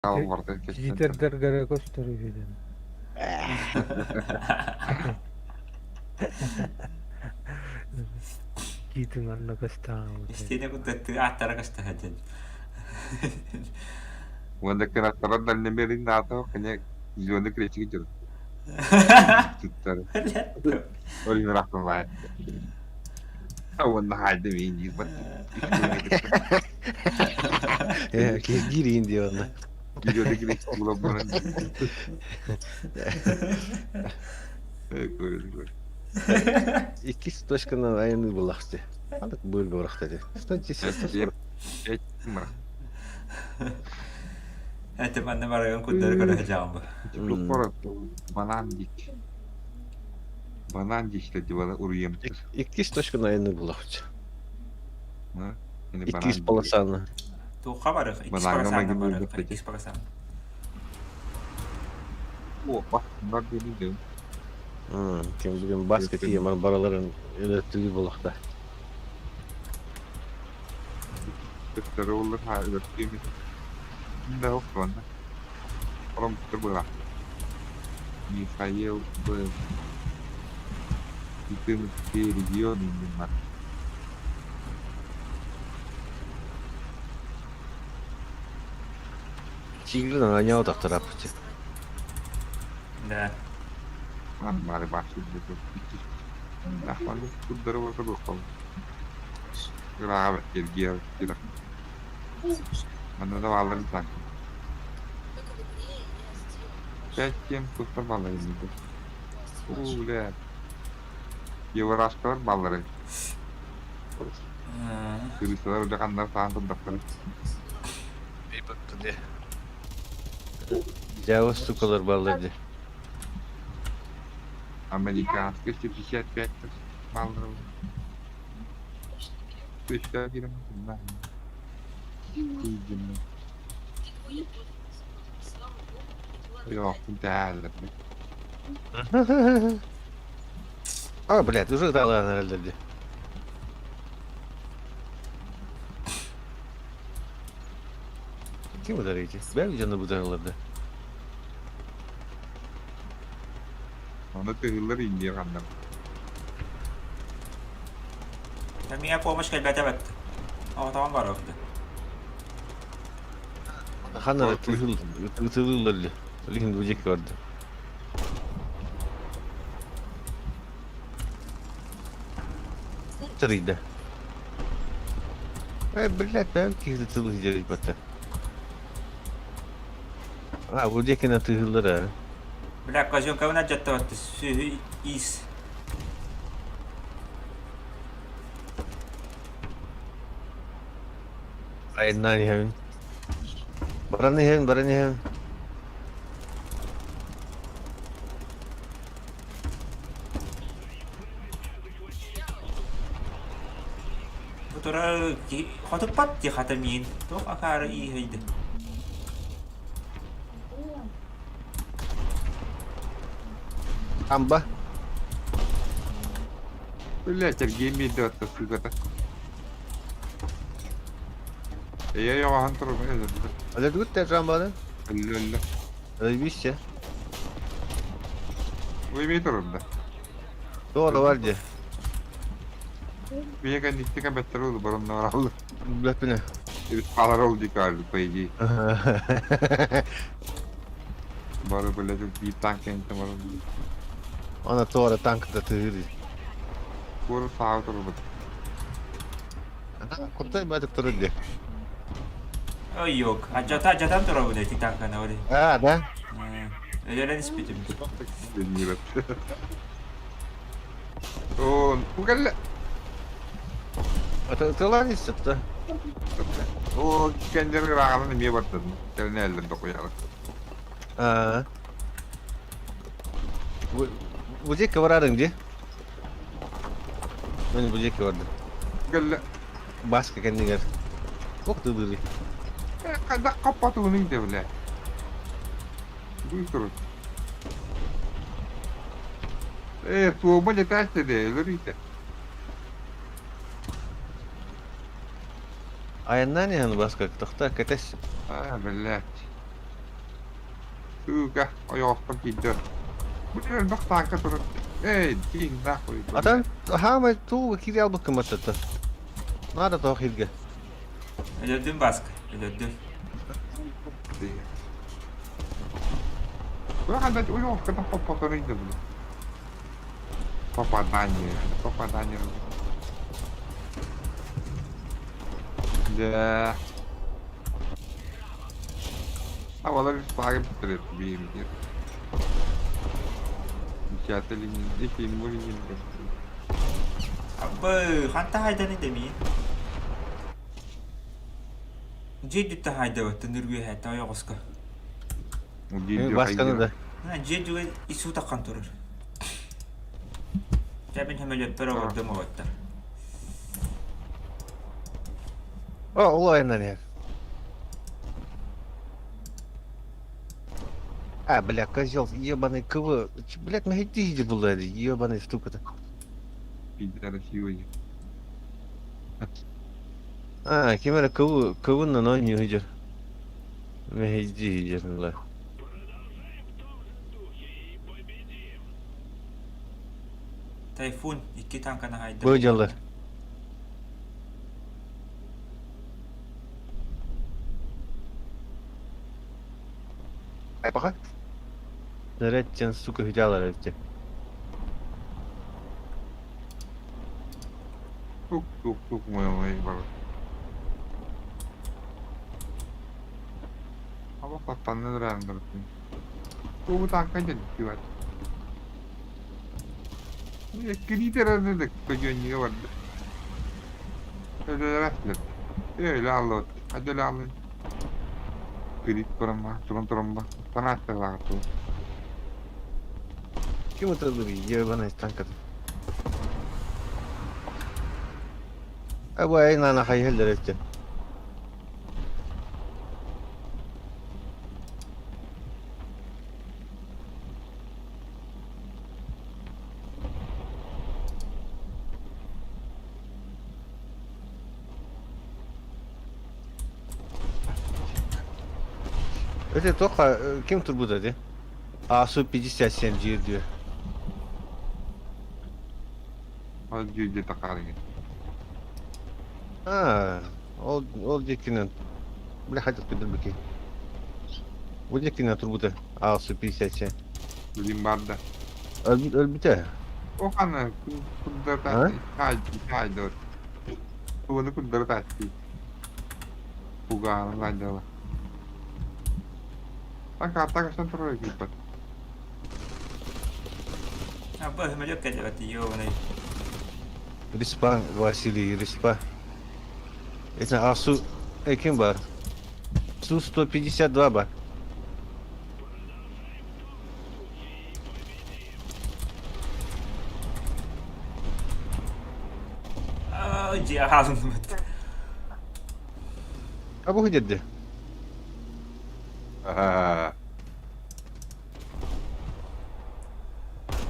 Читэрдэргэрэ көстөр үһү Киитин онно көстөҕүн Истиэнэ курдаттыы ааттара көстө сылдьан. Уонна кынаттара дальномерин наата кини зеленый кречик дьон. Туттар. Ол рахтан Уонна хаайды миин диир бат. Киргириин дии онно. Зеленый кречик була баран. Иккис точканан айаныы буллахчы. Ханнык быырга барахта ти. 110 Это манна барыгын курдары көрө сылдьаҕын бу. Банан дик. Банан дишле дивана уруйемтыр. Иккис точканан айаныы буллахчы. Иккис полосаны. Туохха барых? Иккис полосаны барых. Иккис полосаны. О, бak, bunlar benim Ким бүгүн баска тиийэн бараларын өлөртүү буолуохта. Төттөрү уллар ха өлөртүү Да охтуонна. Оромтур была. Михаил Б. Итымский регион именно. Чигирин ананял тахтараппыт. Да. Бары Манна да баалларын танк. Пять-семь туттар баллар инники. Уу, бля. Евроаскалар баллары. Кырыысалар удьаханнар саан турдахтара. Дьаабы сукалар бааллар дии. Американская 65 баллар. А, блядь, уже дала дии. Ким ударите? Бэм дьону бутарыллар да. Оны тыһыллар Индия ханна. Миңа помощь кэлбэтэ бэт. Оҕотоҕун барыахты. Ханна ытылыллар Лин бу диэки барда. Тарыйда. Э, блядь, бэм киһи тылы дьарыйбата. А, бу диэкинэн тыһыллар аа. Бля, козёнкабын алдьаттабатты сүөһү иис. Айаннаан иһэбин. Баран иһэбин, баран иһэбин. Бу турар хотуппат дии хата миин. Туох акаары ииһэйди. Амба. Блять, Евгений идет сука. Я я Өлөргүт да жамбаны. Өллө. Өлбүсчэ. Вы турда. Doğru var diye. Мия кэнниттэн кэбэттэр ол бароннор Билэппинэ. Хаалар ол дии по идее. Бары блядь, биир танк кэнниттэн баран. Она туора танкта тыһыыр. Куору саҕа турбут. Куртай баатык турар дии. Ой, yok. Адьата адьатан турабын эти танканы ори. А, да? Өлөрөн испитим. О, кэллэ. Тылан истэтэ. О, кендер ырааҕынан эмиэ бардын. Кэлин эллэн токуйары. Аа. Бу диэки барарыҥ дии. Мен бу диэки бардым. Кэллэ. Баска кэннигэр. Ох тылыырый. Хайдах хаппатыгын да бля. Быстро. Э, туома летать де, өлөрүйте. Айаннаан иһэн баска тохтоо кэтэс. А, блядь. Сыыка, ойоҕостон киирдэ. Бу элбэх тааҥка турар. Эй, дьиҥ нахуй. Atan хаамай тууга киири албыккын баттата. Наада тоох хирге. Өлөрдүм Баска, өлөрдүм. Попадание, попадание. Да. Havalar bir bitirip bir bir. Абы, ханта хайданы дэмиин. Дьиэ дүттэ хайдабыт тыныргүөһэ тойоҕоско. Басканы да. Дьиэ дүгэ ису таххан турар. Дьэ мин хөмөлөппөр оҕордум оҕоттор. О, ол айаннан иһэр. А, бля, козел, ебаный КВ. Блядь, мэһэйдии булла ебаный штука-то. Пидорасилы. А, ким эрэ КВ, КВ-нан оонньуу сылдьар. Мэһэйдии сылдьар Тайфун икки танканы хайда. Бу дьаллар. Пока. Зарядтен, сука, видела эти. Тук-тук-тук мой бар. Абакаттан ырандырдым. Бу танка дьэ Киритерэнэ көдьүөнньүгэ барда. Өлөлөр Öyle аллот. Hadi öyle alın. Кирит турамма, туран турамма. Танаатталаах ту. Ким это ебаный танк это? Абу айна хайхеллер эти. Это только ким турбуда де? АСУ-57 диир диyor. Ол дьүүлдэ такаарыҥы. А, ол ол диэкинэн бля хотел кыдырбыки. Бу диэкинэн турбута АСУ-57. Билим барда. Өлбүтэ. О хана А? курдары таай Тугуну курдары таатты. Пугааны лайдала. Така така турар кииппат. Абы, хөмөлөк кэлэбэт ёбаный. Респа, Василий, респа. Это АСУ... Эй, ким бар? Су-152 бар. Аа, дьиэ хаалынныбыт. А бу дедdi. Аа.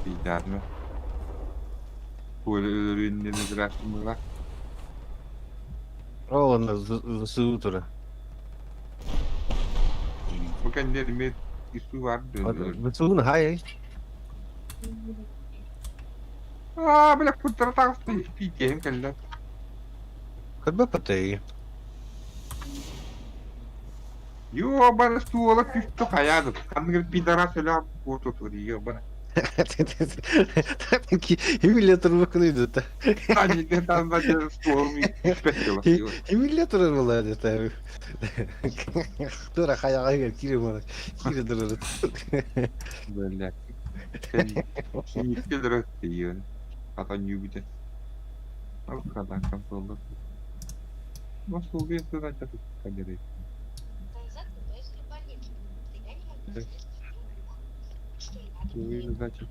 Пидарма. Өлөрүннен ырааштымыла. Ол аны ВСУ тура. Бу кэннер ису бар. ВСУ хай. Аа, бля, курдары тагысты. Пикем кэллэ. Көрбө патай. Ёбана стуола түстү хайаады. Ханныгыр пидорас өлө куоту ёбана. Эмилятор бакыны да. Они там на стуол ми спектила. Эмилятор была это. Тура хаяга кире мана. Кире дыры. Бля. Килдер тиен. Ата нюбите. Алкадан контроллер. Nasıl bir задача тут Задача.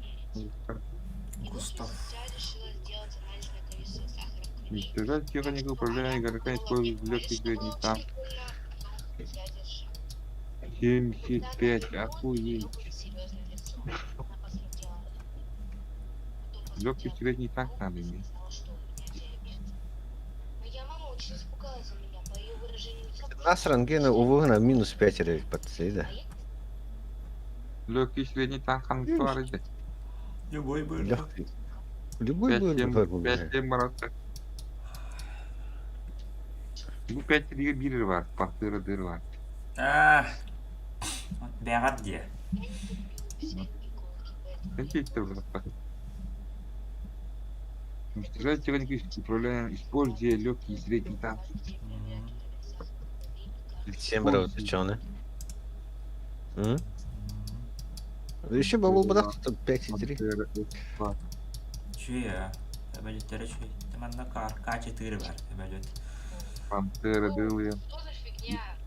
Густав. Уничтожать технику управления игрока использует легкий средний танк. 75, охуеть. Легкий средний танк надо иметь. Насран гена увыгна минус 5 рейк подсей, да. Легкий средний танк ханнык баар этэ? Любой быр. Легкий. Любой Пять быр семь, бар пять буолла. семь баратта. Бу пять тиригэ биир бар, пантера дыр бар. Аа, бэҕэр диэ. Кончить баратта. Уничтожать технику управляем, используя легкий и средний танк. Семь бар ученый. Еще бабул бадах 5,3. Пантера, С2. Үчүгэй аа. Сөмөлүөттэрэ үчүгэй. Манна К4 бар сөмөлүөт. Пантера дылы.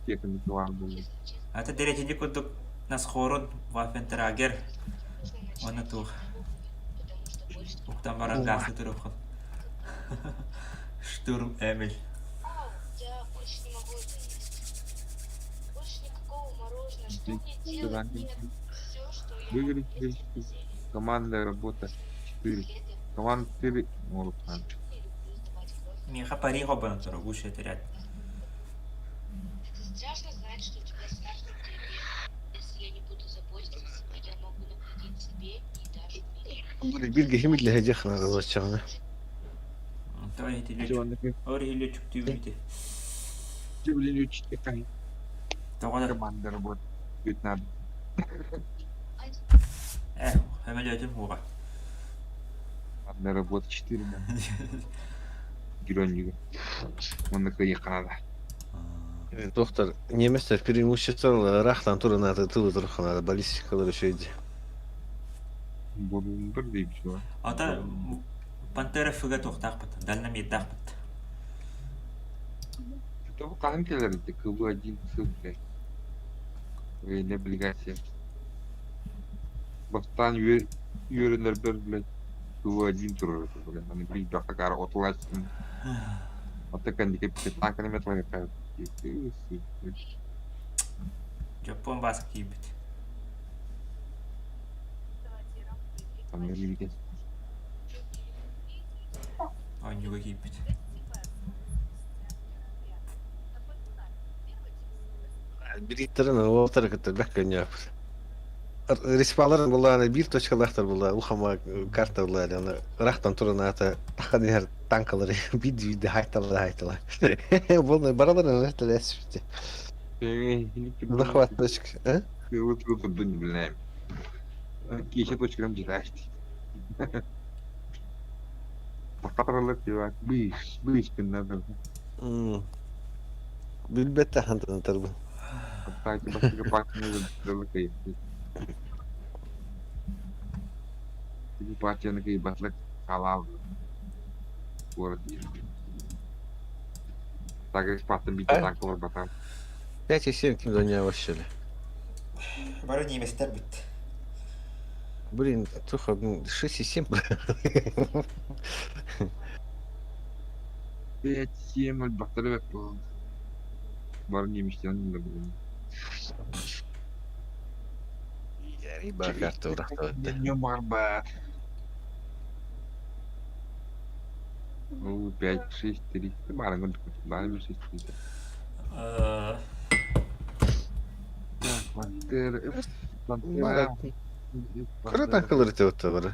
Техника бар был. Ата дэриэтини курдук Насхорун, Вафентрагер уонна туох уктан баран гааска туруоххун. Штурм Эмиль. Выиграть командная работа 4. Команда 4 может. Миэхэ Пари хоббанан турар, гусь этэрээт. Биир киһи билэһэ дьиэ Онтон иһитиллүөчүк түүбүтэ. Тоҕо да Команда работа. Надо. Э, сөмөлүөтүм уоҕа. Командная работа 4. Геронига. Он на Канада. Доктор, немецтер преимущество ыраахтан туран аты тылы турханада баллистикалар үчүгэй. Буолуҥдар диэбит Ата Пантера фыга туохтаахпыт, дальномердаахпыт. Того хаһан кэлэр ити КВ-1 сыл блядь. Военная облигация. Бастаан үөрэнэрбэр, блядь, КВ-1 турар этэ, блядь. Аны билбэххэ кара отулааччытын. Ата кэнники танканы металлар. Дьоппуон бааска киирбит. Там не Оонньууга киирбит. Бириттэрин уолтары кытта бэк көнньөөппүт. Респаларын булааны биир точкалаахтар була улахама карта була аны ыраахтан туран аата тахан иһэр танкалары биир биирдэ хайтала хайтала. Буолна бараларын ыраахтан эспите. Захват точка. А? Киэсэ точкам дьирэхти. Тахтаралар тиба быыс быыс гыннар. Билбетте хантан тарбын. Кстати, бастакы партияны кыйыппыт. Ити партияны кыйбатлык халаал куорат диир. Так экспаттан биитэ танкалар батар. 5,7 ким да вообще. Бары немецтер бит. Блин, туха, 6,7. 5-7 өлбөхтөрө бэт буолан. Бары немецтен да буолан. Риба карта урахтабыт. Не барбат. Ну, 5, 6, 3. Баран бары 6, 3. Так, Пантера. Пантера. Кыра танкалар ите бары.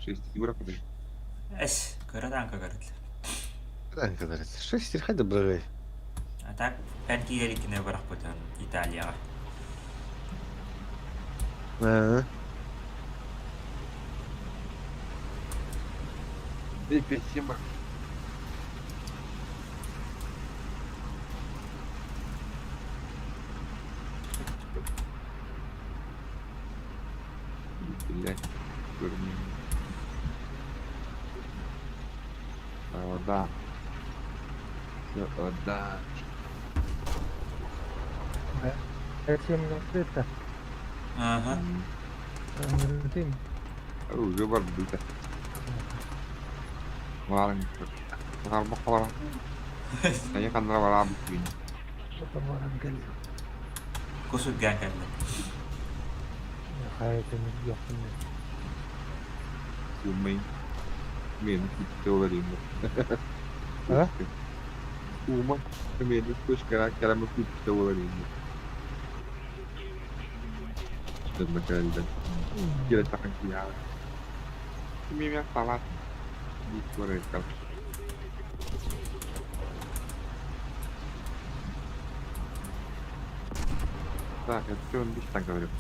6 евро подожди. Эс, кыра танка көрүт. Танкалар ите. 6 хайда брагай. А так, эн киирэриккинэ бырахпытын Италияҕа. Аа. 5, 7 бар. Блять, Да. Да. 5-7 это. Ага. Уже бар бүйтэ. Варың. Барбақалар. Әйе қандыра бара бүйтпейін. Кусуган кэллэ. Умай. Мен күтті олар енді. А? Ума. Мен точка кәрәмі күтті олар енді. Дьонно кэлэллэр. Киирэ тахсан киһиэхэ. Кимиэмэ салаат диир куоракка. Так, это он биш так говорит.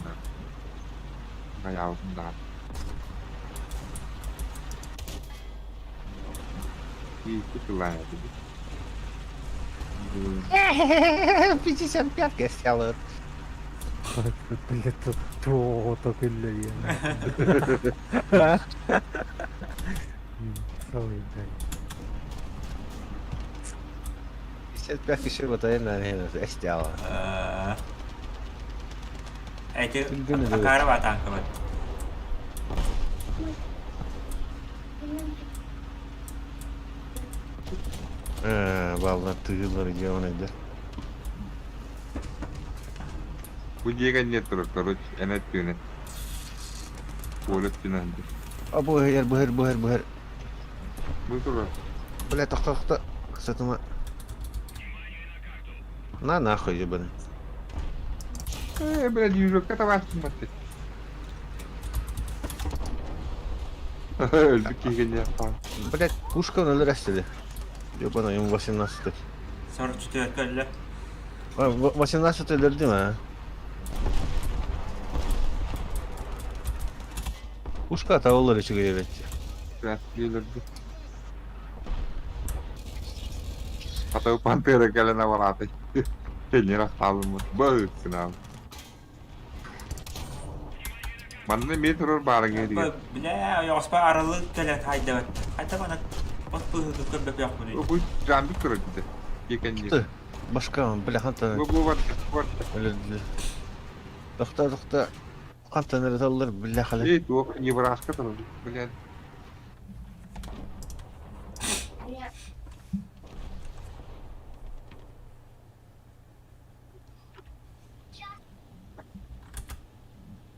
Хайаабытын даҕаны. Икки сыллаах этибит. 55 кестялыт. Блядь, тут туоҕута күллэриэн. Целый день. 55 киши батайын наверное, эстяла. Эти Түлгүн өлөбүт. акаары баатааҥкабыт. Баллар тыгылар идеон Бу дьиэгэ нет турар, короче, эн өттүнэн. Коля өттүнэн. А быһыр, быһыр, быһыр, быһыр. Бу турар. Бля, тохто, тохто. Сатыма. На нахуй, ебаный. Э, блядь, южокка табаастын баттı. Өлбүт киһигин Блять, пушка өлөр Ебаный, ему 18. 44 көллө. 18 өлөрдүм, а? Пушка табылыр үчүгэй эбит. Өлөрдү. Хата пантера кэлэн абарааты. Кеннер ахтаалым. Быһыссына. Манна эмиэ турар баарыҥ диэн. Бля, ойоҕоспо арылы кэлэн хайдабат. Хайда мана от быһыгы көрбөпүөхпүнүй. Бу жамбик турар дии. Дикенни. Башка, бля, хантан Бу бу бар, бар. өлөрдү. Тохто, тохто. Хантан ырыталлар, бля, хали. Эй, туох Небраска турар. Блядь.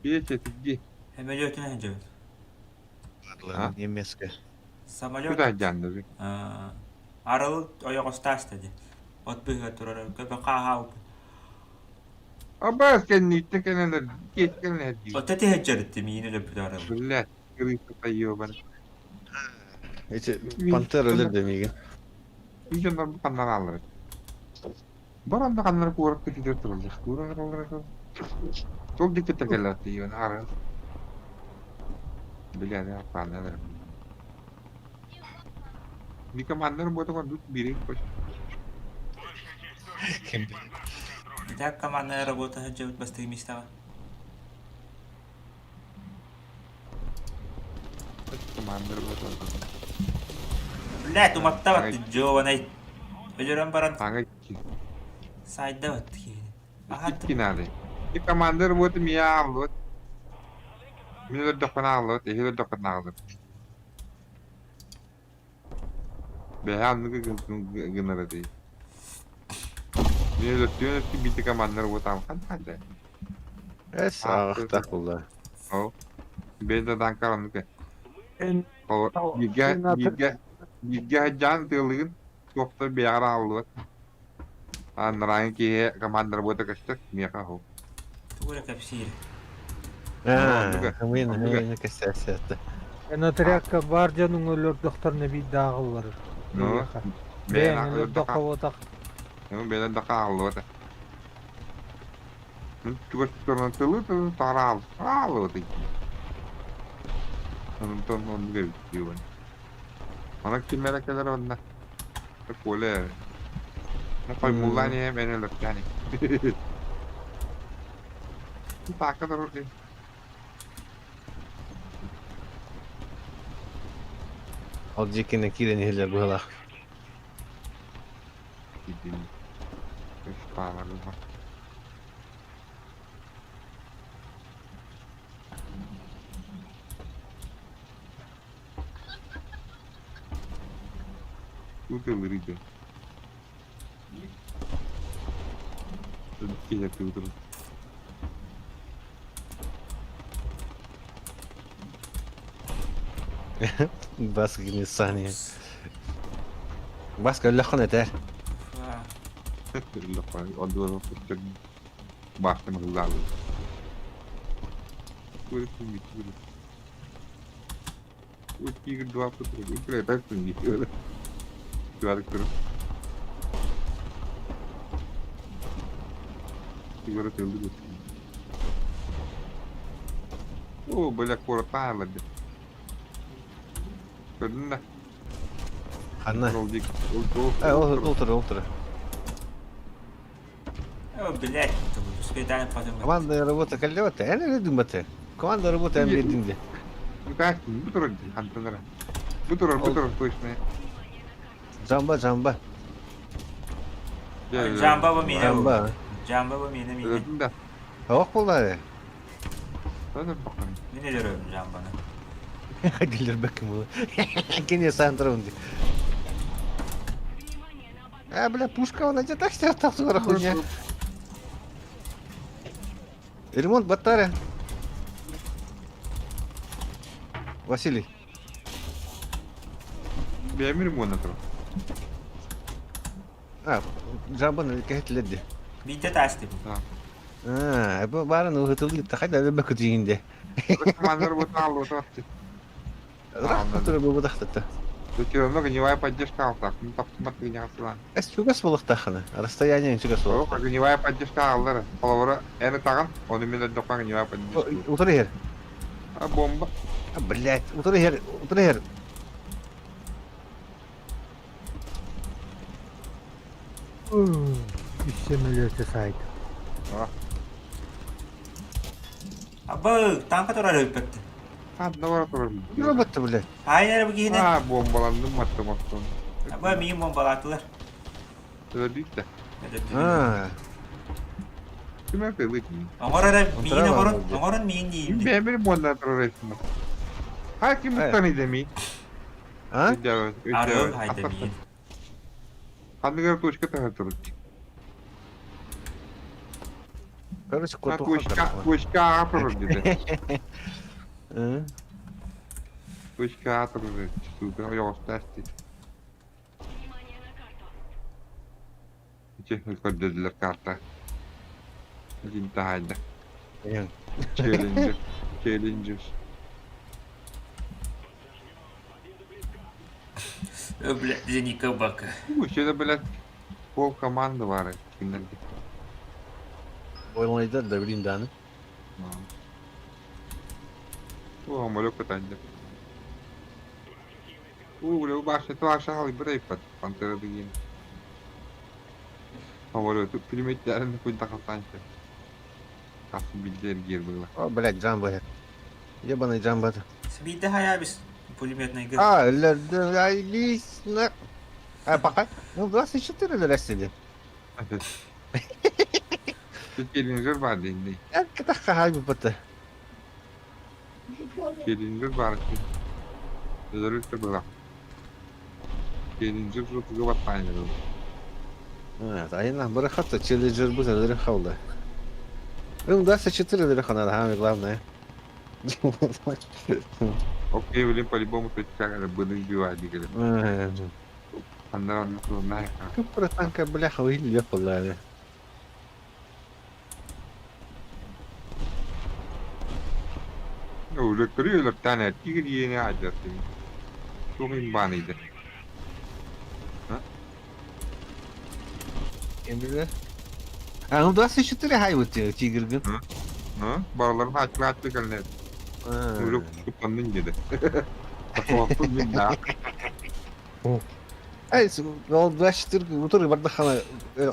Петя, ты где? Самолетын ханжабыт. А? Немецкая. Самолет. Куда дьааннабы? Арылы ойоҕостааста дии. От быһыга турар көбө хааһаа Абаас кэнниттэн кэлэнэр, киэт кэлэнэр дии. Ота тиһэджэритти миин өлөппүт арылы. Блядь, крыса ебана. Эти пантера өлөрдү миигин. Дьоннор бу ханнар ааллар. Баран да ханнар куоракка киирэр тураллар. Куорак тураллар. Сол диэки кэллэр ебана ары. Блядь, аппааннар. Би командар буотугар тут бири кош. Итак, командная работа ханжабыт бастыгы местаҕа. Командар буотугар. Блядь, уматтабат жованай. Өлөрөн баран Таҥа сайдабат киһини. Аха икки надо. И командар буоту мия ааллыбыт. Мин өлөрдөхпүнэ ааллыбыт, эһиги өлөрдөххүтүнэ ааллыбыт. Бэһэ анныгы гынар этий. Мин өлөртүөн өттү биирдэ командар буотаам ханна Эс ағақтақ булла. Ол. Бэйдэ данкар оннук. Эн Ол бииргэ бииргэ бииргэ сылдьан тыалыгын туохтар бэйэҕэр ааллыбат. Анарааҥы киһи командар буота көстөр, миэхэ оһол. тугу эрэ кэпсиир. А, Оннук. хымыйын хымыйын кэсээсээтэ. Эн отрядка бар дьонуҥ өлөрдөхтөрүнэ биирдээҕиллэр. Ну, Бэйэҥ бэйэҥ өлөрдөххө буотах. бэйэн да хааллыбата. Чугас туран тылы тылы тараал хааллыбата. Онтон оннук эбит диибин. Онон ким эрэ кэлэр онно. Коля. Хоймуллаан иһэ мэн өлөртөөн Таакка турар дии. Ол дьиккинэ киирэн иһиллэр быһалаах. Киирдим. Пааларга. Тут ылырыйда. Киһи тыытыр. Баска гнисания. Баска өлөххөн этэр. Баастым ыллаабы. Туора түннүк. Тигр два О, бля, куораттаан ылар Көрдүн да? Ханна? Ол ол турар, ол турар. О, блядь, успедаем потом. Команда работа кэллэбэтэ. Эн эрэ дымбаты. Команда работа эн биэрдиҥ дии. Бу турар дии, хантан Бу турар, бу турар точно. Жамба, жамба. Жамба бу миэнэ. Жамба. Жамба бу миэнэ миэнэ. Өлөрдүм да. Ох буоллаары. Мин өлөрөбүн жамбаны. Дилербеккин була. Кини саантырабын дии. А, бля, пушка она где так себя так скоро хуйня. Ремонт батарея. Василий. Бэйэм ремонт турар. А, жамбаны кэһэтилэр дии. Биирдэ таастым. А, бу баарын ыһытыллыытта хайда өлбөккө тиийинде. Команда работа аллота. Ыраах турар буолбатахтата. Все огневая поддержка алтах. Ну, таптымат гынягасылан. Эс чугас буолуохтаахына. Расстояние чугас Ол буолуохтаах. огневая поддержка аллар. Холобура, эн таган, оны мен өддөккө огневая поддержка. Утары иһэр. А бомба. А, блядь, утары иһэр, утары иһэр. Үс сөмөлүөтү сайт. Абы, танка турар өлбөттө. А, давай турар. Робот блядь. Айнер бу киһини. А, бомбаландым маттым оттон. Абы миин бомбалаатылар. Өлдүк да. А, Ким өтө Оҥор эрэ миин Онтура оҥорон, баар оҥорон миин диибин. Бэйэм ремонтна турар этим. Ха, ким ыттан идеми? а? Арыым хайда миин. Ханныгар точка таһар турар. Короче, А, кот точка, точка А турар диде. Точка А турар. Сука, оёстасти. Чехи көрдөрдүлэр карта. Дин таһайда. Челленджер. Челленджер. Бля, Зеника бака. Еще блядь, пол команды бар кинилерге. Ойлайдар да билин даны. О, самолет кытанды. У, бля, башня туаша халы брейпат. Пантера деген. Самолет пулеметтерин кунта калсанчы. Касым билдер гер было. О, блядь, жамба. Ебаный жамба. Биирдэ хайаабис пулеметный гы. А, лисно. А, пока. Ну, 24 лересили. Челленджер бар дейін. Катаха хайбы бата. Челленджер бар. Өзөрүктө было. Челленджер жутуга батпайны. А, айна барахата челленджер бу лерен хауда. Ну, 24 лереха надо, самое главное. Окей, блин, по-любому точка буду убивать. Аннан Купра танка бляха уилли палали. Өлөктөрү өлөктөн тигр иэни ажартын. Тугин бан иде. Эмиле. А, ну 24 хай вот тигр гын. Hı? Бараларын ачык ачык элне. Өлөк кутаннын деди. Такоттун мин да. Ай, ол 24 утур бардахана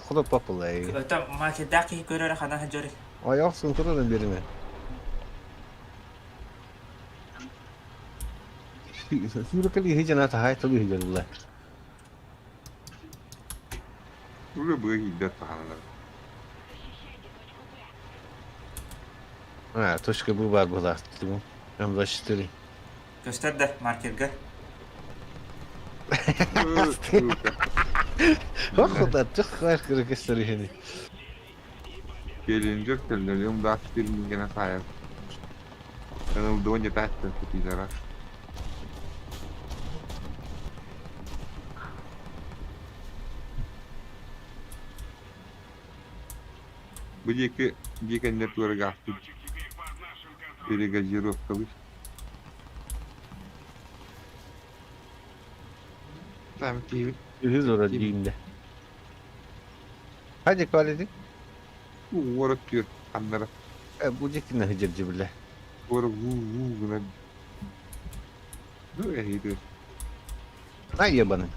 худо папала. Это македаки көрөр хана хажори. Ай, оксын турарын бериме. Сүүркали хижана та хай тулу хижанулла. Үлө быга кийдер таханалар. А, точка Б бар была. М24. Көстөр да маркерге. Охота, тых маркер көстөр хини. Келинжер теллерим да фирмингена сайыр. Аныл доня тастан кутизара. Бу диэки дикэннэр туорага астыт. Перегазировкалыыр. Там киһибит Үһүс ора ким дииннэ. Hadi quality. уора түөр ханнара Бу дьиктинэ сыдьырдьыбылэ. уора вуу вуу гынан ну эһиги На ебаный.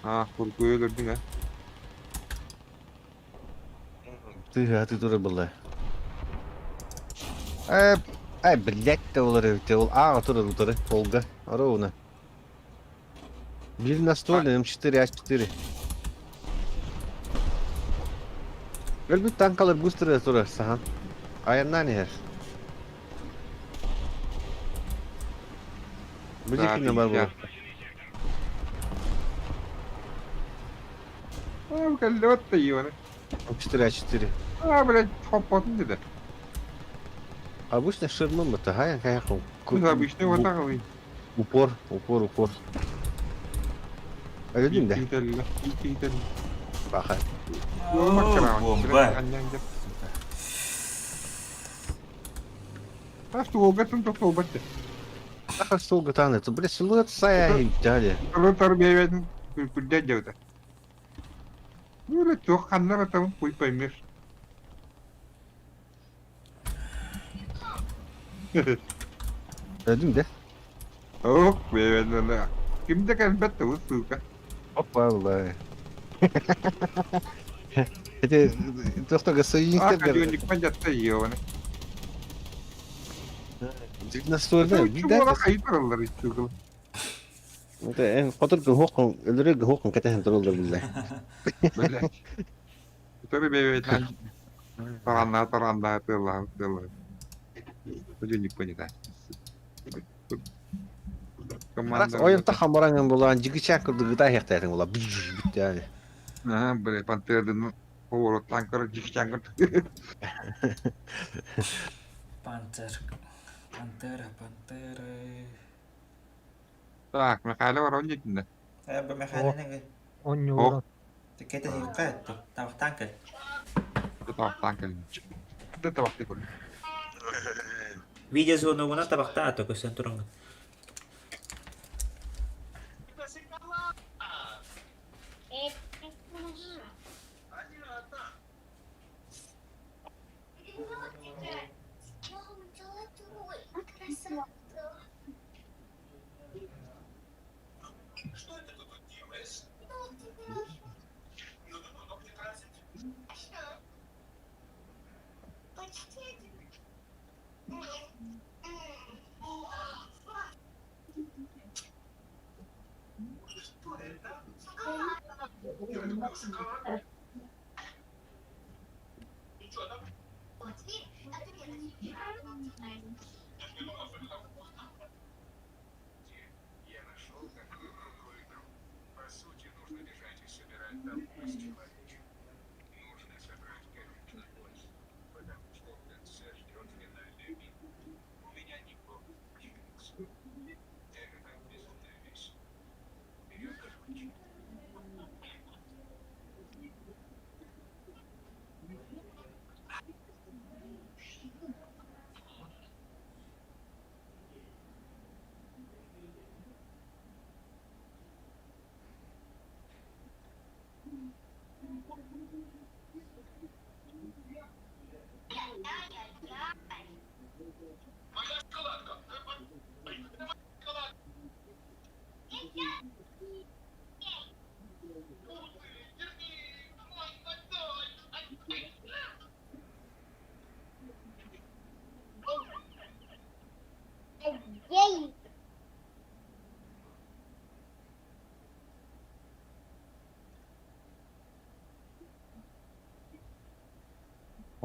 Аа кургуйа өлөрдүҥ ээ Тыһа ты турар была. Э, ай, блядь, да олар эбит. Ол ааҕа турар утары, полга. Ровно. Бир настольный М4 А4. Өлбүт танкалар быстро турар сахан. Айаннаан иһэр. Бу Да, дьиккинэ бар 50. буолар. Аа кэллэбэт да ебаный. М4 А4. Аа блядь хоппотун дede. Обычно ширмын быта, хаян каяқын. Ну обычный вот так Упор, упор, упор. Өлдүм да. Иккитэллэ, иккитэллэ. Баха. Бомба. Тас туолгаттан тохтолбат де. Саха столга тааны. Бля, силуэт сая дали. Тору бэйбэтин күрдэ дьабыта. Ну, туох ханнар атабын хуй поймешь. Өлдүм да. Ох, бэйбэтин Ким да кэлбэт да сука. Опа, бля. Эти тохтога А, союзниктер кадённик жатта ебаный. настольный. Чугула хайдараллар иччугул. Хотор хоқын, өлөрөг хоқын кэтэһэн тураллар билла. Блядь. Тору бэйбэтин таранна таранна тылла тылла. Кадённик понята. Команда. Ойын та хамараңын болан жигичак курду гыта хехтэрин була. Бүттәли. Аа, блядь, пантердын поворот танкер жикчангыр. Пантер. Пантера, пантера. Так, Михайло Воронникин. Э, бу Михайловна, Онньуулар. кете хикка, тавтан кел. Танкер. Да табакты көр. Видео звоногуна табакта ато көсөн турыңгын.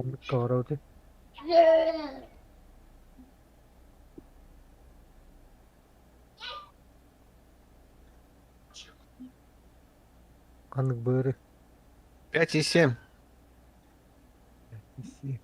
Оннук ковороты. Ханнык быыры. 5,7. Иси.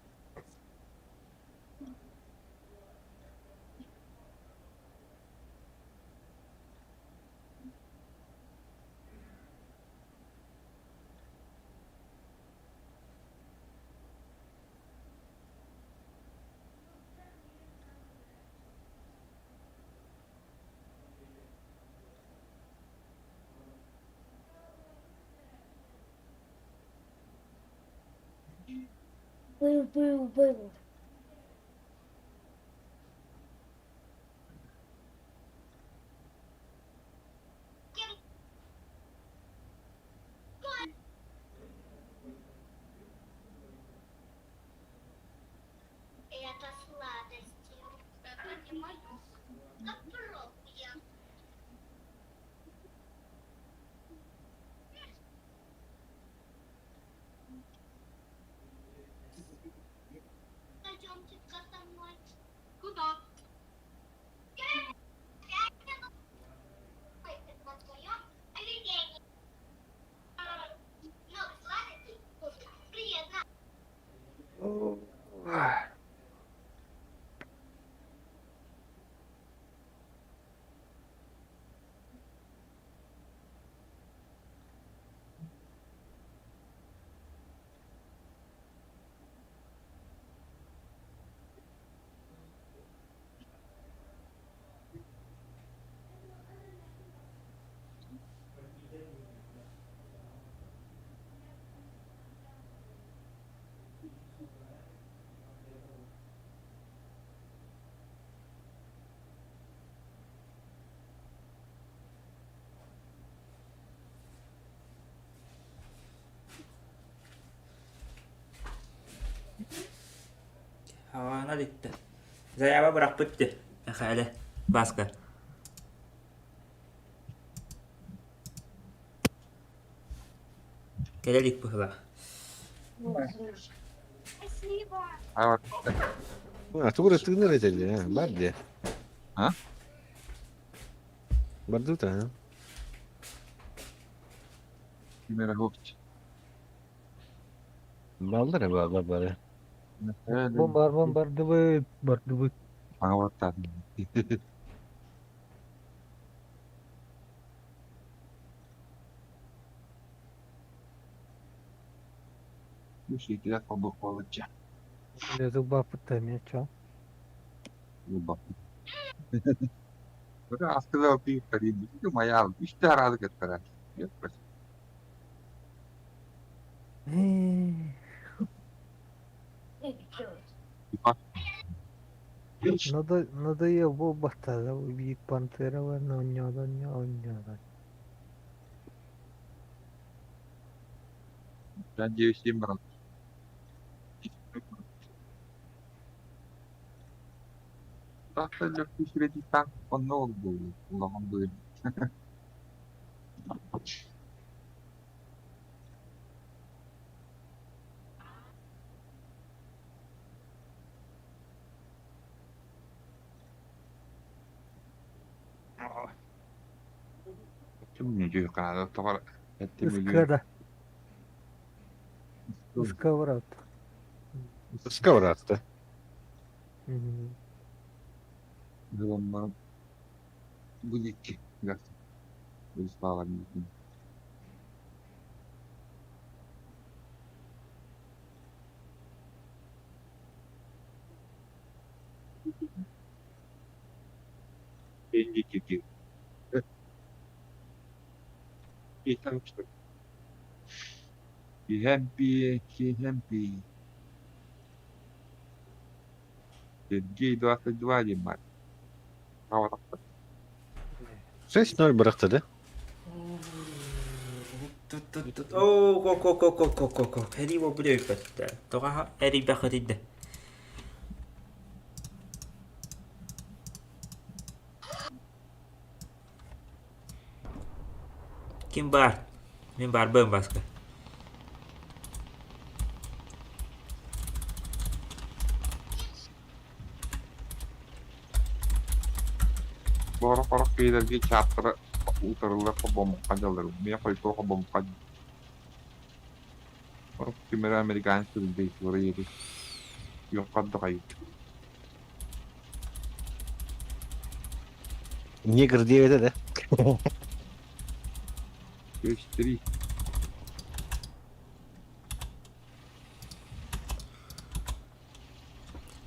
Был, был, был. Хаҕаана бүттэ. Заяба бырахпыт дии, Мэхээлэ, Бааска. Кэлэ илик быһыылаах. А, тугу эрэ тыынар этэ дии, бар дии. А? Бардыта, а? Баллар баллар бары. Бомбар бардыбыт, бардыбыт. Зубапыта меча. Надо, надоел буолбатта биир пантераларын оонньоодон оонньоодон. Ыскада. Ыскабырат. Сковородка. 6-0 бырахта да? Оо, ко ко ко ко ко ко ко Эрий буолбут эбиппэт. Тоҕо эрийбэххитий да? Ким баар? Мин баарбын Бааска. Сорох киһилэргэ чааттара утарыллар холбоммукка дьаллар, миэхэ хойутуу холбоммукка Ким эрэ американец суруйда Үөххэ Негр диэбитэ да? Үс, три.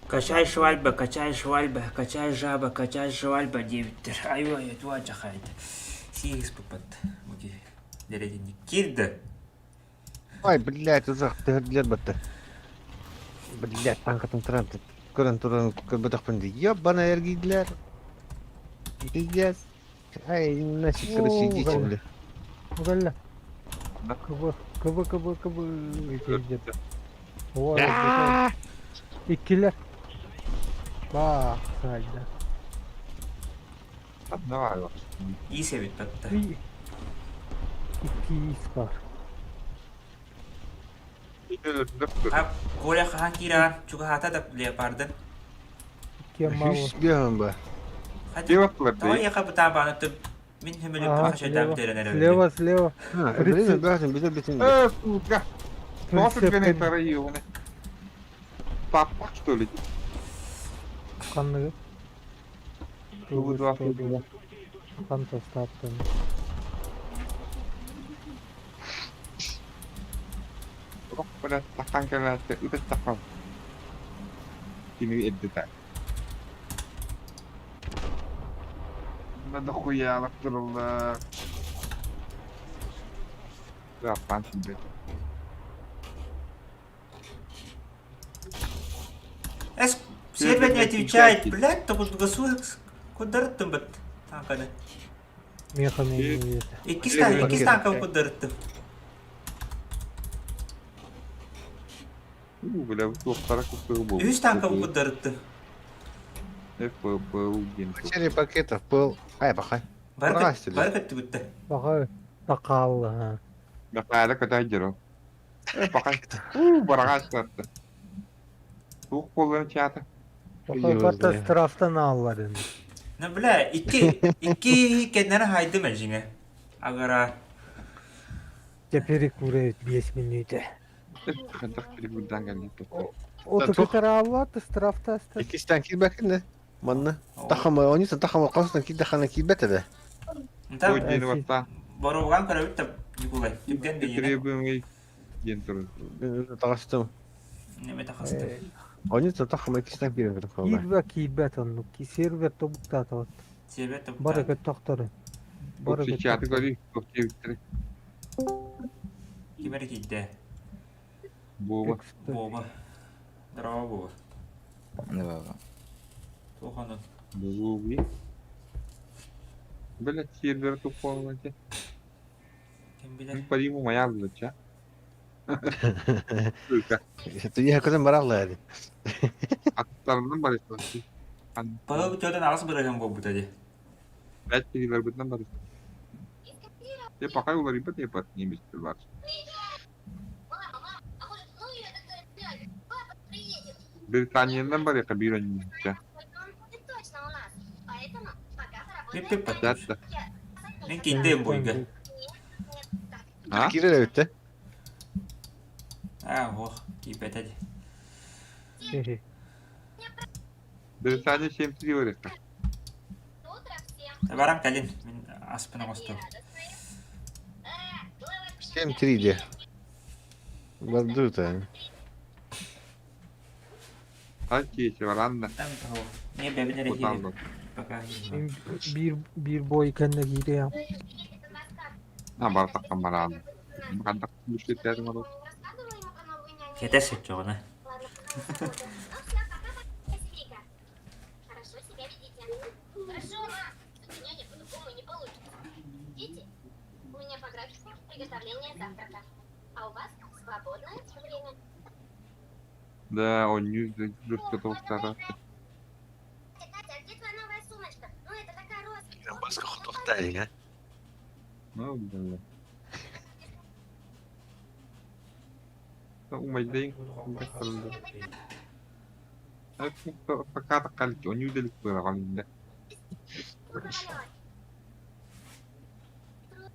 Качай швальба, качай швальба, качай жаба, качай швальба диэбиттэр. Айуай, туа чахайда. Сиис пупат. Дэрэдинник киирдэ. Ай, блядь, узах тыһырдылар батта. Блядь, танкатын туран көрөн туран көрбөтөхпүн дии. Ёбана эргийдилэр. Пиздец. Ай, нафиг, короче, идите, бля. Угольно. КБ, КБ, КБ, КБ, идет. Ой, иккилэр. Баа, сайда. Давай. Иис эбит батта. Икки иис бар. А Коля хаһан киирэн чугаһаата да леопардын. Үс биэһэн ба. Давай я бытаабааны мин хөмөлөппүн хашайдаан бүтэрэн эрэ. Слева, слева. Блин, бэхин, битэ битин. Э, сука. Папа, что ли? Ханныгы? Бу два Хан тастаптын. Бля, таххан кэлээт, ыт таххан. Кини эрдэ Надо хуя тураллар. Да, панчи, блядь. Эс сервер не отвечает, блядь, то курдуга суох кударыттым бат танканы. Меха Иккис танка кударыттым. У, бля, туохтара куттугу буолбут. Үс танка кударыттым. ФПЛ диэн. Потеря пакетов был. Ай, бахай. Бары көттүгүттэ. Баха такаалла. Бахаара көтө дьоро. Бахай. У, бараҕас сатты. Туох буолларын чаата. Баха барта штрафтан аалларын. Ну, бля, икки икки кеннere хайдым элжиңе. Агара. Теперь курают 5 минут. Хайдах перегурдан кэллик. Оту көтөр штрафта. Иккистэн киирбэккин Манна. Тахама, они тахама қастан киирдэ хана киирбэт эбэ. Ой, диэн батта. Боруган көрөбүт та Николай. Түгэн дийин. Требуемый диэн турар. Таҕыстым. Неме тахастым. Они тахама иккистэн киирэн көрөр. Киирбэ киирбэт оннук. Сервер тобуктаатабат. Сервер тобуктаат. Бары көттөхтөрү. Бары чаты көрүй. Тохтебиттер. Ким эрэ киирдэ? Буоба. Буоба. Здорово, Буоба. Здорово. Туох онун? Буоби. Бля, сервер тупой. Ким билэр? Париму моя блядь, а? Сука. Туйа көтөн баралла эди. Аттарынан барыстан. Паһыл бүтөтөн аҕыс бырыһын буолбута дии. Пять переларбытынан барыстан. Те пока уларыйбат епат немецтер бар. Британиянан барыха биир онньучча. Пип-пип Датта. Мин киирдим буйга. А? Киирэр эбит Аа, ох, киирбэтэ дии. Британия 7-3 барыха. Баран кэлин, мин аспын оҥостуом. 7-3 дии. Бардыта. А киэчэ баранна. Там того. Не бэбин эрэ Куталлар. Пока. Биир биир бой кэннэ киириэм. А бартаккан бараалла. Хандак бүштеттерин олор. Кэтэ сөччөҕүнэ. Да, онньуу дурка тоҕустара. Баска хотохтаа а? Ну, бля. Умайдайын. Пока такалик, онньуу делик быраҕан инде.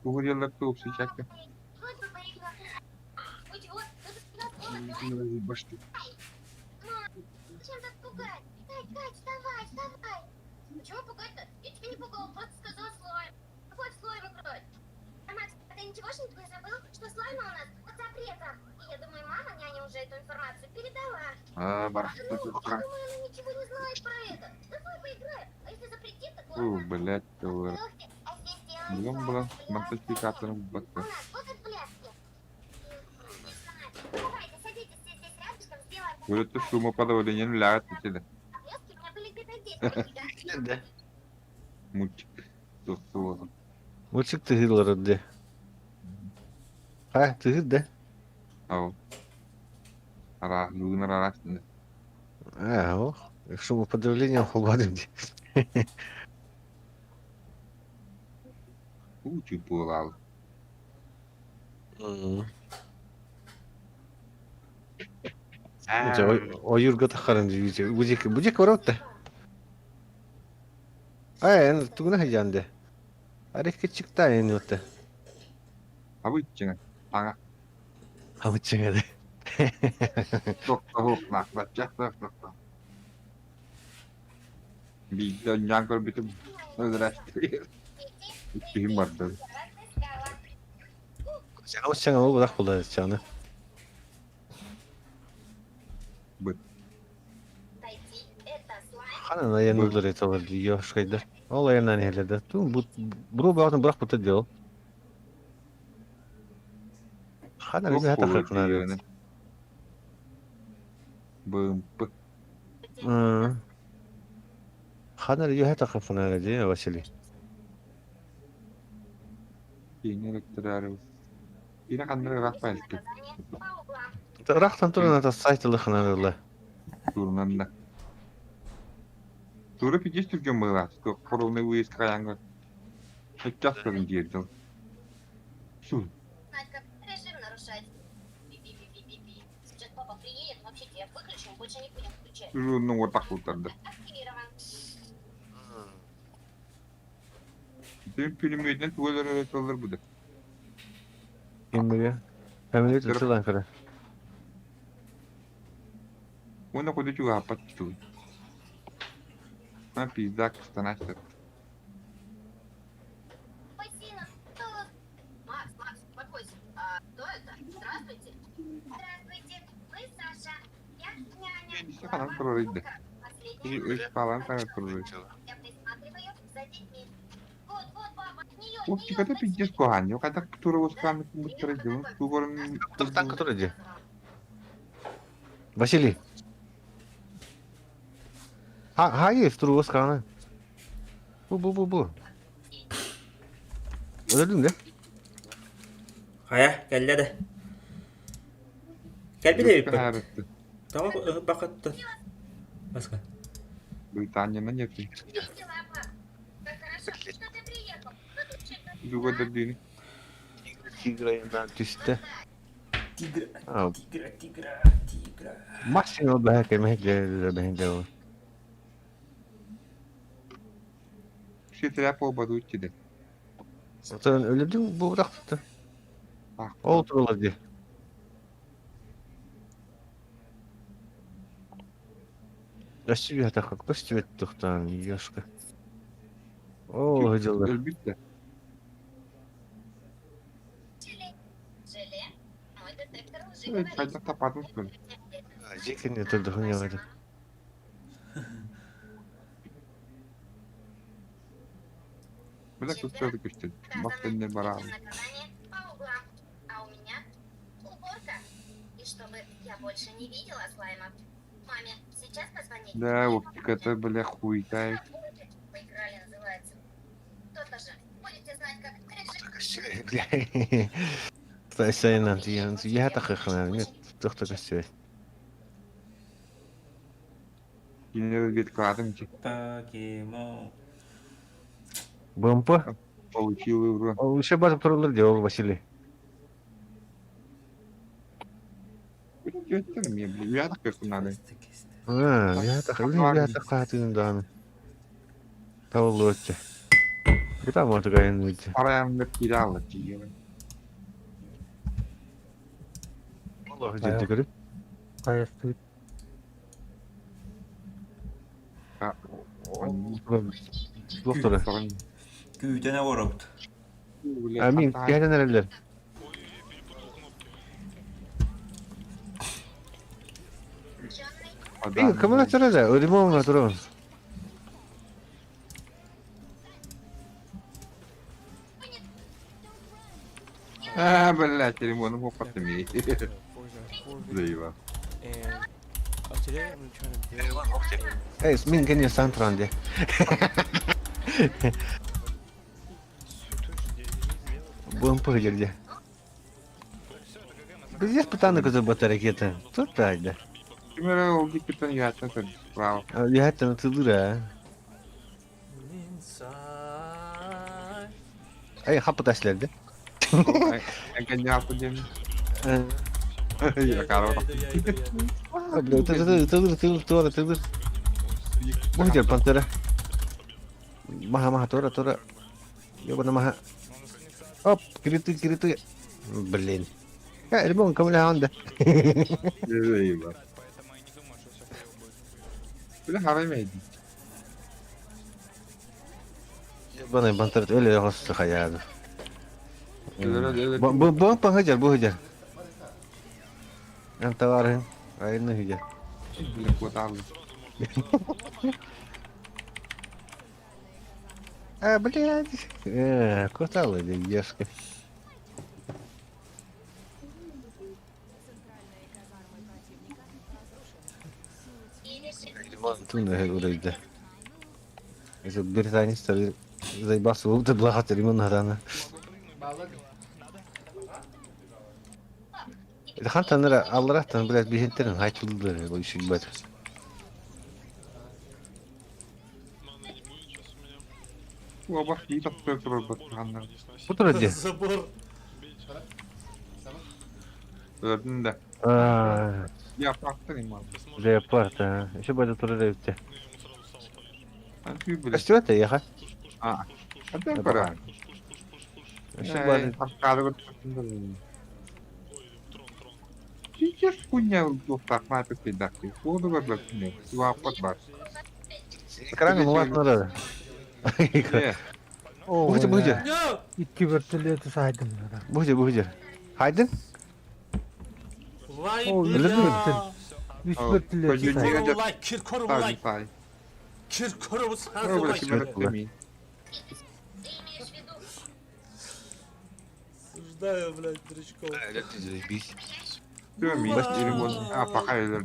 Тугурьялар туупсы чакка. Башты. Почему пугать-то? Я тебя не пугал, просто сказала слайм. Какой слайм играть? А, Макс, а ты ничего ж не забыл, что слайма у нас под запретом? И я думаю, мама няня уже эту информацию передала. А, барахта. Ну, я думаю, она ничего не знает про это. Давай поиграем. А если запретит, так У, ладно. блядь, Ух ты, а здесь сделаем Бүгүн слайм была с блестками. мантификатором У бакка. нас будут блестки? Не знаю. Давайте, садитесь все здесь рядышком, сделаем Вот это шумоподавление үлэҕэ этилэр. Обрезки у меня были где-то здесь. Вот Да. Мультик. Туох Мультик тыһыылар дии. Ха, тыһыыр да? Ау. Араас, бүгүн араас А, о, шумоподавление холбадым дии. Уу чуппуолаалы. Ойуурга таххарын дии. Бу диэки, бу диэки барабыт да. Ай, эн тугуна сылдьаан дии. Ареккеччикта эн отта. Абыччыҥа. Аҥа. Абыччыҥа да. Тохтоһуохтаах, баччах Биирдэ онньоон көрбүтүм, өлөрөөччү иккиһин барда. Абыччыҥа ол бырах буолар чаны. Быт. Ханан айанылар эталар дии Ол айаннан иһэллэр да. Бу бу баҕатын бырах бута дел. Ханан Туох иһэ буолуой тахыркынар. тиийэринэн. Бымпы. Ханан иһэ тахыркынар дии Василий. Киинэ электроарыбыс. Киинэ ханна ыраах баайыскы. Ыраахтан туран ата сайт ылыхынарылла. Турунан да. Тура пидес түргэн быһыылаах. Хоруонай выезд хайаҥҥа. Час көрүн диир дыл. Су. Режим нарушать. Би-би-би-би-би. Сейчас папа приедет, вообще тебя выключим, больше не будем включать. Уруннуҥ уотах култарда. Активирован. Бүтүн пүлүмүөтүнэн тугу өлөрөр этэллэр бу да. Киммигэ? Фамилия тылан көрө. Уонна куду чугаһаппат тугуй. А пизда кыстанаачтар. Спасибо. Макс, Макс, успокойся. А, кто это? Здравствуйте. Здравствуйте. Мы Саша. Я няня. Кини ханан турар да. Последняя Кини өс палан саҥа турар. Я присматриваю за детьми. Вот, вот, папа, нее, Оптиката пиздец куһаҕан. Хайдах тура ускаан кумуттара дьон тугорун Танк который дии. Василий. Ха, хайы, второго скана. Бу бу бу бу. Өлөрдүҥ да? Хайа, кэллэ да. Кэлбит эбиппит. Тоҕо ыһыппаккыттан? Баска. Британиянан ертин. Как хорошо, что ты приехал. Дуга дэрдиини. Тигра түстэ. Тигра, А, тигра, тигра, тигра. Максимум бэһэ кэмэ бэһэ Ситря буолбатыы да. Оттон өлөрдүҥ бу бырахпыта. Ол туралар дии. Көстүбүт көстүбэт тухтаан ёшка. О, дьыллар. Өлбүт да. Желе. Желе. Мой детектор лжи говорит. Хайдах тапатын көр. Жекин турдухун явады. Бля көстөрдү көстөр. Бактын бараа. Наказание по углам. А у меня уборка. И чтобы я больше не видела слаймов. Маме сейчас позвонить? Да, оптиката бля хуйта. Поиграли, называется. То-то же. Будете знать, как режим. Сайынан тиен я тахыхна нет тухта көстүбэт. Кини өлбүт каатым чи. Покемон. БМП? Получил игру. Еще база туралар дии ол Василий. Я так как надо. А, я так, я так хатын дааны. Тавлуотча. Mitä muuta kai nyt? Арайамны киралла тиийэн. Allah ciddi көрүп. Хайастыбыт. Доктора. Күүтэн оҕоробут. Амин, кэһэн эрэллэр. Кымына турар, Өлүмө турар. А, блядь, телефоном хоппатым. Заеба. And Эй, мин кэннэ сан туран дии. БМП дии. Пиздец пытаны көтөр батар ракета. Тут да. Ким эрэ ол диэкиттэн үөһэттэн көрдө. Браво. Үөһэттэн ытылыр аа. Эй, хаппыт әслерді. Эҥкэнньэҕэ диэн. Ытылыр, ытылыр, туора, ытылыр. Бу пантера. Маха, маха, туора, туора. Ёбана маха. Оп, кириты, кириты. Блин. Я, ребенка, бля, он да. Бля, харай мэйди. Бана бантарт өлө хосто хаяды. Бу бу пахыжар бу хыжар. Эн товарын айны хыжар. Бля, коталы. А, блядь. Коталы, ешка. Туна урайда. Это британец заебался, вот благо лимон рано. Хантан аллараттан, блядь, биһинтерин хайчылдыр, бу ишик бар. Оба и так турар Бу тура дии. Забор. Да. Я фактор не могу. Леопард, а. Еще будет турар эбитте. Блядь. Көстүбэт эйиэхэ. А. Это пора. Еще будет. Сейчас хуйня туохтаах нааппыйдахты. Туоду барбаттыны. Туаппат бар. Экран улаатнара. Бу бу Икки вертолеты сайдым. Бу бу Хайдын? Vay О, бля. Үс вертолеты сайдым. Киркоров Киркоров лай. Киркорову сразу лай. Осуждаю, блядь, дрочков. А, пока я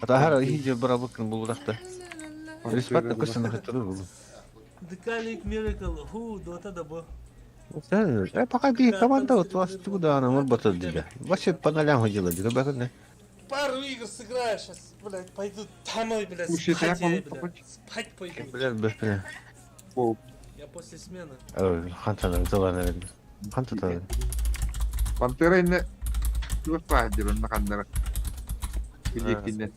Атахара иһиже барабыкын булуракта. Респат көсөн хаттыры булу. Декалик Miracle, ху, дота да бу. Э, пока би команда вот вас туда она мор батыл диде. Вообще по нолям ходила, диде бәкне. Пару игр сыграешь, сейчас, блядь, пойду домой, блядь, Слушай, спать я я, могу блядь, спать пойду. Блядь, бәкне. Я после смены. Хантана залана. Хантата. Пантера инне туох дирен наканнара. Кидекинне.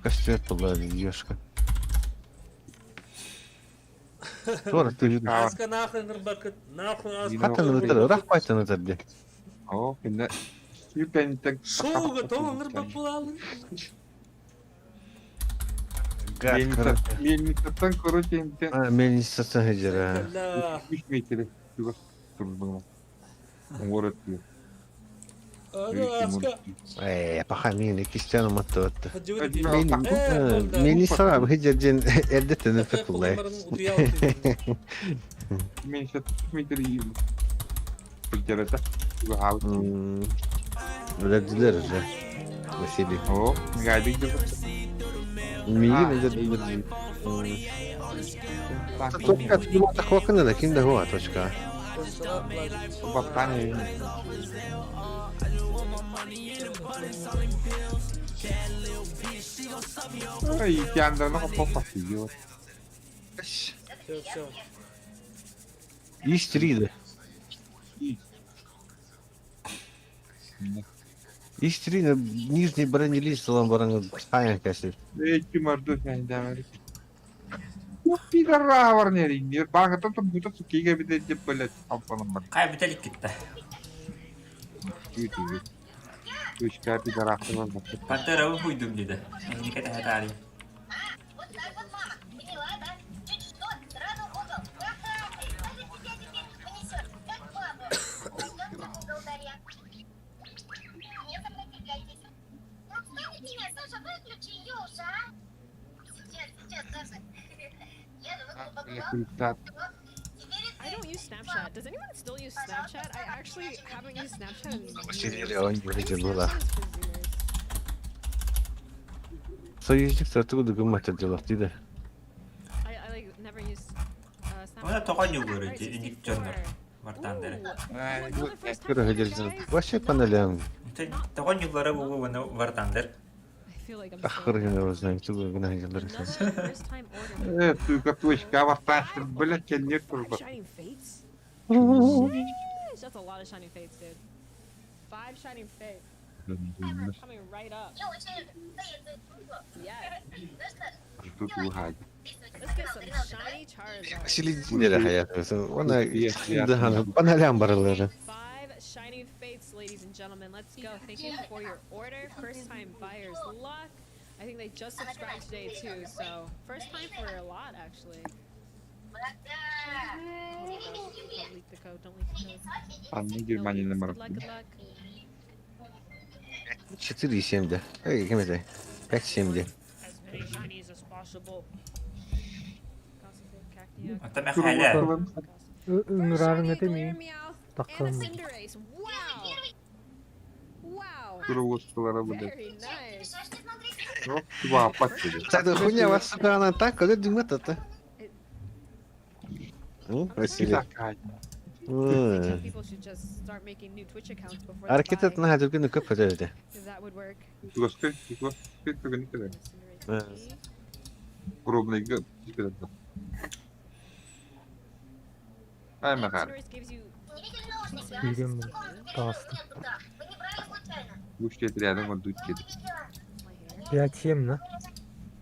Костер была ешка. Тора ты. Аска нахуй нырбакыт, нахуй аска. Хантана өтөр, рахмайтан өтөр де. О, кинне Сүүпэнтэн Шоуга тоҕо нырбак буолалын. Мельницаттан короче инте. А, мельницаттан хежер. Бля. 3 метр тугас турбуна. Город. Аска. Э, пока мин кистяну матты. Мельница. Мельница хежер ден эрдетен өтөр кулай. Мельница метр Пылдерата. Өлөрдүлөр уже. Василий. О, гайдык деп. Миин эдер. Точка такого да ким да хуа точка. Баттани. Ай, кянда ну попа сидел. Все, все. Иш три. Иш три нижний бронелист салам баран хайан кәсіп. Эй, чумарду сен дәмәр. Ну, пидора бар не ринер. Багата то бута сукига бите деп блядь, ампанам бар. Кай бүтелик кетті. Ютуб. Точка пидора бар. Пантера уйдум деді. Никата хатари. Вот так вот, мама. Поняла, да? Чуть что, сразу в угол. Ага, даже тебя теперь понесет, как бабу. Идет в угол, Дарья. Не сопротивляйтесь. Ну, отстань от меня, Саша, выключи ее уже, а? Сейчас, сейчас, Саша. Я же вот побывал. Теперь и I ты. don't use Snapchat. Does anyone still use Snapchat? I actually haven't used Snapchat in Василий years. Леонидович I think было. Snapchat is for Zoomers. Союзник тугу гыммат дьылах диде. I, I like never use uh, Уна Snapchat. тоҕо ньугур Alright, инник дьоннор 64. мартаандары. Ooh, another first time Көрө order, сылдьар. guys. Вообще Not- панелям. Тоҕо ньуглара буолуо уонна вартаандар. I feel like I'm so Ахырын знаю, тугу гына сылдьар. Another first time order. Э, сука, точка, варташтыр, блядь, кэннир Five турбат. shining fates? Sheesh, That's a lot of shining fates, dude. Five shining fates. Coming right up. Я очень люблю эту штуку. Yes. Ну что, Тут лагать. Let's get some shiny Charizard. Силидинere hayatı. Ona панелям барылары. Five shiny fates, ladies and gentlemen. Let's go. Thank you for your order. First time buyer's luck. I think they just subscribed today too, so first time for a lot actually. Да. Don't leak the code. Don't leak the code. Анны No Германияны leaks. Good барып. luck. Good luck. 4,7 де. Эй, кем это? 5,7 де. As many shinies as possible. Gossip, Cacnea, Онтон Мэхээлэ Ыҥырарын Shiny этэ Glare миин. Meowth and a Таккан. Cinderace. Wow. Wow. Туругустулара, блядь. Very nice. Мешаешь ты смотреть? Ну, два, патчили. Так, хуйня вас сука, она так, когда думает это. Ну, Василий. Такая. I think people should just start making new Twitch accounts before they Аркетет buy, на дүргүнү көп өтөдү. 'cause that would work. Тугасты, тугасты, тугасты. And a Cinderace Э. V. Пробный гы. Ай, Махар, Cinderace gives you Не видели наушники? Киирэн В каком таҕыста. нет туда. Вы не брали случайно? лучше рядом вот дуть Я не видела. my hair. 5-7 на.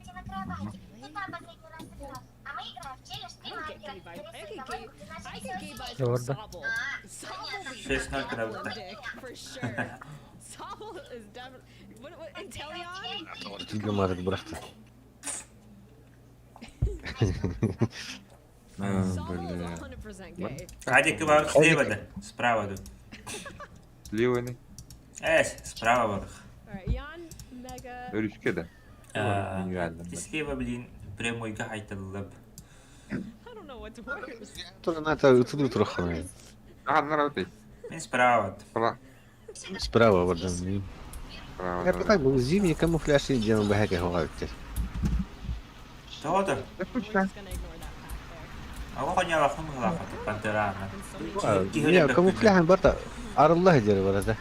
Лежат на кровати. Ты там последний раз играл. А мы играем в челлендж I don't get gay vibes. I get gay. I get gay vibes from Jorda. Sobble. Sobble be 6-0 кыдабытта. dick for sure. Sobble is definitely. What? What? Inteleon? Түгө марык быракты. Sobble is Бля. 100% gay. Адик бар слева да, справа ду. Слева не. Эс, справа бар. All right, Yan Mega. Өрүскэ да. А, Нереально. Ты слева, блин, прямой гайталлап. I don't know what's worse. Туруната утулу турхана. А, нравится. Мен справа. Справа. Справа бардан. Справа. Я так был зимний камуфляж и делал бы хэке хугавтер. Тоҕо Да We're пучка. just gonna ignore that pack there. Ага хоньялахым хылаха пантерана. Не, камуфляж барта арылла дер барада.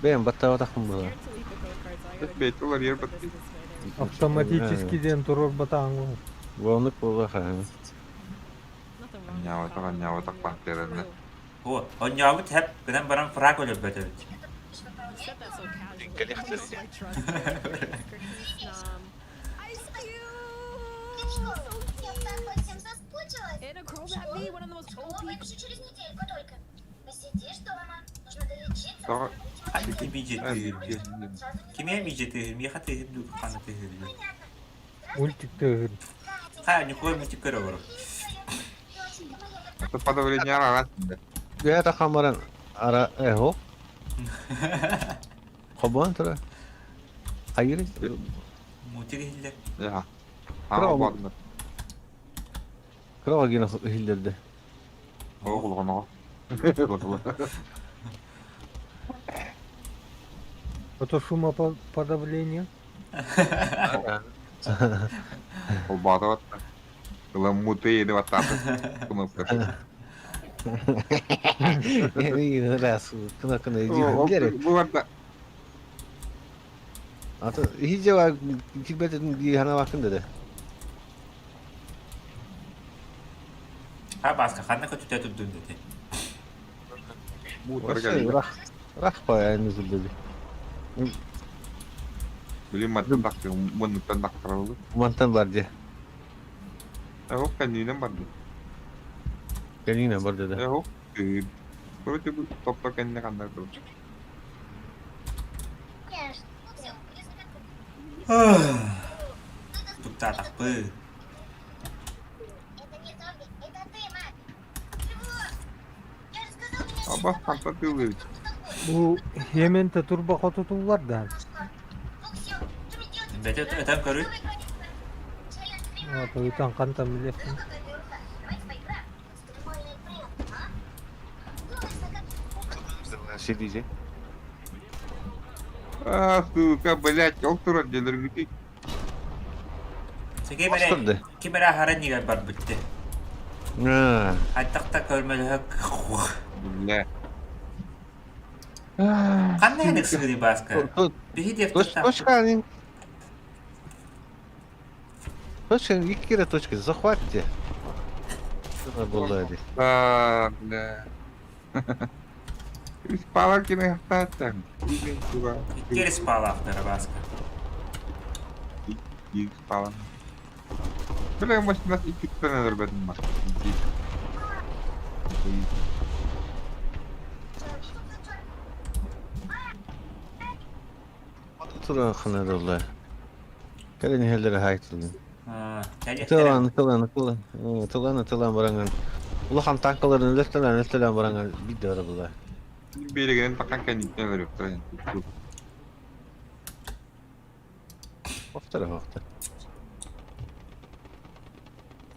Бэм батта тахым була. Scared to leak the code card, so I gotta Бет олар ер put бат. this this way. There we go. Автоматически диэн турар батааҥ. Волнук була ха. Nothing wrong with Нява Sobble, тага, нява так you know, пантерана. true. О, онньообут хэп гынан баран фраг өлөрбөтөбүт. You said that so casually. I don't know if I trust it. Nam. Ice Ты что? Cube! Я так по всем соскучилась. And a Crobat V, one of the most Что? OP Выпишу через недельку только. Посидишь дома. Нужно долечиться. Давай. Ханки бижет тыгыр. Сразу не Кимиэ бижет тыгыр, миэхэ тыгыр ду хана тыгыр. понятно. Мультик тыгыр. Ха, нихуя мультик көрө олорор. Доченька моя, Это подавление ара. Я тахамаран ара эхо. Хобон тура. Хайыр. Мультик иһиллэр. Я. Браво. А, ладно. Крова гина хиллерде. Оҕолоҕоноҕо. Это шумоподавление. Холбаатабат. Ыламмуты еди баттааты. Кнопка. Раз, кына кына иди. Бу барда. Ата хижева килбетин хана вакын деди. Ха баска ханна көтүтэ турдун дети. Мутарга. Рах рах па айны деди. Билим маттан такты, муннуттан тактырылды. Мантан бар де. Эхо канинен барды. Канина бар деди. Эхо. Короче, бу топта кэнне кандар тур. конечно. Ну все, если как Туктаатахпы. Это не зомби, это ты, мать. Чего? Я же сказал, меня Аба ханта тылы. Бу Йементе турба хотутуллар да. Ну все, что мне делать? Бэтэ этэн көрүй. Новый градиент. Челлендж три А, Ыйтан хантан билиэхпин. Ну какая ерунда. Давайте поиграем. Баскетбольный принт, а? Думаешь, как Сидите. А, сука, блядь, ол турар делергити. Ким эрэ Оскорды. ким эрэ аһара иннигэр барбытты. Аа. Хайдах да көрмөлөһө Бля. Ханна эн ыксыгыный Бааска? Биһи диэхтэр Точка они. Точка, икки точка, захватьте. Была А, бля. Спала кинохтаттан. Икки спалаахтара Бааска. Спала. Бля, может, нас и киттен өлөрбөтүм бар. Туран ханарылла. Кэлин иһэллэрэ хаайтылын. Кэлиэхтэрэ. Тылан, тылан, тылан, тылан, тылан баранган. Улахан танкаларын өлөртөлөөн, өлөртөлөөн баранган биирдэ бара була. Берегенин такан кэнниттэн өлөрүөхтэрэ. Охтара охтар.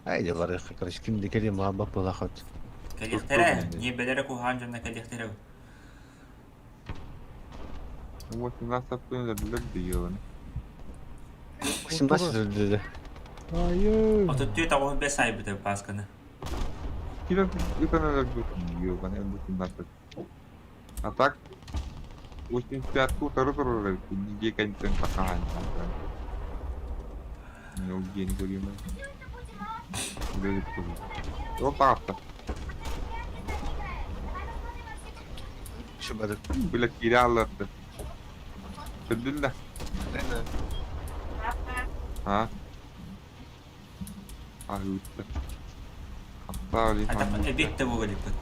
Айда барыахха, короче, ким да кэлиэн баҕарбат буолааххыт. Кэлиэхтэрэ. Ньиэбэлэрэ куһаҕан дьонно кэлиэхтэрэ. 18 өлөрдүлэр дии 18 өлөрдүлэр. Айыы. 34 95 айбыта Баасканы. Ким ытан өлөрбүт ёбаный 18. А так 85 утары турар эбит. Дьиэ кэнниттэн тахаан. Ну, день көрүөм. Ол таҕыста. Шыбады. Бля, киирэ алларда. Көрдүн да? А? Аһыытта. Аттаа Атах эбиэт да буолар иликпит.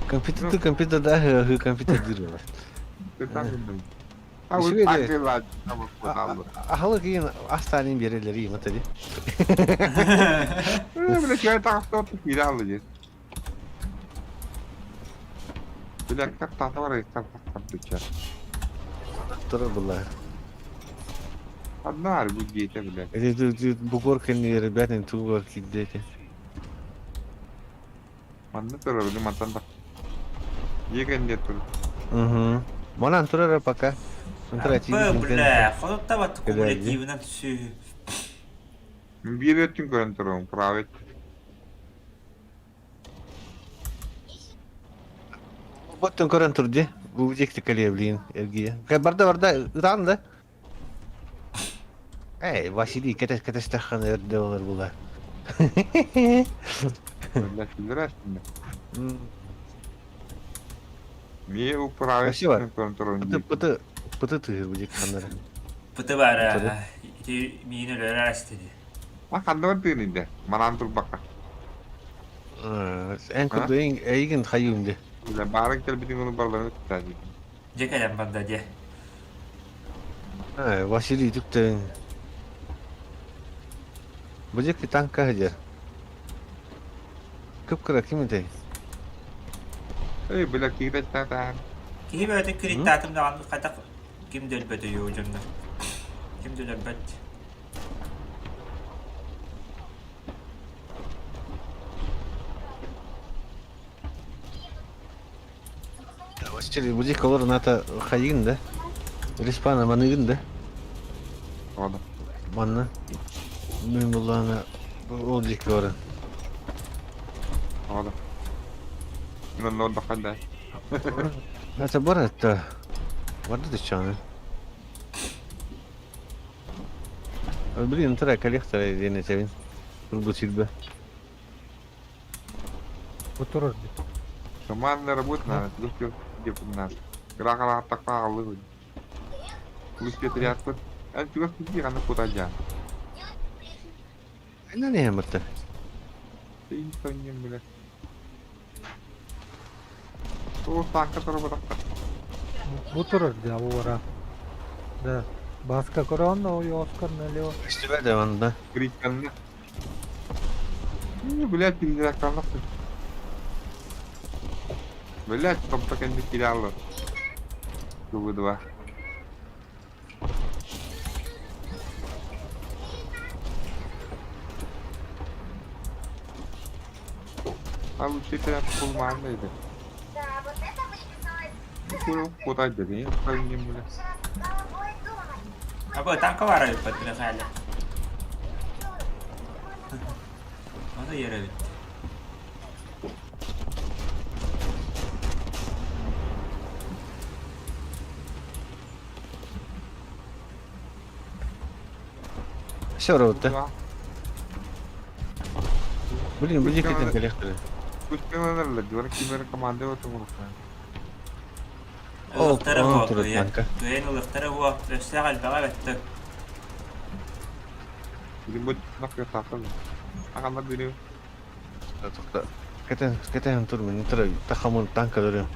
Компьютер, компьютер да, хы компьютер дыр. Аһылык иин астаанын биэрэллэр иин атади. Бля, киһи таҕыста киирэ алла диэн. Бля, как тата бар Турар була. Одна аргу диэтэ, бля. Эти бугор кэннигэр ребятин тугар киирдэ Манна турар, били мантан да. Дьиэ кэннигэр турар. Угу. Манан турар пока. Б, бля, хотуттабат кумулятивынан сү. Биир өттүн көрөн турабын, правый. Боттон көрөн тур ди. Бу дьикти кэлиэ блин, эргийэ. Барда барда ытаан да. Эй, Василий, кэтэс кэтэстэххин өрдө олор була. Бля, Мие управый Спасибо. көрөн турабын. Пыты пыты пыты тыыр бу дьикти ханнара. Пыты баара, ити миин өлөрөр астыды. А ханна бар тыын инде? Манан турбакка. Эн курду эйигин хайыым ди. Бля, баарын кэлбитин ону барларын ыттаа дии. Дьэ кэлэн барда дьэ. Василий түктэн. Бу дьикти танка сылдьар. Кып-кыра ким этэй? Эй, бля, киирэ таатаан. Киһи бэйэтин кириттаатым даҕаны хайдах ким да өлбөт өйүө дьоннор. Ким да өлөрбөт. Василий, бу дьикти олорон аата хайыгын да? Респана маныгын да? Ода. Манна. Мин буллаана ол дьикти баран. Ода. Мен норда ханда. Это бар это. Барда дычаны. Блин, тура коллектор диэн этэбин. Турбут сирбэ. Бу турар дии. Командная работа надо, плюс где нас. Грахала такая аллы. Плюс пятирядку. А чего ты аны куда я? Айна не хэмэртэ. Ты не бля. О, танка турбут. Бу турар дии абы Да. Баска корона, ой, Оскар налево. Көстүбэ да манна. Криканна. Ну, блядь, перезаканна. Блядь, там пока не теряла. Вы два. А лучше это полмана это. Да, вот это выписалось. Ну, куда тебе? Я не бля. Сейчас головой думай. Абы танка баара өлбөт бile халя. Аны иэрэбит. Все равно. Блин, блин, китин коллекторы. Ол Ылыктара онон буо турар кыайан. танка. Кыайан ылыктара буо. Өстөөх элбэҕэ эбэттэр. Кэтэн кэтэн тур мин тур тахамын танка көрүм.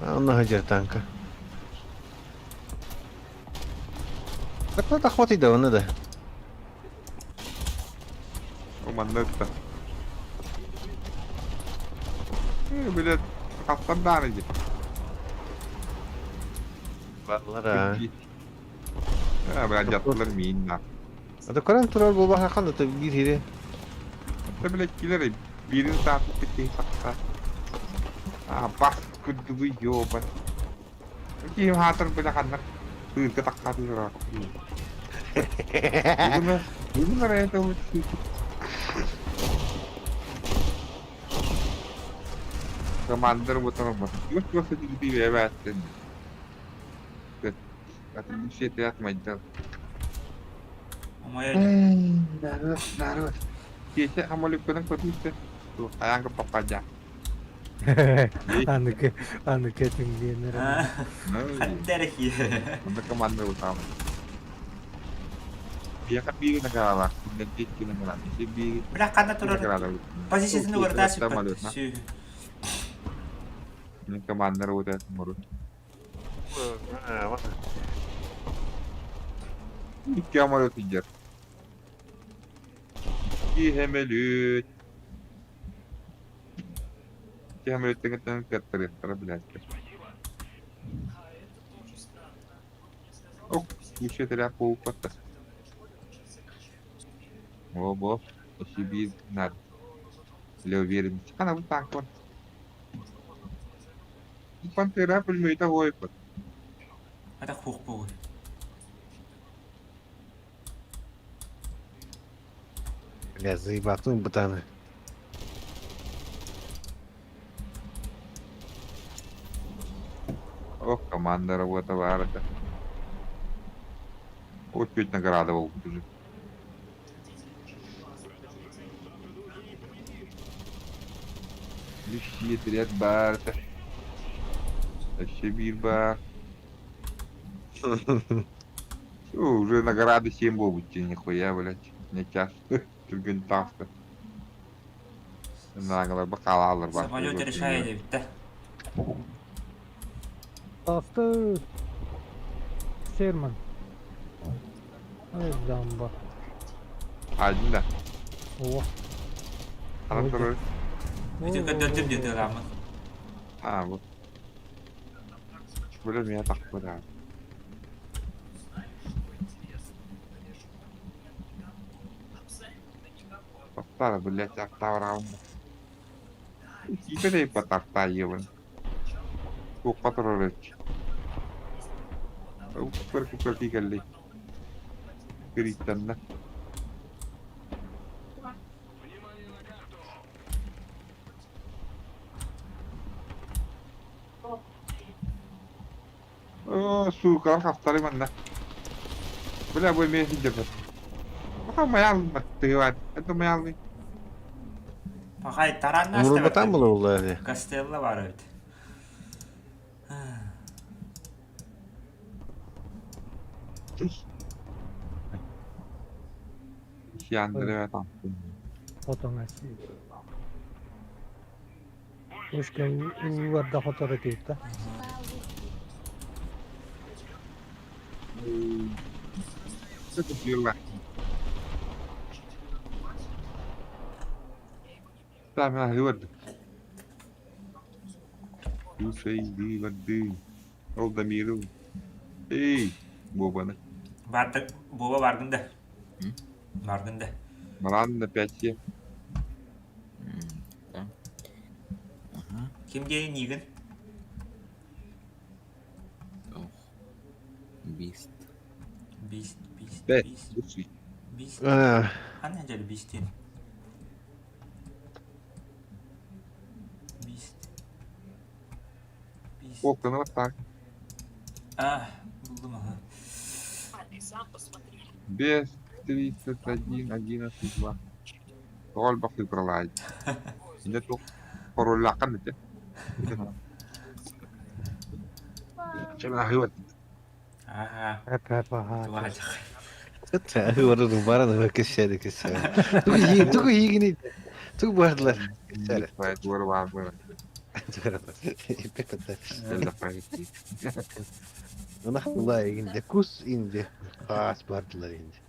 Онно сылдьар танка. Так тахватый да оны да. Бааллар аа. Ата көрөн турар буолбаха ханна да биир хири. Умайа Аныгы аныгы этиҥ диэн эрэ. Хантер Бля ханна турар позициятын угартаа сүппэт. Сү. Ата хуох бугун. Бля, заебатым бытаны. Самолет решает эбит да. Асты Серман. Ай дамба. О. Ити көрдөрдүм диэтэ ыламмын. Пахай таранна Мурбатан була улары. Кастелла бар эбит. Хотон аси. Ушка уарда хотор этиитта. Бардык буоба баргын да. Баргын да. Ким диэни ниигин? Бист. Бист, бист, Бэт, бист, бусуй. бист. Аа, Ханна дьэ бистин? Бист. Бист. Окна вот так. А, булдум аха. Без 31, 11, 2. Тоҕо элбэх цифралаай. Иннэ туох пароллааххын этэ. Чэ, Аа, Эп-эп аhaa. туһаачах. Баран кэссээри кэссээри. Тугу иһи тугу иһигиний? Тугу бардылар? Кэссээри. Ынах була инде кус инде хаас бардылар инде.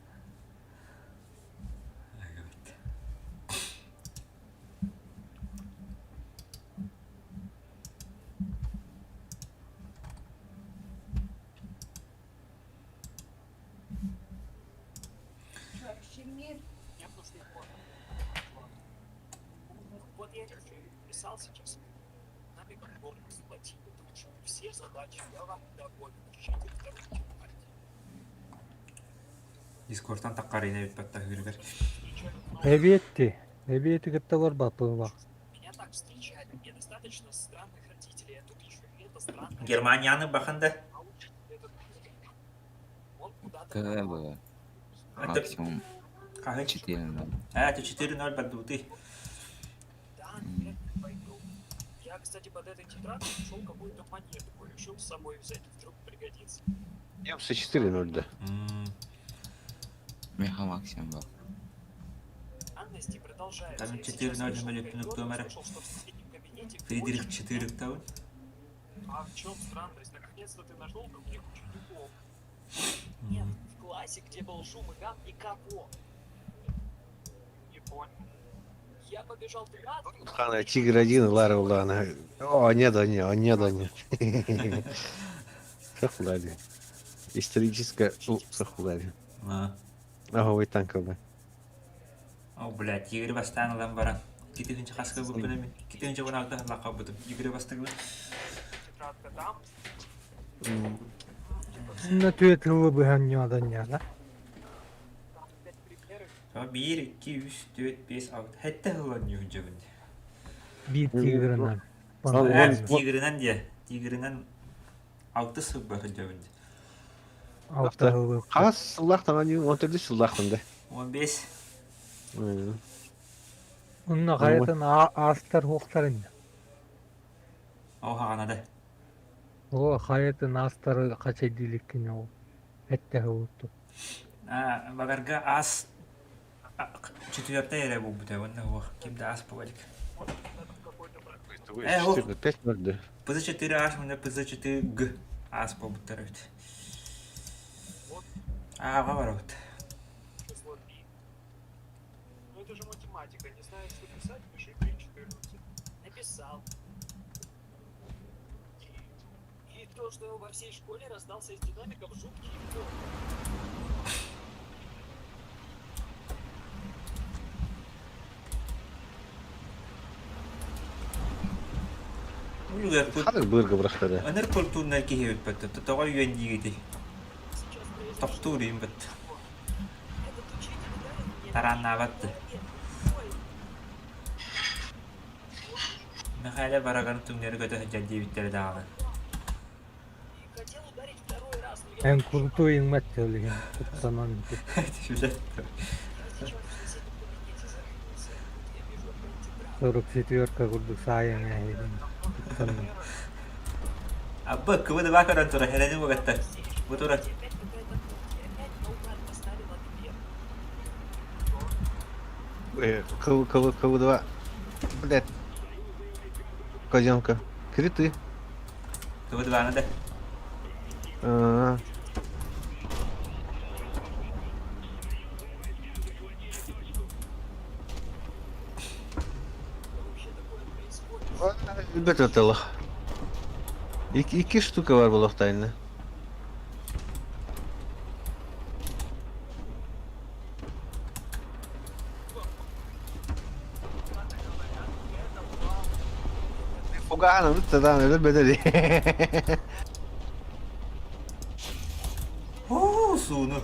Дискордтан таххарыына эбит таһыырыгар. Эбиэтти. Эбиэти кытта олорбаппын. Германияны бахан да. КГ было. Это Максимум хаһый? 4-0. А, это 4-0 бардуты. М. Немцы 4-0 да. Меха максимум был. Там 4-0 мөлөттүнүк туомара. Фридрих 4 таун. Хана Тигр 1 Лара Улана. О, нет, они, о, нет, они. Сахулари. Историческая Сахулари. А. Ага, танковый. О, блядь, Игорь бастаан ылан баран. Китинчи хаска буппунами. Китинчи вон алта лака бутум. Игорь бастыгы. Онно түөт ылы быһан ньуодан ньаана. 1, 2, 3, 4, 5, 6. Хэтте хылан юхжабын. Биир тигрынан. Тигринен дие. Тигринен алты сылба хылжабын. Алта ылы. Хас сыллахтан они, он төрдүс сыллахтан да. 15. Онно хайатын аастар хуохтарын. О, хағанада. О, хайатын аастары хачайдиликкин ол. Этте хылытту. А, багарга ас четверте эре бу бутэ онна хуох. Ким да ас бугалик. Э, о. 5-0 да. ПЗ4 H, мына ПЗ4 Г. Ас буттар бит. А, бар вот. Ханыр быргы бырахтары. Өнөр культурнай киһи бит бит. Тоҕо үйөн диигити. Тохтуур им бит. Тараннаабатты. Михайле бараган түҥнэри көтө сылдьар диэбиттэрэ даҕаны. Эн курутуу иҥмэт төлүһүн куттанан Сүлэ. 44 курдук саайан эһигин куттанан. Абба кыбы да көрөн тура херени бугаттар. Бу тура. Кв, Кв, КВ-2. Блядь. Казенка. Криты. Кыбы да да. А, Бет аталах. Ики, ики штука бар булахтайны. Фугана, ну тогда, это бедели. Уу, Тусууну.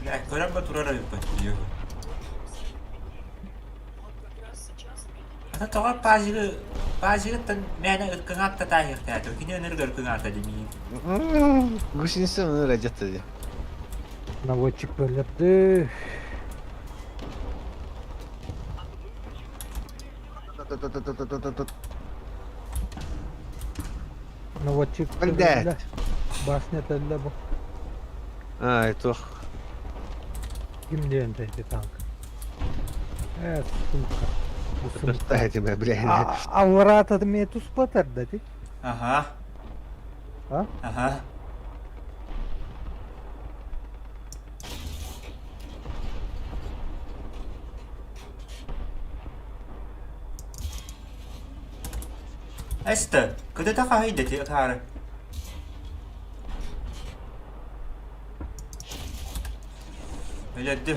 Бля, көрөн ба турар эбиппин. Ата тоҕо пазигы пазигыттан мээнэ ыккыҥаат да таайыахтаатым. Кини ынырык ыркыҥаата димиин. Гусеница ыныр адьатта дии. Наводчик бөлөрдү. Наводчик Блядь. Башня төллө бу. Ай, туох. Ким диэн ити танк? Э, сука. Этиме, блядь. Аллараата эмиэ туспатар да ти. Ага. А? Ага. Эстэ, кыдыта хаһыйда ти ытаары. Өлөрдүм.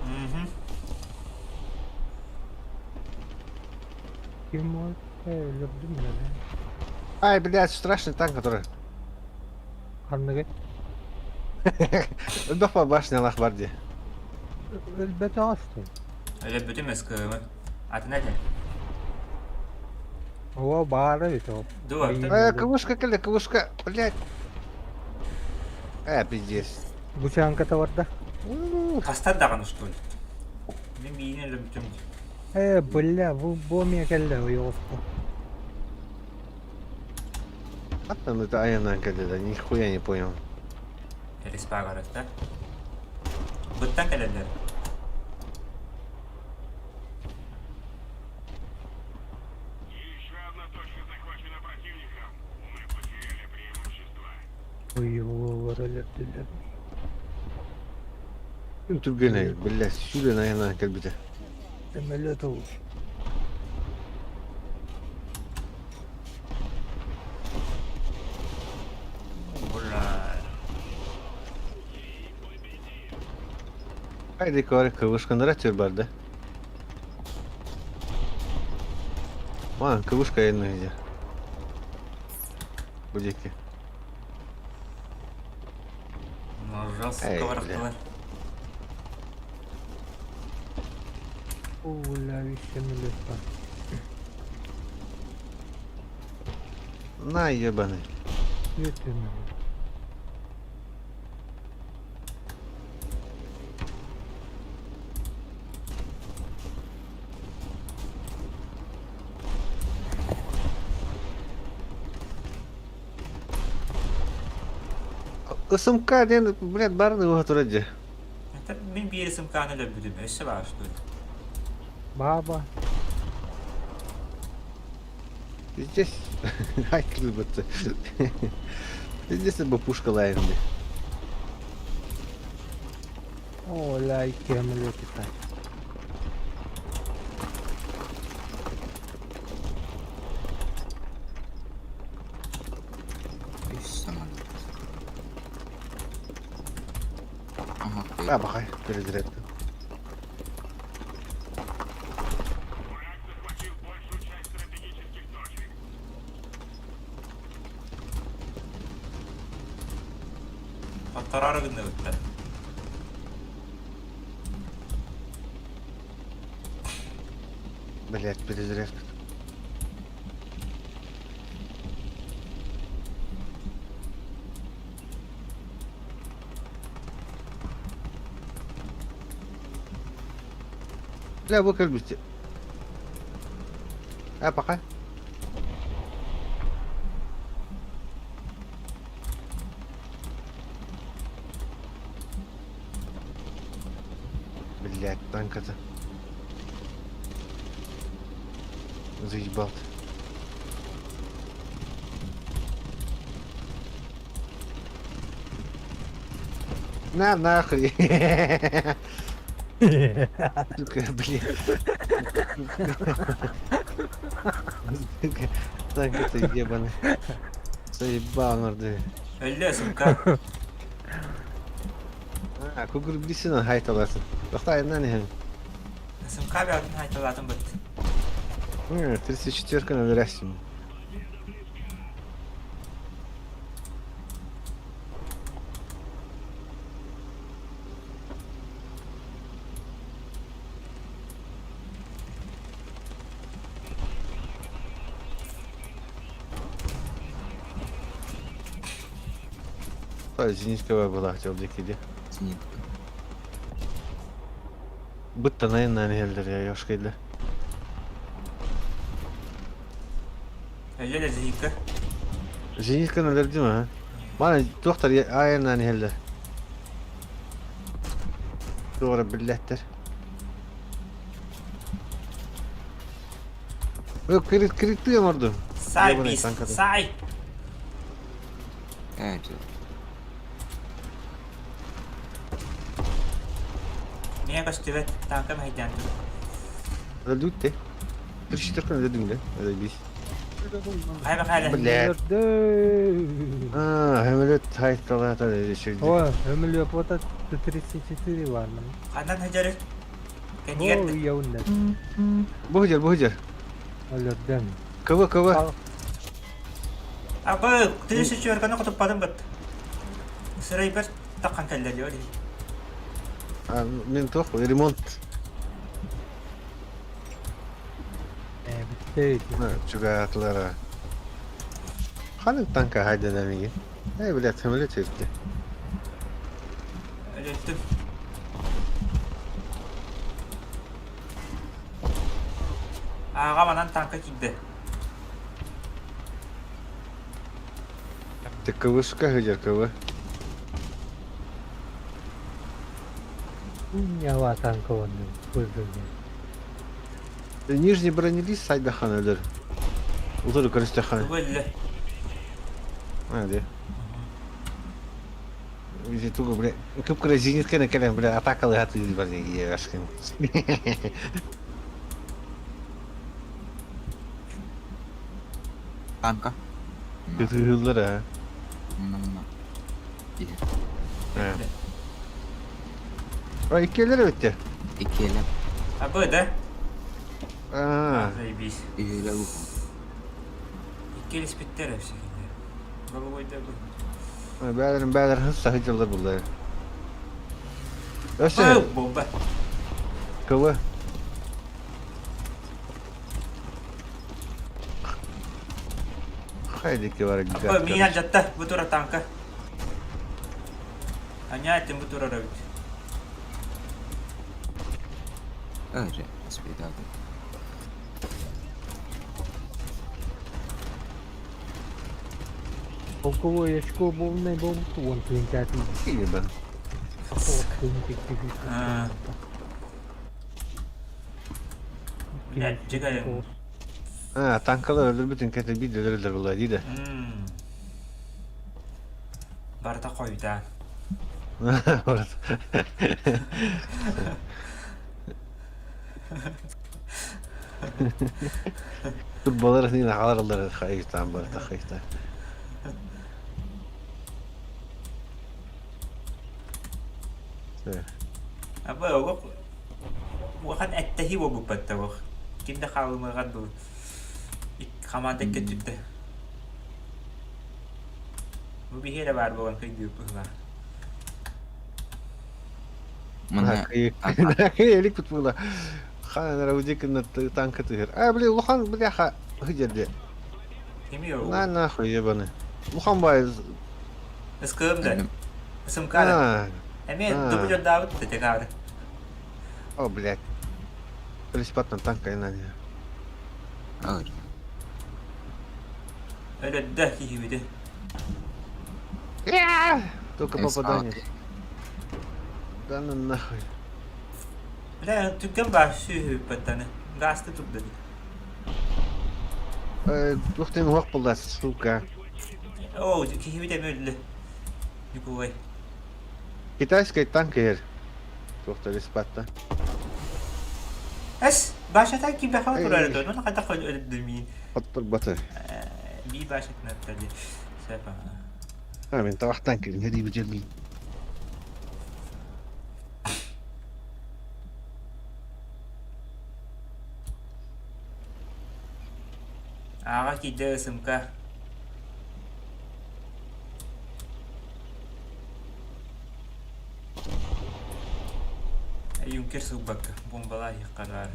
Мгм. Ким ол? Өлөрдүм да. Ай, блядь, страшный танк, который. Ханныгы? Өлбөх бар башнялах бар дии. Өлбөтө астын. Өлөрбүтүм СКМ. Атын этэ. О, баара бит ол. Дуо. Э, квшка кэллэ, квшка, блядь. Э, пиздец. Гусянка барда. Хастар даҕаны что ли? Мин биини өлөрбүтүм. Э, бля, бу бу эмиэ кэллэ ойоҕоско. Аттан это айанан кэллэ да, нихуя не понял. Респагарыста. Быттан кэлэллэр. Ой, олор өлөрдүлэр. Күн түргэнэ, блядь, сүүрэн айанан кэлбитэ. Самолет ол. Бля. Хайди квшканара төр бар да. Ман, квшка айанна где. Бу диэки. Жестко Эй, бля. барахтылар. О, бля, весь самолет бар. На, ебаный. Өтемін. СМК диэн, блядь, барын ыга турар дии. Это мин биир СМК-ны өлөрбүтүм. Өссө баар что ли? Баба. Здесь. Ай, кылбытты. Здесь бы пушка лайнды. О, ля, икки самолет тай. Үс самолет. Ага, А, бахай, перезарядка. Хотторор гынныбыттар. Блядь, перезарядка. Бля, бу кэлбит. А, пока. Танката. Заебал ты. На нахуй. Сука, блин. Сука, танк это ебаный. Заебал, морды. Өллө сумка. А, кугур билсин хайталасın. Тохтай на не. Сумка бәтин хайталатын бит. 34-ка набирайся. Зенитка была, хотел дикий Зенитка. Бытта наин хелдер я ёшкайда. Өллө зенитка. Зенитка нөлөрдүм а. Мана доктор айынан хелдер. Doğru billеттер. Yok крит критты орду. Сай Ебаный бис. танкада. Сай. Әже. Мия көстүбэт танка мәйдән. Öldük 34 öldürdüm de. Öyle biz. Хайба хайла. Блядь. Өлөрдө. А, Хемелет хайталата решили. О, өмүлү вот 34 var mı? Ханан хажары. О, Кенигер. яунда. Бухжер, бухжер. Өлөрдөн. КВ, КВ. Абы, тилisi чөргәне котып бит. Сырай бер таккан кәлләр йори. А, мен тох, ремонт. Битти. Чугатлара. Ханын танка хайда намиги. Эй, блядь, самолет өтті. Өлөттүм. Ага, манан танка кидде. Ты КВшка хыжар КВ. Ява танка оны. Көздүгө. Нижний бронелист сайда хан өлөр. Утыры көрүстө хан. Түгөллө. А, де. Бизи тугу, бля, көпкүрө зениткени келем, бля, атакалы хаты бар ашкын. Танка. Hızlılar ha. Мына мына. Ha. А, иккелер өттө. Икелеп. Абы да. А, Заебись. Иеле уху. Иккелес биттер вообще. Головой да бу. бәлерин бәлерин хыз сахыжылар булдар. Өсө, Ой, бомба. КВ. Хайди бар Абы, мия жатта, бу тура танка. Аня, тем бу тура рабит. Әже, аспидады. Полковой очко болмай болмушту, он твинтати. Ебан. А. Блядь, жигай. А, танкалар өлөр бүтүн кете бир өлөр булар дейди. Барда койда. Вот. Турбалар нина аларлар хайстан бар та хайста. Абы, ог Уахан әттәһи бу батта бу. Кимдә калмаган бу. Команда көтүттә. Бу бихере бар булган кыйды бу. Мына Элик тут было. Хан раудик на танка тыгыр. А, блин, Лухан, бляха, где Кими ул? На нахуй ебаный. Лухан бай. СКМ да. СМК да. Эме дубль давыт да тегары. О, блядь. Бесплатно танка и на не. Әже. Öyle да киһибиде. Только попадание. Да ну нахуй. Бля, түргэн баар сүүһүппэттаны. Гаасты турда дии. Туох диэн уһуох буолла, сука. Оо, киһибит эмиэ өллө. Ньукулай. Китайскай танк иһэр. Туох да респатта. Эс, башата кимбэхэ турар этэ. Оны хайдах өлөрдүм Оттор баты. Би башатын аттады. Сөп. А, мен табақтан кирин, хәди бу Аҕа киирдэ СМК. Юнкер сылбакка бомбалаа иһиэххэ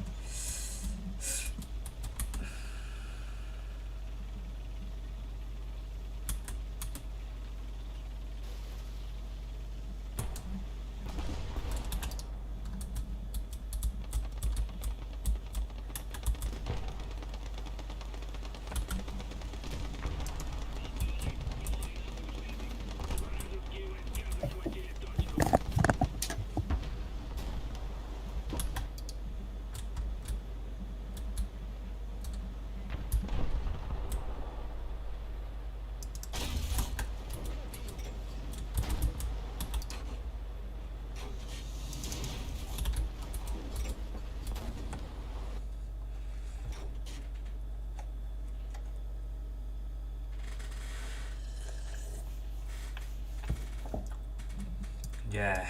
Дьэ.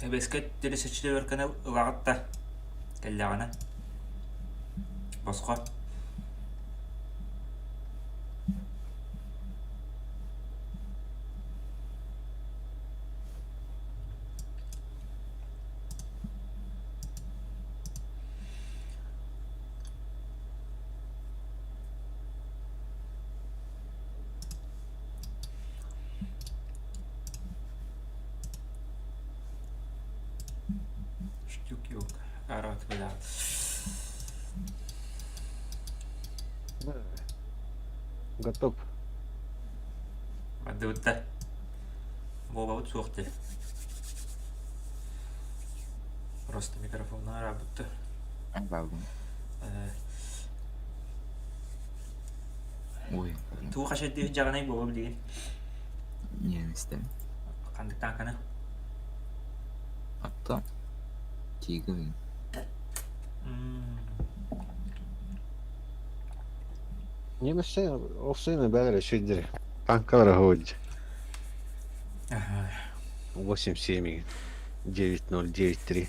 Эбэскэ телесөчтөбөркөнө ылаҕыт да кэллэҕинэ босхо Штук юг. Арат бля. Готов. Бардыбыттар. Буолабыт суох дии. Просто микрофонна арабытты. Бабым. Ой. Тугу хашайдыы дьаҕанай буола билигин. Немецтен. Ханнык таанканы? Атта. Тигр. Немецтен овсыны бәрі шүйдір. Танкалар ходит. Ага. 8-7, 9-0, 9-3.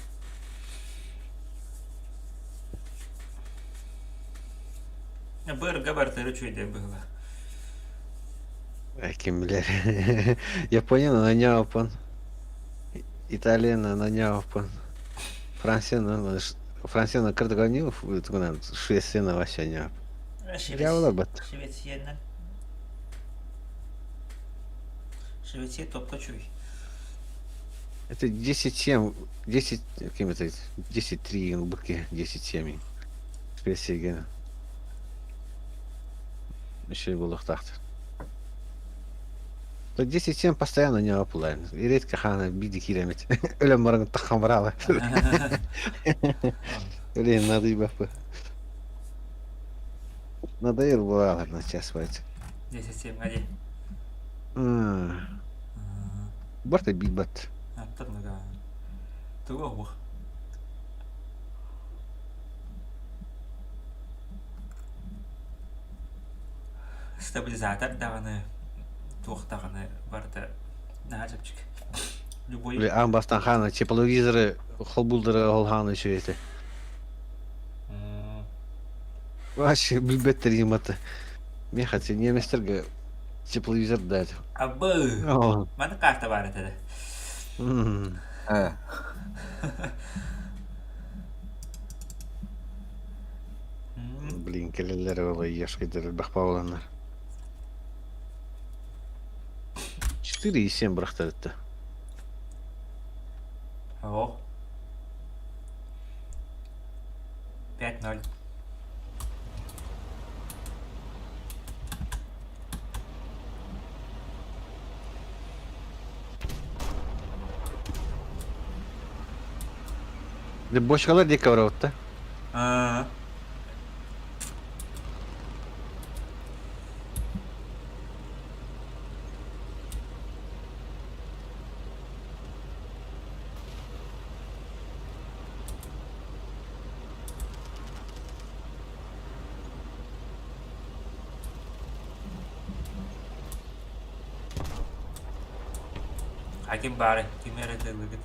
Бырга бартыры чуйде было. Ким билэр. Японияны наняаппын. Италияны наняаппын. Францияны Францияны кырдыган тугунан Швецияны вообще не. Дьявола бат. Швециянан. Швеция топка чуй. Это 10-7, 10, кем это, 10-3 быки, 10-7. Швеция Еще буолуохтаахтар. 10-7 постоянно не опулайн. И редко хана биди киремет. Өлөм баран тахамрала. Блин, надо и бапы. Надоел была на час хватит. 10-7 один. Барта бит бат. Аттарныга. Тугу оһуох. Стабилизатор даҕаны, туох даҕаны барыта наһаа чэпчэки. Любой Били аан бастаан хаана тепловизоры холбуулдара ол хаана үчүгэй этэ. Вообще билбэттэр юматы. Меха немецтерге тепловизор дать. Абы! Маны карта бар этэ. Блин, кэлэллэр ол ешкайдар элбэх павланнар. 4,7 бырахтарытта. О. 5-0. Бочкалар диэки барабытта. Аа. А ким баары? Ким эрэ тыллыгыт?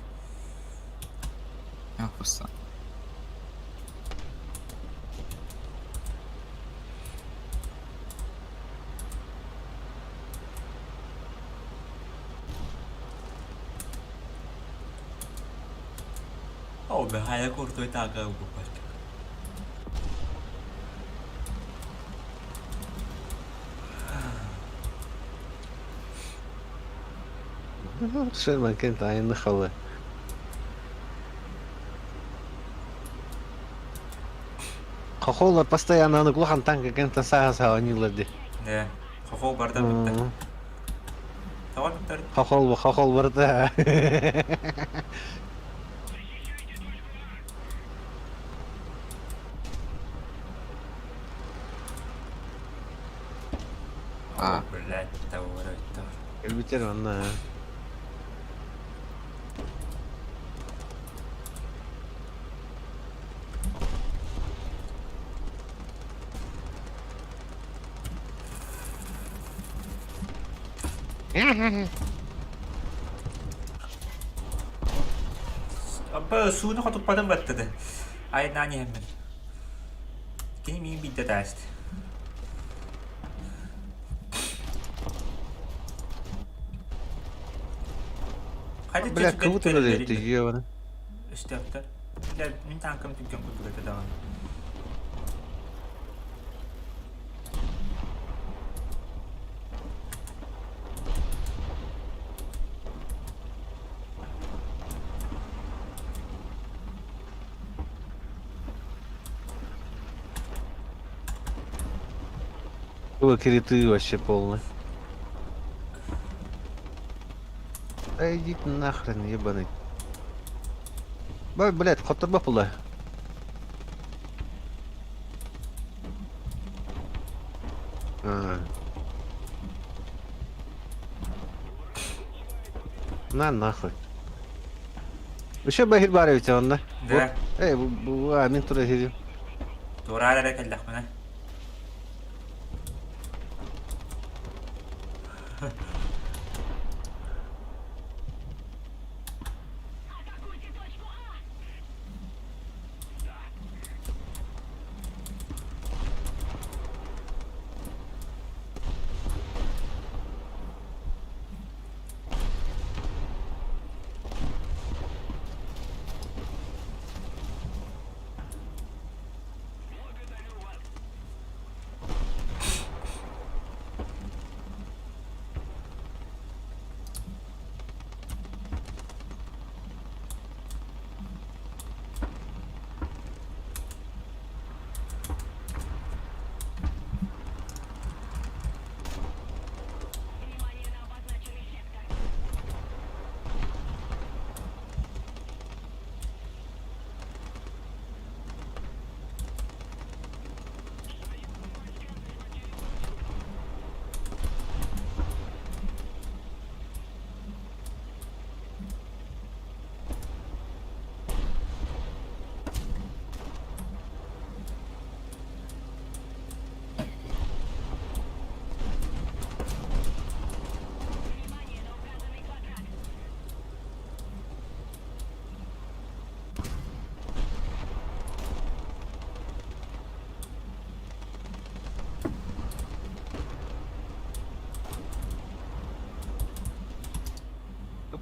Охуса. О, Михаил куртой так ылбыппат. Шерман кент айынны халы. Хохоллар постоянно аны улахан танка кентен саха саха ойнуулар ди. Да, хохол барда бутта. Тоҕо буттар? Хохол хохол барда. А. Блядь, того Кэлбитер онно. Абба сууну хотуппатын баттады. Айнаан иһэммин. Кини миин биирдэ тааст. Бля, кого ты ты ебаный? Өстөөхтөр. Мин танкам түргэн курдук этэ даҕаны. Было криты вообще полный. Да иди ты нахрен, ебаный. Бай, блядь, хотторба була. А. На нахуй. Еще Бахир Баревич онно. Да. Эй, бу, а, мин тура сидим. Тура эрэ кэллэхпинэ.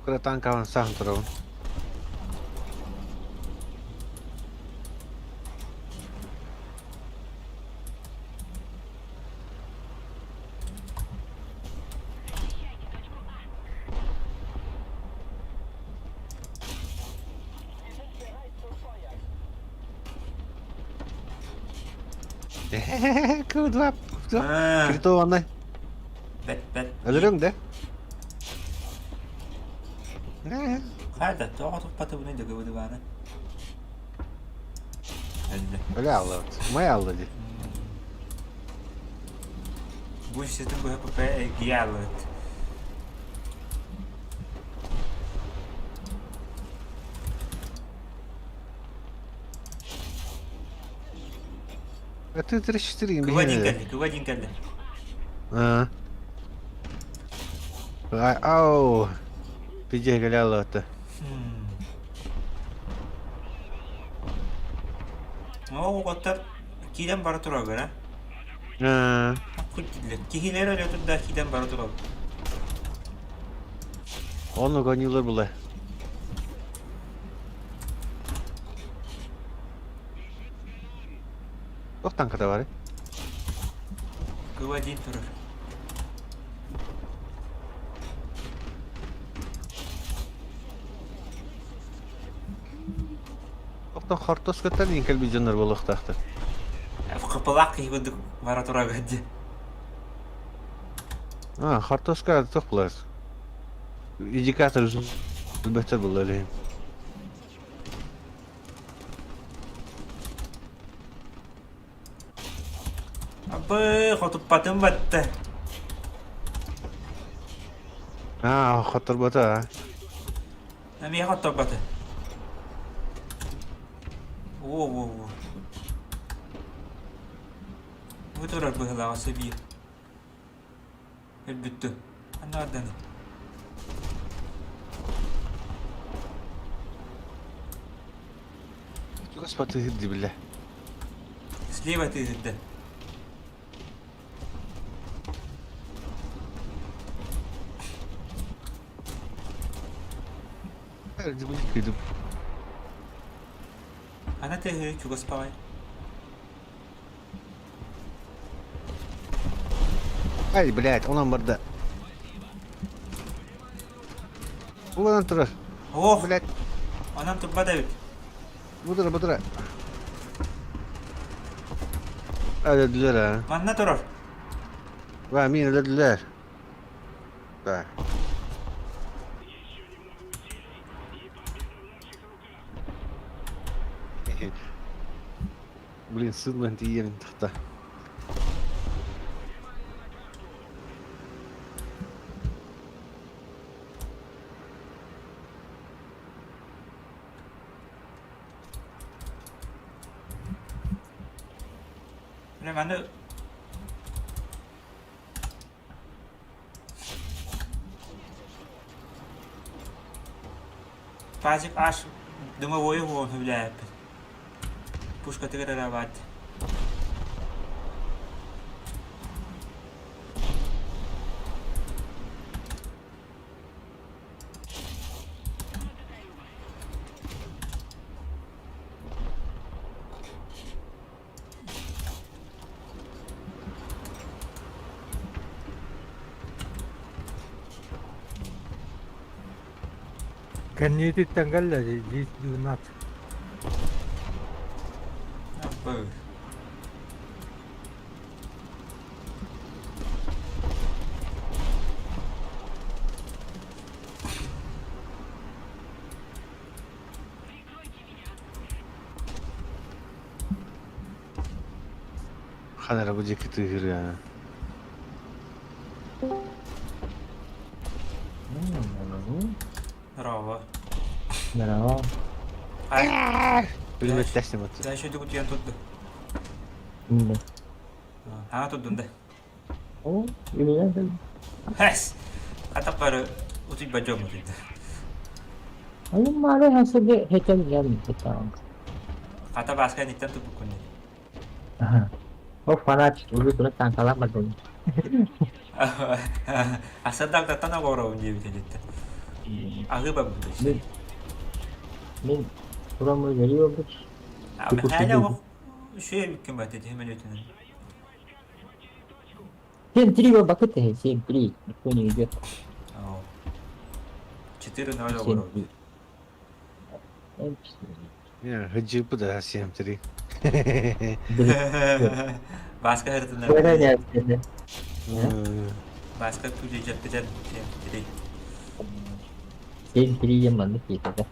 Кыра танкабын саһан турабын. Кудва. Критованный. Бэт бэт. Өлөрөҥ да? Хайда, тоҕо туппатыбыный дыгыбыдыбааны? Өллө. Өлө аллабыт. Май алла дии. Бу ситин быһа ПП эргийэ аллыбыт. Ты 34 Кыва дин кэллэ, кыва дин кэллэ. Ау. Пиздец галяло-то. Оо, оҕоттор киирэн бара тураллар, а? Киһилэр өлө турда киирэн бара тураллар. Оны гонилар була. Туох таҥката барый? Кыва диэн турар. Оттон хортуоскаттан иин кэлбит дьоннор буолуохтаахтар. Кыпылаах киһи курдук бара турар дии. А, хортуоска туох буолар? Индикатор билбэттэр буолла илиһин. Абы, хотуппатым батта. Аа, хотторбото. Эмиэ хотторбото. Во-во-во. Бу турар быһылааҕа сөбиэ. Өлбүттү. Ханна барданы? Чугас батыһыр дибилэ. Слева тыыһырда. Кыйдым. Ана тыһы чугас баҕай. Ай, блядь, онон барда. Уланан турар. Ох, Блядь, онон турбат эбит. бу тура. Өлөдүлэр а. Манна турар. Ва, мин өлөдүлэр. Да. Блин, сыллан тиийэн тахта. Бля, маны Пазик аш дымовой уон хүлээппит. Пушкатыгар эрэ баат. Кэнниититтэн кэллэ дии 12. Аппы. Ханара бу диэки тыыһырыа. Здорово. Здорово. Ай, Бүлүмэттэстим от. да еще дегут турду. Да. Ана турдун да. О, и меня да. Хэс. Атаппары утуйба дьон утуйда. Аны мары хасыгы хетен ян хетан. Хата бааска ниттэн туппуккун дии. Ага. О, фанат, уже туда танкалар бардым. Асадактаттан оҕоробун диэбит эдиттэ. Аһыы барбыт. Мин мин турам үлэлии барбыт. Мэхээлэ олох үчүгэй эбиккин бат ити мүнүүтүнэн. 7-3 барбакыт эһи, 7-3. Никто не идет. 4-0 олорор. 7-3. Хыдьыыппыт да 7-3. Бааска һырытынар. Бааска күлү дьэппитэн 7-3. 7-3 диэн маннык диэтэ.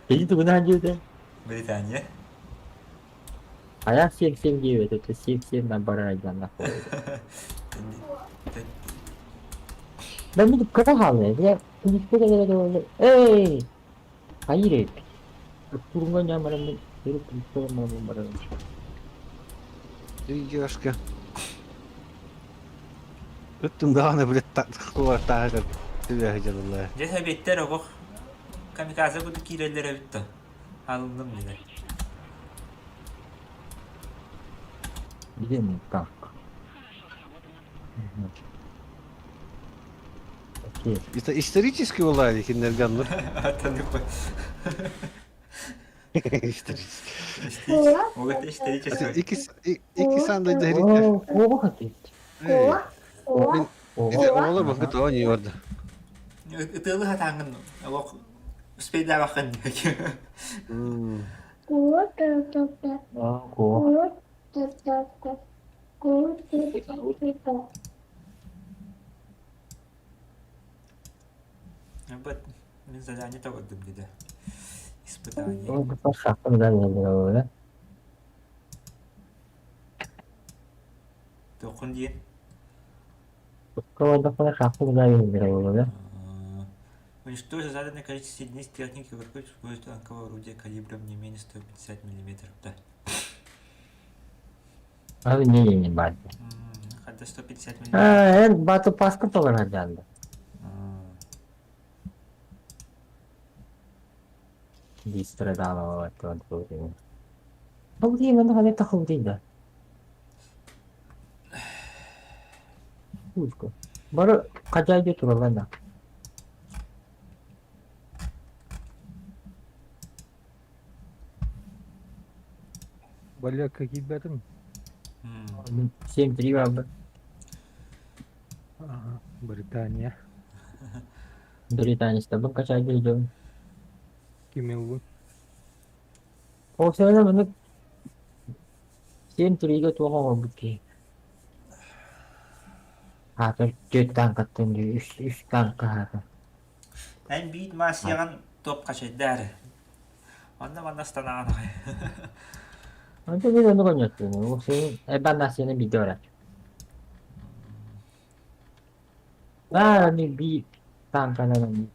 Кини тугунаан диэтэ? Британия. Айах 7-7 диэбит, это 7-7 на барайдан Да мы кыра хаалла, я Эй! Хайыр Турунга ньамарым, барам. Девушка. Ыттым даҕаны блядь тааһыгар түбэһэ дьалыллар. Дьэ сэбиэттэр олох камикадзе курдук киирэллэр эбит да. Алынным дилэр. Где мы так? Окей. Это исторический буолла кинилэргэ оннук. Атаныппа. Исторический. Ол это исторический. Икки сан дойду хэрийдэр. О, куоба хатыт. Ити оҕолор бакыт оонньуу барда. Ытыалы хатааҥҥын олох успейдаабаккын Ого. Быт мин задание тоҕордум диде. Испытание. Ол шахтам да да. Тохун диэн. Куоба шахтам да да. Уничтожить заданное количество единиц техники игроков используя танковое орудие калибром не менее 150 мм. Да. А не не не бат. Хадда 150 мм. А, эн бату паска толорар жанды. Быстро давала Хогди мен хали та хогди да. Узко. Бары кажайда туралар да. Баля киирбэтим. 7-3 барбы. Ага, Британия. Британецтабын качайда идем. Кимилбын. Ол сәле мені 7-3-ге туға оңбут ки. Хатыр 4 танкаттан 3 3 танка хатыр. Эн биит маасыйаҕын топ хачайдаар. Онно манна станаҕын аҕай. Онто мен оны коньяттым. Ол сен эбан насыны видео ара. Аа ми би танканан.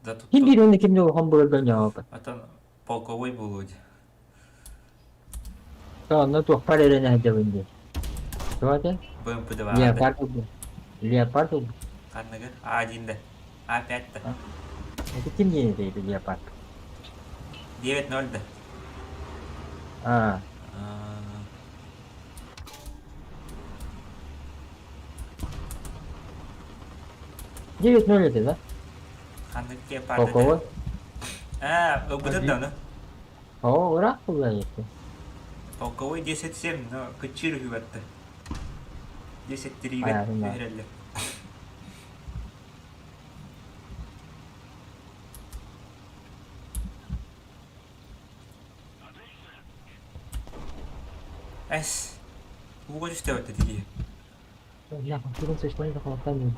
Да тут Ким бир оны кимде охон бөлгөн жауап. Отон полковой буолуо дии. Онно туохпар эрэнэ сылдьабын дии. Туох БМП-2 Леопард Леопард Ханныгы? А1 да. А5 да. Это ким диэн этэй леопард? 9-0 да. Аа. 9-0 этэ да? Ханнык леопард Полковой? Аа, ылбытын да ону. Оо, ыраах буолла эти. Полковой 10-7, но кыччыыр үһү барда. 10-3-гэ Айаҕын түһэрэллэр. Эс, ууга түстэ эбит дии. Я конференция холотами.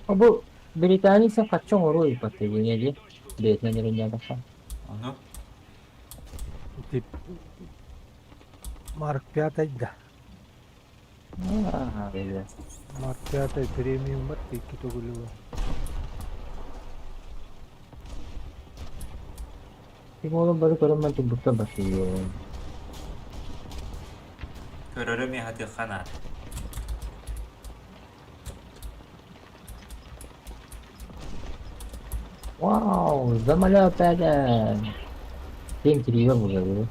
Бу Британия хачча оҥоруо ыйпатта диҥэ дии бэйэтинэн эрэннээтэххэ Ону Тип Марк пятый да. Аа, бile. Марк пятый премиум бар икки төгүлү бар. Тимур бары көрөн баран турбуттар басыйыа. Көрөрө миэхэ тыахха наада. Вау, самолет это! Кем телевизор уже был?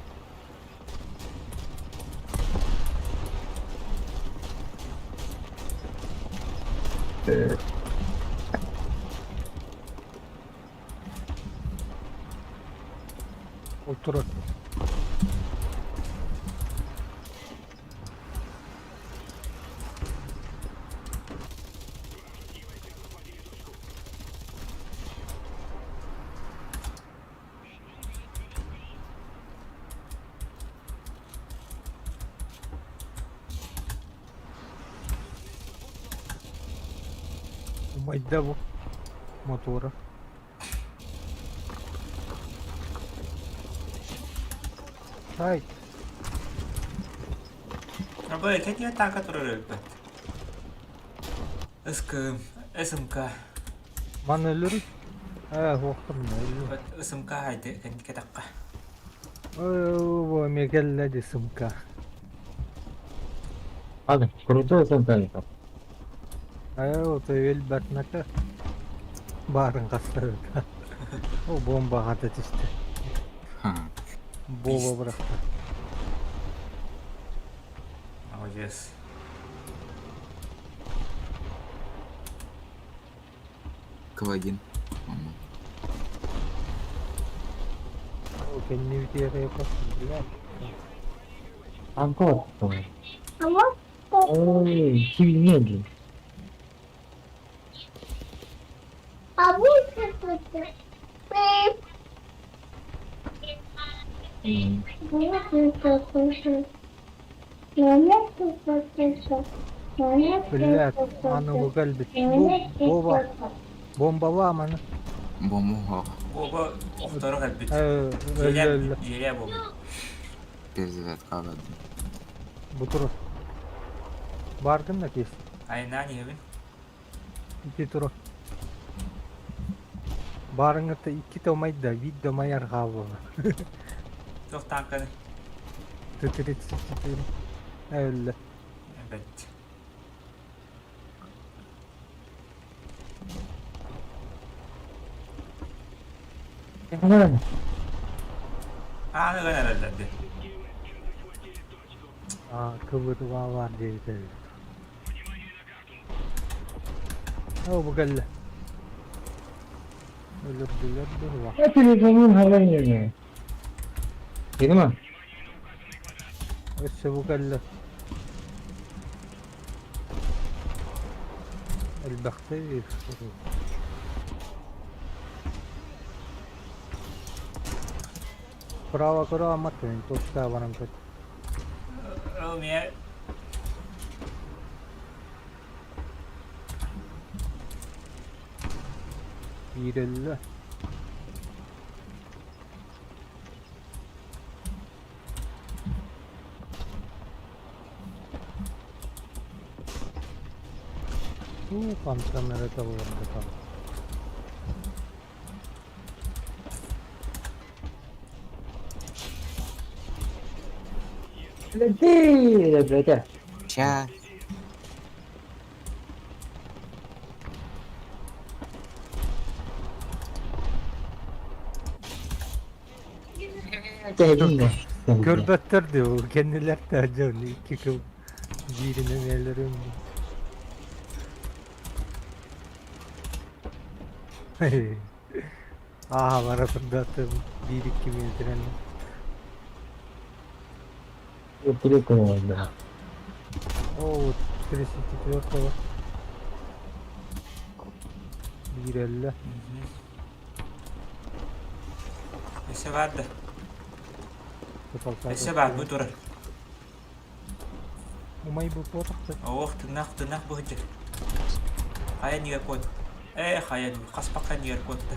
Otur. Умайда бу мотора. Ай, Абы кэтиэ атака турар өлбөт. СК, СМК. маны өлөрү. Ээ, хуохтум өллү. СМК хайды кэнникэ тахха. Оо, мекелле ди сымка. Ладно, крутой СМК. Ээ, ото өлбөтмөтө. Баарын хастарыта. О, бомба хата түстэ. Ха. Боба бырахта. Молодец. Квадин. Мама. О, кэнни бүтиэрэ просто, блядь. Анкор. Ой, сильнее. А вот это Блядь, аны бу кэлбит. Бу боба бомбалаа маны. Бомбу хох. Оба охторо кэлбит. Ээ, өллө өллө. Дьиэлээ буолбут. Перезарядка барды. Бу тур. Бардым да кес. Айнаан иһэбин. Ити тур. Барыңыта икки томайда, вид домаяр хаалла. Туох тааҥканы? Т-34. Өллө. Бэт. Ааны гынан эрэллэр дии. Аа, кыбырва бар диэбит О, бу кэллэ. Өлөрдүлэр быһыла. Я перезвонил, говорили. Видимо? Өссө бу кэллэ. Элбэхтэ Право көрө аммат точка баран көт. Ол миэ Биир өллө. Уу, хантан эрэ табыллар Лети, ребята. Ча. Көрбөттөр дии, кэннилэр да дьон икки кыл бииринэн өлөрүм. Ааһа бара турдатым биир икки метрэн. Прикольно. О, 34-го. Биир өллө. Өссө баар да. Өссө баар бу турар. Умай бу буотахта. Ох, тыҥнах тыҥнах быһыдьы. Хайа нигер куот. Ээ, хайа хаспакка нигер куотта.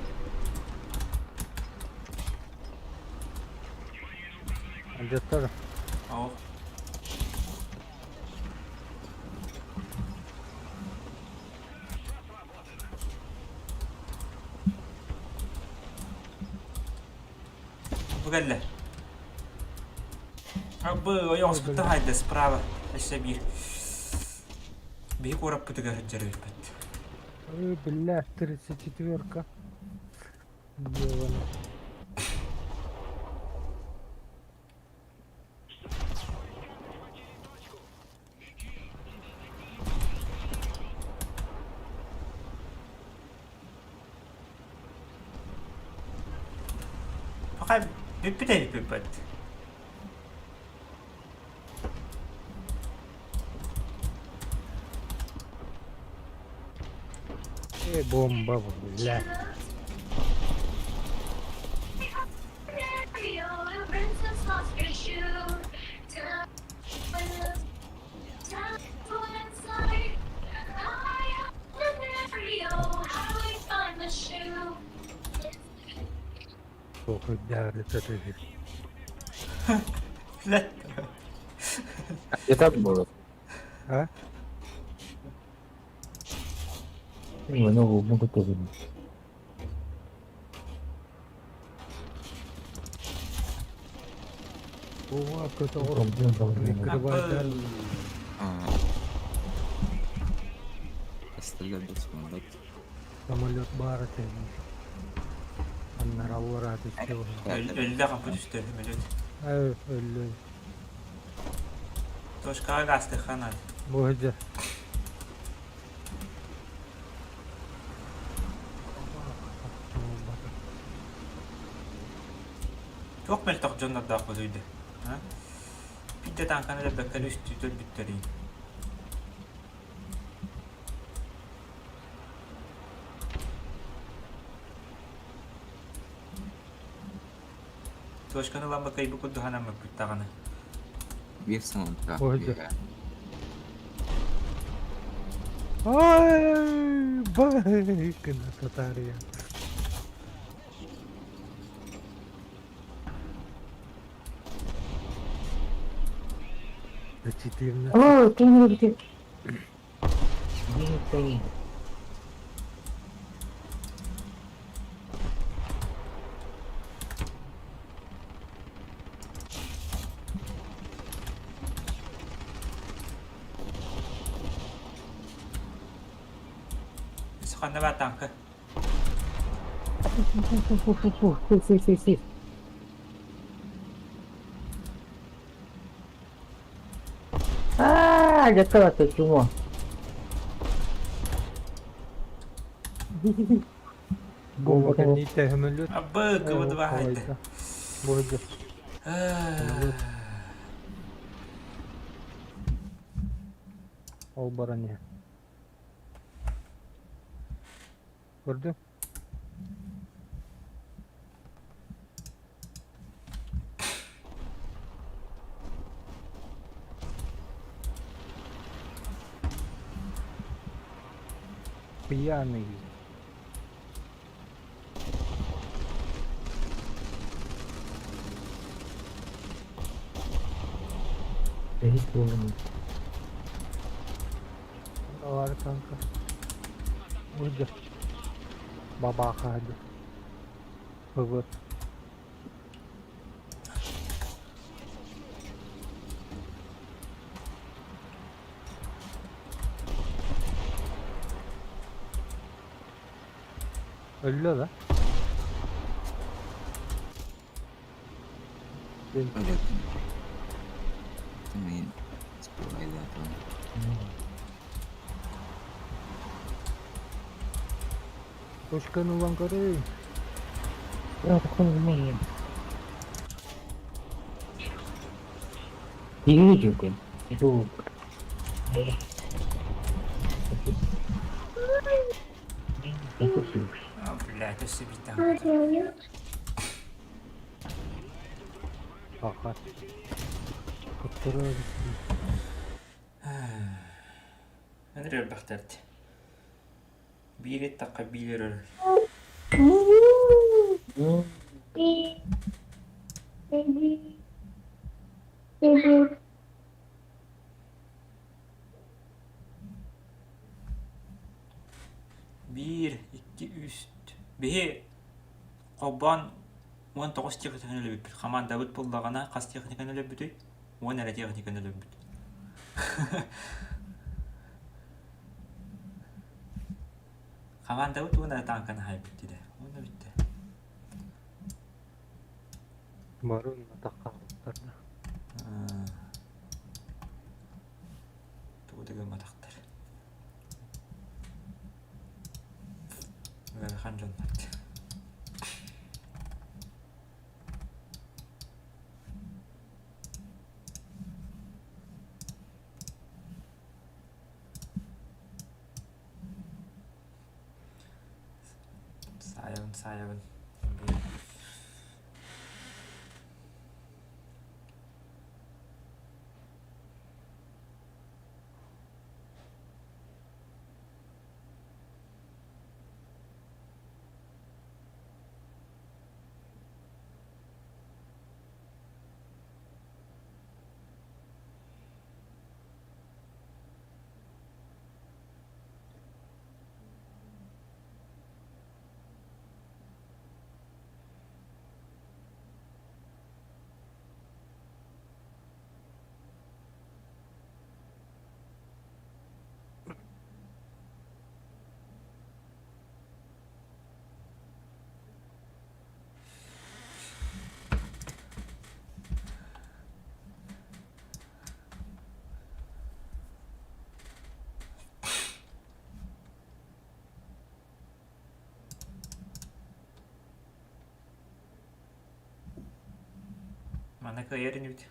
Алдьаттар. Ох. Бу кэллэ. Бу ойоҕоспуттан хайда справа өссө биир. Биһи куораппытыгар сылдьар эбиппит. Ой, бля, 34-ка. Ёбана. Пока бүппүт эбиппит. Э, бомба, бля. Это было. А? Ну, могут тоже. Стрелять самолет. Самолет баар этэ. Аннараллар Өллө хапы түстэ самолет. Эй, өллө. Точкаҕа гаастыхха наада. Бу сылдьар. Туох мөлтөх дьоннордоох бутуйда? Биирдэ тааҥканы өлөрбөккө үстүү өлбүттэрий. Точканы ылан бакайбы курдук анаммыппыт даҕаны. Биир самолетка. Ай, бай, гына татария. За 14. О, ты не ты. Ты. Ханна баар тааҥка? Си, си, си. Аа, готово, чмо. Бомба кэнниттэн көмөлүт. Абы, КВ-2 хайда. Бу Ол баран иһэр. Көрдүҥ? Пьяный. Бар танка. Уйда. Бабаха. Вот. Өллө да? Мен успевай Точканы ылан көрөйүн. Блядь, өссө биир тааҥка. Аха. Куттара Ыныры элбэхтэрт. Биир эттэххэ биир өрөр. Биир, икки, үс. Биһи холбоон 19 техниканы өлөрбүппүт. Хамаандабыт буллаҕына хас техниканы өлөрбүтүй? 10 эрэ техниканы өлөрбүт. Хамаандабыт 10 эрэ тааҥканы хаайбыт диде. Уонна бүттэ. Бары атахха хаалбыттар да. Тугу да гымматахтар. Ыарахан дьоннор. Саайабын, саайабын. Манна кыайар инибит.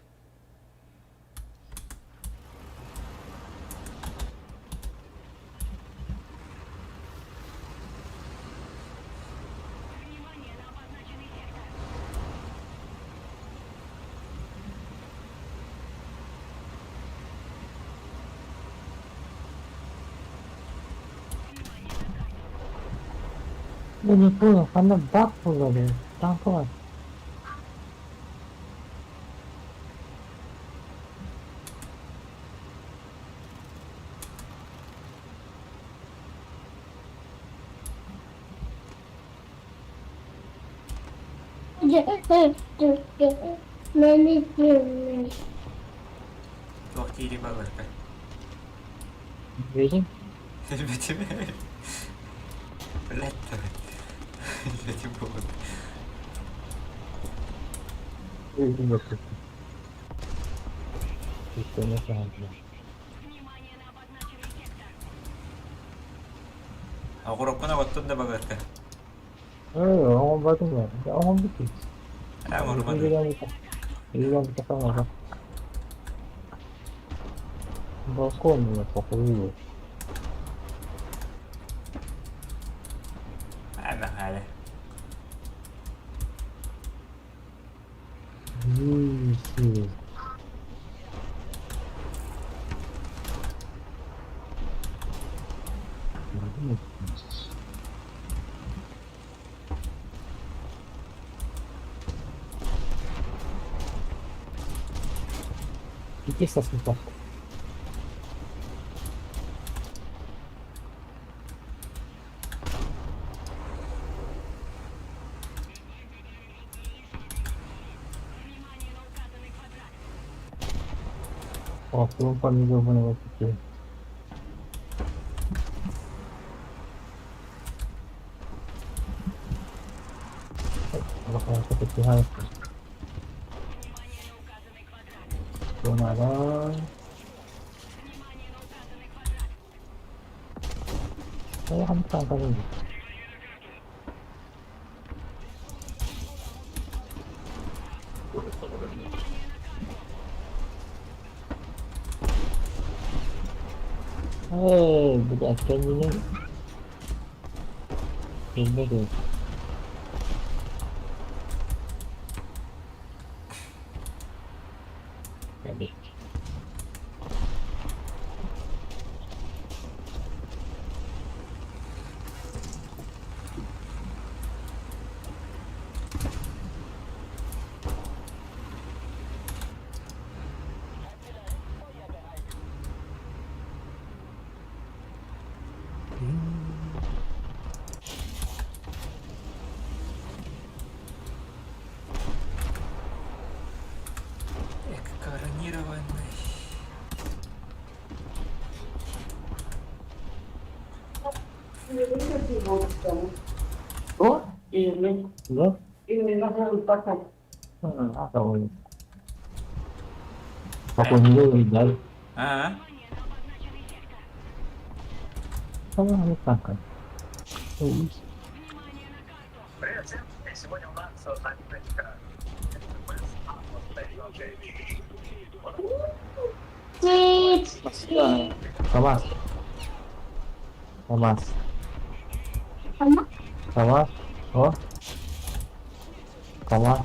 Я не понял, она баг была, блин. Танковая. Туох диирий балыырга? Видим? Билбэтим. Блядь, билбэтим буолбут. Видим, Оҕуроккун оҕоттун да балыырга. Оҥорботум ээ, оҥорбут Ээ, оҥорбатым. Балкон у нас похуй. Ээ, мэхээлэ. Иси. Иди со смысла. О, он помидор купил. Эй, блядь, kendini Eline gör. Tabii. Да? Какой-нибудь, Аа? да? КамАЗ. КамАЗ. КамАЗ. О. КамАЗ.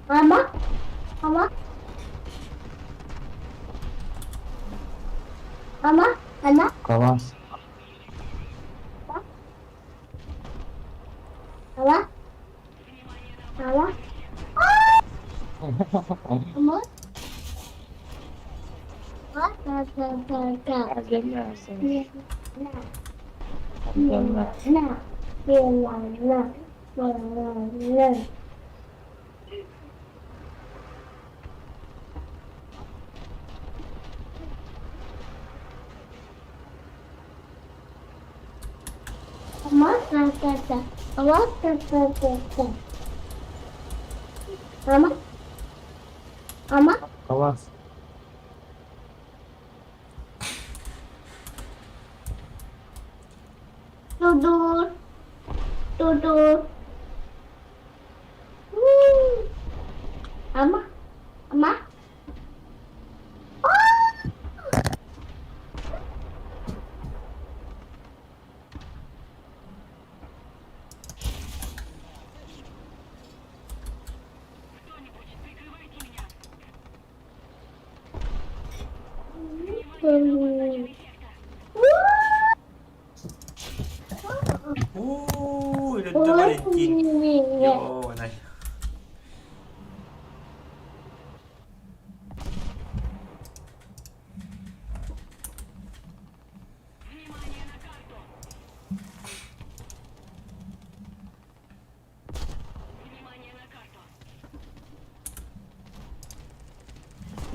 Мама? Мама? Мама? Она? КамАЗ. Мама? Мама? Мама? Мама? Мама? КамАЗ. Тудур. Тудур. Мама? Мама? Уу, өлөрдө Валентин. Йоо, най.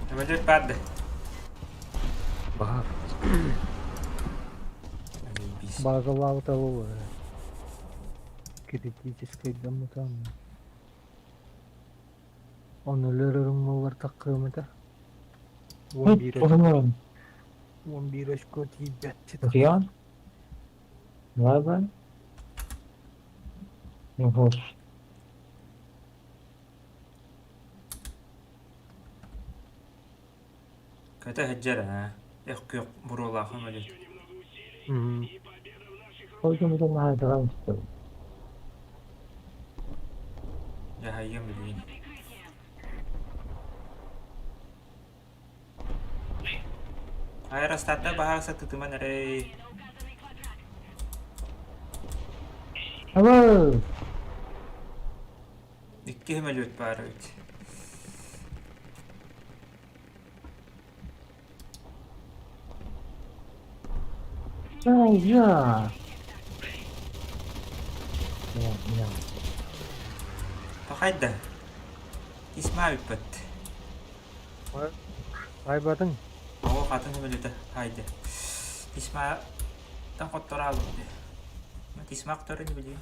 Самолет падает. Баар. Заебись. Базалаабыта буолуо. Критическай даммытан. Ону өлөрөрүҥ буоллар таккыам этэ. 11 Oğlum. 11 очко тиийбэт. Океан. Ладно. Ну вот. Көтө сылдьар аа. Эх күөх буруолаах самолет. Koydum da nerede istiyorum. Дьаһайыам билигин. Аэростатта баһаалыста тытыман эрэй. Hello. Икки самолет баар эбит. Ай, я. Я, я. Пахайда. Исма бүппэт. Айбатыҥ. Оҕо хатын самолета хайда. Тисма тан хоттораабыт дии. Тисма акторын билигин.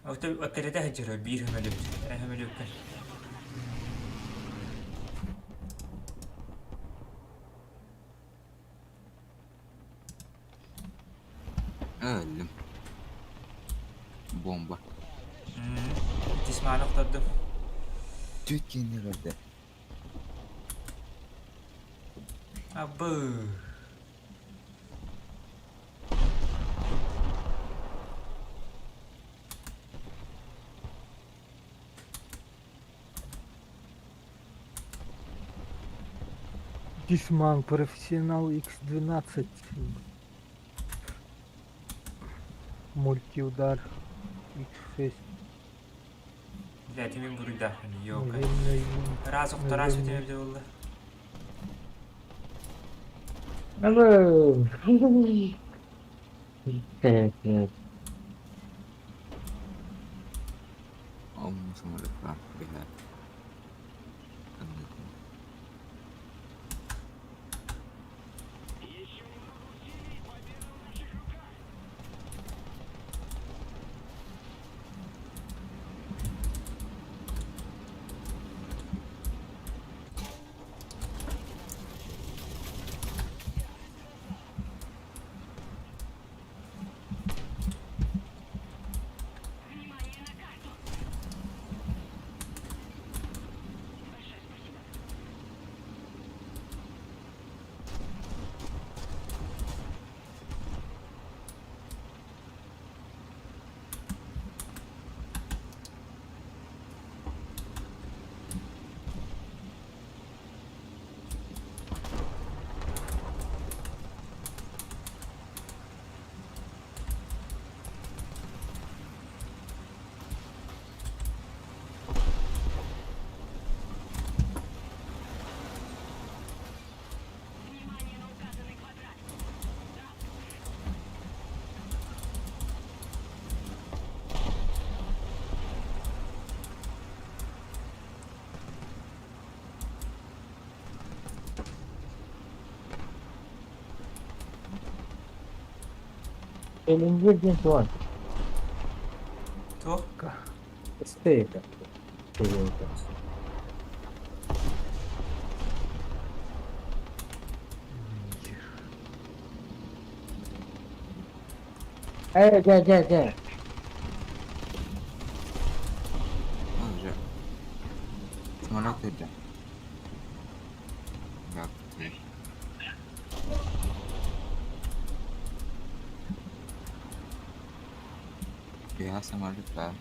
Өккэлэтэ сылдьар биир самолет. Самолекка. Өллүм. Бомба. Тисманы охтордум. Түт киһини өлөрдө. Абы. Дисман профессионал X12. Мультиудар X6. Блядь, мин буруйдаахпын, ёлка. Наземный Раз охтораас үтүө эбитэ буолла. Hello. Evet, evet. Онно самолеттаах бэһэ. Элингир диэн туох? Туох? Стейка. Стейка. Э, дьэ, дьэ, дьэ. Уже. Самолет это. Да. Я самолет, да.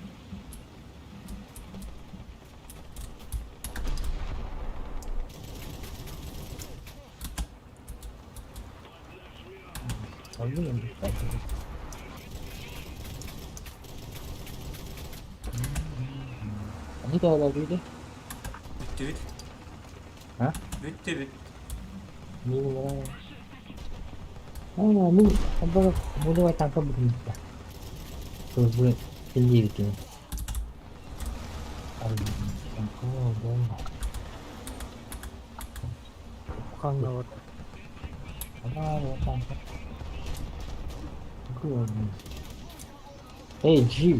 Аны төһөлөөтүгүт? Бүттүбүт. А? Бүттүбүт. Мин мин буду танка бүтүннэ. Бу киллиибитин. Ханна бар. Эй, Джи.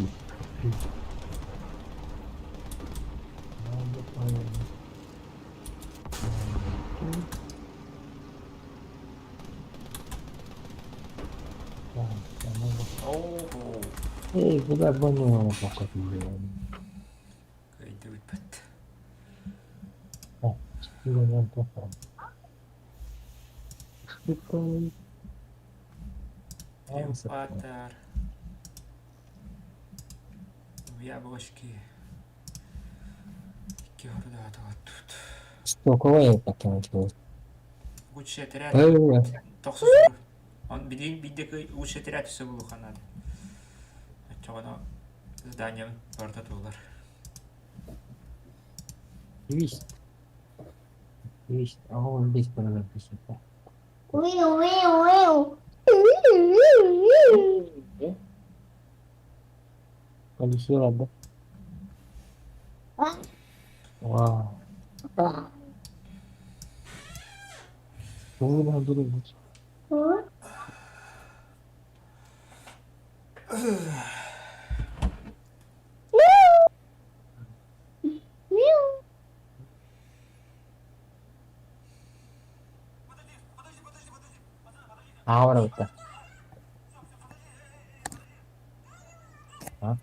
Оо. Эй, куда бы пока Кыайдыбыт. Триумфатор. Яблочки. Икки хордаатаҕат тут. Стоковая покинуть. Лучший отряд. Эй, Тохсус. Он билигин биирдэ лучший отряд өссө булуохха наада. Оччоҕуна зданием барыта туолар. Висть. Висть. А он здесь прописано. Уиу, уиу, уиу. Полетела, да? Вау. Вы Ahora está. А?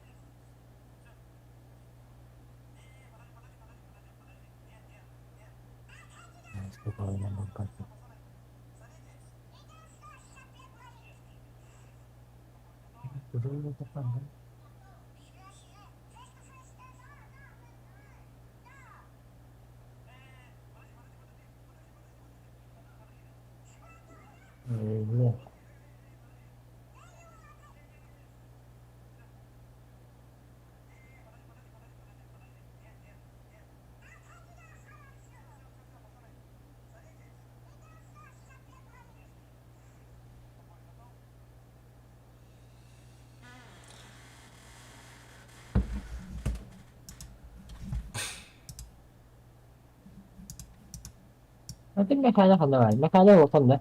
Бля. Атын мэхээлэ ханна баар? Мэхээлэ улахан да?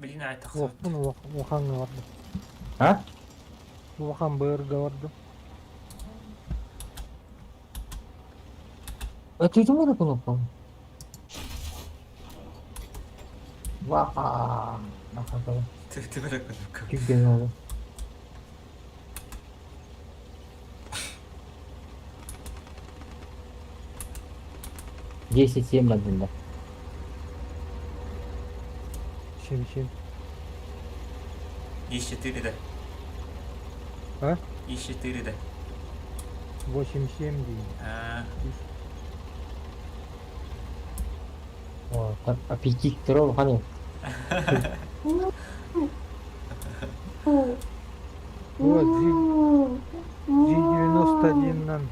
Билин аайы тахсыбыт. Уохпун улахаҥҥа бардым. А? Улахан быырга бардым. Өтүүтүм эрэ кунуппун. Ваа! Нахатала. Түбэрэ кунукка. Кирген олу. 10-7 бардым да. 7-7. 4 да. А? 4 да. 8-7 дейм. Аа. О, аппетит турар ханы. Вот, G91-нан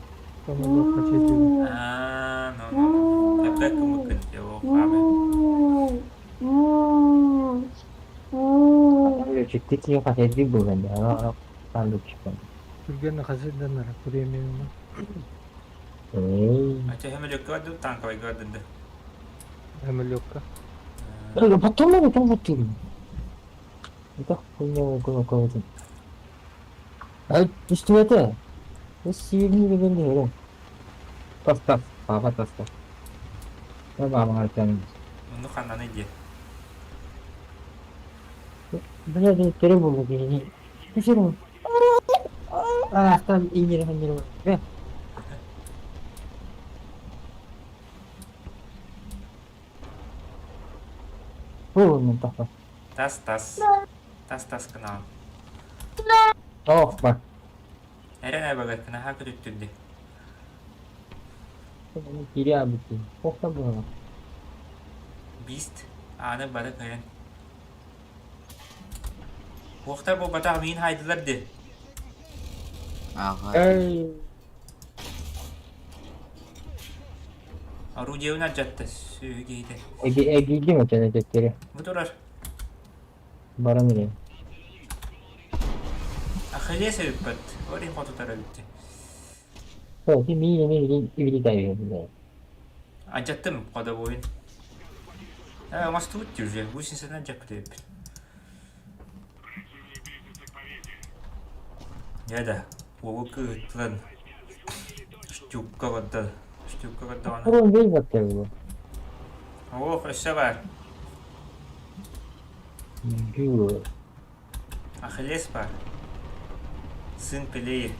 помогло хотеть. Аа, ну ну. Опять кымыкын его хаме. Чиктики хатедик булган да. Пандук чыккан. Түргені хазырдан премиум. Эй. А че хэмэлөккө бардым, танковайга бардым да. Эмилёкка. Потом потом вот ты. Это хуйня около кого-то. Түстүбэтэ. Сиирни деген дeheren. Тас тас. Папа тас тас. Мамаҥар тэн. Мунну ханнаны диэ. Бля, төре булду киһини. Түсірім. Астан иңгере иңгере. Бу тахта. Тас тас. Тас тас гынаҕын. Ох, бар. Эрэн эбэгэр кынаһа көтүттүрдэ. Кири абыты. Охта буолар. Бист ааны бары кыайан. Уохтар буолбатах миин хайдылар ди. Аҕа. Эй. Орудиевын алдьатта сүөһү киһитэ. Эги эгиги мөтөнө төттөрү. Бу турар. Баран иһин. Ахиллес эбиппэт. Орин хотутар эбитти. Ол ти миин эмиэ билин ибили Алдьаттым ходовойун. Э, оҥостубут дии уже. Гусеницаны алдьаппыт эбиппит. Дьэ да, уолу кыыһыттан штюкка барда. Штюкка бардаҕына. Урун бейбаттар бу. Ох, өссө баар. Дю. Ахиллес баар. Сын Пелеи.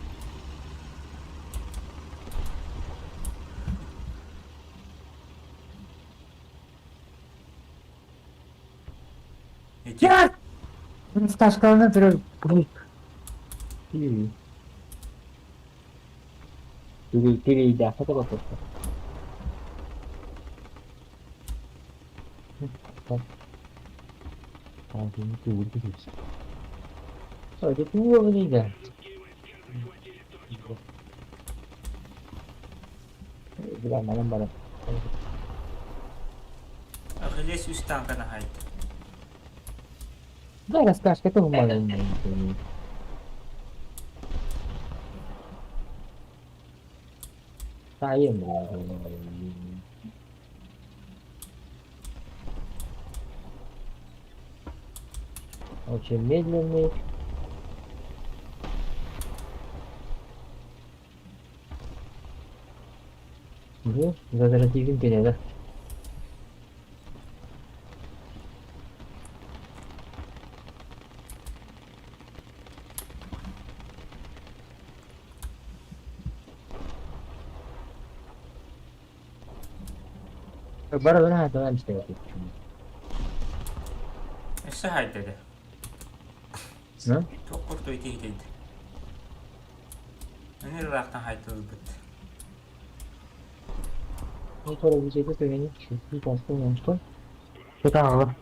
Ити Я! Сташкалана турар. Тириидэххэ тобохтохто. Баран. Ахиллес үс тааҥканы хаайда. Да, расскажешь, это Очень медленный. Бу задаративин кенеде. Барыларын хатылар işte. Өссө хаайда да. Hı? Туох курдук ити иһитэйдэ. Өнөр ыраахтан хаайтылбыт. Сытаҕа.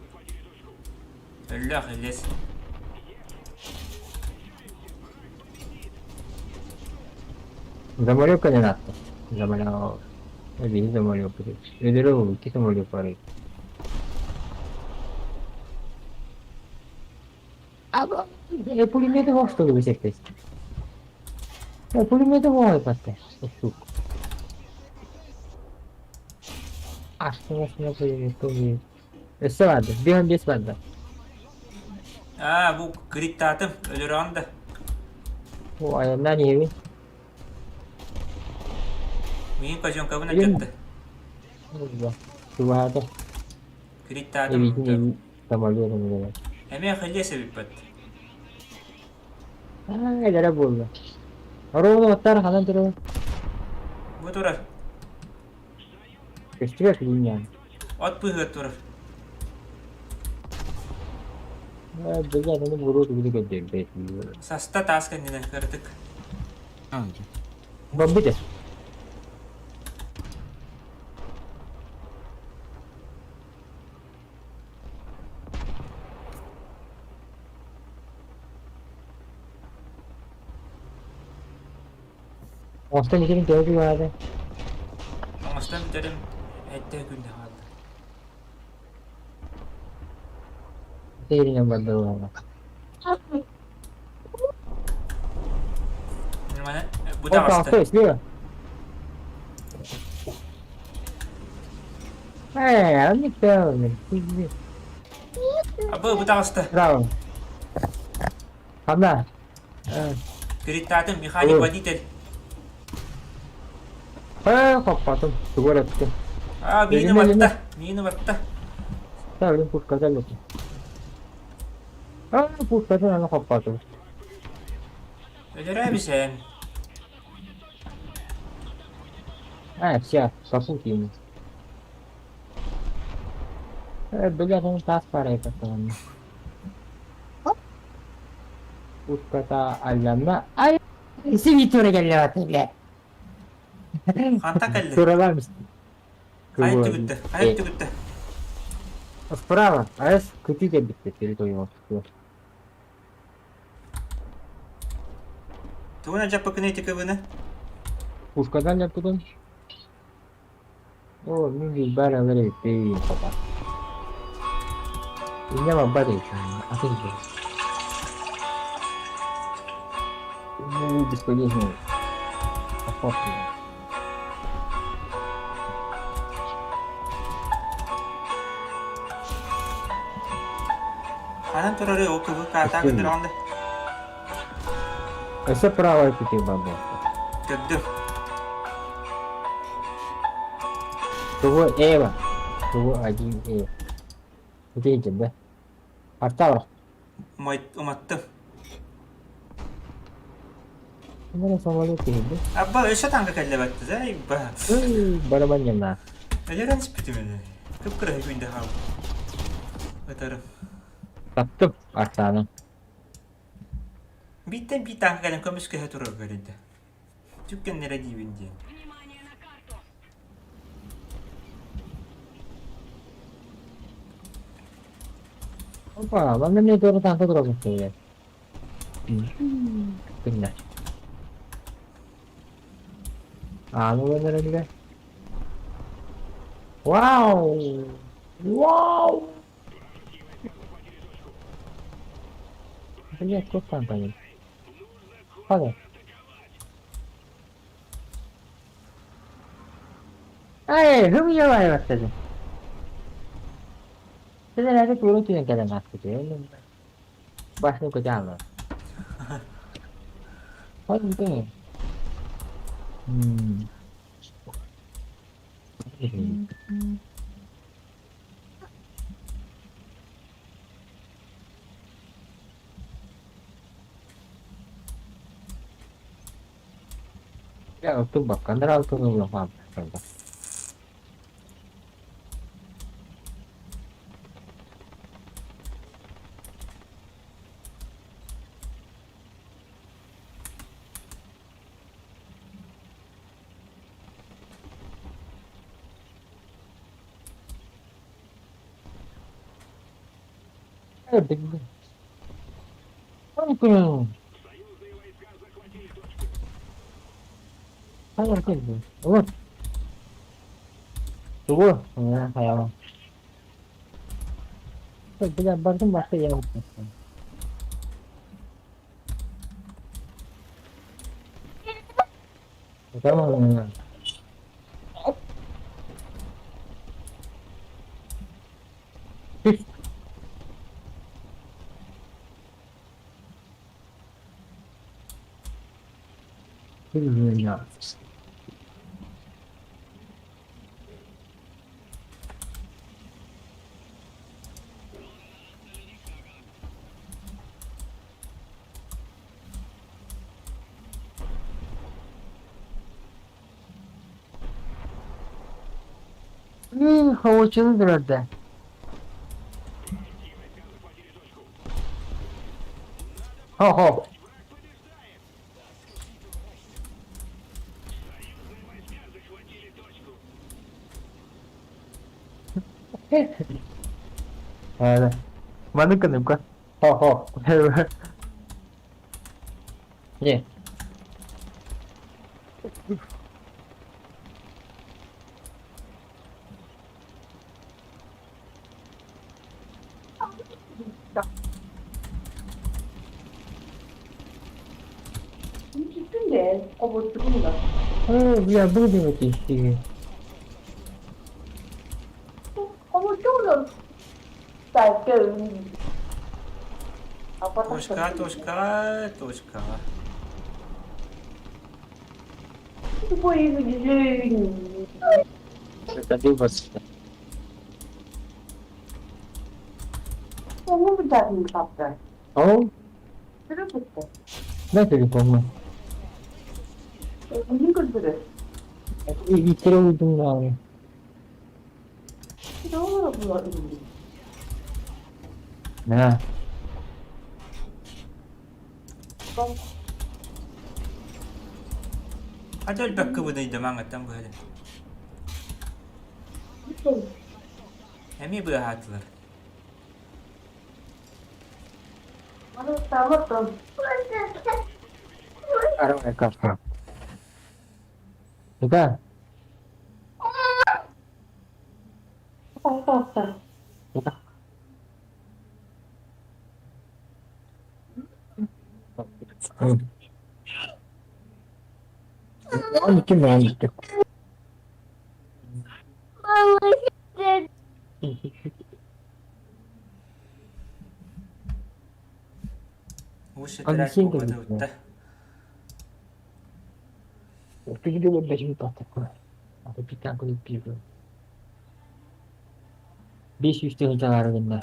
Өллө Ахиллес. Замолёвка не надо. Замолёв. Эбии замолёвка. Өлөрө ол икки самолёт бар эбит. Пулеметы во что ли висектесь? Пулеметы во патте. Сук. Астына пулемет. Өссө барды. 5-15 барды. Аа, бу криттаатым, өлөрөҕүн да. Бу айаннаан иһэбин. Миин казёнкабын алдьатта. Чугаһаата. Криттаатым. Эбиитин самолет эмилэр. Эмиэ Ахиллес эбиппэт. Аа, элэрэ буолла. Оруолу оттар ханан турар. Бу турар. Көстүбэт билиннээн. От быыһыгар турар. Били аны буруо тугу көрдөрбөт. Саста таас кэннинэн кыратык. Бомбите. Оҥостон итирин төһө чугаһаата? Оҥостон бүтэрим эттэ күндэ хаалла. Сиэринэн барда буолла. Маны бу О, таҕыста. таҕыста, слева. Э, он не правильный. Абы бу таҕыста. Право. Ханна? Передтаатым, механик водитель. Ээ, хоппатым. Тугу эрэ эттим. А, миини Илиме, илиме. батта, миини батта. Та, пушката летит. А, пушката аны хоппатым. Өлөрөөбүсэн. А, все, сосуд ему. Бля, ну таас баар эбит Пушката алланна. Ай, сибитура кэллэ бля. Хантан кэллэ? Туралар Хайа түгүттэ, хайа түгүттэ. Справа, АЭС көтүү кэлбиттэр территорияҕа. Тугун дьаппыкын ити кыбыны? Пушкадан дьаппытын. О, мин билбар алар эбиппин, папа. Инньэ барбат эбит, атын киһи. Ну, бесполезно. Похож. Ханан турары ол кыбы каатаа көтөрөҕүн да? Өссө правая пути бабы. Көрдүм. Тугу Эва. Тугу один Э. Видите, да? Артавр. Уматтым. Мына самолет киһи. Абба өссө танка кэллэбэттэ да? Барабанньана. Өлөрөн испитим ини. Кып-кыра күндэ хаал. Ытарым. Таптым Артаны. Биттен биир танка кэлэн көмүскэһэ турар көрүндэ. Түккэннэрэ диибин диэн. Опа, манна эмиэ туора танка турар киһи. Күннэ. Ааны ылан эрэллэр. Вау! Вау! Блядь, туох танканый? Хана? Эй, хымыйалай баттады. Сен туора түһэн кэлэн ааспыт. Башны көтө Ханна? Я тубакка алтын ылла Вот. Тугу? Хайа. Бля, бардым башка я. Tamam. Havacılıdır orada. Ho ho. Evet. Маннык гыныпка. Хо-хо. Не. 기쁜데. 어, 뭐 들어온다. Бля, будем эти стихи. 어, 뭐 들어온다. 나 Точка, точка, точка. Тупой жизни. Ону бытатын тапта. Ол, Түрі бітті. да телефоҥҥа. Бүгін көрдірі. Иттере уйдум даҕаны. Doğru бұлар үгін. На. Хата өлбөккө быдыйда маңаттан быһады. Эми быһаатылар. Tamam. Арай карта. Лука, Лука. Ким баҕар Лучше А терять сен буолбата кэлбит. ытта. 500 тыһыынчалары гынна.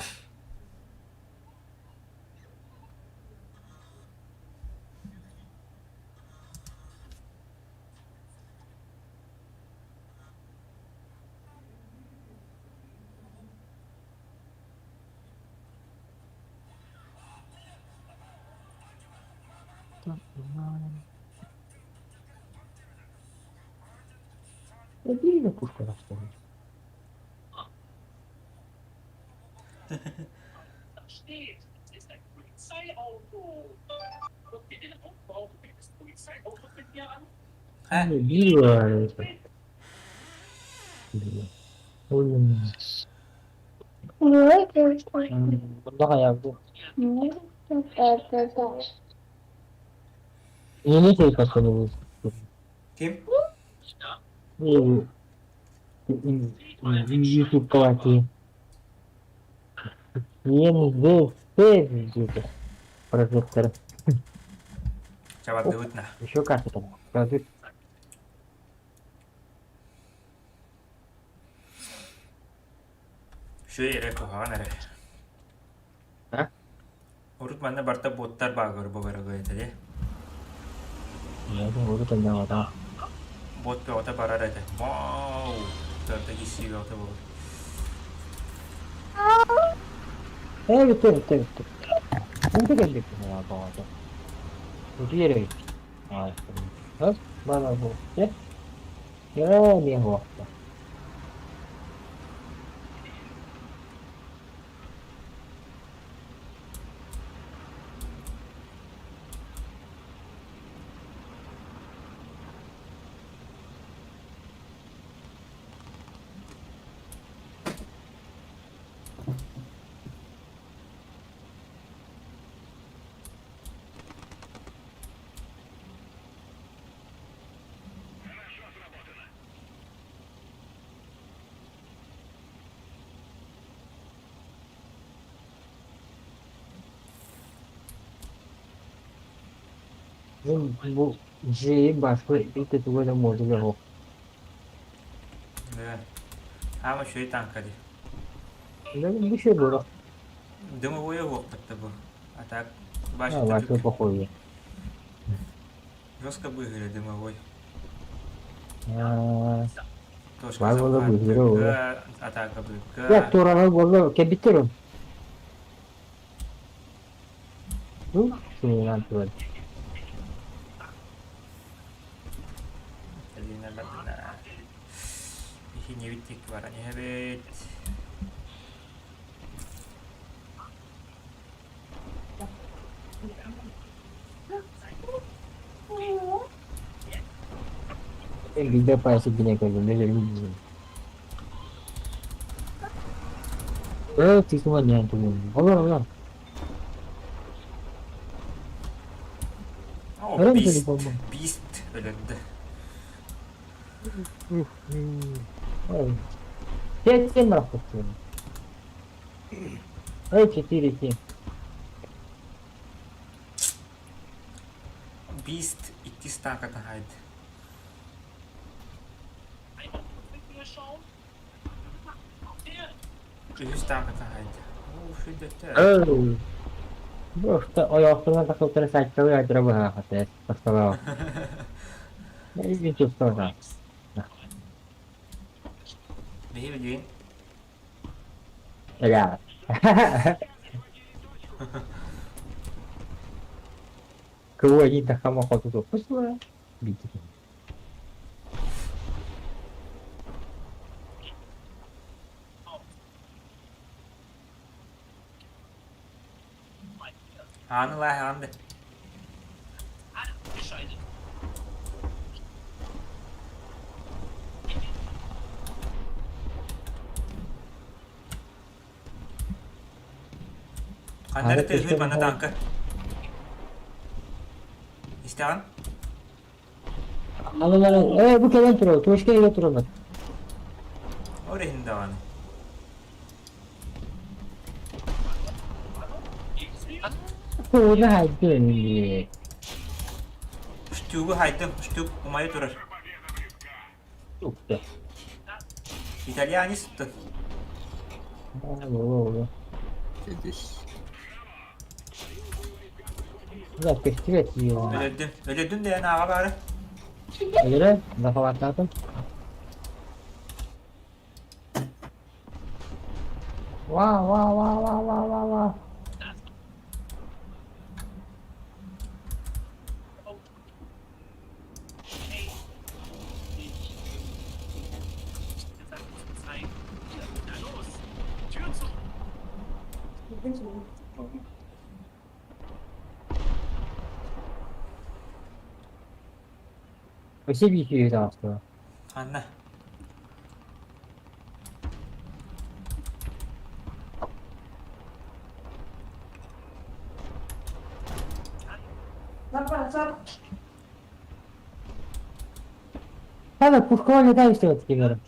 Какие пушка расставить? Ха? Била это. Била. Ой, Мында bu. Yeni şey bu. Ким? YouTube калати. Yeni de прожектор. Чабардыбытна. Еще карта там. Правда? Şu эре куһаҕан эрэ. А? Урут манна барта боттар баагыр бу барага этэ Я думаю, это не да. Бот бөҕөтө барар этэ. Вау! Төртө киси бөҕөтө буолар. Evet evet evet. Burada geldik ya bağda. Bu yere gittik. Nasıl? Bana bu. Ne? Ya niye bu? Bu J'yi başka bir de tuğla modülü yok. Да. Ама шөй танка ди. Bir şey bu. Дымовое уохпатта бу. А так Ha, башта başka похоже. жестко выиграли дымовой. Ya, Точка Var valla захвата, выиграл, Г, атака Б, ya Г. Turan'ı valla kebitirim. Bu sinirlen Turan. Elina бардына. Ихи не биттик бар, не бит. Ben bir defa bine koydum. Ne bileyim. Evet, tikman yani tuğum. Allah Allah. О, Neren бист. telefon bu? Бист өлөрдө. Пять семь пропустил. Ой, 4-7. Бист икки танкатын хайд. Үһүс танката хайда. Уу, сүрдэттэр. Просто ойоохтуна тахсыбыттара сааччалыы аадыра быһаахата тахсалаах. Не чувствовала. Биһи билигин Бля. Кого они тахама хоту пустила? Бити. Ааны лааһаҕын да. Ханна эрэ тыаһыыр манна тааҥка. Истэҕин? Алалары, бу кэлэн турар, точка иһэ турар. Ол иһин даҕаны. Кууна хайдын дии. Штугу хайдым, штук умайа турар. Укта. Итальянец туттун. Буолуо. Сидиш. Да, көстүбэт дии. Өлөрдүм. Өлөрдүм да эн ааҕа баары. Өлөрө, захваттаатым. Ва, ва, ва, ва, ва, ва, ва. Өссө биир киһи таҕыста. Ханна? Надо пушкова летаешь все-таки, говорю.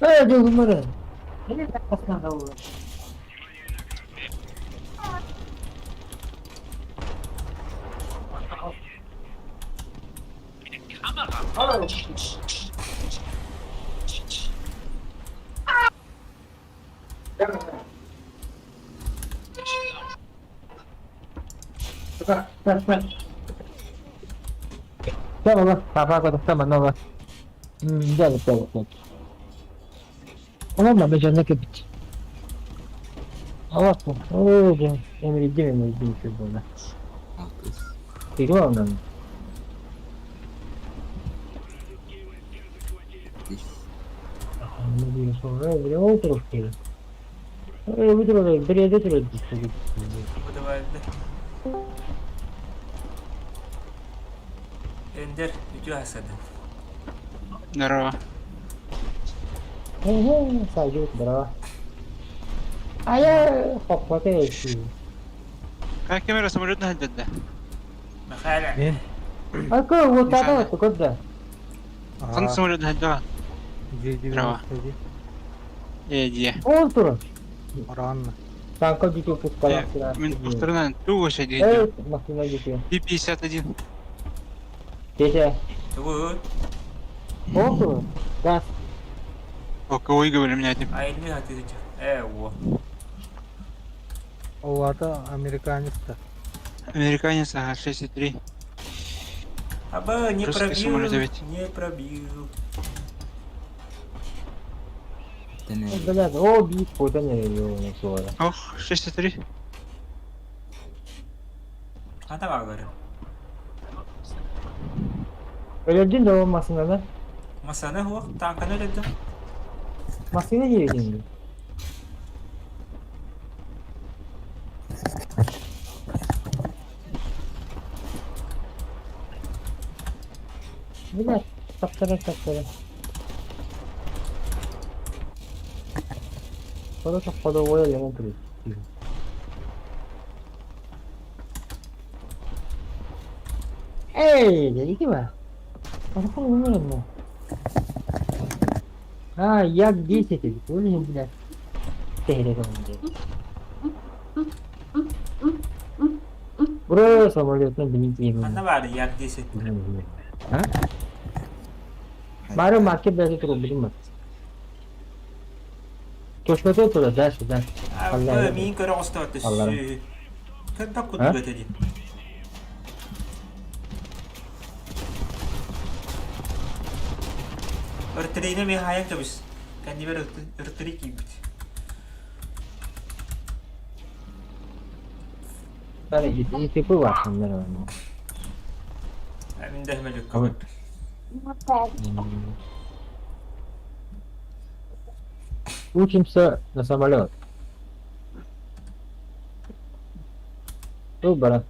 Э, дьолумары. Или так надо было. Tamam, папа, tamam, tamam. Gel, gel, gel. Tamam, ben canına kepit. Allah Oo, Emri değil mi? Emri burada. Алтыс. Перевернем. Ис. Бу да баарда. Эндер үтүө хасадын. Здорово. Сойдет, бро. А я хоппоте Как камера самолет на да? Михаил. Мин. А какой вот это вот куда? Хан самолет на да. Здорово. Э, Он тур. Рано. Танка дикий пускала. Мин повторно тугу сидит. Э, машина дикий. И-51. Тетя. Тугу. Он тур. Газ. О, кого и говорили меня этим. Айны хатыгыча. Э, во. Олата американец-то. Американец, ага, 6,3. Аба, не Русский пробил. самолет ведь. Не пробил. Блядь, о, бит, куда не его Ох, 6,3. Хана багары. Öldün de o masına da. Масаны хуак танканы өлөдүм. Masına girdin. Блядь, таптара таптара. Просто ходовой элемент. Эй, дядя ба. А А, я 10, понял, блядь. Ты Ура, самолетно билин Ханна баар Як 10? А? Бары маркет даже турбудум. Точно туда, дальше, дальше. А, миин көрө оҕустубат Алларым. Көрбөк курдук этэ дии. Өртөрейне мен хайан көбүс. Кэннибэр өртөрей киирбит. ИТП бар. Мин да хэмэлүккэ Учимся на самолет. Ту брат.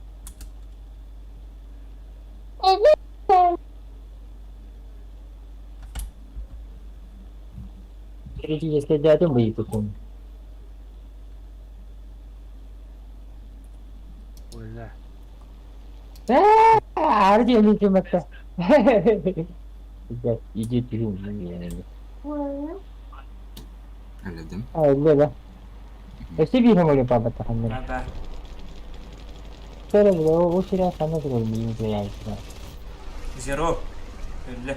Критически дядя выйду. Бля. Арди Иди ты. Эледим. Да. Өссө биир самолет баабаттаханнар. Ага. Söyle bile o silah sana durur muyum diye. Zero. Өллө.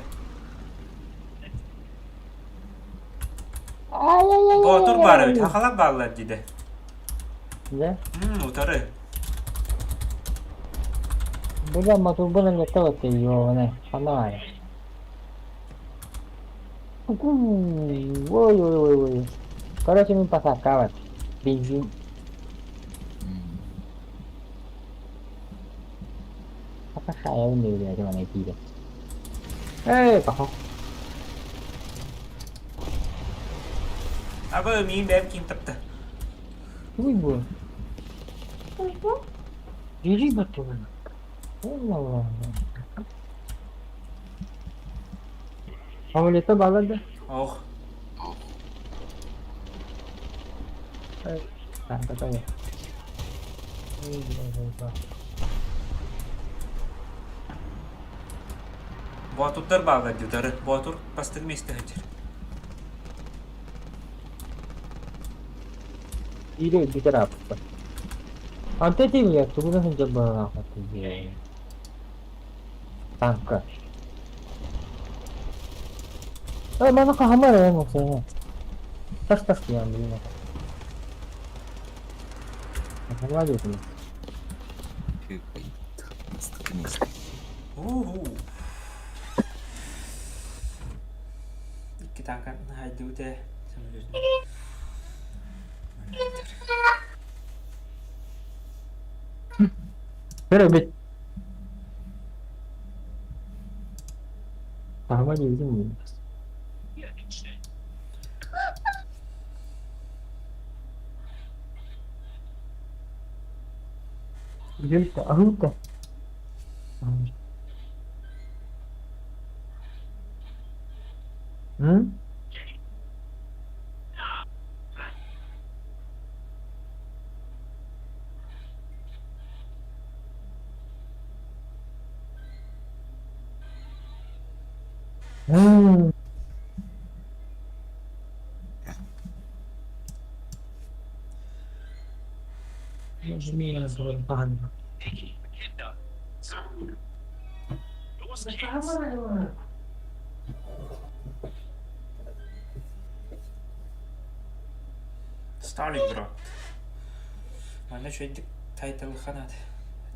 Боотур баар эбит. Хахалар бааллар диде. Да? Утары. Бля, матурбана готова ты его, она. Ой, ой, ой, ой. Короче, мы посакавать. Бензин. Хайа блядь, вона піде. Эй, похо. Аба миин бэм ким тапта. Ой, бо. GG баттым. Allah Allah. Самолета bağladı. Ох. Так, готово. Боотурдар бааллар дии утары. Боотур бастык месте сылдьар. Или бүтэр ааппыт. Антон тиийэ тугунан сылдьар баҕалаах Танка. Э, маны хаһамар ээ муксана. Тас тас диэн билин. Хаһамар диэтим. Бастакы месте. Уху. Икки танка хайдыбыт ээ. Самолетунан. Бэрэ бит. Хаһамар диэбитим Жилька, аһыыта. М? М. Сталинград. Манна үчүгэйдик тайталыханат.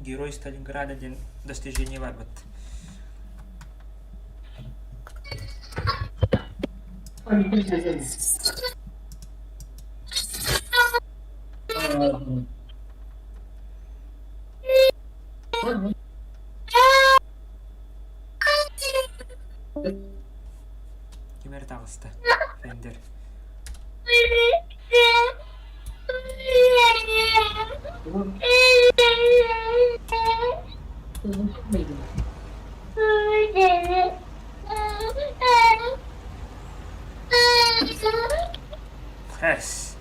Герой Сталинграда диэн достижение барбыт. Ким эрэ таҕыста? Фендер. Хэс.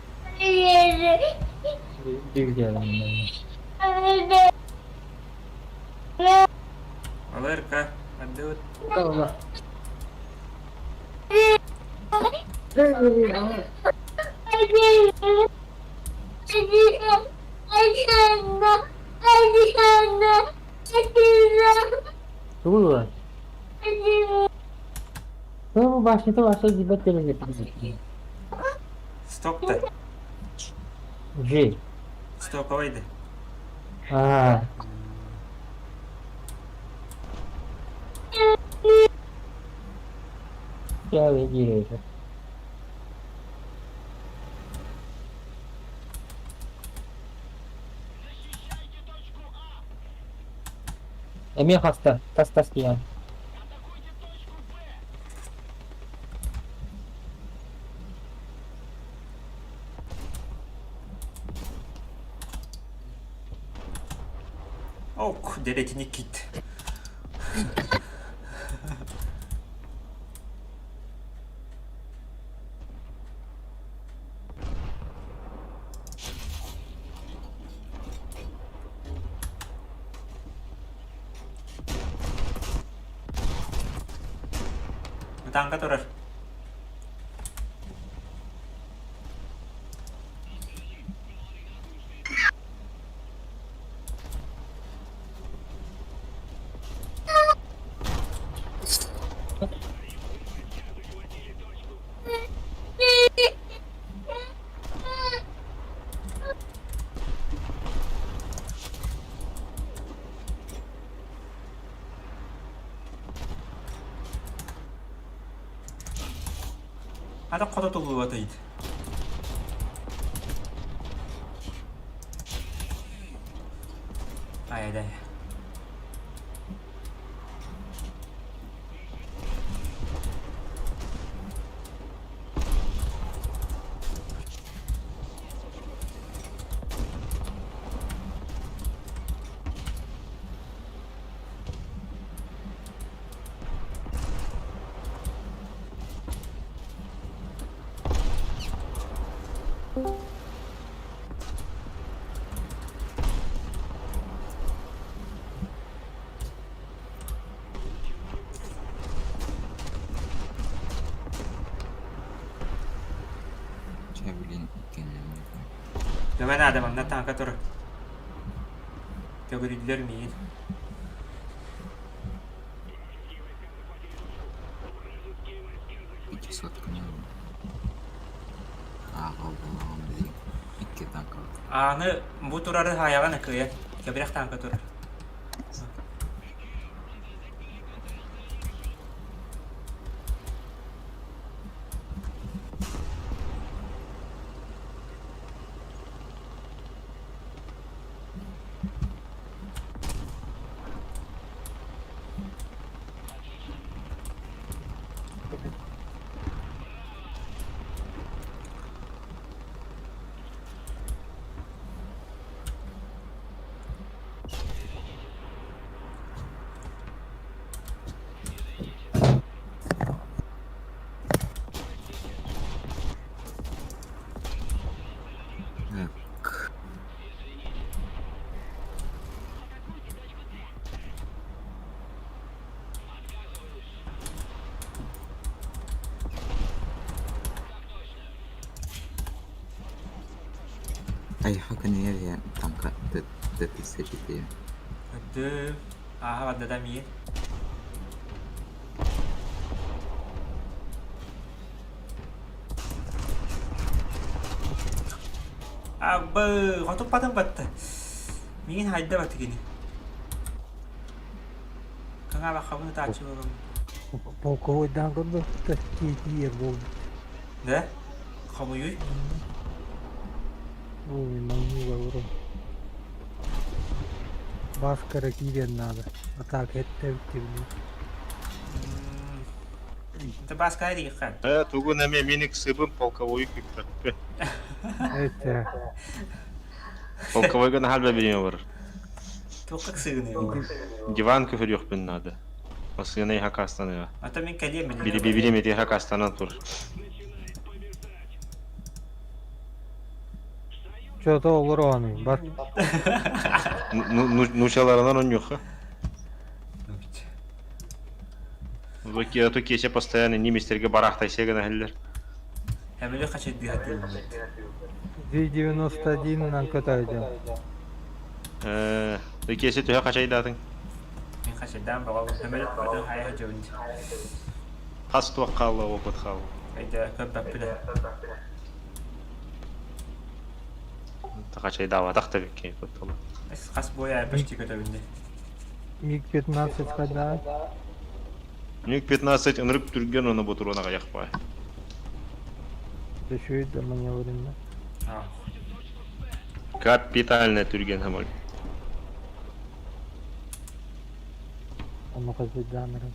Алырка. Отдают. Тугу ылар? Бу башнята вообще дебет телевизор. Стоп да. Жи. Стоковай да. Аа. Я видел. Эмиэ хаста, тас-тас тиийэн. Ок, дэриэтини кит. Танка турар. Ата хото туллубата ит. Ай-дай. Чэ, блин, иккиэннэрин Көмө наада манна танка турар. Төгүрүллэр миин. Пятисотканы ааҕа буолаҕын билигин икки танкабыт. Ааны бу турары хаайаҕын кыайан. Кэбирэх танка турар. Так. Айха кэннигэр таҥха т-34. Өттүм. Ааһа барда да миин. Абы, хотуппатын батта. Миин хайда батты кини. Каҥаабаккабын ытааччы буолабын. Полковойдаан көрбөттөр тиийэр буолбут. Да? Хомуйуй. Ой, маҥнайгы олорон. Бааска эрэ киириэн наада. Атака эттэбит били. Это Бааска диэххэ. Ээ, тугун эмиэ мин ыксыыбын полковойу күүппэппин. Эчэ. Полковойга наһаа элбэх бириэмэ барар. Туохха ыксыыгыный ол? Диван көһөрүөхпүн наада. Массыына иһэ аккаастаныаҕа. А то мин кэлиэм Бири бириэмэтигэр аккаастанан тур. Чё-то олороонуй бар. Нуучаларынан оонньуохха. А то киэсэ постоянно немецтергэ бараахтайсыа гына иһэллэр. Эмили хачайдыһа тыыллыбыт. 2.91-нан көтөөдүм. Ээ, Киэсэ төһө хачайдаатыҥ? Мин хачайдаан бөҕө көмөлөт бөтөн хайа сылдьабын дии. Хас туох хаалла опыт хаалла? Өйдөө көрбөппүн ээ. Хачайдаабатах да бикки куттала. Хас буойа почти көтөбүн дии. МиГ-15 хадаа. МиГ-15 ынырык түргэн уонна ботуруон аҕыйах баай. Үчүгэй да маневренный. Капитально түргэн хамар. Ону хачайдаанырын.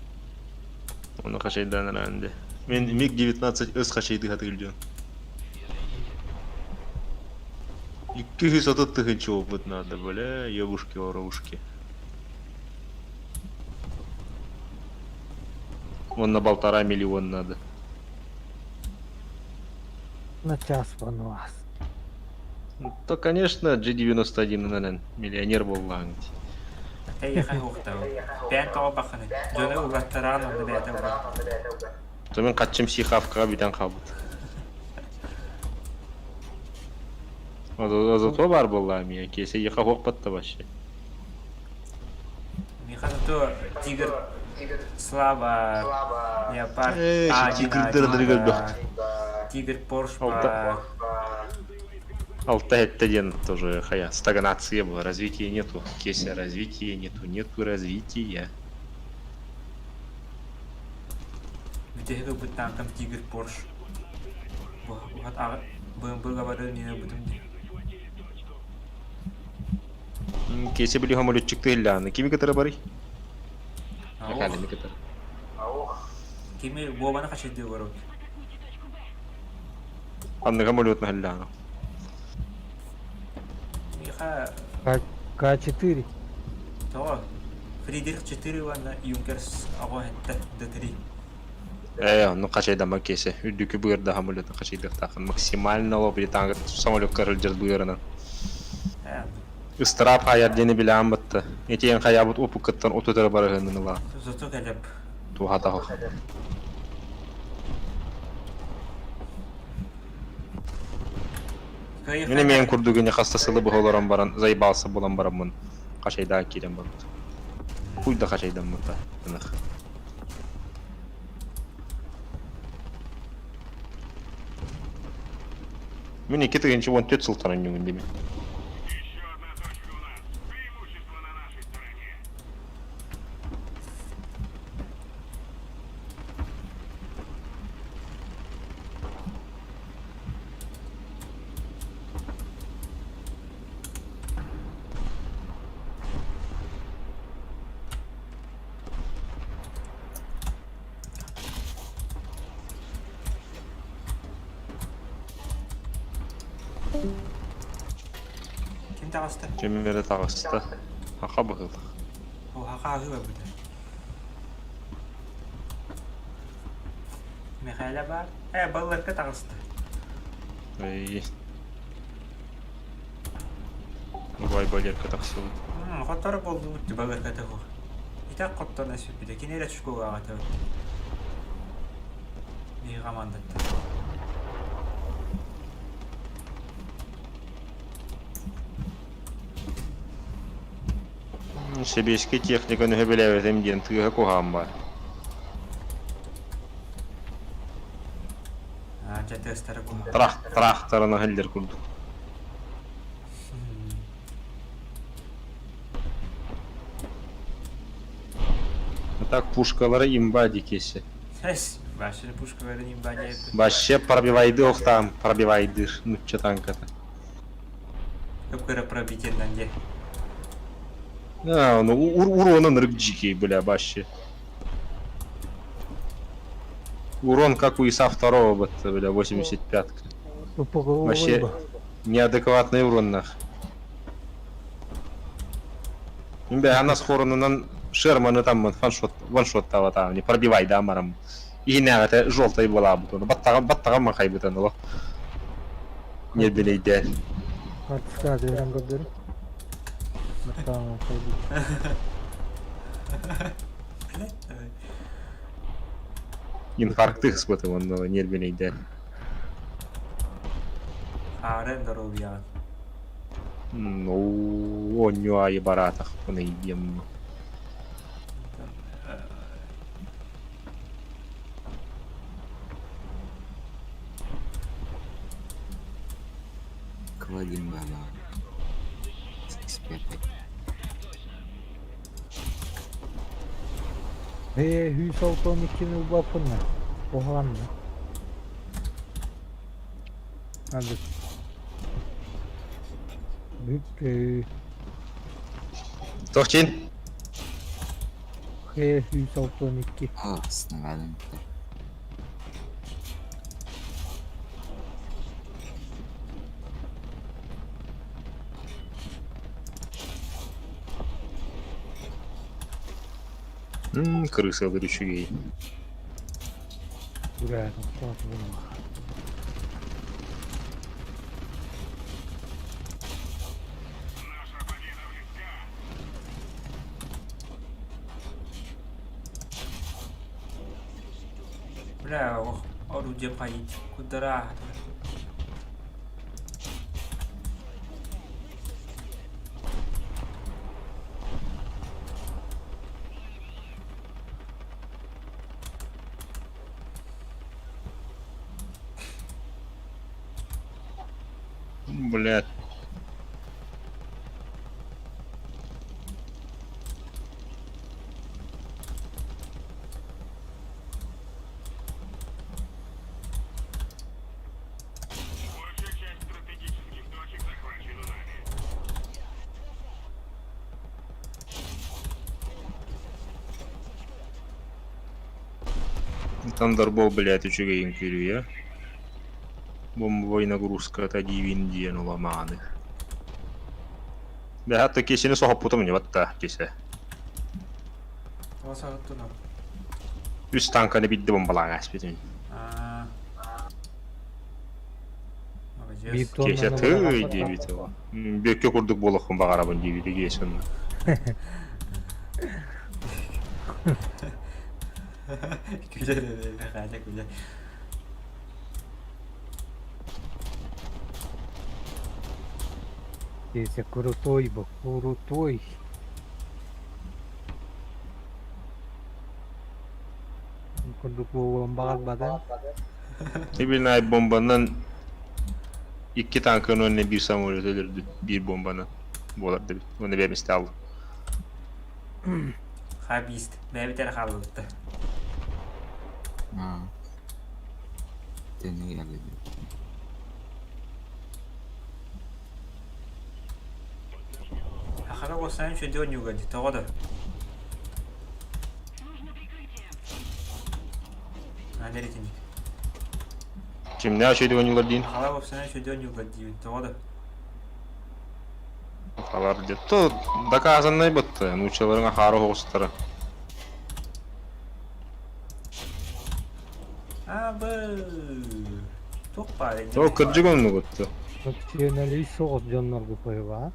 Ону хачайдааныран де. Мен МиГ-19 өс хачайды хатыгылдьон. 230 тыһынча опыт надо, бля, ебушки-воровушки. Вон на 1,5 миллиона надо. На час вас. То, конечно, G91 нанан миллионер буоллаҕыҥ дии. Эйиэхэ уохтабын. Бэйэҥ тоҕо баххыный? Дьону угаттараан онно бэйэтэ угар. То мин хаччым сихавкаҕа бүтэн хаалбыт. Зато баар буоллаҕа миэ, киэсэ ехав уохпат да вообще. Миэхэ зато тигр Слава, Леопард Э, тигрдэр өлбөхт. Тигр Порш Алта этте диэн тоже хая стагнация была, развития нету. Кеся, развития нету, нету развития. Бүтэһик ылбыт танкам Тигр Порш. БМП барыр миэнэ ылбытым дии. Кеся били самолетчик тыһыллааны. Кими кытары барый? Михайланы кытары. Кими Вованы хачайдыы олоробут. Анныга самолет наһыллааны. Миха... К4. Тоҕо? Фридрих 4 уонна Юнкерс аҕа этте Д3. Э, ну хачайдама кесе. Үрдүкү быырда самолетын хачайдыахтаахын. Максимально лоп танк самолетка ырылдьар быырынан. Ыстыраап хайар диэни билээн батта. Итиэн хайаабыт опуккаттан отутара барыһынын ыла. Зато кэлэп. Туһатаһох. Мин эмиэн курдук ини хаста сылы быһа олорон баран заебался булан бараммын хачайдаан киирэн барбыт. Хуй да хачайдаммыта. Ынах. Мин 2014 сылтан ойнугун дими. Ким таҕыста? Ким эрэ таҕыста. Хаха быһыылаах. О, хаха аһыы барбыта. Михайла баар. Э, балларка таҕыста. Эй. Убай балерка тахсыбыт. Хотторо буоллубут балларката суох. Итак хоттон эспиппитэ. Кини эрэ школаҕа атабыт. Биһи командаттан. Сэбиэскэй техниканы сөбүлээбэтим диэн тыаһа куһаҕан баар. Аа, дьэ тыастара куһаҕан. Трах трахтарына иһиллэр курдук. А так пушкалара имба дикесе. Эс, башını пушкаларын имба диэбит. Вообще пробивайды охтаам, пробивайдыр нучча танката. Көпкөрө пробитиеннэн диэ. А, ну урона нырык дикий, бля, вообще. Урон как у ИСа второго, вот, бля, 85-ка. Вообще неадекватный урон нах. Бля, она схоронунан Шерманы там ваншот, ваншот там, не пробивай, да, марам. И не, это желтая была бы, баттаган баттаган махай бутан, Не билейде. Хатыска дөрөн көрдөрүм. Баттаган Инфаркты испытывал, но не билейде. Хаарын доруобуйаҕын. Ну, оонньуу аайы бараатахпын диэм. Квадин баба. Эксперт. Ээ, hűs autón ikini ылбаппынна. Оһаанна. Hadi. Бүттэ. Тохчин. Ээ, hűs autón ikki. О, снарядом. Крыса үчүгэй. Бля, тохтоотум. Бля, ох, орудие поить. Куда? Блядь. Тандербол, блядь, үчүгэйин күрүйэ. Бомбовой нагрузка диибин диэн уламааны. Бэһэ кисини соһоппутум не батта кисе. Тоҕо Үс танканы бидди бомбалаан аспитин. Аа. Биир Молодец. Кесе тоннаны тый бырахпат. диэбит. Бүөккө курдук буолуохпун баҕарабын диэбит киэсин. Күлэр хаача күлэр. Кесе крутой бу, крутой. Курдук буолуон баҕарбата. Ибинай бомбанан икки танканы уонна биир самолет өлөрдү. Биир бомбаны буолар дебит. Уонна бэйэм аллым. Хабист. Бэйэбит эрэ хаалбытта. А. Ты не я люблю. Ахара болсаң шөйдө ойнууга дии тоҕо да. А дэритиник. Кимнээх үчүгэй ойнуулар диин? Ахара болсаң шөйдө ойнууга диибин тоҕо да. Халар диэн. То доказанный бытты. Нууччаларың ахара оҕустара. А бы. Туох баар То кырдьык оннугутtu. Националист соҕус дьоннорго пойва.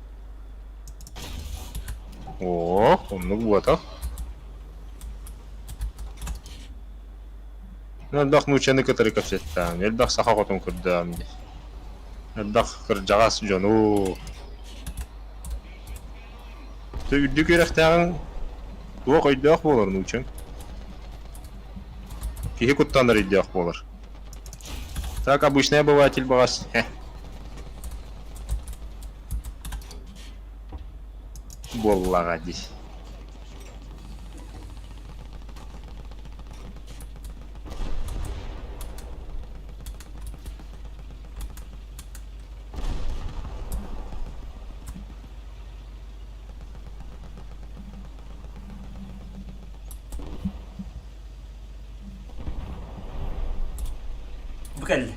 О, оннук буотах. Элбэх нууччаны кытары кэпсэттээн, элбэх саха хотун көрдөөн дии. Элбэх кырдьаҕас дьону. Үрдүк үөрэхтээҕиҥ туох өйдөөх буолар нууччаҥ? Киһи куттанар өйдөөх буолар. Так обычный обыватель баҕас. Буоллаҕа дии. Бу кэллэ.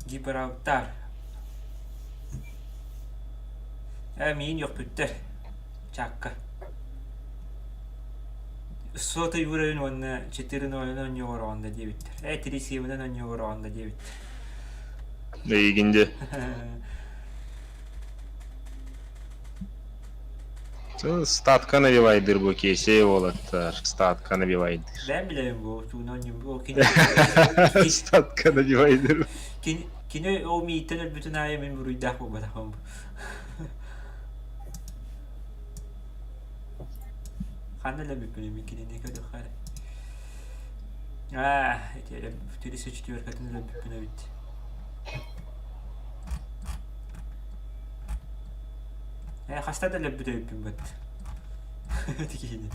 Гибралтар. Ээ миин үөхпүттэр. Чаакка. Сотый уровень уонна 4.0 оонньуу ороҕунда диэбиттэр. Ээ 3.7 оонньуу ороҕунда диэбиттэр. Эйигин дии. Статка набивайдыр бу Киэсэй уолаттар, статка набивайдыр. Бэйэм билэбин бу тууна ол кини Статка набивайдыр. Кини кини ол мииттэн өлбүтүн аайы мин буруйдаах буолбатахпын. Ханна өлбүппүн мин кинини көрүөххэ эрэ. Аа, ити 34-катын өлбүппүн эбит. Ээ, хаста да өлөрбүт эбиппин быт. Ити киһини.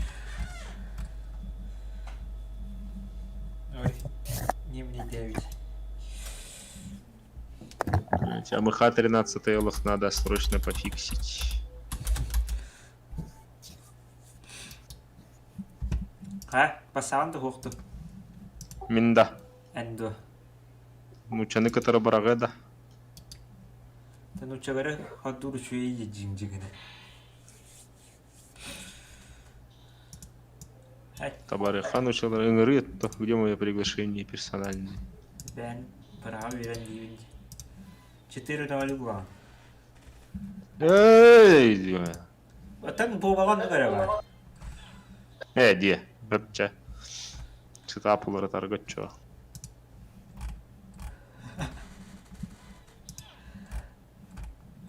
Ой, немнейдээбит. АМХ 13 олох надо срочно пофиксить. Ха, басаан да хуохту. Мин да. Эн дуо? Нууччаны кытары бараҕыа да. Нууччалары ходуур үчүгэй дьиҥ-дьиҥинэ. Табарыха нууччалары ыҥырыы то где мое приглашение персональное? Бээн быраҕа биэрэн диибин дии. 4-0 булаҕын. Эй! Оттон буобаҕа оннук эрэ баар. Ээ диэ, бөпчэ. Сытаап уларытарга оччо.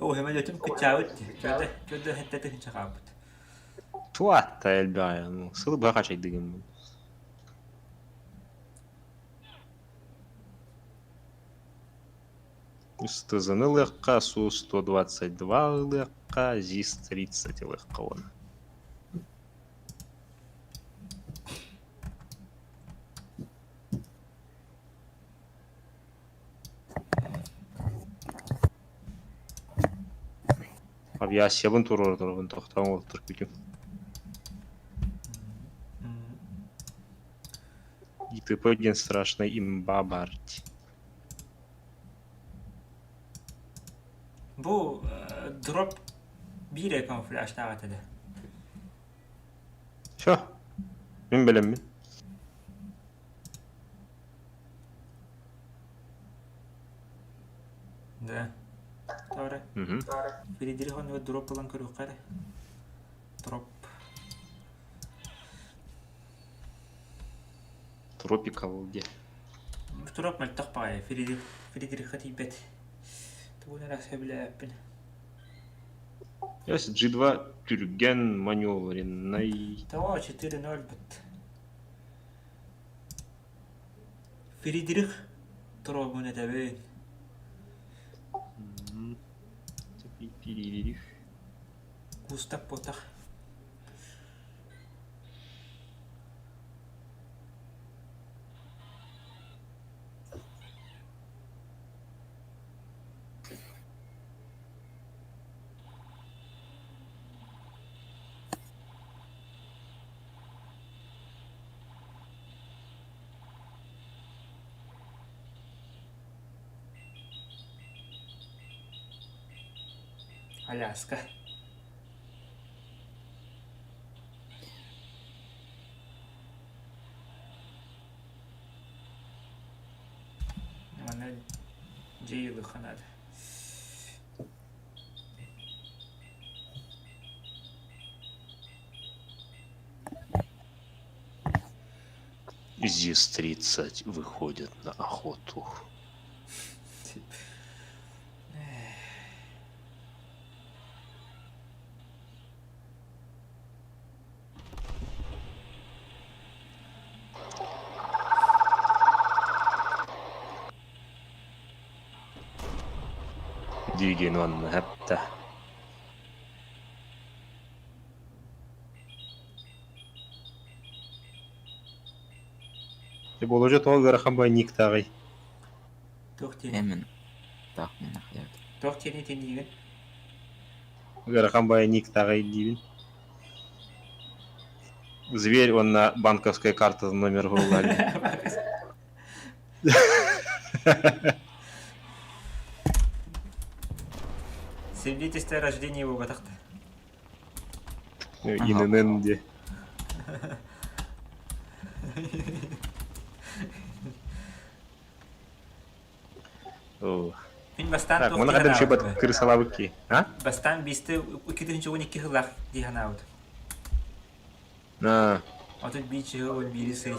Оо, сөмөлүөтүм кыччаабыт дии. Чүөдэ, чүөдэ сэттэ тыһыынча хаалбыт. Туатта элбэҕэ, ну, сыл быһа хачайдыгым. Ыстызыны ылыахха, Су-122 ылыахха, ЗИС-30 ылыахха уонна. Авиациябын туруора турабын тохтоон уолаттар күтүм. ИТП диэн страшный имба баар дии. Бу дроп биир эрэ камуфляжтаах этэ да. Все. Мин бэлэммин. Да. Тоҕо Фридрих оннугар дроп ылан көрүөххэ эрэ. Дроп. Тропикал где? Дроп мөлтөх баҕайы. Фридрих Фридрихха тиийбэт. Тугун эрэ сөбүлээбэппин. Есть G2 түргэн маневренный. Того 4-0 бут. Фридрих Тробун этэбин. Фридрих. Кустап буотах. Аляска. Манна дьиэ ылыахха наада. ЗИС-30 выходит на охоту. Диигин уонна эптэ. Боложо тоҕо ыарахан бай никтааҕый? Туох диэн? Эмин. Таах мен ахыйат. Туох диэн итинниигин? Ыарахан бай никтааҕый диибин. Зверь уонна банковская картатын номер уһуллар. Свидетельство о рождении буолбатах да. ИНН диye. Оо. Мин бастаан Так, туох маны дии хадыр санаабытым шөбөт кырысалабыт ки. А? Бастаан биисте 2012 сыллаах дии санаабытым. На. 31 чыһы 11 сый.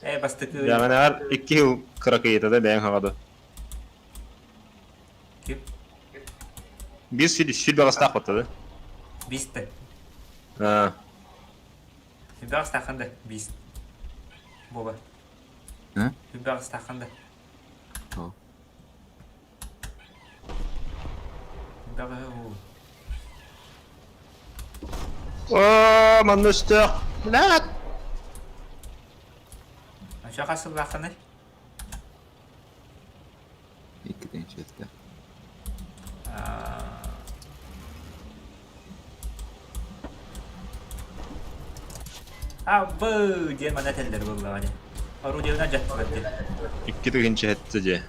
Э, бастакы Дьаҕанаар икки жыл кыракыйыта да бэйэҥ хаҕады. Ким? Биир сүл сүл баҕастаах батта да. Биисте. А. Баҕастааххын да биис. Буоба. А? Баҕастааххын да. О. Баҕаһы Оо, манна өстөөх. Блядь! Ача хас сыллааххыный? Иккитин четте. Абы диэн манна этэллэр буоллаҕа дии. Орудиевна дьаттылар дии. Икки тыһыынча этте дии.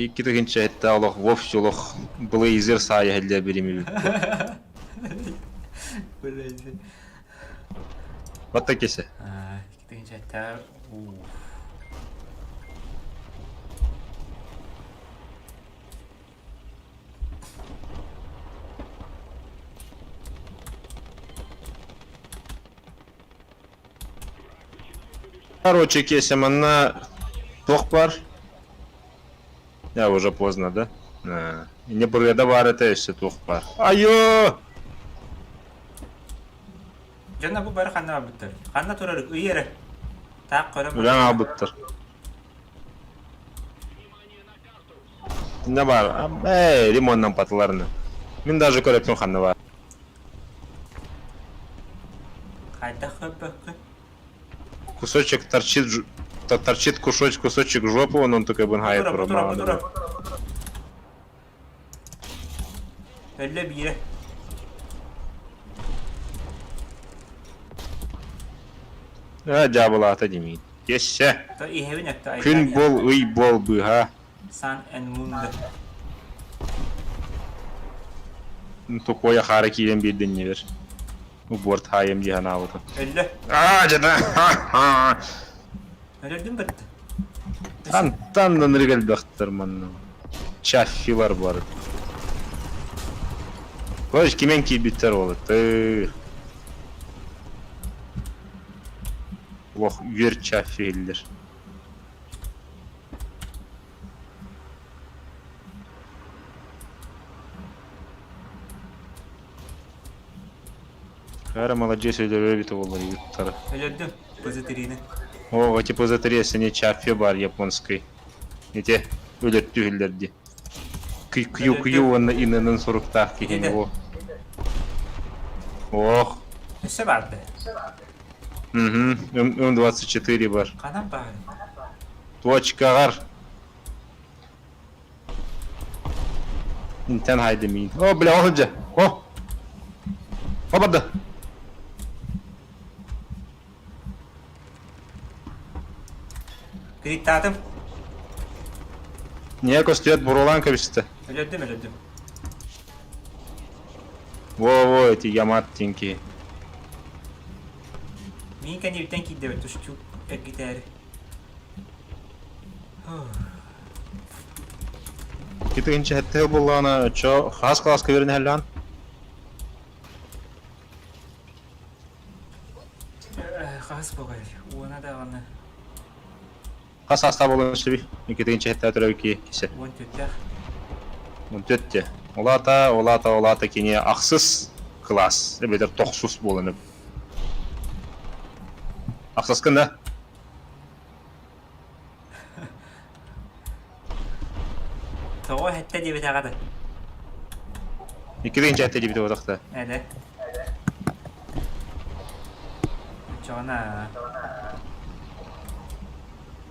Икки тыһыынча этте олох вовсе олох блейзер саайа иһиллэр биримибит. Блейзер. Батта кесе. Икки тыһыынча этте. Короче, Кеся, манна туох бар? Я уже поздно, да? А, Не бырыада бар это өссө туох бар. Айо! Дьонно бу бары ханна барбыттар? Ханна турар ый эрэ. Таах көрөн Үлэҥ аалбыттар. Не бар. Эй, лимоннан патыларны. Мин даже көрөппүн ханна бар. Хайдах көрбөккүн? Кусочек торчит, торчит кусочек, кусочек жопы, он он такой бын Тура, тура тура, тура. Өллө биирэ. Э, дьаабылаата димиин. Кессе. То иһэбин өттө Күн бол, ый бол быһа. Sun and Moon Тукуойа хаара киирэн биэрдин небер. Уборт хаайым дии санаабытым. Өллө. Аа, жада. Өлөрдүм бытты. Антан ынырык элбэхтэр манна. Чаффилар бар. Короче, кимэн киирбиттэр уолаттар. Олох үөр чаффи иһиллэр. Хара маладьыас өлөрөр эбит уоллар ыыттара. Өлөрдүм. ПЗ-3-ни. О, эти ПЗ-3 сини чаффи бар японский. Ити өлөртүү иһиллэр дии. Кью кью уонна иннэнэн суруктаах киһини о. Ох. Өссө барды. Угу. М24 бар. Ханан баар? Точкаҕар. Интен хайды миин. О, бля, ол же. О! О, барды. Криттаатым. Niye көстүөт бурулаан кэбистэ. Өлөрдүм, өлөрдүм. Во-во, эти ямат тинки. Миин кэннибиттэн киирдэбит тушчук эргитээри. Китигинчи хэттэһэ буллаҕына, чо хаас класска үөрэнэһэллэҕин? Хаас буолар, уона даҕаны. Хас саастаах буолан сөбүй? Иккитигинчи хэттэһэ төрөөбүт киһи кисе. Уон түөртээх. Уон төртте. Улаата, улаата, улаата кини ахсыс кылаас, эбэтэр тохсус буолан Ахсаскын да? Тоҕо эһэттэ диэбитэҕэ да? Иккитигинчи хэтте диэбитэ буотахта. Эдэ. Оччоҕуна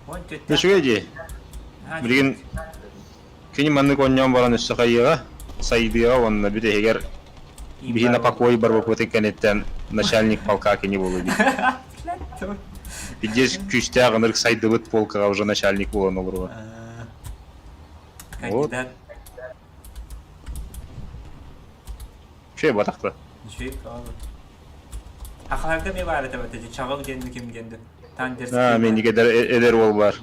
уон түөртээх. Үчүгэй дии. Билигин кини маннык оонньоон баран өссө хайыаҕа, сайдыаҕа уонна бүтэһигэр биһи на покой барбаппытын кэнниттэн начальник полка кини буолуо дии. Пиздец күүстээх ынырык сайдыбыт полкаҕа уже начальник буолан олоруо. Вот. Кандидат. Үчүгэй батахта. Үчүгэй каалар. Ахаларга эмиэ баар этэ бата чаҕыл диэн ким диэн Аа, мен эдэр, эдэр уол бар.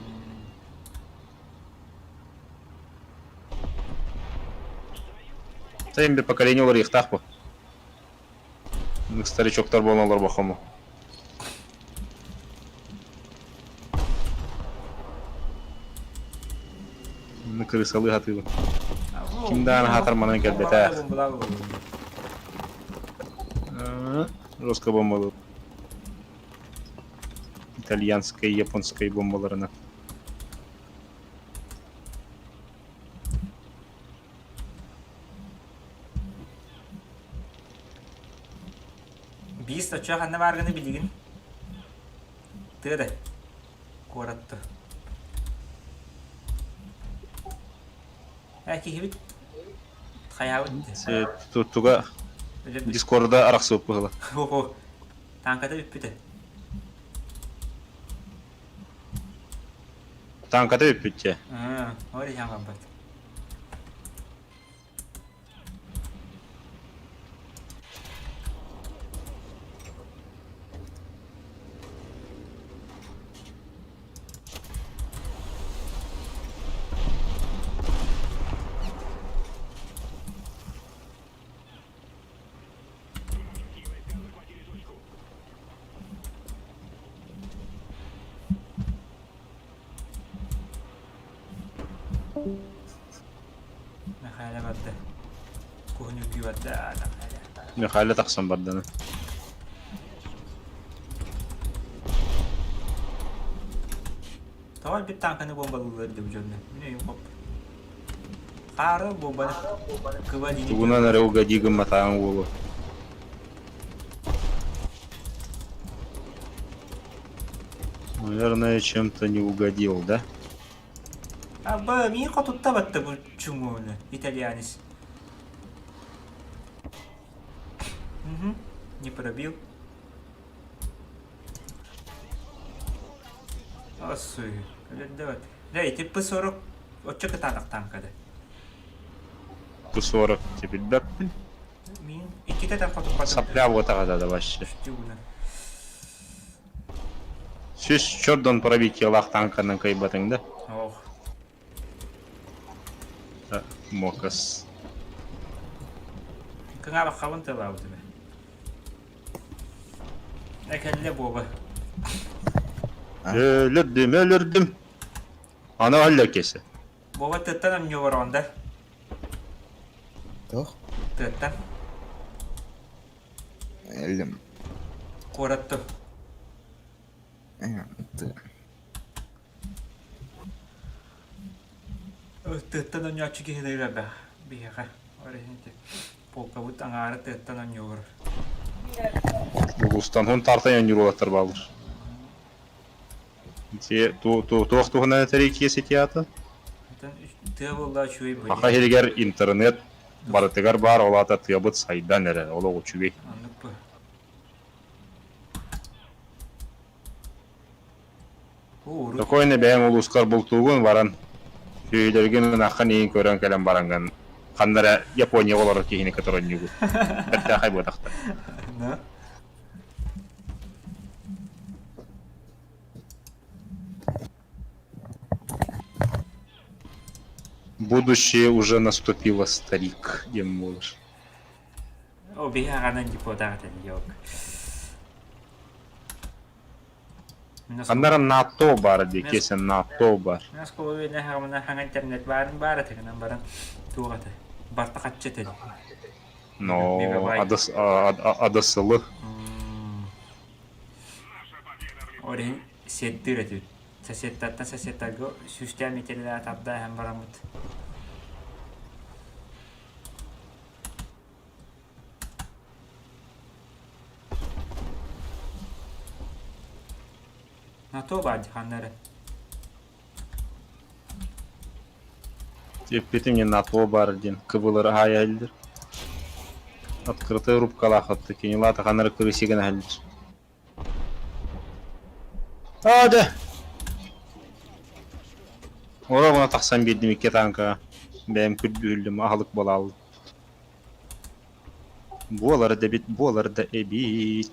Сайын bir поколение уларыйыахтаах бу. Старичоктар буолан олорбоххому. Крысалыы хатыыбын. Ким даҕаны хаатар манан кэлбэтэ. Жестко бомбалыы. Итальянскай, японскай бомбаларынан. Биис оччо ханна бааргыны билигин? Тыа да. Куоратты. Э киһибит хайаабыт. Туга Дискорда арахсыбыт быһыла. Ого. Танката бүппүтэ. Танката бүппүтчэ. Аа, ол иһэн барбат. Мэхээлэ барда. Куһун үкүү барда. Михайло тахсан барданы. Тоҕо өлбүт тааҥканы бомбалыыллар дии бу дьонно. Мин өйүм хоп. Хаары бомбаны кыба диини Тугунан эрэ угадии гымматааҥ уолу. Наверное, чем-то не угодил, да? Аба, миин хотутта батта бу чумуону, итальянец. Угу, не пробил. Ассуй, өлөрдөбөт. Да, ити П-40 оччо кытаанах танкада. П-40 ти билбэппин. Мин иккитэ там хотуппатым. Сапля буотаҕа да вообще. Тюгуна. Сүс чордон пробитиелаах танканан кыайбатыҥ да? Ох. Мокас. Кыҥаабаххабын тылаабытым. Экэллэ буоба. Өлөрдүм, өлөрдүм. Аны өллө кесе. Буоба тыттан амньуобар онда. Туох? Тыаттан. Өллүм. Куоратту. Тыаттан онньооччу киһи да биһиэхэ. Ол иһин полкабыт аҥаара тыаттан онньугур. Улуустан хон тартай онньуур уолаттар бааллар. Туох туһунан этэрий киэси театр? Тыа буолла үчүгэй бу. Саха сиригэр интернет барытыгар баар, ол аата тыабыт сайдан эрэ, олох үчүгэй. Оннук бу. Такой бэйэҥ улуускар бултуугун баран, сүөһүлэргин ынаххын иин көрөн кэлэн бараҥҥын, ханна эрэ Японияҕа олорор киһини кытары оонньуугун. Бэртээхэй буотахтар. Будущее уже наступило, старик, диэн буолар. О, биһи аҕанан депутат yok. Ханна эрэ НАТО баар дии, киэсэ НАТО баар. Мин оскуола үөрэнэ хаҥа интернет баарын баар этигинэн баран туох этэ барта хаччы этэ Но адасылы. Ол иһин сиэттиир этибит. Соседтартан соседтарга сүүстээн миэтэрэлээх тарда иһэн бараммыт. НАТО баар дии ханна эрэ. Эппитим не НАТО баар диэн кыбылары аһаайа иһиллэр. Открытая рубкалаах отто кинилаата ханна эрэ крысигын аһыллар. Аа да! Оро тахсан биэрдим икки танкаҕа. Бэйэм күрдүүллүм аһылык буолааллым. Буолар да эбит, буолар да эбит.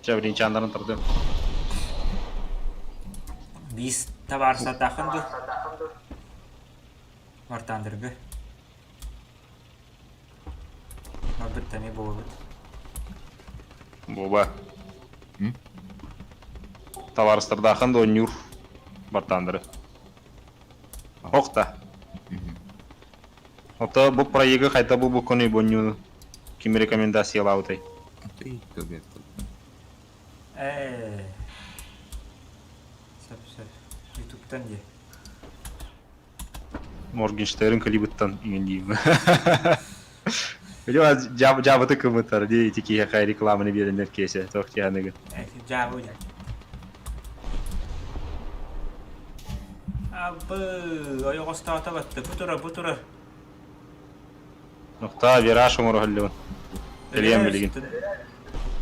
Чэ, блинчааннарын тардыам. Биис табаарыстардааххын дуу? Вартандерга. Барбыт эмиэ буолабыт. Буоба. Табаарыстардаахын да оонньуур Вартандеры. Ох да. Ото бу проегы хайда бу буккуну бонньууну ким рекомендациялаабытай? Ты көбүөт Ээ. Сөп сөп. Ютубтан дии. Моргенштерн клибыттан иҥин диим. Билима жабыты кымытар дии ити киһиэхэ рекламаны биэрэннэр киэсэ туох диэханыгын. Жабы дьэ. Абы, ойоҕостоото батты. Бу турар, бу турар. Нохтаа вираж оҥоро Кэлиэм билигин.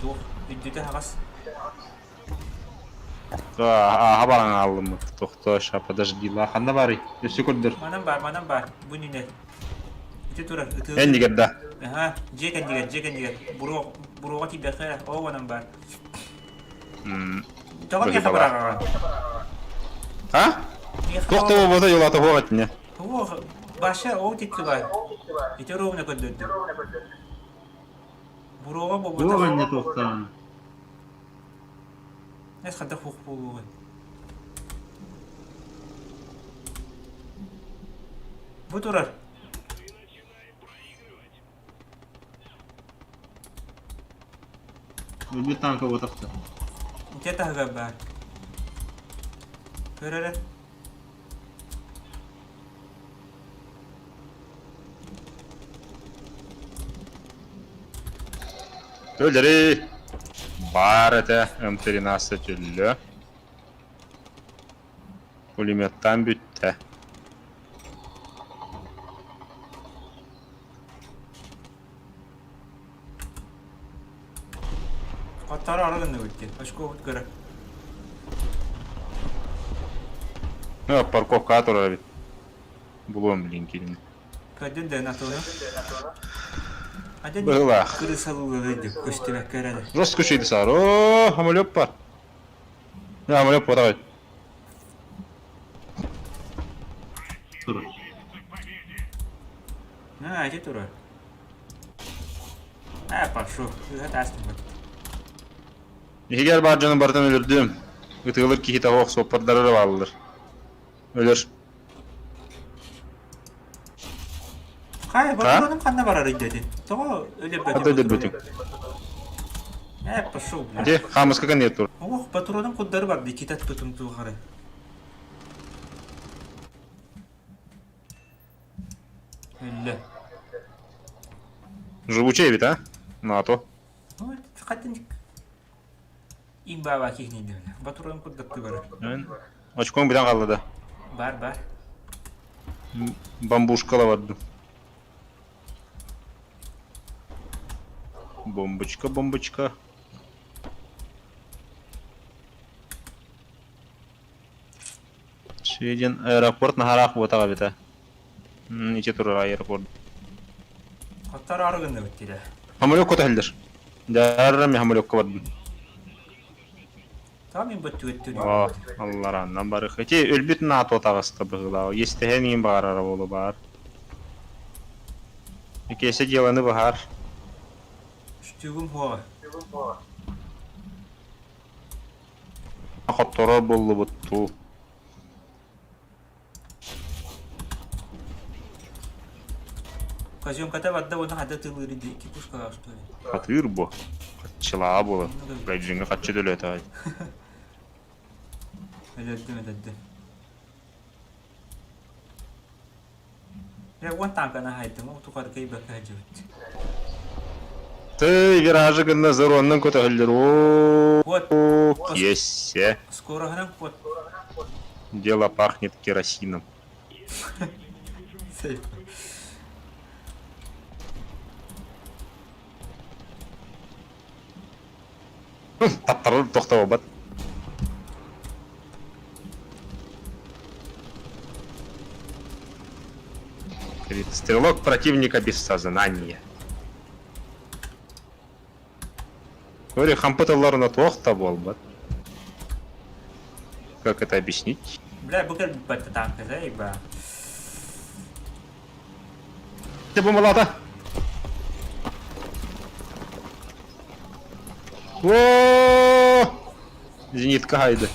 Туох, үрдүтэ хаҕас. Ааһа баран ааллыммыт. Тохтоо, ща, подожди, ла ханна барый? Өссө көрдөр. Манан бар, манан бар. Бу нинэ. Ити турар, ытыы. Эннигэр да. Аха, дьиэ кэннигэр, дьиэ кэннигэр. Буруо, буруоҕа тиийбэххэ, оо манан бар. Тоҕо миэхэ быраҕаҕын? А? Туох да буолбата йолата хуох этинэ. Туох, баша ол тикки бар. Ити ровно көрдөрдүм. Буруоҕа буолбата. Туох иннэ туохтаан? Эс хата хуох буолуоҕай. Бу турар. Өлбүт танка буотахта. Ити таһыгар баар. Көр эрэ. Өлери! Баар этэ М13 өллө. Пулеметтаан бүттэ. Хотторо ары гынныбыт дии. Очкобут көрө. Ну, парковкаҕа турар эбит. Булуом билин киирин. Көрдүн да Анатолий. Аден Быһылаах. крысалуулары көстүбэккэ эрэ. Жестко чуйды саар. О, самолет бар. Самолет бар. Турар. На, ити турар. А, пошел. Ыһа таастым. Иһигэр баар дьону барытын өлөрдүм. Ытыылыр киһи таһуох суоппардары эрэ бааллар. Өлөр. Хай, ботуруонум ханна барар өйдөтүн? Тоҕо өлөрбөтүм? Хата өлөрбөтүм. Э, пошел, бля. Де, хаамыска кэнниэ тур. Ох, патроным куддары барды, китат тутум туохары. Өллө. Живучий эбит, а? НАТО. Хатын Имбаба кихнейді. Батуран курдатты бар. Очкоң бүтэн хаалла да. Бар, бар. Бамбушкала бардым. Бомбочка, бомбочка. Шведен аэропорт наһараах буотаҕа эбитэ. Ити турар аэропорт. Хотторо арыгынныбыт дире. Самолёкка түһэллэр. Дьаарра мен самолёкка бардым. Там им бөттүгөттүр. О, аллараннан барых. Ити өлбүт НАТО таҕыста быһыылааҕа. Иэстэһэн иин баҕарара буолу баар. Икиэсэ дьыаланы быһаар. Үстүүгүм хуоҕа. Хотторор буоллубут туу. Казёнката барда уонна хата тылыыры ди кипушкаҕа что ли? Хатыыр бу. Хаччылаа буолар. Гайджиҥҥа хаччы төлөөтөҕөй. Өлөрдүм өлөрдүм. Дьэ уон тааҥканы аһайдым, ол тухары кыайбакка сылдьыбыт. Тый, виражы гынна зароннан көтөһөллөр. О, Вот, киэссе. скороһынан куот. Дело пахнет керосином. Сейф. Таптарар тохтобот. Говорит, стрелок противника без сознания. Говори, хампыталарына туох да буолбат. Как это объяснить? Бля, бу кэлбит танка, да, иба. Битте бомбалаата. О! Зенитка хайды.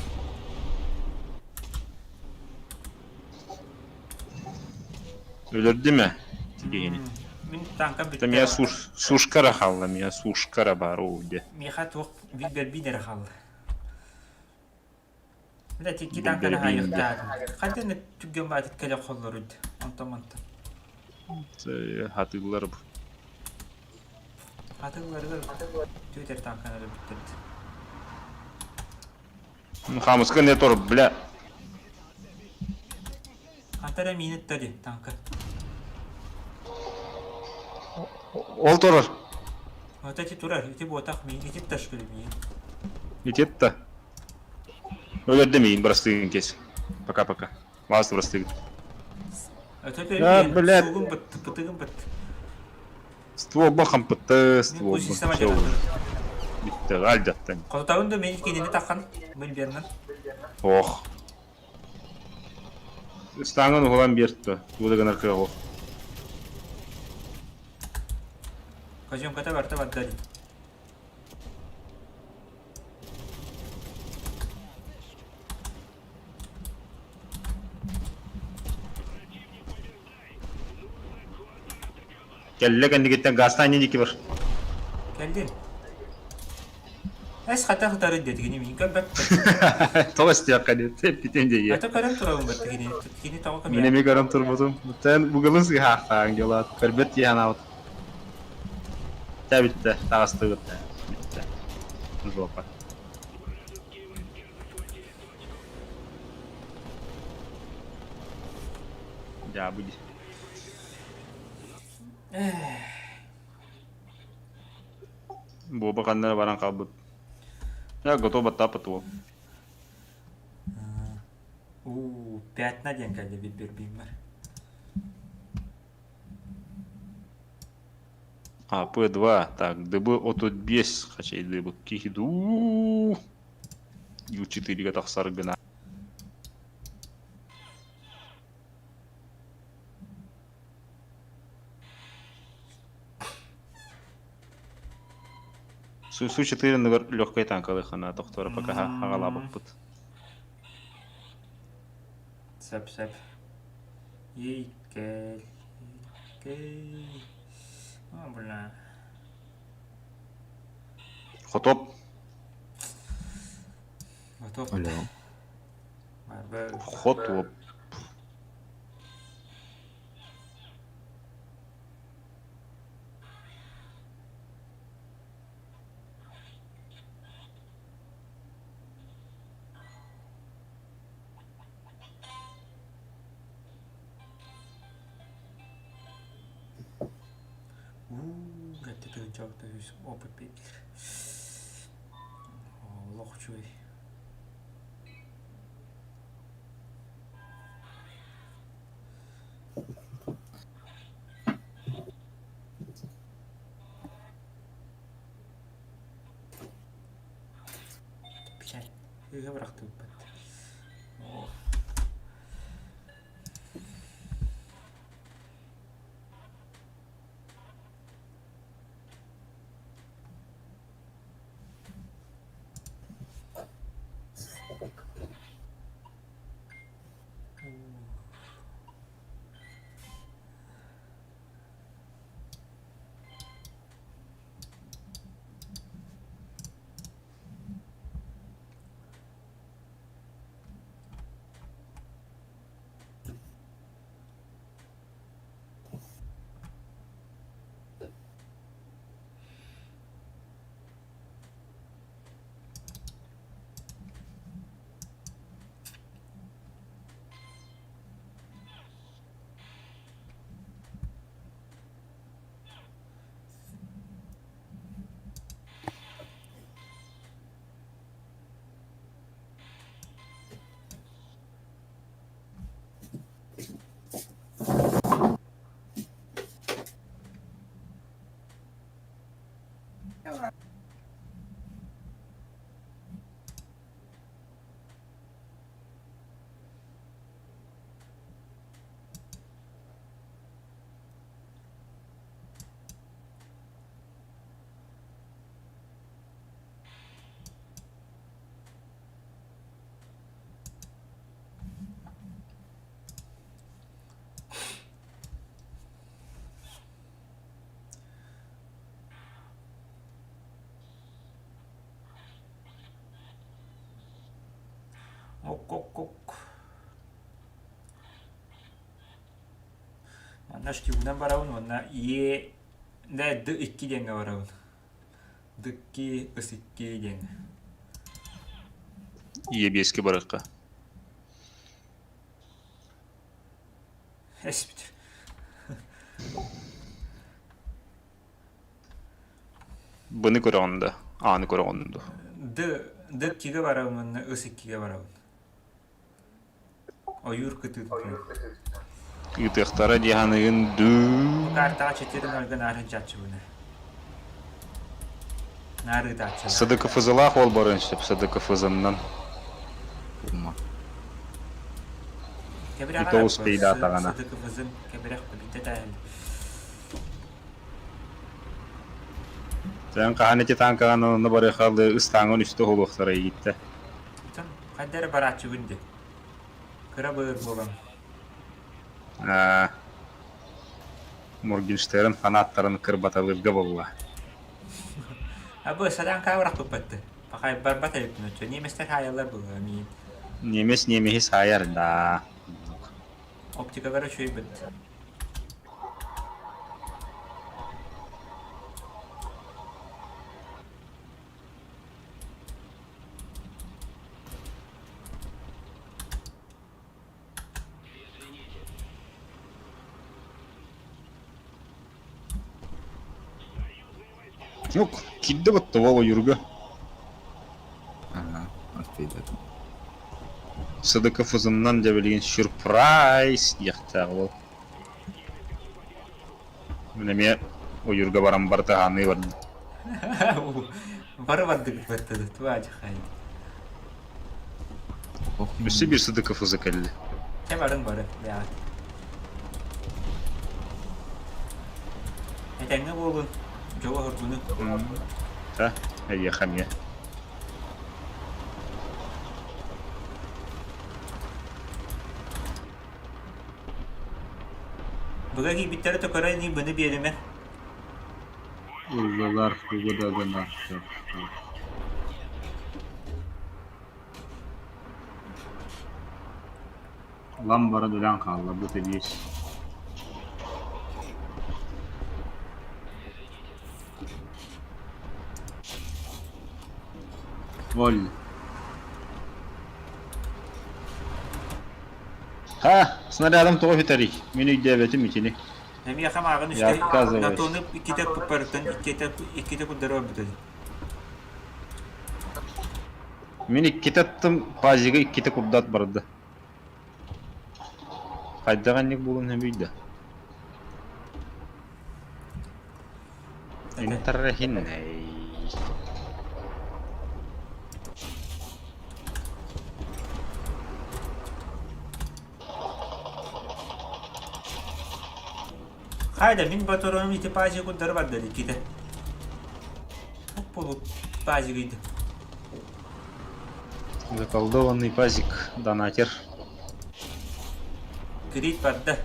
Өлөрдүм ээ киһини. Мин танка Это меня суш, сушкара хаалла, меня сушкара баар де. Миэхэ туох билбэрбиин эрэ хаалла. Бля, тикки танканы хаайыахтаатым. Хантан түргэн баатыт кэлэ холлоруд. Онтон онтон. Хатыылар бу. Хатыыларыгар түөтэр танканы өлөрбүттэрбит. Хамыска не тур, бля. Хантан эрэ миин ытта дии танка. Ол турар. Вот эти турар, ити буотах миин, ити ташкыли миин. Итетта. Өлөрдө миин бырастыгын кес. Пока-пока. Маас бырастыгын. А, блядь. Сугун быт, пытыгын быт. Стволба хампытты, стволба. Все Битте, альдаттан. Хотутабын да мин кинини таххан, мин Ох. Ыстаҥын уһулан биэртэ, тугу да гынар кыаҕа суох. Казёнката барта барда дии. Кэллэ кэннигиттэн газтаан диэки бар. Кэллин. Эс хата хытары диэтигини мин көрбөппүн. Тоҕо истиэххэ диэт эппитин дии. Ата көрөн турабын баттигини. Кини тоҕо Мин көмүө. эмиэ көрөн турбутум. Тэн бугылын сыһаахтаан дьолаат. Көрбөт дии санаабыт. Тэ бүттэ, таҕыстыбыт. Бүттэ. Жопа. Дьаабы дии. Буоба ханна эрэ баран хаалбыт. Я готов баттааппыт уол. Уу, пятна диэн кэллэ билбирбииммэр. А, П2, так, ДБ 35 хачайдыбыт киһи дуу. Ю4-ге тахсар гына. Су-4 нугар легкай танкалыхана тохтора пока хагалаабыппыт. Сөп сөп. Ейкел. Ейкел. О, бля. Хотоп. Готов. Алло. Хотоп. Уу, это тыгынчаакта үс опыт биэрдилэр. Олох үчүгэй. Блядь, ыга бырахтыбыппыт. Оо. Ок-ок-ок. Манна штюгунан барабын уонна Е да Д икки диэҥҥэ барабын. Дыкки, ыс икки диэҥҥэ. Е биэскэ барыахха. Эспит. Быны көрөҕүн да, ааны көрөҕүн да. Д Д иккигэ барабын уонна ыс иккигэ барабын. Ойуур кытыытынан. Ыытыахтара дии саныгын дуу. Бу картаҕа четыре нольга наар сылдьааччыбын. Наар ыытааччылар. СДКФЗ-лаах уол барыан сөп СДКФЗ-нан. Ума. Кэбирэх И то успейдаатаҕына. СДКФЗ-ын кэбирэх биттэ тээһин. Сен хаһан ити танкаҕын онно барыахалыы ыстааҥҥын үстэ уһулуохтара ииттэ. Оттон хайда эрэ барааччыбын дии. Кыра быыр буолан. Аа, Моргенштерн фанаттарын кырбаталыырга буолла. Абы садаан каабырахпыппатты. Пахай барбат эбиппин оччо. Немецтэр хаайаллар буолла миин. Немец немеһи саайар да. Оптикалара үчүгэй бит. Ну, киирдэ батта ол ойуурга. Ага, успейдатым. СДКФЗ-нан дьэ билигин сюрприз диэхтээх ол. Мин эмиэ ойуурга баран бартыһаанныы бардым. Бары бардыгыт баттады, туаадьахай. Өссө биир СДКФЗ кэллэ. Чэ барын бары, бэҕэт. Этэҥҥэ буолун, дьолу оһоргуну. Та, эйиэхэ эмиэ. Быга киирбиттэрэ төкөрө ини быны биэримэ. Ыллылар, тугу да гынар Ылан баран өлөн хаалла бу тэбиэс. Воль. Ха, снарядом тоҕо бүтэрий? Мин өйдөөбөтүм итини. Эмиэхэ мааҕын Я үстэ отказываюсь. Натоны иккитэ пыппарыттан иккитэ иккитэ курдары барбыта. Мин иккитэ аттым, пазига иккитэ курдат барда. Хайдах инник буолан сөбүй да? Интеррехиннэй. Хайда мин батаронум ити пазик курдары барда иккитэ. Буолуп пазигыйды. Заколдованный пазик, донатер. Крит барда.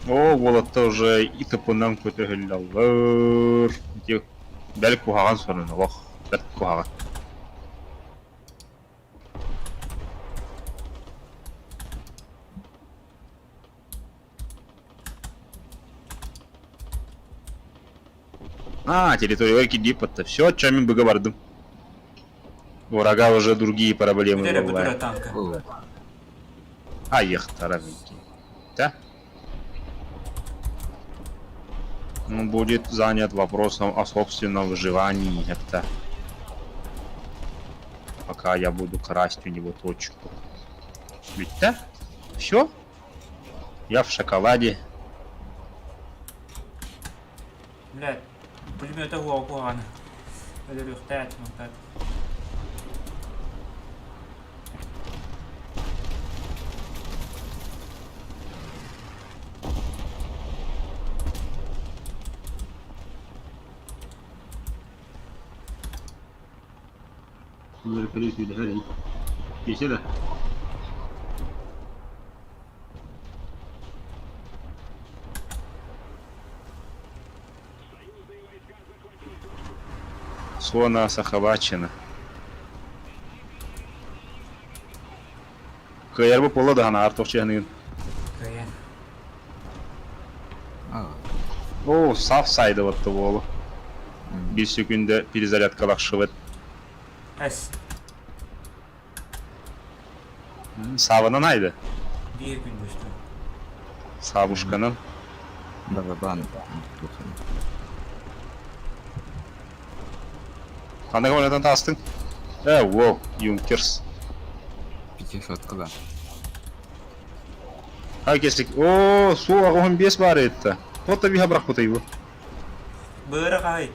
Оо, уолаттар уже ИТП-нан көтөһүллэллэр. Ити бэл куһаҕан сонун олох бэрт куһаҕан. А, территория кидиппатта. Все, чем мин быга бардым. У врага уже другие проблемы Бүтэрэ бүтэрэ бывают. танка. А, ехтара Да? Он будет занят вопросом о собственном выживании. Это пока я буду красть у него точку. Ведь да? Все? Я в шоколаде. Блядь, пулемета уоҕа куһаҕана. Өлөрүөхтээх мантаат. Bunları kırıyor her iyi. Geçe de. Суона Сахабачина. Кыайар бу буолла даҕаны артохчаныын. Кыайан. Оо, саф сайдыбытты буолу. Bir секунда перезарядкалахшыбыт. Эс. Сабынан айды. Биир күн бусту. Сабушканан. Барабан. Ханнык ойнатан таастыҥ? Э, воу, Юнкерс. Пятисотка да. А кесик. Оо, суу аҕыһын биэс баар этта. Вот биһа бырахпытай бу. Быара хаһай.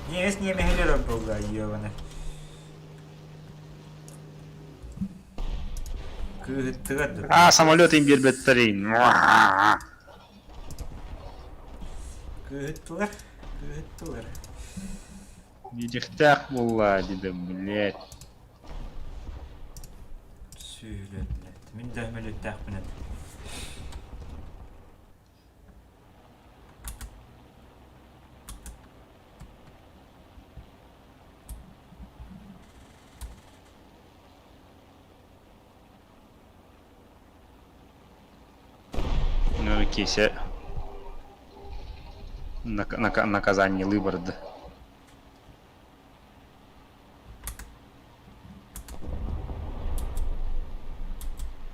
Немец немехелер буолла ёбана. Кыыһыттыгар да. А, самолет им биэрбэттэриин. Кыыһыттылар, кыыһыттылар. Диэхтээх буолла дедим, блядь. Сүүлэллэт. Мин да мөлүттээхпин этэ. Ну, Кися наказание выборды.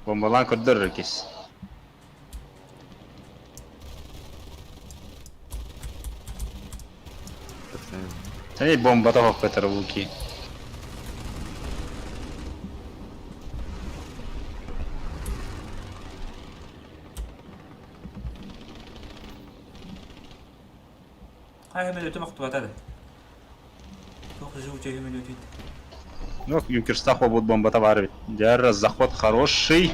Бомбалаан көрдөр кис. Сани бомбата хоппетер буки. Хайа мүлүтүм охтубата да. Туох живучай мүлүтүт. Ну, Юнкерстах будет бомбата бар ведь. Дярра, заход хороший.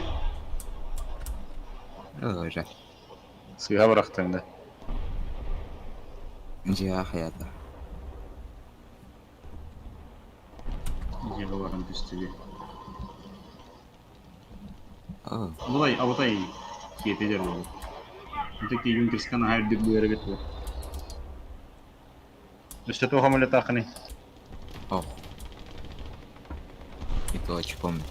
Уже. Сыга бырахтың да. Дьиэ хаята. Дьиэҕэ баран түстүбүт. Оо. Абытай, абытай киэтилэр буолуо. Ити Юнкерска наһаа үрдүк быара эбит буо. Өссө туох амулетаахыный? Ох. И то очком.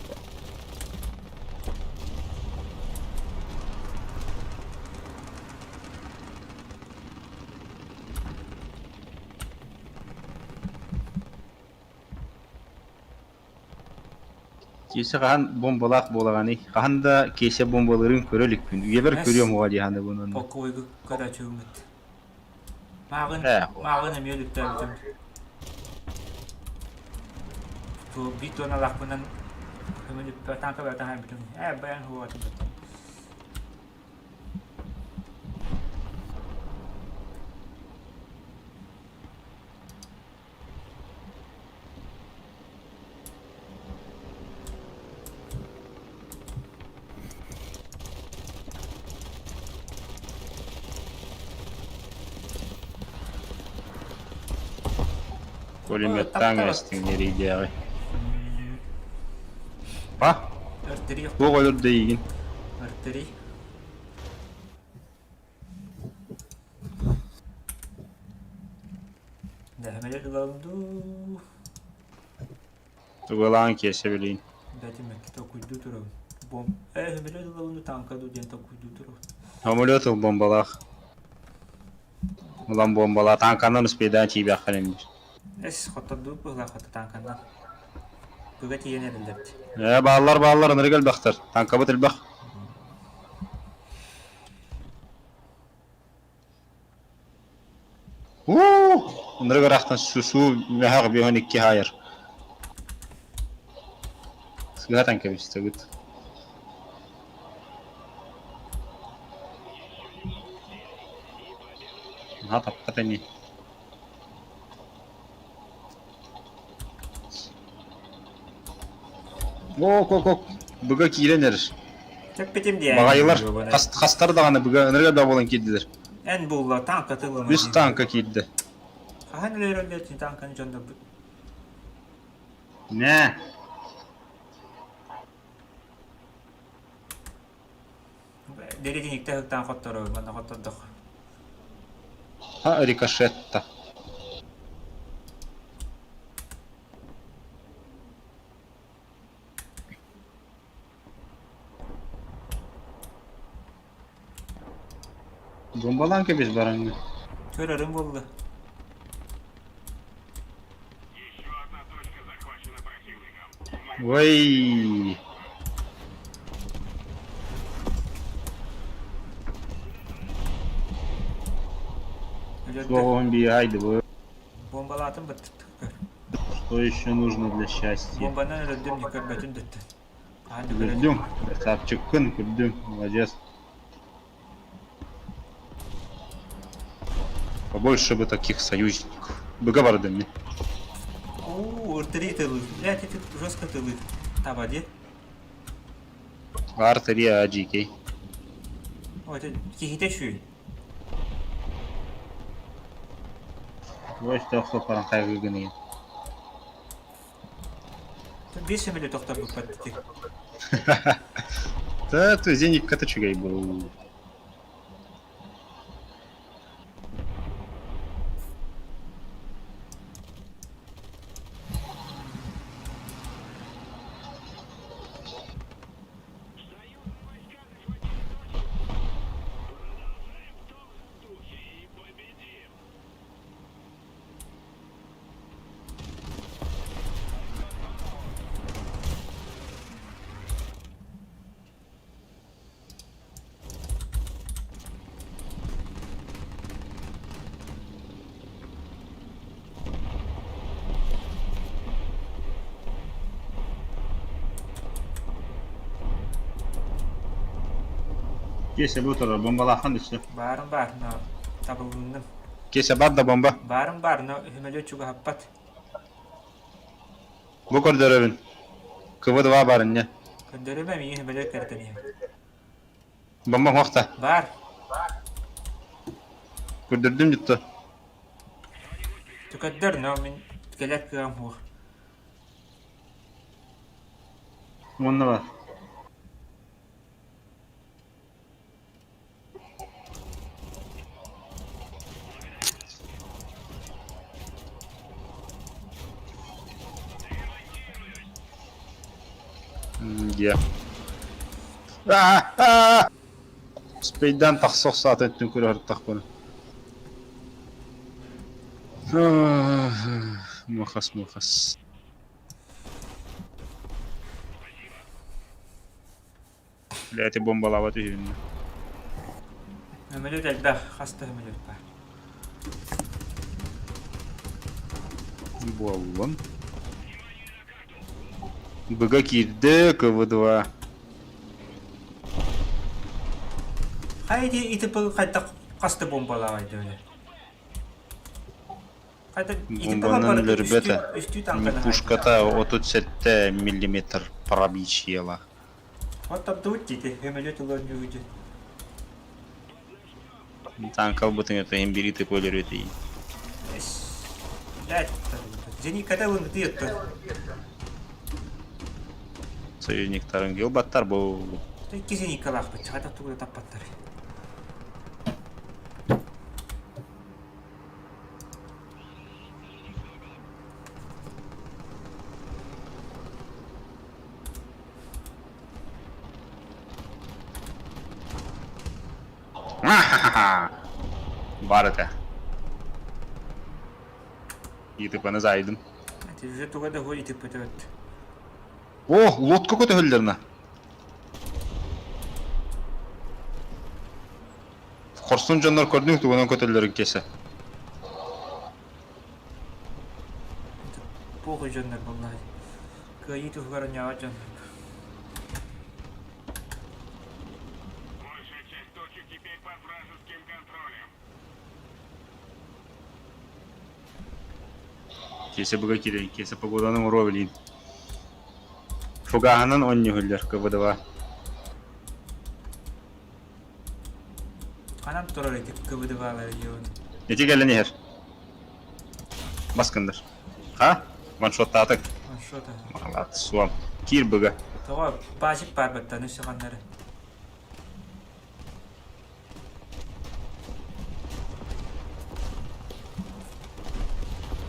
Киэсэ хаһан бомбалаах буолаҕаный? Хаһан да Киэсэ бомбалыырын көрө иликпин. Үйэбэр көрүөм уоҕа дии саныыбын. Полковойга көрөөчүгүммүт. Мааҕын, Ээ, мааҕын эмиэ өлүктээбитим. Биир туоналаахпынан көмөлүппэ танка бэйэтэ хаайбытым. Ээ, бэйэҥ хуоҕатым. Пулеметтаҥ эстиҥ эриидээҕи. Па? Өртөрий. Туох өлөрдө эйигин? Өртөрий. Дэһэмэлэр ылалым дуу. Тугулаан киэсэ билиин. Бэтимэкки толкуйдуу турабын. Бом... Э, хөмөлөт ылалым дуу, танка дуу диэн толкуйдуу турабын. Самолет ыл бомбалаах. Улам бомбалаа танканан успейдаан тиийбэххин эмиэ. Эс, хоттордуу быһылаах хото танканан. Быга тиийэн эрэллэрбит. Ээ, бааллар бааллар ынырык элбэхтэр. Танкабыт элбэх. Уу! Ынырык ыраахтан сусуу мөһөх биһон икки хаайар. Сыһа танкабыстыбыт. Наһаа таппат ини. Ок, ок, ок. Быга киирэн эрэр. Тэппитим диэн. Баҕайылар хастар даҕаны быга ынырыга да буолан киирдилэр. Эн булла танка тыллана. Үс танка киирдэ. Хаһан өлөрөллөр танканы дьоннорбут? Нэ. Дэриэтиникте ыһыктаан хоттору, манна хоттордох. Ха рикошетта. Бомбалаан кэбис бараҥҥа. Көрөрүм буолла. Ой. Словом бияйды бу. Бомбалаатым быттык. Что еще нужно для счастья? Бомбанан өлөрдүм, не көрбөтүм дөттүн. Көрдүм. Красавчиккын, көрдүм. Молодец. Побольше бы таких союзников. Быга бардым мен. Оо, ыртырый тылы. Блядь, эти жестко тылы. Таба, де? Артерия AGK. О, это кихите шүй. Ой, тохто паран кайгы Бес эмеле тохтор буппат ти. Да, то зеник катачугай был. Кесе бу турар бомбалахан түсті. Баарым баар, но табылынным. Кесе бар да бомба. Баарым баар, но хүмөлө чугаһаппат. Бу көрдөрөбүн. КВ-2 бар инне. Көрдөрүмэ миигин хүмөлө кэртэн иһэ. Бомба хуохта. Баар. Көрдөрдүм дьутта. Түкөддөр, но мин кэлэр кыам хуох. Онна бар. Где? А-а-а! Спейдан тахса охсаатын өттүн көрө тахпын. Мухас, мухас. Бля, эти бомбалава түһүннэ. Өмөлөт элбэх, хас да өмөлөт баар. Буоллун. БГ киирдэ, КВ-2. Хайди ити был хайдах хаста бомбалаабай дөөлө. Хайда ити была Бомбанан барыта өлөрбөтө. үстүү үстүү танканы Пушката 37 миллиметр пробитиела. Вот таптыбыт дии, өмөлөт ылан дьүүдү. Танк албытын это имбири ты өлөрөтө. Блядь, Зениката ылынгыты еттер. Союзниктарын гелбаттар бу. Икки зеникалаахпыт, чаҕата тугу да таппаттар. Бар этэ. ИТП-ны зайдым. Уже туга да хуй ИТП төт. О, лодка көтөһөллөрүнэ. Хорсун дьоннор көрдүҥ тугунан көтөллөрүн кесе. Похуй дьоннор буоллаҕа. Кыайыы туһугар онньоҕо дьоннор. Кесе быга киирэн, кесе погоданы оҥоруо билигин. Фугаһынан онньуһуллар КВ-2. Ханан турар ити КВД-балары диэн. Ити кэлэн иһэр. Баскындар. Ха? Ваншоттаатык. Ваншот. Малат, суом. Киир быга. Тоҕо паасик баар баттан өссө ханнары.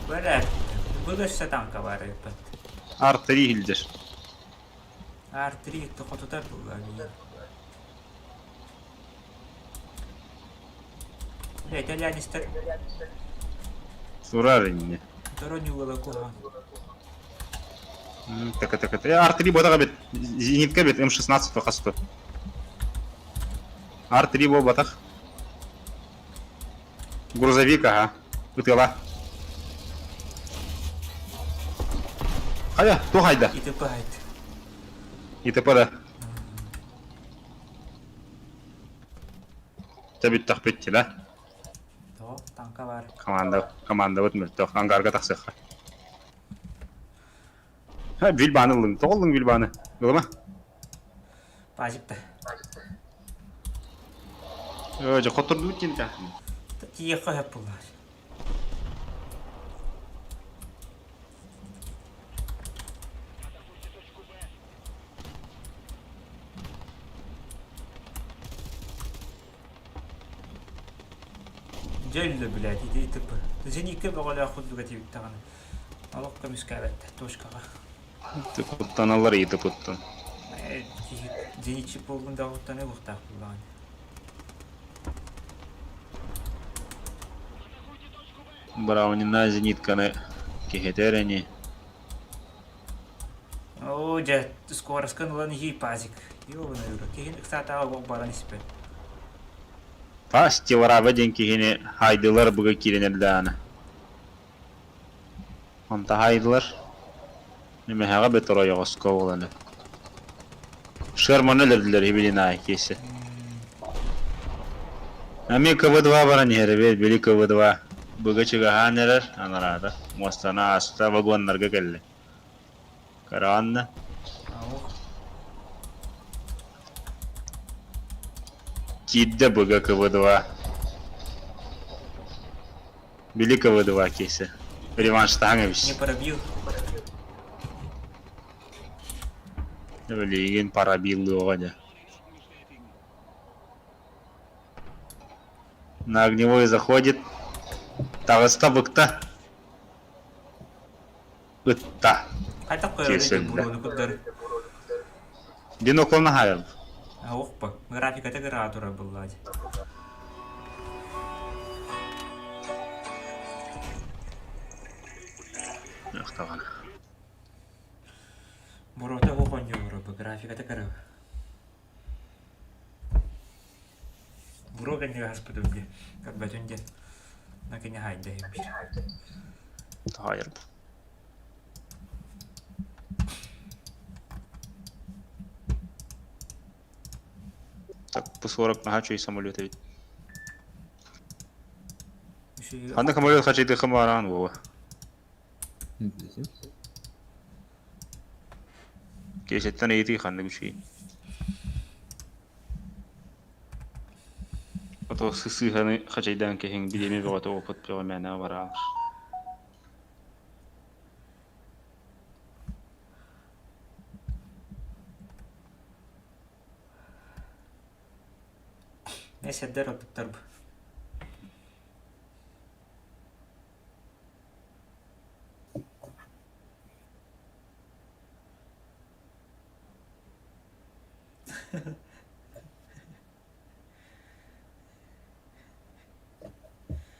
Бэрэ, быга өссө танка баар эбит. Ар-3 илдьэр. Ар-3 хотутар буолла. Итальянецтар Сурар инни. Торонюгала куһаҕан. Так, так, так. Ар-3 ботаға бит. Зенитка бит М16 тохасты. Ар-3 бо батах. Грузовик, ага. Ытыла. Хайа, туох айда? ИТП айт. ИТП да. Дьэ бүттэхпит да? Тоҕо таҥка баар. Команда, командабыт мөлтөх. Ангарга тахсыахха. Ха, Вильбаны ыллыҥ. Тоҕо ыллыҥ Вильбаны? Ылыма. Пазик да. Ээ, дьэ, хоттордубут диэн этэ. Тиийиэххэ сөп буоллаҕа. Дьэ өллө блядь, ити ИТП. Зенитка бөҕөлөөх курдук этибит даҕаны. Олох көмүскээбэттэр точкаҕа. Куттаналлар ИТП-ттан. Зенитчик буоллун да куттаныа буохтаах буоллаҕын. Браунина зенитканы киһитэр ини. Оо, дьэ, скороскын ылан иһии пазик. Ёбаный в рот. Киһин ыксаатаҕа олох баран испэт. Пас Тилараба диэн киһини хайдылар быга киирэн эрдэҕинэ. Онто хайдылар. Немэһэҕэ бөтөр ойоҕоско буолан. Шерманы өлөрдүлэр ибилин аай киэсэ. Эмиэ КВ-2 баран иһэр эбиэр били КВ-2 быга чыгаһаан эрэр анараата муостаны ааста вагоннарга кэллэ. Караанна. Киирдэ быга КВ-2. Били КВ-2 киэсэ. Реванштаһаҥ эбис. Не пробил. Билигин парабиллыаҕа дьэ. На огневой заходит. Таҕыста быкта. Ытта. Хайдах көрөрүн буруону курдары. Биноклон аһайар. Оох Графиката кыраҕа турар буоллаҕа дии. Өхтөҕөн. Буруота оһох оонньуур бу графиката кыра. Буруо кэннигэр хаспытым дии. Көрбөтүн диэн. На кини хайда иһиммит. Таайар. Так, по 40 наһаа үчүгэй самолет эбит. Ханна самолет хачайдыхым бараан буола. Киэсэттэн ыйытыы ханнык үчүгэй. Ото сыһыаны хачайдаан киһиҥ билиэми бөҕөтө опыт бөҕө мээнэ бараар. Эсердер ордуктар бу.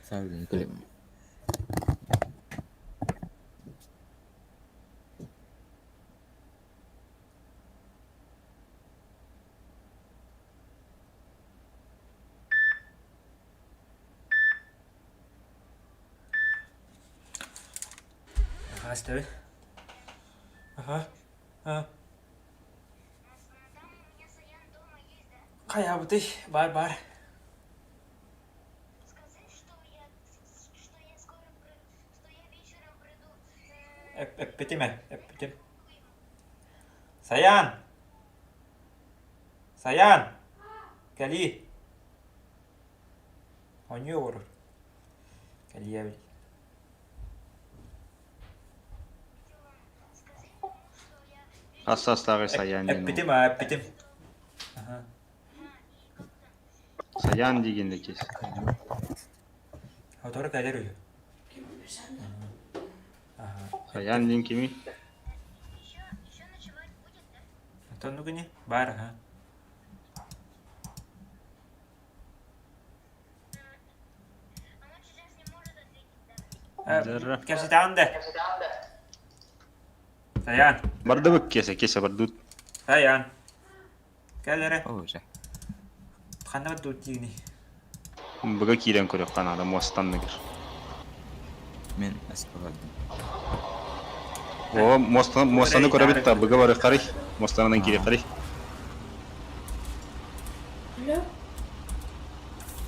Савлин Клим. Ага, ставь. Ага. А. Хайабытый, бар-бар. Эппитим ээ, эппитим. Саян! Саян! Кэлии! Оонньуу олорор. Кэлиэбит. Хас саастааҕый Саян диэн уол? Эппитим аа, эппитим. Аха. Саян диигин да кис. Сотору кэлэр үһү. Аха. Саян диэн кимий? Оттон нугуни баар аха. Кэпсэтэҕин да? Саян. Бардыбыт киэсэ, киэсэ бардыбыт. Саян. Кэл эрэ. Уже. Ханна бардыбыт диигиний? Быга киирэн көрүөххэ наада, муостанныгар. Мен эскалардым. О, муостаны көрөбүт да, быга барыаххарый. Муостанан киириэххэрий.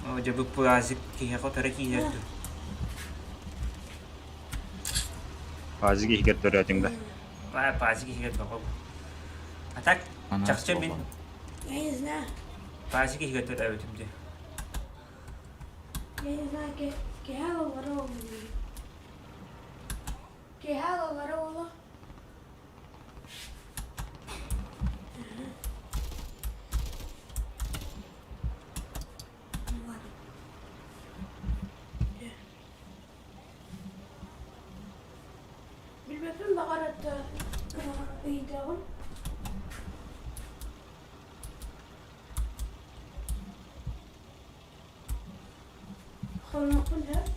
О, дьэ бу пазик киһиэхэ утары киирэр дуу? Пазик иһигэр төрөөтүҥ да. Пазик иһигэр бөҕө. А так, чахчы мин Я не знаю. Пазик иһигэр төрөөбүтүм дии. Я не знаю, киһи олорор Киһи олорор Билбэппин баҕар ыйытыаҕым. Хонуохпун сөп.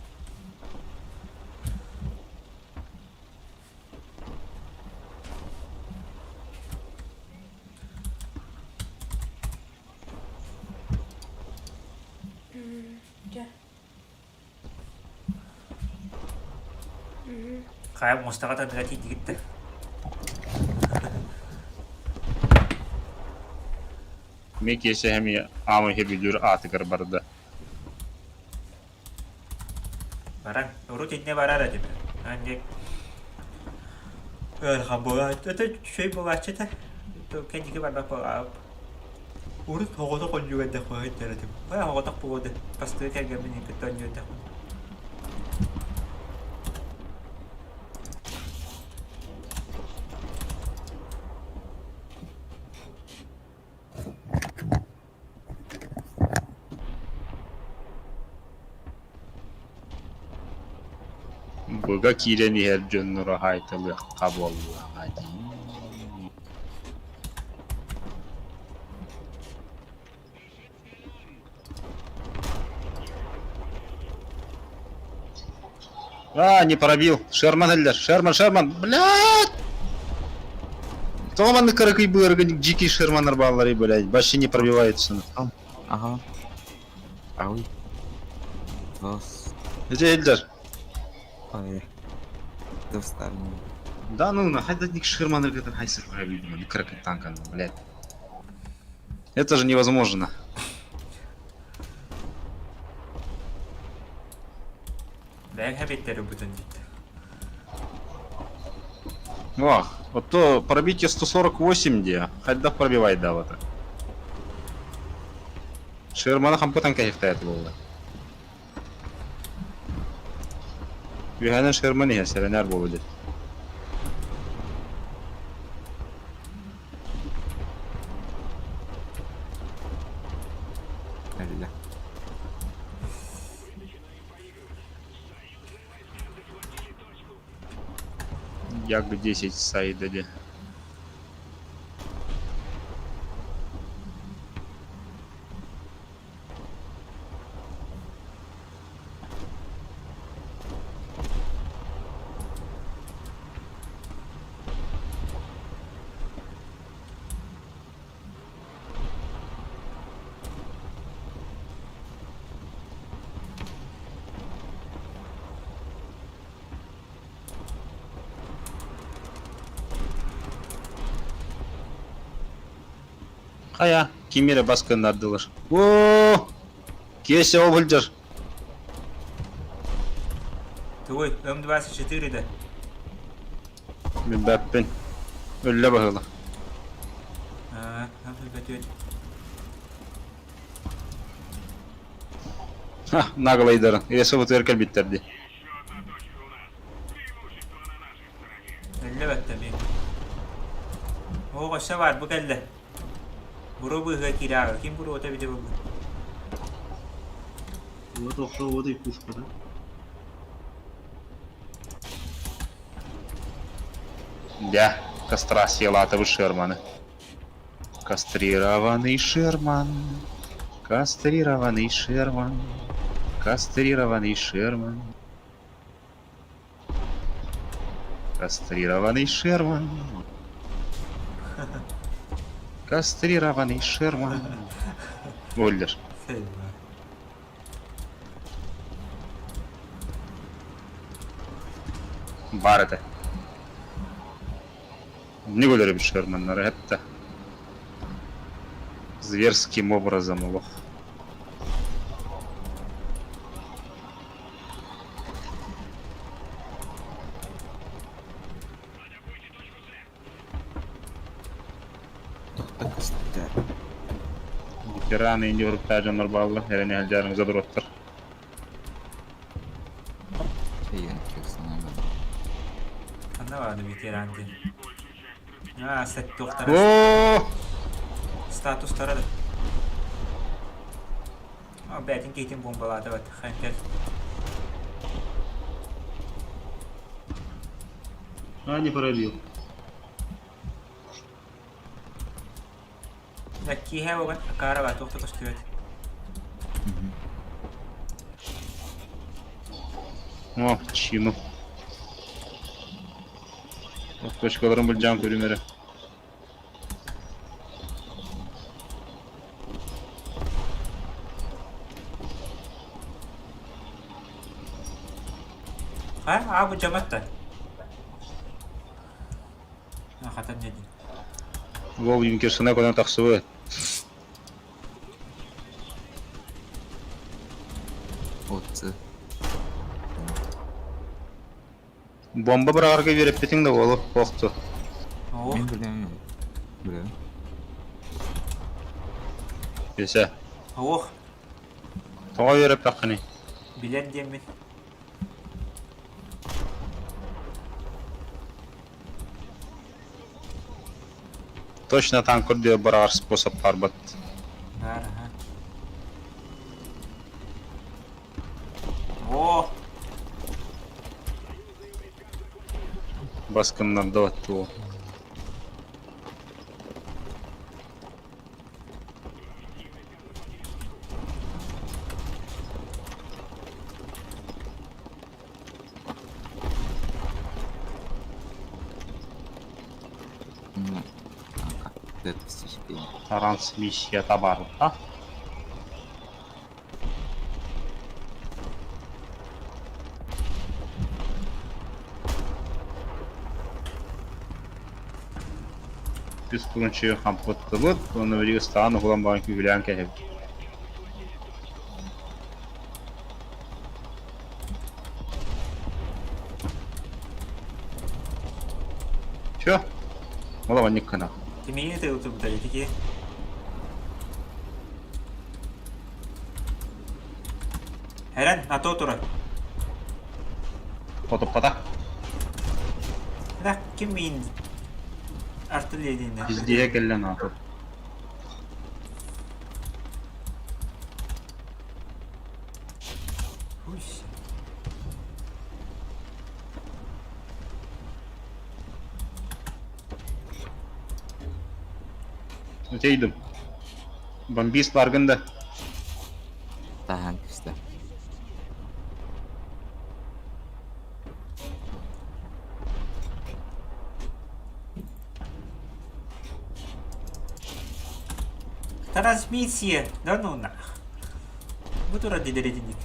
Хайа муостаҕа таныга тиийдигит да? Мин киэсэ эмиэ аамай сөбүлүүр аатыгар барда. Баран, урут иннэ барар этим. Анньык ыарахан буолааччы, это үчүгэй буолааччы этэ. Кэнники барбат буолаабыт. Урут оҕотох оонньууга эрдэхпинэ ыттар этим. Ой, оҕотох буолуо да, бастакы кэргэммин кытта оонньуу эрдэхпинэ. Быга киирэн иһэр дьоннору хаайталыахха буоллаҕа дии. А, не пробил. Шерман эллер. Шерман, Шерман. Блядь! Тоҕо маннык кыракый быарга дикий Шерманнар баалларый, блядь, вообще не пробивается. Ага. Ау. Dos. Где Эльдар? Ой. Достали. Да ну нахай да ник Шерман это хайсер пробил, кыракый танк, блядь. Это же невозможно. Бэйэҥ эбиттэр ылбытын диттэ. Ох, вот то пробитие 148 где, хайдах пробивай да вот. Шермана хампытан кэһихтээт буолла. Үһэнэн Шерман иһэ сэрэнэр буолу дед. Эллэ. Як 10 сайдали. Хайа, ким эрэ бас гыннардылар. Оо! Киэсэ ол сылдьар. Тугуй, М24 да? Билбэппин. Өллө быһыылаах. Аа, М24. Наглайдарын. Эсэ бутугар кэлбиттэр дии. Өллө бэтте би. Оо, өссө баар, бу кэллэ. Буруо быыһыгар киирээҕи. Ким буруота эбитэ буолла? Вот охсо, вот и пушка, да? Дьэ, кастрациялаатыбыт Шерманы. Кастрированный Шерман, кастрированный Шерман, кастрированный Шерман. Кастрированный Шерман. Кастрированный Шерман. Өллөр. Баар этэ. Не өлөрөбүт Шерманнары это зверским образом олох. Тохто көстөр. Ветераны инди уруктаа дьоннор бааллар, эрэни сылдьарыҥ задроттар. Чэйэн кексанага. Ханна бааны ветеран диэн. Аа, сеттуохтара. О! Статустара да. О, бээтин киһитин бомбалаата бат. Хэнкел. А, не пробил. Да, киһэ буган акаара ба туохта көстүбэт. О, чину. Точкаларын былдьаан көрүм эрэ. А, а бу дьаматта. Хатан не дии. Вов Юнкерсына көрөн тахсыбыт. Отцы. Бомба быраҕарга үөрэппитиҥ да буолуо, охту. Мин билэм. Билэм. Бесе. Ох. Тоҕо үөрэппэххиний? Билэр диэммин. Точно танк көрдүө быраҕар способ барбат. Бар, аха. О! Баскыннарда баттуо. Ну, а как это стихи? Трансмиссия табарда. Үс курунчуйу хампыттыбыт, уонна билиги ыстаан уһулан баран күүһүлээн кэһэбит. Все. Мала гына. Кимиини тыылтыбыта итики. Эрэн, ато турар. Хотуппата. Да, ким миин артиллерияны. Везде кэллэн аатып. Хуй. Өтейдім. Бомбист баргын да. Таһан кистэ. Трансмиссия! Да ну нах. Бу тура дидеретинник.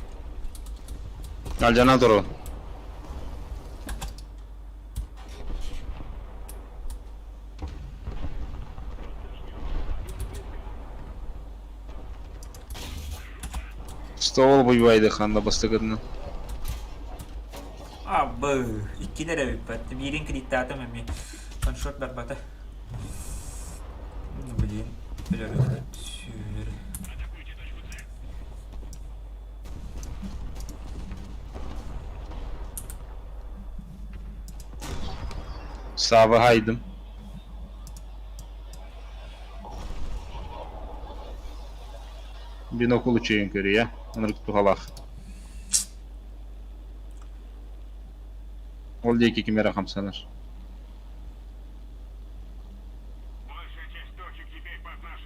Алдьана туру. Стол буйбайды ханда бастыгытны. Абы, иккилер эбиппэт. Биирин кредиттаатым эми. Фаншот барбата. Ну, блин. Өлөр. Сүүр. Саба хайдым. Бинокул үчүгэйин көрүө, ынырык туһалаах. Ол диэки ким эрэ хамсанар.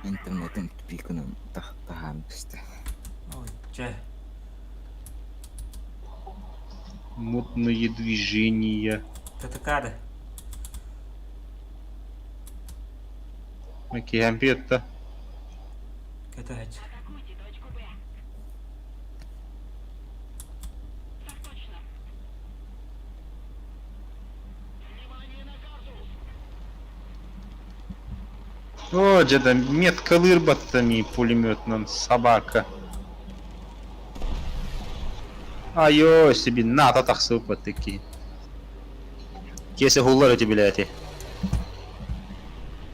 Интернетим тупикынан таһаан түстэ. Ой, чэ. Мутные движения. ТТК Киһэм пиэтта. Кэтэһэч. О, дьэ меткалыыр баттами пулеметынан собака. Айо, себе НАТО тахсыбыт такие. Киэсэ хуллар эти билээти.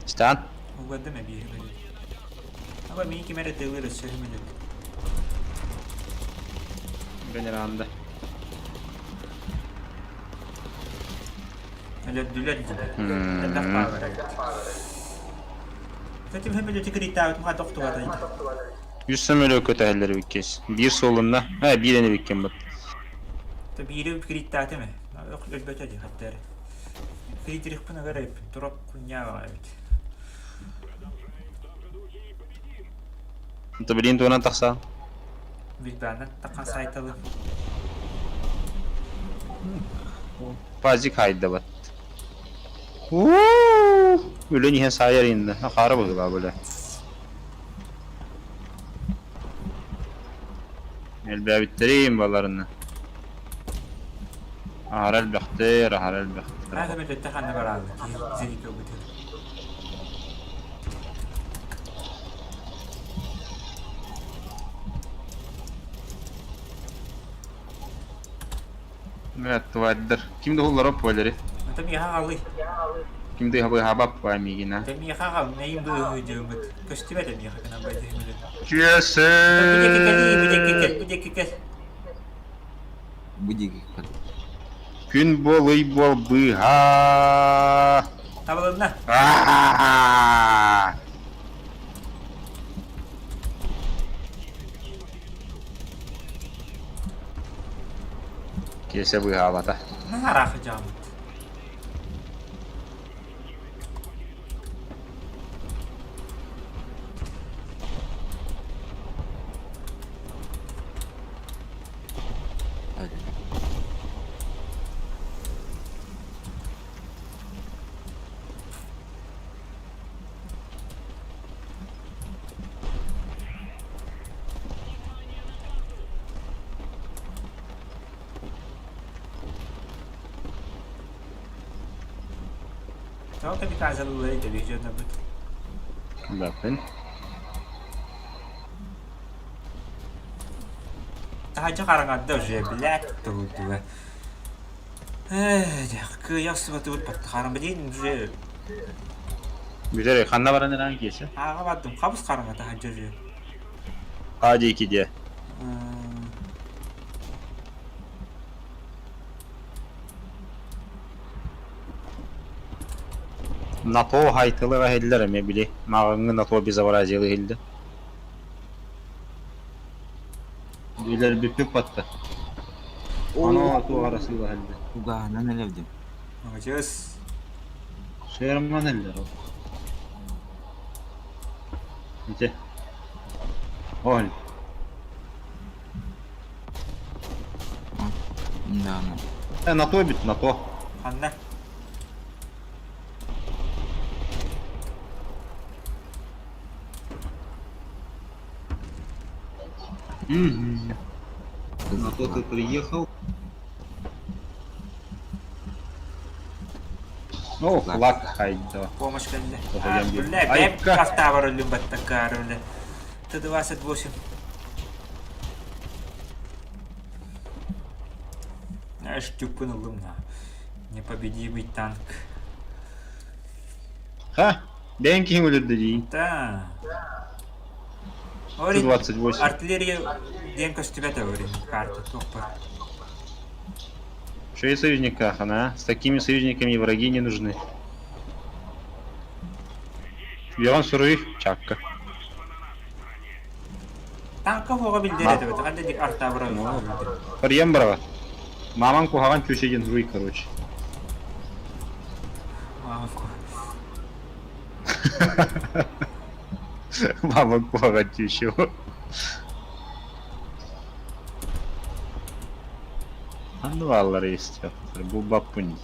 Стан. Угадым эбиһи билет. Аба мин ким эрэ тылыр өссө хүмүлүк. Генеранда. Өлөрдүлэр дии. Элбэх баалар эбит. Кстати, хүмүлүтү кириттаабыт мха тохтубатай. Үс самолет көтөһөллөр иккис. Биир суолунна. А, биир эни биккен бут. Биири кириттааты ме. Өлбөтө дии хаттары. Фридрихпын ыгар эбиппин. Турук кунньаа эбит. Онто билин туонан тахса. Билбээннэн таххан сайталы. Пазик хайдабат. Үлэн иһэн саайар инна. Хаара быһыылаа бөлө. Элбээбиттэрин баларына. Аһара элбэхтэр, аһара элбэхтэр. Аата бөтөттө ханна барааллы киһи зенит ылбытын. Нет, тварьдар. Ким да уллара полери. Это миэхэ аҕалый. Ким да хабап мигина. Это миэхэ аҕал, нэйим быыһыы дьылбыт. Көстүбэт миэхэ гынан байдыһымылын. Чүөсэ! Бу диэки кэл, бу диэки кэл. Бу диэки кэл. Күн буол, ый буол, быыһаа! Табылынна. Аа! Киэсэ быыһаабата. Наһаа дьааммыт. Тоҕо камикадзе дьоннорбут? Баппын. Таһырдьа хараҥарда уже, блядь, тугу Эх, кыайа охсубатыбыт баттахаарым билигин уже Бүтэр ханна баран эрэн киэсэ? ааҕа бардым, хабыс хараҥа таһырдьа уже. А диэки диэ. НАТО хайтылыга иһиллэр эмиэ били мааҕыҥҥы НАТО безобразиелы иһиллэ. Билэр бүппүт батта. Ано туох арасыыла иһиллэ. Угаһынан элэвдим. Молодец. Шерман эллэр ол. Ити. Ол. Да, Э, НАТО бит, НАТО. Ханна? Угу. НАТО ты приехал. О, флаг хайда. Помощь кэллэ. Тоҕо Бля, бэп Айка. хастаабар өллүм баттакаар өлө. Т-28. Аж тюкпун ыллым на. Непобедимый танк. Ха, бэйэҥ киһиҥ өлөрдө дии. Да. 28. Артиллерия диэн көстүбэт ори карта туохпар. Что и союзниках, она? С такими союзниками враги не нужны. Үөҕэн суруй, чаакка. Танка хуоҕа биллэр этэ, ханна дик артабыра. Барыйан бараҕа. Мамаҥ куһаҕан чүчэ диэн суруй, короче. Мамаҥ Мамаҥ куһаҕан чүчэ. Ханна бааллар истиэхтэр, бу баппын.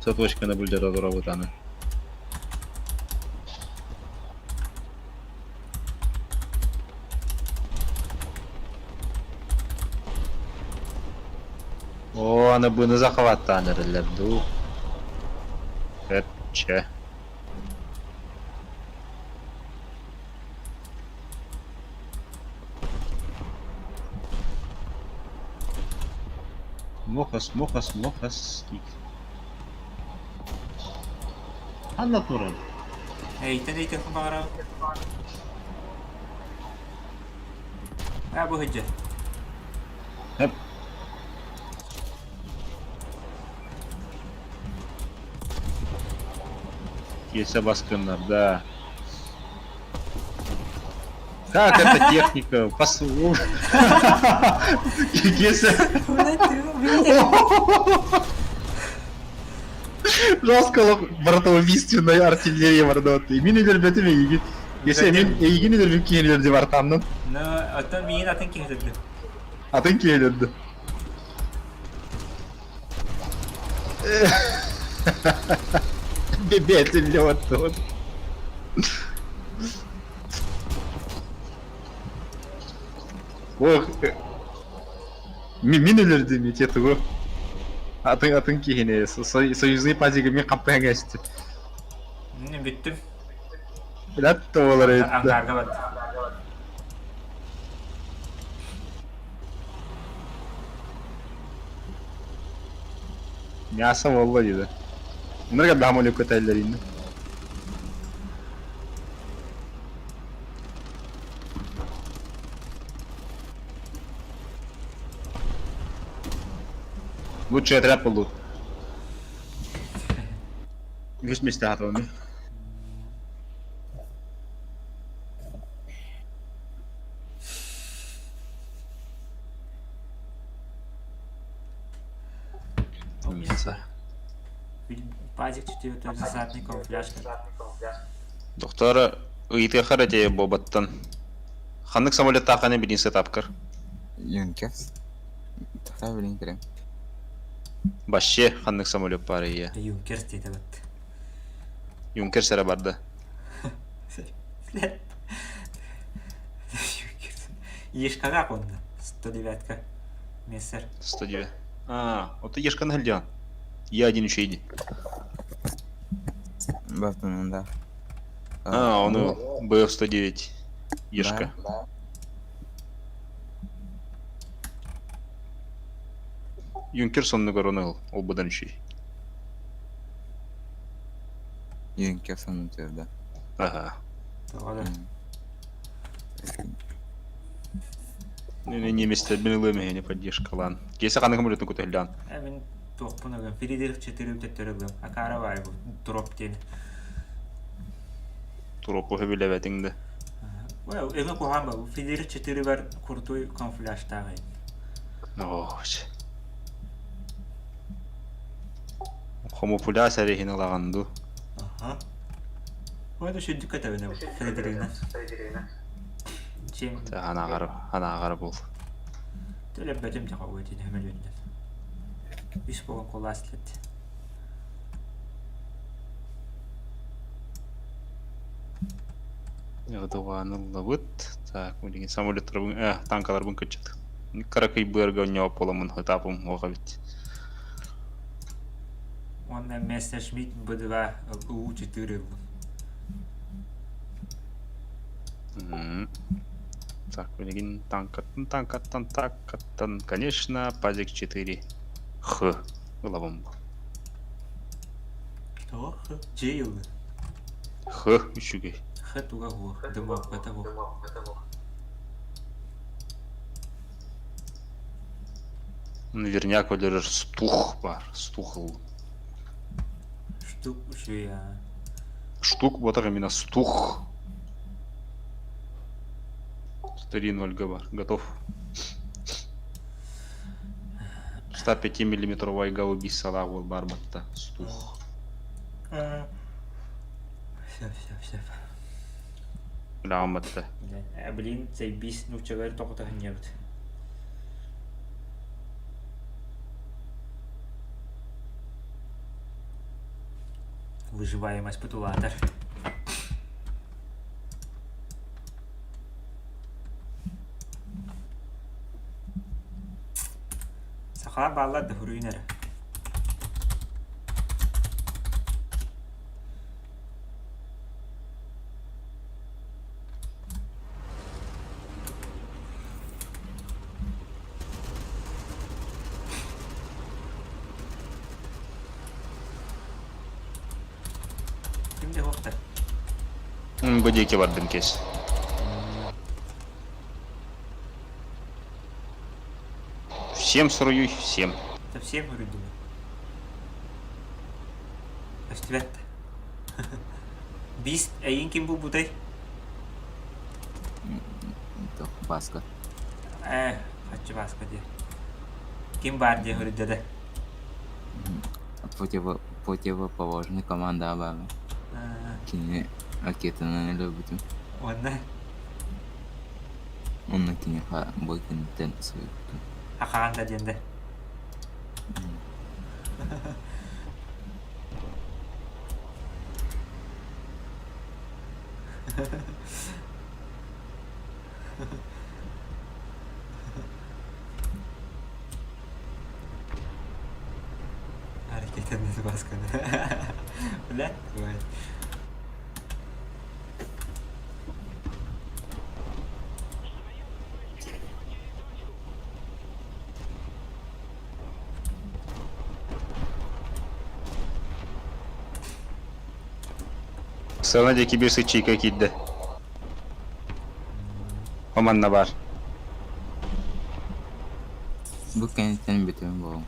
Соточканы былдьата турабыт аны. Оо, аны быны захваттаан эрэллэр дуу. Чэ. Мохос, мохос, мохос. Ханна турар? Эйтэн эйтэн баҕарабын. А бу сылдьар. Хөп. Киэсэ баскыннар, да. Как эта техника? Пасу. Киэсэ. Жестко братоубийственная артиллерия бардуот. Мин өлөрбөтүм эйигин. Если мин эйигин өлөрбүт киһи өлөрдү бартамнын. Ну, оттон миигин атын киһи өлөрдү. Атын киһи өлөрдү. Бэбэтиллэ оттон. Ох, мин өлөрдүм ити тугу. Атын атын киһини союзный пазига мин хаппыһан кэсти. Мин бүттүм. Билат болар эбит. Ангаарга барды. Мясо буолла диде. Bunlar kadar hamur көтәлләр инде. Лучший отряд был. Үһүс миэстэ аатабын. Мясо. Пазик четвертый засадный камуфляжка. Доктор ыйытыахар этэ буобаттан. Ханнык самолеттаахханы билин сетапкар? Юнкерс. Тоқтаа билин кирем. Вообще ханнык самолет баар ийэ? Юнкерс диэтэ бат. Юнкерс эрэ барда. Юнкерс. Ешкаға қонды. 109-ка. Мессер. 109. А, вот Ешканы хылдьан. Я один еще иди. Бартынан да. А, он БФ-109. Ешка. Юнкерс оннугар ону ыл, ол быдан үчүй. Юнкерс онну да. Ага. Тоҕо да. Не немецтербин ылыам эһини поддержкалаан. Киэсэ ханнык самолетун көтөллөөн? Э, мин туохпун ыгым. Фридерих 4 төттөрү ыгым. Акара баай бу. Дроп диэн. Туроппу сөбүлэбэтиҥ да. Эҥэ куһаҕан ба. Фридерих 4 бар крутой камуфляжтааҕый. Оо, Хомопуляс эриһин ылаҕын дуу? Аха. Ой, да сүрдүк көтөбүнэ Фредерина. Чем? Анаҕар, анаҕар бул. Төлөбөтүм дьаха уотин хөмөлүннэн. Үс буолан кулаас лет. Ыллабыт. Так, билигин самолеттарбын, танкаларбын кыччат. Кыракый быарга онньоп буоламмын ытаапым уоҕа эбит. Уонна Мессершмитт Б2 У4 ыллым. Так, билигин танкаттан, танкаттан, танкаттан, конечно, пазик 4 Х ылабым. Тоҕо Х? Ж ыллым. Х үчүгэй. Х туга уох, дымовката уох. Наверняк өлөрөр стух баар, стух ыллым. Штук үчүгэй аа. Штук буотах именно стух. 3-0 бар. Готов. 105 миллиметровай гаубицалаах уол баар батта. Стух. Все, все, все. Үлэҕин батта. Блин, заебись, нууччалары тоҕута сынньабыт. Выживаемость улаатар. Сахалар бааллар да суруйун эрэ. Ким да суохтар. Бу диэки бардым кэс. Всем суруйуй, всем. Совсем суруйдум. Көстүбэт. Биис эйин ким булбутай? Баска. Э, хаччы Баска диye. Ким баар диye суруйда да. Противоположный команда баар. Кини ракетаны өлөрбүтүм. Уонна? Онно киниэхэ бу киниттэн суруйбутум. Ахаан да диэн да. Ракетаны басканы. Бля, бывает. Сыана диэки биир сыччыйка киирдэ. Оманна баар. Бу кэнниттэн бүтүн буолуҥ.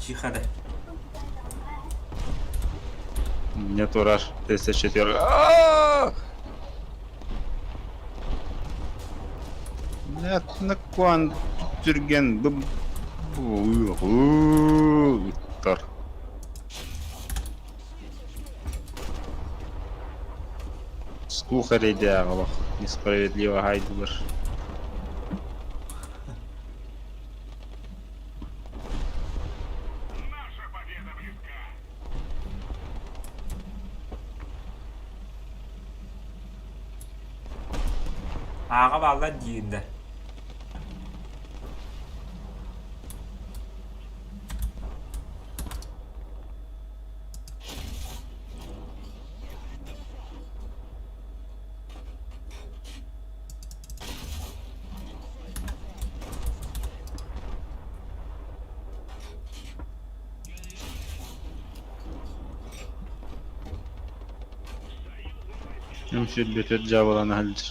Тихо да. Мне турар 34. Нет, түрген ыттар. Слух эрэйдээҕи олох несправедливо хаайдылар. Ааҕа бааллар диир да. Үҥсүрбүтүт дьаабылана сылдьар.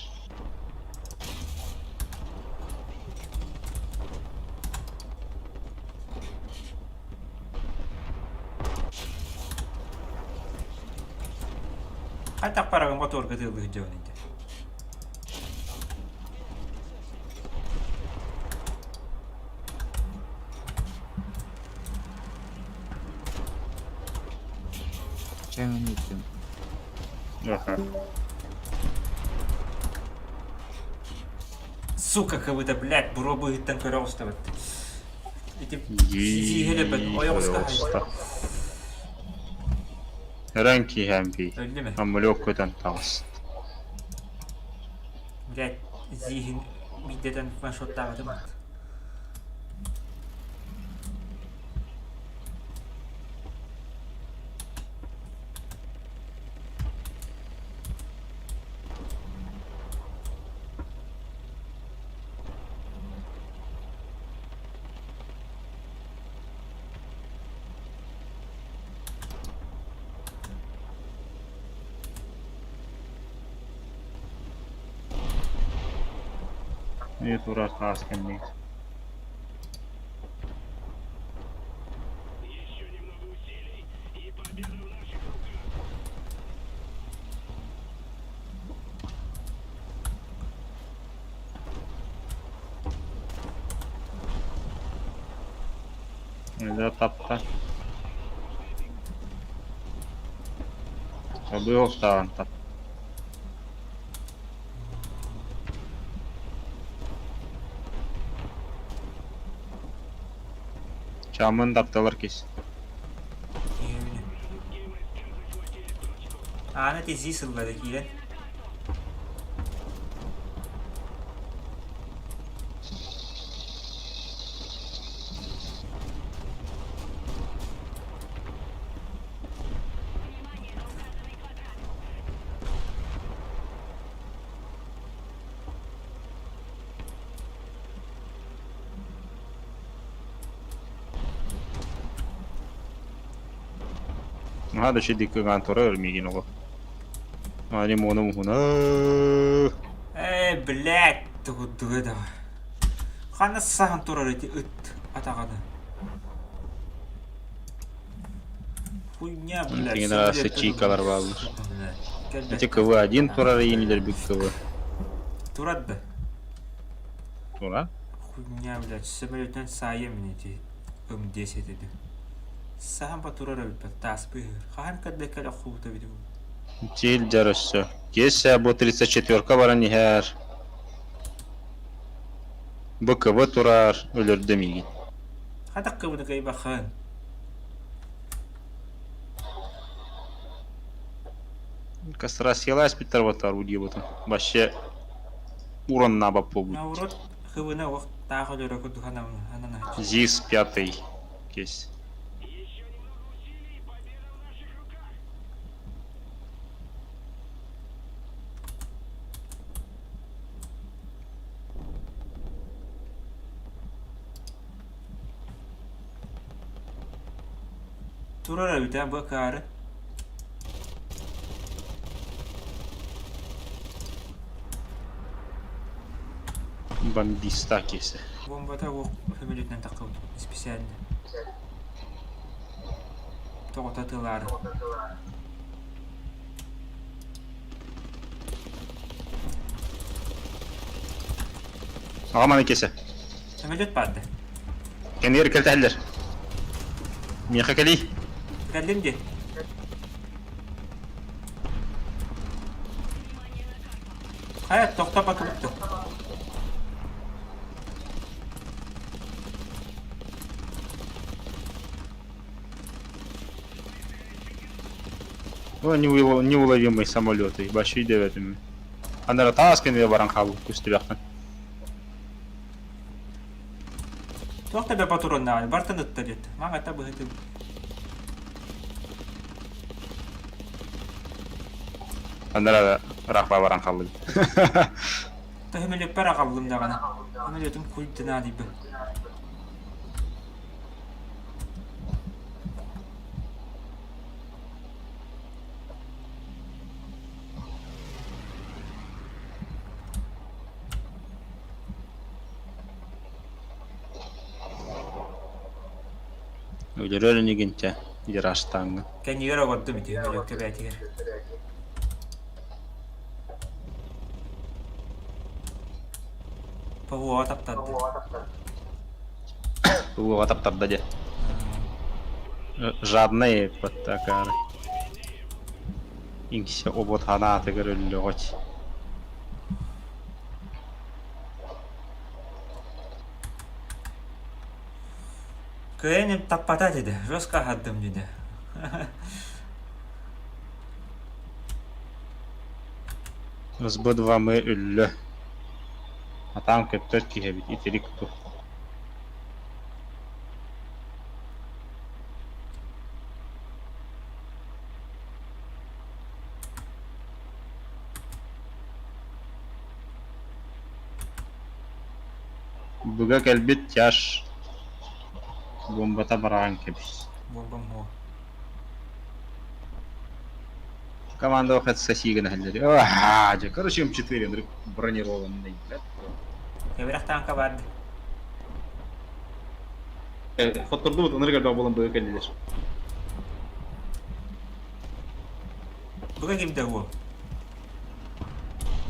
Хайдах барабын мотуорга тыаллыы сылдьабын инде. Чэ мин иттим. Аха. Сука, как будто, блядь, буруо быһыттан көрө оҕустабыт. Ити сииһэлэбэт ойоҕоско Оҕуста. Өрөн киһэм бий. Өллү ме? Аммалёк көтөн таҕыс. Блядь, зииһин биирдэтэн ваншоттаабатым. И турар таас кэннигэр. Да тапта. Абыйоохтааҕын тап. Чамын тапталар кис. Аана тизии сыллары киирэн. Наһаа да үчүгэй кыҥаан турар миигин оҕо. Ани муона муһуна. Ээ, блядь, тугурдуга да. Ханна саһан турар ити ыт атаҕаны? Хуйня, блядь. Тиҥин араас чийкалар бааллар. Ити КВ-1 турар иинилэрбит КВ. Турар да. Тура? Хуйня, блядь, самолеттан саайа мин ити М10 этэ. Саһан ба турар эбит таас быыһыгар. Хаһан кэллэ кэлэ хуута эбит Тил дьар өссө. Киэсэ бу 34-ка баран иһэр. БКВ турар, өлөрдө миигин. Хатах кыбыны кыйбахын. Кастрасила спиттар батар удиебытын. Вообще ураннаба побут. Наурот хыбына ох таах өлөрө курдук анана. ЗИС пятый кейс. Турар эбит бу акаары. Бомбиста кейсэ. Бомбата уох сөмөлүөтүнэн таххыбыт специально. Тоҕото тылаары. Аҕам аны киэсэ. Сөмөлүөт баарды. Кэнигэр кэлтэһэллэр. Миэхэ кэлий. Кэллим дии. Хайа, тохтоппаккыбыт дуо? О, неуловимый самолеты. Башүй дэбэтим. Анара таас кэннигэр баран хаалбыт көстүбэхтэн. Туох да патроннаҕай, бартын ытта диэт. Маҥата быһытым. Анара ыраахпа баран хааллыбыт. Төһөмөлөппөр аҕаллым даҕаны. Самолетум куйдунаа дийбин. Өлөрөр инигинчэ Дираштааҥҥа. Кэннигэр оҕордум ити өмөлөккө бээтигэр. ПВО таптарды. ПВО таптарда дьэ. Жадный подтакары. Иҥсэ обот ханаатыгар өллөҕөч. Кыайан таппата деді, жестко аһардым деді. СБ-2 мы өллө. Атаан көптөр киһи эбит, итирик ту. Быга кэлбит тяж буомбата бараҕан кэбис. Буомбам һуо. Команда охот соси гына иһэллэр. Дьэ, короче, М4 бронированный, блядь. Кэбирэх таанка баар дии. Хоттордубут ынырык элбэх буолан быга кэллилэр. Быга кимдэ уол?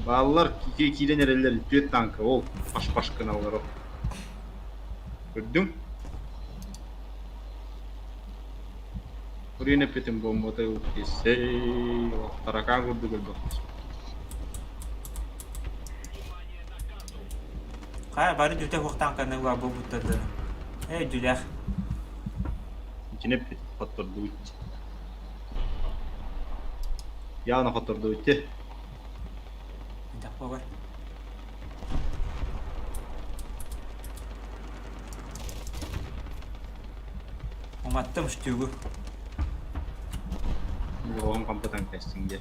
Бааллар киирэн эрэллэр түөрт танка ол паш-паш гыналлар. Көрдүҥ? Урин эппитим бомбата ылтисэй таракаан курдук элбэх. Хайа бары дүтэ хуох танканы уа буолбуттар Эй дүлэх. Итини эппит хоттордубут. Явно хоттордубут те. Бар. Уматтым штюгу. Оҕом хампатан кэстиҥ диэ.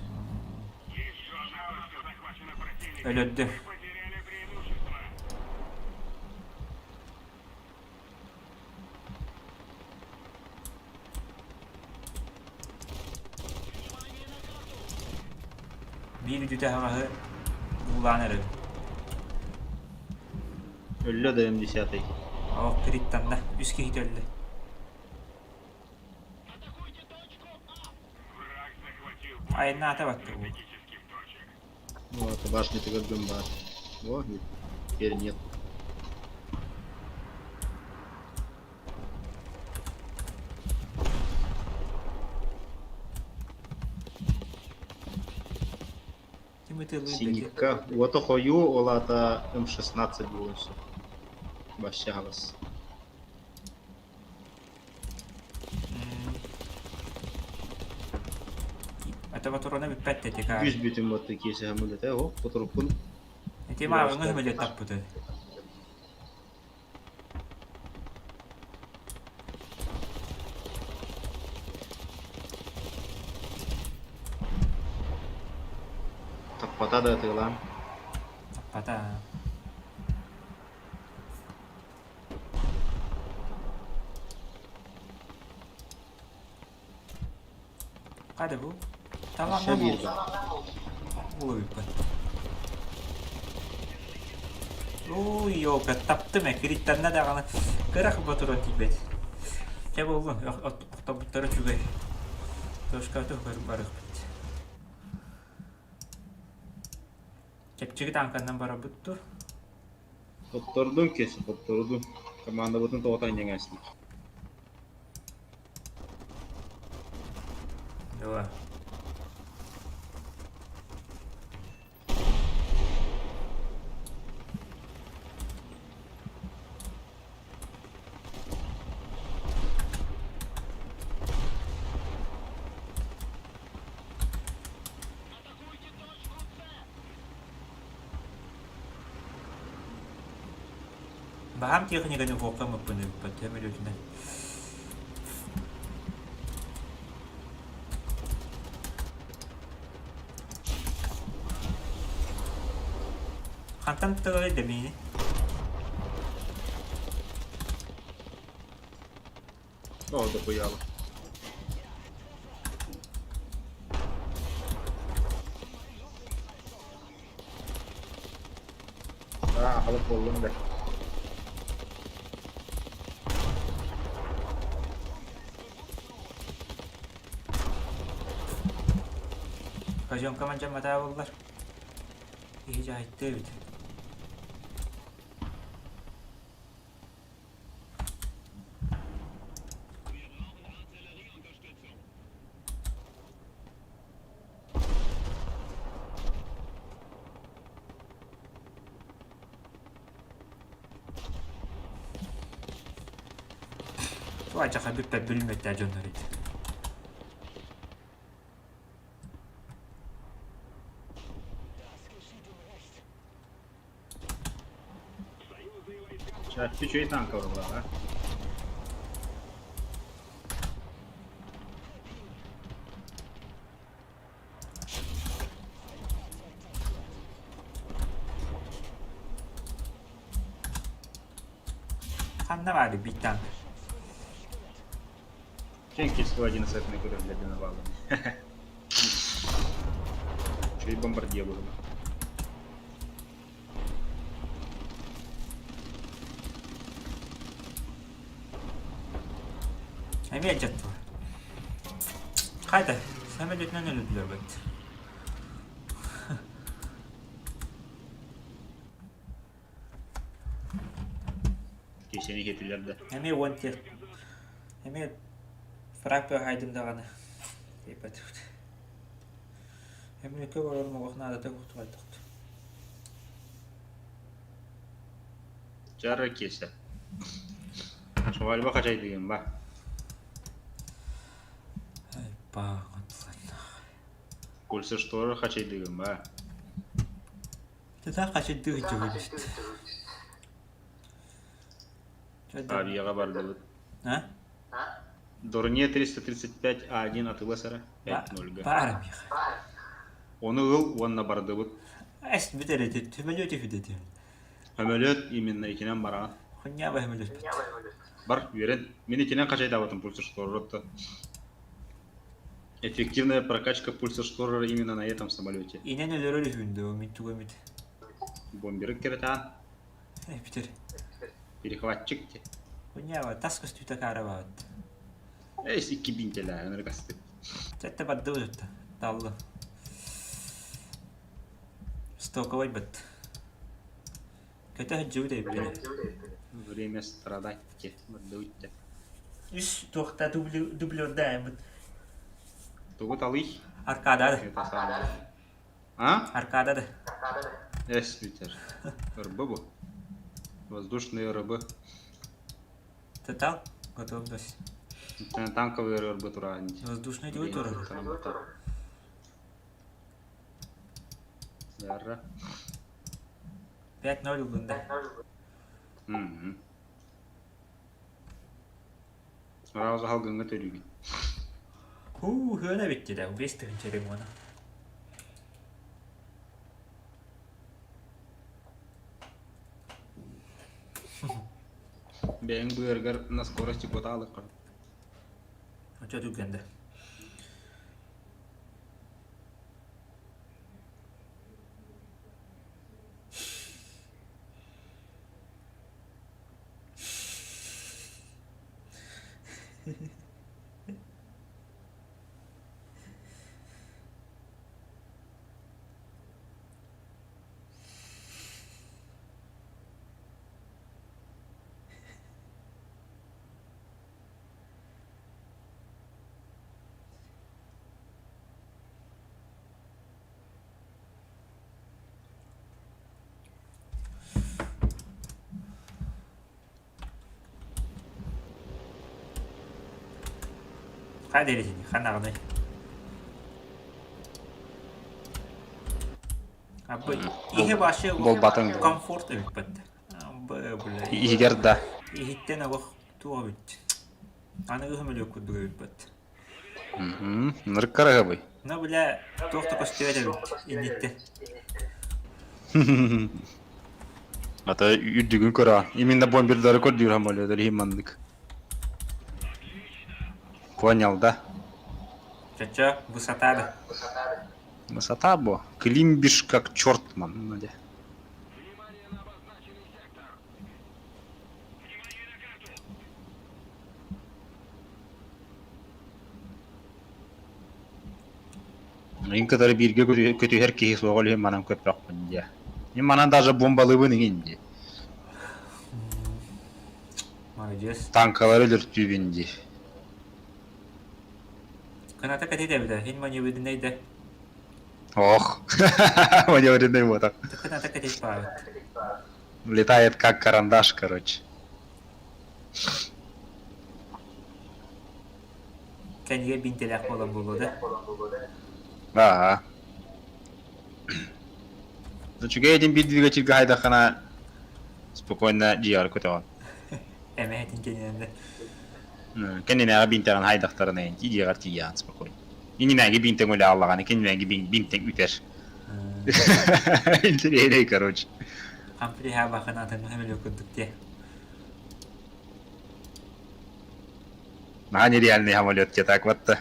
Өлөрдү. Биир үтүтэ аһаҕаһы буулаан эрэбин. Өллө да М10. Оо, кириттанна. Үс киһи өллө. Айаннаата батты бу. Вот, башня көрдүм баар. О, теперь нет. Синикка. Уота хойуу, ол аата М16 буолуон сөп. Вообще хаҕыс. Это патрона бүппэт тетика. Үс бүтүн батты киэсэ хамылыта, о, потруппун. Эти мааҕыҥы хымылет таппыты. Таппата да тыылаан. Таппата. Hadi bu. Tamam Өссө биир баар. Улуйбут. Ой, ёлка, таптым э, кириттэннэ даҕаны кыра ботурон тиийбэт. Чэ буоллун, охтобуттара үчүгэй. Тошка туһугар барыахпыт. Чэпчэки тааҥканнан барабыт дуо? Хоттордун киэсэ, хоттордун. Командабытын тоҕо анньаҥаастык. Дуо. Баһаам техниканы уһуохха мыппын төмөлүтүнэн. Хантан тылы дэмиини? О, дохуяла. Аа, халык буоллум да. Казёнка мандьамматаа буоллар. Киһи дьаһайта эбит. Туачаха бүппэт бүлмөттää дьоннор ити. Чахчы үчүгэй танка буоллаҕа. Ханна баары биир танк. Чэнки 111 көрөр для навала. Үчүгэй бомбардия буолла. Эмиэ алдьаттылар. Хайда, самолетынан өлөрдүлэр бэт. Киэсэни киэтилэр да. Эмиэ уон тех. Эмиэ фраг хайдым даҕаны. Ебать. Эмиэ көп олорум оҕох наадата кухтубайтахт. Чара киэсэ. Швальба хачайдыгын ба. Ай, бааҕын Кольцешторы хачайдыгын ба. Тата хачайдыы дьүһүлүт. Авиаға бардыбыт. А? Дорне 335 А1 атыла сара 5-0-га. Баар миха. Оны ыл уонна бардыбыт. Эс бүтэр эти төмөлөт үһү Хөмөлөт именно итинэн бараҕын. Хуньяба хөмөлөт. Бар, үөрэн. Мин итинэн хачайдаабытым пульсер Эффективная прокачка пульса шторера именно на этом самолете. Инен өлөрөр үһүндө, мин тугу эмит. Бомберы керетаан. Бүтэр. Перехватчик те. Хуньяба тас көстүүтэ каарабаат. Эй, икки бинтелää, энергасты. Сэтте барды утта. Таллы. Стоковой бат. Көтө хajжыбыт эйбине. Время страдать те. Барды Үс туохта дублердаемыт. Тугу талый? Аркадада. Это самое. А? Аркадада. Эс бүтэр. РБ бу. Воздушные РБ. Тотал готовность. Танковые РБ тура. Воздушный тура. Ярра. 5-0 бында. Мгм. Сразу халгыңга төлүгүн. Хуу, хына битти да. 5 тыгынча ремона. Бэйэҥ быаргар на скорости кутаалыккын. Очо түгэнде. Хайда эритини, ханаҕыный. Абы иһи башы Болбатың. комфорт эбит бат. Абы бля. Иһигэр да. Иһиттен олох туох эбит. Аныгы хөмөлүөк курдук эбит бат. Нырыккарыгабый. Но бля туох да көстүбэт эбит инниттен. Ата үрдүгүн көрө. Именно бомбердары көрдүүр хамолёдор иһин Понял, да? Чача, высота да. Высота бо. Климбиш как черт, ман. Надя. Инкатары бирге көтүһэр киһи суоҕа илиһин манан көппөкпүн дии. Мин манан даже бомбалыыбын иҥин дии. Молодец. Танкалары өлөртүүбүн дии. Кыната кэтитэ эбитэ, хин маневренный да. Ох, маневренный вот так. Кыната кэтит паабыт. Летает как карандаш, короче. Кэннигэ бинтэлээх буолан буолуо да. Ага. Ну, чүгэй этин биир двигательга хайдаххана спокойно дьиэҕэр көтөҕүн. Эмэһэтин кэннинэн да. Кэннинээҕи бинтэҕин хайдахтарына дьиэҕэр тиийэҕин спокойно. Иннинээги бинтэҥ үлэ аллаҕаны, кэннинээги бинтэҥ үтэр. Интересный, короче. Хамприха баханатын хөмөлүө курдук дии. Наһаа нереальный самолет те так вот-то.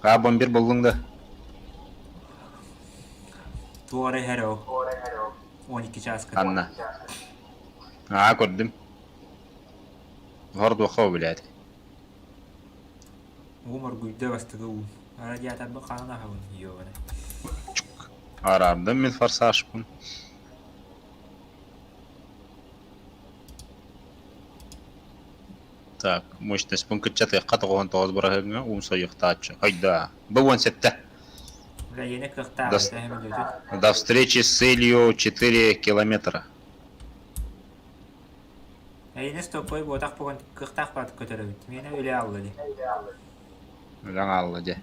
А бомбер боллуң да. Туора иһэр ол. 12 чааска. Анна. Аа, көрдүм. Хордуохха блядь. Уум оргуйда бастакы уум. Радиаторбын хаһан аһабын ёбана. Араардым мин форсажпын. Так, мощность кыччатыахха 99 быраһыаҥҥа уун сойуохтааччы. Хайда, бу 17. Бля, иэнэ кыахтаах До, до встречи с целью 4 километра. Эйине стоппой буотах буган кыахтаах баат көтөрөбүт. Миэнэ үлэ алла ди. Үлэҥ аалла дьэ.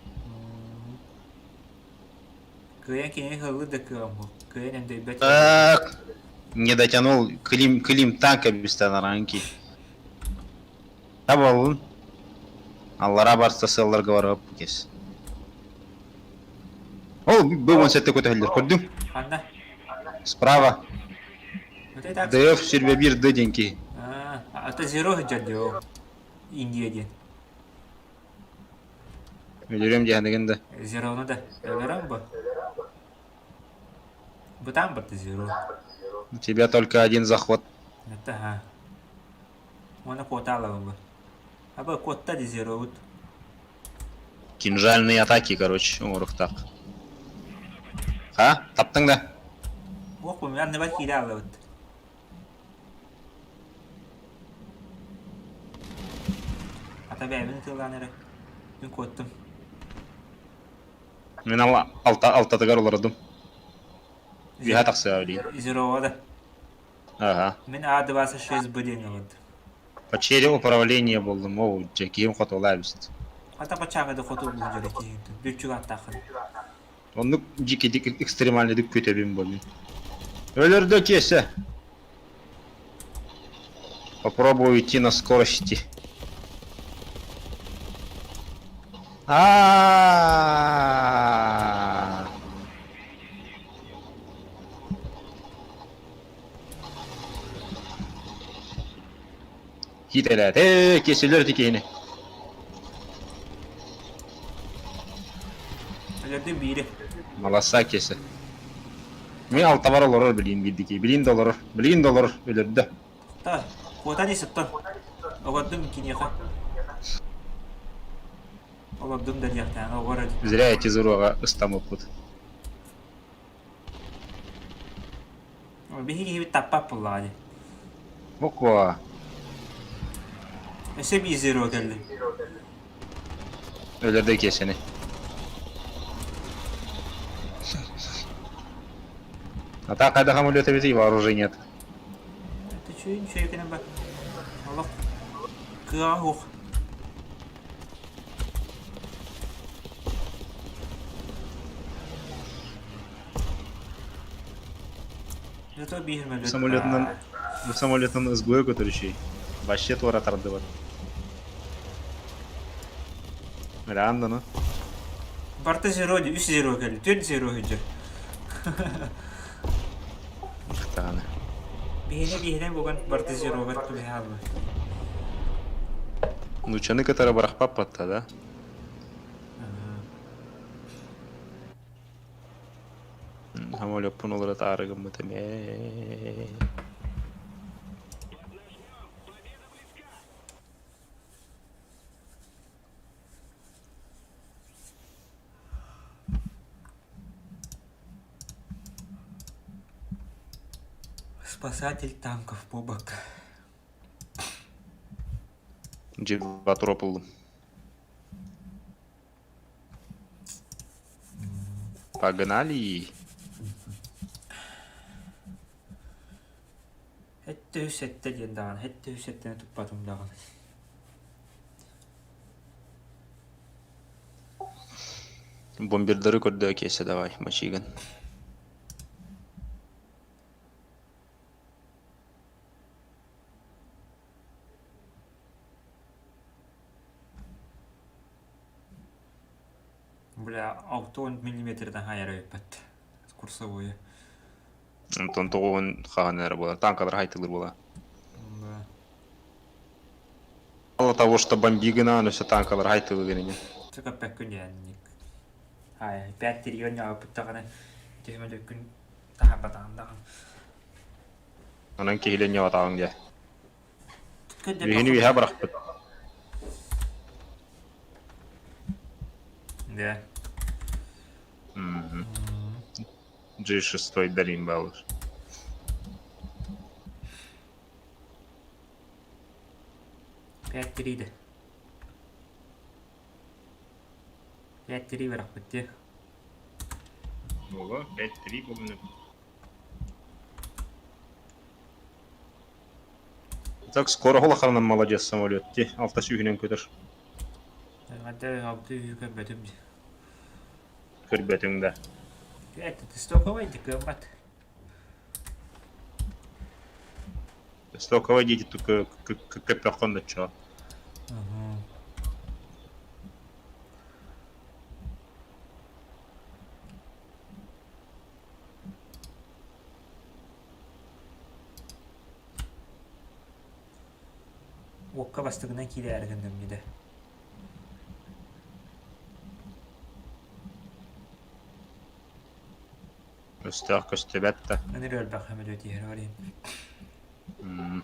Кыайан кинини хыллы да кыаҕым суох. Кыайан өндөйбөт. Так, не дотянул Клим, Клим танка бестен Табалын. Аллара барса сылларга барып кес. Ол бу 17 көтөллөр көрдүң? Ханна? Справа. ДФ сүрбэ бир Д диэн киһи. А, это Zero сылдьар дии ол. Индия диэн. Өлөрүөм диэхэнигин да. Zero'ну да. Өлөрөм бу. Бытаан барда Zero. У тебя только один заход. Это ха. Уонна куота алабын бу. Аба куотта ди Zero'бут. Кинжальные атаки, короче, оҥоруохтаах. Ха? Таптыҥ да? Уох бу анныбар киирэ алабыт. Ата бэйэбин ытыалаан эрэ. Мин куоттум. Мин алта алтатыгар олордум. Үһэ тахсыа билигин. Зероҕа да. Ага. Мин А26Б диэн ылырдым. Потеря управления буллум. Оо, дьэ, киһим хотуолаа эбит. Ата бачааҕы да хоту булун дьөрө киһинтэн. Бүччүк аттааххын. Оннук дьиккидик экстремальныйдык күтэбин буоллун. Өлөрдө киэсэ. Попробую идти на скорости. А-а-а! Киитэлээт, ээ, киэсэлэр ити киһини. Өлөрдүм биири. Маласса киэсэ. Мин алтабар олорор билиин биирдики. Билиин да олорор. Билиин да олорор. Өлөрдө. Та, куота дии сыттан. Олордум киниэхэ. Олордум да диэхтээн, оҕор Зря эти зуруоҕа ыстамыппыт. Биһиги киһибит таппат буоллаҕа дии. Буква. Өссө биир зеро кэллэ. Өлөрдө киэсэни. А так қайда самолет эбитий вооружение нет. Это чуйун чуйкэнэ ба. Олох кыаҕа суох. Зато биир самолет. Самолетынан самолетынан СГУ көтөрүшүй. Вообще туора тардыбат. Реально, Барта зеро үс зеро кэлли, түөрт зеро сылдьар. Таганы. Биһиэнэ биһиэнэ буган барта зеробар түбэһэ хаалла. Нучаны кытары барахпаппатта, да? Самолеппун олоро таары гыммытым ээ. Спасатель танков Бобок. Дьиба туруп ыллым. Погнали! Хэттэ үс сэттэ диэн даҕаны, хэттэ үс сэттэни туппатым даҕаны. Бомбердары көрдөө киэсэ давай, мочиган. Бля, 60 миллиметрдан хайара ыппат. Курсовое. Онтон тоҕуһун хаһан эрэ буолар. Танкалар хайтылыр буола. Да. Мало того, что бомбигына, өссө танкалар хайтылы гэнини. Сөкөппөккүн диэнник. Ай, 5 триллион яаппыттаҕына, түһүмэ күн таһарбатаҕын даҕаны. Онон киһилиин ньуотаҕыҥ дьэ. Үһүнү үһэ бырахпыт. Да. G6 дарим балыр. 5-3 да. 5-3 бырахпыт дии. Буолуо, 5-3 буолуо. Так скоро улаханынан молодец самолет ти алта сүүһүнэн көтөр. Ханна алты үһү көрбөтүм дии. Көрбөтүҥ да. Это ты стоковый кыаммат. Стоковый дети только көппөххөн да чо. Уокка бастыгынан киирээри гынным дии. Өстөөх көстүбэт да. Ыныр өлбөх сөмөлүөт иһэр барыйым.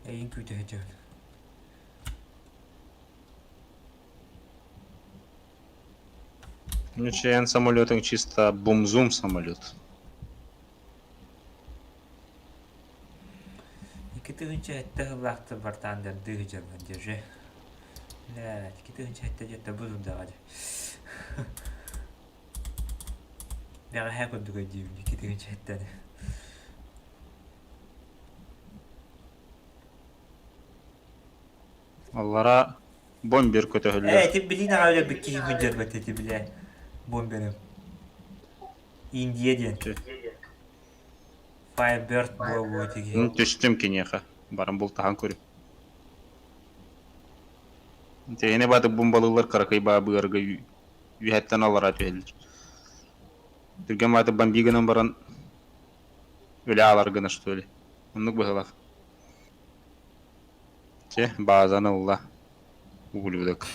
Эйин күүтэ сылдьабын. Ну, ЧН самолетың чисто бум-зум самолет. 2007 сыллаахта бартаандардыы сылдьаллар дьэ. Лээ, 2007 дьэтэ бу сылдаҕа дьэ. Бэҕэһээ курдук өйдүүбүн 2007-ни. Аллара бомбер Ээ, көтөһүллэр. ити билиин аҕа өлөрбүт киһи күндэрбэт ити билээ. Бомберым. Индия диэн. Firebird буолуо тиги. Түстүм киниэхэ. Баран бултаһан көрүм. Тэһини баты бомбалыылар кыракый баабыарга үһэттэн аллара түһэллэр. Түргэн бааты бомби гынан баран өлө аалар гына что ли. Оннук быһыылаах. Чэ, баазаны ылла. Ублюдок.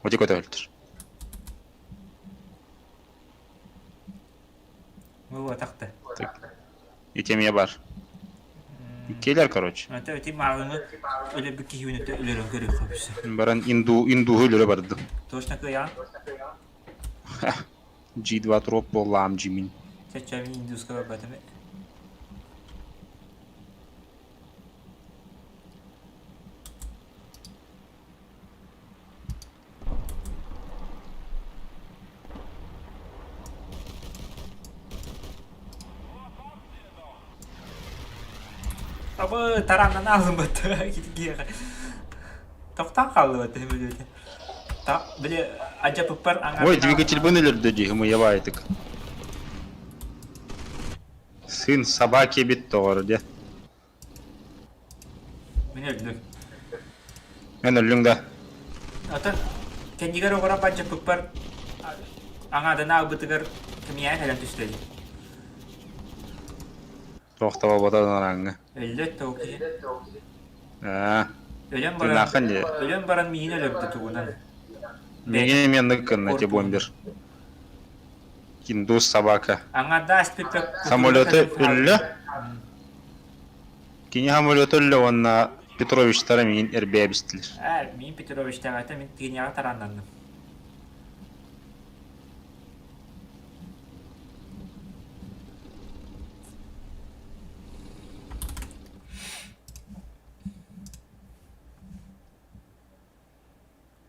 Оти көтөһөлтөр. Буолуотахта. Ити эмиэ бар. Иккиэлэр, короче. Ата ити мааҕыҥы өлөрбүт киһибин өтө өлөрөн көрүөххэ бүсэ. Баран инду индуһу өлөрө бардым. Точно кыайаҕын? G2 троп буоллаам Джимин. Чача мин индуска барбатым. Абы тараннан алынбыт киһиэхэ. Тохтоон хааллыбыт сөмөлүөтэ. Та били адьапыппар аҥаар Ой, двигательбын өлөрдө дии, ымыйабаайтык. Сын собаки бит тоҕор дьэ. Мин өллүм. Эн өллүҥ да? Атын кэннигэр оҕоро бадьаппыппар аҥаадана аалбытыгар кэмийээн кэлэн түстэ дии. Туох да буолбата араҥҥа. Өллө тоҕо киһи. Аа. Өлөн баран, өлөн баран миин өлөрдө тугунан. Миигин эмиэ оннук гынна ити бомбер. Индус собака. Аҥардаас пиппек Самолеты өллө. Кини самолеты өллө уонна Петровичтара миин эрбээбистилэр. Ээ, миин Петровичтаҕата мин Кенияҕа тарааннанным.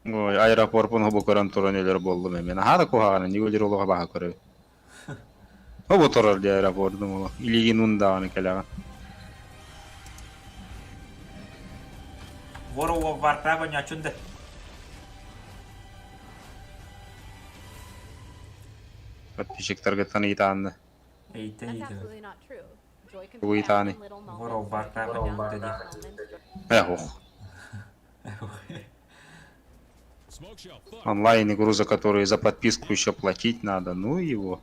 Ой, аэропорпун хобу көрөн туран өлөр буоллум эмиэ. Наһаа да куһаҕана, не өлөр олоҕо баһа көрөбүн. Хобу турар дии аэропордум олох. Илиигин ундаҕаны кэлэҕин. World of Warcraft оонньооччун да. Подписчиктаргыттан ыйытаанна. Ыйыта ыйытабын. Тугу ыйытааный? World of Warcraft оонньообута дии. Э, ох. Онлайн игру, за которую за подписку еще платить надо, ну его.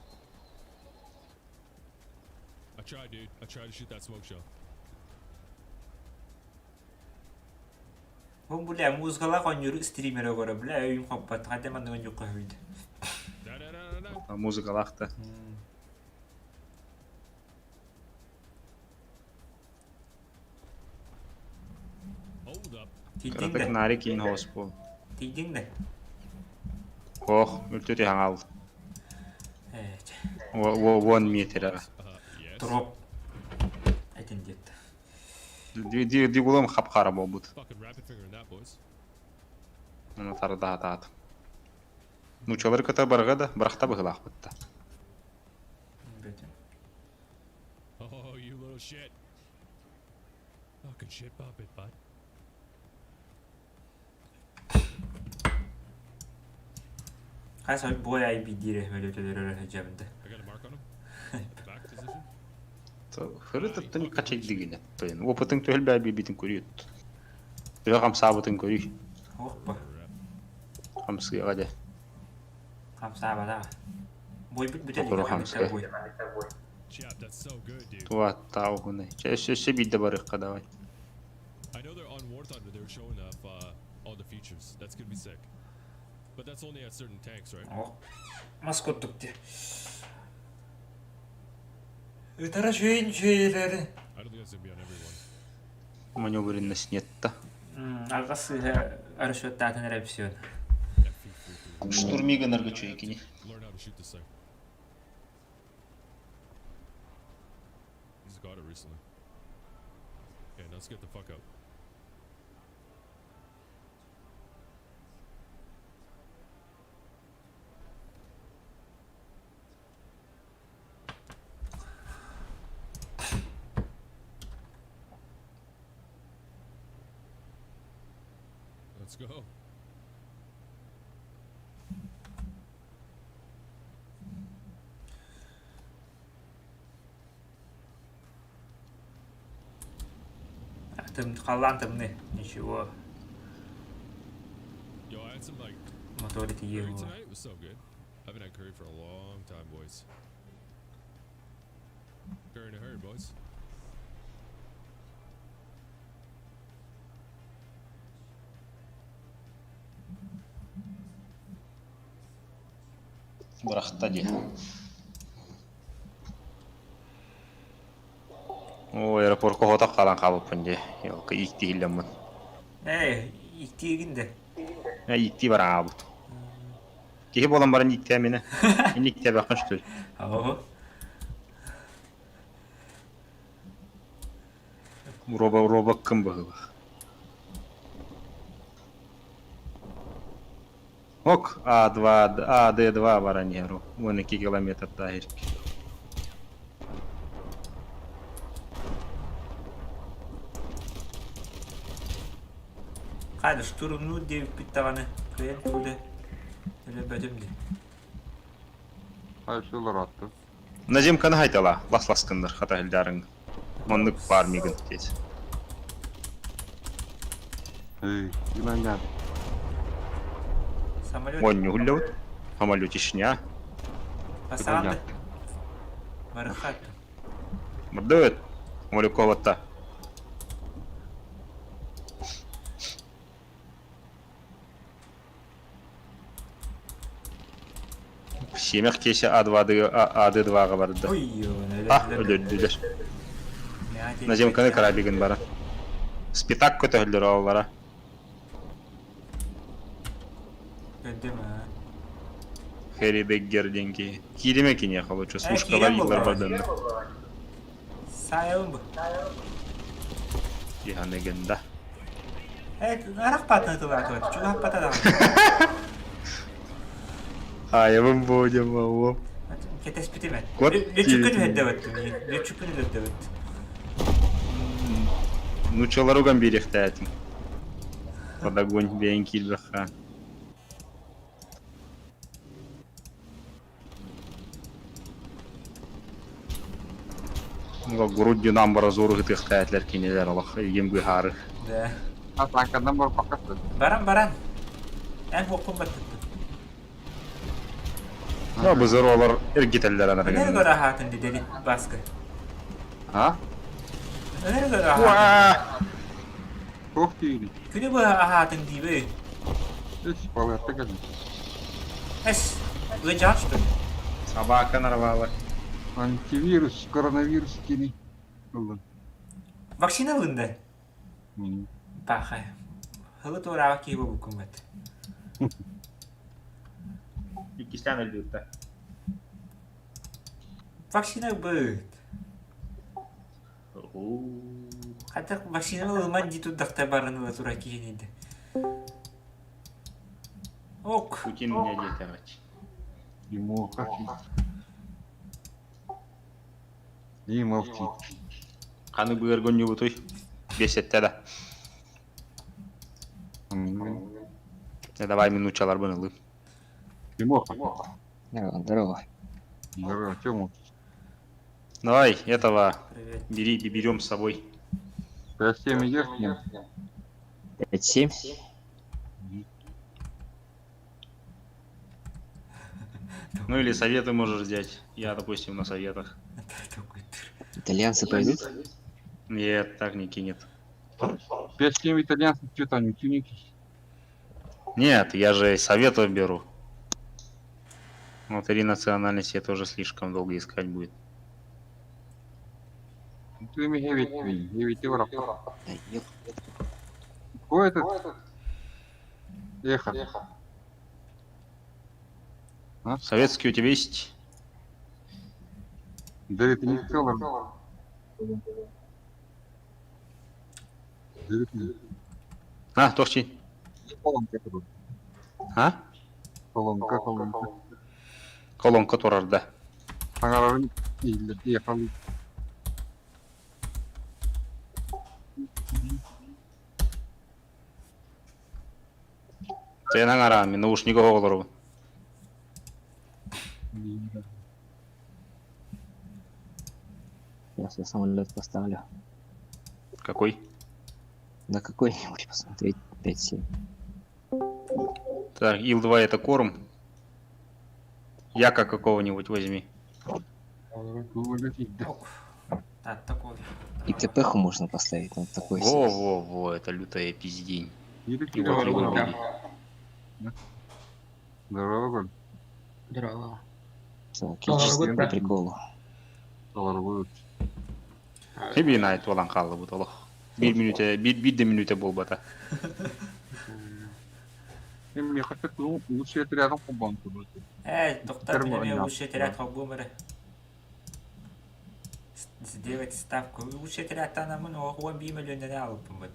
Бу бля музыкалаах оонньуур стримерэ көрө бля өйүм хоппот хата маннык оонньуохха үһүйдэ. Музыкалаах да. Тиийдиҥ Кыратык да? наары киин хоҕус буол. Тиийдиҥ да? Ох, үлтү түһэн хаалла. Ээ, чэ. 10 метр. Троп. Этин диэт. Дигулам хап-хара буолбут. Оны тардаатаат. Нуучалары кытта барга да, бырахта быһылаахпыт да. Бүтүн. Oh, you little shit. Fucking shit puppet, bud. Хас бой ай бидире өлөтөлөр сылдьабын да. I got a mark on him. Back position. Хырытыттан качайдыгына. Тойын. Опытың төһөлбә бибитин көрүйөт. Төһө хамсаабытын көрүй. Оппа. Хамсыаға де. Хамсаабата. Бойбут бүтэ Тотору хамсыа. бой. Chap, that's so good, dude. Туаттаа уһуна. Чэ, өссө өссө биирдэ барыахха давай. I know they're on War Thunder. They were showing off all the features. That's gonna be sick. But that's only at certain tanks, right? Ох. Мас курдук дии. Ытара шөйін шөйлері. I don't think that's gonna be on everyone. Маневренность нет-то. Алға сыға расчеттатын репсион. Штурмига наргычуйкини. Learn how to shoot this thing. He's got it recently. Okay, now let's get the fuck out. Let's go. Тым қалан тымны. Ничего. Yo, I had some like Моторы curry тие. tonight. It was so good. I haven't had curry for a long time, boys. Curry in a hurry, boys. Бырахта дии. О, аэропортка хотох хаалан хаалбыппын дии. Елка ииктии иһиллэммин. Эй, иттиигин да. Э, ииктии баран хаалбыт. Киһи буолан баран ииктээ минэ. Ин ииктээбэххин что ли? Ого. Роба робоккын быһыылаах. Ок, А2, АД2 баран иһэр 12 километрдаах ирки. Қайда штурмну деп биттағаны. Кыйын тулы. Өлі бөтім де. Хайсылар атты. Назимканы хайтала, лас-ласкыннар хата хилдарың. Оннук бар мигин тез. Эй, инанят. Самолет. Онню хуллябыт. Самолет ишня. Басанды. Барыхат. Мырдыт. Самолет коватта. Семех кесе А2 АД2-ға барды. Ой, А, өлөрдүлөр. Наземканы карабигин бара. Спитак көтөһөллөр ооллара. Көндүм а. Хэри Деггер деньги. Кириме кине холочу, слушкалар киирэн йыллар буоллаҕа. бардынна. Сайылым бу. Иһанегенда. Э, арах патны тылаатыбат. Чугах патадам. Айыбым будем, ау. Кэтэспитим эн. Кот Лүчүккүн үһэрдэбэт. Лүчүккүн үһэрдэбэт. Нучалар уган бириэхтээтим. Под огонь бэйэн киирбэхха. Грудью амбразуру ытыахтаатылар кинилэр олох игин быһаары. Да. А танкадан бар бакасы. Баран баран. Эн хуоппун баттыттым. Да бызыр олар эргителлер Өнөр анарыгын. көрө аһаатын дедели баскы. А? Өнөр көрө аһаатын. Туох тиийди. Күнү быһа аһаатын диибэ. Үс балыатта кэлин. Эс. Ыдьаан что ли? Собака нарвала. Антивирус, коронавирус кини. Ылын. Вакцина ылынды. Пахай. Хылы туораабат киһи буолбуккун бэт. Иккистээн өлбүттэ. Вакцина ылбыт. Хата вакцина ылыман дии турдахта баран ыла турар киһини да. Ок. Путин мне диэтэҕич. Димоха. И молчит. Ханы быар гонньубутуй? Биэсэттэ да. Э, давай мин нууччаларбын ылыым. Тимоха. Здорово. Здорово, Тёма. Давай, этого Привет. бери, берем с собой. 5-7 идешь с ним? 5-7? Ну или советы можешь взять. Я, допустим, на советах. Итальянцы пойдут? Нет, так не кинет. 5-7 итальянцев, что там, тюники? Нет, я же советов беру. Вот три национальности это уже слишком долго искать будет. Ты ми 9 евро. Да ел. Какой этот? Эхо. Советский у тебя есть? Да это не целом. Да это не А, тохчи. колонка. это. А? Колонка, колонка. Колонка турар да. Саҥарарын иһиллэр эхо. Сен аҥара, мин наушник оҕолору. Сейчас я самолет поставлю. Какой? На какой-нибудь посмотреть 5-7. Так, Ил-2 это корм. Яка какого-нибудь возьми. Ок. Так, такой. И ТПху можно поставить на такой себе. Во-во-во, это лютая пиздень. И вот его бери. Здорово, Коль. Здорово. Так, я чисто по приколу. Здорово. Хеби найт олан қалды бұд олох. Бір минуте, бір, бір де минуте болбата. Мне хотят лучше это рядом по банку. Э, доктор, Термо- мне да. лучше отряд хоббумера. Сделать ставку. Лучше отряд анамын оҕуан бии мөлүөннэн алыппымыт.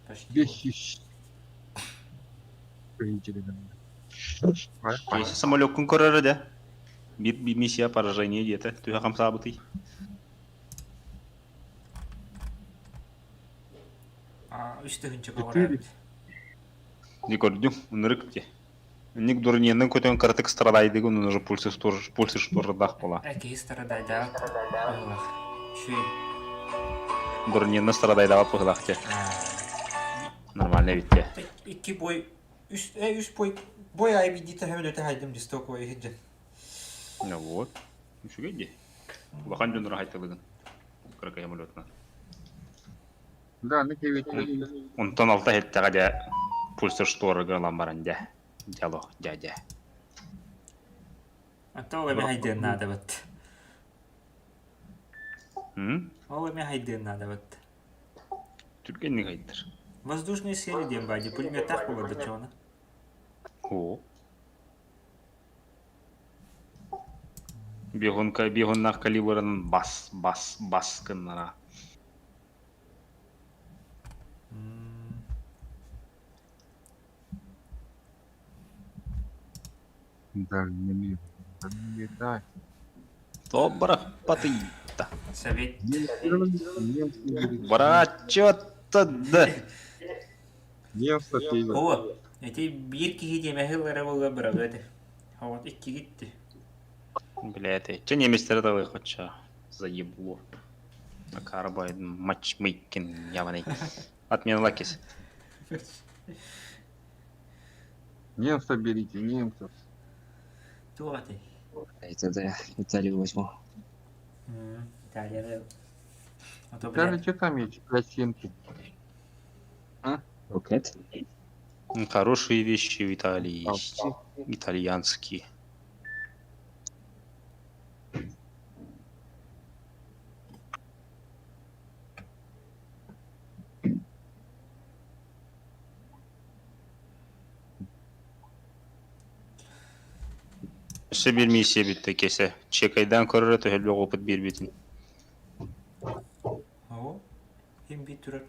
Почти. Бесищ. Если самолет көрөрө да. Bir, bir миссия поражение где-то. Түһэ хамсаабытый. А, үс тыһынча Четыре. көҕөрөөбүт. Не көрдүм, ынырык те. Ник дурненнен көтөн кыртык страдайдыгы, он уже пульсы тоже, пульсы штордах была. Э, киһи страдайдаабат. Ыһылах. Үчүгэй. Дурненнен страдайдаабат быһылах те. Нормально ведь те. Икки бой үс э үс бой бой айы бидите хөмөлөтө хайдым дисток ой хиджен. Ну вот. Үчүгэй дии. Улахан дьоннор хайтылыгын. Кыракай самолетна. Да, на 9. Онтон алта хеттеҕэ дьэ пульсы шторыга ылан баран дьэ. Дьало, дядя. Ата ол эме хайдыан наадабат. М? Ол эме хайдыан наадабат. Түргэнник хайдыр. Воздушные силы диэн бади пулеметтаах буолар баччоҕуна. О. Бегунка, бегуннах калибрын бас, бас, бас гыннара. Да, не мир. Да, не да. Добро, патыйта. Совет. Брачета да. Немцы пиво. О, эти биир киһи диэмэһи ылара буолла бырабыат. Вот икки гитти. Бля, это че немецтер давай хоть заебло. Карбайн матчмейкинг явный. Отмена лакис. Немцев берите, немцев. Туох этэй? Это да, Италию возьму. Италияны. А то, Даже блядь, что там есть? Пластинки. Рокет? Хорошие вещи в Италии есть. Итальянские. Өссө биир миссия бүттэ кесе. Чекайдаан көрөрө төһөллөөх опыт биэрбитин. О, ким бит турар.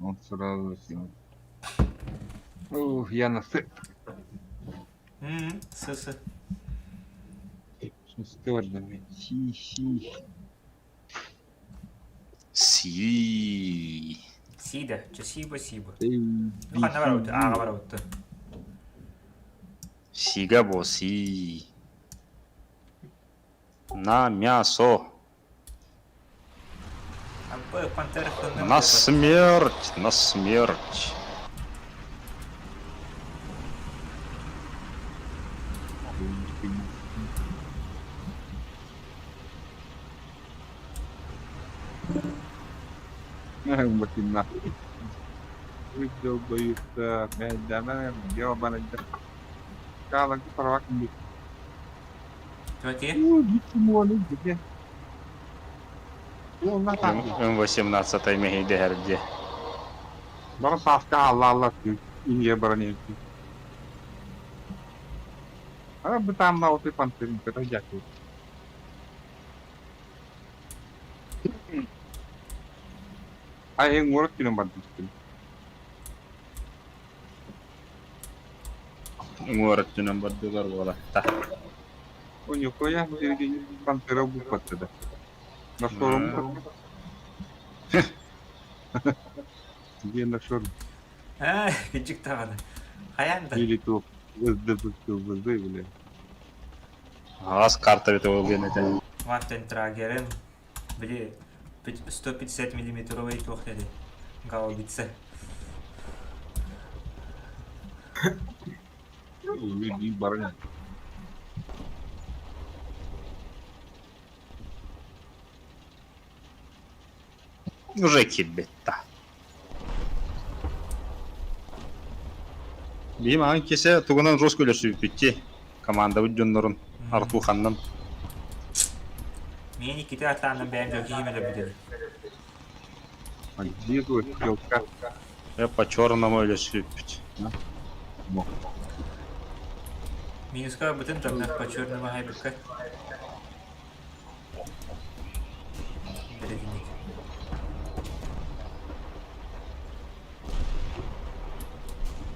Он сразу сел. Ух, я на С. С, С. Шестерный. Си, си. Си. Сида, чэ сиба сиба. Эй, Ну ханна барабыт, ааҕа барабыт. Сига бо си. На мясо. Абы пантера ханна. На смерть, на смерть. Восемнадцать. Вы долбоюб-то, блядь, да, наверное, ёбаный, да. Калак, правак, не. Твоти? Ну, дичему, где? Ну, на так. М18 мехейдехерде. Бара сааска алла алла Индия баран А бы там на вот и панцирник, это дякую. А я город кино бардым. Уҥуор өттүнэн бардылар буолатта. У нихуя пантера буквата да. На шорум. Где на шорум? Аа, кыдьык даҕаны. Хайаан да. Или то СДБ, бля. Аас карта бит ол диэн этэ. Мартин Трагерин, били 150 миллиметровый туох dedi. Гаубица. Люди баран. Уже кирбетта. Биим аан кесе тугунан жестко өлөрсүбүппүт Командабыт дьоннорун Артуханнан. Мин иккитэ атааннан бэйэм дьон киһим өлөрбүт А где тут стрелка? Э, по черному өлөрсүбүппүт. Минуска бытын дьоннор по черному хайбыкка. Бэрэгинник.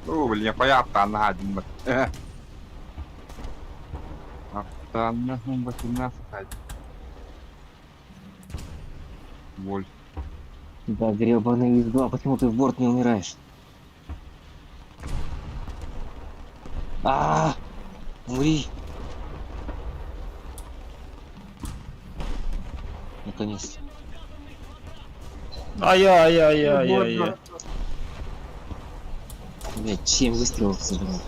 О, блин, я понятно, один. Аттанна 18. Воль. Да, гребаный изба, почему ты в борт не умираешь? А, умри! Наконец-то. Ай-яй-яй-яй-яй. Блять, 7 выстрелов сыграл.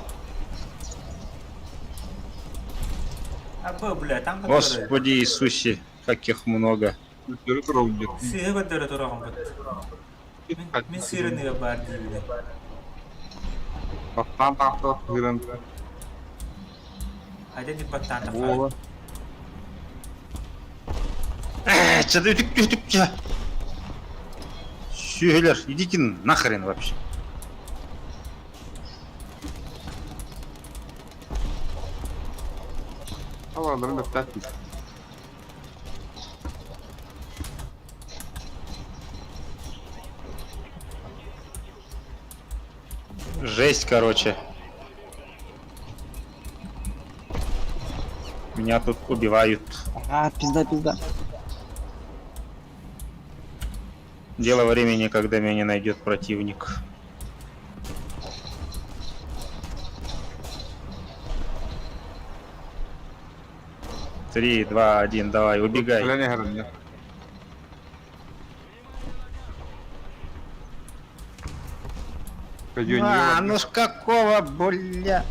Абы, бля, там Господи Иисусе, как их много. Сыһы көрдөрө тураҕын бут. Мин сыырыныга баар диибинэ. Баттан тахта сырын. Хайда дип баттаан тахха. Буола. Чады үтүк үтүк Сүһүлэр, идите нахрен вообще. Алаларын да Жесть, короче. Меня тут убивают. А, пизда, пизда. Дело времени, когда меня найдет противник. Три, два, один, давай, убегай. А, ну с какого, бля?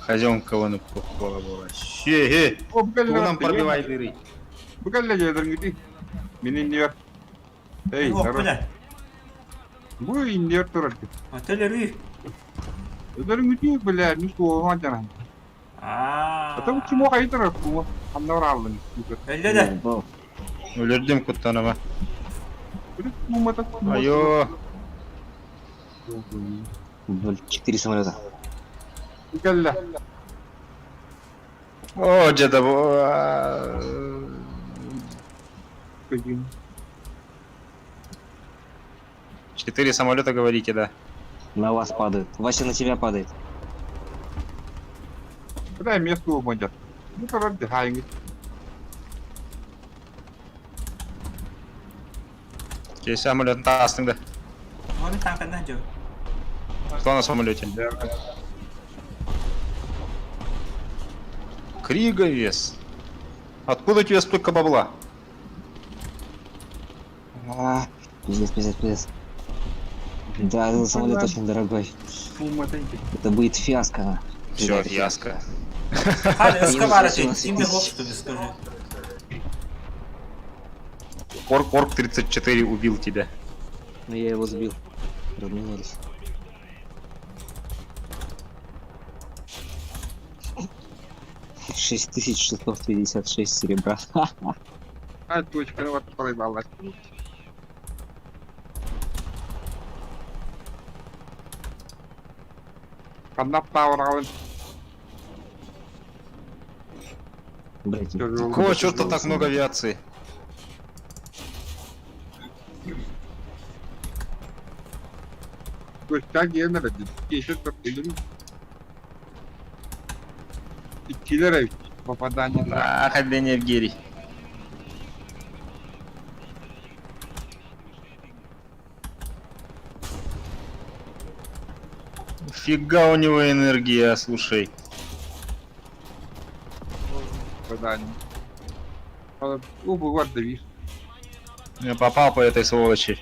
Хозяин вон была была. Ще, нам пробивай дыры. Эй, Ох, народ. бля. Бу индер турар. Отелери. Өдөрүҥүтүү бля, ну суоҕа дьаран. Аа. Ата чумо хайдыр бу. Ханна бараллын. Өллө да. Өлөрдүм куттаныма. Айо. Четыре самолета. Кэллэ. О, дьэ да бу... Четыре самолета, говорите, да? На вас падают. Вася на тебя падает. Куда место убодят? Ну, короче, дыхай. Кей самолет таастың да. Оны танканан жо. Кто на самолете? Криговес. Откуда у тебя столько бабла? А, пиздец, пиздец, пиздец. Да, этот самолет очень дорогой. Это будет фиаско. Все, фиаско. Hadi ıska Минус бар 18 Кимде тысяч. хопсту скажи. Орк Орк 34 убил тебя. Ну я его сбил. Разменялись. 6656 серебра. А точка, ну вот проебалась. Одна пауэр Блять, Какого черта так много авиации? Точка генера, еще Киллеров попадание на... А, Хабени Евгений. Фига у него энергия, слушай. Попадание. Убывать давишь. Я попал по этой сволочи.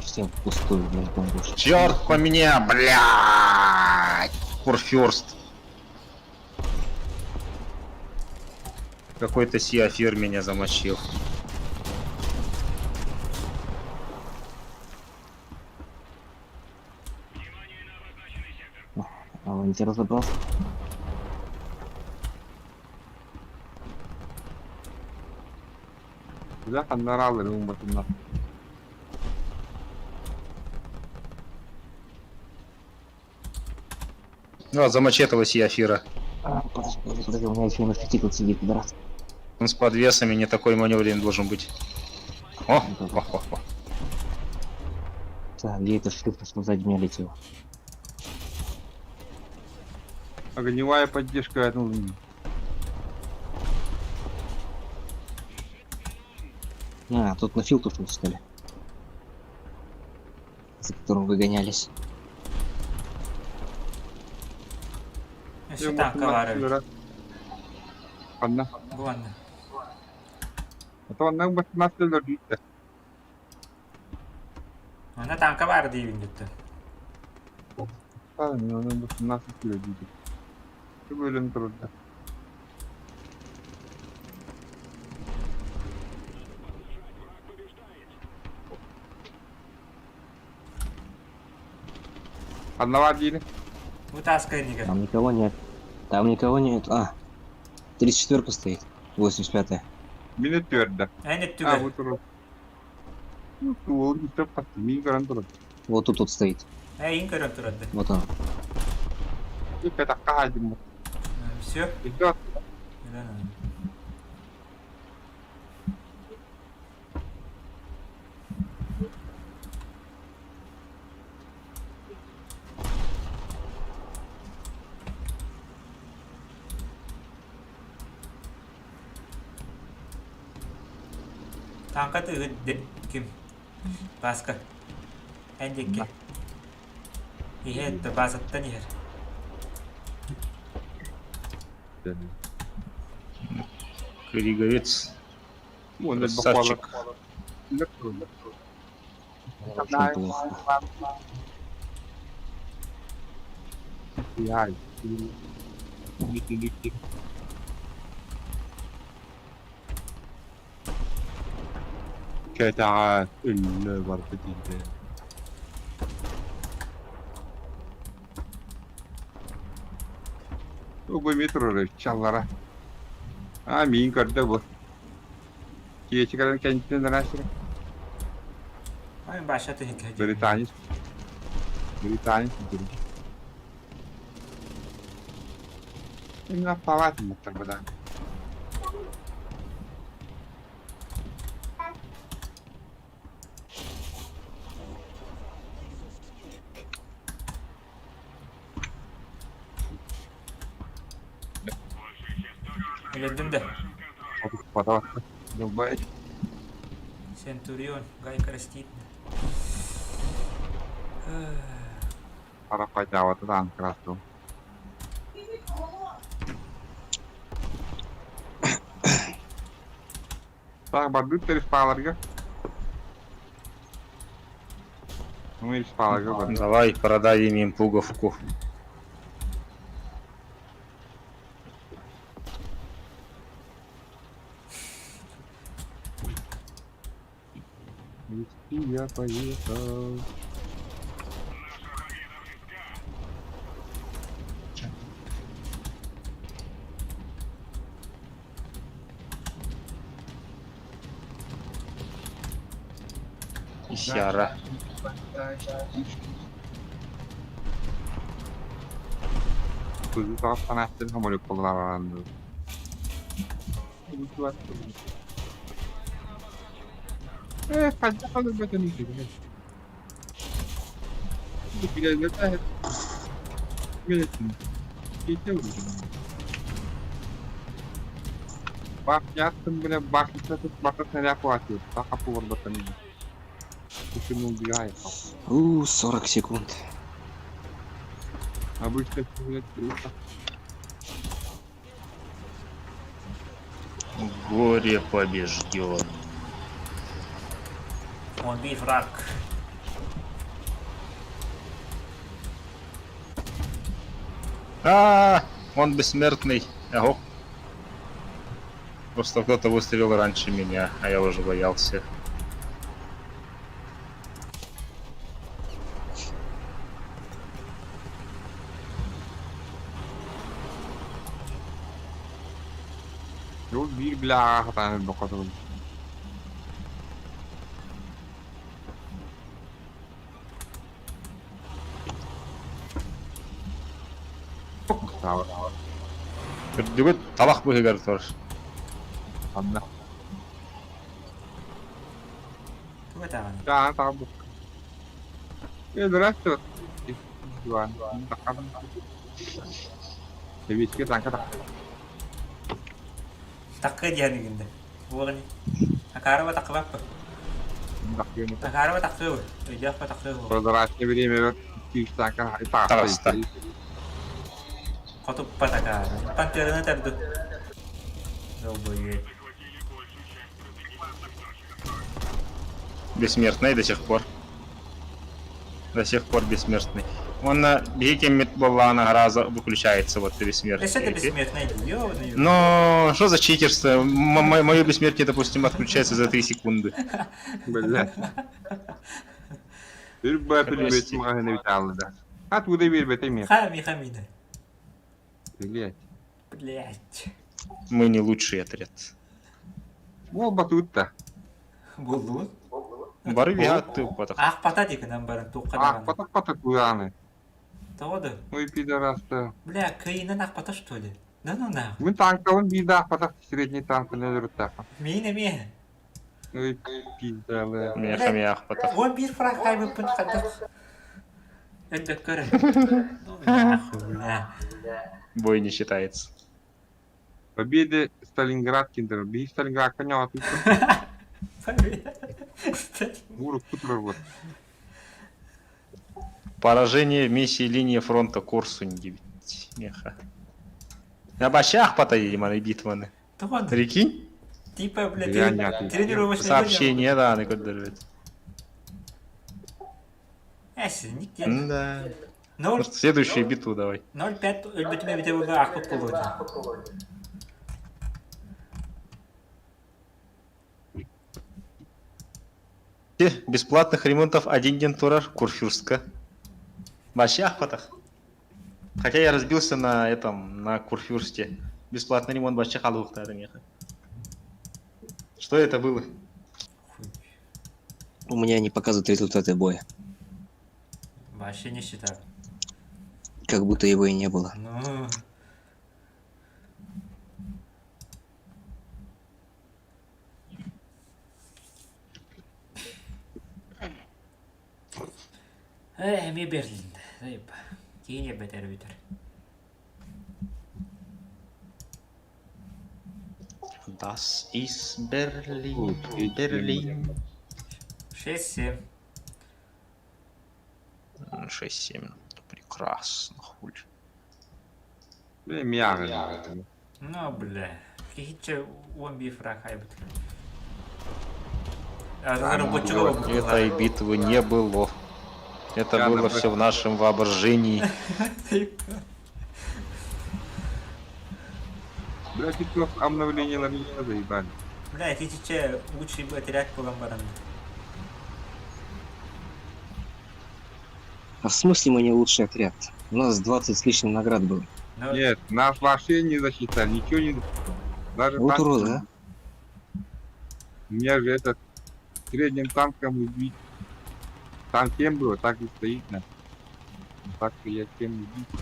Всем впустую, блядь, бомбу. Черт по меня, блядь! Курфюрст. Какой-то сиафир меня замочил. А он тебя разобрался? Да, ханнаралы, умбатына. Ну, а замочи этого сиафира. А, подожди, подожди, подожди, у меня еще мотоцикл сидит, пидорас. Он с подвесами не такой маневренный должен быть. О, о, о, о. Так, где эта шлюха, что сзади меня летела? Огневая поддержка, ну, А, тут на филтр что ли? За которым вы гонялись. Өссө танка бар эбит. Анна. Бу анна. А то онна 18 дүйттэ. Онна танка бар дейбин дүттү. Онна 18 дүйттэ. Бөлім тұрды. Одного один. Бу таска инигер. Там никого нет. Там никого нет. А, 34-ка стоит. 85-я. Мин твердо. Эн А, өттүгэр. вот тур. Ну, ол не мин көрөн турар. Вот тут вот стоит. Э, ин көрөн турады. Вот он. Это кадим. Все. Идет. Танка тыгы ким? Баска. Эн дикки. Иһэ басаттан иһэр. Криговец. Он Красавчик. Очень плохо. Кэтаа үллө барбыт иде. Бу метро чаллара. А мин көрдө бу. Киечи калан кентин рашыр. Ой, Баша ты Британец. Британец дурдьу. Именно палат тогда. Өлөрдүм да. Долбай. Центурион, гайка растит. Араппайдаабата даҕаны кыраастыбын. Так, бардыт респаларга. Ну, респаларга бар. Давай продадим им пуговку. Я поехал. Сяра. Kızı taraftan açtım hamur kullanandı. Э, хайдах өлөрбөтөн иһигин. Билэллэр билэтин. Бах яттым бile бах бата снаряд хватит. Так апур батан. Почему убегает? У, 40 секунд. Обычно блядь, круто. Горе побежден. Он бит враг. А, он бессмертный. Ого. Просто кто-то выстрелил раньше меня, а я уже боялся. Yok bir bile ağa bakalım. Үрдүгүт талах быһыгар тур. Анна. Туга даҕаны. Да, там. Здравствуйте. Сэбиэскэй танка Такка диэн гинде. Буолani. Акарова таккыбаппы. Акарова таккыбы. Өйдөөхпө таккыбы. Прозрачное время танка Таҕыста. Хотуппат акара. Пантераны тарду. Долбоеб. Бессмертный до сих пор. До сих пор бессмертный. Он на биһиги буоллаҕына раза выключается вот Өссө да бессмертие. бессмертный ёбаный. Но что за читерство? Мое бессмертие, допустим, отключается за 3 секунды. Блядь. Bir бәпіл бет мағына бит алды. Откуда bir бет емес. Хами хамида. Блядь. Блять. Мы не лучший отряд. Ол батутта. Буллун. Бары виат потах. Ах пата дикынан барын туққа Ах, даҕаны. патак патак куяны. Тоҕо да. Ой, пидорасты. Бля, кыйынан ах пата что ли? Да ну нах. Мен танкалын bir daha патак средний танк не жүрді. Мин эмиэ. Ой, пиздалы. Меха потах. Он биир фраг хайбыппын хайдах. Өйдөккөрө. Ну нахуй, бля. Бой не считается. Победы Сталинград киндер. Би Сталинград коня тут. Муру кутер вот. Поражение в миссии линии фронта Корсунь 9. Меха. На бащах потаили маны битваны. Тоҕо да. Прикинь? Типа, бля, Бля, нет, тренировочный Сообщение, да, на куда Эс, никте. Да. 0 Следующую битву давай. 0,5 өлбүтүмэ бите буолла аахпыт буолуо. Бесплатных ремонтов один день турар Курфюрстка. Бащах потах. Хотя я разбился на этом, на Курфюрсте. Бесплатный ремонт бащах алухта. Что это было? У меня не показывают результаты боя. Вообще не считаю. Как будто его и не было. Ну. Э, ми Берлин. Заеб. Киин бетер битер. Das ist Berlin, Berlin. 6-7. 6-7. Прекрасно, хуль. Бля, мяга. Ну, бля. Кихиче он бифра хайбит. Этой битвы не было. Это Я было на- все в нашем воображении. Бля, типа обновление на меня заебали. Бля, кихиче лучший отряд по ламбарам. А в смысле мы не лучший отряд? У нас 20 с лишним наград было. Ну, Нет, нас вообще не засчитали, ничего не... Даже Вот танк- уроды, а? У меня же этот средним танком убить. Там кем было, так и стоит на. Так что я кем убить.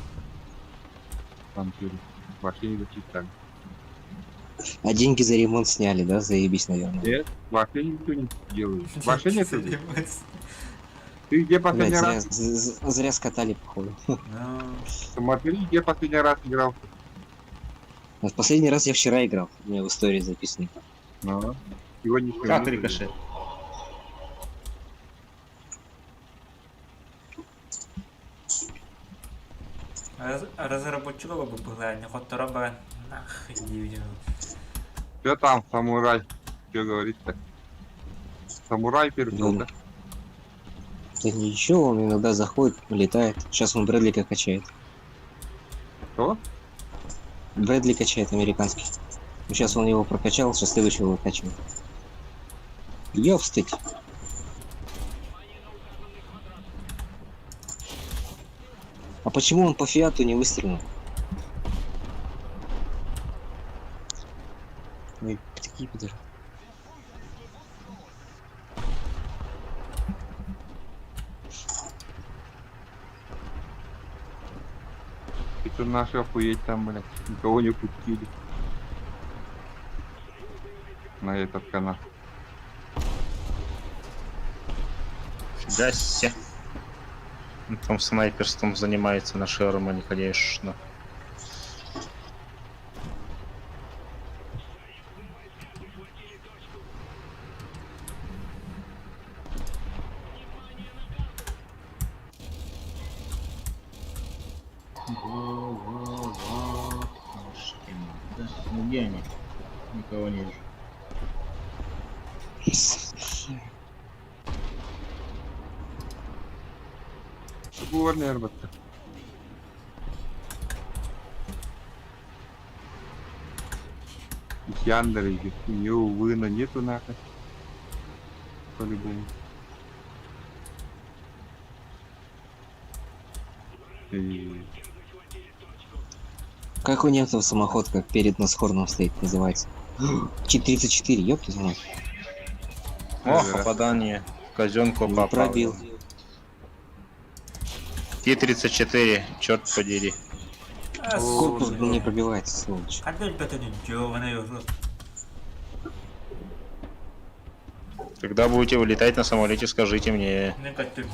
Там через вообще не засчитали. А деньги за ремонт сняли, да? Заебись, наверное. Нет, вообще ничего не делают. Вообще нет. Ты где Блядь, последний зря, раз? зря скатали, походу. Ну, Смотри, где последний раз играл. Вот последний раз я вчера играл. У меня в истории записано. Ну, сегодня Как рикошет? Разработчик бы была, не хоть баран. Нахуй не видел. Что там, самурай? Что говорит-то? Самурай перешел, Ну, да? Да ничего, он иногда заходит, летает. Сейчас он Брэдлика качает. Кто? Брэдли качает американский. Сейчас он его прокачал, сейчас следующего выкачивает. Ёбстыть. А почему он по Фиату не выстрелил? Ой, такие пидоры. Это наши охуеть там, блядь. Никого не пустили. На этот канал. Фига себе. Он Там снайперством занимается на Шермане, конечно. Голова Пташкина. Да, ну где они? Никого не вижу. Горный РБТ. Яндер, у него вына нету нахуй. По-любому. И... Как у немцев самоход, как перед Носхорном стоит, называется? Ч-34, ёпта мать. О, попадание. В казенку Не попал. пробил. Т-34, черт подери. Корпус был не пробивается, сволочь. Опять это не ёбаный в рот. Когда будете вылетать на самолете, скажите мне. Ну как ты?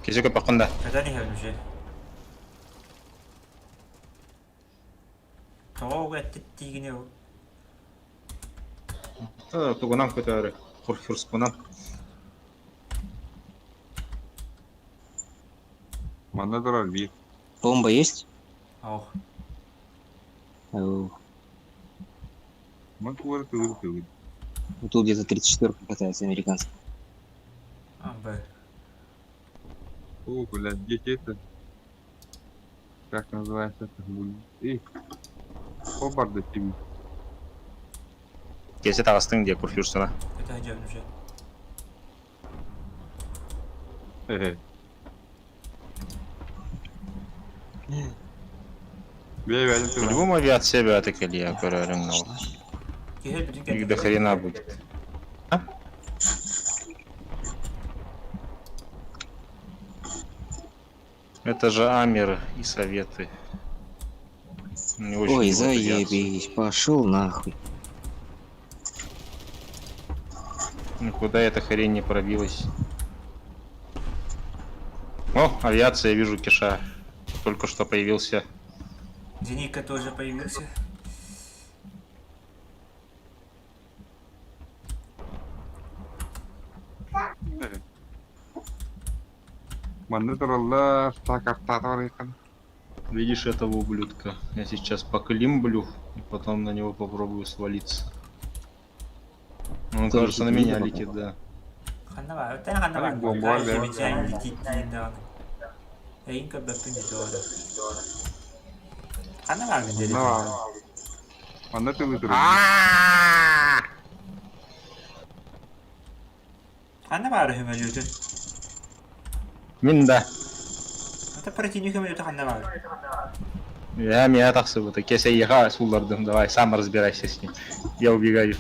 Кизюка пахунда. Когда не уже? Того это тигне. Тугунам какой-то Курфюрстпунам. Манадор ви. Бомба есть? Ох. Э, Макур ты ты. Вот тут где-то 34 катается американская. А, Б. О, блядь, здесь это. Как называется это? Эй. Хобарда тебе. Если тағыстың где Курфюрстена. Это где уже? Хе-хе. По-любому авиация бәті я көрерің Их до хрена будет. А? Это же Амеры и Советы. Не очень Ой, любят авиацию. заебись, пошел нахуй. Никуда эта хрень не пробилась. О, авиация, я вижу, Киша. Только что появился. Зенитка тоже появился. Манна тураллар, так барыйхан. Видишь этого ублюдка? Я сейчас поклимблю и потом на него попробую свалиться. Он, Тоже кажется, на летит, меня пока? летит, да. Ханна бар, өттен ханна бар. Ай, бомба, Ай, да. замечательно летит диэн даҕаны. Эйин көрбөппүн дии тоҕо да. Ханна бар мин Манна баар. Манна тылы турар. Ханна бар көмөлүөтүн? Мин да. Ата противник көмөлүөтү ханна бар? Я меня тахсыбыта. Кесе еха суллардым. Давай, сам разбирайся с ним. Я убегаю.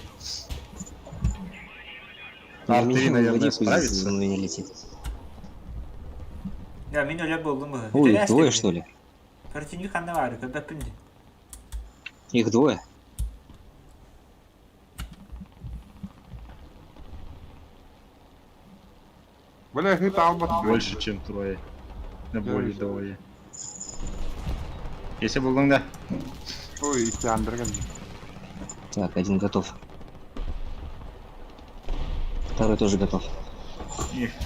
На Арт-3, меня наверное, води, пусть справится. на меня летит. Я мин өлө буоллум быһыы. Ой, их двое, что ли? Противник ханна бар, көрбөппүн дии. Их двое? Бля, хыт албат. Больше, чем трое. На более двое. Если был да. Ой, икки андыр кэллэ. Так, один готов. Второй тоже готов.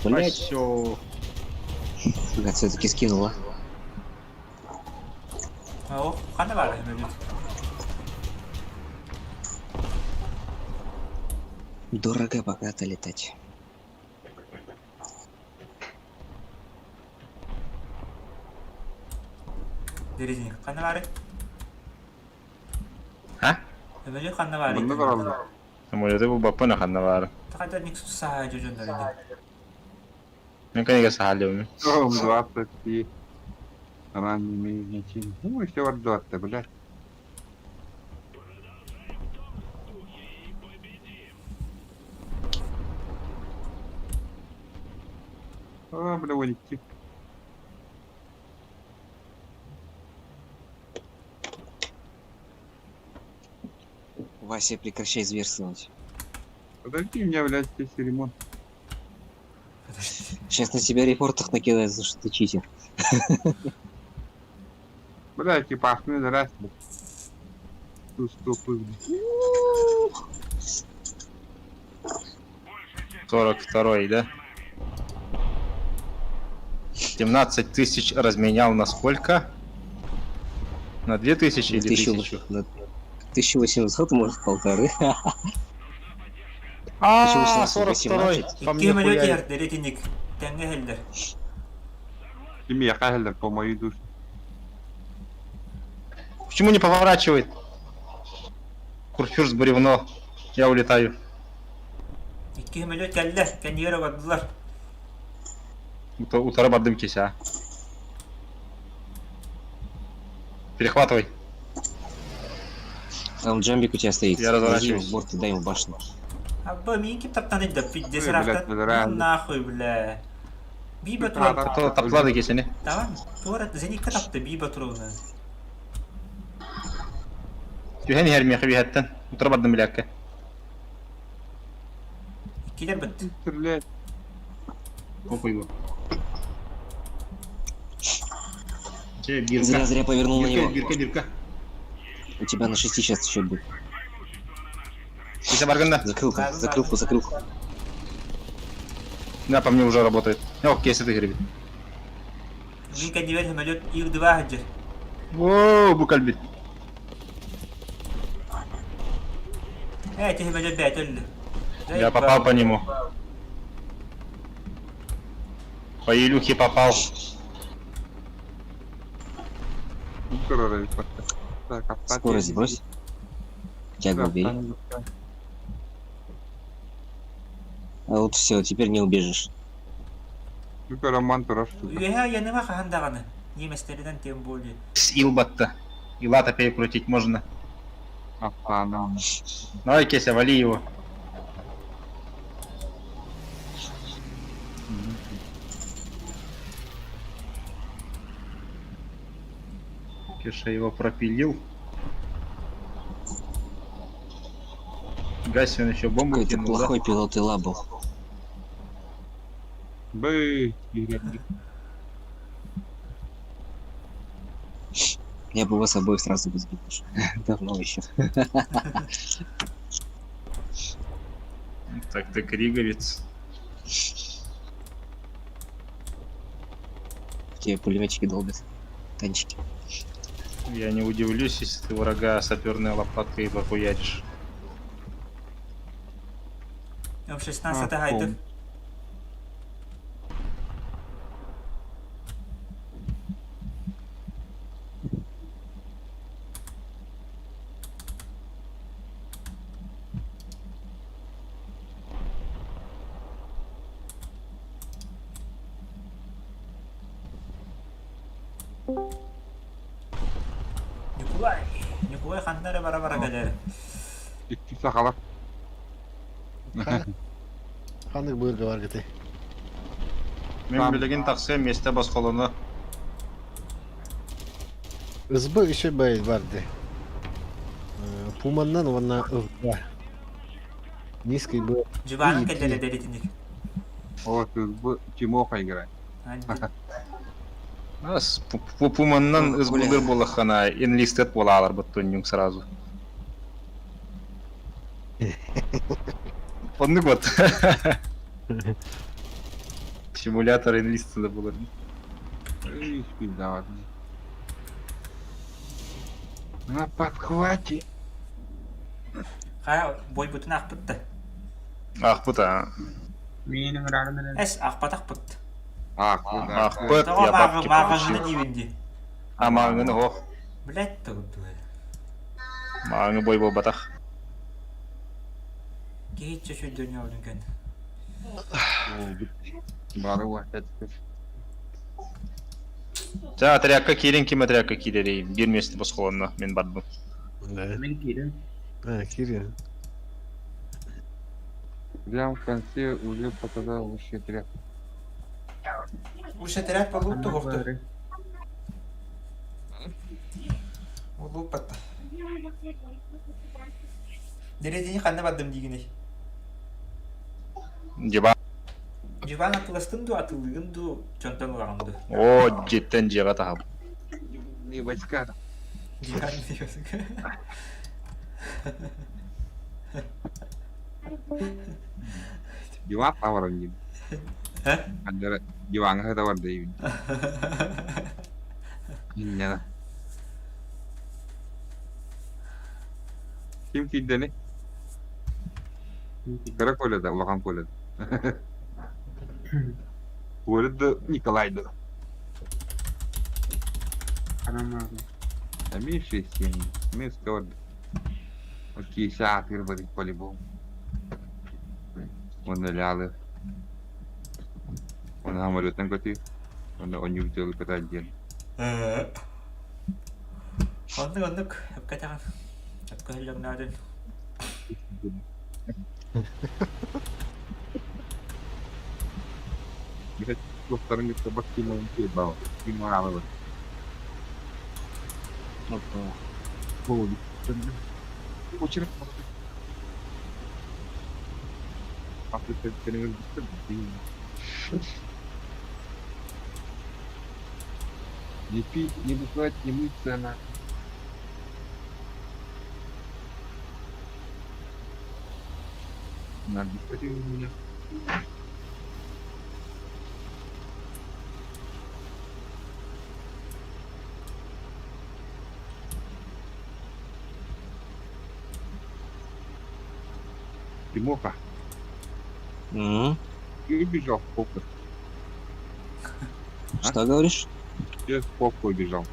Блять. Все. Блядь, все-таки скинула. О, ханна бар көмөлүөт. Дорого-богато летать. Дерезник ханна бар? А? Көмөлүөт ханна бар? Манна тураллар. Самолеты бу баппына ханна бар. Тахада ник саха жожоннор ди. Мен канеге сахалым. Том 20 ранними ничем. Ну, еще вот 20, блядь. А, бля, вон идти. Вася, прекращай зверствовать. Подожди меня, блядь, здесь ремонт. Сейчас на тебя репортах накидают, за что ты читер. Бля, экипаж, ну здрасте. Тут стопы. 42 да? 17 тысяч разменял на сколько? На 2000 или 1000? На 1800, может, полторы. А, 1800, 42 по Икки мне көмөлүөт хуярит. иһэр дерезник. Тэҥҥэ хеллер. Ким я хахелер по моей душе. Почему не поворачивает? Курфюрст бревно. Я улетаю. Икки көмөлүөт кэллэ, кэннигэр бардылар. Утары бардым кеся. Перехватывай. Там джамбик у тебя стоит. Я разворачиваюсь. Зайди в борт и дай ему башню. Абба миин кип таптан идда пиздец Ой, блядь, рафтан. реально. Нахуй, бля. Биба А, туран. так. Таплады кесени. Tamam. Туара зенитка тапты биба туруна. Түһэн иһэр миэхэ биһэттэн. Утары бардым билэккэ. Иккилер бит. Стрелять. Опа его. Че, бирка. Зря-зря повернул на Бирка, него. бирка, бирка. У тебя на шести сейчас еще будет. Кесе баргында. Закрылку, закрылку, закрылку. Да, по мне уже работает. О, кесе ты гребет. Мин кэннибэр көмөлүөт ил два хаджыр. Воу, букальбит. Э, ти көмөлүөт бэт өллү. Я попал по нему. По Илюхе попал. Так, Скорость брось. Тягу убери. А вот все, теперь не убежишь. Роман турар. Үөһэ яныма хаһан даҕаны. Неместеринэн тем более. С Илбатта. Илата перекрутить можно. Афана. Давай, Кеся, вали его. Кеша его пропилил. Гасин еще бомбу Какой ты кинул, да? плохой пилот и лабл. Бы, Я бы вас обоих сразу бы сбил уже. Давно еще. Так ты криговец. Тебе пулеметчики долбят. Танчики. Я не удивлюсь, если ты врага саперной лопаткой похуяришь. М16 А, гайдов. Николай, Николай ханнары бара-бара кэлэр. Икки сахалар. Ханнык быырга бар гыты. Мен Там. билигин тахсыам миэстэ босхолоно. СБ еще бай барды. Пуманнан уонна СБ. Низкий был. Дьыбаан И, кэллэрэ и. дэритиник. Вот, б- Тимоха играет. Ас пуманнан Коля. СБ-дыр буоллаххына enlisted буолаалар баттунньуҥ сразу. Оннук вот. Симулятор enlisted буолар. Эх, пизда, ладно. На подхвате. Хайа бойбутун аахпытта. Аахпыт аа. Эс аахпатахпыт. Ах, да. Аахпыт, Тоҕо я бабки мааҕыҥҥыны получил. диибин дии. А мааҥҥыны ох. Блядь, тугу Мааҥҥы бой буолбатах. Киһи чөчөйдөнүөҕүн кэн. Бары опять. Чэ, отрядка киирин ким отрядка киирэрий? Биир миэстэ босхолонно, мин бардым. Да. А, Кирилл. Прям в конце уже показал высший отряд. Уж отряд получ туһуохту. Улууппатта. Дэриэтини ханна бардым диигиний? Дьыбаан. Дьыбаан атыыластын дуу, атыылыгын дуу, дьонтон ылаҕын дуу? Оо, дьиэттэн дьиэҕэ таһабын. Не войска. Дьыбаан Диван таварын дим. Э? Андера диванга тавар дейбин. Иннена. Ким киирдэни? Кыра Коля да, улахан Коля да. Коля да Николай да. А меньше семь. Мен сказал. Окей, сейчас вырвать по-любому. Он налялы. Он самолетом көтүү. Он он юбдел көтө отдельно. Оннук оннук өпкөтөҕүн. Өпкөһөллөҥнөөдүн. Dostlarım gitti bak kim oyun ki bav. Kim var abi bak. Bu. Uçurup Afrika Не пить, не бухать, не мыться на. На меня. Тимоха, М? ты убежал в попу. Что говоришь? Я в попку убежал.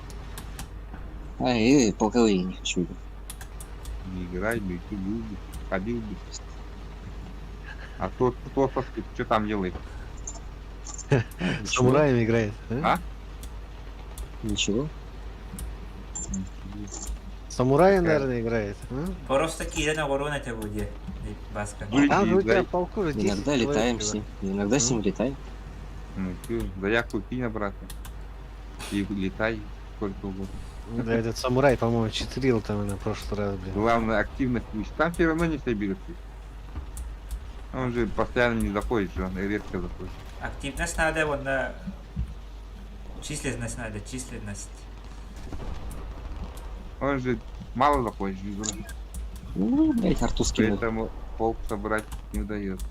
Ай, полковые не хочу. Не играй, не ты бы, ходил бы. А тот, кто что там делает? С самураями играет. А? А? Ничего. Самурая, наверное, играет. а? Просто киирэн оҕоруон этэ бу диэ. Баска. Там же у тебя полку же 10 Иногда человек летаем всего. с ним. Иногда с ним летаем. Ну, ты заявку кинь обратно. И летай сколько угодно. Да, этот самурай, по-моему, читерил там на прошлый раз, блин. Главное, активность выше. Там все равно не соберется. Он же постоянно не заходит же, он редко заходит. Активность надо, вон на численность надо, численность. Он же мало заходит в игру. Ну, блядь, арту скинул. Поэтому полк собрать не удается.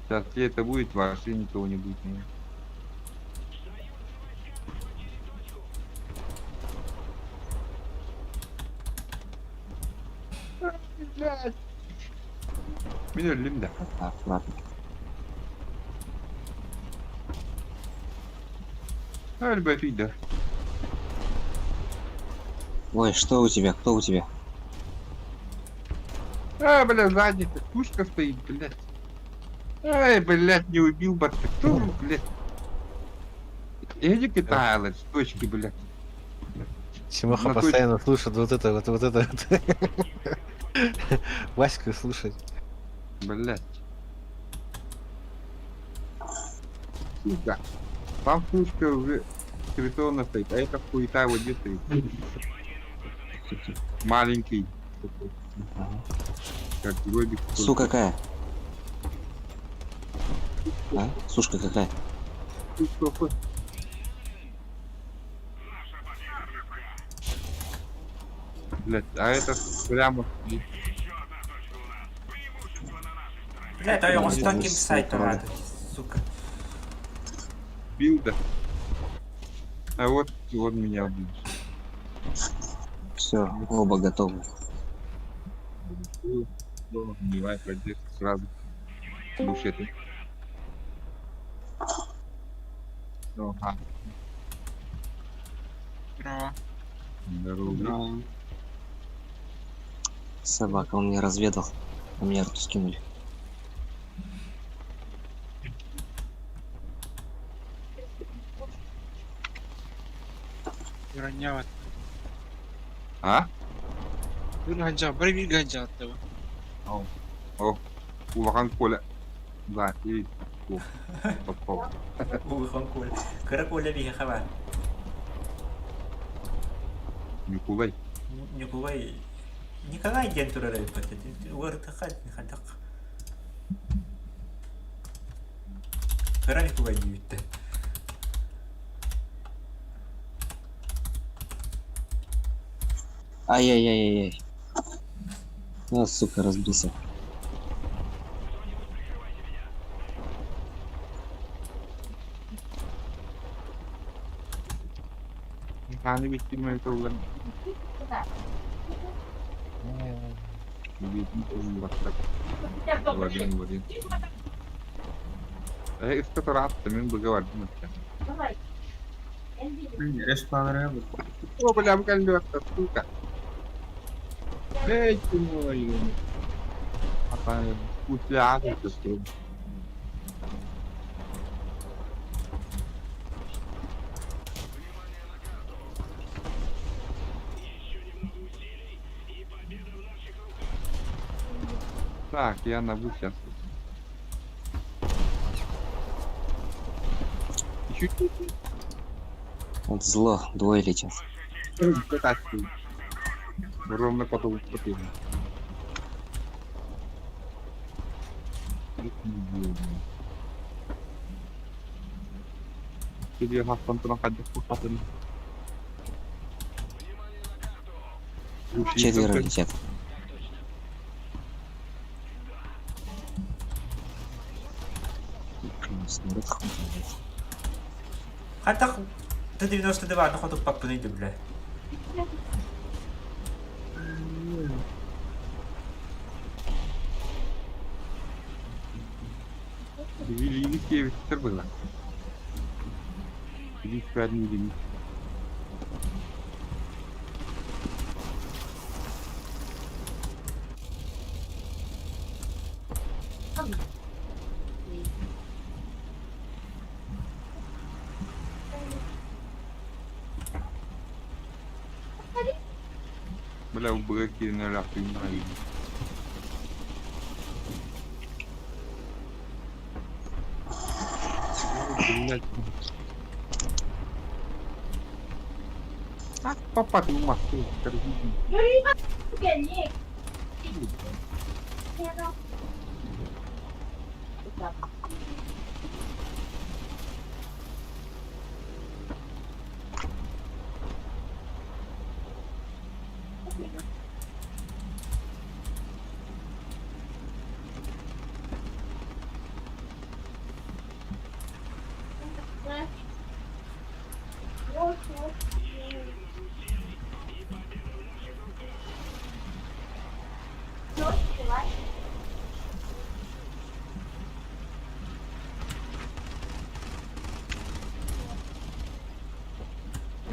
Сейчас это будет, вообще никого не будет. наверное. Блядь. Меня Линда. Так, ладно. Альба Фида. Ой, что у тебя? Кто у тебя? А, бля, задница, пушка стоит, блядь. Ай, блядь, не убил бы. Кто, блядь? Эдик и Тайлер, с точки, блядь. Тимоха На постоянно слушает вот это, вот, вот это. вот. Ваську слушать. Блядь. Сука. Там пушка уже критона стоит, а это хуета вот где стоит. Маленький. Такой, как гробик. Су какая? А? Сушка какая? Блядь, а это прямо стоит. Бля, то я с таким С- сайтом правда. рад, сука. Билда. А вот он меня убил. Все, оба готовы. Ну, Убивай, поддержка сразу. Будешь это. Ага, Здорово. здорово. Собака, он меня разведал. А меня арту скинули. Юраньяват. А? Бир бары бир гаджа О, о, улахан Коля. Да, и о, попал. Улахан Коля. Кыра Коля биһи хаба. Никулай. Николай Николай диэн турар эбит Уыртыха хантак. Кыра Николай диэбиттэ. Ай-яй-яй-яй-яй. А, сука, разбился. Ханы биттим это улан. Владимир Владимир. Искатарат, мен договорим. О, бля, колеса, сука. Эй, ты мой. А путя, что Так, я на сейчас. Еще Вот зло, двое летят. Ровно потом потом. Тебе Четверо летят. Блин, самолет хватает. Хантак Т-92 на ходу паппын бля. Великий было. 35 единиц. Бля, у БГ на ляхты Блядь. Как попасть в Москву?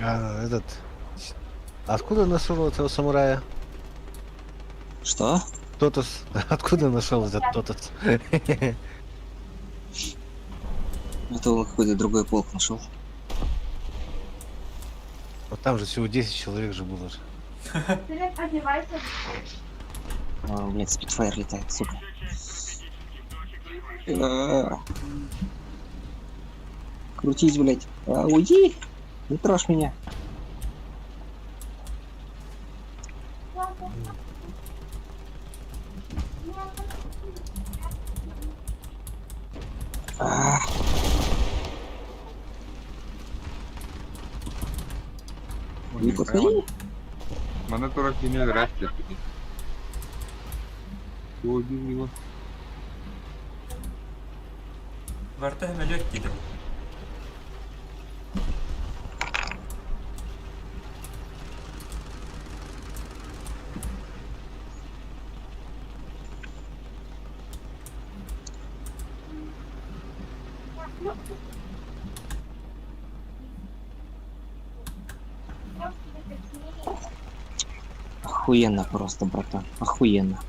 А, этот... Откуда нашел этого самурая? Что? Тотос. Откуда нашел этот Тотос? Это он какой-то другой полк нашел. Вот там же всего 10 человек же было же. А, блядь, спидфайр летает, сука. А. Крутись, блядь. А, уйди! Не трожь меня. А. Не подходи. Мене турок не здрасте. Убил его. Барта самолет диде. Охуенно просто, братан. Охуенно.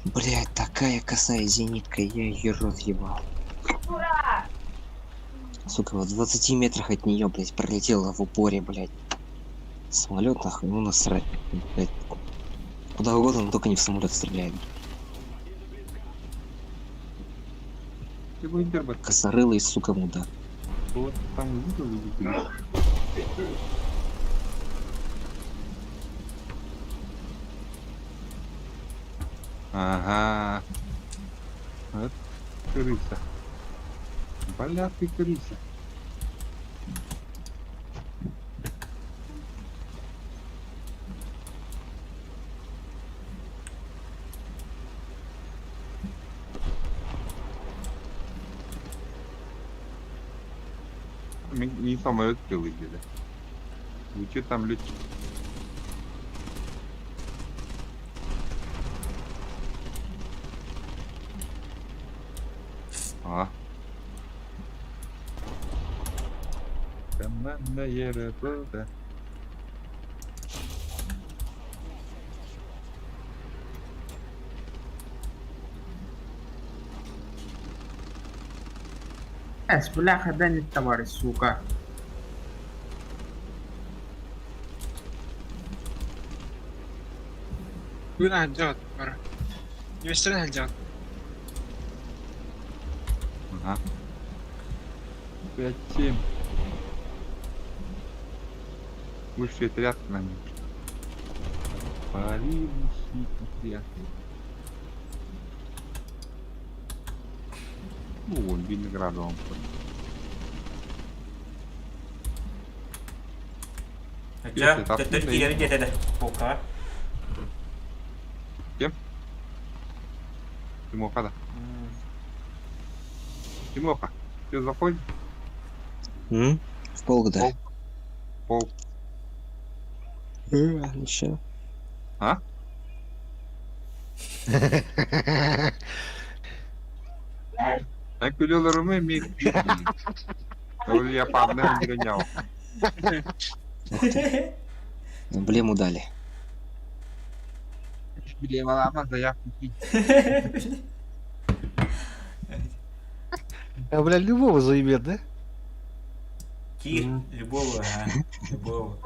Блять, такая косая зенитка, я ее рот ебал. Сука, вот в 20 метрах от нее, блять, пролетела в упоре, блять. Самолет нахуй, ну насрать, блять. Куда угодно, но только не в самолет стреляет. Ты бы интербат. Косорылый, сука, мудак. Вот там видел, видел. Ага. Вот крыса. Бля, ты крыса. Не самолет где-то. Вы что там летчик? А. Команда ЕРП. Бляха, дай мне товары, сука. وين هالجاد برا؟ يشتري هالجاد Ага. 5-7. Высший отряд к нам. Пари высший отряд. Ну, вон, виноградовым. Ча, төттөр киирэр диэтэ да. Полка. Кем? Тимоха, да. Тимоха, ты заходишь? М? В полк, да. Пол. Пол. Еще. А? Так күлелерimi ми Ол я падна не Эмблему дали. Билемалама заявку кинь. А, бля, любого заебет, да? Кир, любого, ага, любого.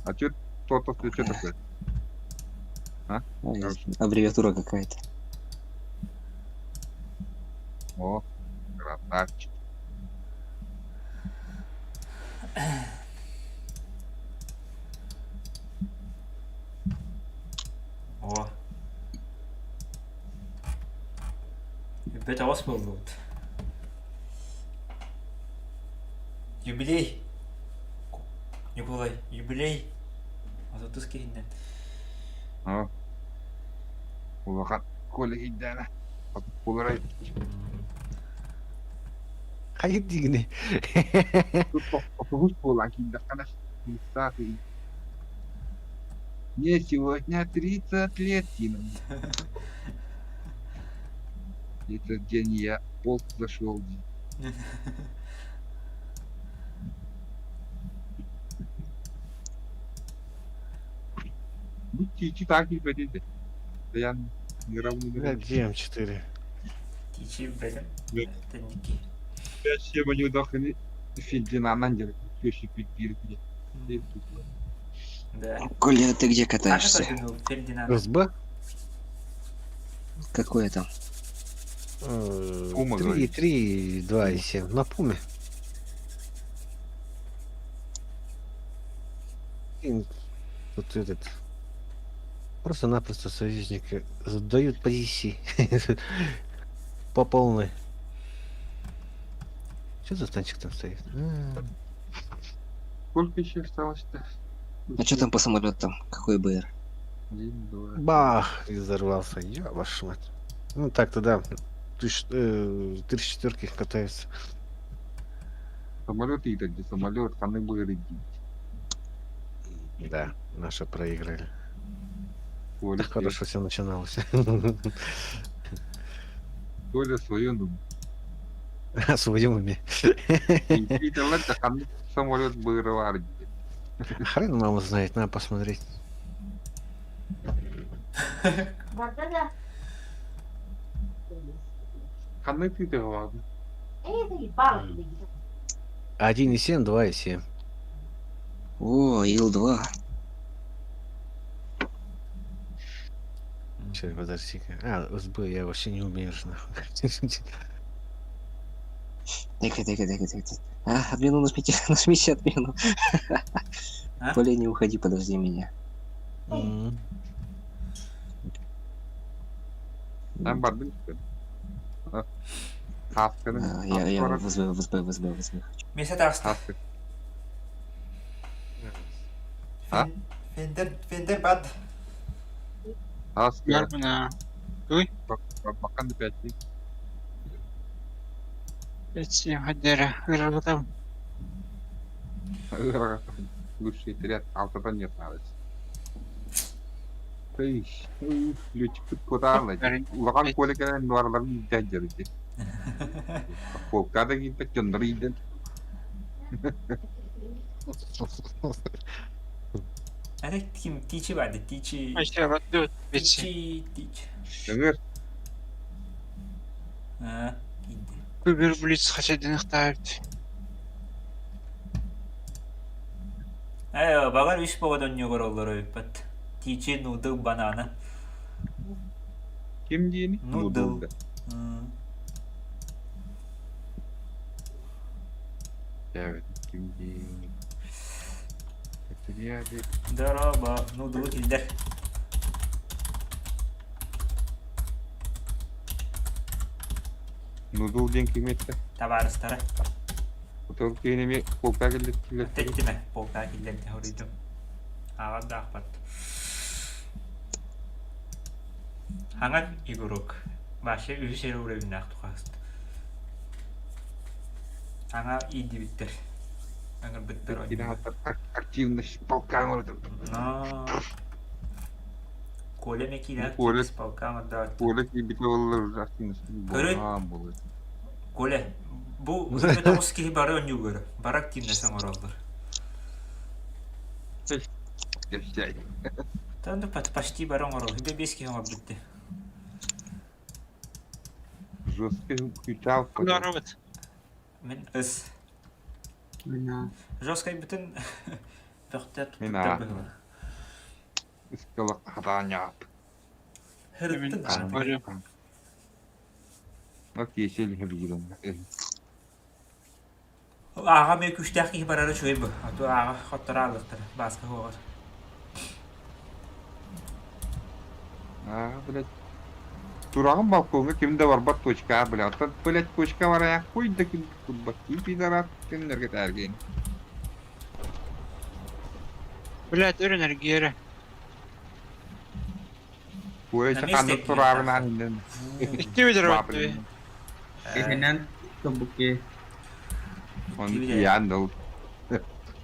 А чё то-то что такое? А? Аббревиатура какая-то. О, красавчик. О. Бүппэт аҕыс буоллубут. Юбилей. Ньукулай, юбилей. Отутус киһиннэн. О. Улахан Коля кийдээнэ. Куларай. Хайыр диигини. Отугус буолан киирдэххинэ, кыыстаах ый. Мне сегодня 30 лет, Тина. Этот день я в полк зашел. Ну, тичи так не хотите. Да я не равны. Бля, где М4? Тичи бэлэм. Тэнники. Я все не удохни. Фердинандан дьэ күөсү биир Да. Коля, ты где А катаешься? какой ты был, Фердинанд? СБ? Какое там? Пума, 3, говорит. 3, 2 и 7. На Пуме. И Тут этот... Просто-напросто союзники задают позиции. По полной. Что за танчик там стоит? Сколько еще осталось-то? А что там по самолетам? Какой БР? Один, два. Бах! И взорвался. Я вашу мать. Ну так-то да. Тысяч, три четверки катаются. Самолет идет, где самолет, ханы были Да, наши проиграли. Коля, Так хорошо все начиналось. Коля свою ну. О своем уме. ханы самолет бырвар. Хрен мама знает, надо посмотреть. Барда да. Ханы ты ты ладно. Эй, заебал ты. 1,7, 2,7. О, Ил-2. Сейчас, подожди-ка. А, СБ я вообще не умею же, нахуй. Дай-ка, дай-ка, дай-ка, дай-ка. А, отмену нажмите, нажмите отмену. А? Коля, не уходи, подожди меня. М. Там бардым что Хасканы. А, я в СБ, в СБ, в СБ, в СБ хочу. Меся таҕыста. Хаска. А? Фендер, Фендер бад. Хаска. Гарбана. Ой. Бакан опять. 5-7 хаддера. Ырарбатам. Лучший отряд алтадан нет надо. Эй, летчик куда Улахан Коля кэлэн нуараларын илдьэн дьарыйды. Полка да киирбэт дьоннору илдьэн. Это ким тичи барды, тичи. Айша бадды бетси. Тичи, тич. Ыҥыр А, киинди. Күбүр блиц хачадыныктаабыт. Э, багар үс поводон ньюгор оллор өйпөт. Тичи нудыл банана. ким диэни? Нудыл. Нудыл. Evet, ким диэни? Отряды. Дороба, нудылы килдер. Нудыл диэн ким этте? Табаарыстара. Отол киинеми полка кэллэттилэр. Тэттиме, полка киллер хоруйдум. Аҕа даахпат. Хаҥан игурук. Баша үһүс эрэ уровеннаах тухаст. Аҥа иидибиттэр. Аҥырбыттар Киинэ активность полка Но... Коля мекилер Коля. с полкам отдавать. Коля киирбит оллар активность. Көрүн. Буолаан буолар. Коля, бу тоҕус киһи бары онньуугар, бары активно саҥараллар. Кэпсээн. Тан почти бары оҥорол, бе бес киһи оҥорбутты. Жесткий включал. Кударабыт. Мен ыс. Мина. Жесткай бүтүн Бөхтөр Мин туппуттар аа. быһыылаах. Ыскылак хатаанньаат. Һырыттын даҕаны. Окей, сел билигин. Ааҕа эмиэ күүстээх киһи барара үчүгэй бу. А то ааҕа хотторо аалыахтара, Бааска суоҕар. Аа, блядь. Тураҕын балкоҥҥа ким да барбат точка, блядь. Оттон, блядь, точка барайа хуй да ким турбат. И пидорат кимнэргэ тааргейн. Блядь, өрөн эргиэрэ. Куой ханнык тураарынан иннин. Икки видер баттыы. Иһинэн тобуки. Он киян дыл.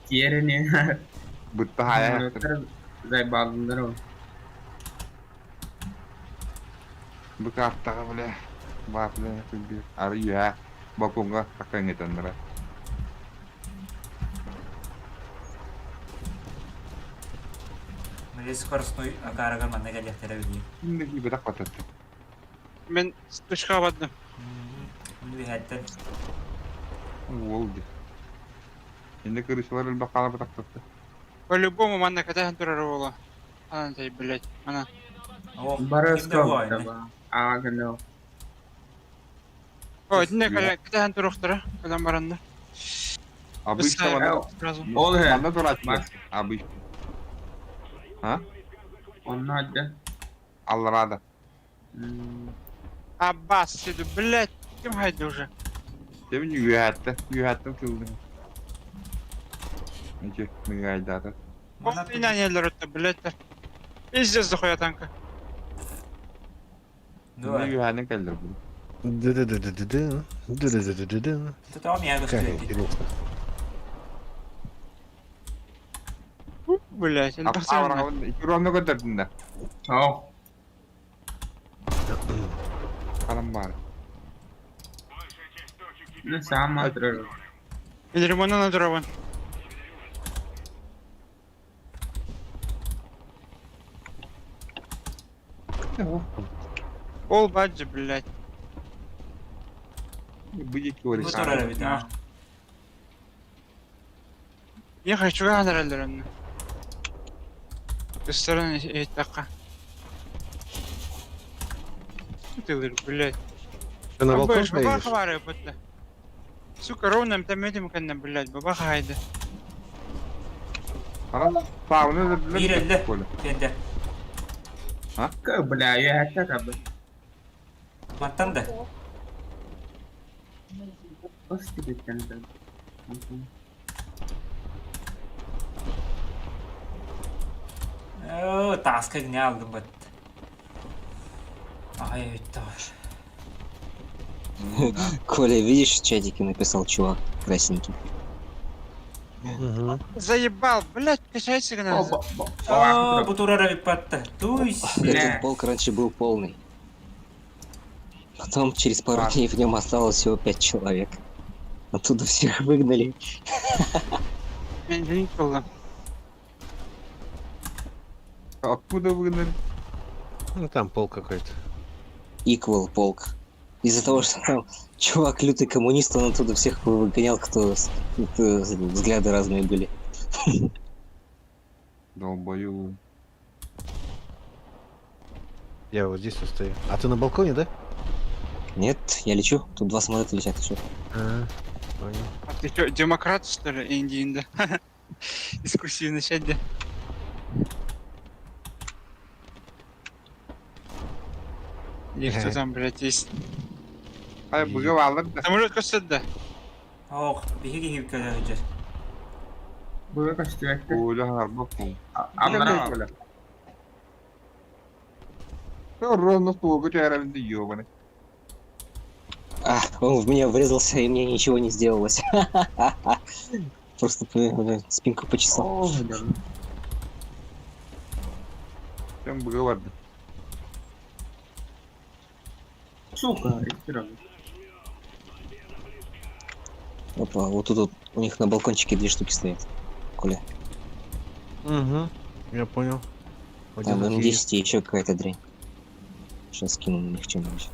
Тиэрини. Бытта хая. Зайбалдылар ол. Бу картаҕа бля. Баапля Ары үһэ балкоҥҥа таккаҥҥытаннара. Мэлис скоростной акаарыгар манна кэлиэхтэрэ билии. Ким бататты. Мен точкаҕа бардым. Мин үһэттэн. Уол ди. Инде крысалар элбэх хаалбатахтарда. По-любому манна кэтэһэн турар уола. Анан тай, блядь, ана. Бары Аа, гынау. О, итиннэ кэтэһэн туруохтара, кэлэн бараннар. Обычно манна Ол иһэ. Манна турааччы. Обычно. А? Онно адда. Алларада. Аббас, сиду, блядь, ким хайда уже? Дебин үөһэттэ. Үөһэттэн тылдым. Ниче, мыгайдата. Инанеллер өттө, блядь. Пиздец дохуя танка. Үөһэнэн кэллэр бу. Ды-ды-ды-ды-ды-ды. Ды-ды-ды-ды-ды. Как интересно. Блядь, Икки көрдөрдүн да. Ау. Анам бар. Ну, сам турар. Ремонт турабын. Ол баджи, блядь. Будет Бу турар эбит, а. Я хочу гадараллар онно. Ресторан иһиттэххэ. Тылыр, блядь. Ты на балкон Бабах поедешь? бары бутта. Сука, ровно там этим кэннэ, блядь, бабах хайда. Анам сауна да Биир эллэ. Кэнде. А? Бля, я это табы. Мантан да. Оо, тааска гинэ алдым бат. Ай, тоже. Коля, видишь, в чатике написал чувак красненький. Заебал, блядь, качайся гына. Оо, бу турар эбит батта. Туй. Этот полк раньше был полный. Потом через пару дней в нем осталось всего пять человек. Оттуда всех выгнали. Мен не было. Откуда выгнали? Ну там пол какой-то. Equal полк. Из-за того, что там чувак лютый коммунист, он оттуда всех выгонял, кто взгляды разные были. Долбою. Я вот здесь вот стою. А ты на балконе, да? Нет, я лечу. Тут два самолета летят еще. А, понял. А ты что, демократ, что ли, Индии, да? Дискуссию начать, да? Или кто там, блядь, есть? Ай, быгы да. Самолет көстөд да. Ох, биһиги хибиккэ сылдьар. Быгы көстүбэттэ. Коля харбап. Аллара. Ровно столку чайрам ёбаный. А, он в меня врезался, и мне ничего не сделалось. Просто спинку почесал. Чем быгы барды. Сука, ресторан. Опа, вот тут вот у них на балкончике две штуки стоят. Коля. Угу. Я понял. Там Один М10 и еще какая-то дрянь. Сейчас скину на них чем-нибудь.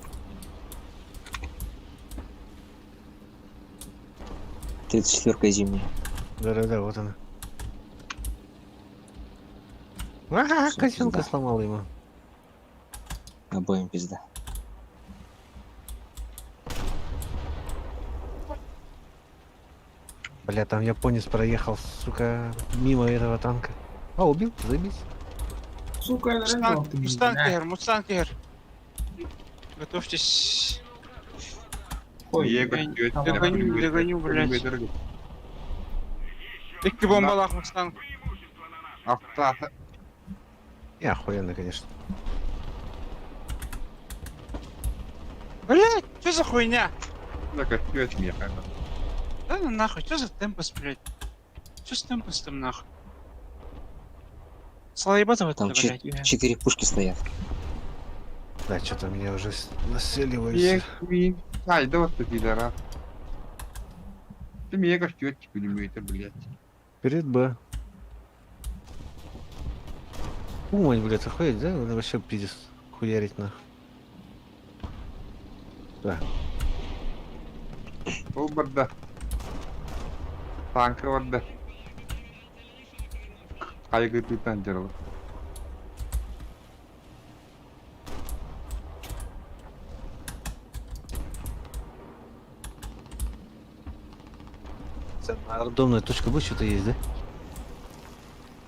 34-ка зимняя. Да-да-да, вот она. Ага, Всё, косилка пизда. сломала ему. Обоим пизда. Бля, там японец проехал, сука, мимо этого танка. А, убил? Заебись. Сука, Мустанг, Мустанг Кехер, Мустанг Кехер. Готовьтесь. Догоню, догоню, блядь. Икки бомбалаах Мустанг. Автоата. И охуенно, конечно. Блядь, что за хуйня? Көстүөт миэхэ. Да ну нахуй, что за темпос, блядь? Что с темпосом нахуй? Слоебатого Там это, блядь. четыре пушки стоят. Да, что-то меня уже нацеливается. Мин хайда вот пидора. Ты меня көстүөт пулемета, блядь. Перед Б. Умань, блядь, охуеть, да? Он вообще пиздец хуярить нах. Да. Ол барда. Танка барда. Хайгы тытан жаралы. Рандомная точка Б что-то есть, да?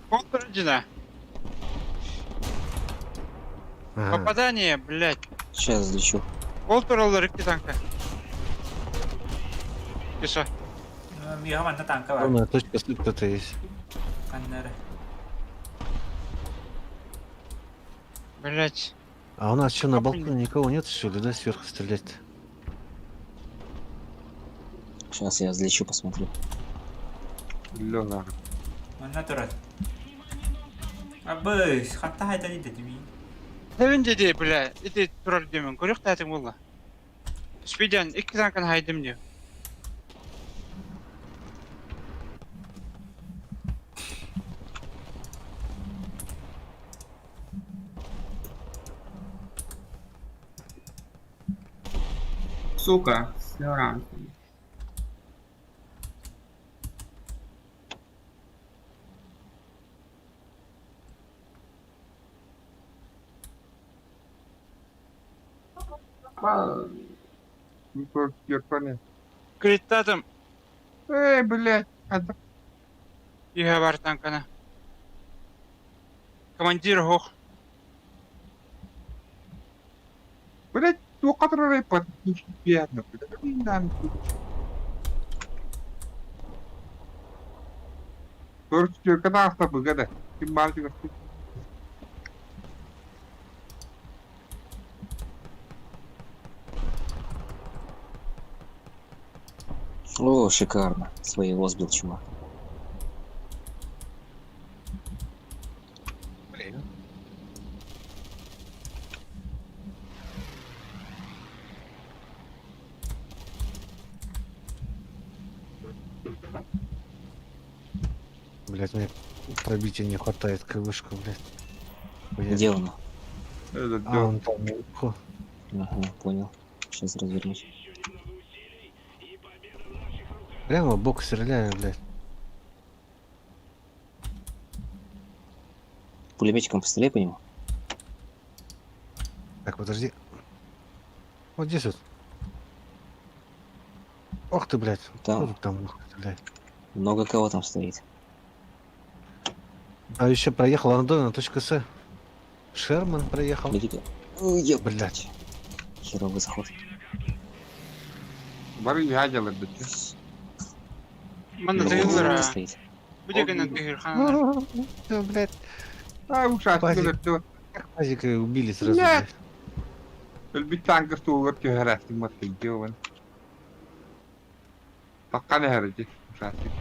Контрдина. Ага. Попадание, блядь. Сейчас взлечу. Полтораллар икки танка. Киса. Миэхэ манна танка бар. Рандомная точка С кто-то есть. Ханнары. Блядь. А у нас что, на балконе никого нет, что ли, да, сверху стрелять? Сейчас я взлечу, посмотрю. Лёна. Манна турар. Абыс, хатта хайта дии Тэвин диди, бля. Ити турар диэмин. Көрүөх таатыҥ буолла. Спидян икки танканы хайдым диэ. Сука, сорян. Криттатым. Эй, блядь. Үһэ бар танканы. Командир ох. Блядь, туох под приятно, блядь. Төрт быгада. Ким бар О, шикарно. Своего сбил чувак. Блин. Блять, мне пробития не хватает КВшку, блядь. Хуярить. Где он? А, он там наверху. Ага, понял. Сейчас развернусь. Прямо в бок стреляю, блядь. Пулеметчиком постреляй по нему. Так, подожди. Вот здесь вот. Ох ты, блядь. Там. Кто тут там, нахуй стреляет? Много кого там стоит. А еще проехал Андона, точка С. Шерман проехал. Бери-ка. Ой, ёп, Блядь. Херовый заход. Бары ядялар да. Манна Много тыгыллар кого стоит. Бу дегенен тыгыр хананар. Всё, блядь. А, ушас Пазик. Как пазика убили сразу, Блядь. блядь. Өлбүт танка стуулар түһәрәстин маттыйдыуын. Таккан эһэрди ушасы.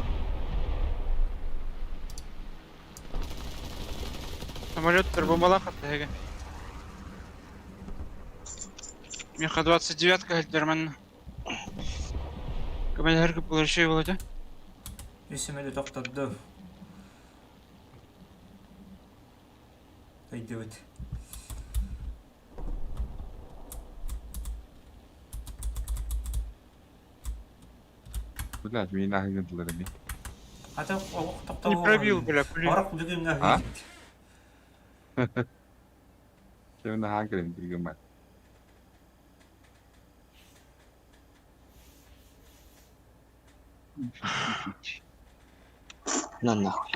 Самолеттар бомбалаах аттыга. Меха 29 кэлдер манна. Командир получай Володя. Үс тоқтадды. Пойдет. Блядь, мин ахыгындылар эми. Ата Не пробил, бля, пулю. Орок бүгүнгө А? Ким наһаа кэлин гыммат. На нахуй.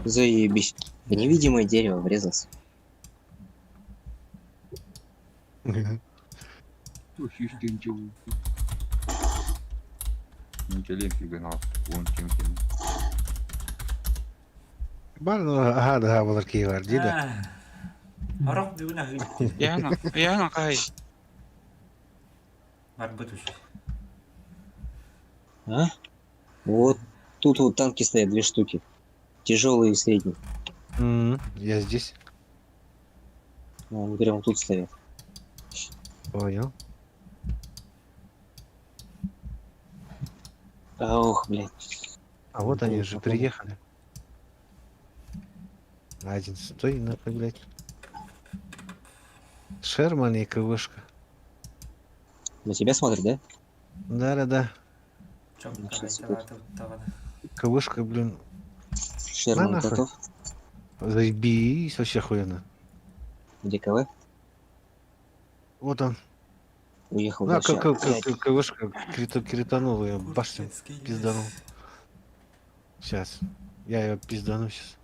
Заебись. В невидимое дерево врезался. Бар аһаа да буолар киһи бар дии да. Орох бүгүн аһыы. Яна, Яна кай. Барбыт уже. А? Вот тут вот танки стоят, две штуки. Тяжелые и средние. Я здесь. Ну, они прямо тут стоят. Понял. Ох, блядь. А вот они же приехали. Один, стой, нахуй, блядь. Шерман и КВшка. На тебя смотрит, да? Да-да-да. КВшка, блин. Шерман На нахуй. готов? Заебись, вообще охуенно. Где КВ? Вот он. Уехал На, дальше. к- к- КВшка кританула ее, башню пизданул. Сейчас. Я ее пиздану сейчас.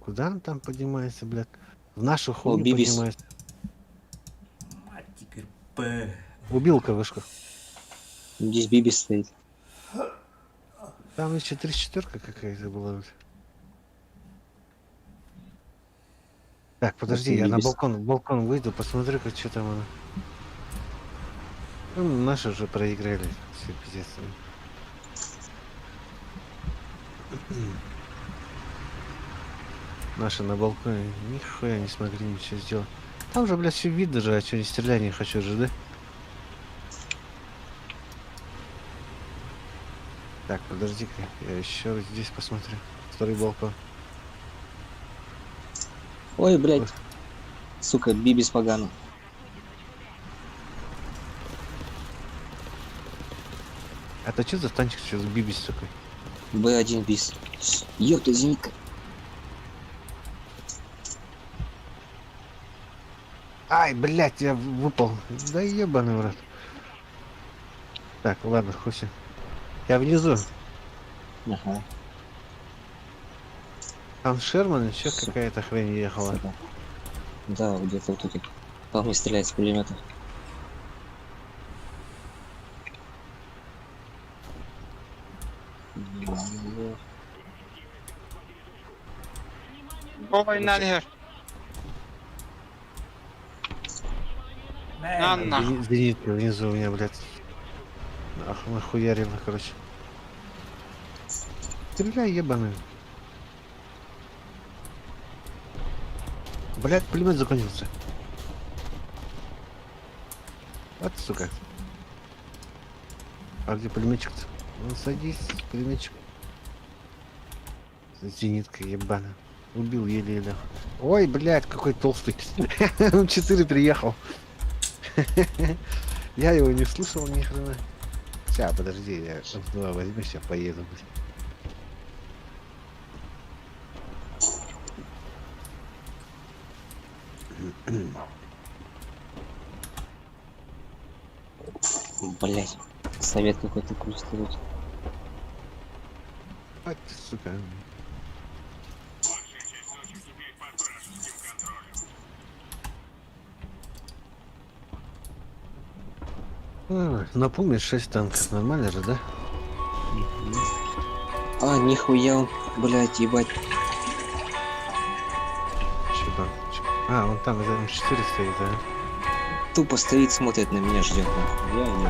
Куда он там поднимается, блядь? В нашу хуйню Бибис. поднимается. Мать теперь П. Убил КВшку. Здесь Бибис стоит. Там еще 34 какая-то была. Так, подожди, я на Бибис. балкон выйду, посмотрю, как что там оно. Ну, наши уже проиграли. Все, пиздец. Наши на балконе нихуя не смогли ничего сделать. Там же, блядь, все видно же, а что не стрелять не хочу же, да? Так, подожди-ка, я еще здесь посмотрю. Второй балкон. Ой, блядь. Сука, Бибис поганый. Это что за танчик сейчас бибис такой? Б1 бис. Ёпта, зенитка. Ай, блядь, я выпал. Да ебаный в рот. Так, ладно, хуй с ним. Я внизу. Ага. Там Шерман еще какая-то хрень ехала. Да, где-то вот тут. По мне стреляет с пулемета. Ой, на На нахуй. Зенитка внизу у меня, блядь. Ах, нахуярила, короче. Стреляй, ебаный. Блядь, пулемет закончился. Вот, сука. А где пулеметчик-то? Ну, садись, пулеметчик. Зенитка ебана. Убил еле-еле. Ой, блядь, какой толстый. Он 4 приехал. Я его не слышал ни хрена. Сейчас, подожди, я F2 возьму, сейчас поеду. блядь. Блять. Совет какой-то крутит тут. А ты, сука. А, На пуме 6 танков, нормально же, да? А, нихуя он, блять, ебать. Чё там? Чё? А, вон там, это М4 стоит, а? Тупо стоит, смотрит на меня, ждет, нахуй. Я не...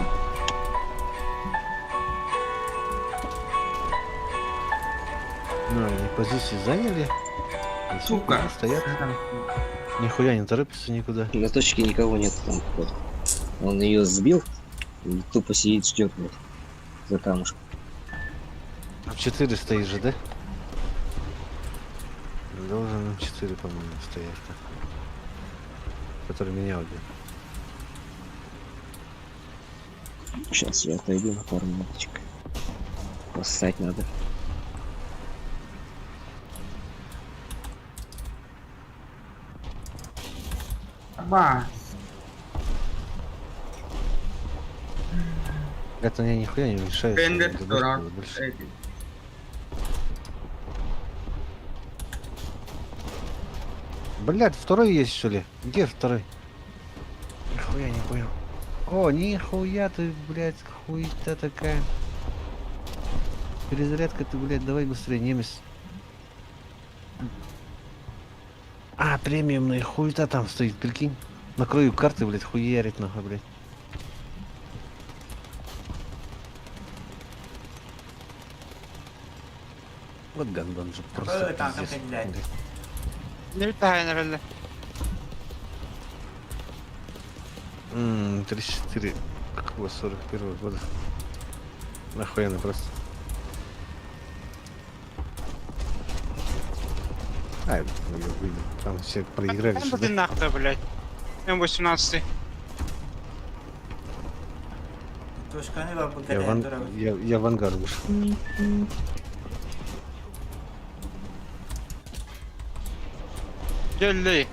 Ну, они позиции заняли. И всё, Сука. Стоят. Нихуя не торопятся никуда. На точке никого нет там, походу. Он ее сбил и тупо сидит, ждет, блядь. За камушком. М4 стоит же, да? Должен М4, по-моему, стоять. Да? Который меня убил. Сейчас я отойду на пару минуточек. Поссать надо. Бас. Это мне нихуя не мешает. Бендер больше, дурак. больше. Эти. Блядь, второй есть что ли? Где второй? Нихуя не понял. О, нихуя ты, блядь, хуйта такая. Перезарядка ты, блядь, давай быстрее, немец. А, премиумная хуйта там стоит, прикинь. На краю карты, блядь, хуярит нахуй, блядь. Вот гандон же просто Э, танком пиздец, кидает. блядь. Не витаю, наверное. 34, какого 41 года. Нахуяно просто. Ай, ну я выйду. Там все проиграли. Там же, ты да? нахуй, блядь. М18. Точканы бар Я, бұл в, ан- кәден тұрабыз. я в ангар вышел. Келли.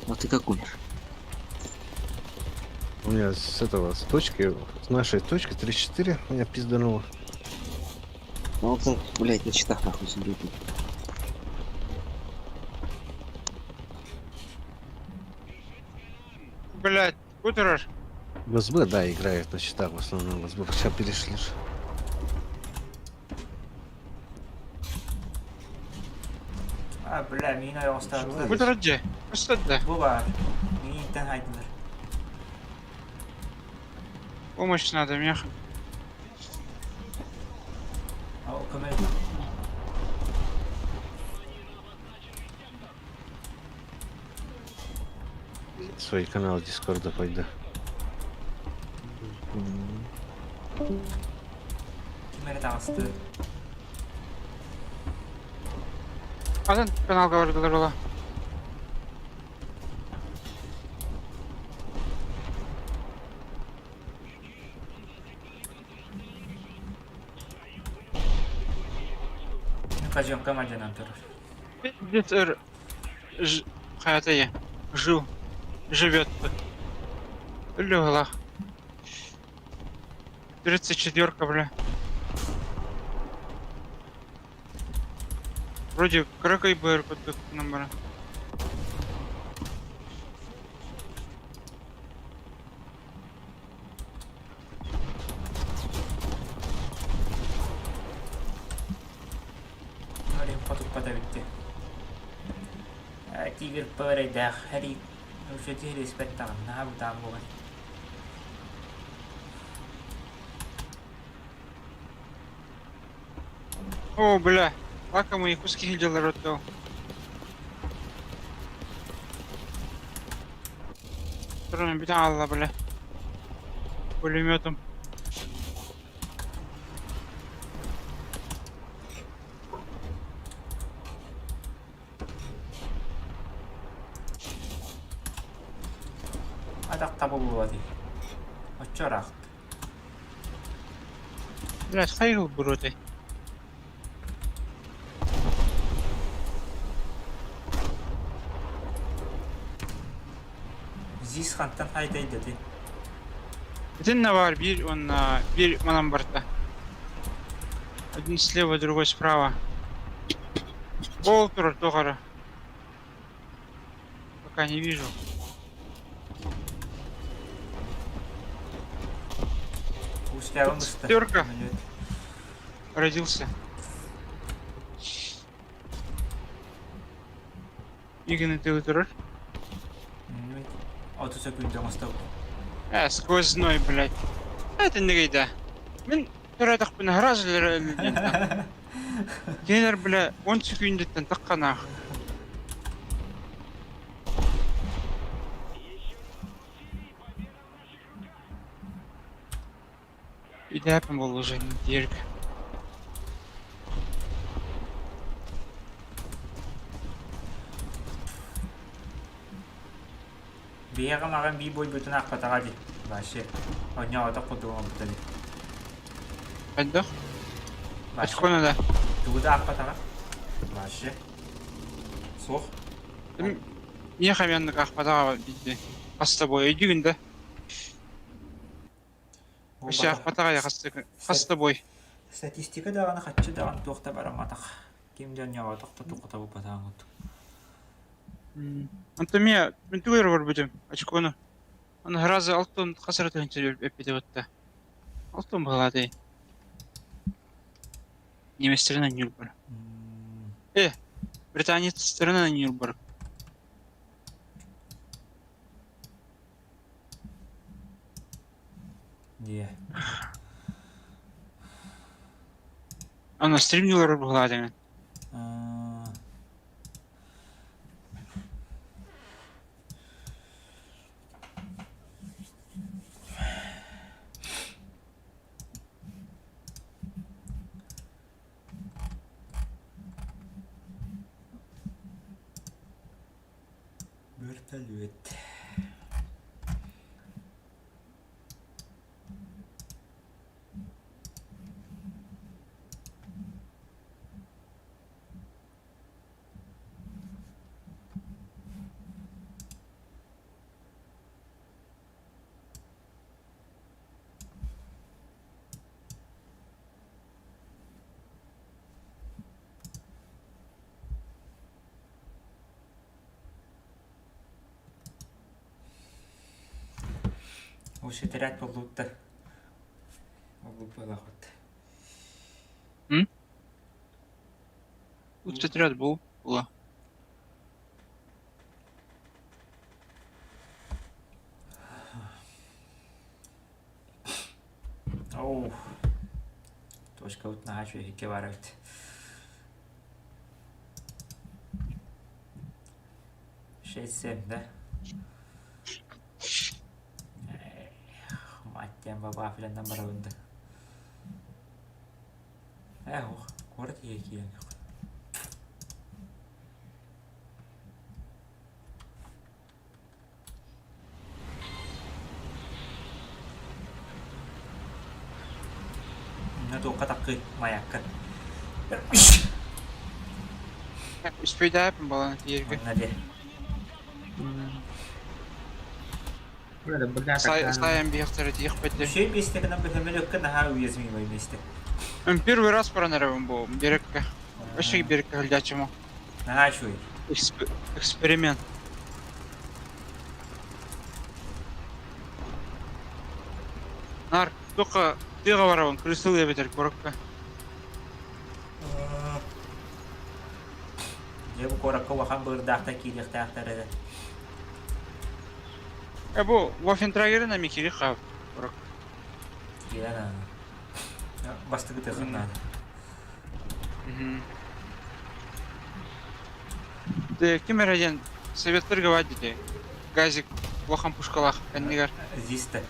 А ты как умер? У меня с этого, с точки, с нашей точки 34 меня пиздануло. Ну вот он, блядь, на читах нахуй сидит. Блядь, утраш. В СБ, да, играет на счетах в основном. В СБ сейчас перешли. же. А, бля, мин аяғыстарды. Утраш же. Өстөдө. Бу бар. Минтен хайдылар. Помощь надо, меха. О, көмек. Свой канал Дискорда пойду. Кимere тағысты. Атын каналга бардылар ола. Кажем команданан тұрыр. Пиздец, эр. Ж... Хаята я. Жил. Живет. Легла. 34-ка, бля. Вроде кракой БР под номера. Олем потуп пата битти. Тигр пөрәдәх, хәри. Уже тигр испәттагын, наһа бутан булган. О, бля. Лакомые куски хилдилер отдал. Трона беда Алла, бля. Пулеметом. Атақ табыл болады. Оччо рахт. Блядь, хайгыл буруты. Зис хантан хайдай dedi. Один навар, бир, он на бир манам барта. Один слева, другой справа. Болтер, дохара. Пока не вижу. Услявым бысты. Терка. Родился. Игорь, ты утрор? Оту сөкүндө оңостау. Э, сквозной, блядь. Это не гайда. Мен төрадақ бін харазылар әлден. Кенер, бля, 10 секундеттен таққанақ. Идәпім бұл уже дерг. Биһиэхэ маҕан бии буойбутун аахпатаҕа дии. Вообще. Онньоҕотох курдук оҥорбута дии. Хайдах? Очкону да. Тугу да аахпатаҕа. Вообще. Суох. Миэхэ эмиэ аахпатаҕа биирдэ. Хас да бой өйдүүгүн да? Өссө аахпатаҕа я хас да бой. Статистика даҕаны хаччы даҕаны туох да барамматах. Ким да онньоҕотох да туохха булбатаҕын курдук. Онтон миэ мин тугу эрэ көрбүтүм очкону. Аны сразу алтан хас эрэ тыһыынча эппитэ батта. Алтан быһалаатый. Немецтерин анньыыр бар. Э, британецтерин анньыыр бар. Дии. Аны стримнилар быһалаатыҥ. Вертолет. Лучше терять боллуутта. Ол буолаҕыт. Лучше отряд был. Була. Оу. Точка вот наһаа үчүгэй баар эбит. 6-7, да? Мать диэн бабафленнан барабын да. Ээ, ох, куорат иһэ киирэн Инна туохха таккый маякка. Успейдааппын балан тиийэргэ. Манна диэ. Сайын биһиэхтэрэ тиийэхпит Үчүгэй миэстэ гынан бөһөмөлөккө наһаа уязвимый миэстэ. Первый раз баран эрэбин бу берекке. Өссө берекке сылдьааччым. Наһаа үчүгэй. Эксперимент. Нар, только тыаҕа барабын, крысыл эбэтэр куоракка. Дьэ бу куоракка улахан быырдаахтар киириэхтээхтэр эрэ. Э бу Вафентрагерин эми кири хаап куоракка. Киирэн бастакы тыахын наада. Ким эрэ диэн советтар гавайд дии. Газик улахан пушкалаах кэннигэр. Зиста.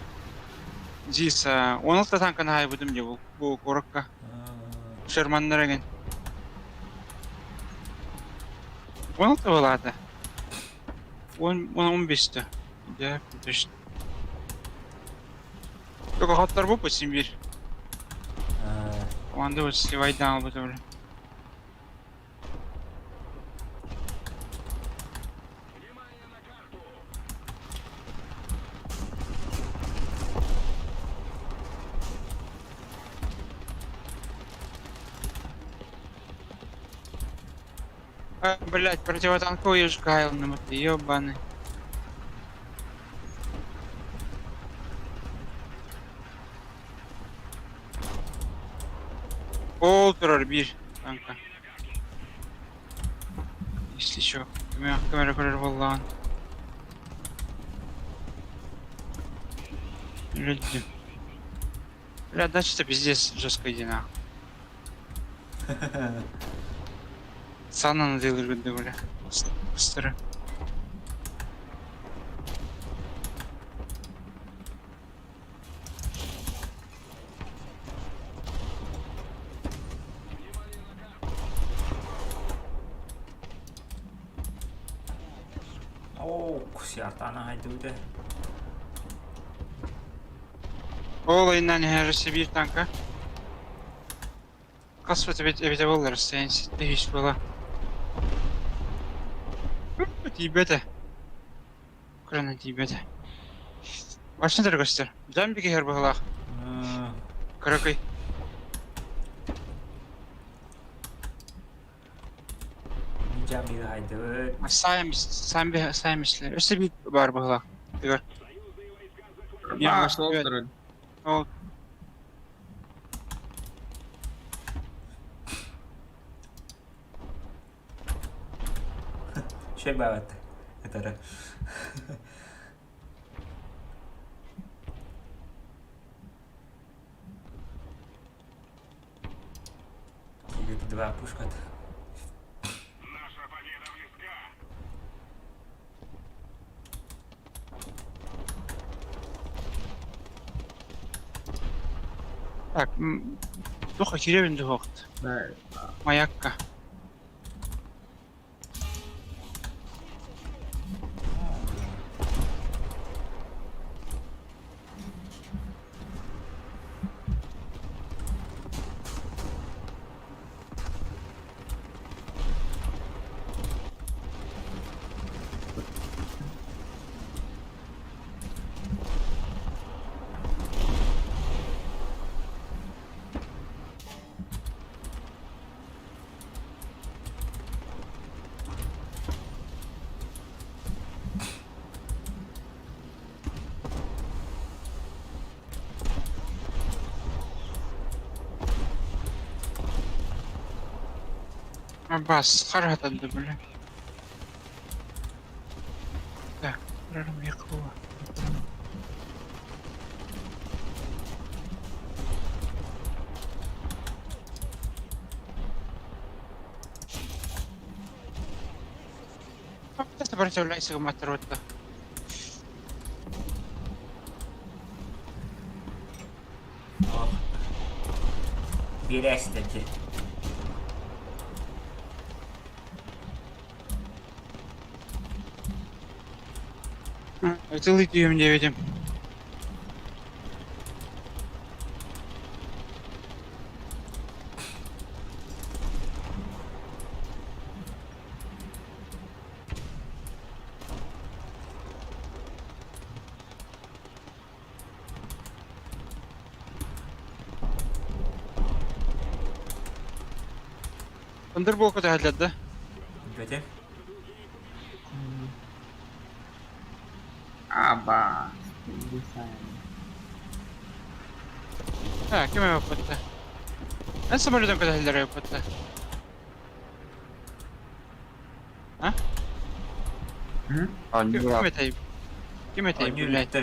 Зис 16 танканы хаайбытым дии бу бу куоракка. Шерманнар эҥин. 16 буолаата. 10 15-те. Дьэ, точно. Только хотторбуппут син биир. Команда вот сливайдаан ылбыта били. А, блядь, противотанковый ЖК на ебаный. Ол турар биир танка. Если чё, камера көрөр буоллаҕын. Люди. Бля, дача-то пиздец жестко иди нахуй. Сана надо бля. Быстро. Оо, сиартаана хайдыбыта. Ол айынан иһэр Сибиир танка. Хас эбит эбитэ буоллар сте буола. Тиийбэтэ. Кыраны тиийбэтэ. Башня көстөр. Жамбик иһэр быһылаах. Кыракый. Жамбигы хайдыбыт. Сайм сайм саймислер. Өссө биир баар быһылаах. Тыгар. Ол Şey баҕат этэрэ. Два пушка. Так, туха кирэбин дуһуохт. Маякка. Бас, харатанды бля. Так, прорвем Сопротивляйся, матрота. Биэрээстэти. Целый дюйм девятим. Thunderbolt көтөһөллөр да? Бөтө. Аба. Ha, ким эппэтэ? Эн самолетон көтөһөллөр эппэтэ. А? Ким этэй? Ким этэй, блядь?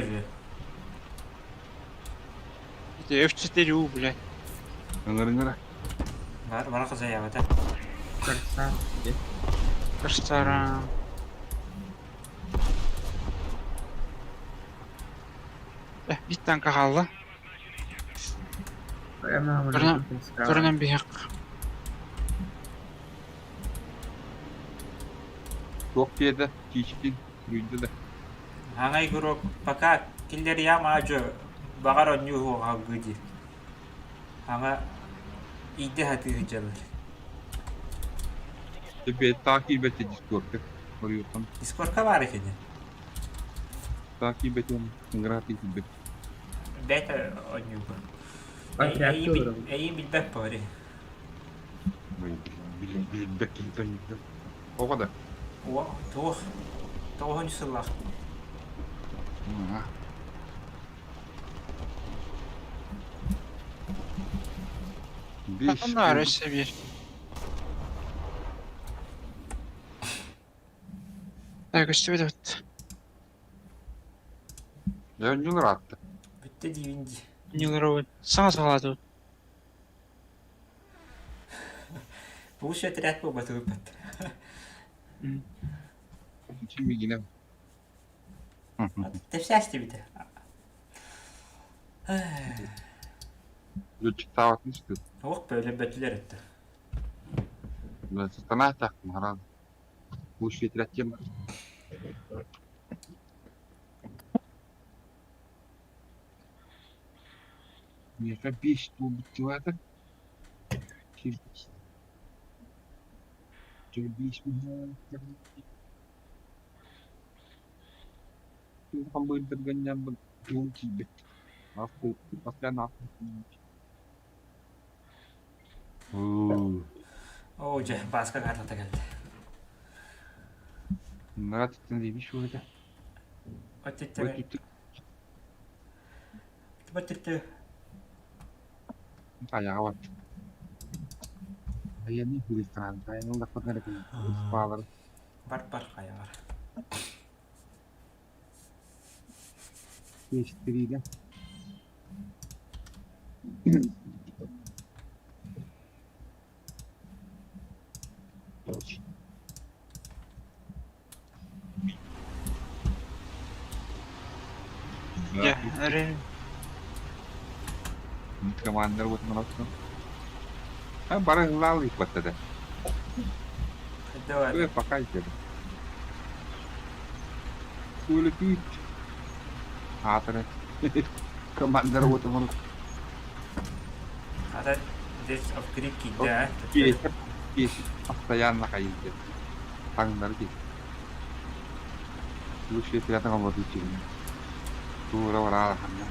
Это F4U, блядь. Ыҥыр-ыҥыра. Бар, бар кызаябата. Корсар. Корсара. Бит танка хаалла. Турунан биһиэх. Туох диэтэ, Чичкин, суруйда да. Аҥай игрок пока киллэриэм аадьы баҕар онньуу уһуоҕа диир. Аҥа иирдэ сатыы сылдьаллар. Теперь таах киирбэтэ Дискордка. Хоруйуоххун. Дискордка баар кини. Таах киирбэтэ ыҥыраат киирбэт. Бэйэтэ онньууга. Эйиин билбэт бори. Билбэт киһи Оҕо да? Туох? Тоҕуһунчу сыллаах. Биш. Онно өссө биир. Так, көстүбэт эбит. Дьэ, онньулар аатта. Бүттэ диибин дии. Онньулар саҥа саҕалаатыбыт. Лучше отряд буолбатыбыт. Мигинем. Тэпсээстибитэ. Лүтчүктаабатын истит. Ох, бөлө бөтүлэр этте. Сатана тахтым харан. Лучше отряд тем. Миэхэ биэс туолбут Оо дьэ, Бааска каартата кэллэ. Баччачча баччачча бар бар хайаҕар. Дьэ, эрэ Командир бутун Бары ыллаал ыыппаттар Давай. Пока идет. Улетит. Аатыры. Командир бутун Хата здесь of Greek да. Постоянно хайдет. Таҥнары дии. Лучше рядом обладатель. Тура бараа ханна.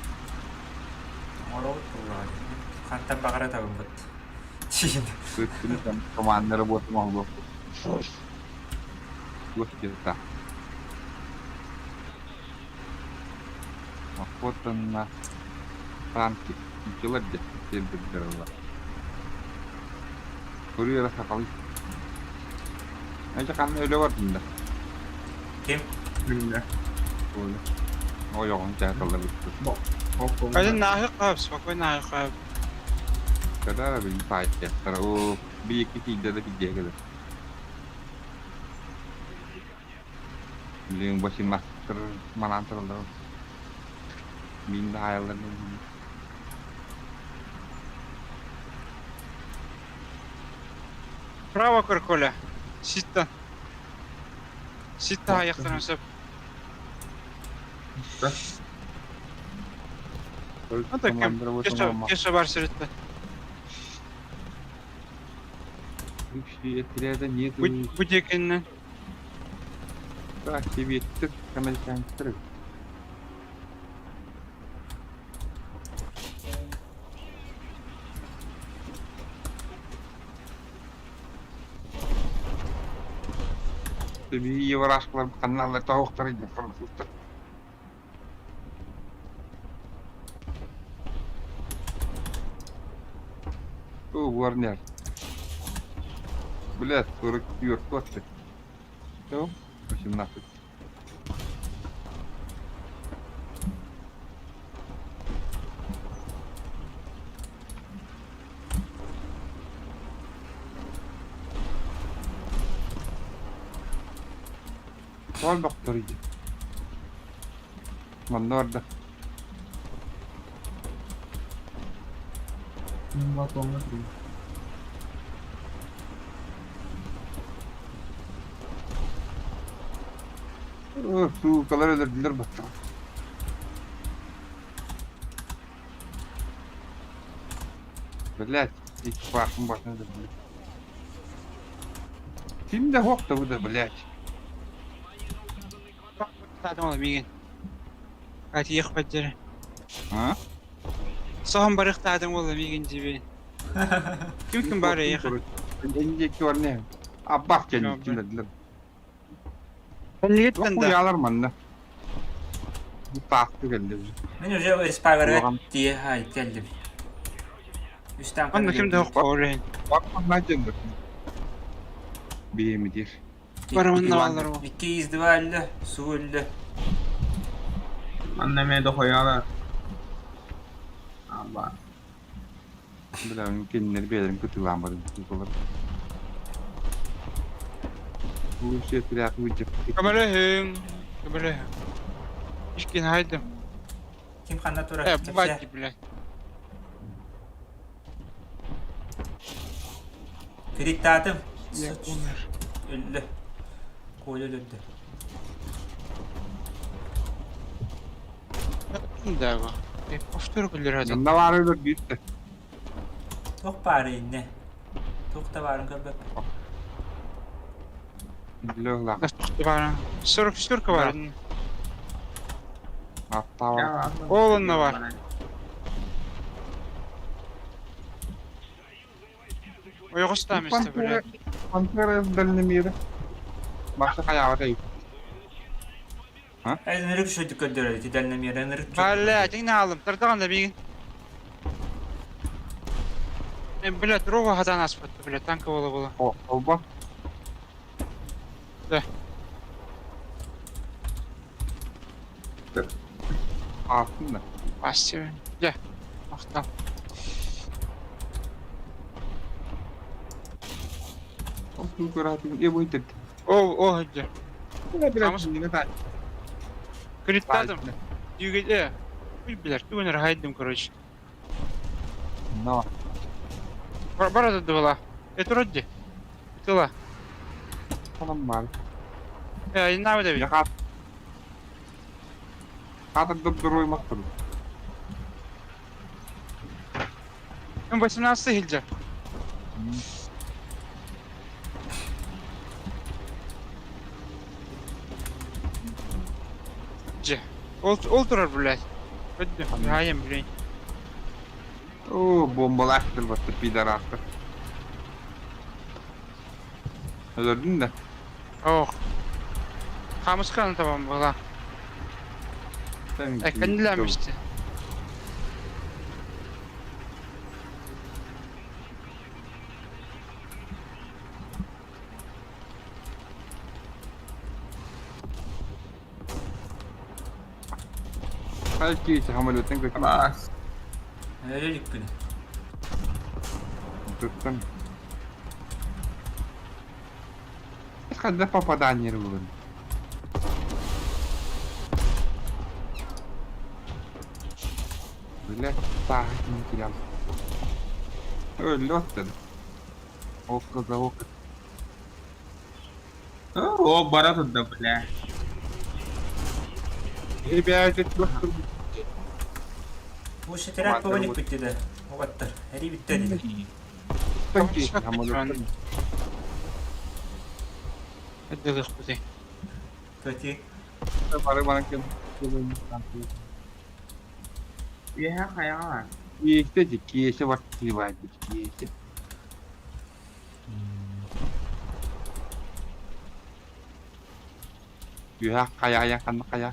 Оҥоробут буоллаҕа. Хантан баҕара табыммыт. Күттүнү команда работа могло. Туох Охота на танки. Ничего где сирдэрдэрэллэр. Курьера сахалыы. Эчэ ханна өлө бардын да? Ким? Билиннэ. Оля. Ойоҕун чааталла бүттү. Один нахуй кап, спокойно нахуй кап. Когда били паайттыахтара. Оо, биэки тиийдэ да тиийдэ кэлэр. Билигин восемнадцаттар манаан тураллар. Мин да хаайаллар Право көр, Коля. Ситта. Ситта аяқтаран сөп. Ну так кем, кеша бар сиритте. Отряда нет. Бу диэкиннэн. Так, Сибиэттэр, американецтэр. Биһиги еврашкалар ханналар тоһуохтара диэн французтар. О, Warner. Блядь, 44 косты. Все, 18. Тоҕо бохторуй Манна барда. Суукалар өлөрдүлэр баттаҕа. Блять, экипажым башын өлөрдүлэр. Ким да суох да блять. Таатым миигин. Катиэх баддьары. А? Соһон барыахтаатым уола миигин дьиби. Ким ким баар эйиэхэ? Диэки барне. Аббах кэллилэр. Кэллигиттэн да. Хуялар манна. Таахты кэллэ. Мин уже респаверга тиэ хай кэллим. Үс танка Онно ким да хоорин. Барман дьэндер. Биэмидир. Бараманна бааллар ол. Икки из два өллө, суу өллө. Манна эмиэ дохуйалар. Аба. Бля, кинилэр бэйэлэрин кытыылаан баран туталар. Лучше отряд выйдет. Көмөлөһүҥ. Көмөлөһүҥ. Ишкин хайдым. Ким ханна турар? Э, Кэпсээ. бать, блядь. Кириттаатым. Я умер. Өллө. Коля өлөрдө. Да, бу. Повтор күллэр Манна баары өлөрдүүттэ. Туох баары иннэ? Туох да баарын көрбөппүн. Лёглах. 44 бар. Аттаабар. Ол онно бар. Ойоҕос там истэ блядь. Пантера дальномеры. Маша хайаҕа эй. Ынырык шөйдүк көрдөрөр ити дальномеры ынырык Бля, дьиҥ аалым, тардаҕан да миигин. Блядь, рова хатан аспатты, блядь, танка буола буола. О, олба. Да. Аастын да. Астыбын. Дьэ, махтал. Ол туу көрөөтүн е бу О, о, дьэ. Билэр Криттадым. Дүүгэ, Уй, билэр, тугун эрэ хайдым, короче. Но. Бара да была. Это вроде. Тыла. Нормально. Э, инна да Я хат. Хата дурой мастер. М18 хилдьэ. Дьэ. Ол ол турар, блядь. Өттү, хаайан блин. О, бомбалаахтыр басты пидорастар. Өлөрдүн да. Ох. Хамысканы табан была. Эккенилэммишти. Хайки самолеттен көтү. Бас. Өлүкпүн. Туттан. Когда попадание было? Бля, так не терял. Ой, лед Око за око. О, бара туда, бля. Ребята, Бу шетерат бөгөнүк бүттү да. Угаттар. Эри бүттө диди. самолеттен. Өддөлөхпүтүй. Көти. Бары бары кем. Үөһэ хайаҕа бар. Киэсте киэсэ бар киэбай киэсэ. Үһэ хайа ханна хайа.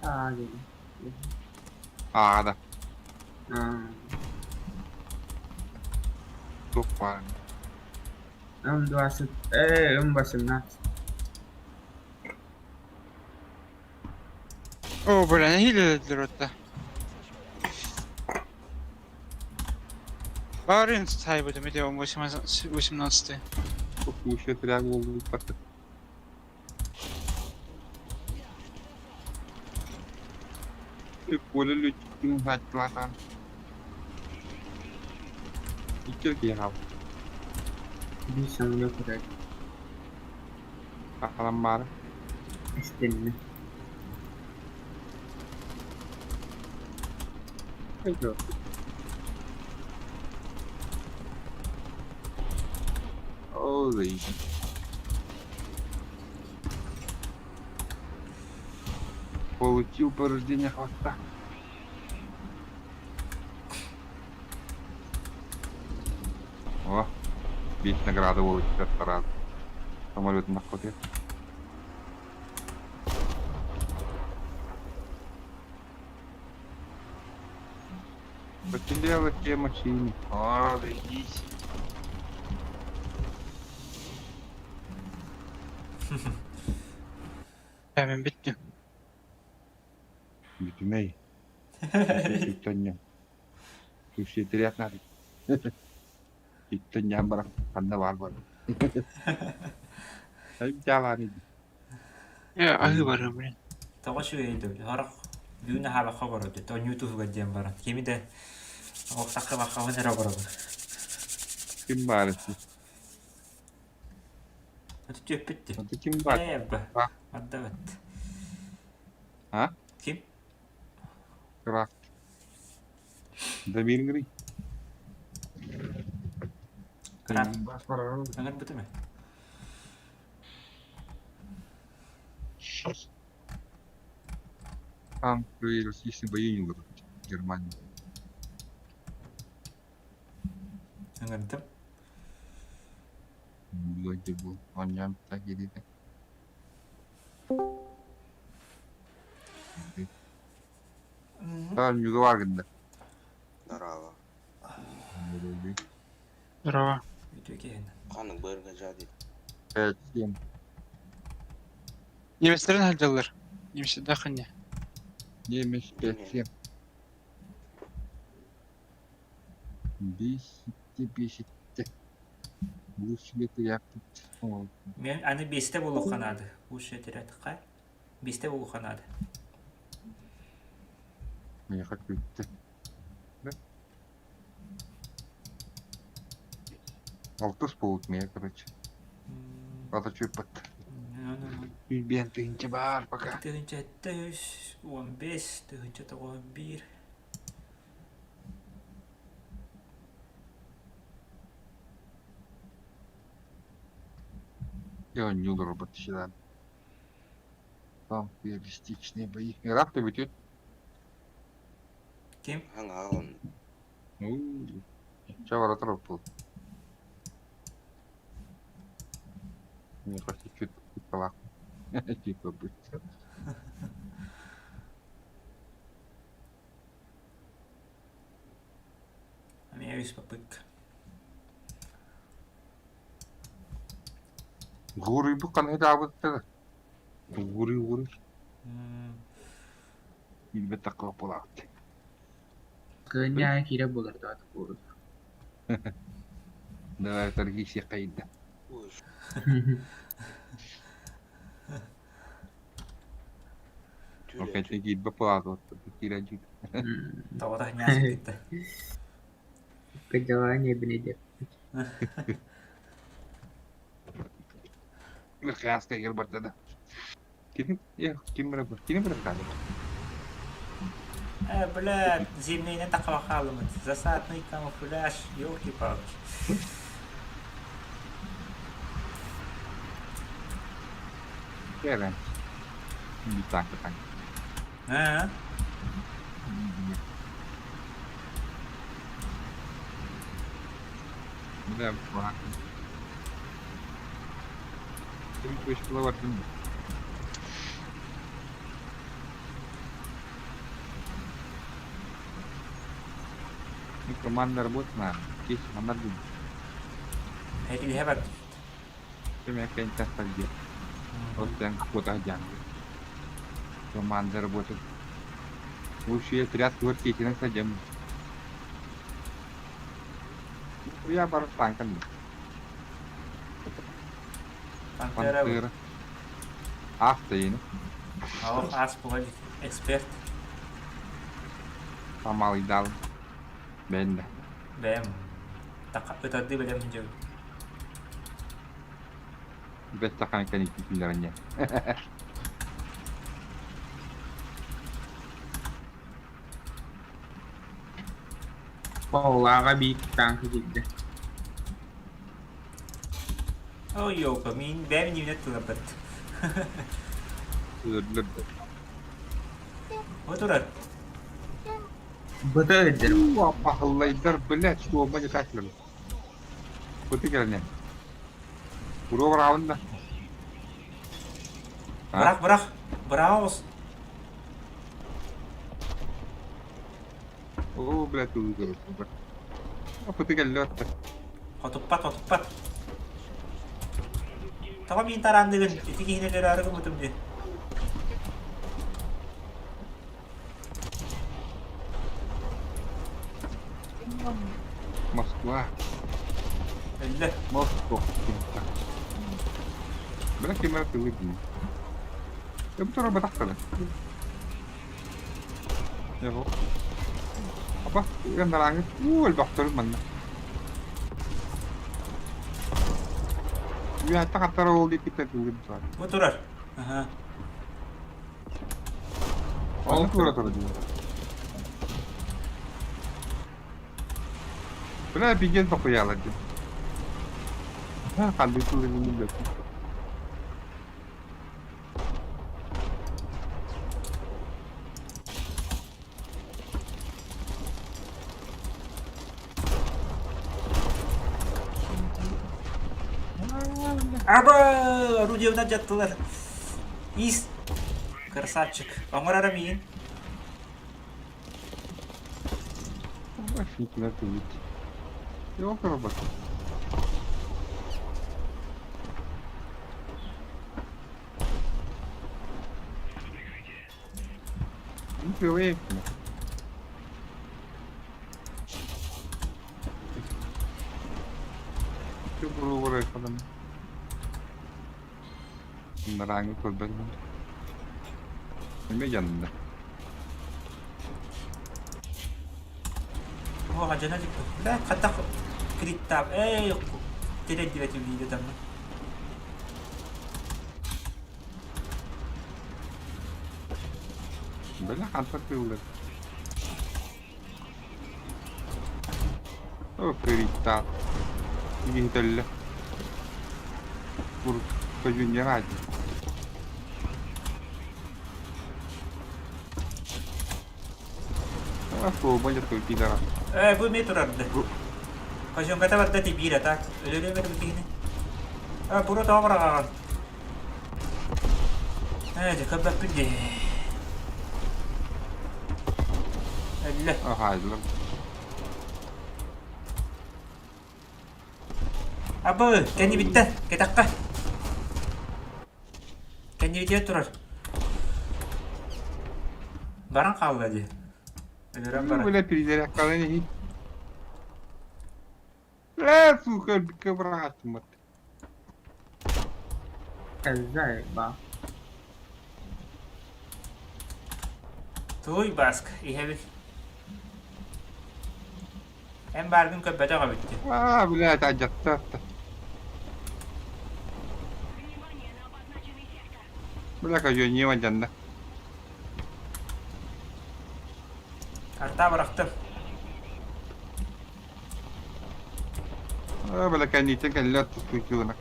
Аа, диэн. Аа да. Аа. Туох баар. М20, М18. О, бля, нэһиилэ өлөрөттө. Барын сайбыт эми М18. Кушай тряг болду баттı. Поле летчиктин хаттылатан. Иккер киһи Биир самолет көрөр. Ахалан баар. Истинни. Ой. Получил порождение хвоста. О, весь награды получит раз. Самолет на ходе. Потеряла те машины. О, дойдись. Hemen bitti. Бүтүмэй. Иттоння. Күшетирят надо. Иттоння барак ханна бар бар. Ай жаланы. Я аһы барым, блин. Тоҕо үчүгэй дуу? Сорох бүгүн аһаабакка олорор дии. Оонньуу туһугар диэн баран. Кими да ол сахха-баххабын эрэ олоробун. Ким бар? Аты түөппүт дии. Аты ким бар? Ээ, ба. Ардабат. А? Ким? Крафт. Дамир гри. Крафт. Ыҥырбытым ээ. Там при российском бою не будут. Германия. Ыҥырдым. Вроде был. Он так или так. Там не гында. Здорово. Здорово. Үтүө киһини. Ханнык быарга жади. Пять, семь. Немецтерин сылдьаллар. Немецтердээх инньэ. Немец пять, семь. Бесите, бесите. Лучше это я тут. Мен аны биэстэ буолуохха наада. Лучше этэрэ Биэстэ буолуохха наада. Миэхэ күүттэ. Да? Алтыс буолбут миэ, короче. Ата чуйпат. Сүүрбээн тыһыынча баар пока. Тыһыынча сэттэ үс, уон биэс, тыһыынча тоҕус биир. Я оонньуулар робот Там реалистичные бои. Ыраах да бүтүн. Ким? Хаҥаҕын. Чэ бара турар Мне кажется, чуть типа Типа быстро. У меня есть попытка. Гурый бу ханнык Гурый гурый. Билбэт такого буолаахтый. Кыанньаайа киирэ буолар даҕаны куурут. Давай торги хайда. Опять киирбэ палаата киирэ дьиит. Тоҕото ньаас кытта. Кыдьалаан ебини диэппит. Мирхааска кел барда да. Ким ким бара ким бара Э, бля, зимнейне такого хаалымыт. Засадный камуфляж, елки-палки. Кэлэн. Так, так. А? Да, плакать. Ким көчкүлэ бардым. Ну, команда работает надо. Здесь она будет. Этилиһэ бар. Ким кэнтэ сылдьар. Вот там куда дьаҥ. Команда работает. Лучший отряд квартиры садим. Я бар танком. Пантера. Пантера. Автоин. Алох ас буолар эксперт. Помалый дал. Бенде. Бэм. Ытарды бэлэм дьыл. Бэт тахан кэники Паулааҕа биир тааҥка киирдэ. Ой, ёлка, мин бэм нимне тылабыт. Өлөр. Отурар. Быта өйдер. Пахыллайдар, блядь, что мы не так ли? Кути кэлне. Уро раунда. Бырах, бырах. Браус. О, блядь, улугар. Кути кэлле. Хотуппат, хотуппат. Тоҕо мин тараандыгын, ити киһини өлөрөөрү гыммытым дии. Москва. Өллө. Москва. Бля, кемер тылы дии. Я бу тура батахтана. Его. Апа, яндараңы. Уу, элбахтар манна. Я тахаттар ол дип китте тылы бар. Бу турар. Аха. Ол тура тура дии. Бля, пиздец дохуяла дии. Ханнык тылы билбэппин. Аба! Орудиевна дьаттылар. Ис! Красавчик. Оҥорор миин. Офигенно ты ведь. Ёлка-робот. Ну, привыкну. Нарааҥҥы көрбөт Эмиэ дьанна. О, дьоно бля, хатах криттаап. Эй, тирэрдибэт видео там. Бля, хантан тыыллар. О, криттаап. Иһитэллэ. Кур көдьүнньэ Ээ, бу эмиэ турарды. Хозяйката барда тибиир а так. Өлөрүөм эрэ бу киһини. А, бура тоҕо быраҕаҕын? Ээ, дьэ көрбөппүн дии. Өллө. Аһаайдылар. Абы, кэннибиттэн, кэтэххэ. Кэннибитигэр турар. Баран хаалла дии. Өлөрөн баран. Бля, перезарядкалан иһин. Э, сука, өлбүккэ быраҕааччыммыт. Заеба. Туй баск, иһэбит. Эн бааргын көрбөтөх эбиттин. Аа, блядь, алдьатта. Бля, көдьүөнньүм алдьанна. Артаа бырахтым. Аа, бля, кэнниттэн кэллэ тустууччулана.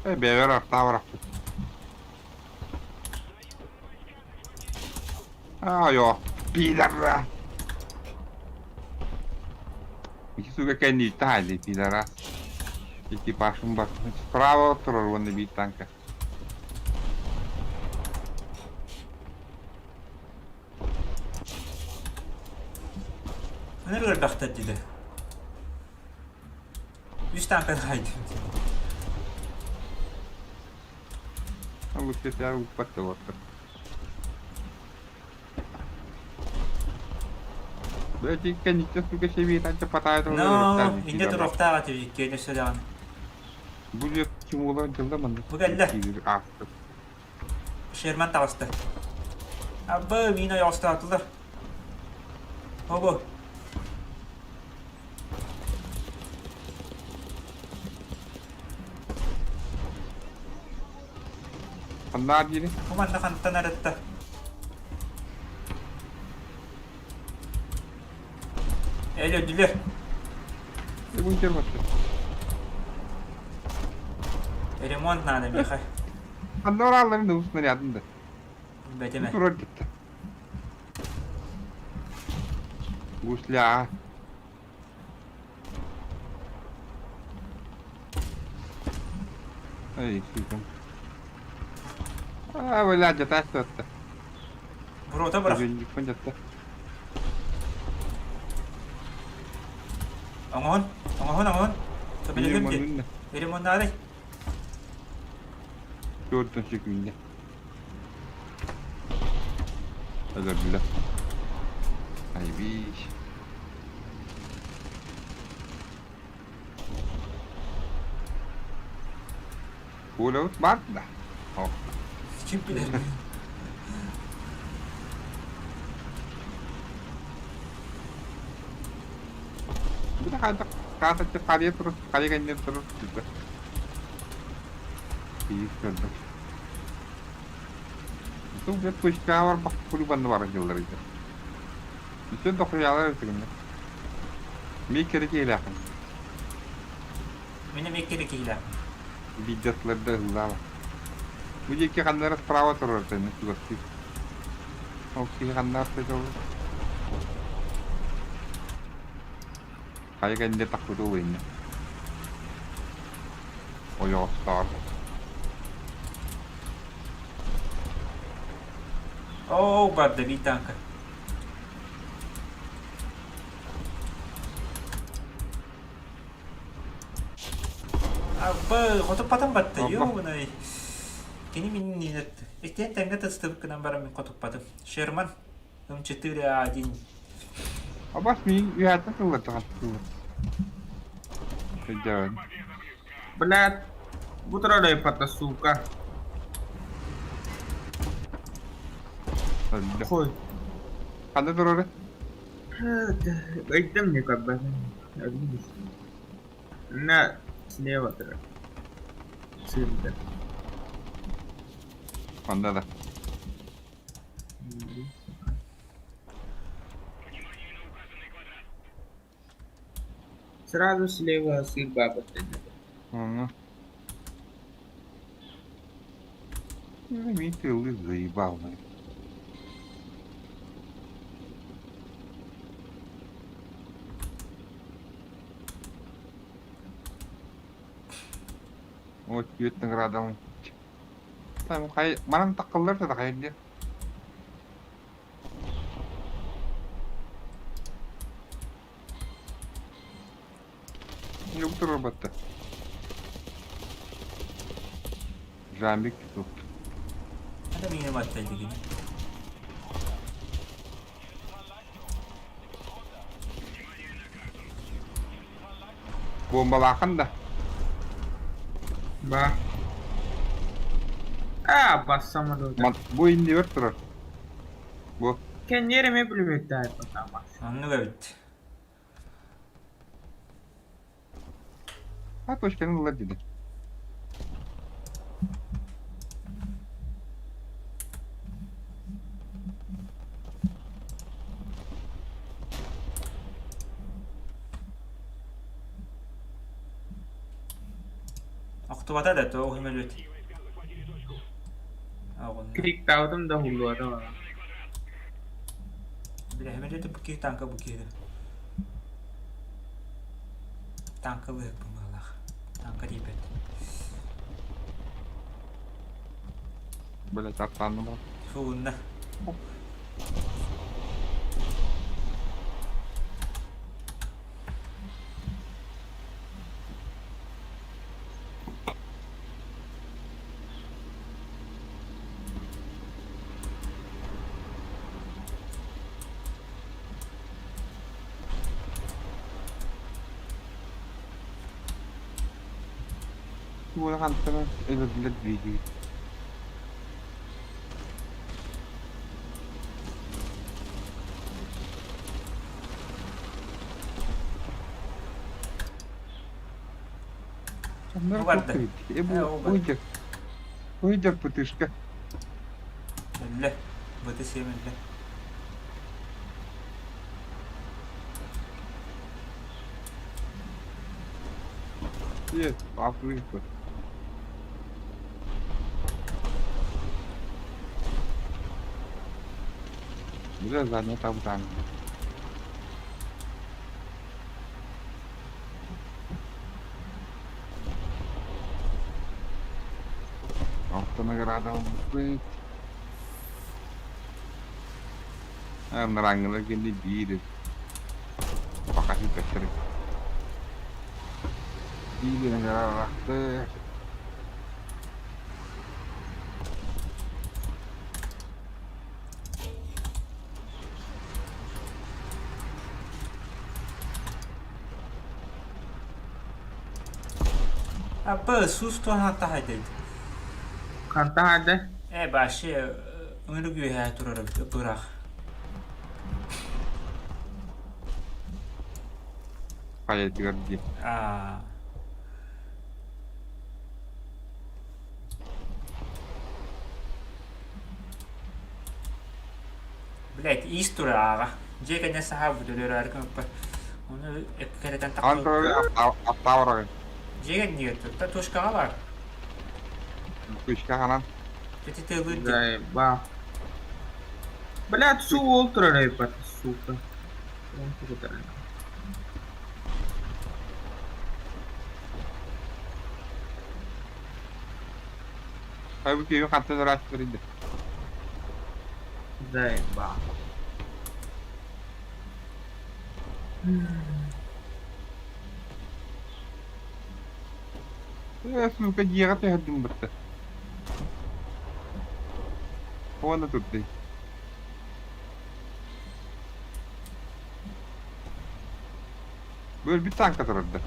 Э, бэйэбэр артаа бырахпыт. Аа, ёо, пидора! Ити сука кэнниттэн хааллый пидора. Экипажым бар. Справа турар уонна биир танка. Өнөр элбэхтэр диде. Үс танканы хайдым. Лучше тебя упасть вот. Блядь, кэнниттэн сука сэбиэтанча патаайа Но, инде туруохтаах этибит иккиэн өссө даҕаны. Будет чумула дьылда маннык. Бу кэллэ. Шерман таҕыста. Абы, миин ойоҕостоотулар. Обо. Ханна дири? Бу манна хантан арытта? Эл өлдүлэр. Бункер баттı. Ремонт надо миэхэ. Ханна оралларын да снарядын да. Билбэтим Турар кетті. Гусля. Эй, сука. А, блядь, это что-то. Буруота бырах. Оҥоһун, оҥоһун, оҥоһун. Көмөлөһүм дии. Ремоннаарай. Төртөн секунда. Өлөрдүлэр. Айбиш. Пулябыт бар да. О. Ким билэр? Бу хайдах каатаччы харыйа турар, харыйа кэннигэр турар сылдьар. Биир көрдüm. Тут где точка барбах кулибанны бар дьыллар иде. Бүтүн дохуйаалар этигиннэр. Мин кэрэ киһилээхпин. Мин эмиэ кэрэ киһилээхпин. Биирдэ атыларда ыһыллаaba. Бу диэки ханна эрэ справа турар этэ, чугастыы. Ол киһи ханна артыга ол? Хайа кэннэ тахпыты улуйна. Ойоҕостоор. Оо, барда биир тааҥка. Абы, хотуппатым батта, ёбаный. Кини мин нинет. Итиэн тэҥҥэ тыстыбыт гынан баран мин хотуппатым. Шерман, М4А1. Абас миин үһээттэн тыллар тыллар. Өйдөөн. Блядь, бу турар сука. Хуй. Ханна турары? Ыйдым не как бы. На слева турар. Сырда. Ханна да. Сразу слева сыр баба. Ага. Мин тылы заебал. Вот түөрт наградам. Там хай манан таккаллар да хайыр диэн. Yok турар Жамбик тут. Это миигин батта дигин. Бомбалаахан да. Ба. А, бассамады. Бу инди бер турар. Бу. Кеннереме пулеметтер потама. Оннук эбит. Ha точканы ылар диди. Охтубата да то химелүт. Агон. Криктаудым да хуллуата. Бля, химелүт бу киһи танка бу киһи. Танка лык бумалах. Танка диэбэт. Бля, тартанным. Фуунна. Була хантана өлөрдүлэр дии. Бу барда. Бу уйдер. Уйдер пытышка. Өллө. Быты сиэмэллэ. Нет, Африка. Бля, задняя там там. Автонаграда быть. Ныраңгылар кенде биир. Пока сүппэттэр. Биир наградалаахтар. Аппа сус туһан тахайдайд. Хантаһарды. Э башы ыңырык үөһэ турар бырах. Хайатыгар дии. Аа. Блять, ис тура аҕа. Дьиэ кэннэ саһаабыт өлөрөөрү гыммыппар. Ону эккирэтэн Ан тахсыбыт. турар аптаабарагын. Дьиэ кэннигэр турта тушкаҕа бар. Күшкэ ханан. Ити тыалыыр дии. Заебал. Блядь, суол турар эбит, сука. Он тугутар. Хайбы киһи хантан ыраастар инде. Заебал. Э, сука, дьиэҕэ түһэрдим бытта. Уонна турдай. Бу өлбүт танка турарда.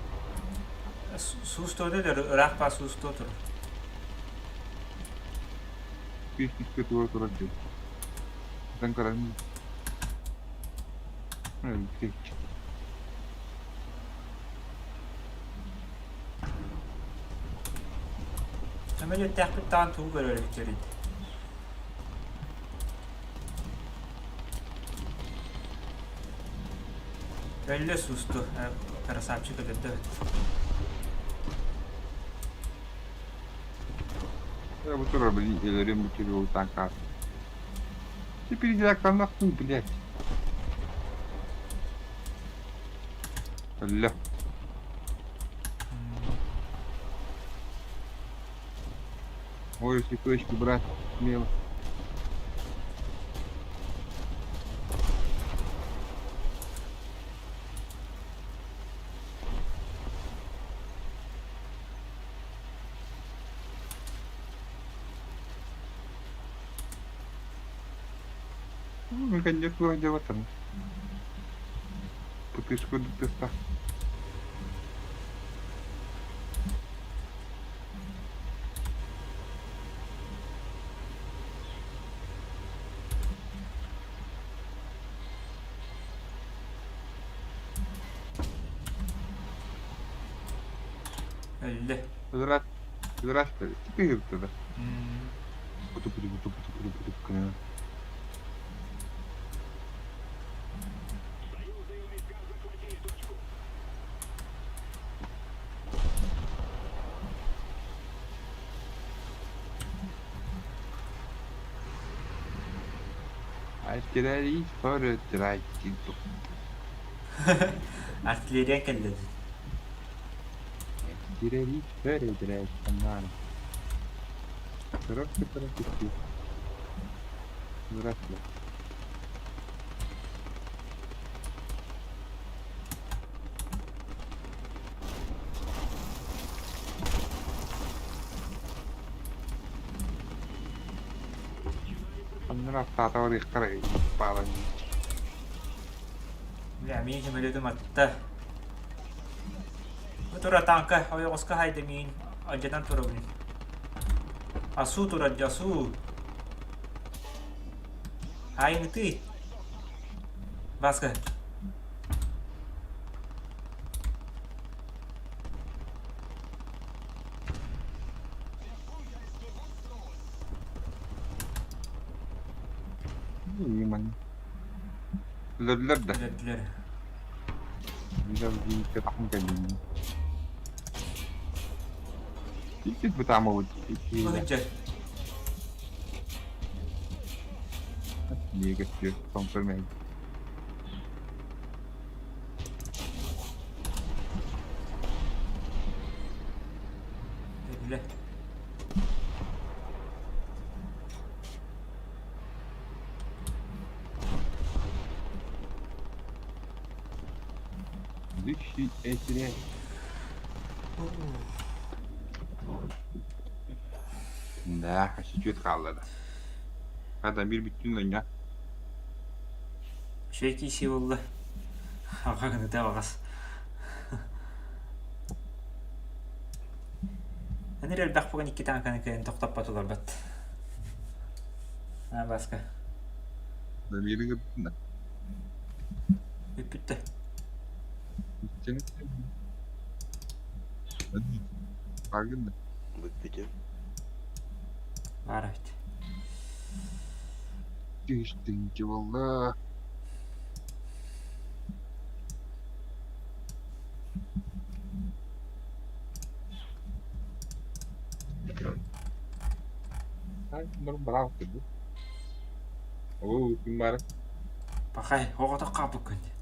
Суустуота ыраах баа суустуо турар. Күүс күүскэ тура турар дии. Ытан көрөн. Өлбүт. Сөмөлүөттээхпит даҕаны тугу көрөр эбиттэрий? Өллө суусту, красавчик өлөрдө эбит. Я бы тоже, блин, өлөрүм бүтүрү танка. Теперь я нахуй, блядь. Өллө. Можешь и точку брать смело. Ну, конечно, дело там. Пытышку до теста. Өллө. Здравствуйте. Теперь тогда. Буду, буду, буду, буду, буду, буду, буду. Артиллерий föredrar. Артиллерия кэллэ дии. Артиллерий föredrar канал. Здравствуйте. Здравствуйте. Аннара таатавар иккара паалан. Бля, миин сөмөлүөтүм атта. Бу тура танка, ойоҕоско хайда миин алдьатан турабын. Асуу турар дьэ, асуу. Айыҥытый. Баска. Иман. Өлөрдүлэр да. Өлөрдүлэр. Билэр тахын кэллин. Иккис бытаамабыт. Быһыдьа. Негатив, конфермей. Өллө. Личи эти. Да, сөтүөт хаалла да. Хата биир бүттүн ойна. Үчүгэй киисии буолла. Аҕа гыныта баҕас. Аны элбэх бугун икки таҥканы кыайан тохтоппотулар бат. Аа, Баска. Дамиры гыттын да. Бүппүттэ. Баргын да. Бүппүтүм. Баар эбит. Түстүнчү буолла. Браво курдук. Оо, ким баар? Пахай, оҕотох хаалбыккын дии.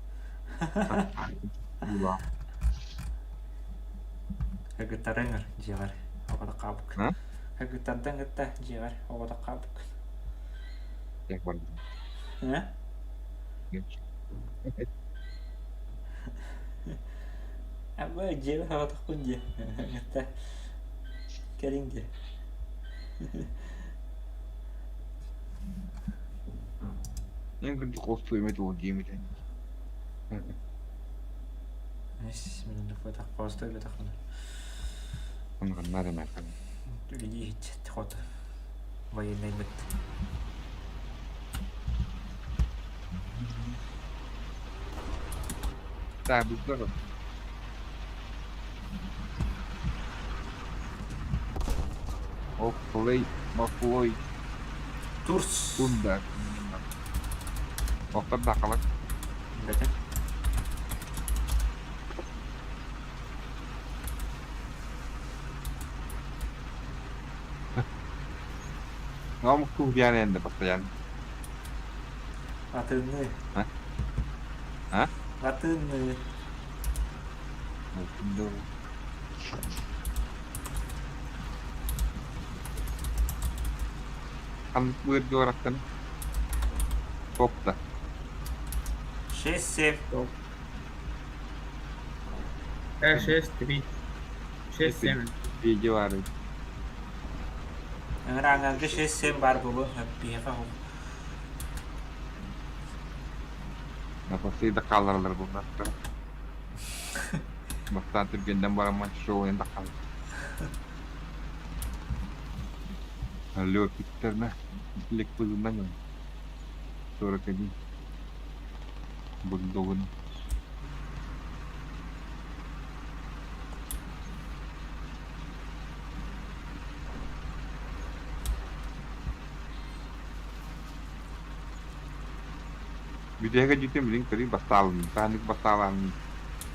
Кыргыттарыҥ дьиэҕэр оҕотох хаалбыккын. Кыргыттартан кытта дьиэҕэр оҕотох хаалбыккын. Э? Аба дьиэбэр оҕотохпун дии. Кытта кэлиҥ дии. Эн кырдьык хостуо эмэ дуо диэм этэ. Ханна эрэ мэрхэн. Үлэлии хот военный быт. Так, быстро. Охлей, махлой. Турс. Тунда. Охтор дахалак. Бэтэ. Нам кухнян энде постоянно. Атыны. А? А? Атыны. Ханнык быыргы барахсан Топта. 6-7. 6-3. 6-7. Видео баар. Ыҥырааҥҥа 6-7 баар буолуо. Биһиэхэ ол. Напасый да хаалларалар булнаттар. Бастаан түргэннэн бараммын шоуен да хаалар. Алло, питтерме. Лек пызынан 41. Бульдогун. Бүтэһигэ дьүтүм билин көрүй бастаалын, тааннык бастаалаан.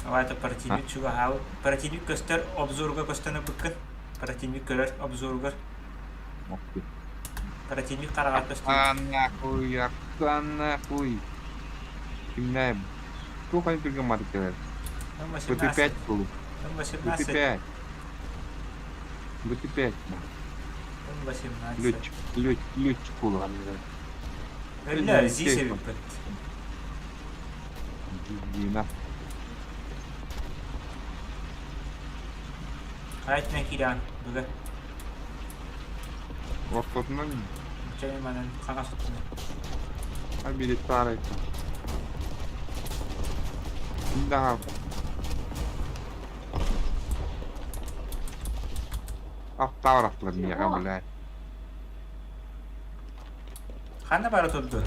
Давай противник чугаһаабыт. Противник көстөр обзорга көстөн ылбыккын. Противник көрөр обзоругар. Противник хараҕар көстүбүт. Нахуй, нахуй. Кимнэм? Туох айан түргэн матык кэлэр? БТ-5 булу. БТ-5. БТ-5. 18. Летчик, летчик, летчик булу. Өллө, здесь эбиппит. Дина. Хайт киирэн бүгэ. Ортотунан. Чай манан хаҥас оттунан. А билет пара. Да. Автографлар миэхэ, блядь. Ханна бара турду?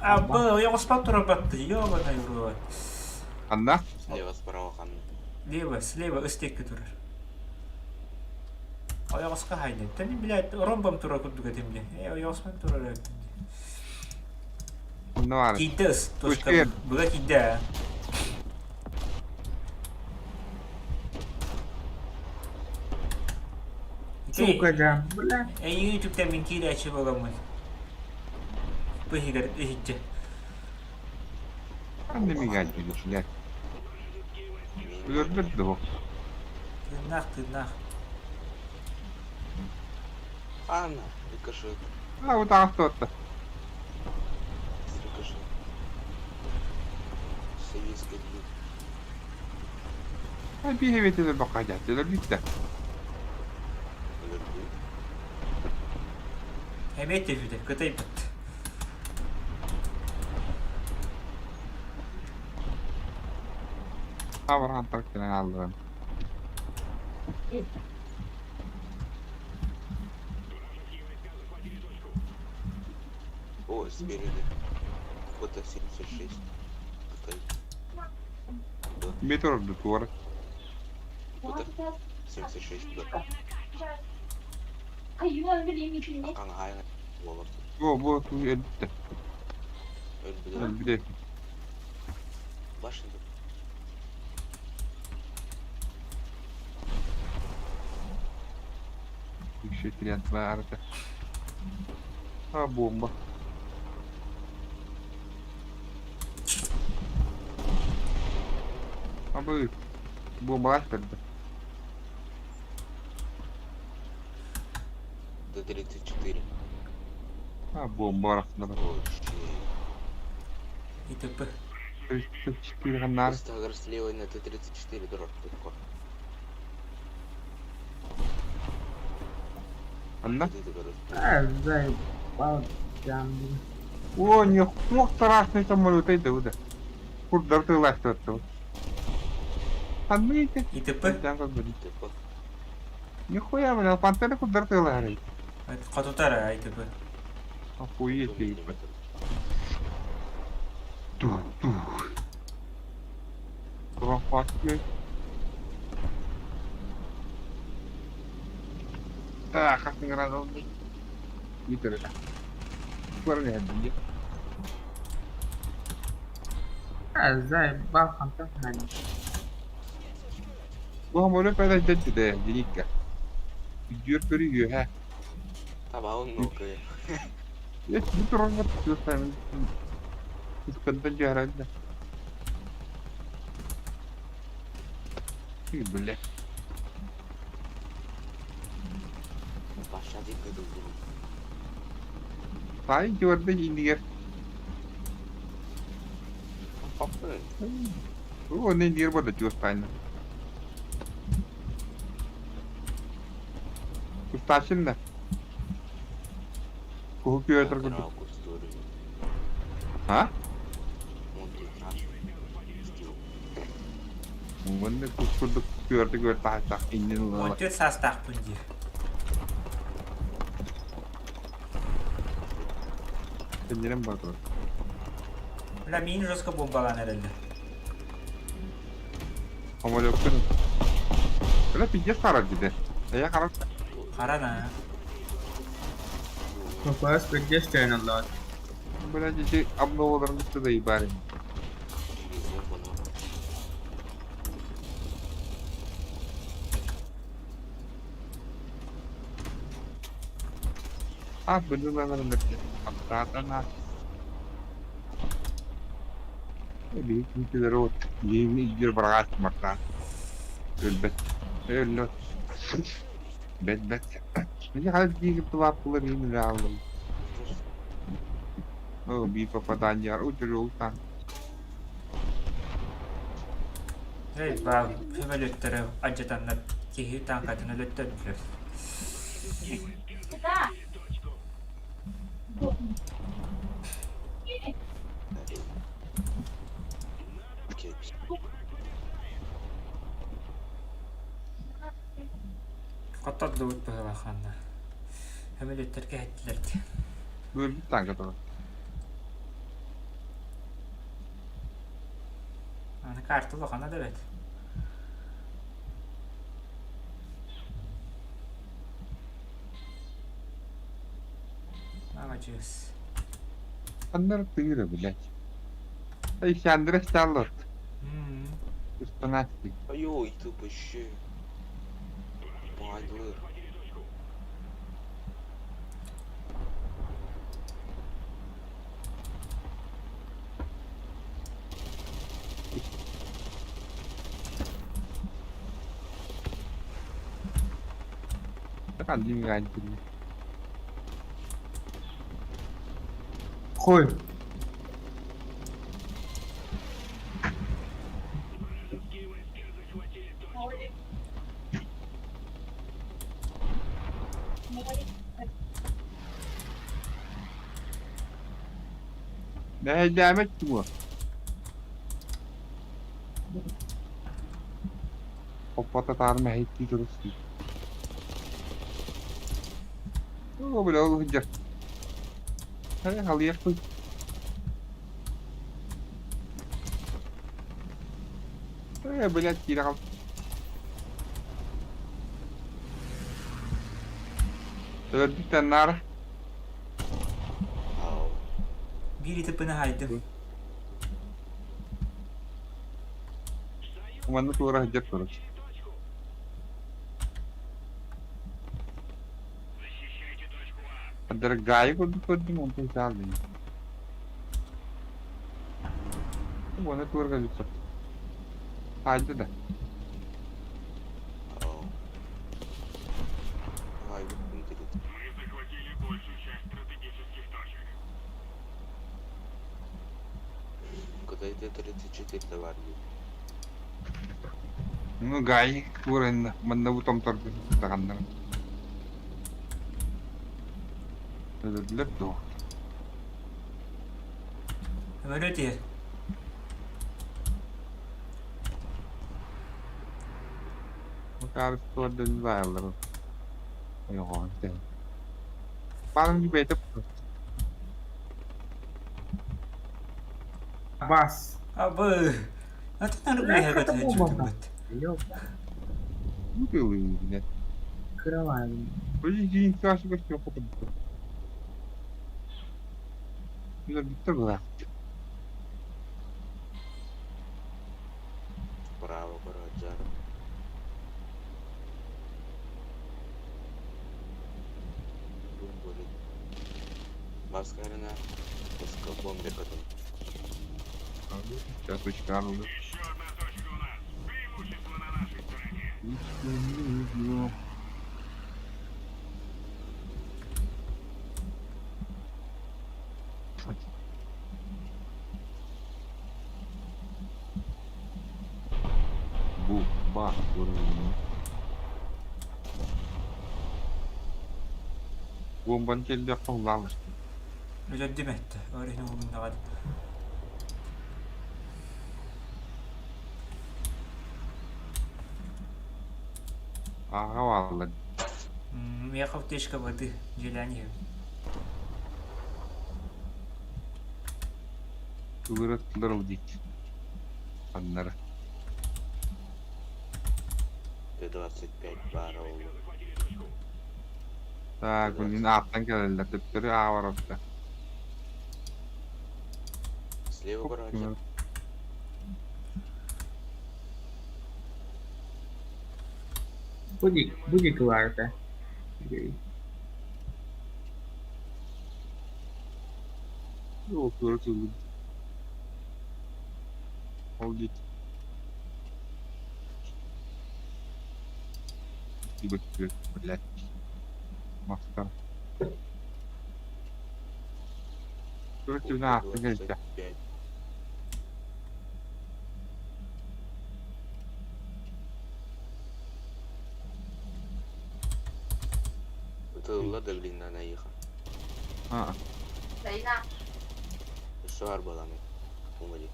Абы, ойоҕоспор турарбатты, ёбаный в рот. Ханна? Слева, справа ханна. Лево, слева ыстекке турар. Ойоҕоско хайда. Тани, блядь, ромбом турар курдук этим де. Э, ойоҕоспон турар эбиппин. Ханна баар? Киирдэ ыс, точка. Пушкин. Быга киирдэ. Сука, да, бля. Эйигин үтүктэммин киирээччи буоламмын. Быһыгар иһирдьэ. Ханна мигаль, блядь. Өлөрбөт дуо? Тыыннаах, тыыннаах. Анна, рикошет, А, вот таҕыс рикошет. Советский блин. А биһиэбитилэр бакаадьааттылар бүттэ. Өлөрдүү. Эмиэ түһүтэ, кытайбыт. Абархан таркынан алларан. О, спереди. БТ-76. Кытай. Б. Метр туора. БТ-76 Б. Акан хайна. Болот. Бу, бу, өлбүттэр. Өлбүтэ. Өлбүтэ. Башня. Еще тряд баарта. А, бомба. Абы, бомбалаах көрдө. Т-34. А, бомба барахсана. ИТП. 34 ханнаар. Просто слева на Т-34 дурак только. Анна? Заебал, там. О, не туох страшный самолет это Курдар тылаахтар. Ханныйты? ИТП? Нихуя, бля, пантера курдар тылаахтар. Хотутар ИТП. Охуеть, ебать. Тух, тух. Прохватки. Так, как не рада. Витер. Парня, Заебал, хантан хани. Бу самолет пәлә дәтте Деникка. Үдүөр көрү үһэ. Табаун много. Эт бу туран түстән. Искандер жарады. Ты, бля. Паша дико дугу. Тай жорды индигер. Папы. О, не индигер болды жостайны. Кусташын да. Куху күйөтөр курдук. А? Мында кус курдук күөрдү көр таһаттах иннин улала. 14 састаах пунди. Сеннерен бар. Бля, мин жестко бомбалан эрелде. Самолеттен. Бля, пиздец харар диде. Я харар. Харана. Попас где стоян Allah. Бля, дети обноваларын да ебали. А, блин, наверное, обратно. Биир Биир бараат марта. Өлбөт. Өллөт. Бет бет. Мне хотят деньги плапулы не нравилось. О, би попадание. Утюрил там. Эй, бау, самолеттері адъютаннар киһи танкатын өлөттөрдүлэр. Да. Хотор дуут быһылаханна. Самолеттерге хэттилер. Бөлбүт танка тұр. Аны карта улахана да бэт. Молодец. Аннар тыгыры, блядь. Эй, Андрес Сталлот. Устанавливай. Ой, ты вообще. Падлы. Так, один раньше. Хуй. Ne demek ki bu? Hoppata tarma hetti durursun. О, бля, ол хыджар. Хай, халыяк кой. Э, блядь, кире кал. Өлдүктен нары. Биир итиппин хайдым. Манна туора сылдьар короче. Андара Гайы курдук көрдүм, онтон сааллым. Уонна туора кэлбит Хайда да. Ай, выглядит. Куда это 34 товар? Ну Гай туора манна бу томторду таганнар. Өлөдүлэр дуо? Самолет иһэр. Макар туордун бааллар. Ойоҕоон тэн. Баалын бэйэтэ Бас. Абы. Атын аргы Это иһэ бомба. көтүтүбүт. Ёб. Бу Открываем. Справа, короче. Бомболит. Баскарина. Пуска бомбе потом. Сейчас точка оружия. Бу, ба, уровень. Бомбан келді қоллалышты. Өлөрдүм этте. Өрүһүн угуннаҕа. Аға алды. Мехов тешка воды. Желание. Кылыраттылар ол дейді. Аннары. Т-25 бара ол. Так, блин, аттан келелер. Төптері аға бар. Слева, короче. Буди, буди кылаарта. Yok, көрсөтүлдү. Ол дейді. Блядь. Мастер. Короче, на, Т-25. Это Лада, блин, на наеха. А, Шар баланы. Умалик.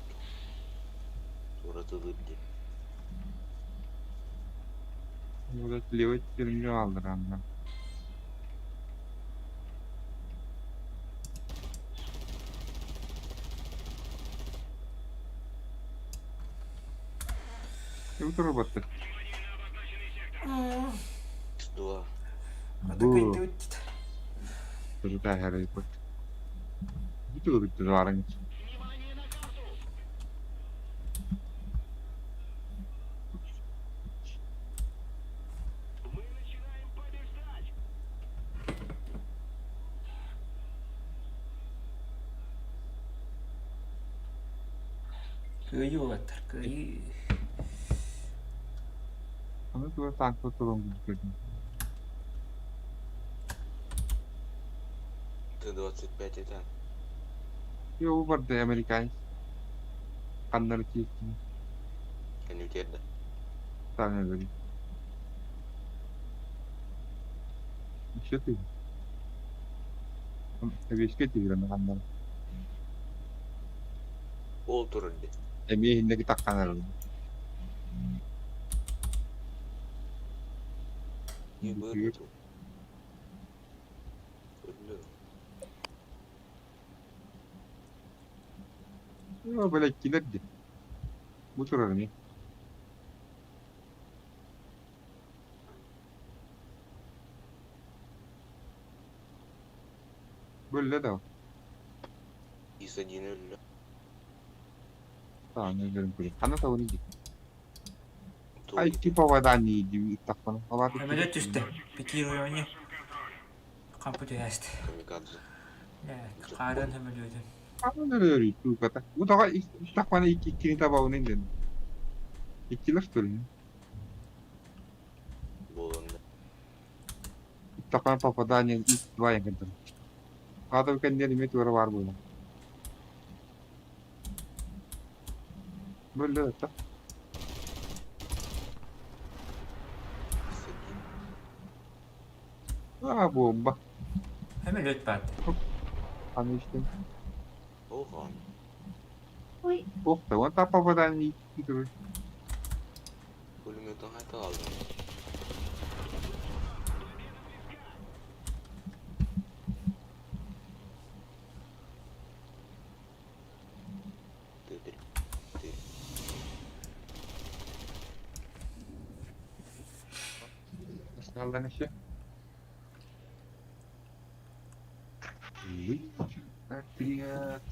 Уратылып ди. вот левый терминал алдыр анда. Кем батты? X2. Бу. Тоже хәрәй бит. Бүтү бит жарың. Кыйы угаттар. Кыйы. Аны тура танкта турун көрдүм. Т-25 это. Йо барды американец. Каннары тиестин. Конютерда. Таны бери. Еще ты. Эбешке тигрен каннары. Ол турулди. Эми хиндеги такканары. Не вырвал. Өллө. Йо, блядь, килерди. Бу турар ми. Бөлле да. Из Ис-один өллө. Тааны өлөрүм күлүк. Ханна табыны дии. Ай, типа вода не иди, тахпана. Өмөлө түстэ. Пикирование. Кампы түһээст. Камикадзе. Хаарын өмөлүөтүн. Ханна өлөрү тууката. Бу тоҕо тахпана иккини табабын инден. Иккилер что ли? Буолан да. Такое попадание X2 ягода. Хата кэннер имет ура бар буолан. Бөллө это. А, бомба. Өмөлөт баат. Аны иштен. Оған. Ох, да, вон та попадание X2. Пулеметін қайта алдым. Ты, ты. Алдан еще. Отряд.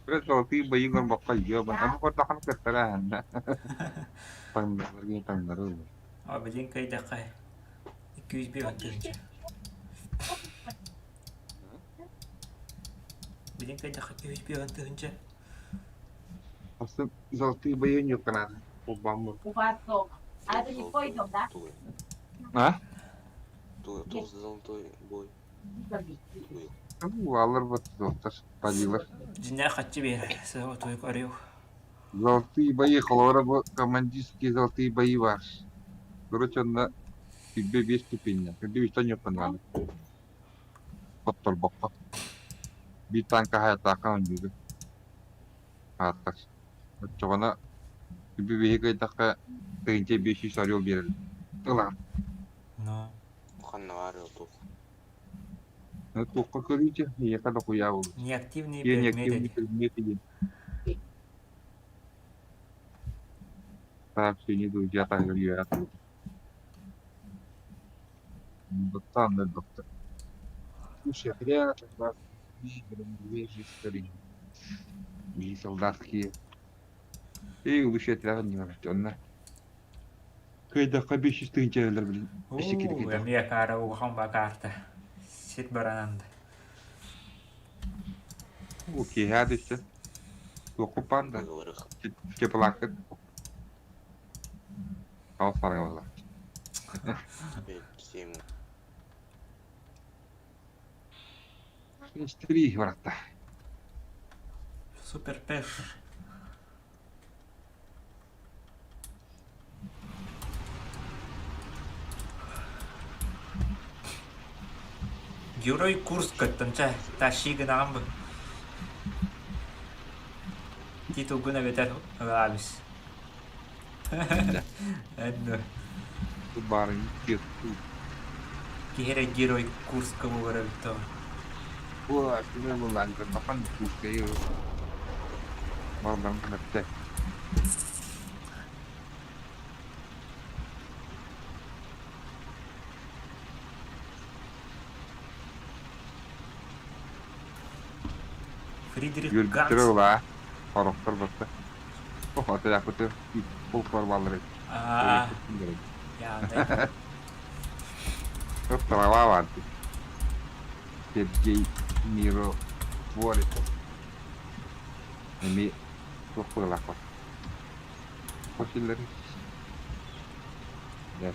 Золотые бои горбака ебан. А ну хоть каттара. Таңдары таңдары. А билин кайдакай. 201 тыһынча. Билин кайдака 201 тыһынча. Просто золотые бои не надо. Обамы. У вас дом. А это не твой дом, да? А? Туз золотой бой. Ну, алыр вот золотар, падилар. Дьиҥнээх хаччы биэр. Сыа туйук арыу. Золотые бои, холора бу командирские золотые бои бар. Короче, онно Күбэ биэс ступеньня. Күбэ үстэн ньуоппан надо. Хотторбокко. Биир танка хаятаахха оонньуугун. Ааттар. Оччоҕуна күбэ биэһи кыайдахха тыһыынча 500 орел биэрэр. Ылаҕын. Но. Ханна баар туох. Туохха көрүүтэ, эйиэхэ да куйаа буолуо. Неактивные Неактивные предметы. предметы диэн. Сообщение друзья таһыгар үөрэ Доктор, доктор. Слушай, отряд, и солдатские. И лучше отряд не может, он на. Кайда 500 тысяч блин. Оо, эмиэ каара улахан ба карта. Сит барананда. Окей, хадышты. Окупанта. Теплакыт. Ал сарыңыздар. 5, 7. Три врата. Супер пеш. Герой Курска тонча тащи гынаҕын бу. Титулгун эбэтэр ылаабыс. Энно. Барын Киһи эрэ Герой Курска буолар эбит тоҕо. Була, кime булан, бахан Курскайы. Бардан кынатты. Фридрих Ганс. Ула. Хорохтор батты. Ох, ата якуты. Пол корбалары. Аа. Я Трава варты. Сергей Миротворец. Эми туох быһыылаах Хосиллер. Да.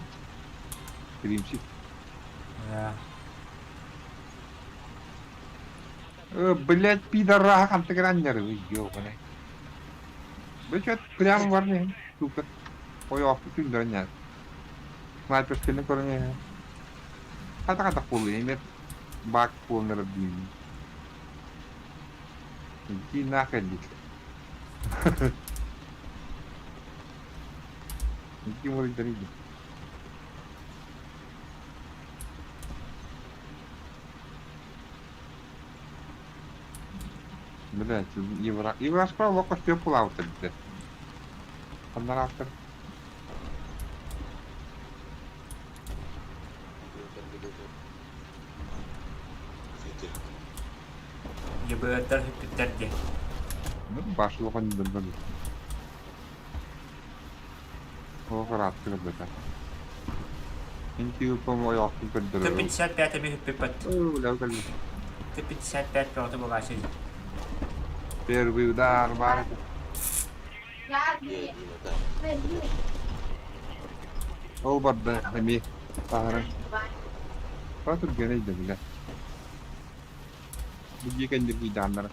Стримчик. Да. Блять, пидора, хантыграннер. Ёбаный. Вы чё, прямо варни, сука. Ой, оф, күндөрнер. Снайперскini көрүнэ. Хата хата пулы, эме бак пулнер дейм. Иди нахер дейт. Иди может иди. Блять, Евра... Еврашка локо что пулаута бите. Аннараптор. ГБР-дар сүппүттэр диэн. Ну, баш улахан дылбан. Ол ыраатты көрбөтө. Мин тиийбиппин ойоҕоспун көрдөрөрүм. Т-55 эмиэ сүппүппэт. Оо, кэллэ. Т-55 бөҕөтө буолааччы. Первый удар баар этэ. Ол барда эмиэ таһааран. Түргэнэ өйдөбүлэ. Бу дьиэ кэнниргийдааннара.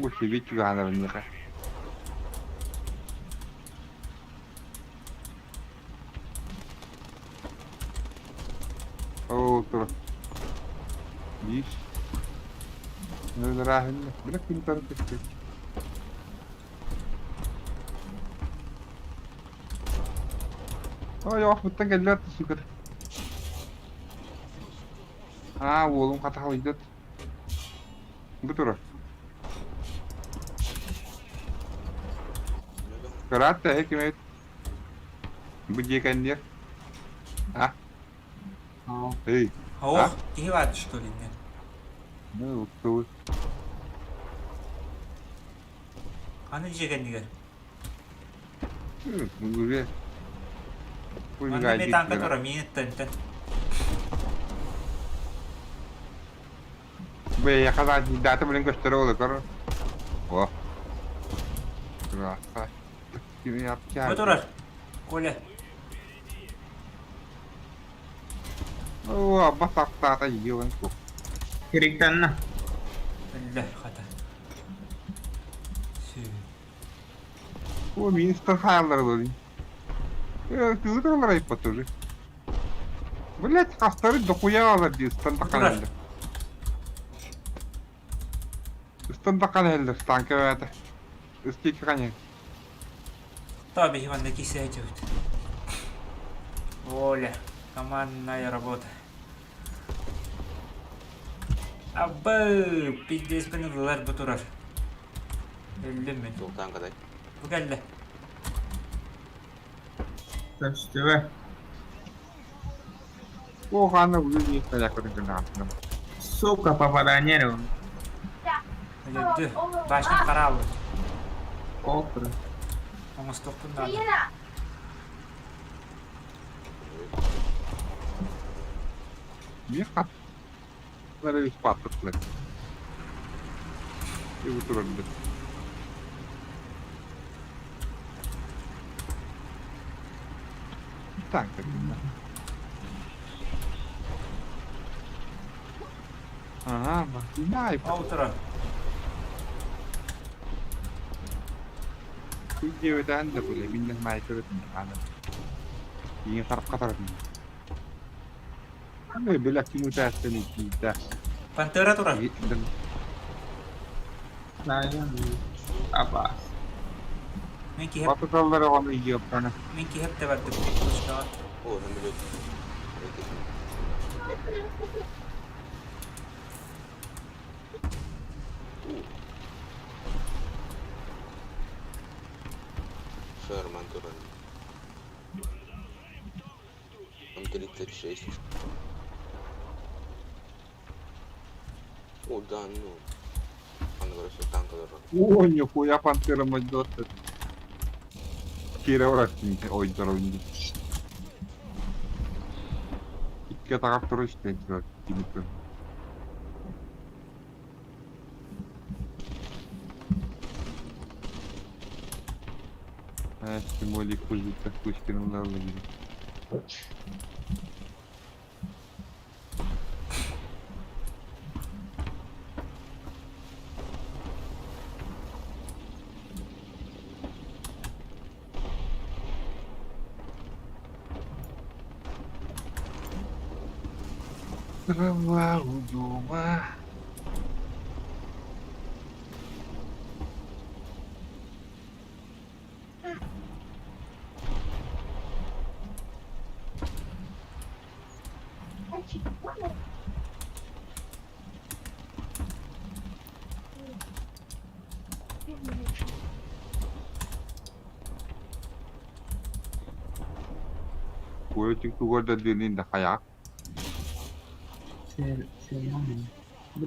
Бу сибит чугаһанар миэхэ. Ол тур. Биир. Нөлөрааһын. Бile күн тарыт Ой, охпуттан кэллэ сука. Аа, уолум хатахалыйдат. Бу турар. Кыраат да ким Бу дьиэ кэнниэр. А? Эй. Ох, киһи баар что ли, нет? Ну, кто Аны дьиэ кэннигэр. Уже. Манна эмиэ танка турар, миин тэн. Бэйэхэ дата билин көстөрө ол көр. О. Краса. Бу турар. Коля. О, абба сахтаата ион ку. Кириктанна. Өллө хата. Сүү. О, министр хааллар олорун. Э, кызыталар айппат уже. Блять, хастары дохуя алар дии, ыстан таққан әллер. Ыстан таққан әллер, танка бәті. Ыстеки қане. Таби Иван кисәтевт. Оля, командная работа. Абы, пиздец бен ылар бу турар. Өллүм мин. Султан кадай. Бу кэллэ. Көстүбэ. О, хана уже не стояк Сука, попадание. Өлөрдү. Башня карабы. Олтыр. Оңостуохпун наада. Мир хат. Надо паспорт. И вот турар. Так, так. Ага, знай. Ол турар. Күндебетен да бile миннен майкырытын аны. Иин харап катарын. Аны бile ким утааттан иккиитэ. Пантера турар. Апа. Мин киһеп Батыталлар оҕону ийиэппана. мин киһеп да бардым. Точкаҕа. О, самолет. Шерман туран. М36. О, да, ну. Он говорит, что танк дорог. О, нихуя пантера мойдот. Кире урастин, ой, здоровенький. Икки атаҕар турар истэн кимиккин. Э, тем более кузица кучкин уларла. Трава у дома. Тугу да диэнин да хайаах. Бу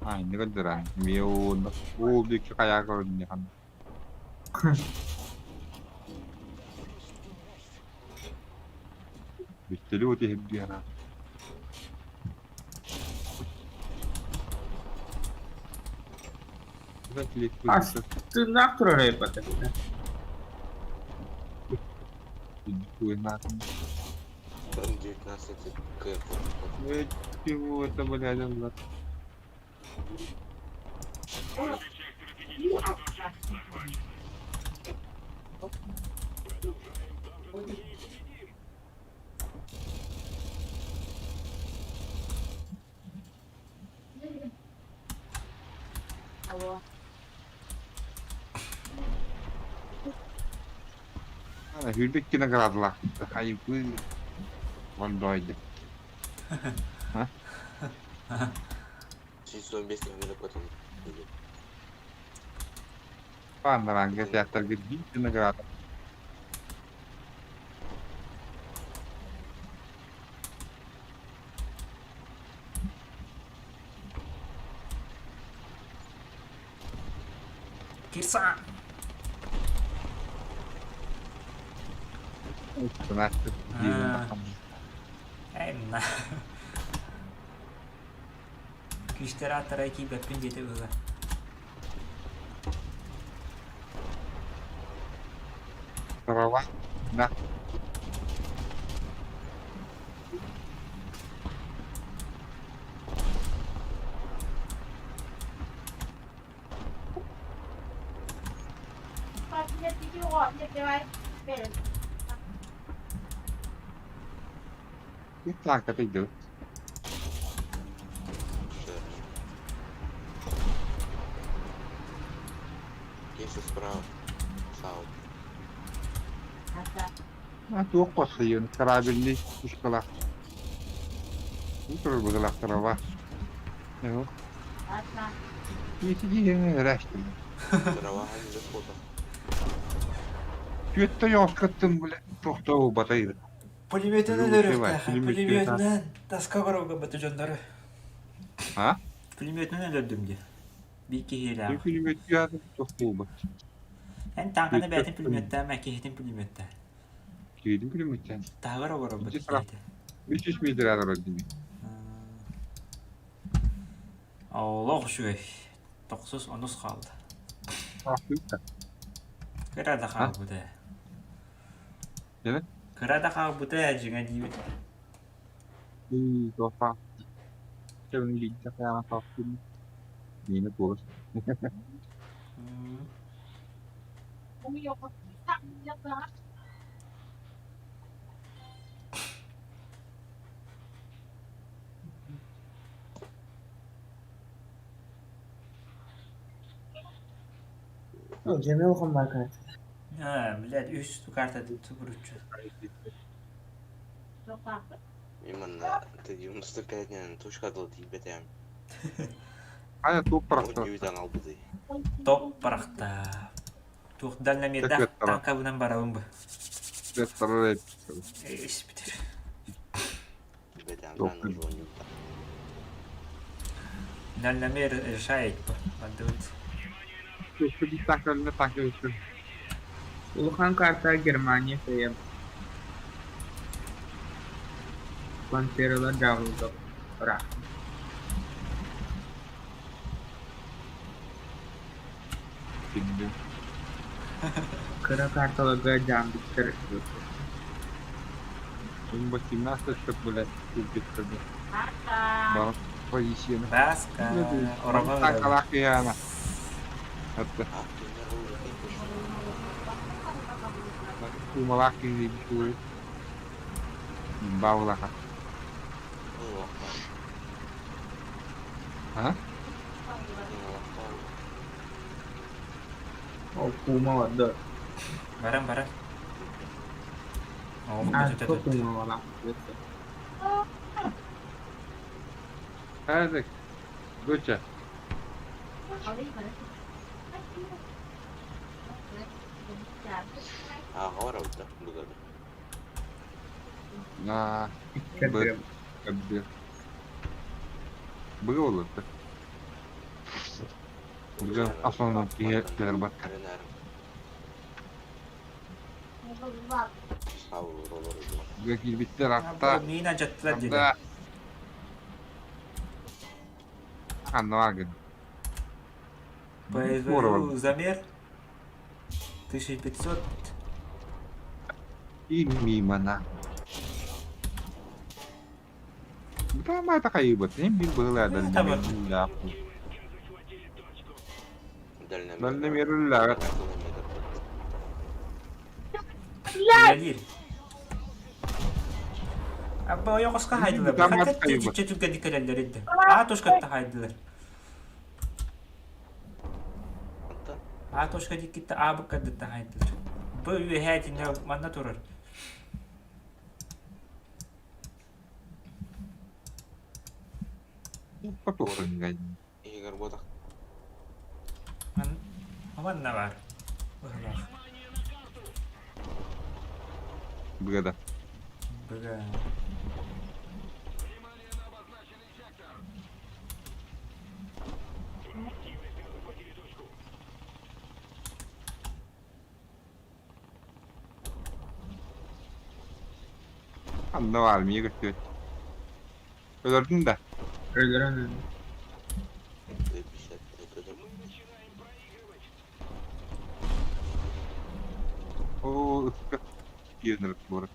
А, инник өлдөрөн. Эмиэ ол диэки хайаа көрүннэхэн. Бүттэлі өте хебдиана. Тыыннаах турар эбит. М19 К. Чего это, блядь, он Алло. Хүрбек наградалар. Хайбы вандойды. А? 715 самолет потом. Пандаранга театрга бир награда. Кирса! Эмна. Күүстэр ааттара киирбэппин диэтэ быһыыга. Трава. Да. Так, это идет. Если справа. Сау. А туох қосыйын, корабельный пушкалар. Утро было трава. Трава не захода. Түөттө ёскаттын бля, тохтоо батайды. Пулеметінен өлөрүөхтээх. Пулеметінен таска корога баты дьоннору. А? Пулеметінен өлөрдүм дии. Биир киһилээх. Пулемет яады тохтоо бат. Эн тааҥканы бэйэтин пулеметтаама, киһитин пулеметтаа. Киһитин пулеметтаан. Таһыгар олорор бат киһитэ. 300 метр арар дими. Олох үчүгэй. Тохсус онус хаалла. Кыра да хаалбыта ээ. Кыра да хаалбыта ээ дьиҥэ диибит. Тофа. Кевин лидер я на Мина голос. Cemil Okan kartı. А, блядь, үс карта тубуруччу. Именно, ты 95 дня, точка дал тебе там. А я топ парахта. Топ парахта. Туох дальномердаах танкабынан барабын бу. Испитер. Дальномер решает бу. Бандыбыт. Улахан карта Германия ФМ. Пантералар жабылды. Ра. Кыра карталарга жамбиттер. 18 чтоб, блядь, убит Позиция. Баска. Так, Алахияна. Это. Кумалаки бишури. Баулаха. А? О, кума да. Баран баран. А, кто кума вала? Хазик. Гуча. А, говорил, да, было. На, Б, Б. Быга олорду. Быга основном киһи кэлэр Быга киирбиттэр атта. Миин алдьаттылар диэтэ. Ханна бааргын? Произвожу замер. 1500. И мимо на. Бытаамай такайыбыт, эн бир быһылаа дальномер Дальномер үллээҕит. Үлэлиир. Абба ойоҕоско хаайдылар. Хата чиччэ түргэнник кэлэллэр инде. Аа тушкатта хаайдылар. А точка диккитте А быккардыттан хайдылар. Б үөһээ итиннэ манна турар. Иһигэр буотах. Ман манна баар. Быһылаах. Быгада. Быга. Ханна баар миэ көстүбэт. Өлөрдүн да? Өлөрөн Оо, ытка киирэн буора.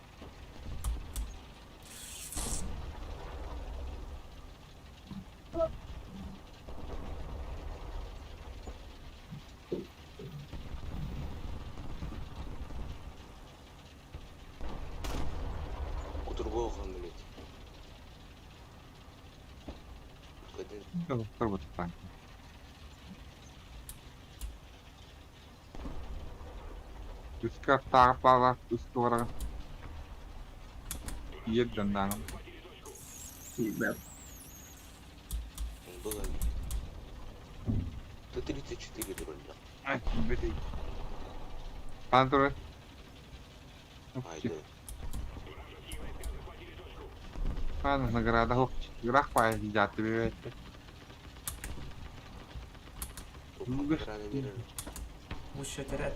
У другого блядь. Үскэ аттааҕы паалаах үс туораҕын Ийэр дьоннааҕым Было. Т-34 тролля. Хаан турар? Айда. Хаан награда хук ыраах баайы дьааты биэрээччи. Награда берер. Мущатерет.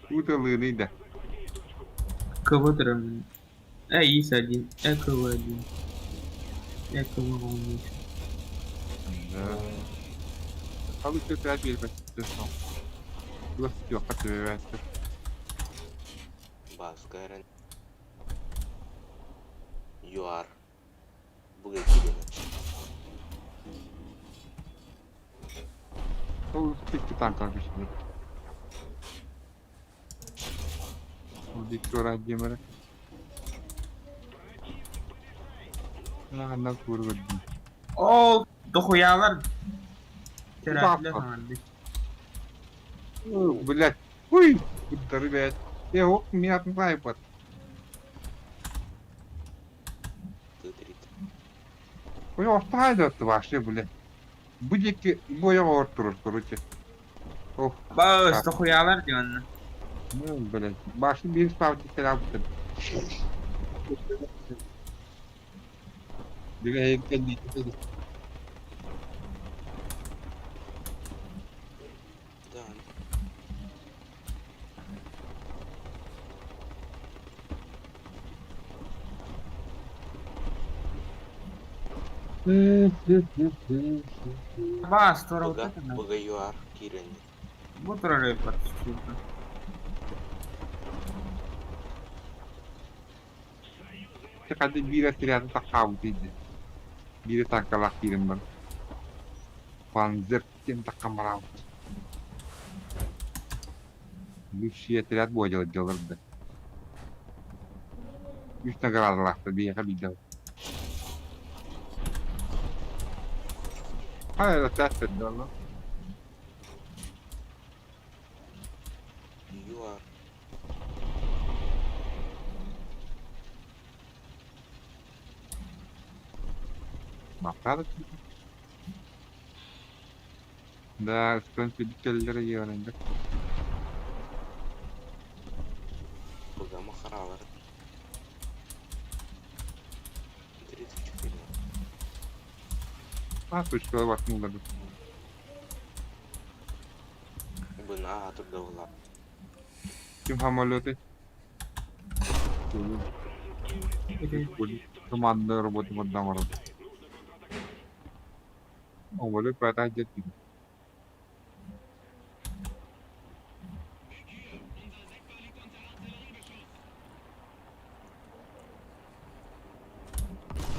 Уталыыный да. КВ АИС-1, ЭКВ-1. ЭКВ волнует. Да. Получится опять Баскайрен. ЮАР. Бугай киирэн. Ол дохуялар терактілер хаңарды. Блять. Ой, ребят. Я ок, меня отмывает. Т-30. Ой, ортайды вообще, блядь. Бу диэки бойоҕо турар, короче. Ох. Бас дохуялар диэн. Ну, блядь. Башын биир ставки кэлээбитим. Да. Бас тура БГ, БГ ЮАР киирэн. Бу турар өйпат. Хadi биир отряды тахаабыт Биир танкалаах киирэн бар. Панзер тем таккамараабыт. Бывший отряд буодьала дьалларда. Үс наградалаахтар биһиэхэ биирдэ. Хайа отряд төрдө. Юа. Махтал. Да, стон педикеллere yeğeninde. Быгама харалар. 34. А, точка ватнула. Бына турдаула. Ким самолеты? Командная работа в одном роде. Самолет поэтому где-то.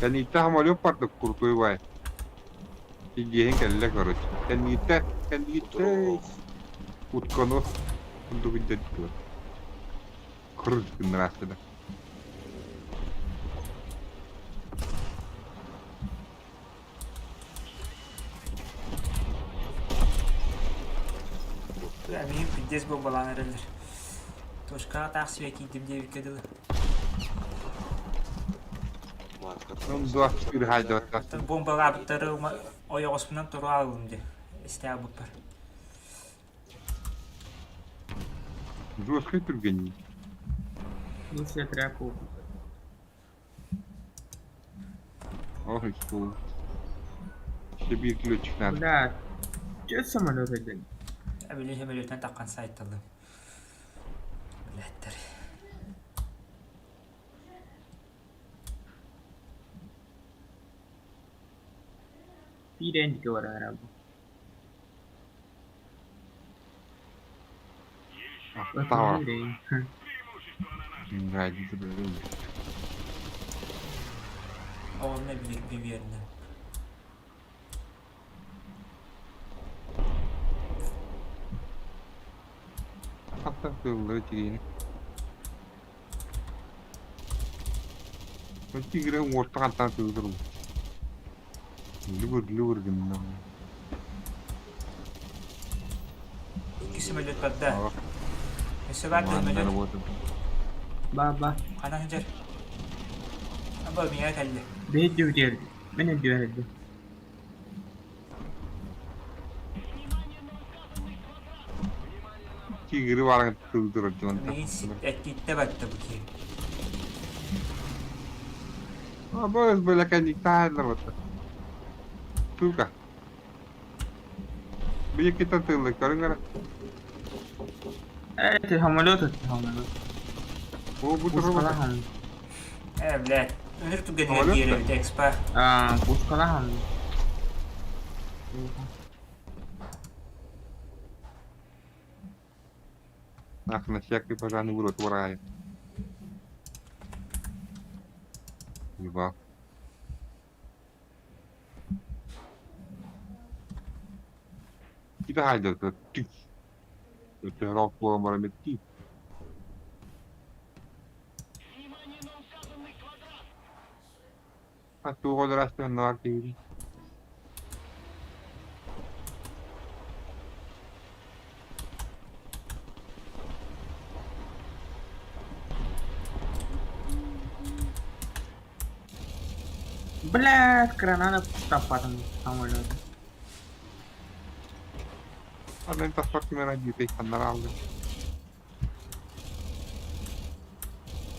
Кэнниттэн самолет бардык крутой бай. Тиийэн кэллэ короче. Кэнниттэн, кэнниттэн утконос курдук илдьэ Кырыс гыннараахтыда. Миигин пиздец буолбалаан эрэллэр. Точкаҕа таах сибэ киирдим диэбиккэ дылы. Оттон бомбалаабыттары ойоҕоспунан туруа ыллым дии истээбиппэр. Жесткий түргэнник. Лучше тряпку. Ох, и что. Себе ключик надо. Бля, че самолет один? Били сөмөлүөтүнэн таххан сайталым. Блядтар. Пиреньки барар бу. Тава. Разница, блин. Онно биир бириэрнэ. Хаттан тыллары тигини. Тигре уорта хантан тыллар. Лүгүр лүгүр гынна. Икки сөмөлүөт барда. Өссө баар да сөмөлүөт. Ба-ба. Ханан сылдьар? Аба миэхэ кэллэ. Биһи бүтэр. Мен өйдүөр Тигри баран тылдырар дьон. Миигин эттиттэ батта бу киһи. Абы бөлөкөнник таайлар батта. Тука. Биеккитен тыллы көрүң эрэ. Это самолет, это самолет. О, бу турар. Э, блядь. Үнүр түгэнигэр киирэбит экспа. А, пускалахан. Ах, на всякий пожарный в рот врает. Ебал. Кида хайда ты. Это рок буолан А туох олорастан киһи. Блядь, граната таппатым самолет. Анан тахсар кимэн ханнар алды.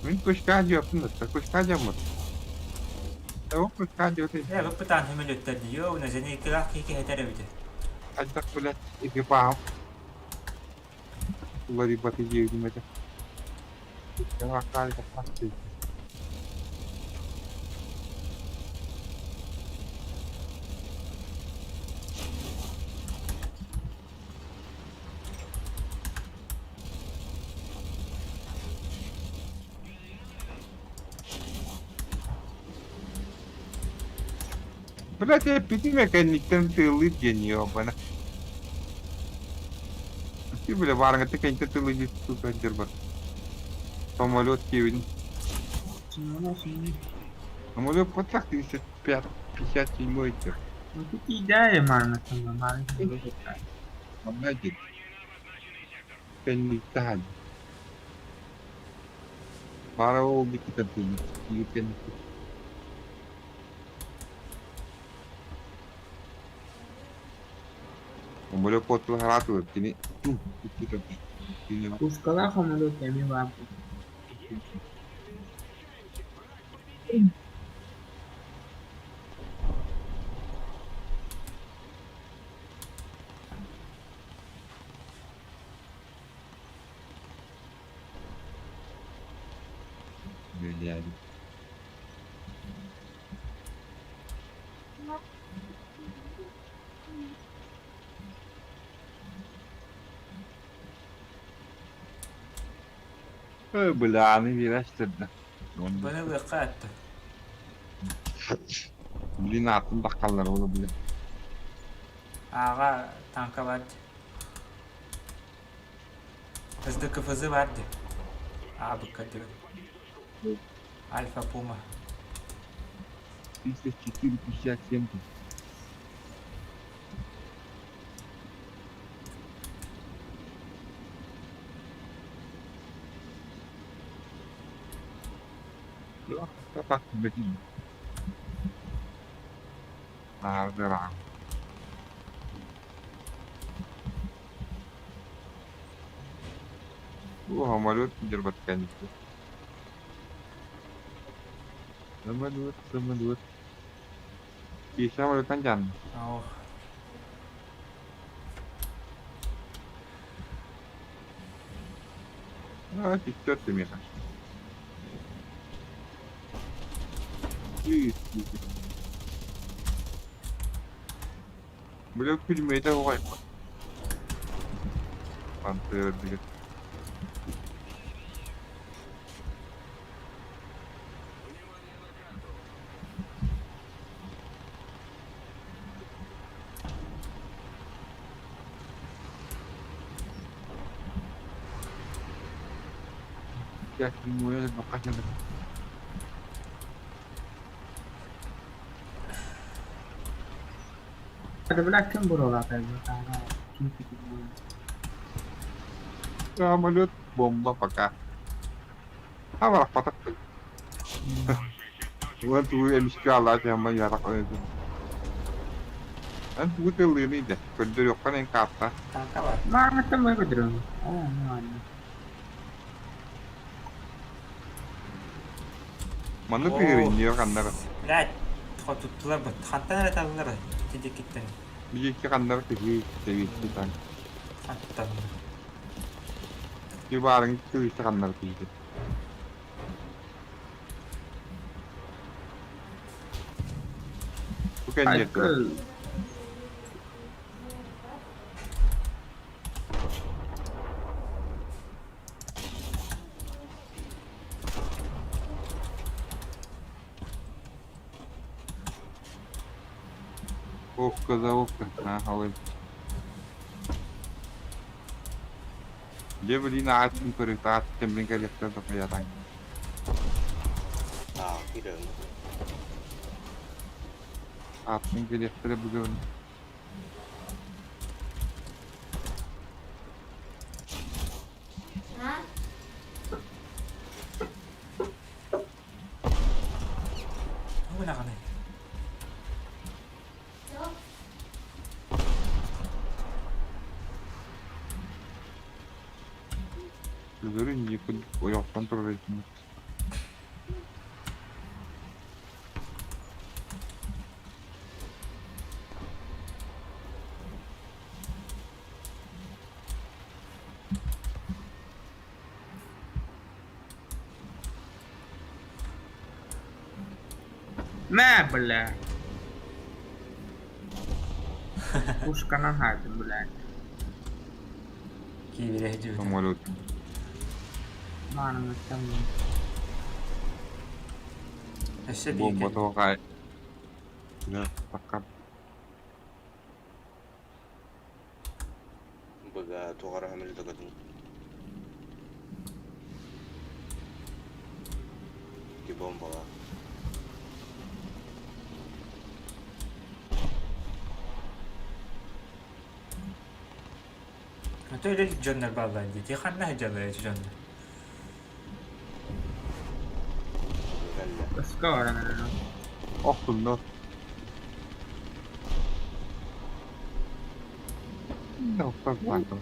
Мин көшкә диэппин да, көшкә диэммит. Оо көшкә диэт. Э, бу пытаан сөмөлүөттэр дии. Йоо, зенитилаах киһи кэһэтэр эбит. Хайдах блядь, экипаж. Уларыйбат диэбитим этэ. Блядь, я пяти кэнниттэн тыылыыр диэн ёбана. Ти бля барыңа текенте тылы дип супер бар. Самолет кевин. Самолет потак 35 57 этер. Ну тут идея мана там, мана. Манна дит. Кэнниттэн. Баара ол диэки тардыллар. Киирэн Самолет куоттулар хараатылар кини кини Пушкалаах самолет эмиэ баар Бэлээбит. Ой, бля, аны биэрээччилэр да. Баны ылыахха атта. Блин, аатын баххаллар ол блин. Ааҕа танка бар дии. СДКФЗ бар дии. Аабыкка дии. Альфа Пума. 34,57 тут. Наардыраан. Бу самолет дьарбатканится. Самолет, самолет. И самолеттан дьаан. Ох. А, пятерка меха. Бля, күлмейді ғой. Пантера деген. Бля, ким буруолаата Самолет бомба пока. А барахпатах. Уон тугу эмискэ аллаа түһэн ярах өйдүн. Эн тугу тыллыыный да, көрдөрүөххүн эн каапта. Танка бар. Мааматтан бой көдөрөм. Оо, ладно. Манна тыырын ханнара. Блядь, хотуттулар бу. Хантан эрэ таллар тидикиттен. Биһикки ханнара тыһыы тэбиэхти таҥ. Хантан. Ти баарыҥ тыһыйса ханнара тыһыйда. Бу кэнниэр турар. Ока за ока. А, ол Дьэ блин аатын көрүтаат кэммин кэлиэхтэр тохуйатаҥ. Аа, киирэн. Аатын кэлиэхтэрэ бүгүн. Бу наҕаны. Өлөрүн дии ойохтон турар этим. Мэ, бля. Пушка на газе, блядь. Киирэ дьүһүнэ. Самолет. Мааны там. Өссө биир Бомба кэллэ. тоҕай. Да, пока. Быга тугара хамилда кадын. Ки бомбала. Ото үлэ дьоннор бааллар дии. Ти ханна сылдьаллар ити дьоннор? Ыска баран эрэр. Охтунну.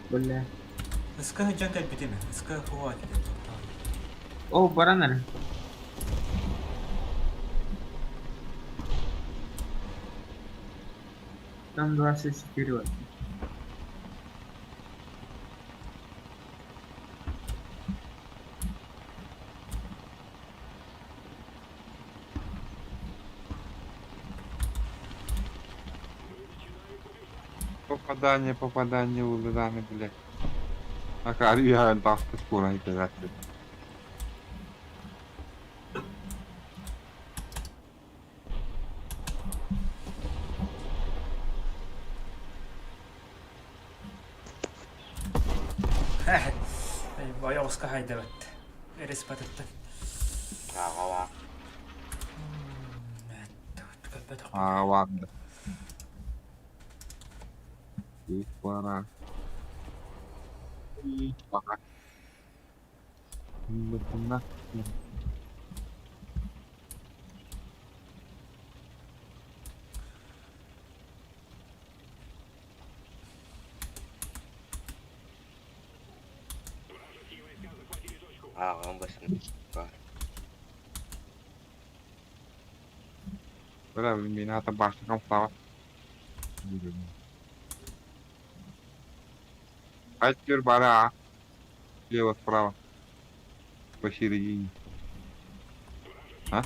Бля. Ыска сылдьан кэлбитим. Ыска хуа кэлэн. О, баран эрэр. Там 24 вообще. Попадание, попадание улыданы, блядь. Акари я тақты споран итерәтті. Ойоҕуска хайдабат. Эреспатыттан. Аҕала. Көрбөтөх. А, ладно. И пора. И пора. На. Аҕам басын. Бля, меня там башня комфлава. А теперь бара. Слева, справа. Посередине. А?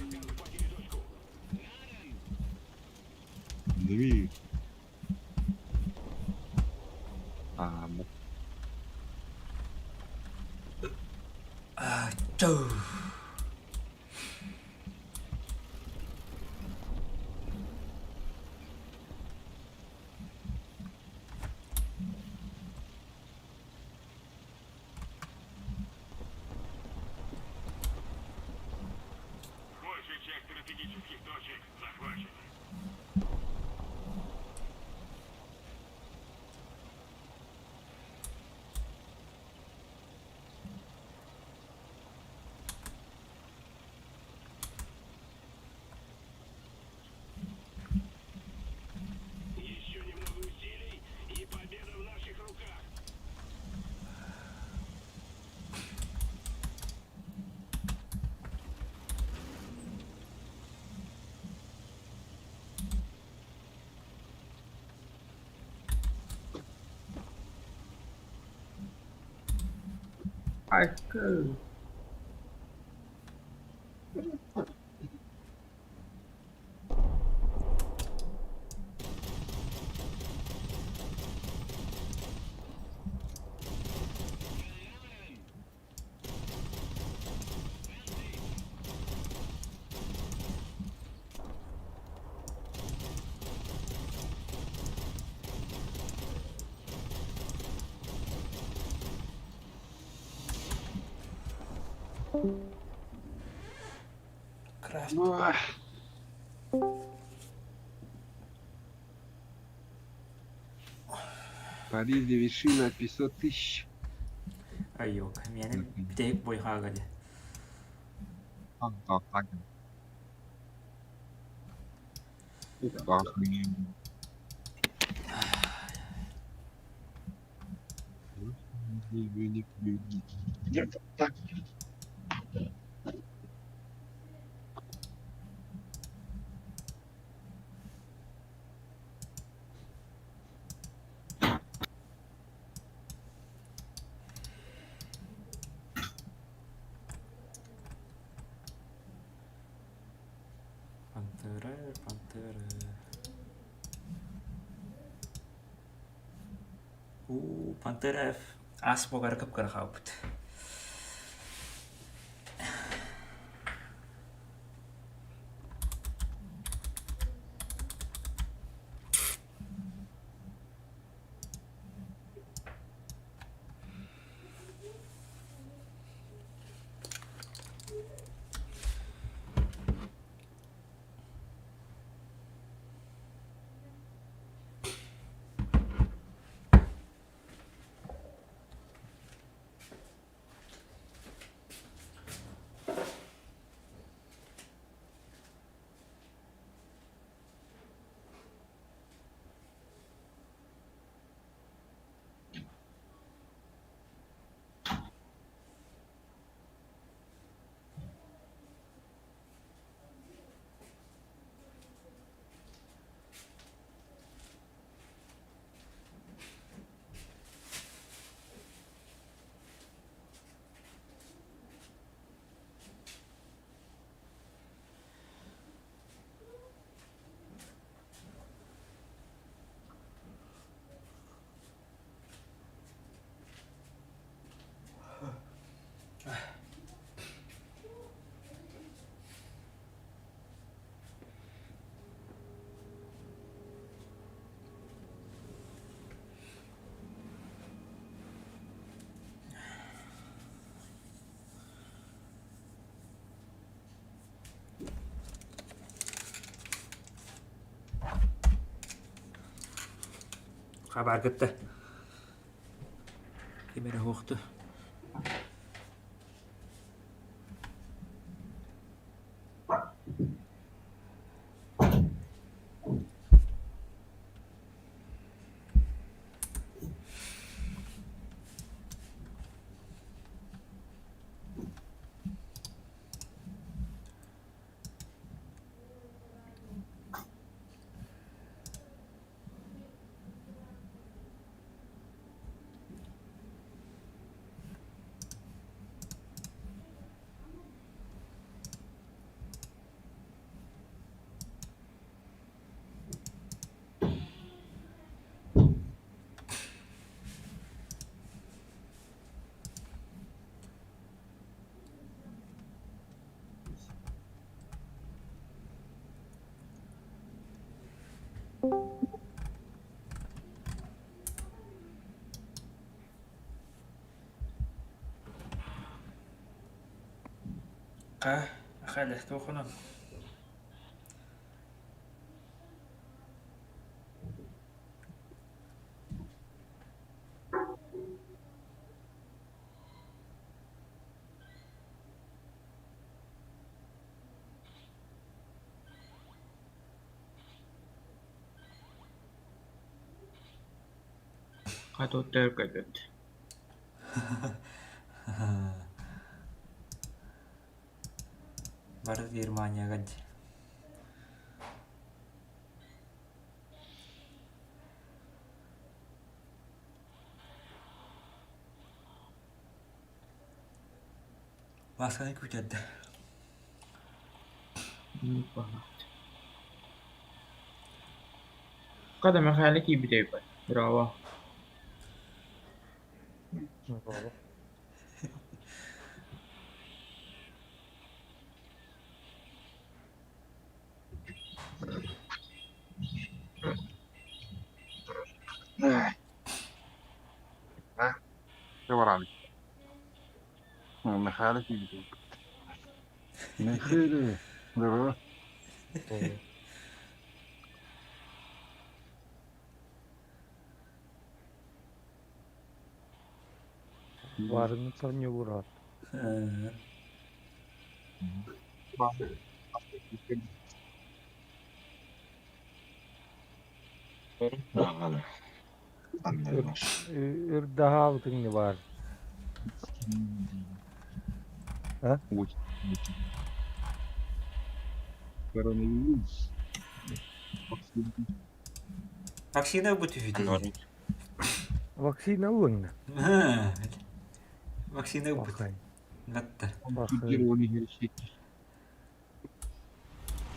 Две. А, ну. Чу. Айка. Крафт. Паризе вершина 500 тысяч. Айок. Мені битек бойға гады. Так, так, так. Так, блин. Так. Пантера, пантера. У, пантера ас богар кып кырхаупт. Хабаргытта. Ким эрэ уохту. Ха, хали, туохунан. Хатыттар көбүт. Бары Германияга дии. Масканы күүтэрдэ. Хата Мэхээлэ киирбитэ өйбөт. Браво. Все баран. Михаил киирбит. Михаил, здорово. Барыны сонньугурар. Үрдаһаабытыҥ баар. А? Коронавирус. Вакцина бу түһүтэ. Вакцина ылыҥна. Вакцина бу. Натта.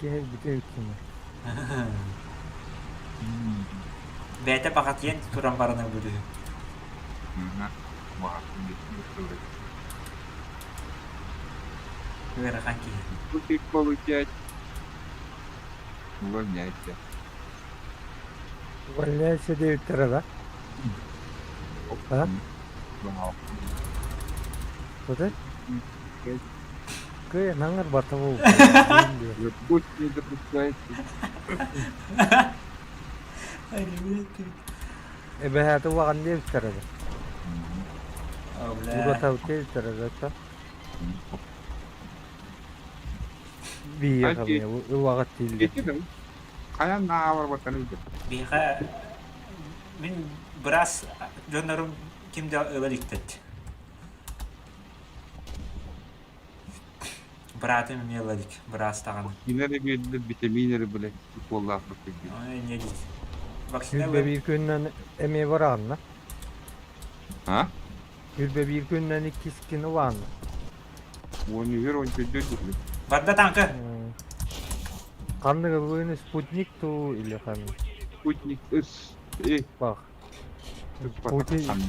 Киһи бүтэ үттүнэ. Бэйэтэ баҕатыйан туран баран ылбыт үһү. Ыарахан киһи. Ты получать. Увольняйся. Увольняйся диэбиттэрэ да? А? Куда? Кыайан аҥарбата буолбут. Пусть не допускается. Эбэһээти улахан диэбиттэрэ да. Уратабыт диэбиттэрэ да ча. Биһиэхэ ылаҕат дииллэр. Хайан наавар батаны Биһиэхэ мин быраас дьоннорум ким да ыла иликтэр. Быраатым эмиэ ыла илик, быраас даҕаны. Вакцина эрэ биэрдилэр, витамин эрэ блядь, уколлаахпыт Ой, не диит. Вакцина Сүүрбэ биир күнүнэн эмиэ бараҕынна. А? 21 күнүнэн иккискин ылаанна. Уон үһүр, он төрдүөр дьүһү. Барда танка. Ханнык ыллыын спутник туу или ханнык? Спутник С. Э. Бах. Путин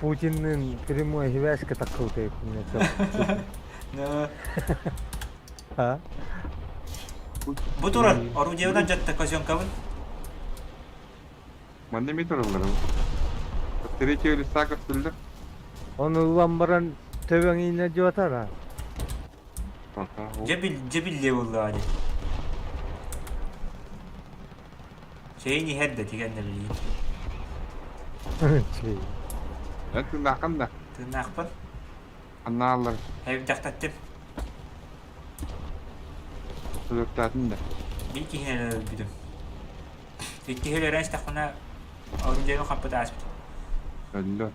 Путинныын прямой связька таккылтай Ну. А? Бу турар, орудиевынан жатта козенкабын. Манна эмиэ тураллар. Третьего листа көстөллөр. Ону ылан баран төбөҥ иинэ дьуотара. Дьэ дьэ биллиэ буоллаҕа дии. Чэйин иһэр да тигэн да билигин. Чэй. Эн тыыннааххын да? Тыыннаахпын. Анааллар. Эбдэхтэттим. Өлөртөөтүн да. Биир киһини эрэ өлбүтүм. Иккиһи өлөрөн истэхпинэ, орудиены хаппыт ааспыт. Өллө.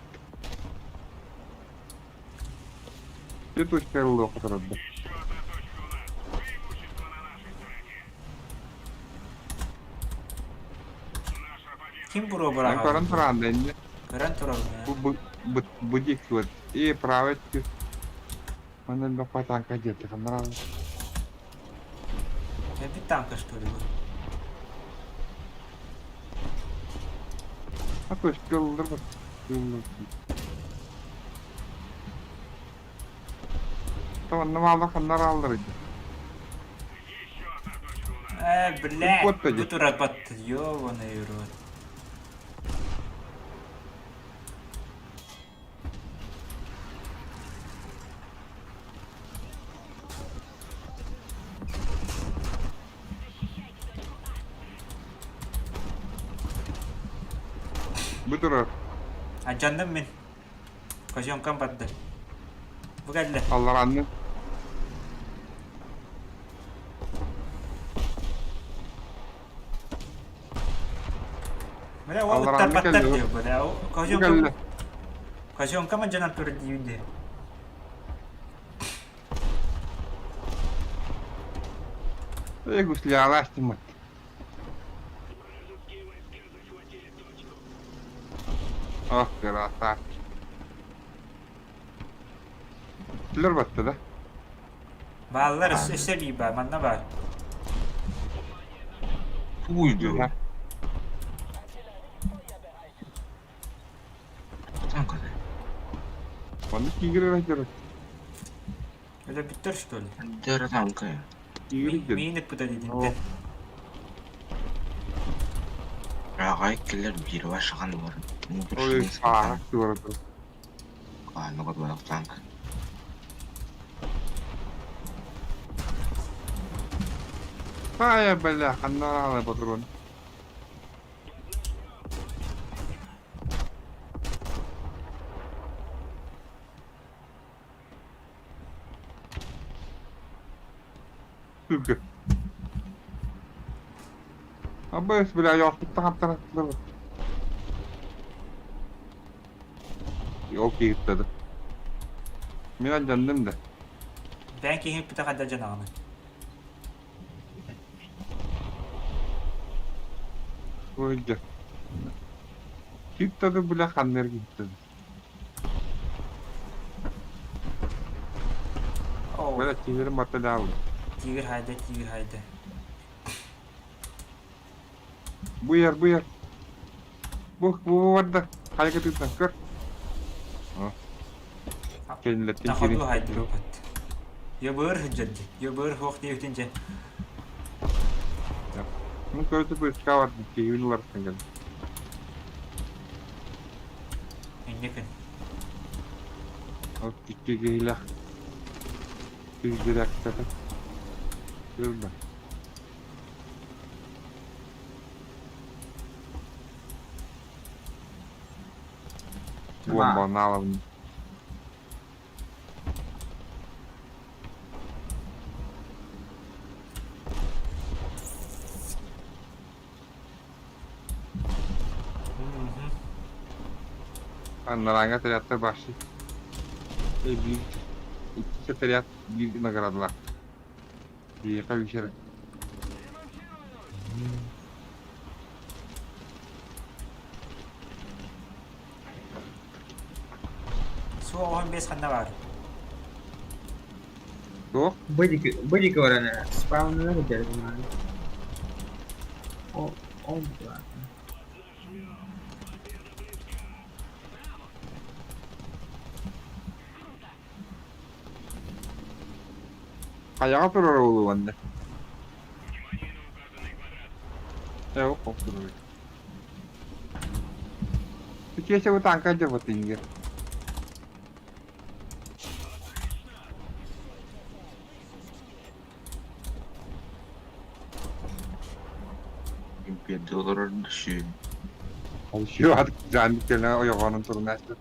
Ты точка ыллыах турарда. Ким буруо Эн быраҕар? көрөн туран да инне. Көрөн турабын ээ. Бу бу бу бу диэки вот. И правый өттү. Манна элбэх танка диэти ханнаралар. Кэлбит танка что ли бу? А точка ыллар бу. Ыллар. Онно маалар ханнараллар иди. Э, блядь, Господи. бу турар батты, ёбаный рот. Бу турар. Алдьанным мин. Козёнкам барда. Бу кэллэ. Алларанны. Бля, ол ыттар Алларанны баттар кэллэ. диye бля. Бу Козёнкам кэллэ. Козёнкам алдьанан турар диибин дии. Эй, гуслялаах тимат. Ох, красавчик. Түлөр батты да. Бааллар өссө биир баар, манна баар. Уйду. Онно тигр эрэ Өлөрбүттэр что ли? Дера танка. Тигр Миин ыппыта дидинтэн. Аҕай кэлэр биир вашахан бар. Ой, саах туората. Аныгы танк. Ай, бля, ханна патрон. Сука. Абыс, бля, ястыктан хаптараттылар. Yok yıktı. Мин дьанным да. Бэйэҥ киһи ыппыта хайда дьанаҕыный? Ой, Киттады, бля, ханнер киттады. Оо, Бля, тигр матадал. тигр хайда, тигр хайда. Буяр, буяр. Бу, бу барда. Хайга тыттан көр. Кенлеттин Находу кирин. хайда ыппат. Ебыр сылдьар дии. Ебыр суох диэбитин дьэ. Ну, көрді bu iska var. Keyifli var sen Инникин. Ол икки киһилээх күүһүрээхтэрэ Көрбө. Бомба аналабын. Аннараҥа отрядтар башы. Биир икки отряд биир наградалар. Биэхэ үсэр. Суох уон биэс ханна баар? Суох. Быдики баран спавнылар дерdim. О, ол бар. Хайаҕа турар уолу онно. Ээ, ол турар. Киэсэ бу танка дьабат ингер. Империя олорор düşün. Еще жан кэлэн ойоҕонун турунааччы.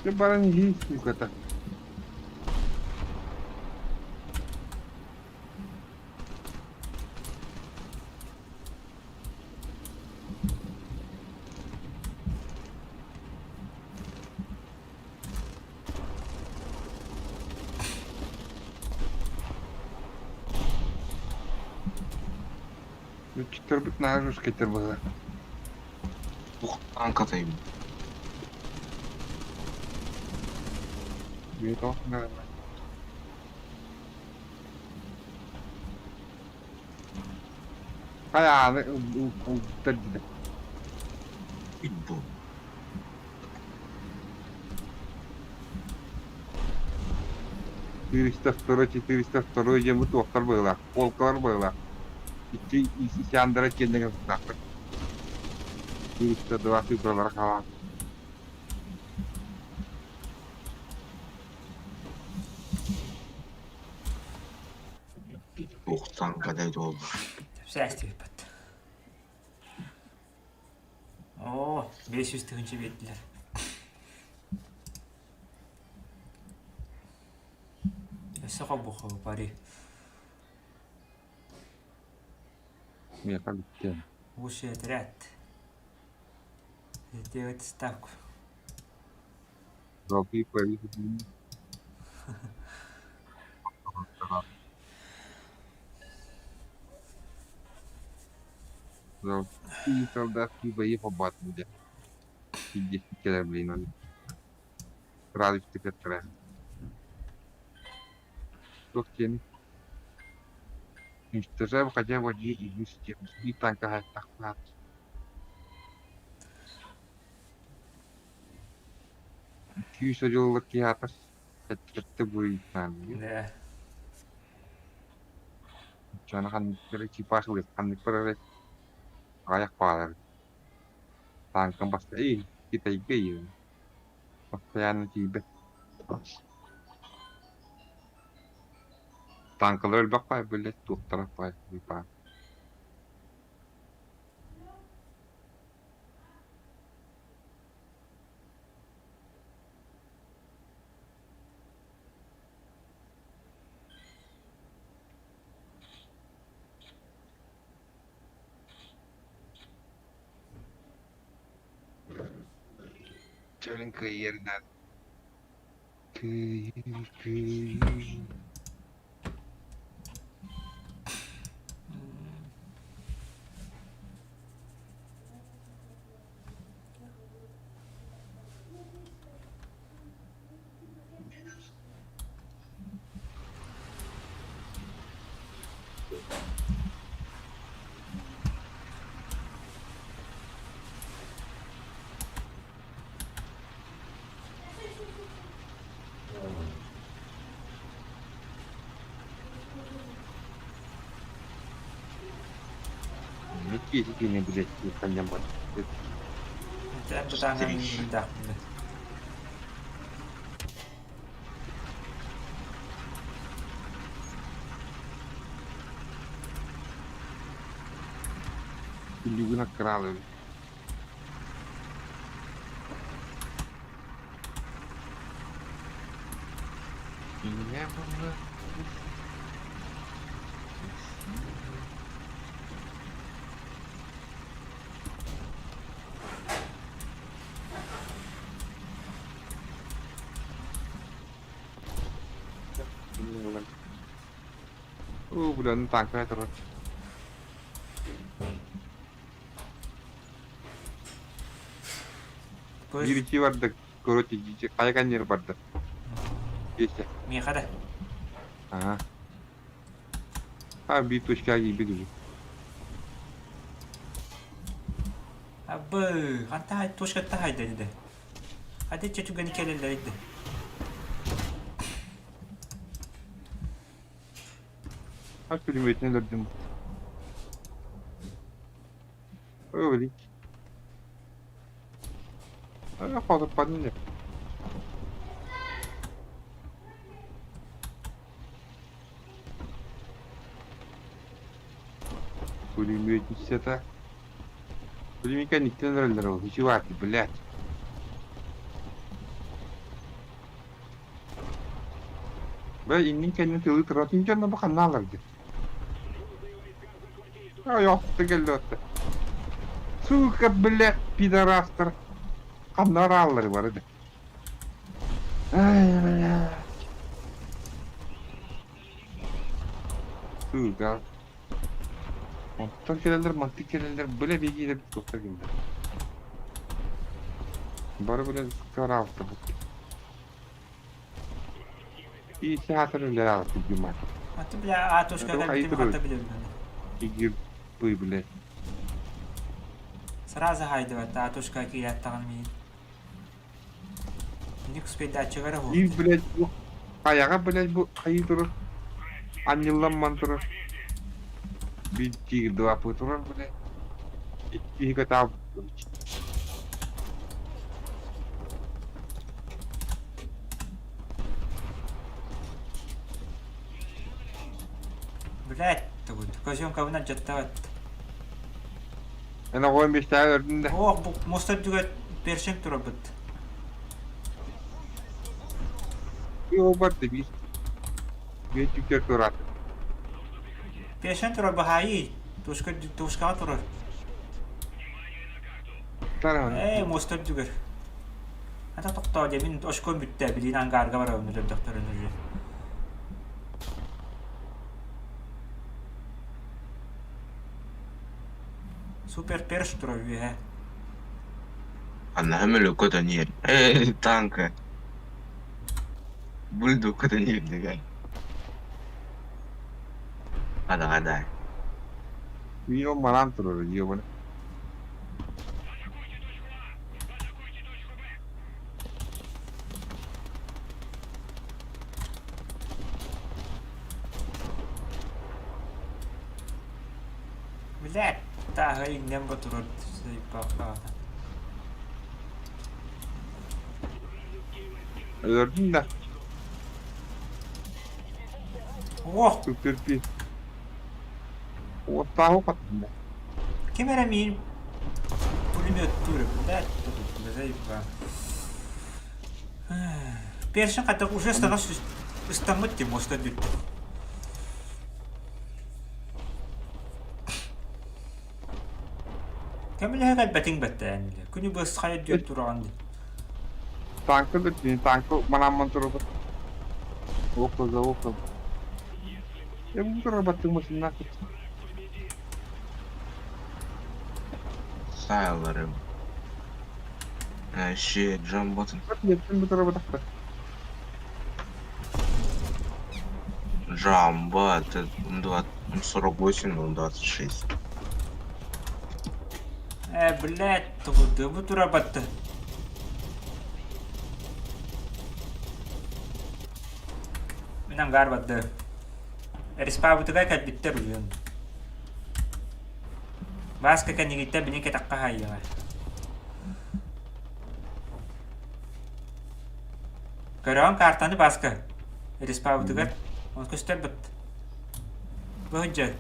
Ты баран иһии сууката. Лүтчүктэрбит наһаа жесткайтар быһыылаах. Танкатайбын. Бэйэ тоҕо наада. Хайааны ылбыттар дии. Бу. 402, 402 диэн бу туохтар быһыылаах, полкалар быһыылаах. Икки исяндара киэннэ тахтар. 402 цифралара халаан. Туох танкадай буолла. Сөпсөөстүбүт. Оо, 500 тыһыынча биэрдилэр. Өссө холбуохха пари. Миэхэ бүттэ. Лучший отряд. Сделать ставку. Золотые пари. Золотые солдатские бои по батле. 50 кэлэр блин оны. Радости кэттэрэ. Туох диэни Уничтожаем хотя бы один из них и танка тахсаат. Күүс одьуллар киһи сэттэ буруйдаан. Да. Дьоно ханнык эрэ экипаж ылыах ханнык барар аҕыйах баалар. Танкам баста эй, Китайга иһэн. Постоянно тиийбэт. Танкалар элбэх баай блядь, туохтара баай баай. Чөлүн кыайыарынан кыайыы кыайыы Микки блядь, ханняммат. Эн бытаанан билдэхпин. Күлүгүн аккыраалыы. Меня было. Оо, бля, ну танк турар. Биир ичи барда, короче, хайа каннер барда. Есть. Миэхэ да. Ага. А, биир точка киирбит уже. Абы, ханта точка хайда диде. Hadi чөчүгени келелер иди. А пулеметин өлөрдүм. Ой, блин. А, холоппанын Пулеметница. Пулемекка никтэн эрэллэр ол, чувак, блядь. Бля, иннин-кэннин тылы туратын дьонно бу ханна аларды? Ой, охто кэллэ отто. Сука, блядь, пидорастар. Ханна арааллары бары да. Ай, блядь. Сука. Онтон кэлэллэр, мантык кэлэллэр, бля биһиги туохтар гыннар. Бары бля араалта бут. И театр үлэлээбит дьума. А ты, бля, атушка кэлбитим хата билэбин. Игир бый блядь. Сразу хайдыбат, атушка киирээттаҕын миин. Ник успейдааччыгара бу. Ир, блядь, бу хайаҕа, блядь, бу хайыы турар. Анньылламман турар. Биир тигр два турар, блядь. Икки катаал. Блядь, тугут. Козёнкабынан дьаттаҕыт. Эн оҕом биэстээх өрдүн да. Ох, бу муста үрдүгэр першин турабыт. Йоо барда биир. Биир түктэр тураат. Першин турар баһаайы. Тушка тушкаҕа турар. Таран. Ээ, муоста үрдүгэр. Ата тохтоо дьэ мин очком бүттэ билиин ангарга барабын өлөрдөхтөрүн уже. Супер перш турар үөһэ. Анна мөлөккө төнүөр. Э, танка. Бульдукка төнүөрдүгэр. Адаҕа да. Мио маран турар ёбана. Блядь, тааһы иҥнэн ботурар сайпаахтаата. Өлөрдүн да. Ох! Супер пи. Уоттааһы хаттым да. Ким эрэ миин пулеметтуур блядь, тут заебал. Першин хата уже станос ыстаммыт ти моста бүттэ. Кэмилэһэ кэлбэтиҥ бэттээн күнү быс хайа дүөт тураҕын дии. Танка да танка манамман турабыт. Около, около. Я буду работать 18. Сайларым. Shit, Джамботын. Джамба, это 48, 26. Э, блядь, тугу турабатты. Мин ангар барды. Респабытыга кэлбиттэр үлүөн. Васка кэннигиттэн бини кэтэххэ хаайыаҕа. Көрөҕүн картаны Васка? Респабытыгар он көстөр быт. Быһыдьа.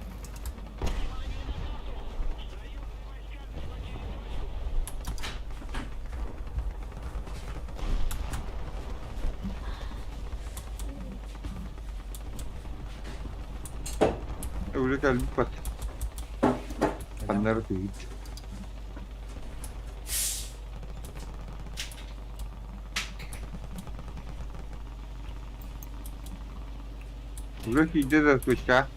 Öyle geldik bak. Anlar değil. Уже киирдэ да точка.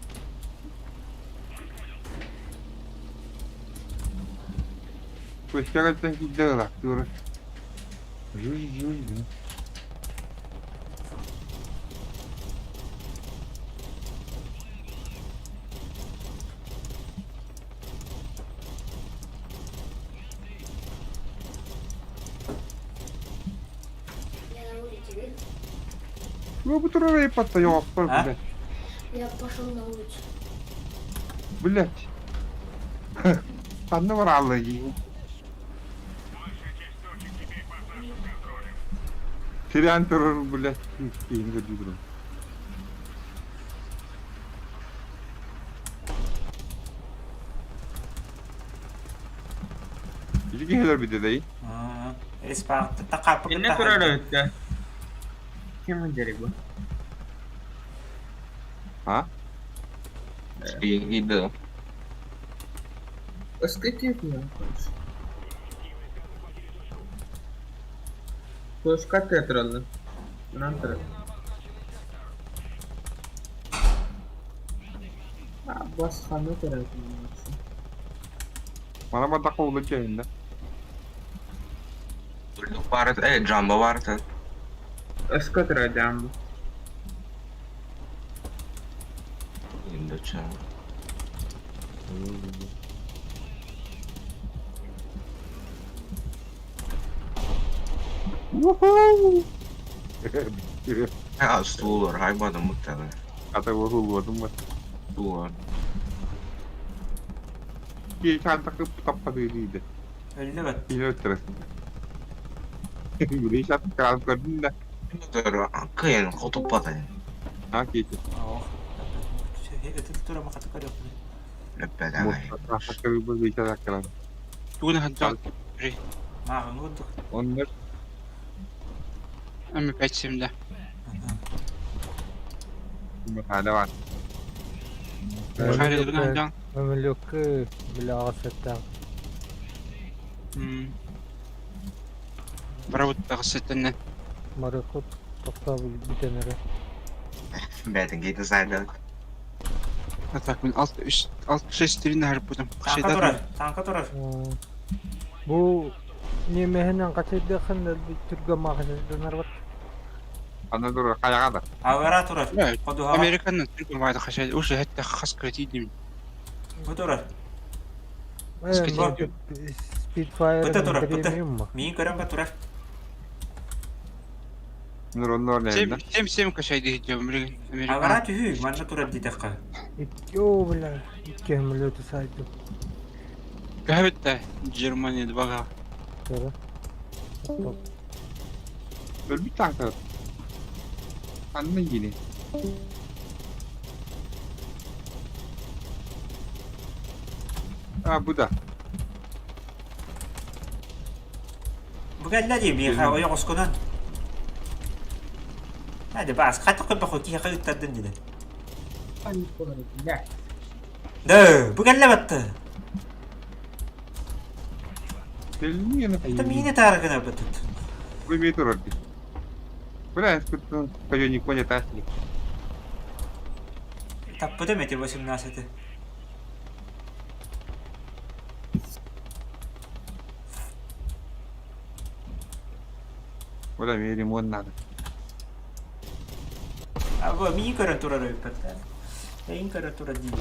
Точкаҕа киирдэ ылаахтыыр. Жуй-жуй. Я на улице, видишь? Ну, бу турар айпатта жооппар, А? блядь. Я пошел на улицу. Блядь. Ханна бараалла дии. Тирээн турар, блядь, киһини көрдүү турар. Ити киһилэр бүтэ дэй. Респаахтыттан хааппыкыт Инне турар өттө. Ким дерегу? А? Иди. Ыскытив Точка театралды. Мынан турар. Басқаны турар. Мана бадаққа улы чайында. Барыт, джамбо барыт. Ыска турар жамбы. Инде ча. А, стулор, хайбадым муттаны. Ата уһулуодум бар. Стулор. Ки чантакы таппады дейді. Өллө бат. Киһи өттөрөс. Билей шат кран көрдүн да. Кыйын хотуппатын. А кийти. Ох. Өтүл тура махаты көрөк. Лөппәдәгай. Ахакы бу бейша кран. Тугун ханжал. Мағын удук. Оннор М5 семде. махала бар. Хайры тугун ханжал. Мөмөлөккө биле ағасаттан. Барабыт тагысытын. Марыкот тоқтап бүтенере. Бәтин кейті сайды. А так мен 6 3 6 6 3 харып будам. Танка турар, танка турар. Бу немеһинен качайдыхын түргө мағасыданар бар. Ана дур каяга да. Авара турар. Кодуха. Американын түркүн байды хашай. Уже хәтта хас кредит Бу турар. Спидфайр Быта турар, быта. Мин көрөм ба турар. Нур оннор нэнда. 7 7 кашайды диyorum билген. Авара Американ. түһүү, манна турар дитекка. Икки бля, икки өмүлөтү сайды. Кәбетте Германия бага. Көрө. Өлбүт танка. Анна yine. А, бу да. Бу кэллэ дии биэхэ ойох оскунан. Hadi бас, хаты көпө хо киһи кыыттардын диде. Дэ, бу кэллэ батты. Телмине Та мине таргына бытыт. Вы метр орди. Бля, сколько пойдё не коня тасли. Таппыта мети 18. Бля, мне ремонт надо. А бу мии көрөн турар өйпөттө. Эйин көрөн турар дии.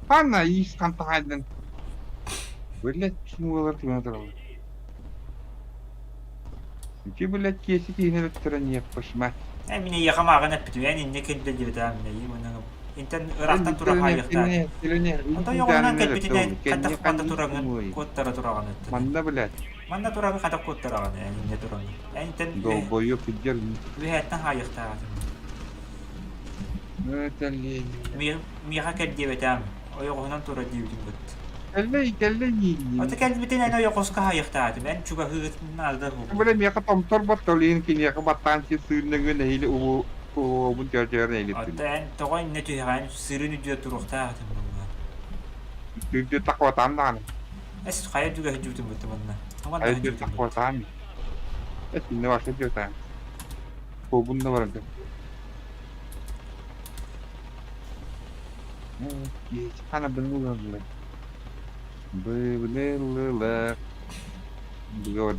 Анна ис кантагайдан. Блять, почему олар тигән торалар? Ити, блять, кеси киһинер өттөрөн ниэп пошма. Э мине яхамагын эппитим, эн инне кэллэ диэбит аа мине ийманага. Интен ырахтан тура хайыхтаа. Онто йоҕунан кэлбитинэ хаттах манна турагын куоттара тураган өттө. Манна, блять, Манна турагын хатах куоттараган эн инне турагын. Эн интен долбоёб идер. үһэттэн хайыхтаа. Это лень. Миха кэл диэбит аа. Ойоҕунан тура диэбитим быт. Кэллэ, кэллэ ни. Ото кэлбитин эн ойоҕоска хайыхтаатым. Эн чугаһыытын наада бу. Бля, меха томтор баттолин кинеха баттан чи сыынныгын эһили уу уубун төр-төр эйлиптин. Ото эн тоҕо инне түһэҕэн сырын үдүө туруохтаатым була. Түрдө такватан дааны. Эс хайа дүгэ хүдүүтүн быттым манна. Манна Айдыр хүдүүтүн быт. такватан. Эс инне башы дьотан. Кобун да баранды. Хана бынгылы. Бы-бы-лы-лы. Бгод.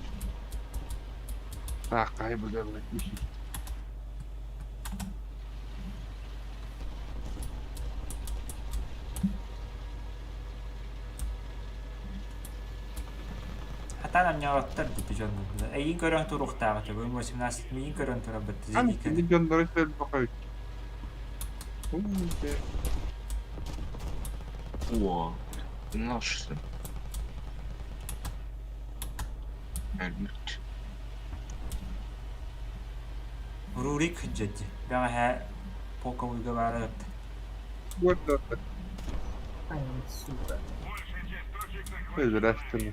Так, ай бы-лы. Хатан амньоттар дити дьоннор. Эйин көрөн туруохтааҕыта бу 18 миин көрөн тура бытты Ан зеника. кини дьоннору сөл бакай. О, нашты. Әлбүт. Рурик жэдди. Бэҕэһээ полковойга баара ыпта. Гордо. Ай, сука. Здравствуйте.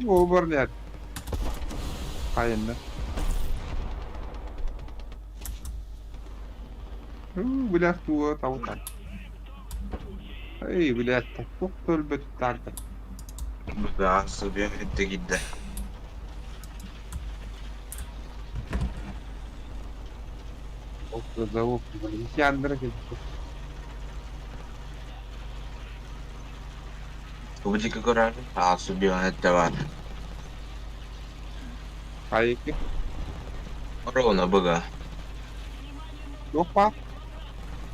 Оборнят. Хайынна. Блядь, туга табытар. Эй, блядь, туох өлбөт таарда. Да, себе это гидда. Убедика көрөр, аасы бион это бар. Хайыки. Ровно быга. Туох баар?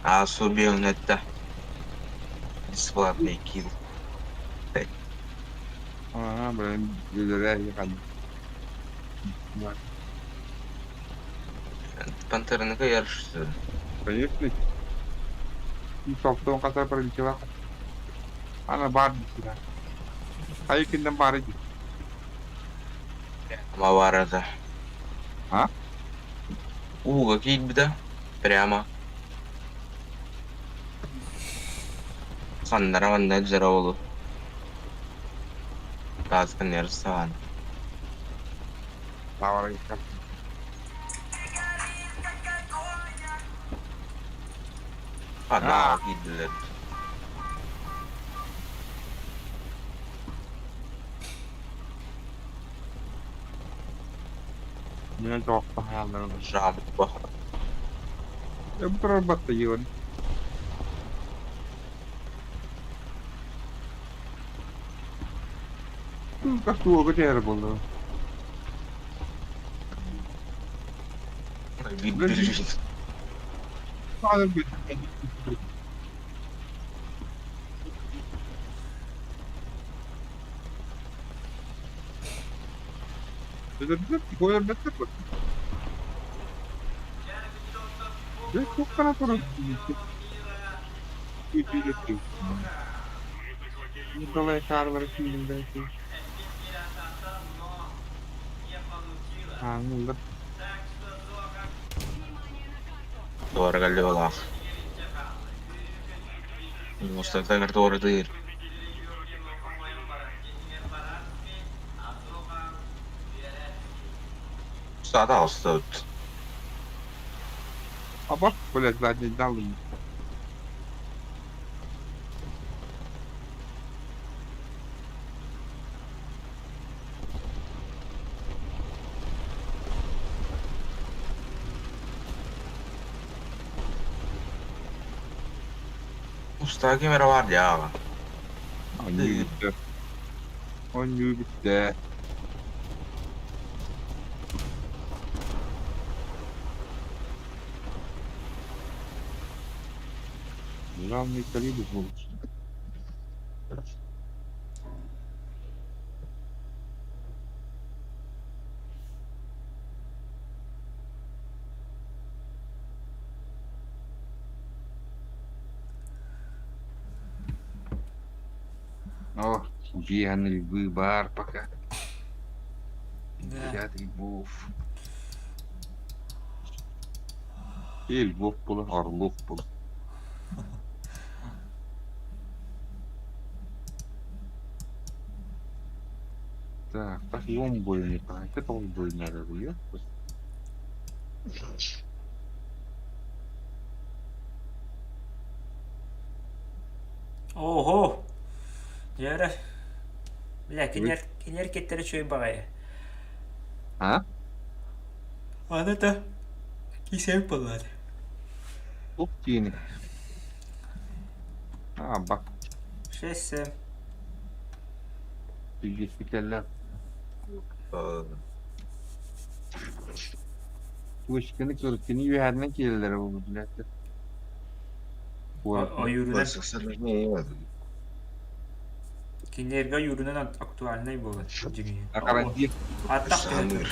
Аасы бион это. Бесплатный килл. Аа, блин, үлэлээ хан. Пантерника ярышты. Конечно. Соптон касар прилетела. Ана бар дисина. Хайыкиннен бар иди. Маварада. А? У, какие беда? Прямо. Ханнара манна жараолу. Тазкан ярсан. Тавар Ханна кидилер. Мен тоқтағанларым. Жабба. Бір батты йон. Кастуога тер болды. Бит Николай Карлович Милдеки. А, ну да. Дорого Мустафа doğru Сада остут. А бак, блядь, задний дал им. Usta kamera var ya. Оонньуу бүттэ. Оонньуу бүттэ. Главный калибр лучше. О, пьяный львы бар пока. Да. 50 львов. И львов было, орлов было. Так, так ломбой не так. Это ломбой надо, я? Ого! Дьэ Бля, кинилэр кинилэр киттэрэ үчүгэй баҕайы. А? Аны да кисэп буоллаҕа. Ух тиини. А, бак. 6-7. Түйгеспителлер. Туышканы көрүткүнү үһәринэн киирэллэрэ буолуо блядь. Ойуурунан кинилэргэ ойуурунан актуальнай буолар дьиҥи. Акарадиев. Аттах түһэн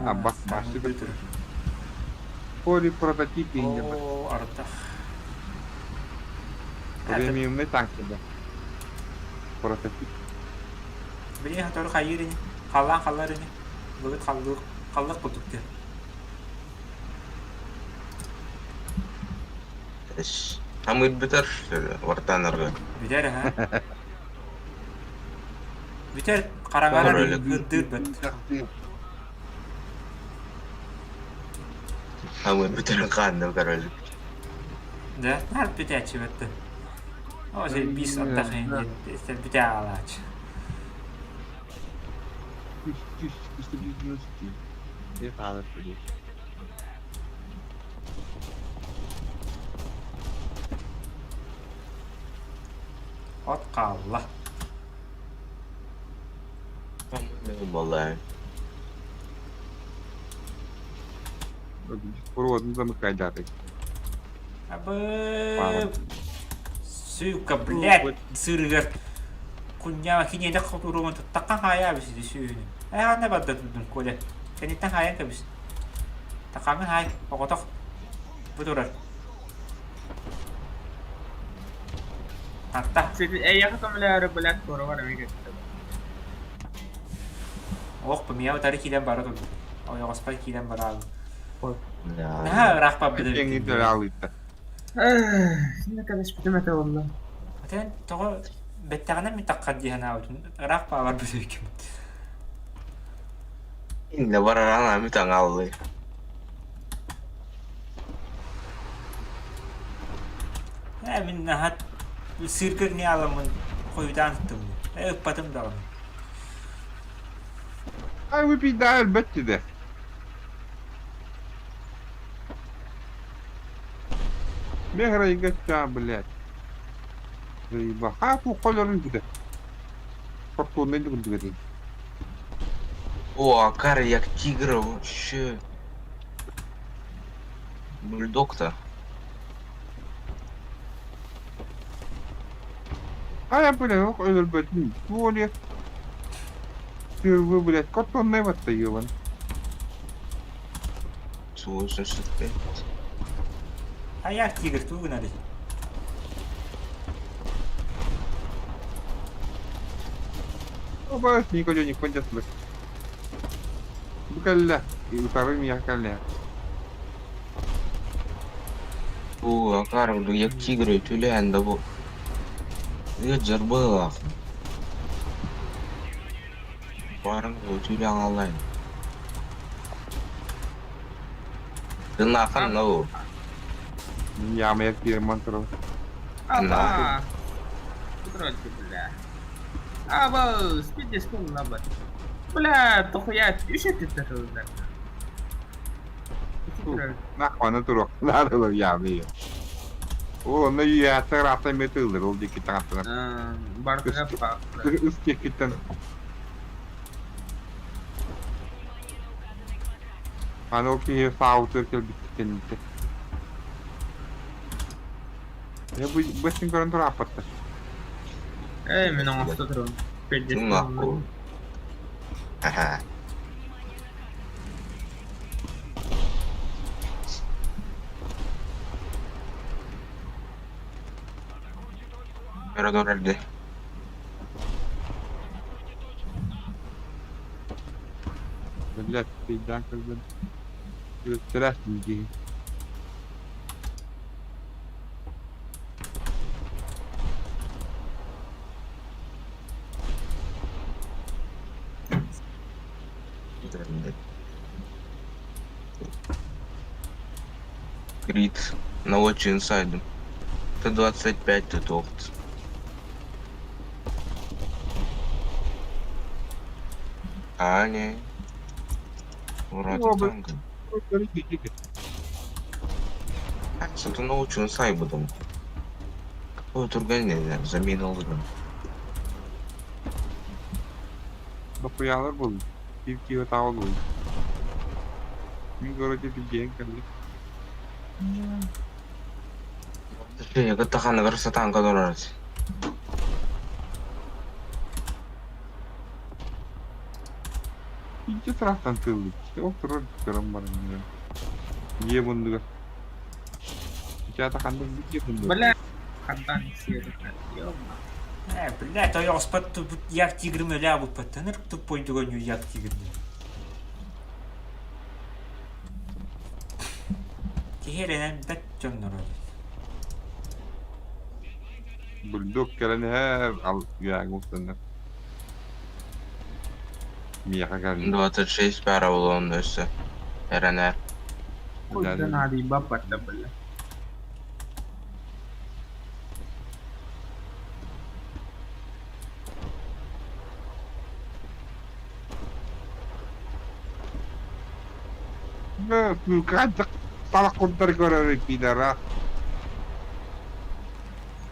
А, бак башты Поли прототип инде. О, артах. Премиумный танк да. Прототип. Билин хатору хайыр ини. Халлаан халлар ини. Былыт халлыыр халлар курдук диэн. Хамыыр бүтэр, что ли, вартанарга? Бүтэр аһа. Бүтэр хараҥарар ырдыыр бөт. Хамыыр бүтэр хаанным король. Да, наар бүтээччи бөттө. О, сен бис аттахын бүтэ аалаач. От хаалла. Буолла. Проводын замыкайдаты. Абы... Сука, блядь, сырыгар кунньаама киниэдэ хотуругун туттахха хаайаа бисити сүүһүнү. Ээ ханна барда турдун Коля? Кэнниттэн хаайан кэбис. Такаҥы хаай, оҕотох. Бу турар. Тарта. Эйиэхэ көмөлөһөрү блядь туора эмиэ кэттэ. Ох, помиял тары киирэн бара турдум. Ойоҕоспор киирэн бараабын. Наһаа ыраах барбыт эбит. Синэ кэбиспитим этэ буолла. Атын тоҕо бэттэҕинэ мин таххар дии санаабытым. Ыраах бааларбыт эбиккин. Инне бараран ами таҥаллы. Ээ мин наһаа сыырга не аламмын хойутаан сыттым. Ээ ыппатым даҕаны. Ай выпить да өлбөт да. Мехрайга блядь. Заеба. Туох бүтэ. Фортунный дүгүн О, Акар, як тигра вообще. Бульдог-то. А я, блядь, ох, өлбөтүн. Туалет. Вы, блядь, картонный ватта ебан. 85. Аяк тигр тугунады. Оба, никуда не ходят, блядь. Букалля. И вторым я калля. О, Акар, як тигры, тюлень, да бу. Я жарбылах. Барың тюлень алайын. Ты нахуй, ну. Я моя фирма туру. Аба! Кудротки, бля. Аба, спиди скун лаба. Бля, тохуя, еще ты тоже. Нахуй туру. Надо я мне. О, ну я тарата метылыр, ол дики таңаттан. Бартыга па. Үстекиттен. Аны ол киһи саутыр келбиттенте. Я бы быстро көрөн тура аппатта. Эй, мен оңосто турум. Ты нахуй. Ага. Мирадор РД. Блядь, ты да как бы. Страшный Крит. На очень инсайдом. Т-25 ты тохт. А, не. Ура, О, танк. Что-то научу инсайдом. Какой турган замена алган. Дохуялар был. Кив-кив тау был. Мин городе пизден калли. Я гаттахана версатан кадорарс. Инче тарафтан тылды. Ол турар көрөн баран. Е бундуга. Чата ханды битке бундуга. Бля, хандан сиэдэ. Ёма. Ээ, блядь, ойоҕоспот як тигрим өлөө буппаттаныр туппойдуга нью як тигр. Киһи эрэнэн бэрт дьонноро эбит. Бульдог кэлэн иһэр, ал үөһээҥҥи устаннар. Миэхэ кэллэ. 26 пара буолуон өссө. Эрэнэр. Куйдан аадыйбат барда бля. Хайдах талах курдары көрөр пидора.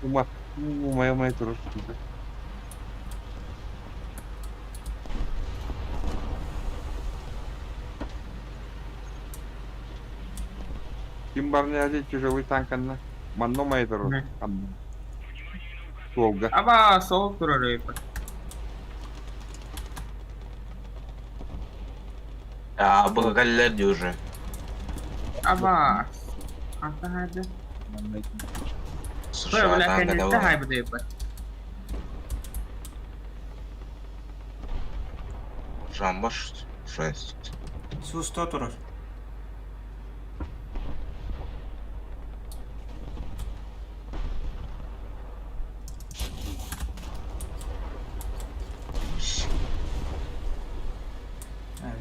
Ума, умай умай турар. Ким барняди тяжелый танканна. Манна умай турар. Суолга. Аба сол турар өйбөт. А быһа дии уже. Аба. Anta hadi. США Бля, танка кэнниттэ давай. хайбыт өйбөт. Жамбаш 6. Суусто турар.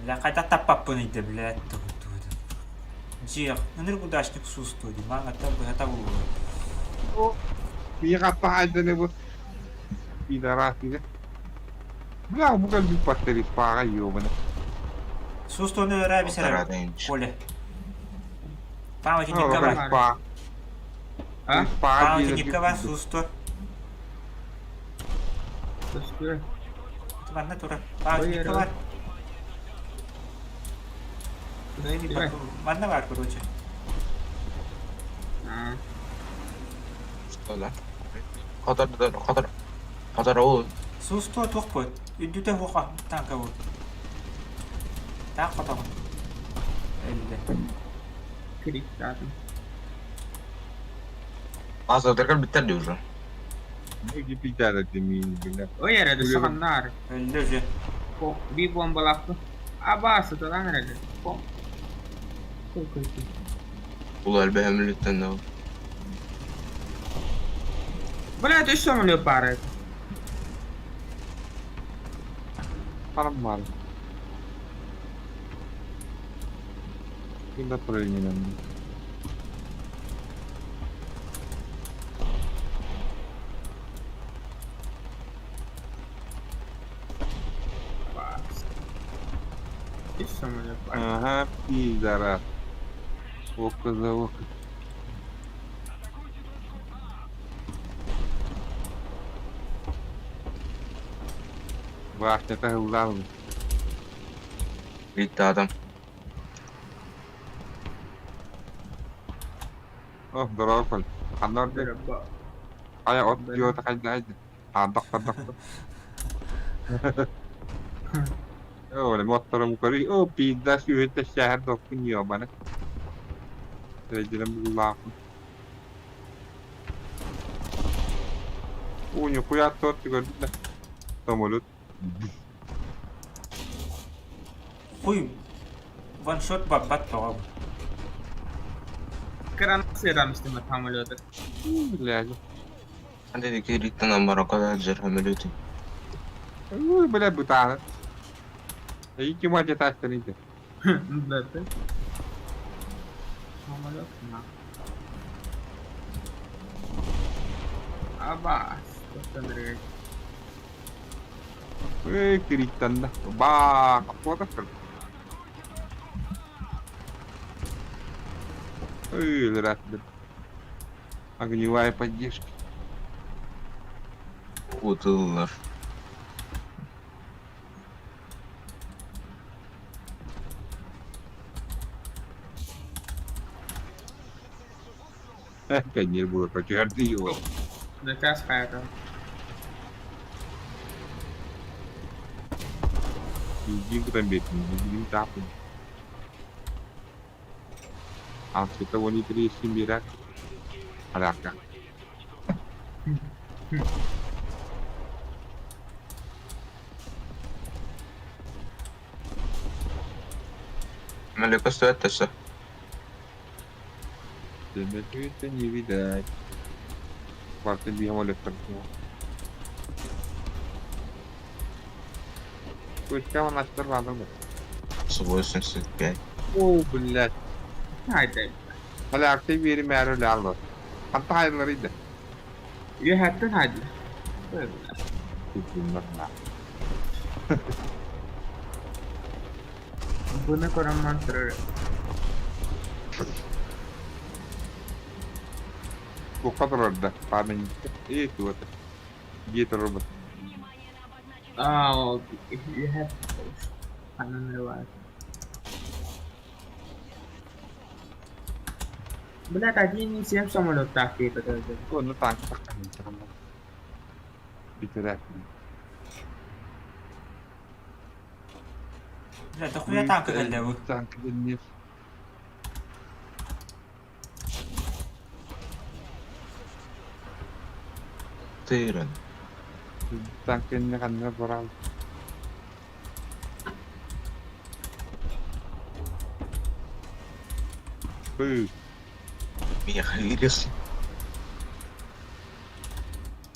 Бля, хайдах таппаппын ыйда, блядь, тугу Дьиэх, ынырык удачник суустуо дии, маҥаттан быһата булуо. Миэхэ аттаһаайданы бу. Пидорасига. Бля, бу кэлбит паттери паага ёбана. Суустуону өрөө бисэрэ, Коля. Паама итинникка бар. А? Паама итинникка бар, суустуо. Көстүө. Манна турар. Паама итинникка бар. Манна бар, короче. Что да? Хотор, хотор, хотор ол. Суустуо туох буот? Үрдүтэ хуоха танка буот. Таах хотоҕун. Өллө. Криктаатым. Азадыргар биттер дии уже. Ой эрэ саҕаннаар. Өллө уже. Би бомбалаахпын. Аба сыталаан эрэлэр. Бом. Кой кой кой. Бул элбэһэмилиттен да. Бля, ты что мне пара? Нормально. Куда прыгнем? Ты что мне пара? Ага, пидорас. Око за око. Башня главный. Bitti adam. О, здорово, Коль. Ханнар Ая, от диота хайда хайда. А, доктор, доктор. О, le mottoro mukari. О, пизда, сүйетте шәһәр докун ёбаны. Рәҗелем буллафын. Уни хуя тот көрдү. Самолет. Хуй. Ваншот баббат тоҕо. Кран сырамстым самолеты. Блядь. Ande кириттен амара жер хамелети. Ой, бля, бутана. Ики мать тастан иди. Да, ты. Самолет на. Аба, что Эй, кириттен да. Ба, капота. Эй, рад. Огневая поддержка. Утыллар. Конечно, было против его. Заказ хайра. Иди куда бить, иди тапы. А того не три семирак. Аляка. Мэлэ көстүбэт өссө. Сөмөлүөтэ не видать. Барыта биир самолеттар. Точка маначтар баалар бу. С 85. О, блядь. Хайда. Полякты биэримээри үлэ Ханта хайдылар иде? Үөһэттэн хайдылар. Бұны көреммін тұрыр. Туохха турарда? Памятникка? Ээ, туота. Дьиэ турарбыт. Аа, ол үөһэ ханан эрэ Блядь, 1,7 самолеттаах киһи көтөрдө. Онно танк Бүтэрэ. Бля, дохуя танка кэллэ бу. Танк дэннир. Тырын. Танк кэннэ ханна барал. Быы. Михаилис.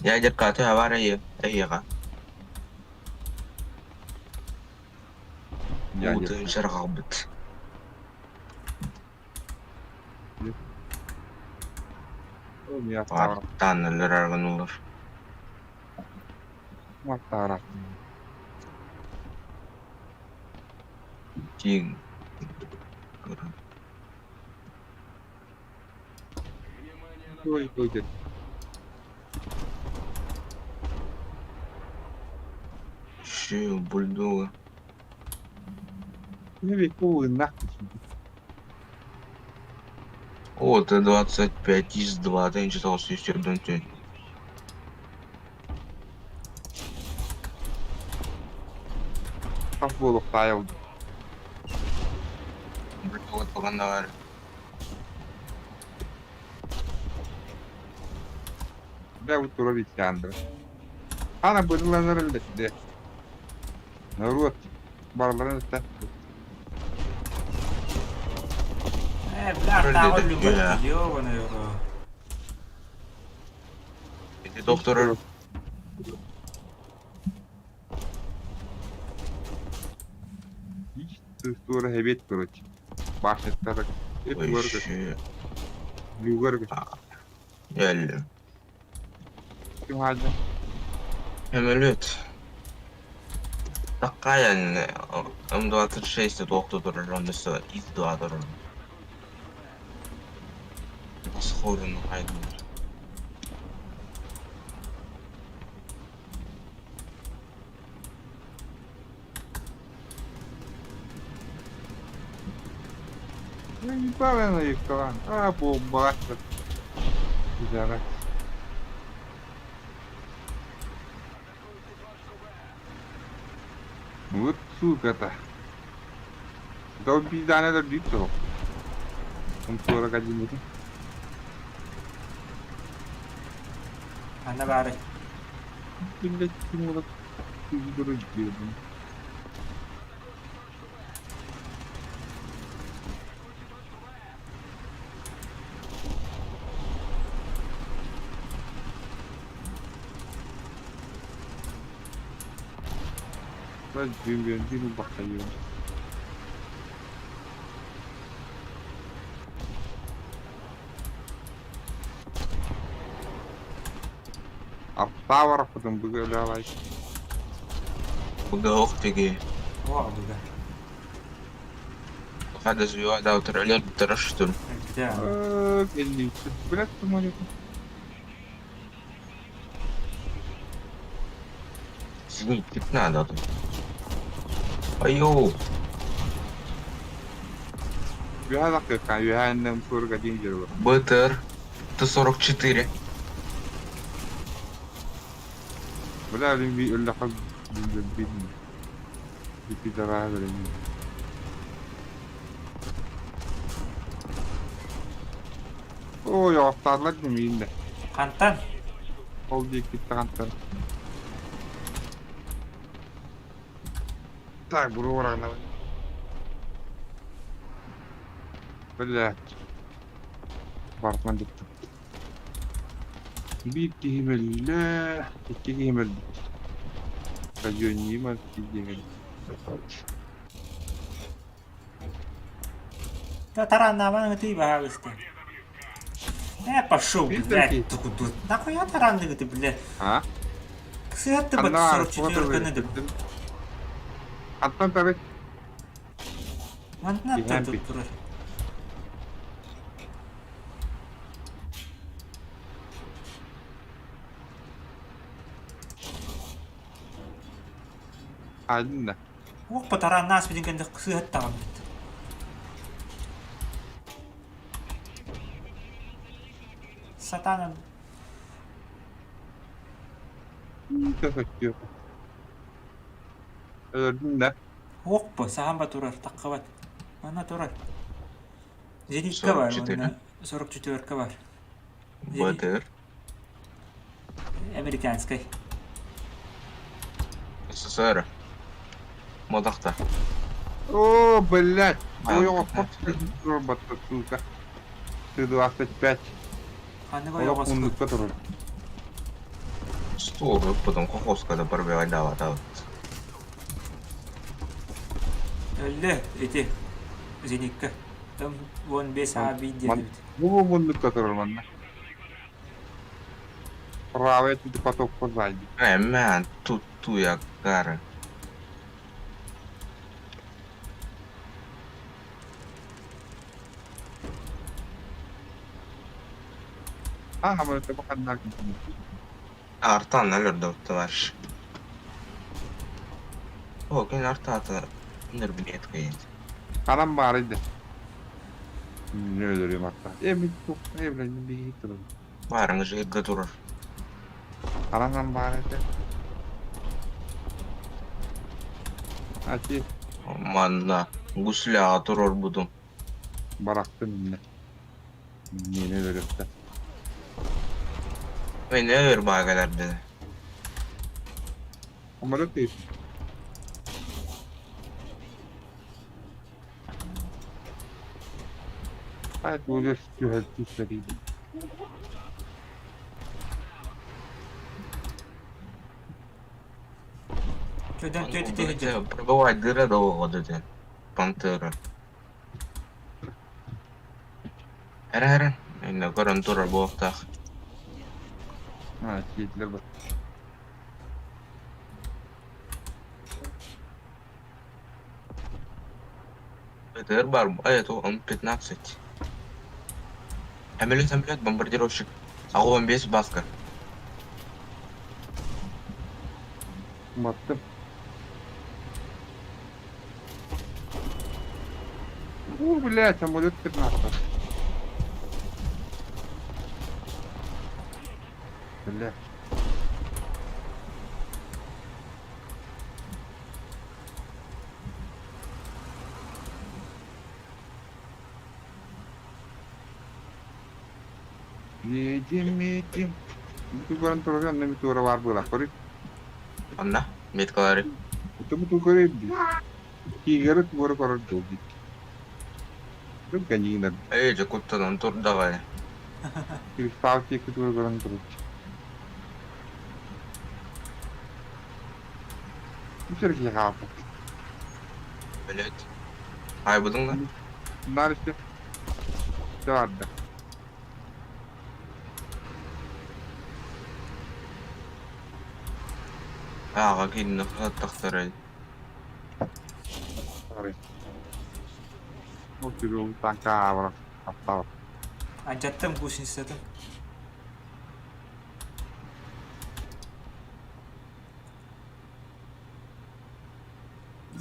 Ядерка, ты авария, эйга. Ядерка. Уутун сарҕалбыт. Миаттаара. Таан өлөрөр Маттаара. Тиң. Ой, будет. Ши, бульдога. Ну, веку нахуй. О, Т-25 из 2, ты не читал, что есть Хас буолуохтаайыл. Бульдога тугандаар. Бля, вот тура ветяндра. Ана быдыланар элбэтте. Народ барыларын өттө. Э, бля, артааҕы өлүм ёбаный в рот. Ити доктор Тура хэбет короче. Башняттар. Ой, Люгар. Элли. Ким хаджа? Самолет. Такая М26 доктор ронеса из 2 дорон. Сходу хайду. Ну, неправильно их А, бомба. Пидорас. Вот сука-то. Да он пизда надо биться. Он 41 это. Ханна баарый? Блять, Тимура, ты дурак, блин. Бахайым. Арптавар потом выглядывай. Куда охтеги? О, бля. Хада звезда утралет траштун. Где? Блядь, самолет. Зенит надо. Айоу. БТР Т-44. Бля, بيقول لك بيدرها Ой, охтарлар димейін Хантан? Ол дейік кетті қантан. Так, бұру орағына. Блядь. Бартынан бүттүм. Биир киһи өллө, икки киһи өлбүт. Радионима диэн. Да тараннаабан ытый баһаалыста. Э, пошел, блядь, тут. Нахуя таранныгы ты, блядь? А? Сыатты бат 44 кыныдым. Аттан тары. Манна тут турар. Один да. Уох батарааннаас билин кэннэ сыһаттаҕым бит. Сатанан. Өлөрдүн да. Уох бу саһан ба турар таххабат. Манна турар. Зенитка бар, манна 44 бар. БТР. Американскай. СССР. Модахта. О, блядь! Ой, робот, сука. Ты 25. Ханнык Олох ойоҕоско. муннукка турар. Стол потом кокоска да пробивать дала да. Өллө ити зенитка. Там вон 5 А 1 диэн эбит. Бу муннукка турар манна. Правый тут поток позади. Э, мэн, тут туя гара. А, мы это пока Артан өлөрдө товарищ. О, кин артата нербинет кыйын. Анам баар иди. Не өлөрүм арта. Э, мен э, блин, бии турар. Баарыңы жигитке турар. Анам баар ити. Ати. Манна гусляга турар будум. Барахтым инне. Мени өлөрөттө. Мен өр багалар dedi. Самолет есть. А это уже түһэлтиссэрийди. Көдөн төтү тиһидже. Пробивать дыра долго dedi. Пантера. Эрэ-эрэ. Инне көрөн турар буолуохтаах. А, сиэтилэр бар. БТР бар, а это он 15. Самолет, самолет, бомбардировщик. Аҕуон биэс баска. Баттым. У, блядь, самолет 15. Блядь. Едем, едем. Бу баран турган нами тура бар була. Кори. Анна, меткалары. Туму ту кори. Кигерет бура корор долги. Тут канина. Эй, же куттанан тур давай. Кристалл тики тура горан тур. Үсер хаапа. Блять. Ай будың да? Нарысты. Чарда. Ааҕа кинини тахсарай. Sorry. Ол танка аппар. Анчаттым гусеницатын.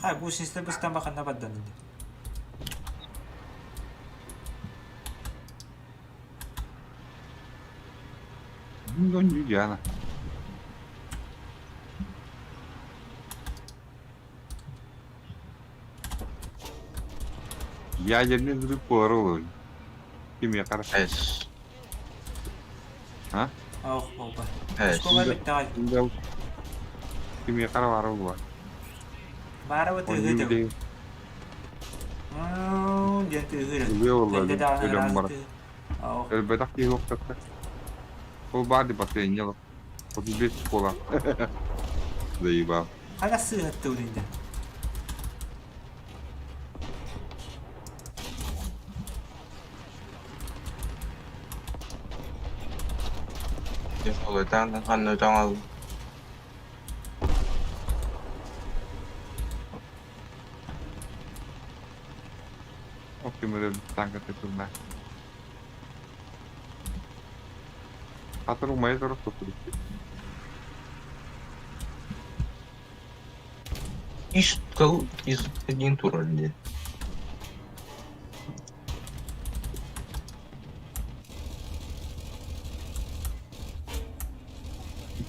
Хай гусеница быстан баханна баддан ди. Ну, не Диана. Ядерный взрыв порол. Кимия хорошо. Эс. А? Ох, болба. Эс. Скола бит давай. Кимия каравар була. Бара вот ыгыты. Диэн тыгыры. Үлэ олла. Тэнде даҕаны Өлөм ыраас бар. тыы. Ау. Өлбөтөх киһи уохтатта. Ол баар ди последний лох. 35 школа. Заебал. Хана сыыһатты улинде. Тяжелый танк, ханна таҥал. Оптимы танка тытылна. Хатыр умайа турар туппут. Иш кыл из один турар дии.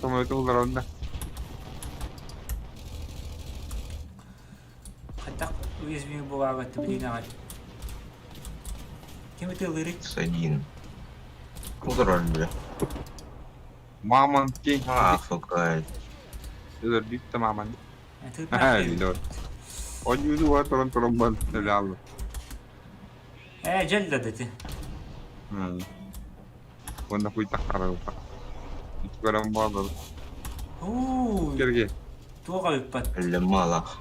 Самолеты олороллар. Хайдах уязвимый буолаабат билигин аҕай. Ким ытыалыырый? С1. Олорор бile. Мамон кинг. А, сука. Өлөрбүт да мамон. Тыытнаах Лор. Ойууну уа туран туран бан өлөаллы. Ээ, дьэл да дэти. Уонна хуйтахтарылта. Көрөн буолар. Уу, Керге. туох эбиппат. Өллөм малах.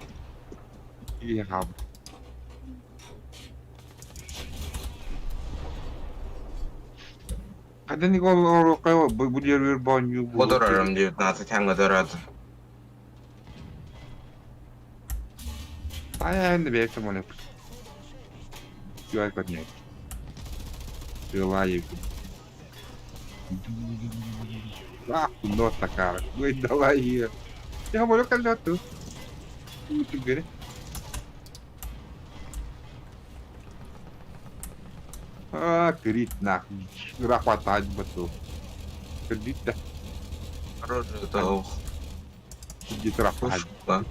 Киһи хаалбыт. Хадани ол орокай бу дервер боню бу. Бодорорум 19 хаңга дорады. Ай енді бек самолет. Юай поднять. Желаю. Ах, нос такая. Ой, давай ее. Я говорю, когда ты. Ну, ты говори. А, крит нахуй. Рахватать бы тут. Кредит да. Оружие то Иди рахватать. пушка.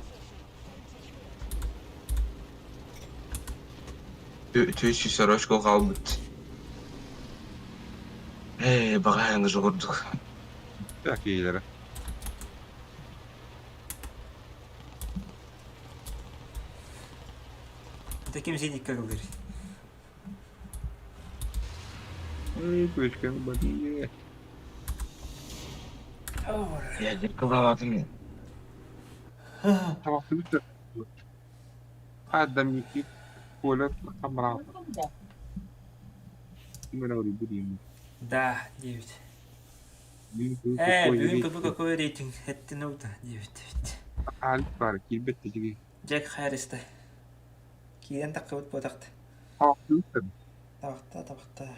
Түс сорочка қалбыт. Эй, бағайыңыз жуғырдық. Так, иелері. Это ким зеникка кылдыр. Ой, көшкен бadi. Я зеркаловатым мен. Тамақты бітті. Адам екі колет қамыра. Мен ауру білеймін. Да, 9. Мен Ээ, бүгүн көпө какой рейтинг? Эттин да, 9 9. Алып бар, келбетті жеге. Джек Харриста. Киирэн таххыбыт буотахта. Тамақты бітті. Табахта, табахта.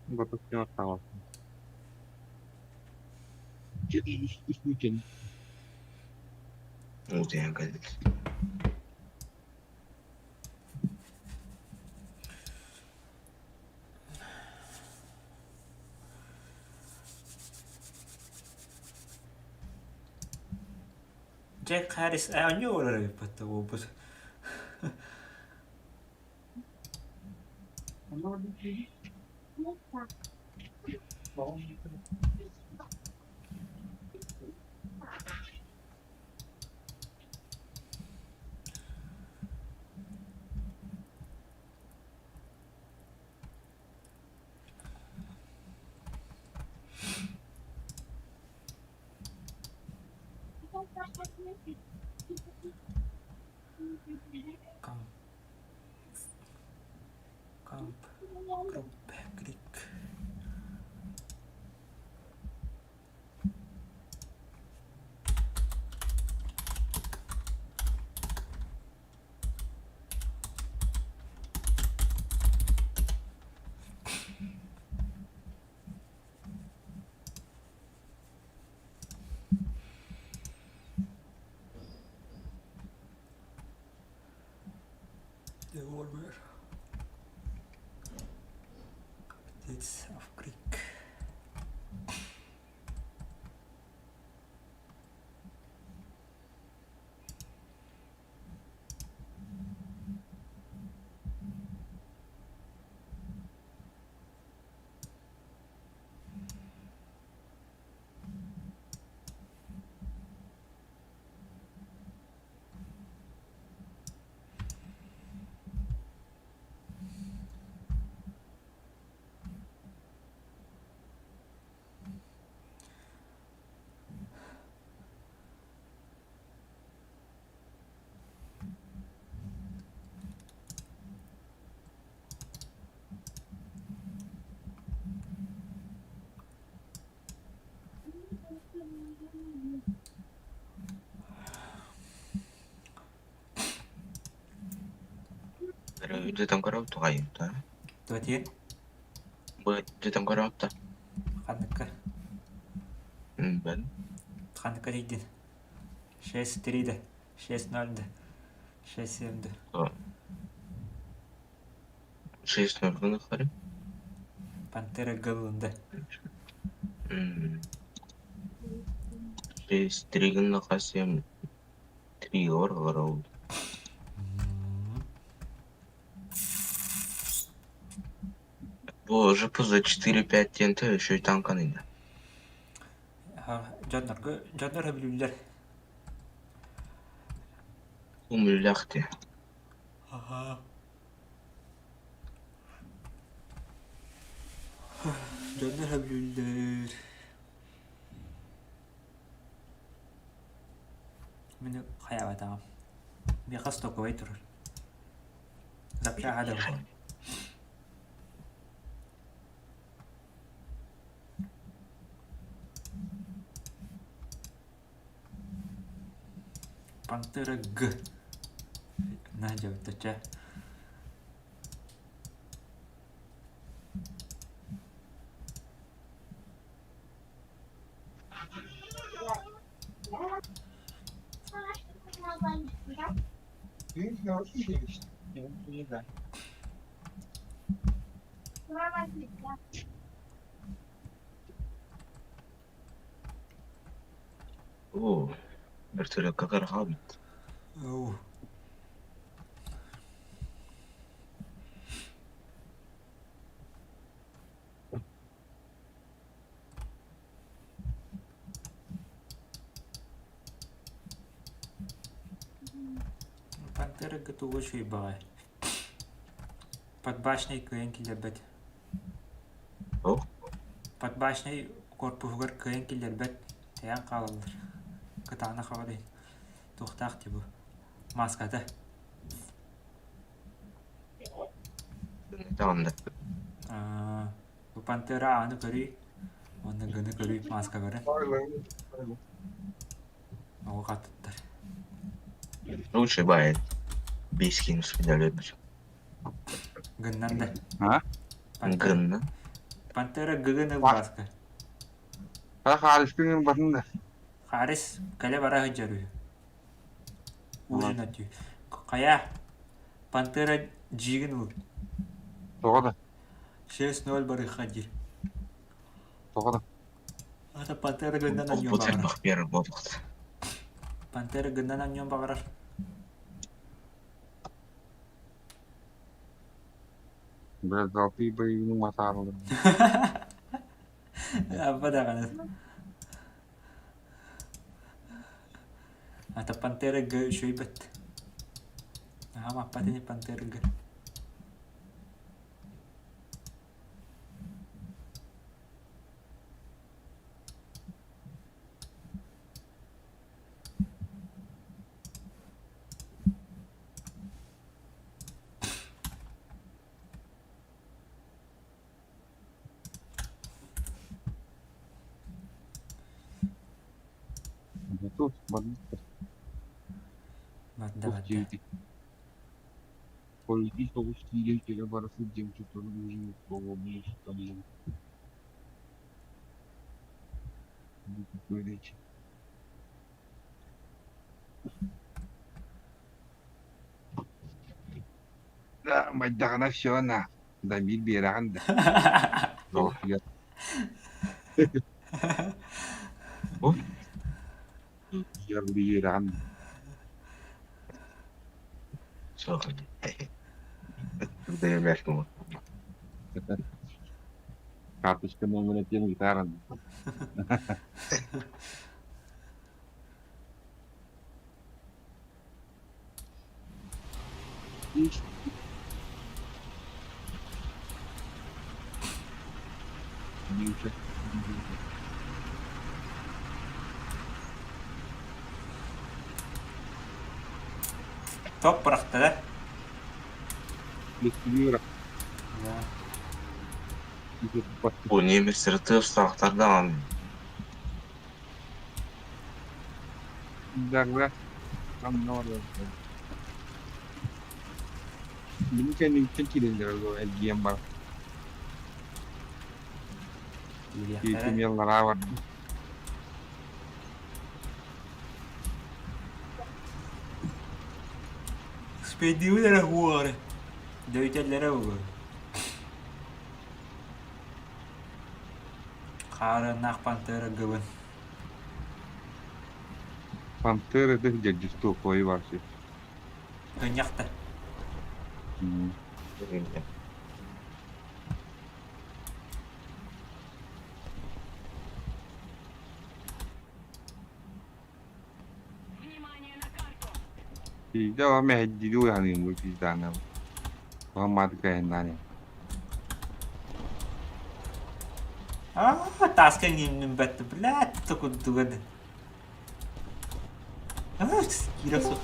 Батып тамақ. Үш Утыян кәдік. Джек Харрис оонньуу олорор эбиппат буолбут. Камп. Камп. Группе Крик. The Warrior. It's of Greek. Дьэтэн көрөбүт туҕайымта. Туотиен? Бу дьэтэн көрөбүт да. Ханныкка? Бен. Ханныкка тиийдин? 6-3 да, 6-0 да, 6-7 да. 6-0 гынахтары. Пантера галында. 6-3 гыннаха 7 3 ор ол. Бу ЖПЗ 4-5 тенте еще и танканы да. Дьоннорго дьоннор сөбүлүүллэр. Умүллэхти. Аха. Дьоннор сөбүлүүллэр. Мин хайаабатаҕым. Миэхэ стоковай турар. Запчаһа да бу. Пантера Г. Надя, чэ. Оо, вертолёкка кыраҕабыт. Оо. Пантера тугу үчүгэй Под башней кыайан киллэрбэт. Туох? Под башней корпуһугар кыайан киллэрбэт, тэйэн хаалаллар. Кытаанах аҕай туохтаах дии бу мааската. Даҕанда. Аа, бу Пантера ааны көрүй уонна гыны көрүй мааска көрөн. Оҕо хаттыттар. Лучше бает. Бейскин спидалет. Гыннан да. А? Гынна. Пантера гыгын ылбааска. Ха Харискын ылбатын да. Харис кэлэ бара сылдьар үһү. Ужин отүү. Хайа, Пантера дьиигин ыл. Тоҕо да? 6-0 барыахха диир. Тоҕо да? Ата Пантера гыннан анньуон Опыт баҕарар. элбэх биэрэр буолбут. Пантера гыннан анньуон баҕарар. Бля, золотые боевые матарлы. Абба даҕаны. Ата Пантера Г үчүгэйбэт. Аһа маппат ини Пантера Г. Тут, барда, Барда барда. Полететь получить тебе бара сылдьан Да, майдаҕына все на. Да биир биэрэҕин да. Биэрэҕин. Карточка номера тем гитара. Топ бырахта да? Бу немецтер тыастаахтар даҕаны. Мин кэнниттэн киирэллэр ол эргийэн баран. Киириэхтэрэ. Кииртимиэллэраа барда. Спейдиибит эрэ уоҕары. Дөйтөллөрө буолуо. Хаарыаннаах пантера гыбын. Пантера это где жестокой вообще. Кынньахта. Пизда вам мэһэйдири уйаныым бу пизданы. Уһаммааты кэһиннани. Аа, тааска иҥинним бэтти, блядь, тукурдуган. Киирэ охсу.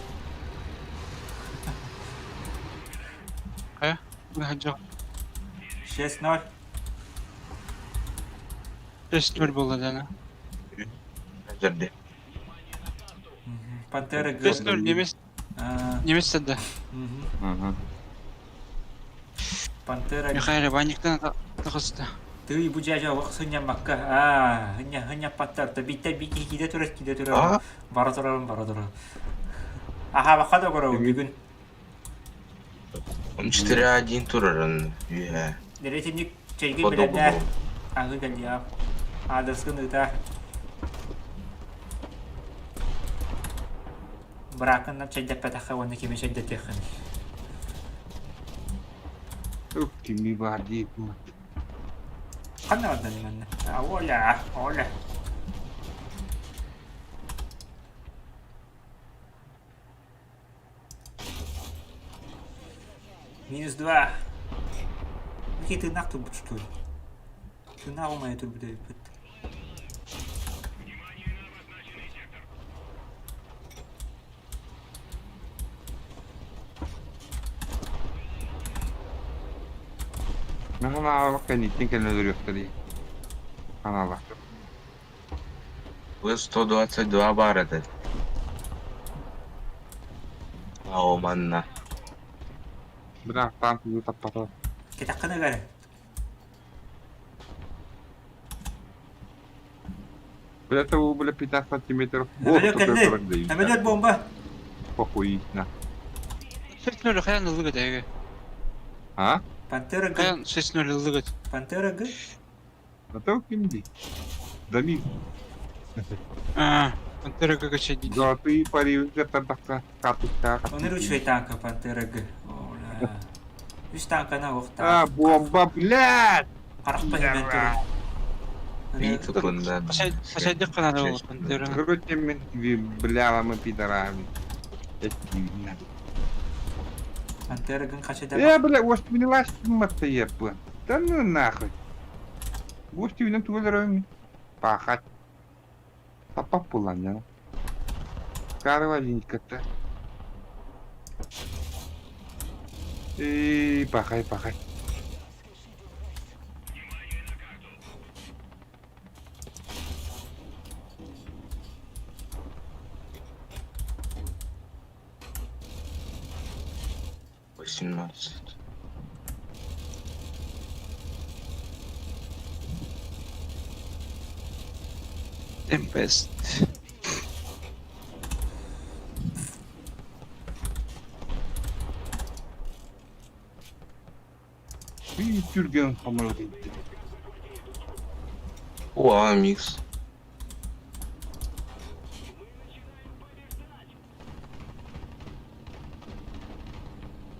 Хайа? Быһадьах. 6-0. 6-0 буолла дана. Дьэрди. Пантера Г. 6-0 немец. Немец да. Пантера Михаил Иваниктан тахыста. Тыый бу дьээдьэ олох сынньаммакка аа хынньа хынньаппаттар биттэ бити киирэ турар киирэ турар бара турарым бара турар аһаабакка да көрөбүн бүгүн 4-1 турарын үһэ. Дэриэтинник чэйгин бэлэмнээ аҥы кэлиэҕим аадырыскын ыытаа бырааккын чэйдэппэтэххэ уонна кими чэйдэтиэххиний Кими баар диэбит Ханна бардан манна? Оля, Оля. Минус два. Какие ты нах тут что ли? Ты на умая тут будет. Наһаа кэнниттэн кэлэн өлөрүөхтэрий. Ханаалаах. Вы 122 бар этэ. Оо манна. Быраах таан таппата. Кэтэххин ыгар. Бля, это бля 15 сантиметров. Самолет кэлли. Самолет бомба. Похуй на. 6-0 хайан ыллыгыт эһиги? А? Пантера Г. Хайан 6-0 ыллыгыт? Пантера Г. Это кимди? Дамир. А, Пантера Г качай Золотые пари тардахха катыкка. Оны үчүгэй танка Пантера Г. Ола. Үс танкана А, охта. бомба, блядь! Харахпа химэн турар. Бит кундан. Хасайдык канада ол Пантера. Короче, мен бля, мы пидорами. Пантера Г хачада. Э, бля, воспринялась мотоепа. Да ну нахуй. Гости тугулерами. Пахать. Папа пуланя. Карвалинка-то. И пахай, пахай. Восемнадцать. Темпест. Bir Türgen hamuru gitti. О, микс.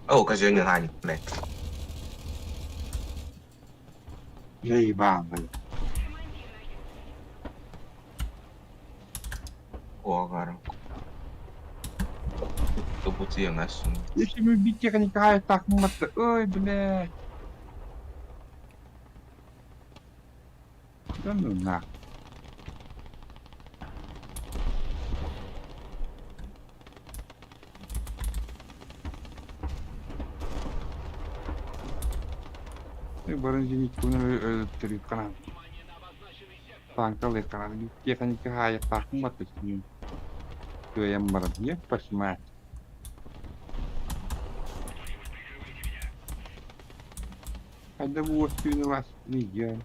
О, казённый ланик, блядь. Заебал, блядь. О, гарок. Если мы бить техника, так мат. Ой, блядь. Да ну нахуй. Барын зенитку өлтөрү канал. Танкалы канал. Техника хая так мат. Кыайан баран. Не посмать. Хайда бу уостуйун ыласпын ийэм.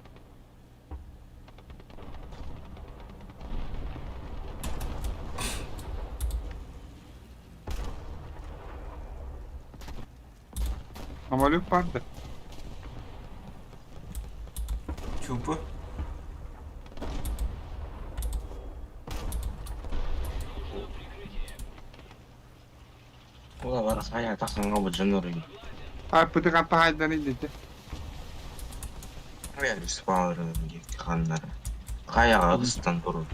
Самолет баар да? Чуумпу. Ула бар хайа тахсаҥҥа бу дьон оройун. Арпыты хаппахайдан илдьитэ. Хайа респаунерын диэки ханнара. Хайаҕа ыстан турur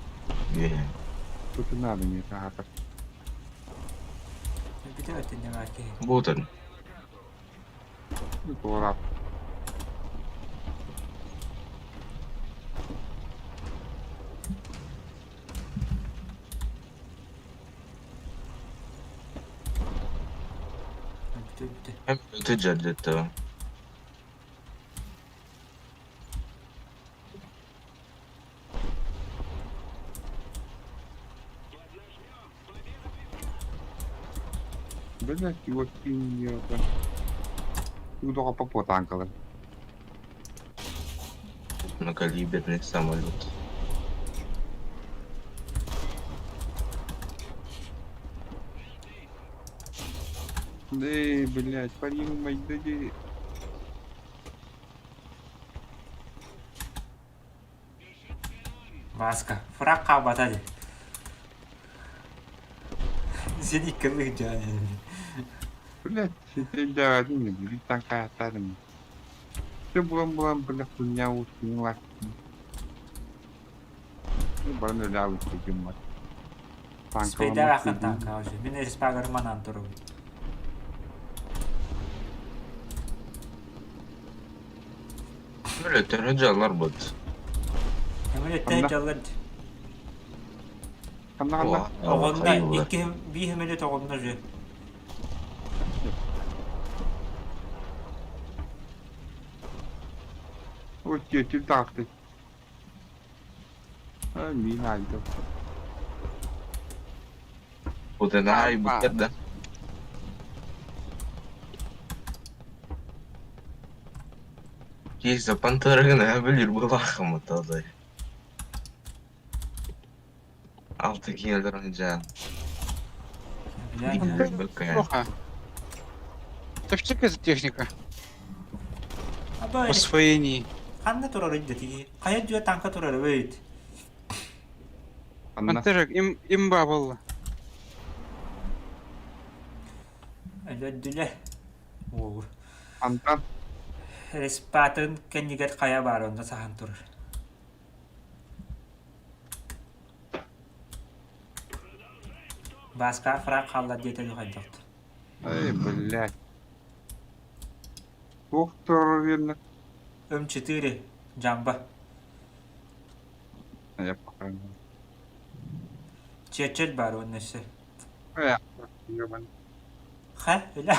үөһэ. Тутунаабын миэхэ аһатар. Бүтэ өттүнэ баар киһи. Буутун. Туораат. Бүтэ дьэрдэтэ. Блять, его кинья. Удоҕоппо танкалар. Крупнокалиберный самолет. Эй, блядь, пари майдади. Васка, фраг хаалбата дии. Сен икки дьаанын. Блядь, ситэ биир танкааттарым. Все булан-булан, бля, хуйня устунула. Баран өлөбүт дьоммор. Спейдер ахын танка уже. Мин респагар манан турум. Өлөтөрө дьаллар бут. Өлөтөрө дьаллар. Ханна ханна? Оҕонно икки биир мүнөт оҕонно же. Ой, тиэтил таҕысты. Мин айдым. Утенаай буттар да. Киһи пантерагын билир булахым отодай. Алты килограмм жа. Плохо. Это что за техника? Освоение. Ханна турар идде Хайа дьүө танка турар эбит. Пантерак им имба буолла. Өлөдүлэ. Уолу. Антан. Респатын кэннигэр хайа баар онно саһан турар. Бааска фраг хаалла диэтэ хайдахт. Эй, блядь. Туох турар верно? М4 Жамба. Я пока. Чечел бар онно өссө. Э, ебан. Ха, өлө.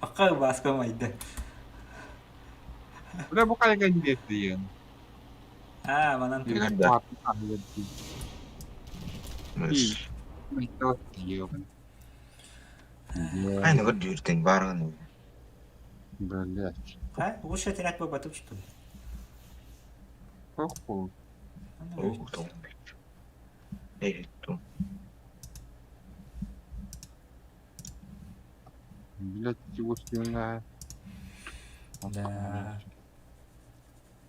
Акка Бааска майда. Бля, бу хайа кэнниэттиэн. Аа, манан Да. Айна көрдүүртэн бааргын. Блядь. Ха, лучше отряд по батут, что ли? Похуй. Блядь, его стена. Да.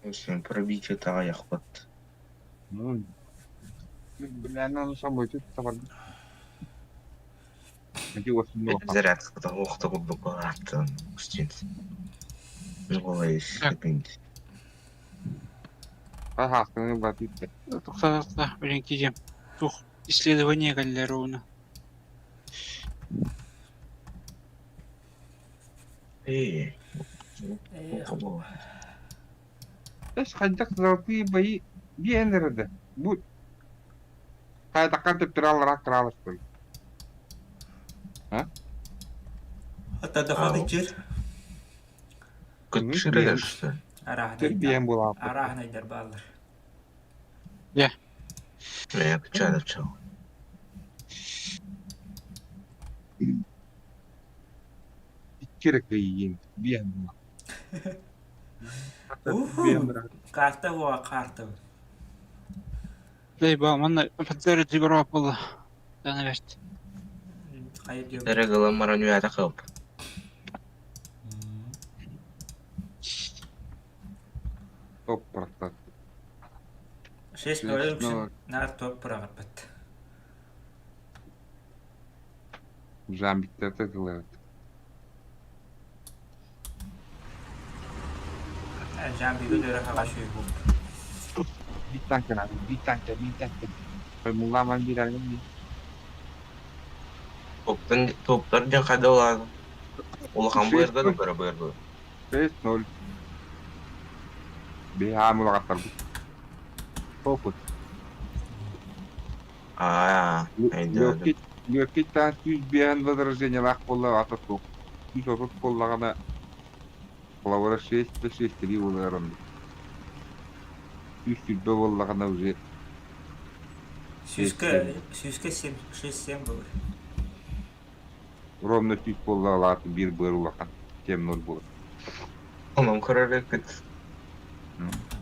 Осин пробитие таҕайахпат. Ну, бля, она на самой тут товар. Зарядката охта курдук ааттан устин. Ага, батыт. Тоқтататта, блин, кидем. Тух, исследование галлеруна. Эй. Эс хайдах золотые бои генерді. Бу хайдаққа деп тұралырақ тұралыс А? Hatta daha da Көтчүрэ Тербиен була. Арахнайдар баалар. Я. Мен күчәдер чау. Керек дейін. Биен була. Карта буола карта. Лейба, манна офицеры Тигров буолла. Дана бэрт. Эрэ гылан баран үөтэ кып. Топ бырахтар. Шесть ноль үксүн наар топ быраҕарбыт. Жамбиттарта тылыбыт. Жамбига дөрө хаҕа сүүрбут. Биир танка биир танка, биир танка. Мулламан биирагын Топтан топтар диэн хайда улаатан. Улахан быарга да кыра быарга. 6-0. Биһаам улаҕаттарбыт. Опыт. Аа, өйдөөдүм. Легкий легкий танк 105 возражениялаах буолла ата суох. 130 буоллаҕына холобура 6 6-3 буолар оннук. 120 буоллаҕына уже Сүүскэ сүүскэ семь шесть семь буолар. Ровно 100 буоллаҕына биир быар улахан 7-0 буолар. Онон көрөр эбиппит.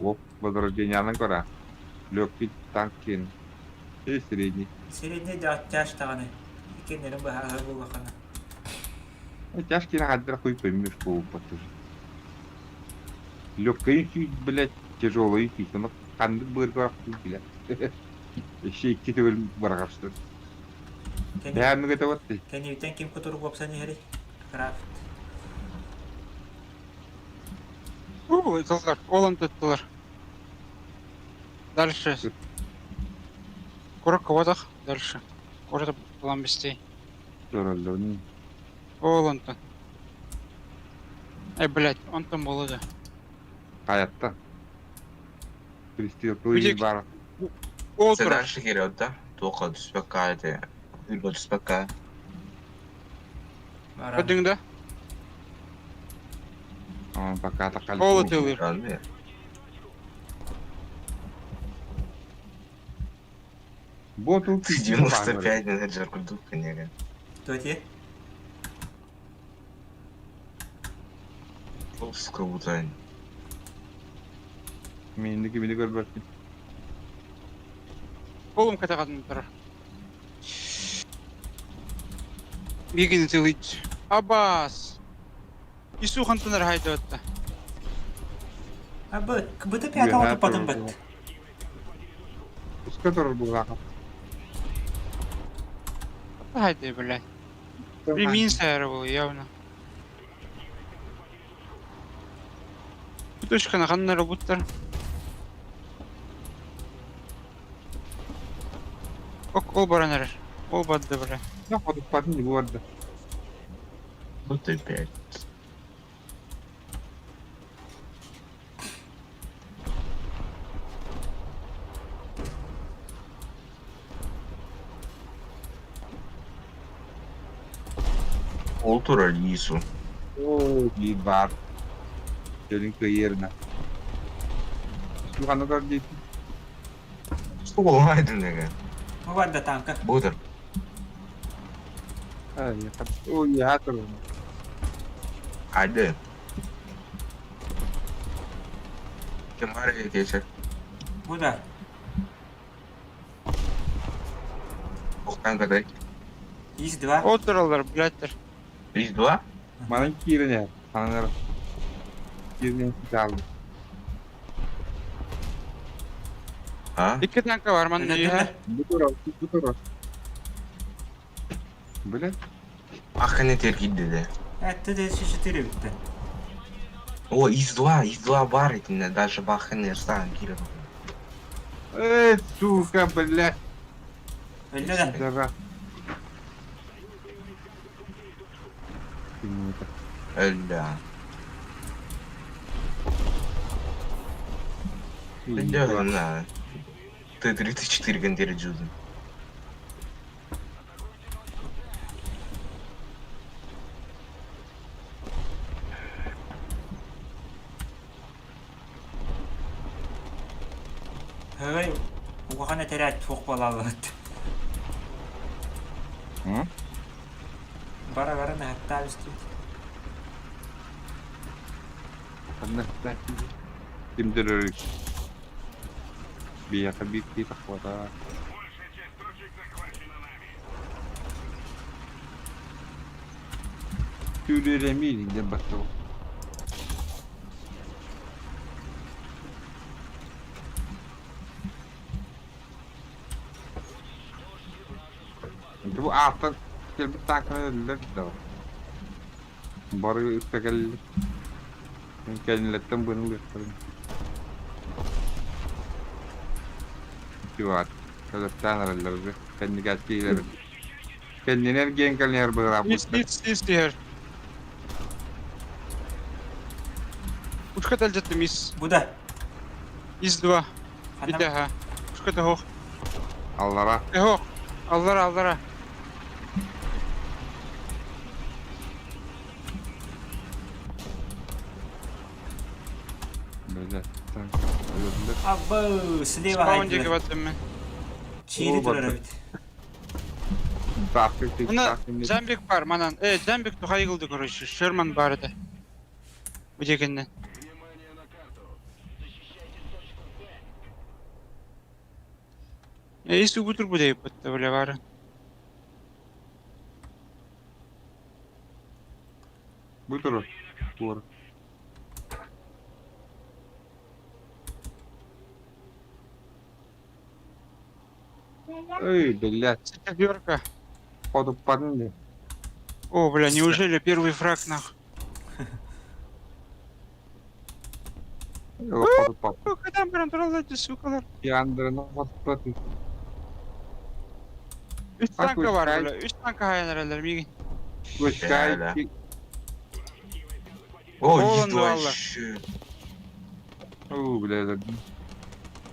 Оп возрождениянан кора. Легкий танк киэн. И средний. Средний да тяж даҕаны. Иккиэннэрин быһааһы буоллаххына. Тяжкий хаддара хуй поймешь буолбат уже. Легкий сүүс, блядь, тяжелый сүүс. Ону ханнык быарга барахсыы билэр. Еще икки төгүл бараҕарсыр. Бэһээммик это вот ты. Кэнниттэн ким кутурук уопсан иһэрий? Крафт. Уу, ытыллар, олон туттулар. Дальше. Курок кубатах, дальше. Курата булан бистей. Көрөллөрүн. Ол онтон. Эй, блядь, онтон буолуо да. Хаятта. Пристрелкалыы бар. Ол турар. Дальше кириэт да? Туохха түспэккэ ити. Үргэ түспэккэ. Көрдүҥ да? Пока так Ол ытыылыыр. Боту 95 менеджер курдук кэннигэ. Кто те? Ол сука бутайн. Миинни кимини көрбөппүн. Колум кэтэҕин турар. Миигин ытыылыйд. Абаас! Ису хантан эрэ хайдыбатта. А бы быты пятого тупатын быт. Уска турар булаха. Хайды, блядь. Ремин сайара был явно. Точка ханна роботтар. Ок, ол баран эрэр. Ол барды, бля. Я ходуппатын буорда. Вот опять. Ол турар Иису. Оо, биир баар. Кэлин кыайыарына. Суханы көр диэтин. Суолайдын эгэ. Бу барда танка. Бутер. Ой, я турар. Айды. Ким бар кече? Бу да. Охтан кадай. Ис-2. Ол тураллар, блядьтер. Ис-2? Манан киирэн Анар киирэн ситаалым. А? Икки танка бар манна үһэ. Бу турар, бу турар. Блядь. Ахын теркидди де. Это 4 битте. О, ИС-2, ИС-2 бар итиннэ, даже бахын эрсаан киирэр. Эй, сука, блядь. Өллө да. Дара. Өллө. Өллө на. Т-34 гендери жудun. Хөгөй улахан этэрээт туох буолаллыбыт. Бара-бара наһаттаабыстыбыт. Ханна Кимдэр Биһиэхэ биир киһи тахсыбата. Түүлүөрэмиин диэн баттабыл. Бу ааттан кэлбит тааканы өллөр да. Бары ытта кэллилэр. Кэннилэттэн быаны ылыахтарын. Чувак, кэлэптээн эрэллэр уже. Кэннигээччи Кэннинэн эргийэн кэлиэр Ис, быһыраабыттар. ис, ис иһэр. Пушка тэлдьэттим ис. Бу да. Ис два. Ханна? Идэһэ. Пушка тоһуох. Аллара. Тоһуох. Аллара, аллара. Бэлэ. Өлөрдүлэр. Абы, слева Спаун диэки хайдылар. баттым мен. Чири О, турар барда. эбит. Мына Замбик бар, манан. Э, Замбик тухайгылды, короче. Шерман бар edi. Бу дегеннен. Э, ис угутур бу дейбит, бля бары. Бу турар. Туора. Эй, блядь, Четверка. Хотуппатын дии. О, бля, неужели первый фраг нах? Хотуппат. Кайдан баран тураллар сукалар. Яндырына хотуппатын. Үс танка бар, Көчкай. бля. Үс танка хайан эрэллэр миигин. Көчкай. Да. Ой, Оолан иди дуалла. вообще. Оо, бля,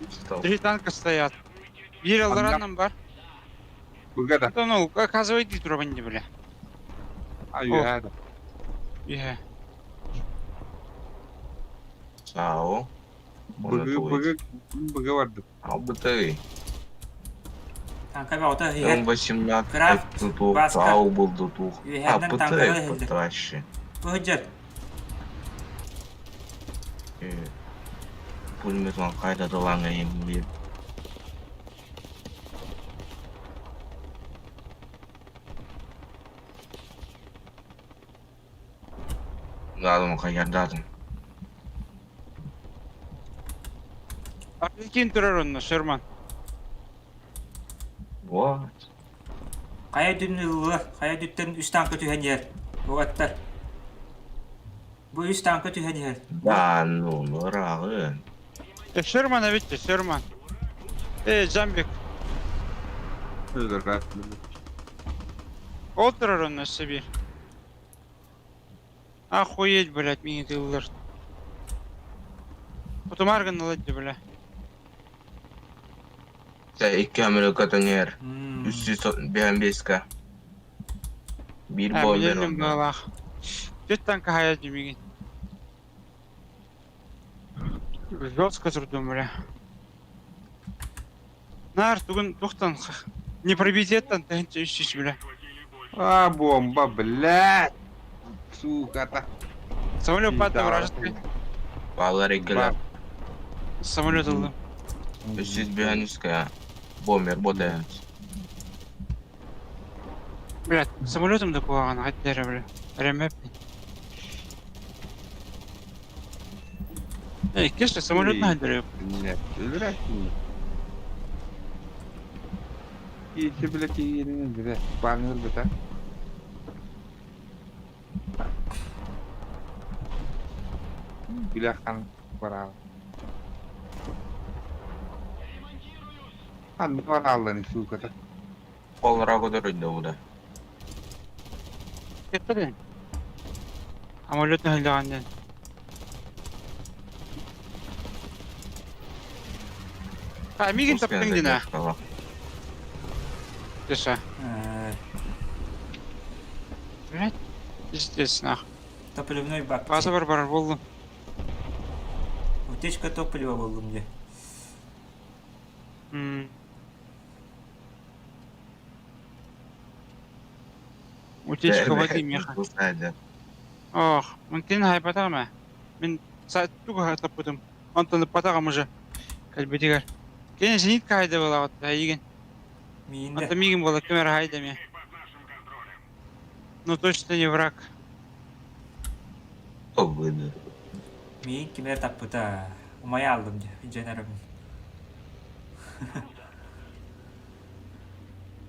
Стал. Три танка стоят. Биир аллараннан бар. Быга Да ну, оказывается, турабан бля. Аюһаада. Иһэ. Сао. Быгы, быгы, быгы барды. Албыты. Танка бөҕөтө иһэр. М18 Крафт, тутух, Баска. ау был тутух. А, Үөһэттэн ПТ танкалар иһэллэр. вообще. Бу сылдьар. Пулеметон кайда дылаңа емле. Дадым каярдадым. Арлекин турар онно, Шерман. Вот. Хайа дүннү ыллылар. Хайа дүттэн үс танка түһэн иһэр. Угаттар. Бу үс танка түһэн иһэр. Да, ну, ну, рагы. Э, Шерман, видите, Шерман. Э, Замбик. Өлөр Ол турар онно себе. Охуеть, блядь, мини тыллар. Потумарган ладди, бля. Сэ икки Америкатонер. 305-ка. Биир А, бомбер билэлим баалаах. Түт танка хайа димигин. Жестко турдум, бля. Нар, тугун тухтан не пробитиеттан тахынча үс жүз, бля. А, бомба, блядь. Сука-то. Самолет падает вражеский. Балар иккилер. Самолет ыллым. 305-ка. Бомбер ботайын. Блядь, самолетом да куаган, хаттера, бля. Ремеп. Эй, кеше самолет на хаттера. Блядь, блядь. Киһи бile киһини бile бааныр быта. Биле хан бараа. Хан бараалланы сууката. Колра көтөрөйдө буда. Кетти. Самолет на хаттера. А, мигин таптың дина. Деша. Блядь, пиздец, нах. Топливной бак. База бар бар болдум. Утечка топлива был мне. М. Утечка воды меха. Ох, мин хайпатама. Мин Тугу таппытым. Онтон ыппатаҕым уже. Кэлбитигэр. Кини зенитка хайда буолаҕыт эйигин. Миинде. Онтон миигин буола ким эрэ хайда эмиэ. Ну точно не враг. Обыды. Миин ким эрэ таппыта. Умайа алдым дьэ эрэбин.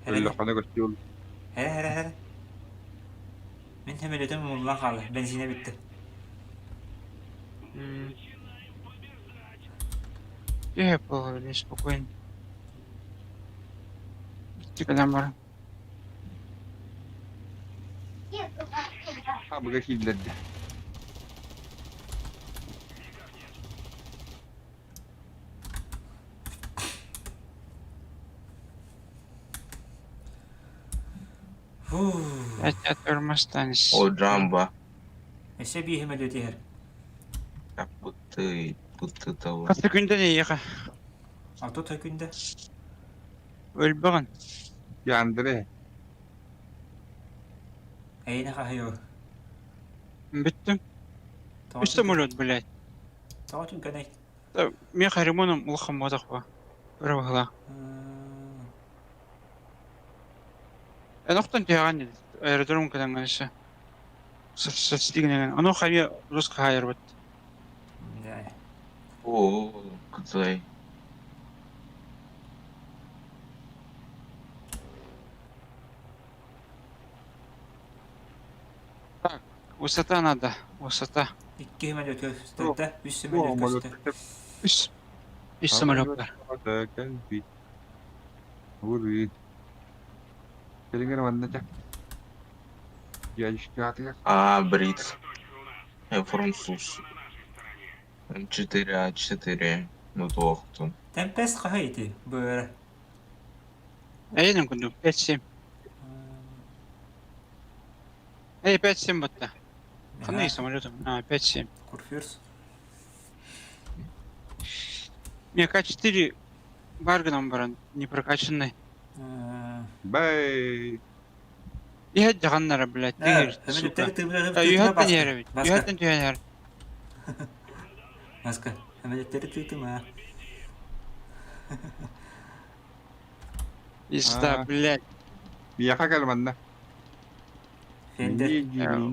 Өллөххөнө көстүөл. Here here here. Мин сөмөлүөтүм умуллан хаалла, бензинэ бүттэ. Я поговорю спокойно. Кэлэн баран. Хабыга кииллэрдэ. О, Джамба. Өссө биир сөмөлүөт иһэр. Пыты, пыты того. Хас күндэ эйиэхэ? Алтыт күндэ. Өлбөҕүн. Я Андрей. Эйине хаһыйо. Бүттүм. Үс самолет, блядь. Тоҕо түргэнэй? Миэхэ ремоном улахан буотах ба. Өрө баһылаа. Эн охтон түһэҕин аэродром кэлэн өссө. Састигинэн. Ону хайа рус хаайарбыт. О, кытай. Так, высота надо, высота. Икки самолет көстө, үс самолет көстө. Үс. Үс самолет бар. А, брит. Я француз. М4А4. Ну, туохтун. Темпест хаһа ити быара. Эйнем күндүм 5-7. Эй, 5-7 батта. Ханна самолетом? А, 5-7. Курфюрс. Мне К4 Барганом баран, не прокачанный. Бэй. Иһэт дьаҕаннара, блядь, тыгыр, сука. Үһэттэн иһэрэбит, үһэттэн түһэн иһэр. Маска, самолеттери тыытыма. Пизда, блядь. Миэхэ кэл манна. Фендер.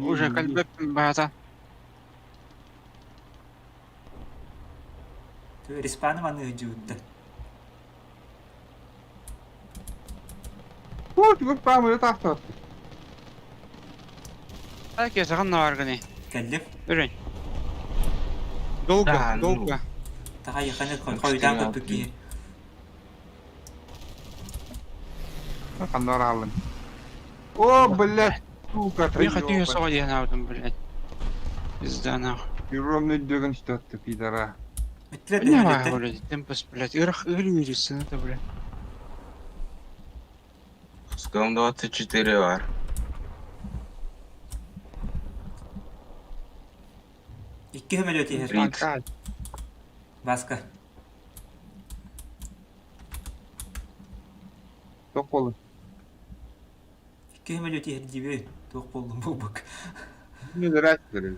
Уже кэлбэппин баата. Респаны маны ыдьыбытта. Вот, вот памы тахтар. Так, я саҕан наварганы. Кэллим. Үрүн. Долго, долго. Таха яханы хойдаан көппүт киһи. Ханна бараалын. О, блядь, сука, Мен хочу соға диэн аабытым, блядь. Пизда нахуй. Огромный дөгөн что-то, пидора. Не знаю, блядь, темпос, блядь, ырах ыры это, блядь. Скам 24 ар. Икки самолет иһэр. Баска. Туох буоллун? Икки самолет иһэр диибэ. Туох буоллун буолбук. Не нравится.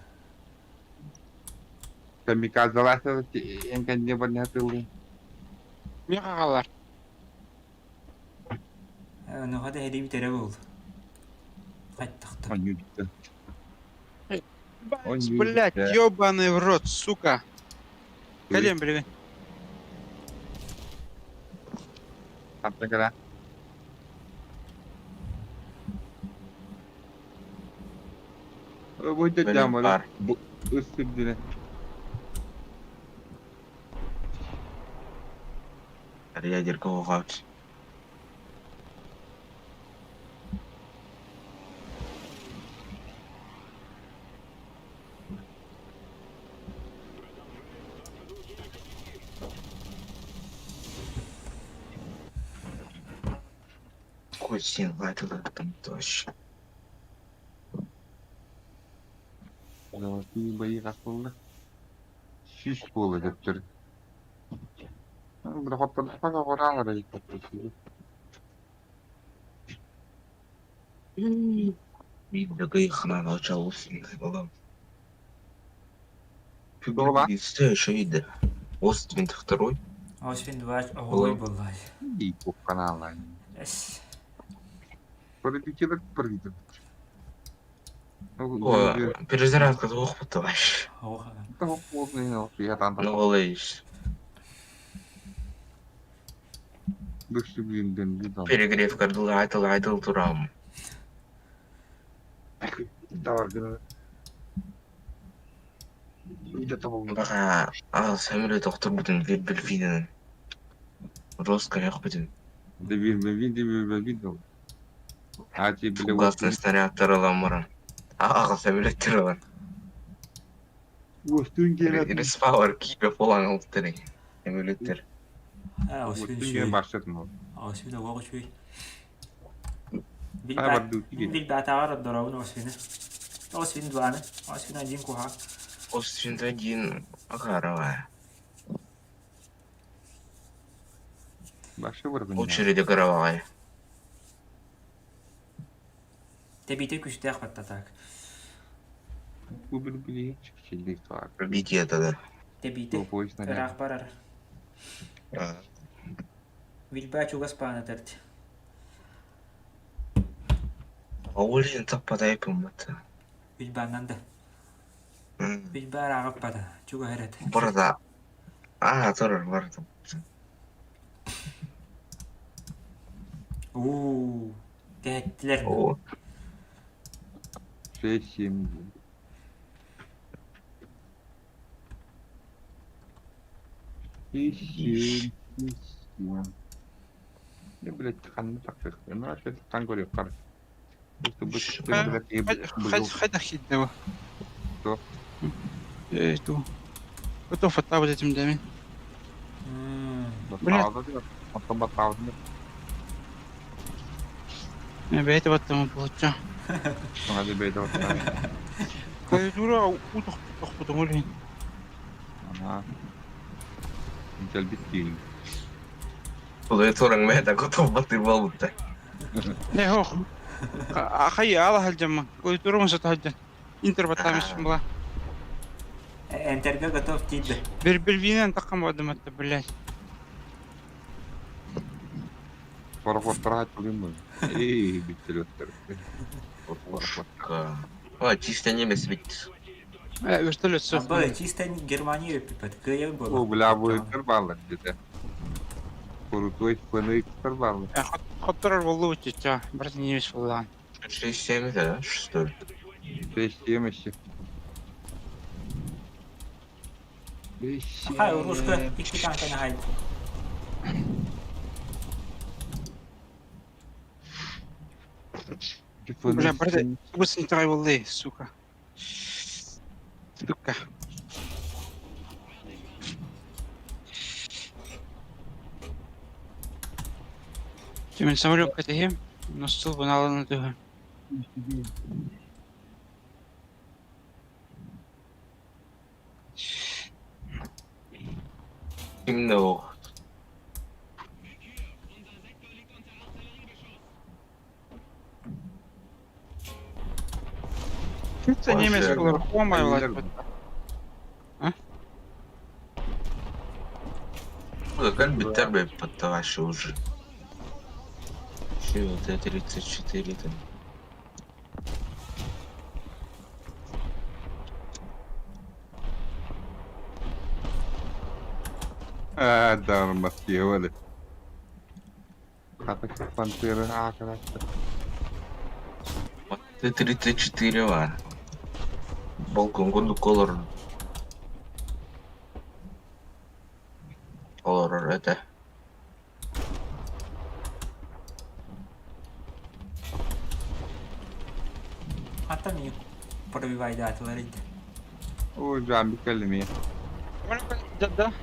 Камикадзалааса эн кэннэ барнатылы. Миэхэ хаалар. Онуоха да эһэлии бүтэрэ буолла. Хайтахта. Онньуу бүттэ. Блядь, ёбаный в рот, сука. Кэлиэм билигин. Хантан кэлэ. Бу дьамары бу ыс сирдине. Ядерка оҕач. Хоть син там точно. Золотые бои располны. Шиш буола дөптөр. Бырахоттан оҕораалара Биир да кыйханан очалус балам. Публиция еще иде. Оствин второй. Освин 2 оҕолой буоллай. Канала. Эс. Пролетела, пролетела. О, перезарядка двух товарищ. Я там. Ну, олыш. Перегрев кардыл айтыл айтыл турам. Баха, ал самолет доктор бүтүн бир бельфинен. Роска yok бүтүн. Фугасный снарядтар аламыран. Ага самолеттер алар. Респауэр кибе болан алып Самолеттер. А, Освин үчүгэй. Освин оҕо үчүгэй. Билбатаҕар ордоробун Освины. Освин дваны. Освин один куһа. Освин один агарова. Очереди каравай. Тэбиитэ күстээх баттатаак. Пробитие тогда. Тэбиитэ ыраах барар. Билбаа чугас паана тэрт. Оулин таппадай кыммат. Билбааннан да. Билбаа ырааҕыппата чугас эрэт. Барда. А, турар бардым. Уу, тэһэттилэр. О. 6-7. 6-7. Я, блядь, ханна тахсыахтар. Ну, вообще, танк көрүөххэр. Хайдах киирдэ бу? Туох? Э, ту. Готов оттабыт этим дэмин. Блядь. Бэйте баттамы булучча. Клавиатура утох тохпутум олин. Клавиатураң мэ готов батыр болбутта. Не хох. Ахай ала халжамма. Клавиатура маса тахаджан. Интер баттамыс була. Энтерге готов тиийдэ. Бир бир винен таккан бадым атта, блядь. А, чисто немец ведь. Э, вертолет суох. Абы чисто Германия пипет. Кыйын О, буолла. бля, будет баллар где-то. Крутой фонарик баллар. Хотторор болду бутча. Брат немец боллаан. 6-7, да, что ли? 6-7 еще. Хай, урушка, икки танканы хай. Бля, брат, быстро не болду, сука. Сука. Мен самолет катахим, но стул баналаны туха. Именно Чисто немец болар, комай блядь. А? Как бы подтаваши уже. Че, Т-34 там. А, да, маскировали. Хата пантера, а, короче. Т-34 ва. Балкон году колор. Колор это. Хата мне пробивайдаатылар иди. Ой, жамби калми. Да, да.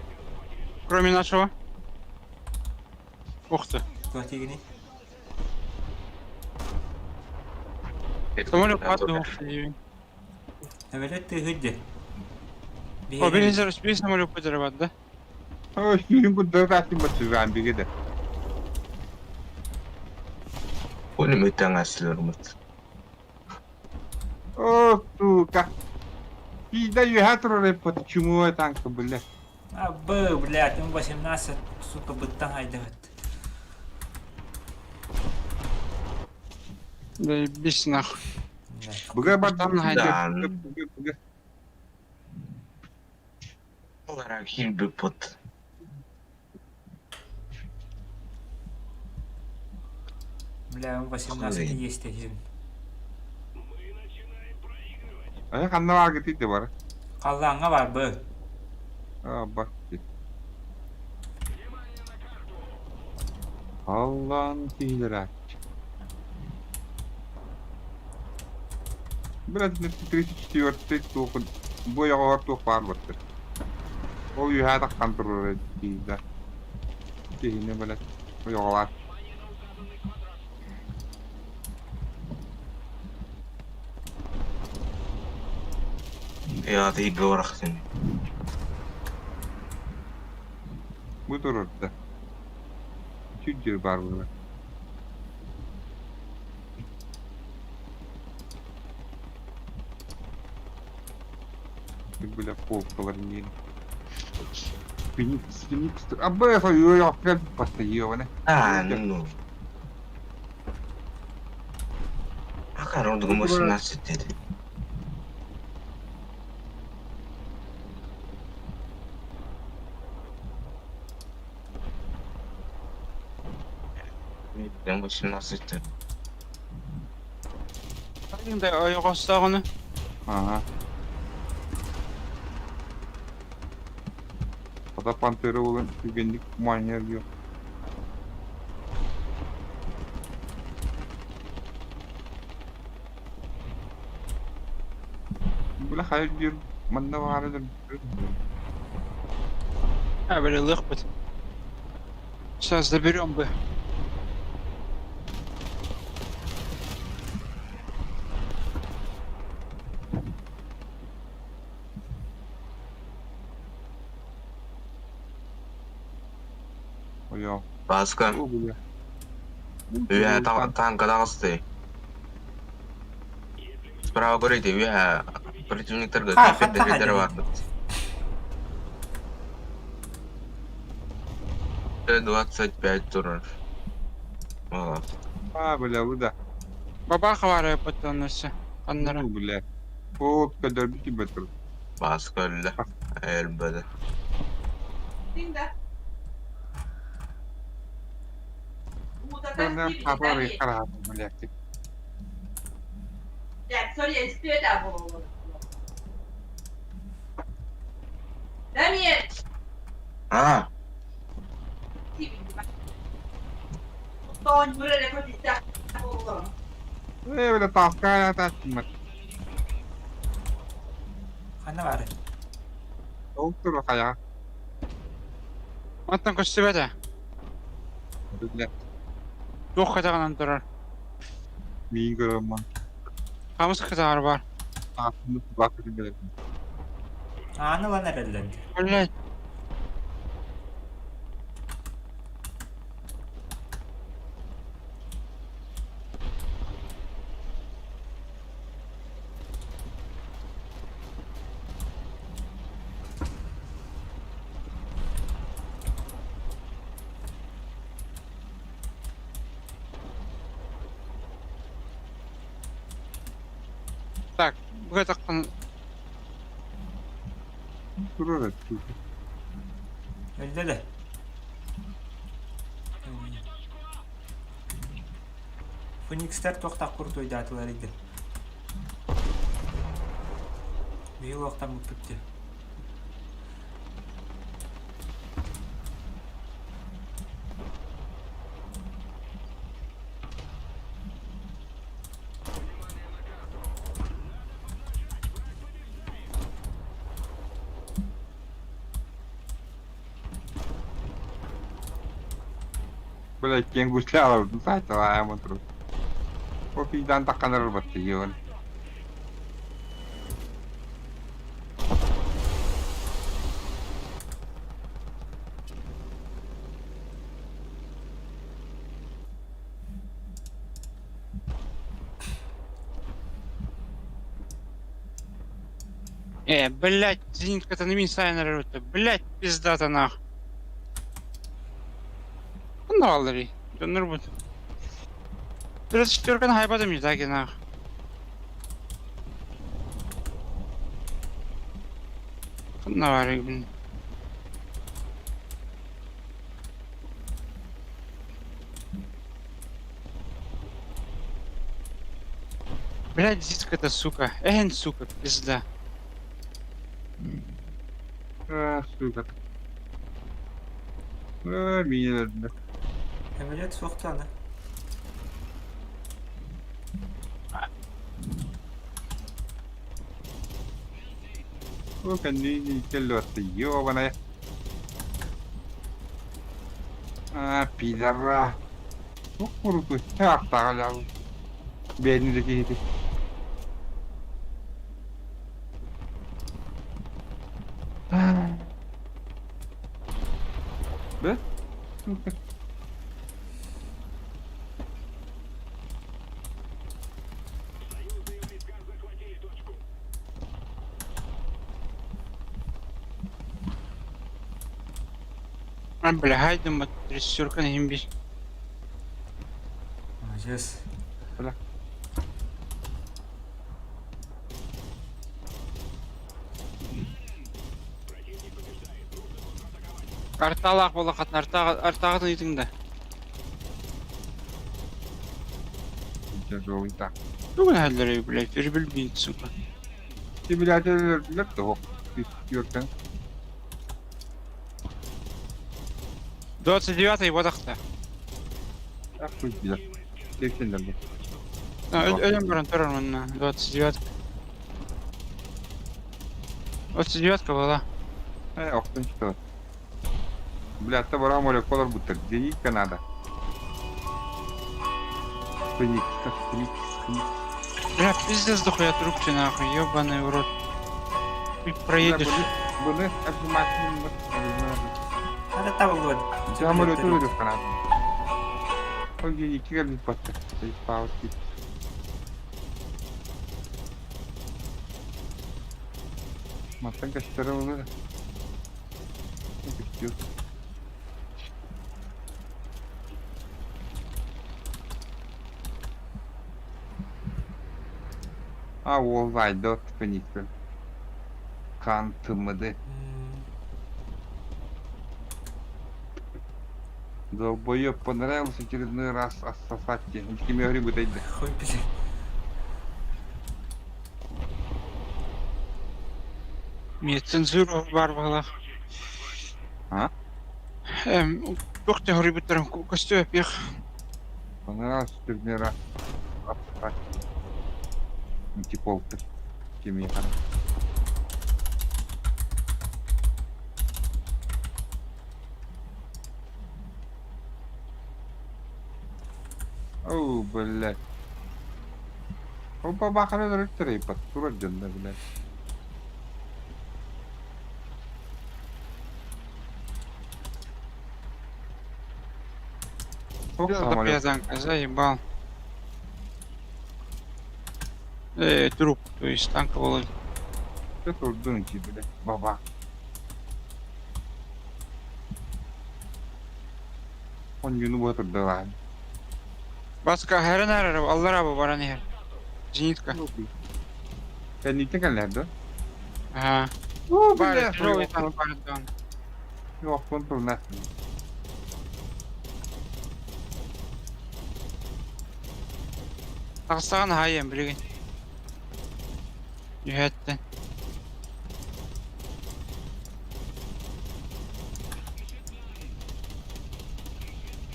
Кроме нашего. Ух ты. Туох тигини? Самолет падал. Самолет тыгыдды. О, бери бери самолет подорвать, да? Ой, сүүрүн курдук атын жамби кеде. Понял, мы там ослермут. О, сука. Пизда үөһэ турар эппот чумуой танка, бля. А, б, блядь, М18, сука, быттан хайдыбыт. Заебись нахуй. Быга бардам Да. быга. Олара киирбиппит. Бля, М18 есть один. Ая ханна бааргытый да бар. Халлааҥҥа бар бы. А, бар. Аллан киһилэрэ. Блядь, 34 туох бу ойоҕоһор туох баар баттар. Ол үөһээ таххан турар пизда. Киһини, блядь, ойоҕолаах. Я ты горахтын. Бу турар да. Чүддүр баар буолар. Бля, полкалар не. Феникс, Феникс. А б, ой, опять постоянно. А, ну. Акар ордугум 18 dedi. Мен 18 dedi. Да ойоҕостоҕуна Ага. Ата пантера болан түгенник майнер yok. Бля, хайыр диир, манна баҕарар А, бля, лыхпыт. Сейчас заберем бы. Ойоо. Бааска, О, бля. үөһэ танка таҕысты. Справа көрөйдө, үөһэ противниктарга Ха, киирбит хатта дэрдэр хайдыбыт. барбыт. Т-25 турар. Вот. А, бля, бу да. Бабаха бар потом все. Аннара. Бу, бля. Оп, көдөрбүт бөтөр. Бааска өллө. Өлбөдө. Сонна хабар хараа, бля. А, Э, бля, таская тачмат. Ханна бары. Ол тур хая. Мантан көстүбэтэ. Бля, Туох катаҕынан турар. миин көрөммөн. Хамыс катаҕар бар. Таасыны бакыр бля. Ааны лан эрэллэнди. Блядь. Так, бу Турар этти. Өлдө да. Феникстер туохтаах куртуйдаатылар иди. Быйыл уохтан бүппүттү. Бля, кенгуслар, сайтала аматыр. О, пиздан такканар батты, йон. Блядь, зенитката мин сайын эрэр Блядь, пиздата нах. Ханна баалларый? Дьоннорбут. 34 хайбатым не так и нах. Ханна баарый блин. Блядь, зитка-то, сука. Эн, сука, пизда. А, сука. А, меня өлдө. Самолет суохтаана. О, кэннини келлуатты, ёбаная. А, пидора. Куруту, ахтаҕа Бэйэтин да киһити. Да? Сука. А, бля, хайдым бат, режиссерка иһин бир. Молодец. Бля. Арталаах буолахатын артааҕытын ыйтыҥ да. Тяжелый так. Тугун эһэллэрий, блядь, өрүбүл сука. Симулятор тоһох. Түөртэн. 29-й бодахта. Ах, хуй билэр. Тексендер бу. Өлөн баран турар манна 29. 29-ка была. Э, охтон что? Бля, та бара море колор буттар. Зенитка надо. Феникс, Феникс, Феникс. Бля, пиздец дохуя трубки нахуй, ебаный в рот. Ты проедешь. Буны обнимать Хата табыллыбат. Самолет өлө канат. Ол зенитка кэлбит батта. Паус. Маттан көстөрө олар. Көстүө. А, ол вайдот феникс. Хан тымыды. Долбоёб понравился очередной раз отсосать тебе. Кими говори бутайда. Хуй блядь. Мне цензура бар была. А? Туох те хоруйбуттарын көстүө пих. Понравился очередной раз отсосать. Ну, типа, Кими Оу, блядь. Ол бабаханы өлтөрөй пат турар дьонно, блядь. Ох, самолет. Пьязанка, заебал. Труп, то есть танка Володя. Это урдунчи, блядь, баба. Он юну вот дала. Баска хэрэн арар, аллар абы баран иһэр. Зенитка. Кэнниттэн кэллэр да? Ага. О, Бар, блядь. тяжелый танк бар даун. Охтон турна. Тахсаҕын хаайан билигин. Үһэттэн.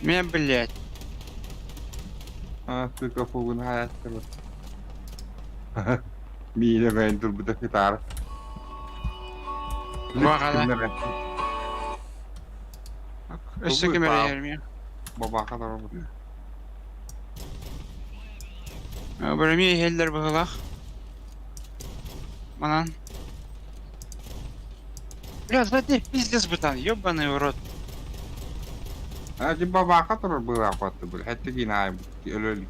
Мен блядь. А, сука, фугун хаяттыр. Миинэ бэйн турбута хитар. Баҕала. Өссө ким эрэ иһэр миэ. Бабаха тарабыт. Бары иһэллэр быһылаах. Манан. Бля, смотри, пиздец бытан, ёбаный в рот. А, ти бабаха турар была хватты, бля. Хэтти кинай, өлөл.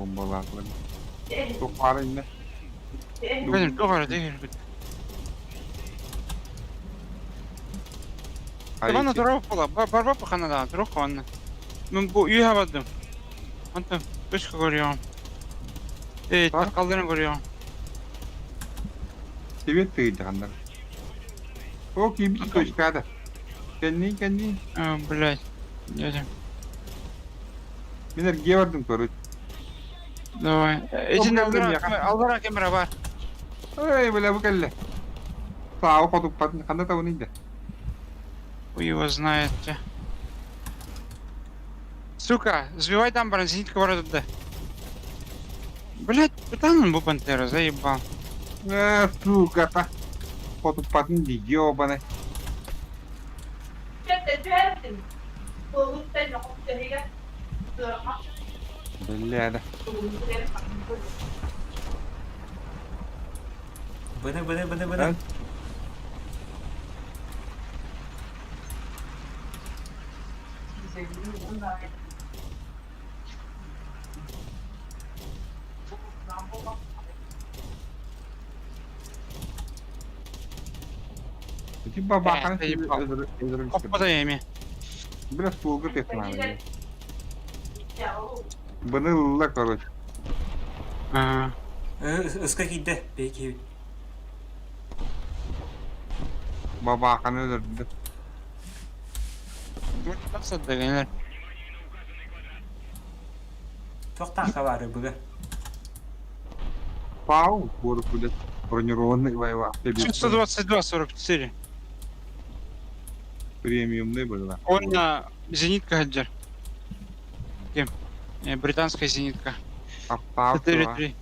Бомбалаатылар. Туох баара иннэ? Benim çok arada girdi. Bana drop була. Барба пахана да, drop онна. Мен бу үйе бардым. Антон, точка көрüyorum. Evet, takkallarını görüyorum. Привет тыйдыганнар. О, кийбит точкада. Кэнни, кэнни. А, блядь. Дядя. Мин эргиэ бардым короче. Давай. Этин аллара камера бар. Ой, бля, бу кэллэ. Сааба хотуппатын ханна табыный да. Хуй его знает. Сука, сбивай там зенитка барат да. Блять, пытанын бу пантера, заебал. Э, сука, та. Хотуппатын дии, ёбаный. Бля, да. Быны, быны, быны, быны. Ити бабахан Хоппота эми. Бля, стулга технология. Быны ылла, короче. Ыска киирдэ, бэйкиэбит. Бабааханы өлөрдө. Тахсаддагынар. Туох тааҥка баары быга? Пау, город блядь, бронированный воевал. 122-44. Премиумный был. Он на зенитка хаджар. Кем? Британская зенитка. 4-3.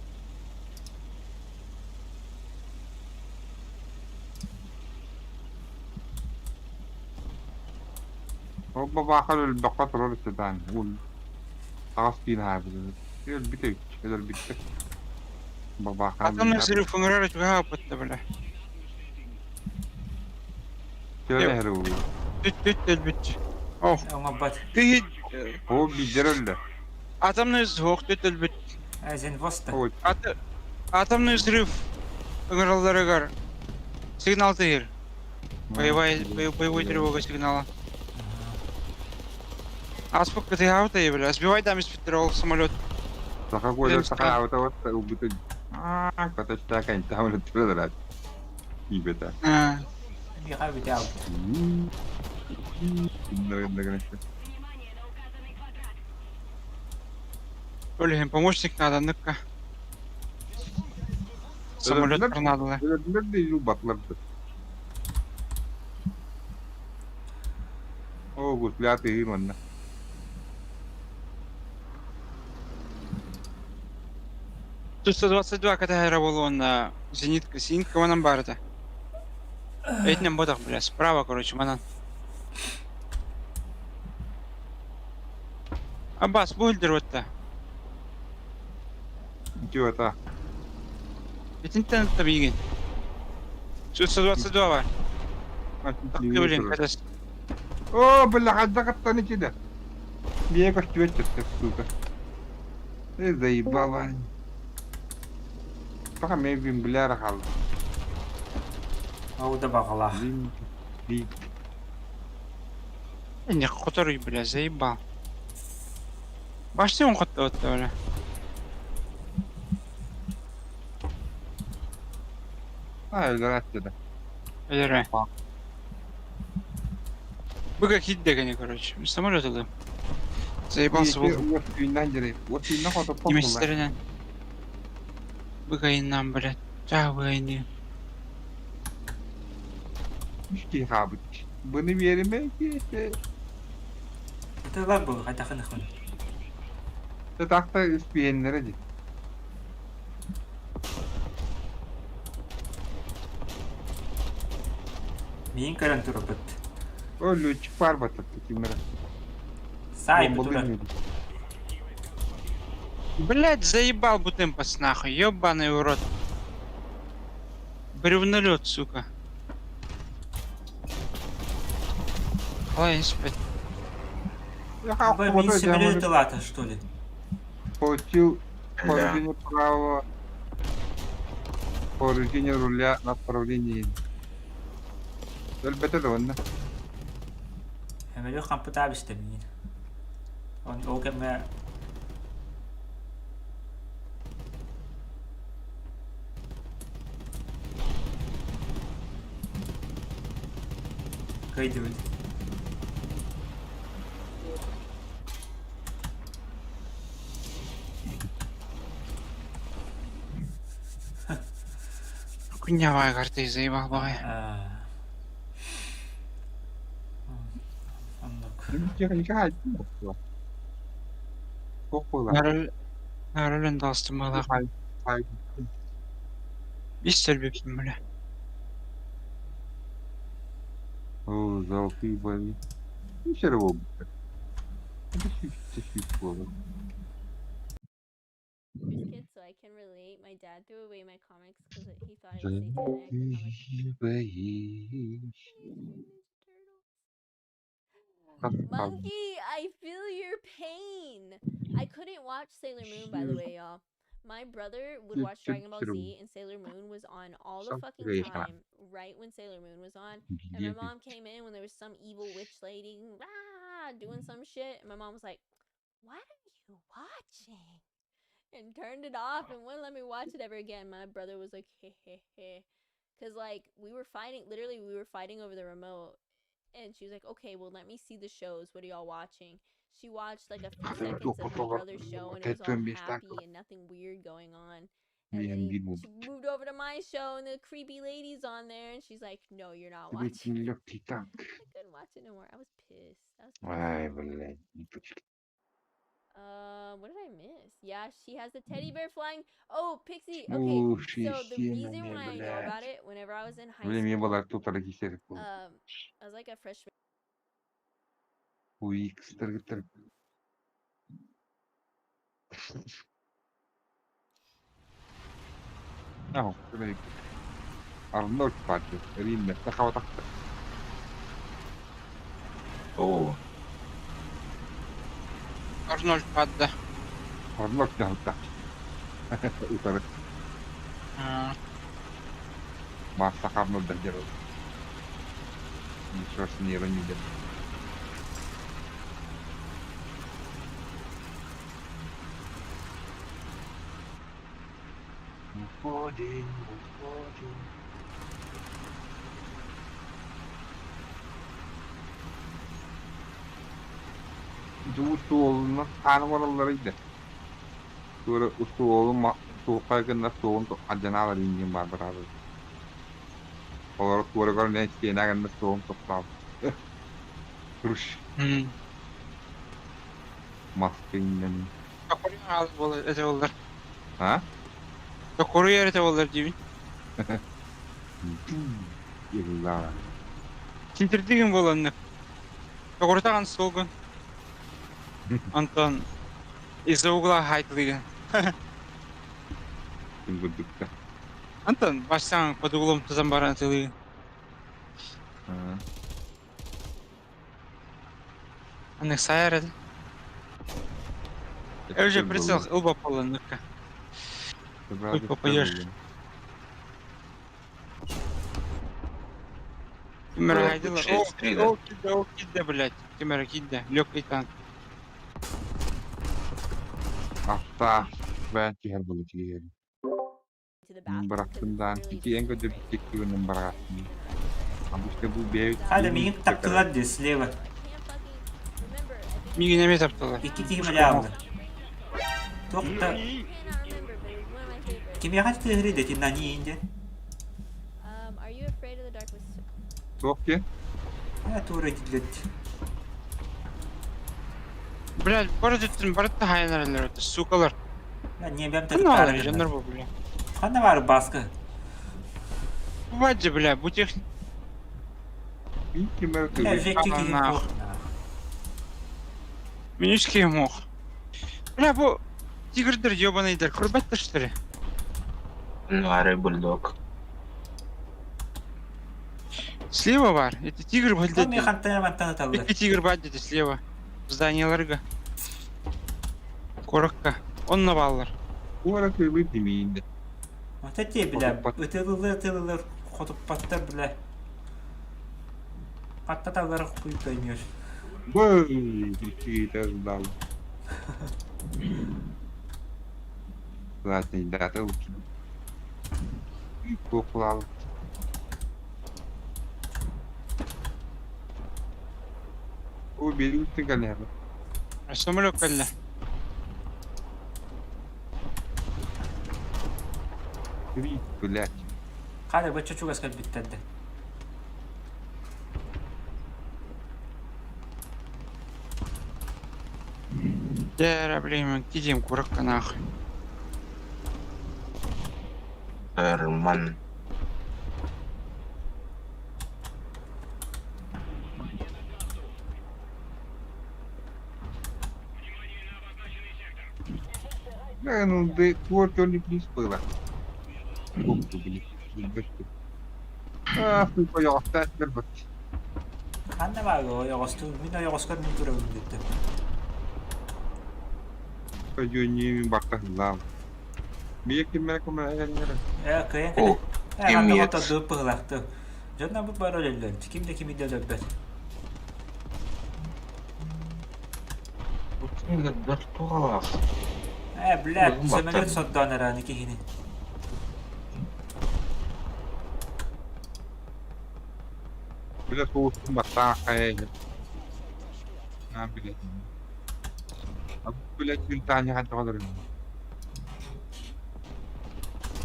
Ол бабаахар өлбөххө турар седан. Ул таҕас тиин хаабыт. Өлбүтэ өлөрбүттэр. Бабаахар Атомный взрыв ыҥырар чугаһаабыт бля. Төре һэрэ Бүт бүт өлбүт. Ох. Оҥорбот. Киһи Ол биирдэр өллө. Атомный взрыв бүт өлбүт. Зен воста. Атомный взрыв ыҥыралларыгар сигнал тыыр. Боевая боевой тревога сигнала. Аспык кытыһаабыт бля. Сбивай там из самолет. Саха куода саха аабыта вот убыты. Аа, коточта кэнтэ түрэлэр. Ибета. Миха бүтэ албыт. Блин, помощник надо, ну-ка. Самолет торнадолар. Өлөрдүлэр да батлар. О, гусляты манна. Тут 122 категория на зенитка, зенитка вон барда. Этнем ботах, бля, справа, короче, манан. Аббас, бульдер вот та. Чего это? Итинтен табигин. Тут 122 бар. Блин, катас. О, бля, хадда каттаны кида. Бие көстүбэт сөптөр, сука. Э, заебала. Пока мен бимбляра халды. Ол да баҕалаах. Не который, бля, заебал. Башты он хотта вот бля. А, өлөр да. Өлөрө. Быга хит дегени, короче. Самолет ылым. Заебался был. Немецтеринен. Быга иннан, блядь. Чаа быга инни. Ишки хабыт. Бұны береме ки. Это лаг был, хайдахын хын. Тақта үспиеннері ди. Миин көрөн турбут. О, летчик бар батыр кимера. Сай бутура. Блядь, заебал бутымпас нахуй, ёбаный урод. Бревнолет, сука. Ой, спать. Мин самолет что ли? Получил Поведение правого повреждение руля направлении. Өлбөтө да уонна. Өмөлүк хампытааб истэмиин. Он ол кэмҥэ кыайдыбыт. Күннэҕэ карта заебал баҕайы. Оннук. Нарылын даҕыстымалаах. Ис сөрбүппүн бile. О, золотые бои. Ну, все равно. Это сүүс буолар. kid, so I can relate. My dad threw away my comics because he thought it was satanic. The comic Monkey, I feel your pain. I couldn't watch Sailor Moon, by the way, y'all. My brother would watch Dragon Ball Z, and Sailor Moon was on all the fucking time, right when Sailor Moon was on. And my mom came in when there was some evil witch lady rah, doing some shit, and my mom was like, "What are you watching?" And turned it off and wouldn't let me watch it ever again. My brother was like, "Heh heh heh," because like we were fighting, literally, we were fighting over the remote and she was like, "Okay, well, let me see the shows. What are y'all watching?" She watched like a few seconds of my brother's show, and it was all happy and nothing weird going on. And then he, she moved over to my show, and the creepy lady's on there, and she's like, "No, you're not watching." I couldn't watch it no more. I was pissed. I was pissed. Ай, блядь. Um, what did I miss? Yeah, she has the teddy bear flying. Oh, Pixie. Okay, so the reason why I know about it, whenever I was in high Блин, мне school, было тут регистрировать. um, I was like a freshman. Уикс, Аһ, Арнольд Патрик, Риммэ, сахабатахтар. Оо, Арнольд падда. Арнольд дьаһалта. Утары. Маастах Арнольд дьарыл. Ничего с ней не Уходим, уходим. Ити устуолунан хаан бараллара идэ. Туора устуолун суохха гыннар суоҕун алдьанаалар диэн баар бараабыт. Олору туорагар нэ истиэнэ гынна суоҕун тохтообут. Хрущ. Маска иҥнэн. Токуруй аал буолар этэ буоллар. А? Токуруй эрэ буоллар диибин. Иллаа. Синтирдигин буоланнык. Токурутаҕын суолгун. Онтон из-за угла хайтылыгын. Ким курдукта. Антон бастаан под углом тузан баран атылыгын. Аннык сайар этэ. Уже прицел ылбаппаланныкка. Хоть попадешь. Кимера хайдылар. О, о, кидде, о, кидде, блядь. Кимера кидде. Легкий танк. Апта, бээн түһэр буолла тиийэр. Бырахтым даан ити эн көрдөбүт киһинэн бараҕастын. Обычно бу бэйэбит Хада миигин таптылар дии слева. Миигин эмиэ таптылар. Икки киһи малаабыт. Туох да Кимиэхэ тыаһырый да итиннэ иин диэн. Туох диэн? Ээ туора диллэт. Блядь, бары өттүн бары таһайан эрэллэр это, сукалар. Небем Ханна баар дьоннор бу, бля. Ханна баар баска? Бывает же, бля, бу тех... Бля, жекки киһи суох. Минюшки мох. Бля, бу тигрдер ебаныйдар, көрбөттөр что ли? Лары бульдог. Слева бар, это тигр Мен блядь. хантан мантан аталлар. Икки тигр бар деди слева. Зданияларга. Корокка. Онно бааллар. Куора тыылы димиин. Ата те бля, ытылылар-ытылылар хотуппаттар бля. Хаттаталлар хуй поймешь. Бэй, какие-то ждал. Ладно, дата лучше. Куклал. Убили ты галеру. Самолет кэллэ. Три, блядь. Хада бачча чугас кэлбиттэр да. Дьэ, блин, кидим куракка нахуй. Эрман. Да, ну, да, твой не было. Блин, А, хуй Ханна баар ойоҕостуу, мин ойоҕоскор мин турабын диттим. Пойдём бартаһылаам. Мие киммere көмөлөһөллөр. Ээ, кыайан О, кэлэ. Ээ, ханна кимиэт. хоттордубут быһылаахтыы. Дьонно бу бары өлөллөр. Ким да кими да өлөрбөт. Туох Ээ, блядь, Быһым сөмөлүөт баттан. сордоон эрэни киһини. Бile соустун баттаах хайа. Аа биле. А биле күн таня ханталар.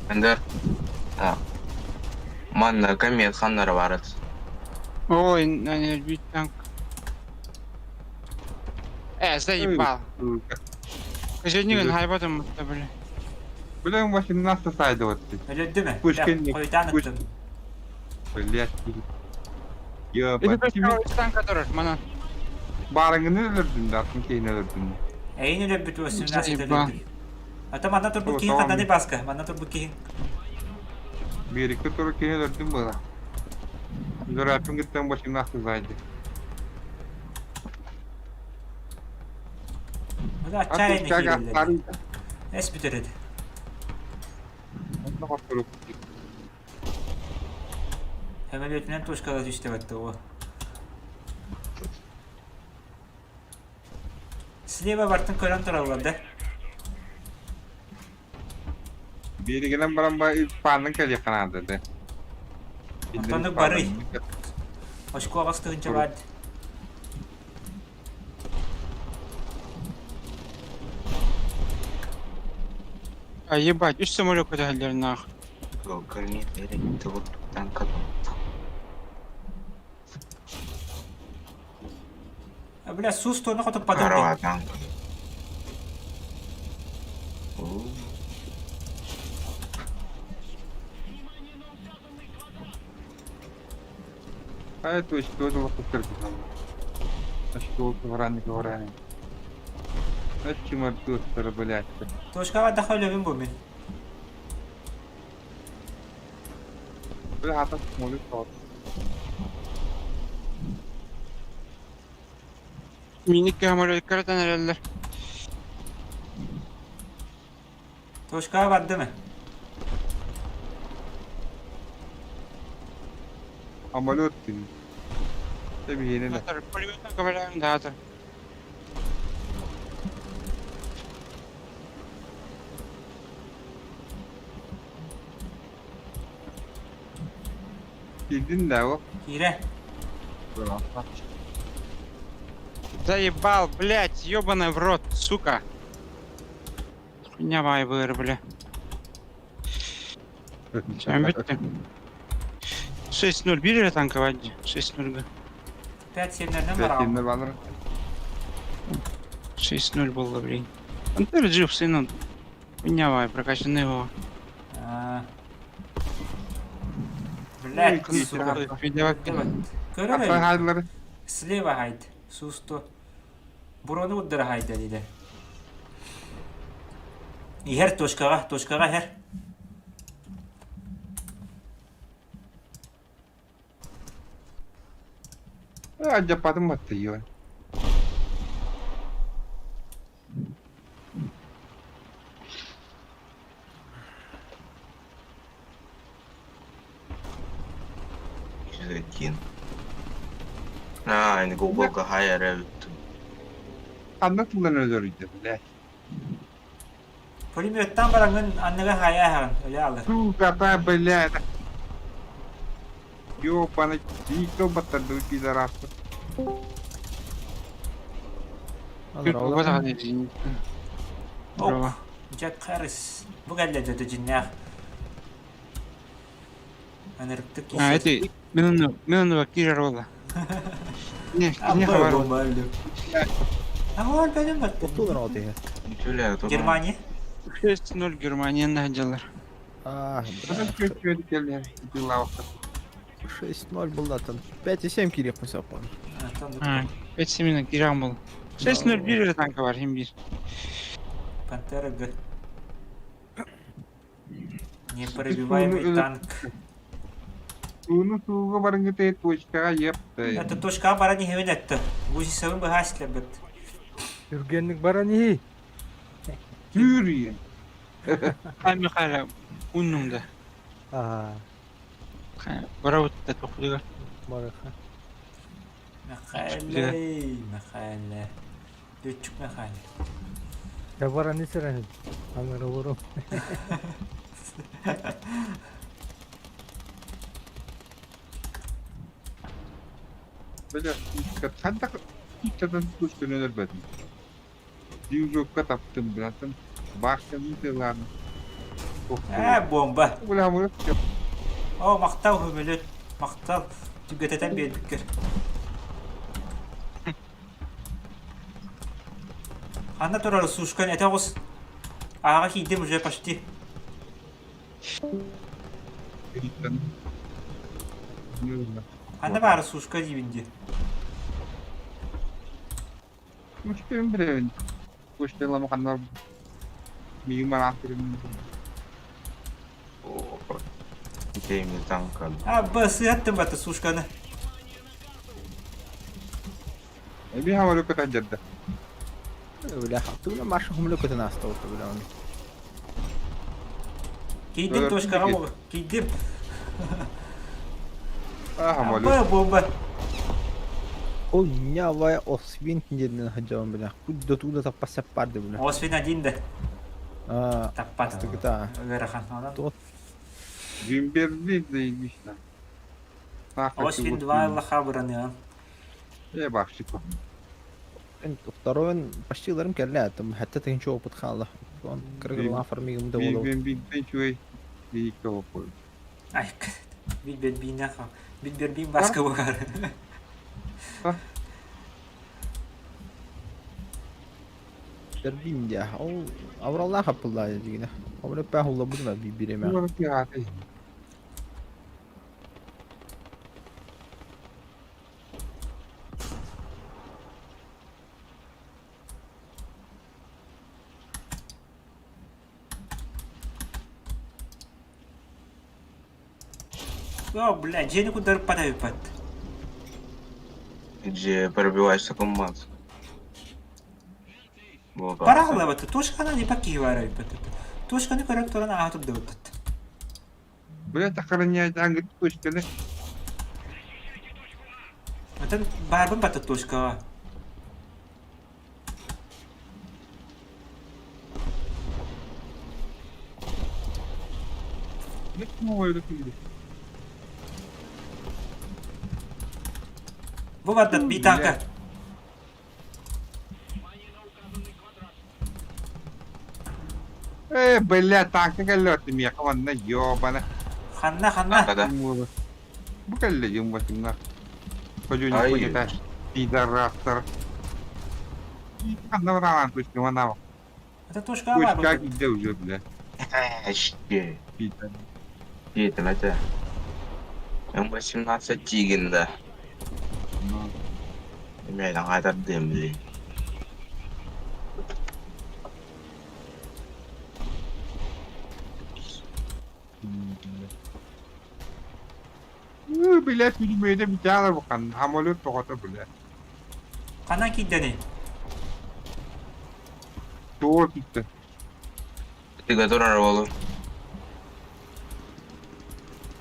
Эндер. Так. Манна комет ханнара барыт. Ой, они бить танк. Заебал. Кожевник хайбатым бля. Биле 18 сайды вот. Өлөрдү мэ? Пушкин. Хойутаан ыттым. Блять. Это Ёба. танк который, мана. Барыңны өлөрдүн да, атын кейин өлөрдүн. Эйин өлөрбүт 18 Заебал. өлөрдү. Ата манна турбут О, киһи tamam. ханнаны баска, манна турбут киһи. Берикте туру кейин өлөрдүн була. Зөрәпин гиттен 18 сайды. Бу отчаянный Аттан киирэллэр. Эс бүтэр эди. Сөмөлүөтүнэн тушкала түстэ батта о. Слева бартын көрөн тураллар да. Беригинен баран ба панын келе канады да. Онтонук барый. Очко аҕыс тыһыынча баар. А ебать, үс самолет көтәһелләр нахуй. Комет вот танка. А, бля, сус туона хотуппатым Карава дии. танк. А это что это вот А что это говоря? А чем это блядь? Точкаҕа даха өлөбүн бу мин. Бля, а так молит тот. Миник самолет каратан эрэллэр. Точкаҕа барды ме? Самолет ты. Ты бейне да. Пулеметтан көмөлөһүн даатар. Bildin de o. Киирэ. Заебал, блядь, ёбаный в рот, сука. Хуйня вайбер, бля. Чем битте? 6-0 били танковать? 6-0 5-7-нэн бараҕын. Пятинler var. 6-0 было, блин. Антер жив, сыну. Хуйня вай, прокачанный его. А. Блядь, сука. Көрөр Atan hayırları. Слева хайд. Сусто. Бурону уддара хайда диде. Иһэр точкаҕа, точкаҕа иһэр. Acaba battı yiyor. 81. Аа, ини Google-га хайа эрэ эбиттин. Ханна тыллан өлөрүйдэ, блядь. Пулеметтан бараҥын анныга хайа аһаҕын, өлө алыр. Сука, да, блядь. Ёбаный, никто баттардыбыт пидорасы. Ок, Джек Харрис. Бу кэллэ дьэ дьиннээх. Ынырыктык А, это мин онно киирэр буолла. Не, не хабар. А он бэлэм батты. Германия? 6-0 Германия находилар. А, 6-0 был, да, там 5,7 кириэхпин сөп буолла. 5-7 киирэн был. 6-0 биир эрэ танка бар, хим биир. Пантера Г. Непробиваемый танк. Тууну сууга барыҥҥытай точкаҕа епты. Это точкаҕа баран иһэбин этте. Гусисовын быһаас лэбит. Түргэнник баран иһий. Түүр Ай Михаил, уннуҥда. Аа. Барабытта тохтуга. Барыха. Михаил, Михаил. Лүтчүк Михаил. Я баран исерен. Аңыры бурум. Бля, ханна иккитэн тускун өлөрбөтүм. Дьюжокка таптым, братым. Башканы тылааны. Ээ, бомба. Бля, мы О, махтал көмөлөт. Махтал. Түгэтэтэн биэрбиккэр. Ханна турар сушкан этэ оҕус. Ааҕа киирдим уже почти. Ханна баара сушка диибин дии. Мучпин билэбин. Куштелама ханна миигин бараахтырым. Итейми танка. А, б, сыаттым бата сушканы. Эби хамары көтөн дьэрдэ. Бля, тугuna марша хумлу көтөн ааста бля оны. Киирдим точкаҕа буолу. Киирдим. А, Б, бомба. Ол нявая Освин диэн хадьабын бля. Куда туда таппас саппарды бля. Освин один да. А, Таппат. Астыгыта. Ыарахан. Онон. Тот Вимберли заебись Освин 2 лаха быраныан. Э, бахшико. Второй он почти ларым кэллэ, там хатта тыгынча опыт хаалла. Он кыргылаан фармигым да болов. Бин чуэй. Никого понял. Ай, бит бин Бит бин баска бугар. Дербин дя. Ол авралла хапылла дигине. Ол пә хулла будуна би биреме. О, бля, дьиэни кудар падайпат. Где пробиваешься коммат. Парахлабата, точканы не покиварайпат. Точканы көрөн туран ааха турдубут. Блять, охраняет ангел точканы. Отон баарбын бата точкаҕа. Бу барда бии танка. Э, бля, танка кэллэ миэхэ манна ёбана. Ханна, ханна. Бу кэллэ дьиҥ батыҥҥа. Хожу не понята. Пидорастер. Ханна бараан точка манна. Это точка баар. Точка где уже, бля. Эшки. Пидор. Это, это. М18 Тигин, да. Бля, там дым, блин. Ыы, блядь, күлүмүөтэ бүтээлэр бухан. Самолет тоҕото, бля. Ханна киирдэний? Туор түттэ. Ты который роллу?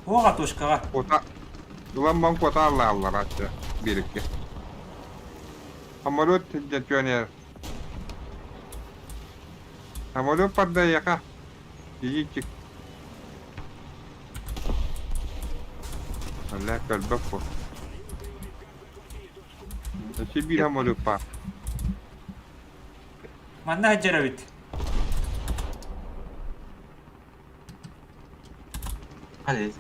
Оҕа точкаҕа. Ота. Ылан бан куотааллааллар ачча биэриккэ. Самолет сылдьан түөн Самолет барда эйиэхэ. Тиийчик. Бля, көрбөт бу. Өссө биир самолет баар. Манна сылдьар эбит. Hadi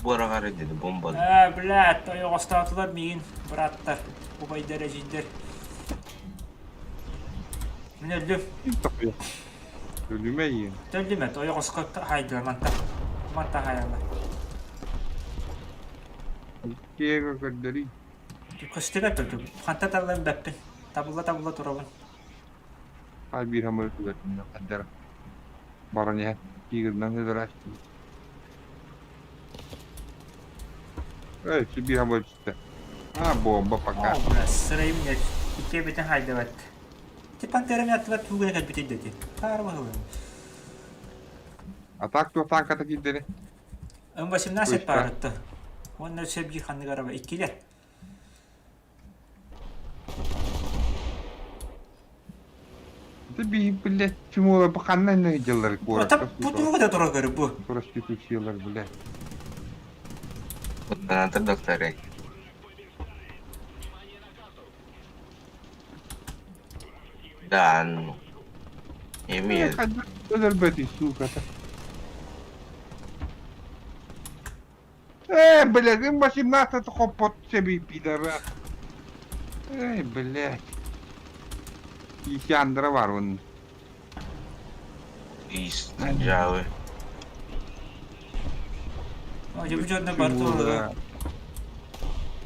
быраҕар dedi бомбаны. Ээ, блядь, ойоҕостоотулар миигин, бырааттар, убайдар, эдьиийдэр. Мин өллүм. Өлүмэ иин. Өллүм эт, ойоҕоско хаайдылар мантан. Мантан хаайаллар. Киэгэ көрдөрүй. Көстүбэт өлдүм. Хантан таллан бэппин. Табылла-табылла турабын. Хай биир хамыр түгэтиннэ хаддара. Баран иһэн тигрынан өлөрөөччү. Эй, биир хамыр түстэ. А, бомба пока. О, бля, сырайым нет. Икки эбитин хайдабат. Ти пантерам аттыбат тугуна кэлбитин дети. Таар баһылым. А так туох танката киирдэни? М18 паарытта. Уонна өссө биир ханнык араба иккилэр. Это биһи блядь, чумула бу ханна инне дьыллар куоракка Бу туруга да тура көрү бу. Проституциялар, блядь. Граната докторы. Да, ну. Имеет. Өлөрбөтүй, сука. Э, блядь, М18 хоппот себе, пидорас. Эй, блядь. Исяндра бар он. Ис, жалы. Ой, бу дьоннор бар туруга.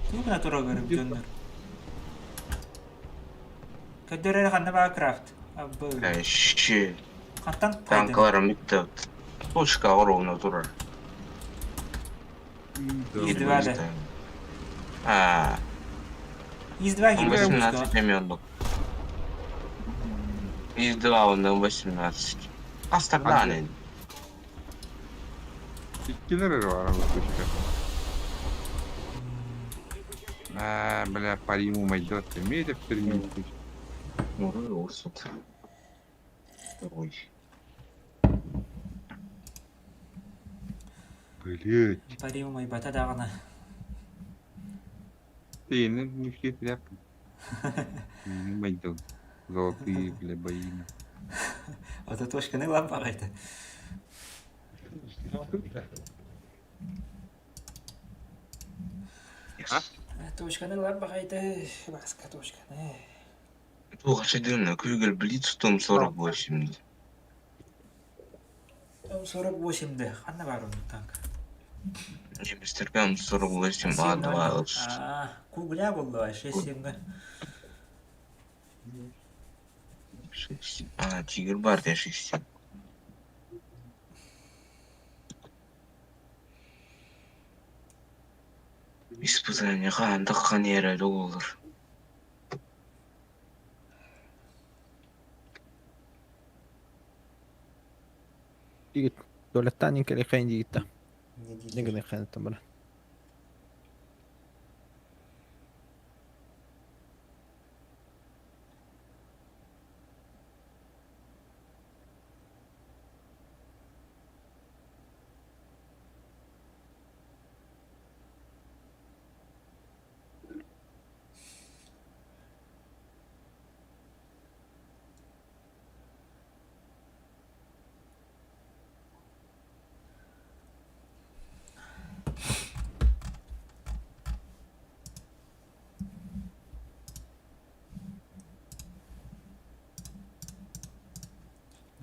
Тугуна тура көрү бу дьоннор. Көдөрөр ханна баа крафт. Абы. Щи. Хантан Танкаларым битти. Точка ровно турар. Из-2 да. А. Из-2 гибель. 18 имен. Из-2 он на 18. Астарданы. Иккилер эрэ баар точка. А, бля, париму майдот. Имеет термин. Ну, суд. Ой. Блять. Париму майбата даҕаны. Ты, ну, не все тряпки. Не майдон. Золотые, бля, бои. Ото точканы ылан баҕайта. Точканы ылан баҕайта. Баска точканы. Туох дымна, Крюгер Блиц том 48. Том 48 да. Ханна бар onun танк? Мистер Пям 48 А2. А, кугля булла, 6-7 6. А, Тигр Бар, я 6. Испытание хандық қанера доллар. Дигит. Дөлеттан инкели хайн дигитта. Нигини хайн тамара.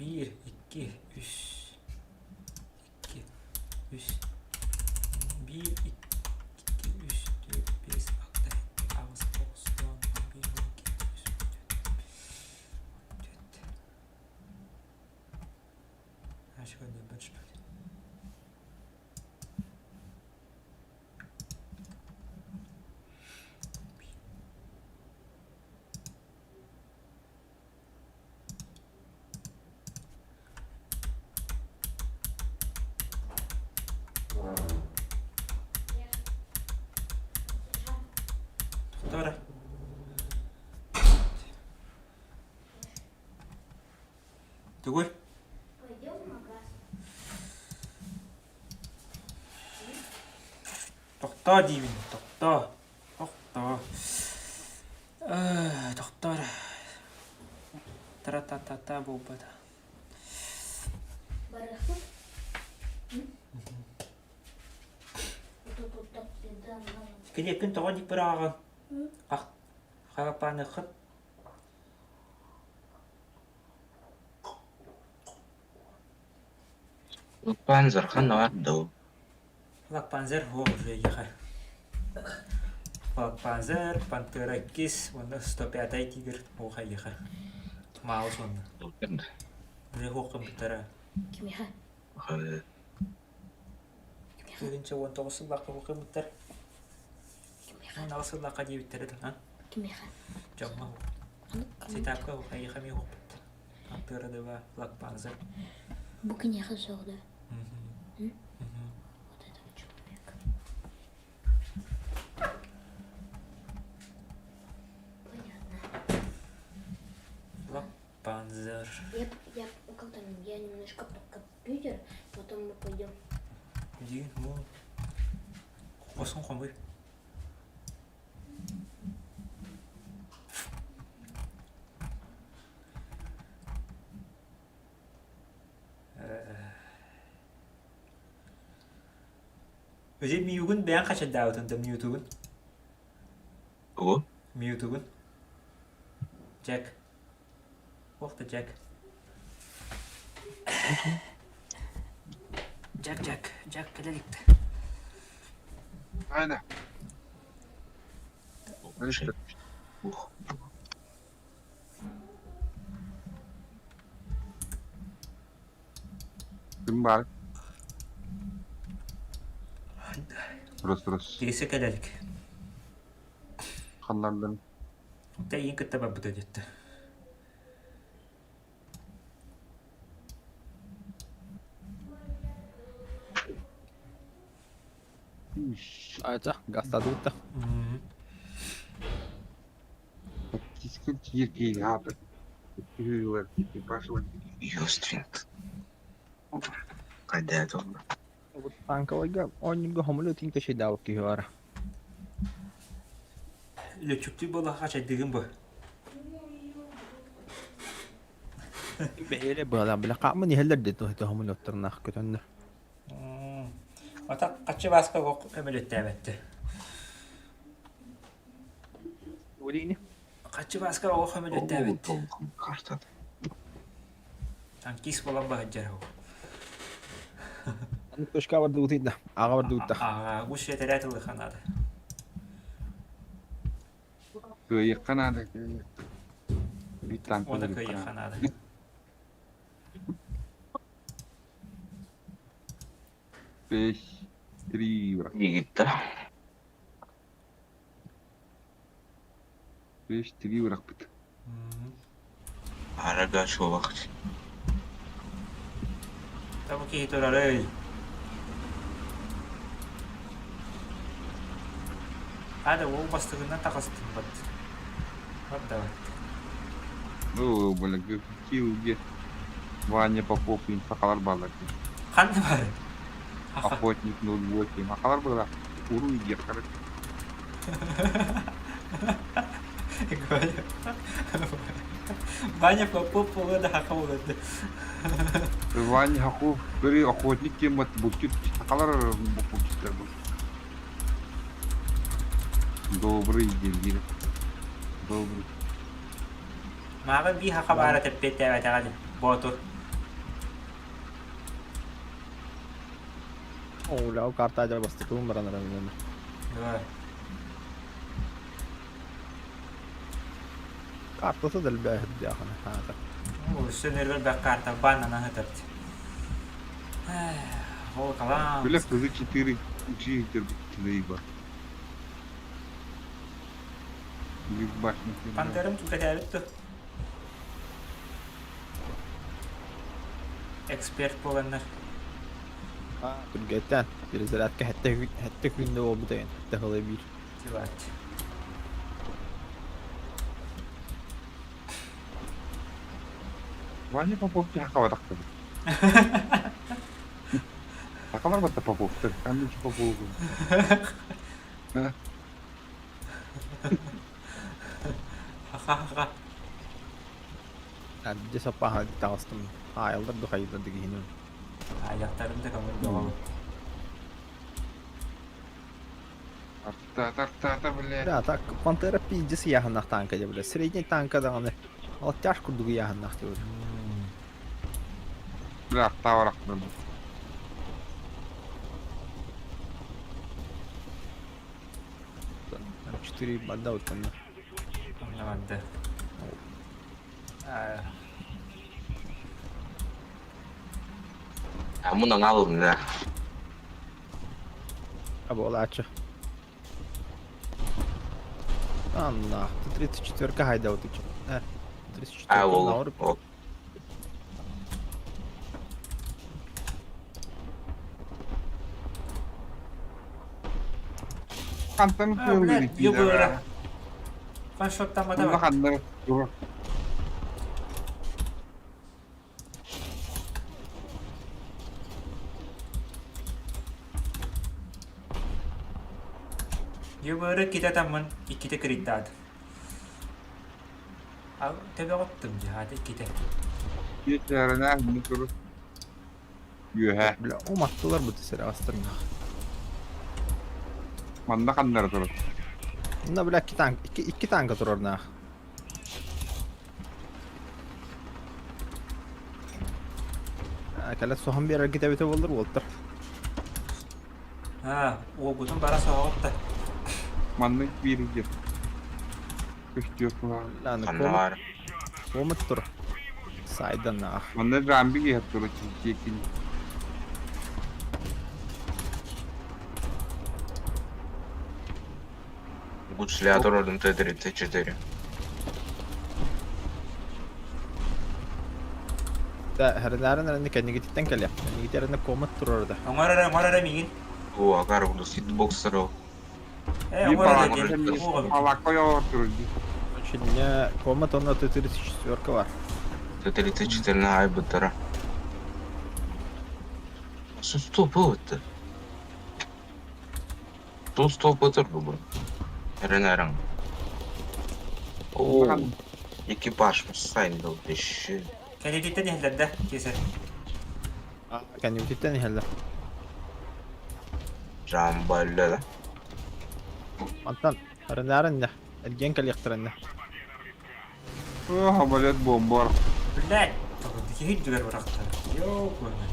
Bir, iki, üç. İki, üç. Bir, iki, üç, dört, beş, altı, yedi, altı, dokuz, on, on bir, on iki, üç, on dört, on dört. Ашкада бачпат. Тохтор. Тугуй? Пойдем в магаз. Тохтоо диибин, тохтоо. Тохтоо. Э, тохтоор. Тра-та-та-та буолбата. Барахло? Вот тут вот так всегда надо. Килиэппин тоҕо дик быраҕаҕын? Харапааныххыт. Панзер ханна доо. Лакпанзер хуох үчүгэйиэхэ. Лакпанзер, Пантера Кис уонна 105 Тигр уохайыха. Маус уонна. Уже хуох компьютера. Кимиха? 2019 сыллаахха хуох компьютер. 18 сыллаахха диэбиттэрэ да, Кимиха? Дьоҥҥо Ситапка уохайыха эмиэ хуохпут. Пантера 2, Лакпанзер. Бу киниэхэ суох да? Вот этого человека. Понятно. Лакпанзер. Я, я, как там, я немножко по компьютер, потом мы пойдем. Иди, ну, Қосын қомый. Өзі миюгун бэйэн хачардаабытын да мьютугун. Тугу? Мьютугун. Jack. Уох да Jack. Jack, Jack, Jack кэлэ иликтэ. Айна. Ух. Ким бар? Рус рус. Кирисе кэлэ илик. Ханнардын. Тэйин кытта барбыта диэтэ. Айта, гастадуутта. Тактический тирки гапы. Юстринг. Хайда это. Танковайга онньуга хомулу тин кэшэйдаабыт киһи баара. Лөчүктүү буола хачайдыгын бу. Бэйэлэ быалаан бile хааман иһэллэр дии хомулуоттарнаах көтөннөр. Ата хаччы бааска көмөлөттөөбөттө. Улини. Хаччы бааска оҕо көмөлөттөөбөт. Карта. Танкист буолан баһыдьар ол. Точка бардыбытый да, аҕа бардыбытта. Аҕа, үс этэрээт ылыха наада. Кыайыахха наада кыайыахха. Биир танка Уонна өлүөххэ кыайыахха наада. наада. Беш, три, брат. Египта. Беш, три бырахпыт. Арага чуолах. Табы киһи турарый. Ада ол бастыгынан тахастын бат. Бат давай. Ну, бля, какие где Ваня Попов и сахалар балар. Ханна бар? Охотник 08. Сахалар была. Уру иди, короче. Ваня Попов буолуо да хаха буолуо. Ваня Хаков, бери охотник кем вот булчут, сахалар булчуттар был. Добрый день, Добрый. Мааҕын бии хаха баара тэппиэттээбэтэҕэ дии, Боотур. Оля, ол карта дьэ бастакыбын баран эрэн Давай. Картасы да элбээһирдээххинэ хаата. Өссө нөргөр бэх карта баннана сытарт. Ол калаан. Бля, кызы 4 учитель лейба. Башня. Пантерым түкэтээбит ту. Эксперт буоланнар. Түргэттэн перезарядка хэттэ хэттэ күндэ буолбута эн хэттэ хылы биир. Тибат. Ваня Попов киһи хабатахтыбыт. Сахалар батта Поповтар. Каменчи Попову. Ха-ха-ха. Әбді саппаха таҕыстым. Аайылдар духайдар дигиһиним. Аяқтарым да көңүл бөҕө. Артата, артата, блядь. Да, так, Пантера пиздец яһыннах танка дьэ бля. Средний танка даҕаны. Ол тяж курдук яһыннах диэбит. Бля, артаа барахтым. Четыре банда вот там. Аннаманды. А мы на да. А буолааччы. Анна, ты 34 хайда вот Э, 34 А, ол. Ол. Хантан А, блядь, кыылы ёбыра. Фаншоттамада Мында бар. ханнар тура. Ёбыра ките таммын, икките криттаад. Ал төбө оттум жааты икките. Кетеріне мені туру. Юхэ. Бля, уматтылар бу тесere астырна. Манда ханнар туру. Мында бля iki танк, iki, iki танка турар нах. Кәләт сохан берер ките бите болдыр болтыр. А, уогутун бара соғытты. Манны бир жер. Күштү кула. Ланы Ханна бар. комат тур. Сайдан нах. Манны рамби кеп туру чекин. Гуцлятор орден Т-34. Да, хәрнәрен әрне кәнигиттен кәлә. Кәнигитерне комат тур орда. Оңарара, оңарара мигин. О, агар буду хитбоксер. Э, Bir оңарара palak, ден. palak koyuyor туру. Очень комат он Т-34 бар. Т-34 на Айбатара. Что было-то? Тут стоп это был. Ренером. О, экипаж сайндал еще. Кәнигиттен эхлерде кесе. Кәнигиттен хәллә. Жамбалла. Антан хәрнәрен дә. Эрген кәлектирәнне. О, самолет бомбар. Блядь, кихит дүгер барактар. Йо, көрмө.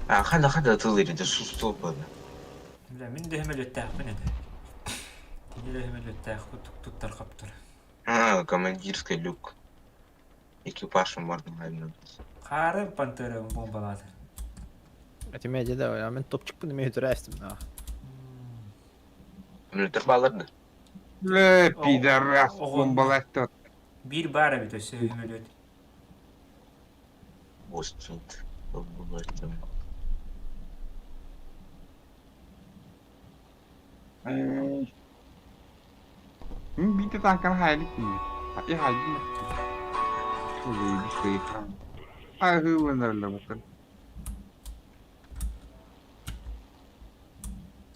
А, хада хада тылыри, да стоп это. Бля, мин дөһмөл өттәхпин эде. Мин дөһмөл өттәх туттар каптыр. А, командирский люк. Экипаж можно наверное. Қары пантера бомбалады. Әтеме дә, я мен топчик буны мен өтөрәстем на. Мүлтер балырды. Ле, пидорас, бомбалатты. Бир бара бит өсө хөмөлөт. Бостунт. Бите танкан хайлик ми. И хайлик. Ой, бисей. А хывынарлы бутын.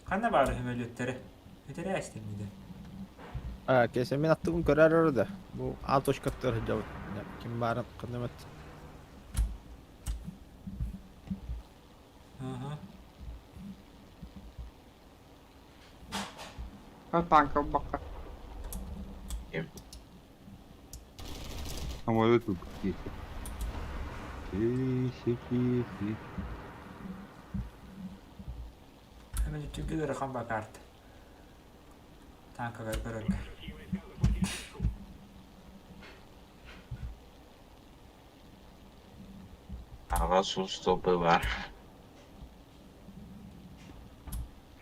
Кана бары хөмөлөттөрү? Өтөрәстем диде. А, кесе мен аттыгын көрөр орда. Бу А точка төр жабыт. Ким барын кындымат. Ага. А танка бакка. Ким? Самолет тут. Си, си, си. Хөмөлөттүгө ракам бакарт. Танкага көрөк. Ага, стопы бар.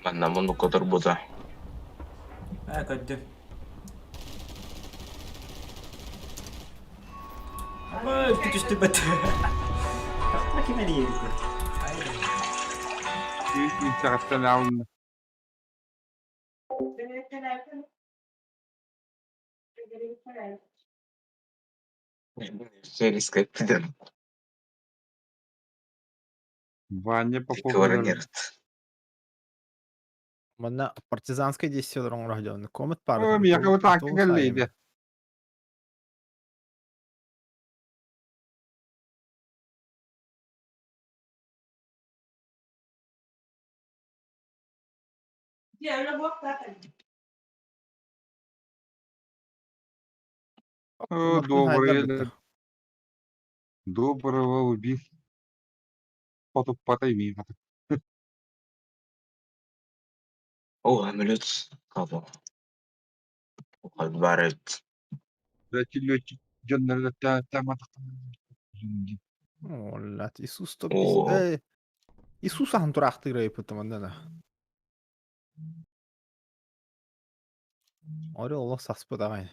Манна мұны котор буза. А, көддүм. Ама түштү бат. Тақта кимени ерик. Үч сағаттан алынды. Сельская пидор. Ваня Попов. Говорит. Манна партизанскай действиелар оҥоро сылдьабын. Комет пара. Ой, миэхэ вот так кэллиде. О, добрый. Доброго убил. Потуппатай миин. О, амулет кого? Барыт. Летчик дьоннор Оллат, Иисус то О. Иисус ахан тураахтыыр айыппыттым онно да. Орел олох саспыт аҕай.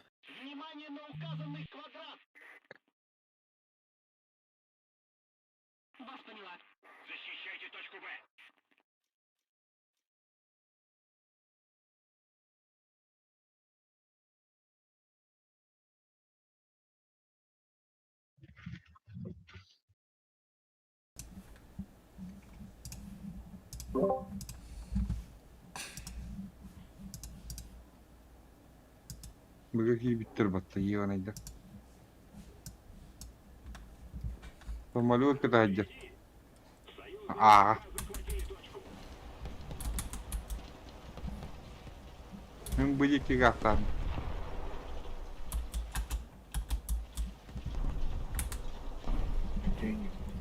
Быга киирбиттэр батта иеванайдар. Самолет кытаһыдьар. Ааҕа. Мин бу диэки гаахтаан.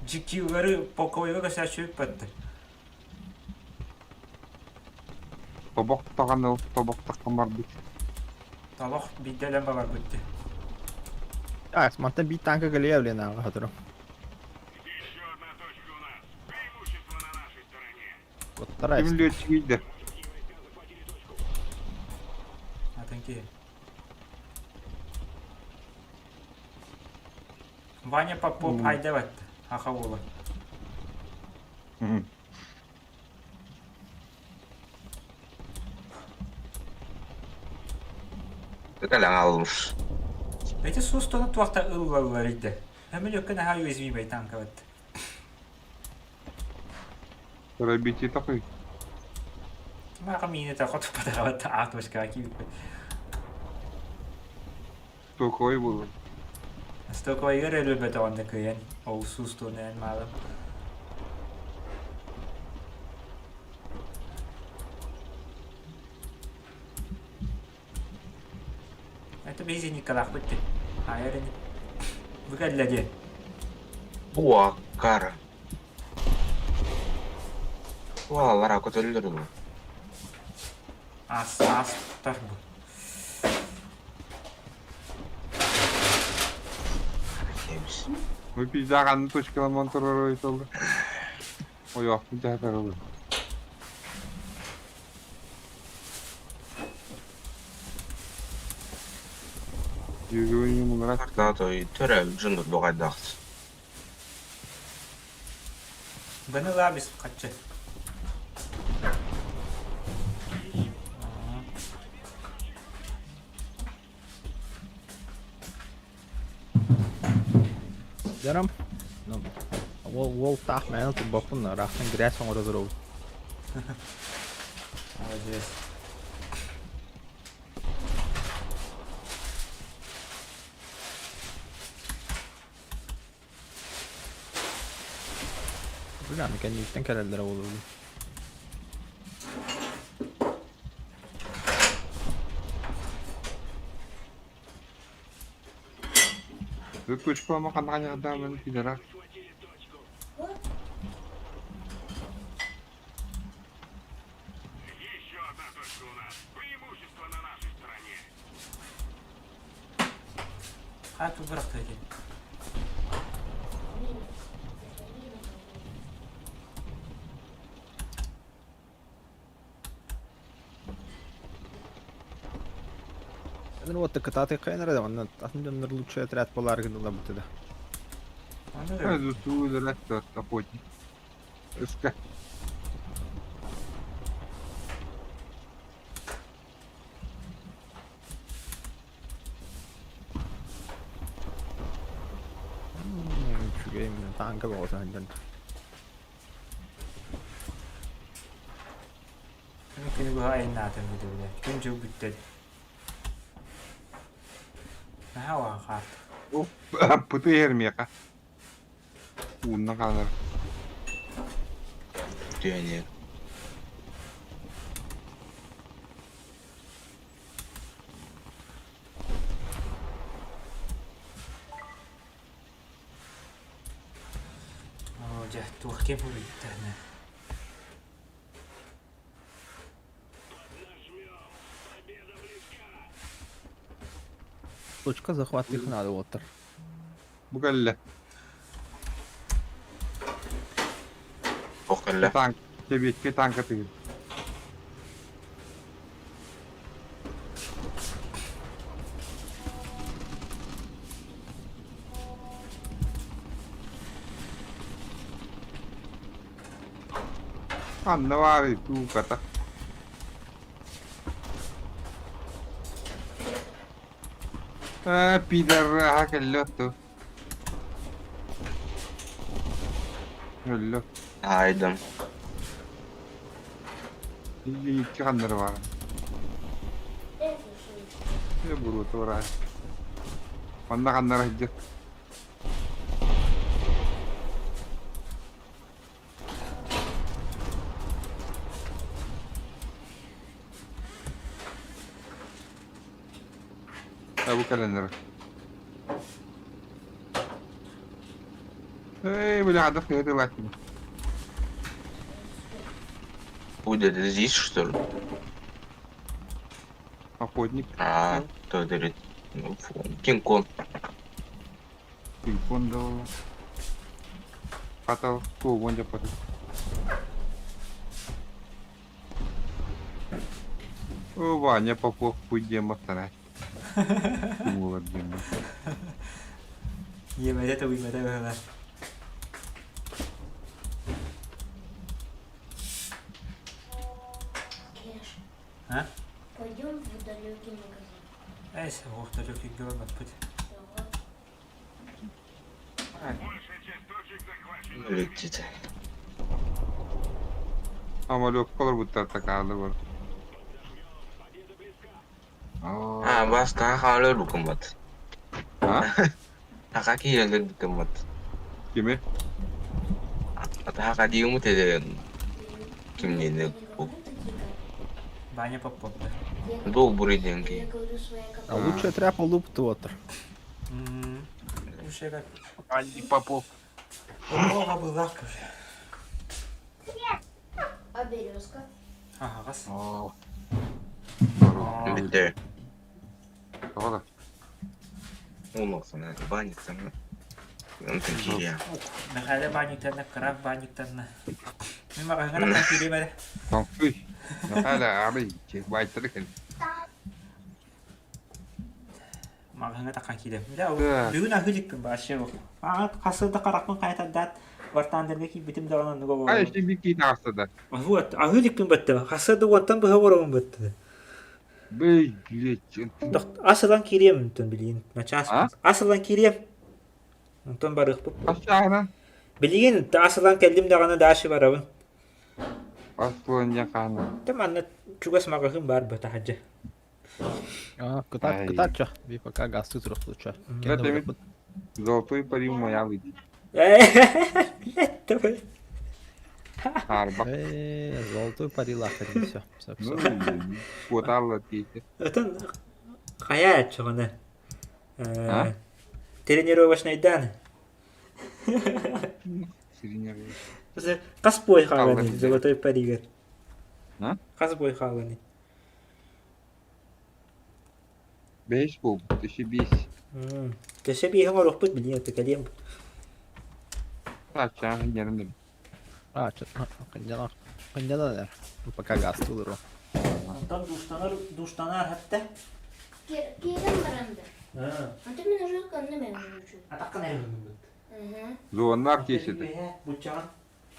Дьиккиилэри покойга көсөөччү бүппэттэр. Тобох таҕаны тобох таххан барбыт. Тобох биирдэ өлөн бабарбыт дии. А, мантан биир танка кэлиэ блин ааҕа хатырым. Куттара Ким лүөччүгүйдэ? Атын киһи. Ваня Попов хайда батта. Аха уола. Кэлэн алmış. Эти сустону туохта ыллаллар иде. Өмүлөккө наһаа уязвимый танка батта. Пробитие такой. Маха миини та хоту патаҕабатта аатмашка киирбит. Стокой было. Стокойгар өлбөтөҕүнэ кыайан ол суустуунан маалым. Это бизи Николаахпыт дии. Хайар ини. Бу кэллэ дии. Буа кара. Уалара көтөллөр бу. Ас ас тар бу. Вы пизда точкаламан турар айтылды. Ой, ах, дьаһатарылы. Жүгүн Карта төрө жынды дугайдакт. Быны лабис хаччы. Дарам. Ол ол таах мээнэ турбаппын ыраахтан грязь оҥоро турабын. Молодец. Бля, кэнниттэн кэлэллэрэ буолуо. Точкалама ханнаҕа пидора. Хаа тубарах тыгын. Ну вот кытааты кайнара да онно атын дьоннор лучший отряд полар гыналар бутыда. Охотник. СК. Танка бөҕөтө сылдьан. Күнү быһа айаннаатым бүтүбүнэ. Күн дьыл бүттэ. Наһаа улахан хаарт. Пыты иһэр миэхэ. Уунна хаалар. Түһэн Оо, дьэ, туох ким буруйдаана? Точка захват их надо уоттар. Бу кэллэ. Туох кэллэ? Танк, сэбиэскэй танка тыгын. Ханна баарый тууката? Ээ, пидораһа кэллэ отту. Өллө. Айдым. Икки ханнары баар. Э, буруота бараа. Манна ханнара сылдьар. А бу кэлэннэр. Эй, бля, ада хайа латина. Ой, да ты здесь, что ли? Охотник. А, то говорит, ну, фу, Кинг-Конг. Кинг-Конг дал. Хата, вон потом. О, Ваня Попов, путь демостара. Тимур диэн. Иэмэтэ тыбыйбата быһыылаах. Кеш, А? пойдем в далекий магазин. Эс, ох, далекий барбаппыт. Летит. Самолетка олорбуттар такаалы бар. А, бас хаалар букуммат. А? Аха киирэллэр букуммат. Кими? Атаха диумут эдэрэн кимнини Ваня Попов. Был буриденки. А лучше тряпа луп туотар. Лучше как. Али Попов. Попова была уже. А березка? Ага, раз. Битте. Тоҕо? Улахана баницана. Онтон киирия. Михаил банниктарна, Краф банниктарна. Мин маҕаһыҥҥа киириэм эрэ. Тоҥсуй. Михаил аҕай байтары кэл. Маҕаһыҥҥа таххан киириэм. Дьэ, бүгүн аһыы иликпин вообще. Аҕа хасыта харахпын хайатардаат Вартандерга киирбитим даҕаны оннуга Ай, буолабын. иши бир киин аҕыста да. Вот, аһыы иликпин баттым. Хасыта уонтан быһа олоробун баттым. Бэй, блядь. Ас ылан киириэм онтон билигин. Начаас. Ас ылан киириэм. Онтон барыахпыт. Хас Билигин ас ылан кэллим даҕаны дальше барабын. Аслан хаана. Тэ манна чугас маҕаһыын баар бу таһырдьа. А, кытаат, кытаат чо. Би пока газты турах чо. Золотой пари моя выйдет. Давай. Арба. Золотой пари лахарин, все. Все, Ну, все. Куоталла тиийдэ. Отон хайа чоҕуна. Тренировочнайдан. Хас бой хааланы золотой паригар. Хас бой хааланы. Бэс буолбут, өссө биэс. Өссө биэһи оҥоруохпут билиэн кэлиэм. Сааччаан ньэрэн А, чё, кынньана, кынньана Пока газ тулуру. Онтон душтанар душтанар хатта. Киирэн баран да. А ты мен уже канны мен уже. Атаккан эрэ Угу. Зоннар тиэсэтэ. Буччаҕын.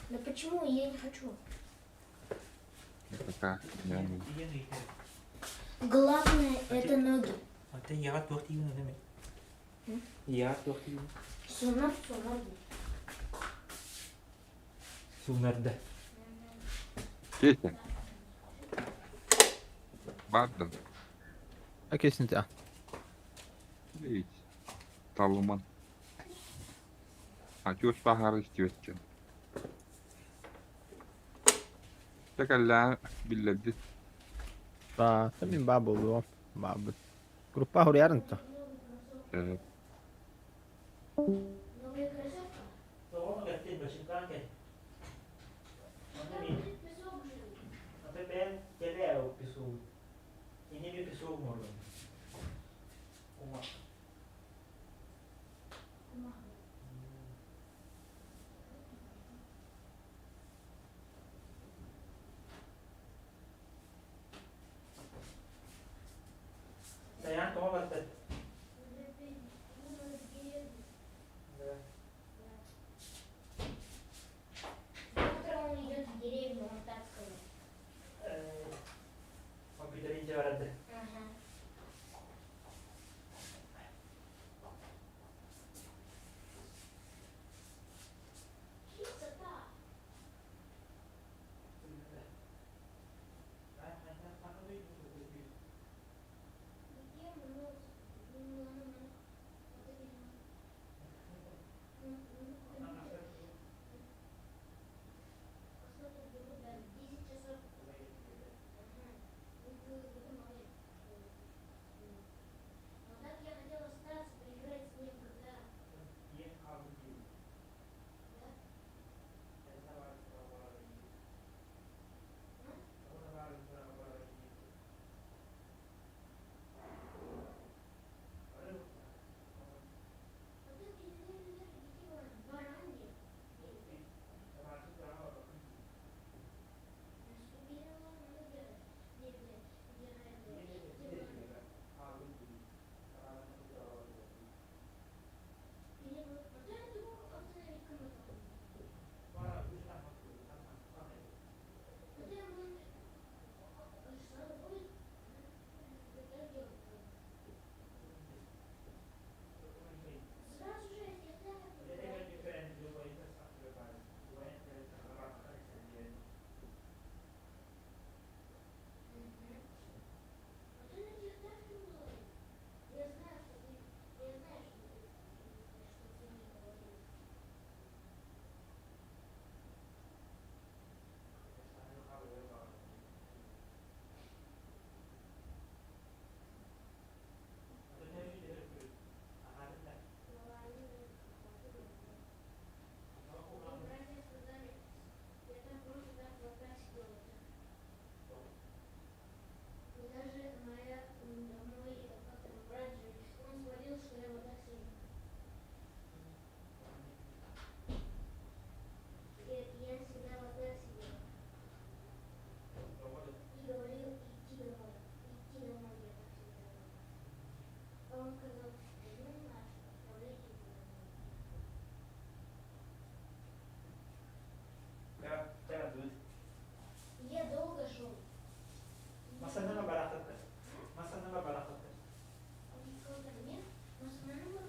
Да почему я не хочу? Пока. Главное это ноги. Ата яга туох тиийэн эме. Яга туох тиийэн. Сонар, сонар. Суунарда. Петя. Бардын. Акесинте. Ведь. Талыман. А чё сахар истибэччин. Тэкэллээн биллэрдит. Ба, мин баа буолуом. Баабыт. Группа хуруйарын то. Э, Новые кроссовки? Тоҕо кэттин башыҥкаан кэл. Онно мин. Песок же. Аты бэйэм кэлээ ол песогу. Иними песогу оҥоруом. Кумах. Сайаан тоҕо барда? Да. Завтра он идет в деревню, он так сказал. Э, Компьютер илдьэ барарда. Ага. Чистота. Я долго шел. Масанама барахтаттар. Масанама барахтаттар. Нет, Потому что правила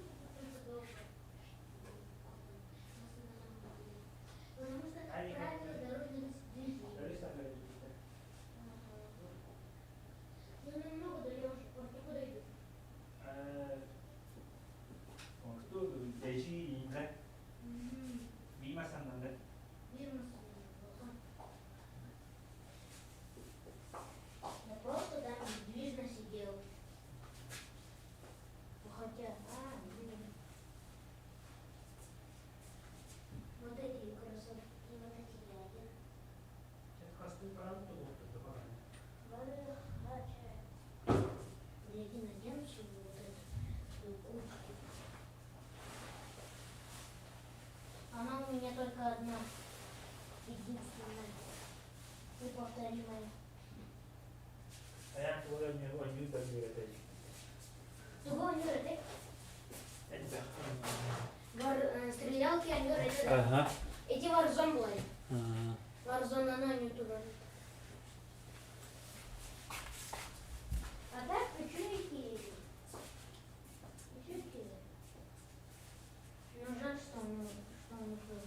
дорожного движения. Ну, намного дороже. Вот куда идут? Я просто там недвижно сидел. Ну, хотя, а, ну. Вот эти кроссовки, вот эти я один. Гляди, надену себе вот эту куртку. Она у меня только одна. Единственная. Неповторимая. Тугу Стрелялки они Ага. Эти Warzone были. Warzone она не туда. А так, хочу идти. Хочу идти. Ну, жаль, что он, что он ушел.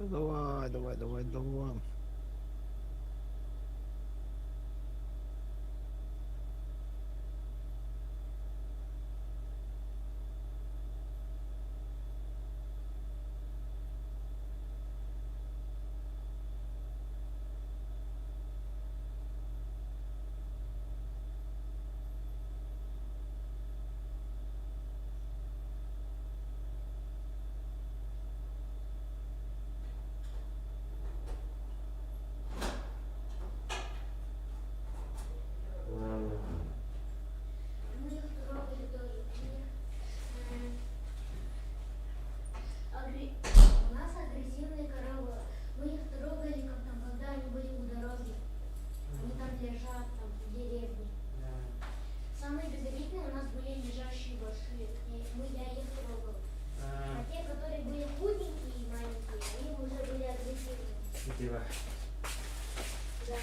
Давай, давай, давай, давай. Мы их трогали тоже. У них, У нас агрессивные коровы. Мы их трогали, как там, когда они были у дороги. Они там лежат, там, в деревне. Самые безобидные у нас были лежащие большие. Я их трогал. А те, которые были худенькие и маленькие, они уже были агрессивные. Дива. Да.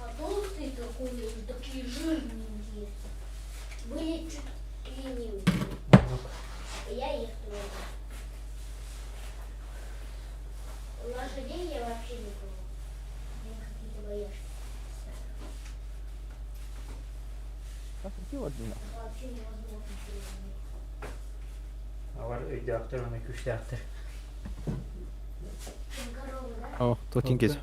А толстые такие, уже такие жирненькие, были чуть ленивые. И я их трогал. Лошадей я вообще не трогал. Они какие-то бояшки. Вообще невозможно перевернуть. Алар өйдөөхтөр, оны күүстээхтэр. Чем коровы, да? О, тотин кез.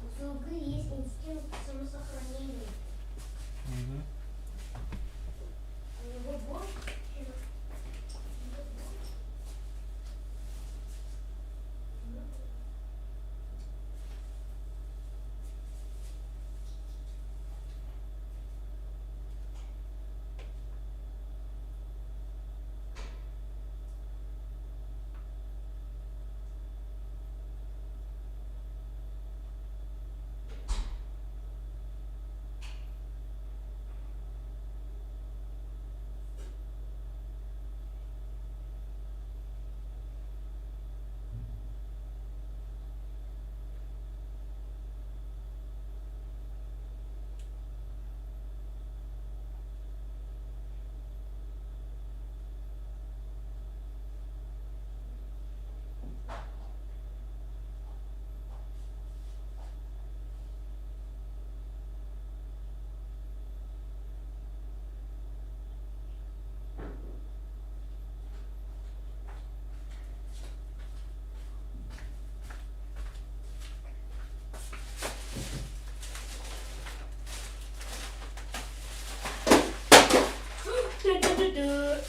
У слуги есть инстинкт самосохранения. У него больше, чем... Ту-ту-ту-ту.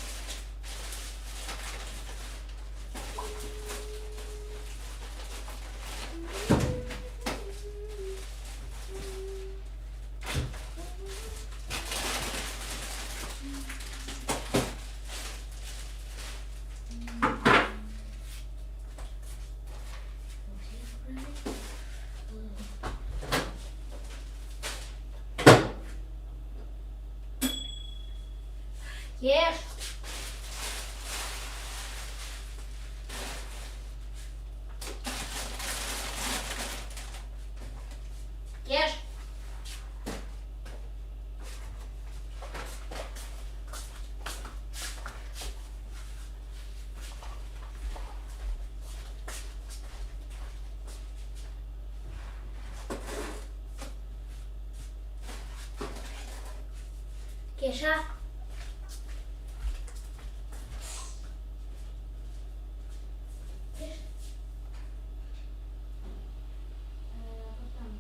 Ешь. Ешь. Кеша. Кеш. Как там?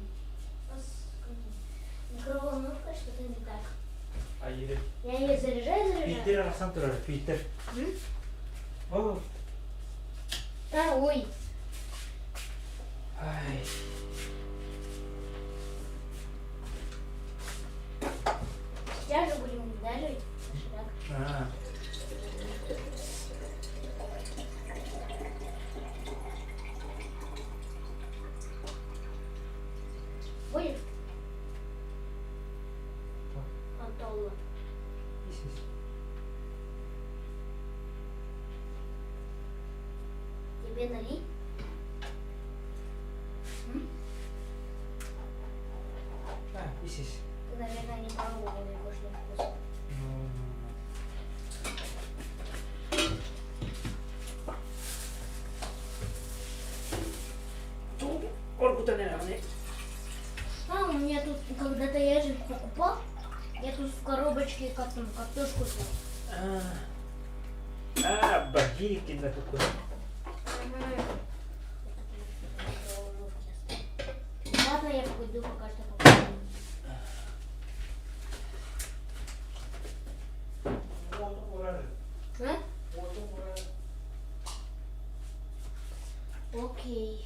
Как там? Микроволновка, что-то не так. Айы. Я ее заряжаю, заряжаю. Питер алсан турар, Питер. М? О, Второй. ай. Сейчас же будем выдавливать доширак. А. Будешь? Антолла. Тебе налить? М? А, исис. Ты, наверное, не пробовал его на вкус. Ну, ну, ну. А, у меня тут когда-то я же покупал, я тут в коробочке как там картошку съел. А, Багиркина какой. Ладно, я пойду пока что покушаю. А? Окей.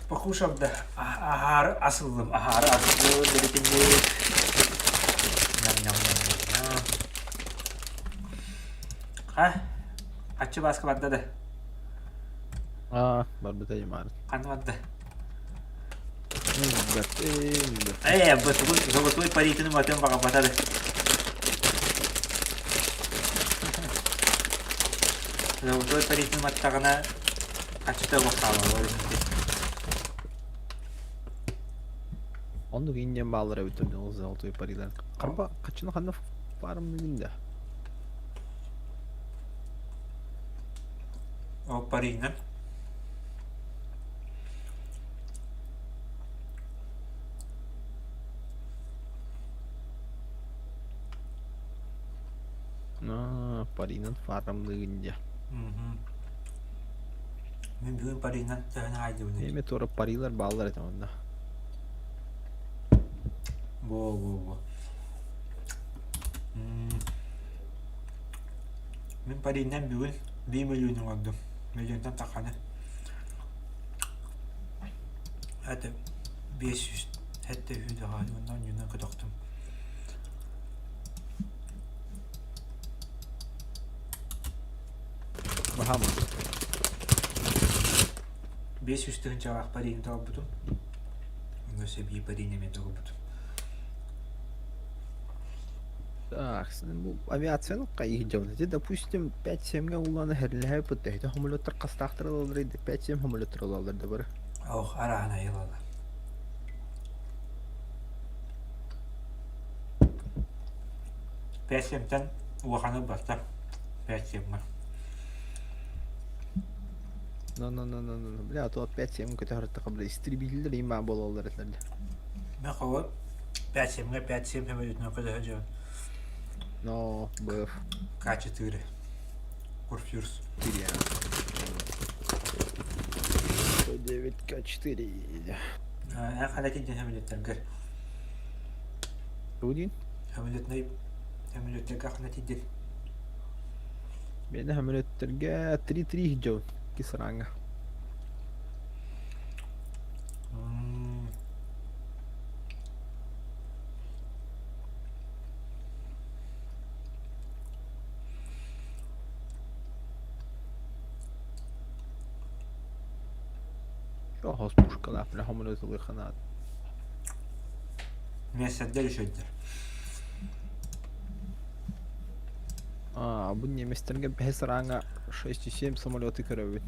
Покушав да аһаары асыллым, аһаары асыллым дебитинник. Ням-ням-ням-ням. Ха? Аччы бааска барда да. Аа, барбыта Ямар. Ханна барда? Билбэппин, билбэппин. Ээ, бу тугу золотой паритын уматын баҕарбата да. Золотой паритын уматтаҕына хаччыта олох хаалар. Оннук инньэн бааллар эбит ол золотой парилар. Харба хаччыны ханна баарым билин да. Ол паринан. Аа, паринан фармлыгын дьэ. Мин бүгүн паринан төһөнү хаайдыбын. Эми туора парилар бааллар этэ онно. Во, во, во. Мин паринан бүгүн 1 миллион оҥордум. Миллионтан тахханы. Это 500 хэтте үһү оннан юнан көтөхтүм. Баһаам. 500 тыһыынчалаах парины тоҕорбутум. Онно өссө биир парин эмиэ тоҕорбутум. Так, бу авиацияны хайыһдьабын. Ити, допустим, 5-7-гэ улаана хэрилэһэ пытта. Ити самолеттар хастаахтар ылаллар 5-7 самолеттар ылаллар да бары. Ох, араана ылаллар. 5-7-тэн улаханы ылбаттар. 5-7-га. Ну, ну, ну, ну, ну, бля, а то 5-7 көтө бля, истребителлер имма буолаллар этилэр. Мен холо 5-7-га 5-7 самолетунан көтө сылдьабын. Но, БФ. К4. Курфюрс. 4. 109 К4. Эн хана тиийдин самолеттаргар? Тугу Самолетнай самолеттарга хана тиийдин? Мені самолеттерге 3-3 жыл кисранга. Хос пушкалаах бля самолет ылыахха Мессердер үчүгдэр. Аа, бу немецтерге бэһис ранга 6,7 самолеты көрөбүн.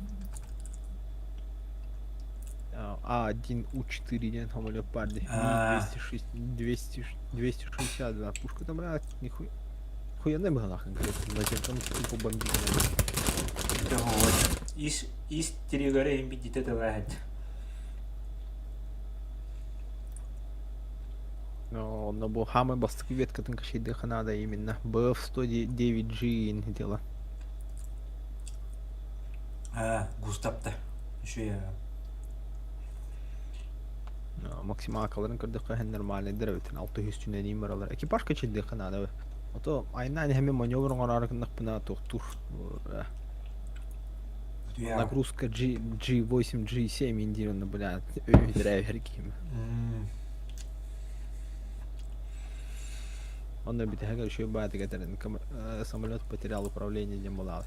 А1 У4 диэн самолет баар дии. 206, 200, 262 пушка там, блядь, нихуя. Хуяны быһалаах конкретно, наземка тупо бомбить. Ис ис тиригары имбидите тылаһат. Но, онно бу хамай бастакы веткатын кашейдыха надо именно. БФ-109G дела. А, Густапта. Еще я. Максималкаларын көрдөххө һэн нормальный дөрөбүтүн 600 түнэнии баралар. Экипаж качайдыха надо. А то айнаан эһэми маневр оҥороору гыннахпына туохтуур. Нагрузка G, G8, G7 индирна, бля, өйүтэрээбэр киһим. Онно бүтэһигэр үчүгэй баатык этэрин самолет потерял управление диэн буолаҕа.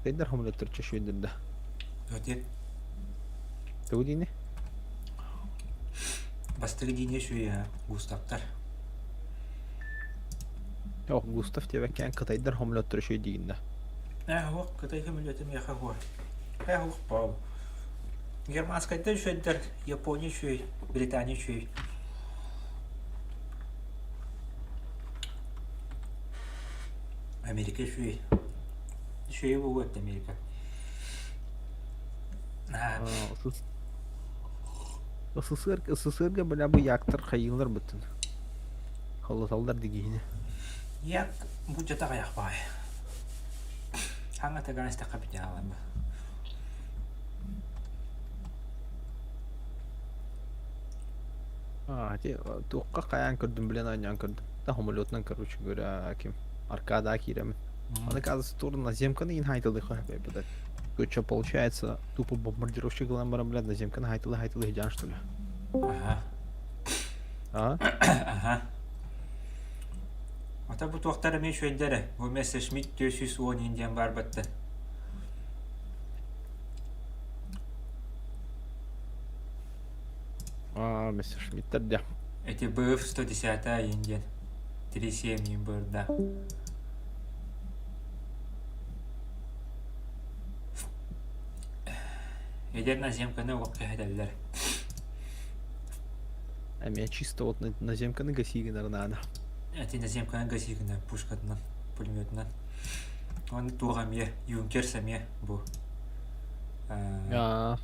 Кайдар самолеттар чөшүйдер да. Өте. Тугу диини? Бастыгы диини үчүгэй Густавтар. Ох, Густав диэбэккээн кытайдар самолеттар үчүгэй диигин да. Ээ, ох, кытай самолета миэхэ хуа. Ээ, ох, пау. Германскайдар үчүгэйдэр, Япония үчүгэй, Британия үчүгэй. Америка үчүгэй. Үчүгэй буолуо этэ Америка. СССР СССРга бля бу яктар хайыылар быттын. Холлоталлар дигиһини. Як бу дьата хайах баай. Хаҥа тагаан истэххэ бүтэ А, ти туохха хайаан көрдүм билэн оонньоон көрдүм. Да самолетунан короче говоря ким аркада киирэмин. Аны казы тур наземканы ин хайтылы хай Что получается, тупо бомбардировщик ылан баран, блядь, наземканы хайтылы хайтылы хидян, что ли? Ага. А? Ага. Ата бу туохтар эмиэ үчүгэйдэр ээ. Бу Мессершмитт 410 иин диэн баар батта. А, Мессершмиттер дя. Эти БФ 110 иин диэн. 3,7 иин бырда. Эдэр наземканы уох кэһэтэллэр. Эмиэ чисто вот наземканы гаси гынар наада. Эти наземканы гаси гынар пушкатынан, пулеметынан. Оны туох эмиэ, Юнкерс эмиэ бу. Аа,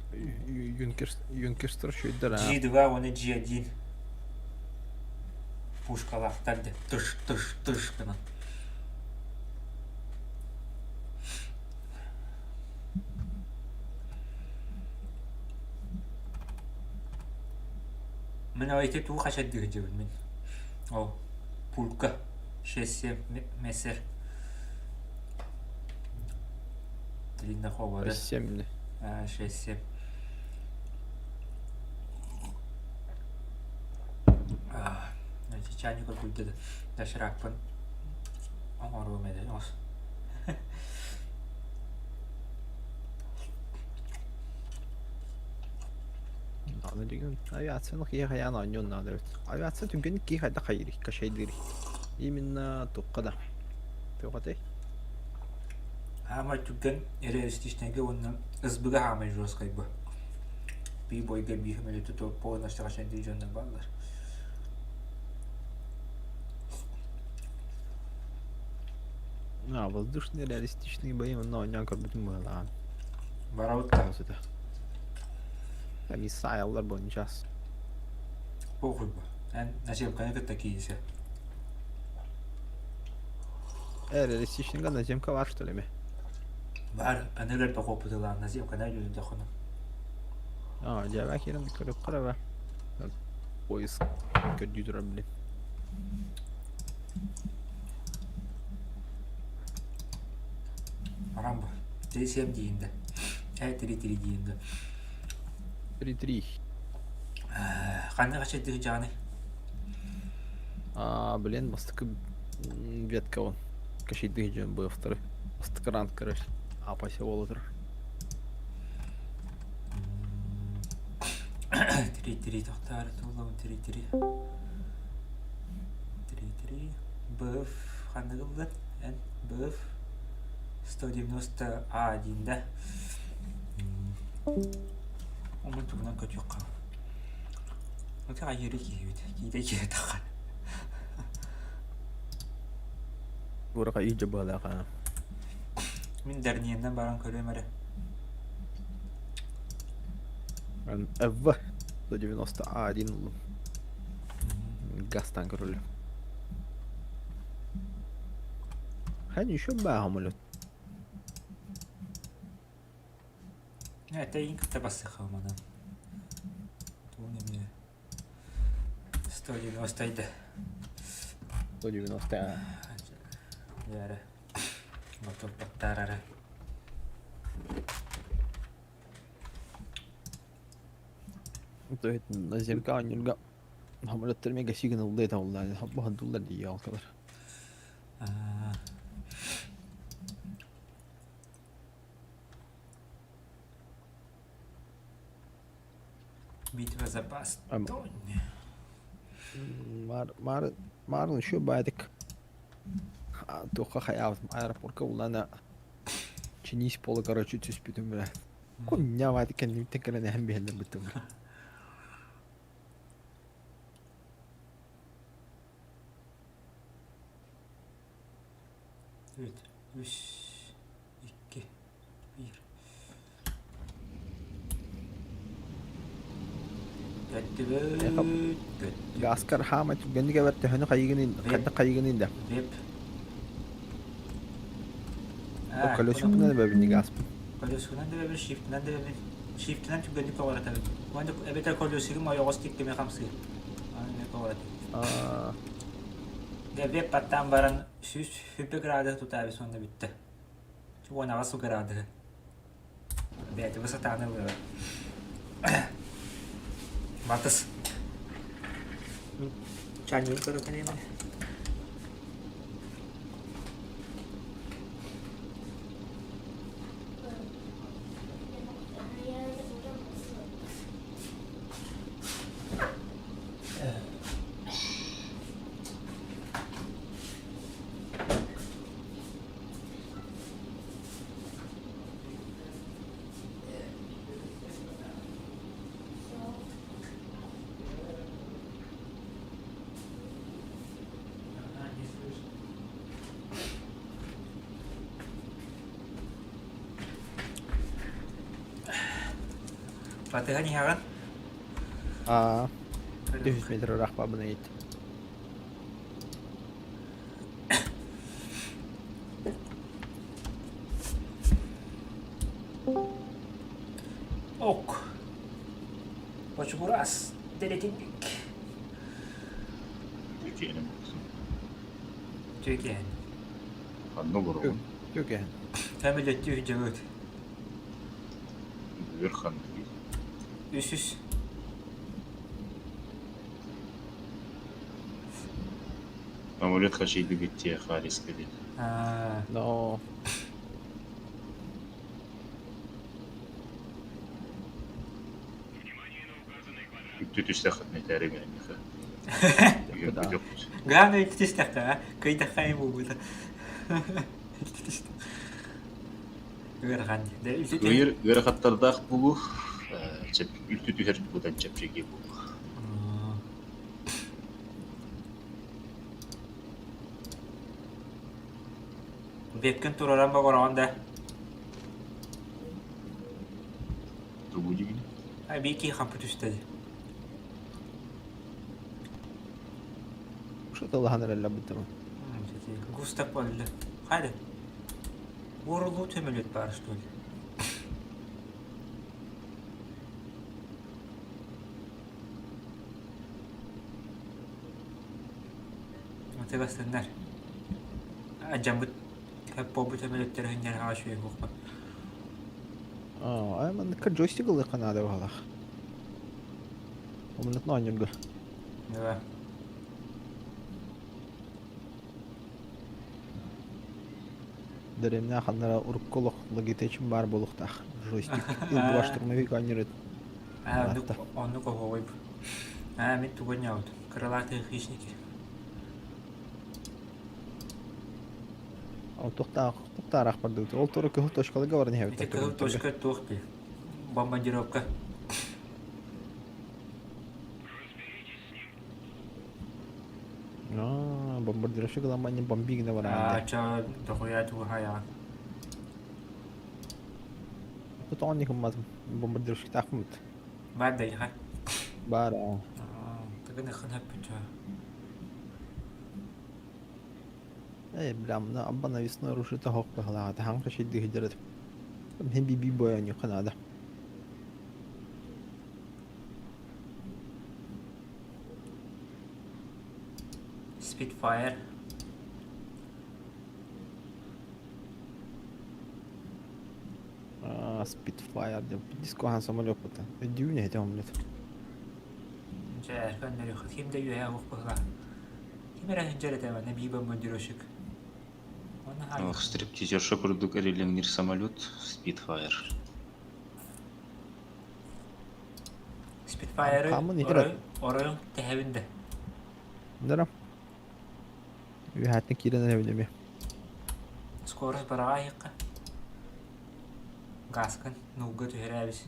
Юнкерс, Юнкерстер үчүгэйдэр аа. G2 уонна G1 пушкалаахтар да тыш тыш тыш гынан. Мин ол ити тугу хачайдыы сылдьабын мин. Ол пулька 6-7 мессер. Длинноховая. 6-7 А, 6-7. Чайник оргуйда да доширакпын оҥоруом этэ. Аны деген авиацияны киһи хайаан оонньуон наада эбит. Авиация түргэнник киһи хайдах хайыырый, качайдыырый? Именно туохха да. Туох этэй? Хаамай түргэн реалистичнайга уонна СБ-га хаамай жесткай бу. Бии бойга биир мүнүүтэ полностью качайдыыр дьоннор бааллар. А, воздушные реалистичные бои онно оонньоон көрбүтүм быһалаан. Барабыт да. Ол сыта. Миссаайлар бу час. Похуй бу. Эн наземканы кытта киирсэ. Реалистичныйга наземка бар что ли ме? Бар, аны элбэх опытылаан наземканы өлүндэ хону. А, дьэбэ киирэн көрүөххэ эрэ бэ. Поиск көрдүү турар блин. Баран бу. 3-7 диин да. 3-3 диин да. 3-3. Ханна хачайдыы дьаҕаный? А, блин, бастакы ветка он. Кашейдыы дьон быафтары. Бастакы ранг, короче. Апася буола турар. 3-3 тохтоору туллабын 3-3. 3-3. БФ ханныгы ыллын? Эн БФ 190 А диин да. Омун тугунан көтүөххэ. Ити айыыры киһибит. Киитэ киһи Ураха иһдьэ быһалаах аа. Мин Дарниеннан баран көрүөм эрэ. ФВ 190А1 ыллым. Газтан көрөллөр. Хэн еще баа самолет. Это кытта бассыха манан. Туун эмиэ 190 йда. 190 а. Дьээрэ. Мотор баттаарара. То есть наземка аннюрга самолеттер мега сигналды это уллаа. Баһандуллар дии алкалар. Битва за Бастонь. Маар маар маар еще баадык. Туохха хайаабытым аэропортка улаана чиниис пола короче түспүтүм бля. Куння баадык кэннибиттэн кэлэн эһэн биһэллэр быттым бля. Үт, үс, икки, биир. Көттүбүт, көттүбүт. Гаскар хаама түргэнник эбэр төһөнү хайыгын хайдах хайыгын да. Веб. Колесикунан эбэбин гаспын. Колесикунан да эбэбин, shift-инэн да эбэбин. Shift-инэн түргэнник көҕүрэтэ Уонна эбэтэр колесигым ойоҕос тиктими хамсыыр. Аны эмиэ көҕүрэтэ. Дэ веб баттаан баран 100 градуһу тутаабыс уонна бүттэ. 18 градуһу. Бэйэтэ сатаан ылыа. Батыс. Чаньын көрө кэлиэмэ. Батыһан иһэҕин? Аа, 200 метр ыраах баабын ыйыт. Ок. Бочугурас дэлэтинник. Үтүөнү буолсун. Үтүөкээн. Ханна олороҕун? Үтүөкээн. Фамилия дьыбыт. Үөр ханныгый? Үсүс. Самолет хачыйдыбыт дии Хариска диэн. Аа. Но. Үттү түстэххитинэ этээри миэхэ. Главное үттү түстэххэ, а? Кыйдахха им буолбута. Үттү түстэх. Ыарахан. Ыйыр ыарахаттардаах буолуу, үлтү түһэр быдан чэпчэки буолуу. Бэккин тураран богороҕун да. Тугу диигин? А биир киһи хампы түстэ дии. Что-то улахан эрэллэр быттым. Густав буолла. Хайда? Уорулуу төмөлөт баар что ли? Атыгастыннар. Адьаммыт буолбут төмөлөттөрө хиннэр хаҕа үчүгэй буолбат. Аа, манныкка джойстик ылыахха наада баҕалаах. Омуннук оонньуурга. Да. Дэриэбинэ ханнара урукку олох Logitech баар буолуохтаах. Джойстик Илбуга штурмовик оонньуур Аа, оннук оннук оһуобай. Аа, мин тугу оонньообутум? Крылатые хищники. Ол туохтаах туохтаараах бардыбыт. Ол туора кыһыл точкаларга баран иһэбит. Ити кыһыл точка туох дии? Бомбардировка. Аа, бомбардировщик ылан бомби гына бараан. Аа, ча дохуя туһайаҕын. Тотоҕон никымматым. Бомбардировщиктаахпын Баар да иха. Баар аа. Тыгын ыхын хөппүт Ээ, бля, мына абба навесной оружиета хоқ быһалаата хаҥха шийдии сылдьар этим. Мин би-би бойонньукка наада. Spitfire. Аа, Spitfire диэн дискохан самолёппута. Өйдүүбүн эһэтэ омлет. Дьэ, көннөрүөххүт ким да үөһэ оһох быһылаах. Ким эрэ сылдьар этэ манна бии бомбардировщик. Ох, стриптизерша курдук эрилиҥниир самолет Spitfire. Spitfire-ы Хаммын итирэ. оройун тэһэбин да. Нара. Үөһээттэн киирэн эрэбин эмиэ. Скорость бараҕа иһикка. Газкын нууга түһэрээбис.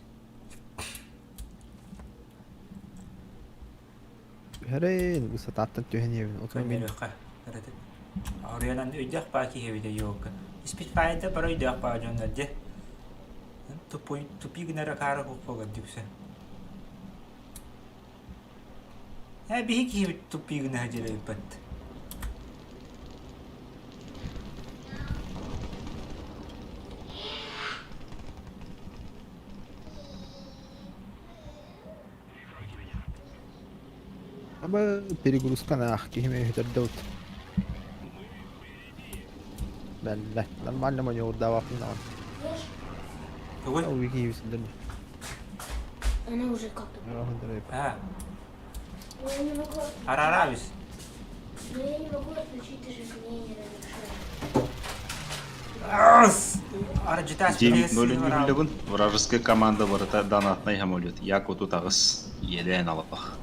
Түһэрин, высотаттан түһэн иһэбин. Отон мин Көннөрүөххэ кыратык. Оруйанан өйдөөх баа киһи эбитэ елка. Спитфайда бары өйдөөх баа дьоннор дьэ. Тупой тупи гынара каара куппагар дүксэ. Ээ биһи киһибит тупи гына дьэлэйбэт. Аба перегрузка наах киһим өйүтэрдэ Бэллэ. Нормально маневрдаабаппын даҕаны. Тугуй? Ол киһи сылдьар. Она уже как-то... А, Но я не могу... Араравис. Но я не могу отключить, ты же мне не разрешаешь. 9-0 үһүллэбин. Вражеская команда барыта донатнай самолет. Як отут аҕыс иэдээн алапах.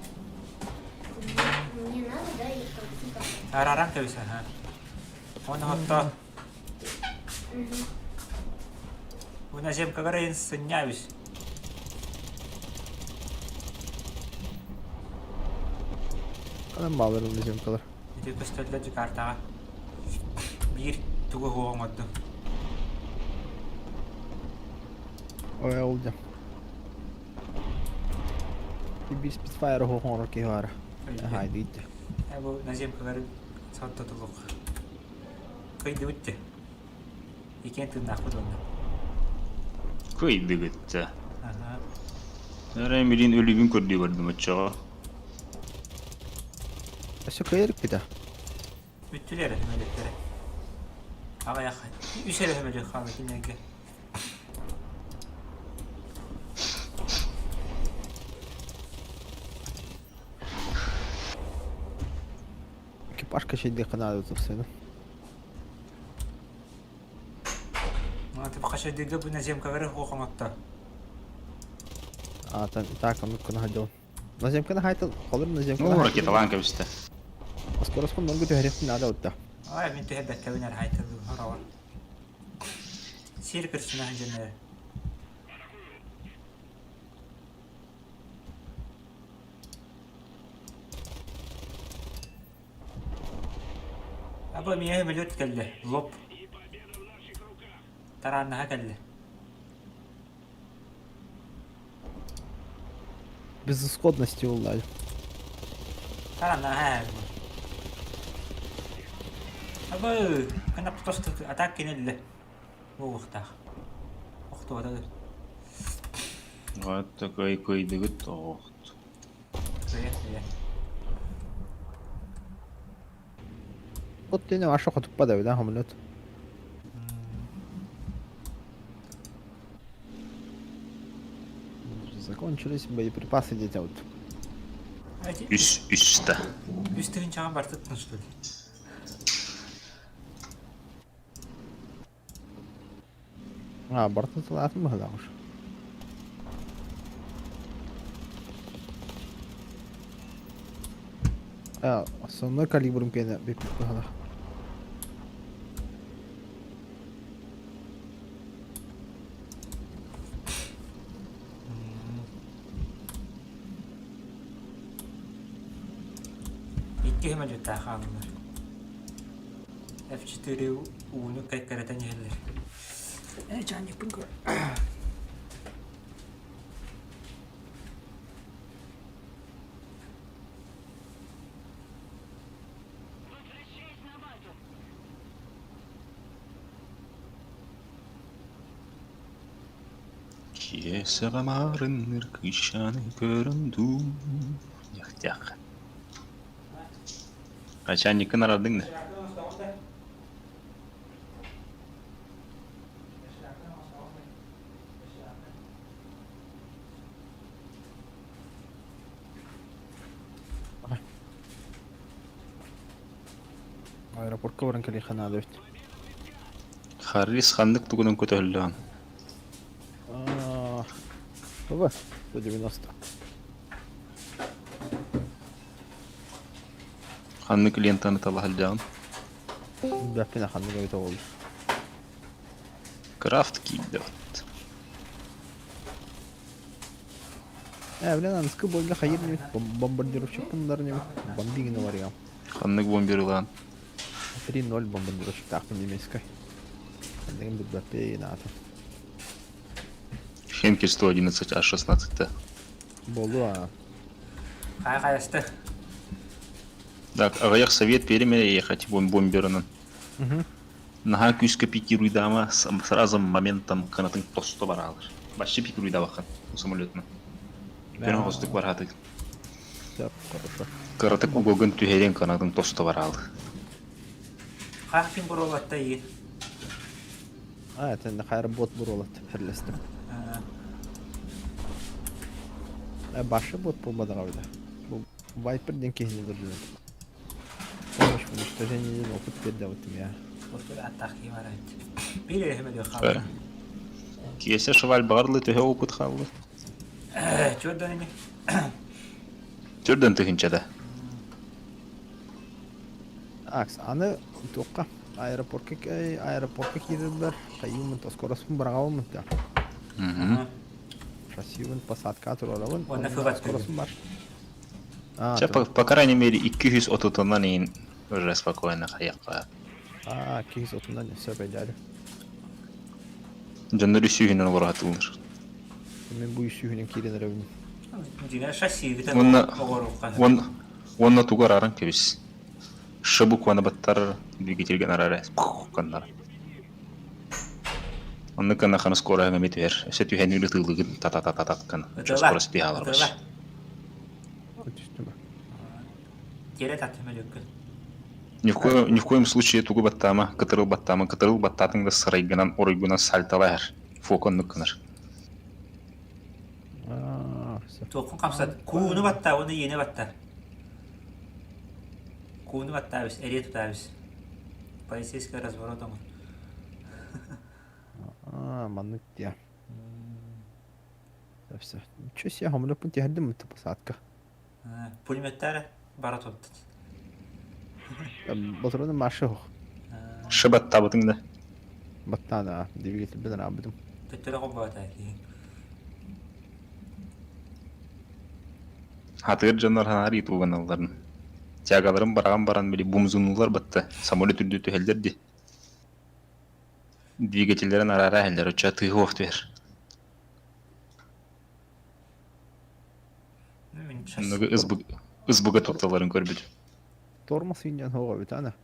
Мне надо, да, и там типа... Араран кэбис, аха. Оны хотто. Уна земкагар сыннябис. Анан бааларын земкалар. Ити көстөллөр Джакартаҕа. Биир тугу суох оҥордум. Ой, ол дьэ. Bir Spitfire оһоҕор киһи баара. Хайдыйды. Бу наземкалары саттатылык. Кыйдыбыт те. Иккен тыыннаахпыт онно. Кыйдыгыт да. Эрэ милин өлүгүн көрдүү бардым оччоҕо. Өссө кыайар иккитэ. Бүттүлэр өһүмөлүктэрэ. Аҕыйах үс эрэ өһүмөлүк хаалла кинилэргэ. Экипажка шейдиэххэ наада тупсайда. Ну, хашайдыга бу наземкалары хоҥотто. А, так, оннук гына сылдьабын. Наземканы хайтал, холор наземканы Ну, ракеталаан кэбистэ. Скороспун норгу түһэриэхпин наада утта. Ай, мин түһэрбэккэбин эр хайтал хороҕор. Сир кырсына сылдьан Аба миэхэ мөлүөт кэллэ, лоп. Тарааннаһа кэллэ. Безысходности уллаали. Тарааннаһа Абы, кына просто атак кинелле. Буолуохтаах. Охтуота Вот такой кыйдыгыт оҕохт. Вот тени ваша хотуппа да да самолет. Закончились боеприпасы дети вот. Үс үстэ. Үс тыһыынчаҕа бартыттын что ли? А, бартын сылаатын быһылаах уж. А, основной калибрым кэнэ бүппүт быһылаах. Икки самолеттаах хааллылар. F4 ууну кэккэрэтэн иһэллэр. Ээ, чаанньыкпын көр. Киэсэҕэ маарынныр кыысчааны көрөн дуу диэхтээх. Начальниккын араардыҥ да? Аэропортка баран кэлиэххэ наада эбит. Харрис ханнык тугунан көтөһүллэҕин? Оба, 190. Ханнык лентаны тала сылдьаҕын? Бэппин ханнык эбит ол. Крафт киирдэ вот. Э, блин, аныскы бойга хайыр небит, бомбардировщикпын дар небит, бомбигин вариант. Ханнык бомберлаан? 3-0 бомбардировщиктаахпын немецкай. Ханныгын билбэппин аата. Хенкель 111 А16-та. Болу а. Хайа хайасты. Так, аҕыйах совет перемере ехать бомберынан. Наһаа күүскэ пикируйдаама сразу моментом кынатын тосто бараалар. Вообще пикируйдабаккын самолетна. Көнө хостук бараатык. Хорошо. Кыратык угогун түһэрин кынатын тосто бараалы. Хаах ким буруолатта иин? А, это хайр бот буруолат херлестим. Башы бот буолбатаҕа эбитэ. Бу Вайпер диэн киһини көрдүлэр. Помощь в уничтожении диэн опыт биэрдэ бутум я. Аттаах киһи бара Биир эрэ мөлүөх хаалла. Киэсэ шваль баҕарлы төһө опыт хаалла? Чөрдөн ини. Чөрдөн тыһынчада. Акс, аны туохха аэропортка аэропортка киирэллэр хайыыммын скороспун быраҕабын да. Шассивын посадка туруорабын. Уонна фыбат скороспун бар. Чэ, по, по крайней мере, 230-унан иин уже спокойно хайахха. А, 230-унан все бэйдээри. Дьоннор үсүүһүнэн олоро сатыыллар. Мен бу үсүүһүнэн киирэн эрэбин. Дьиҥэ шассигытын Уонна оҕоруохха уон уонна тугу арааран кэбис. Ш букваны баттар двигательгин араарар гыннар. Оннук гына хана скороһын эмиэ түһэр. Өссө түһэн ытыылыгын та-та-та-та гына. Ытыла, Скорость тиһаалар ытыла. Түстүм. Тиэрэ таттым өлүккүн. Ни в коем, ни в коем случае тугу баттаама, кытырыл баттаама, кытырыл баттаатыҥ да сарайгынан, оройгунан сальталаһар. Фок оннук гынар. Туоххун хамсат. Кууну батта, уонна иэнэ батта. Кууну баттаабыс, эриэ тутаабыс. Полицейский разворот оҥор. Аа, маннык диэ. Все. Ничего себе, хамлеппун тиһэрдим это посадка. Пулеметтары бара турдут. Батроны маршы хох. Шыбаттабытыҥ да. Баттаана, двигатель аабытым. Төттөрө холбоото киһи. Хатыыр дьоннор ханаар итуганалларын. Тягаларын бараҕан баран били бумзунулар батта самолет үрдү түһэллэр ди. Двигателлэрин араара иһэллэр, оччо тыһы түһэр. Оннугу ызбыга тутталарын көрбүт. Тормоз инньэн хоҕо эбит ана.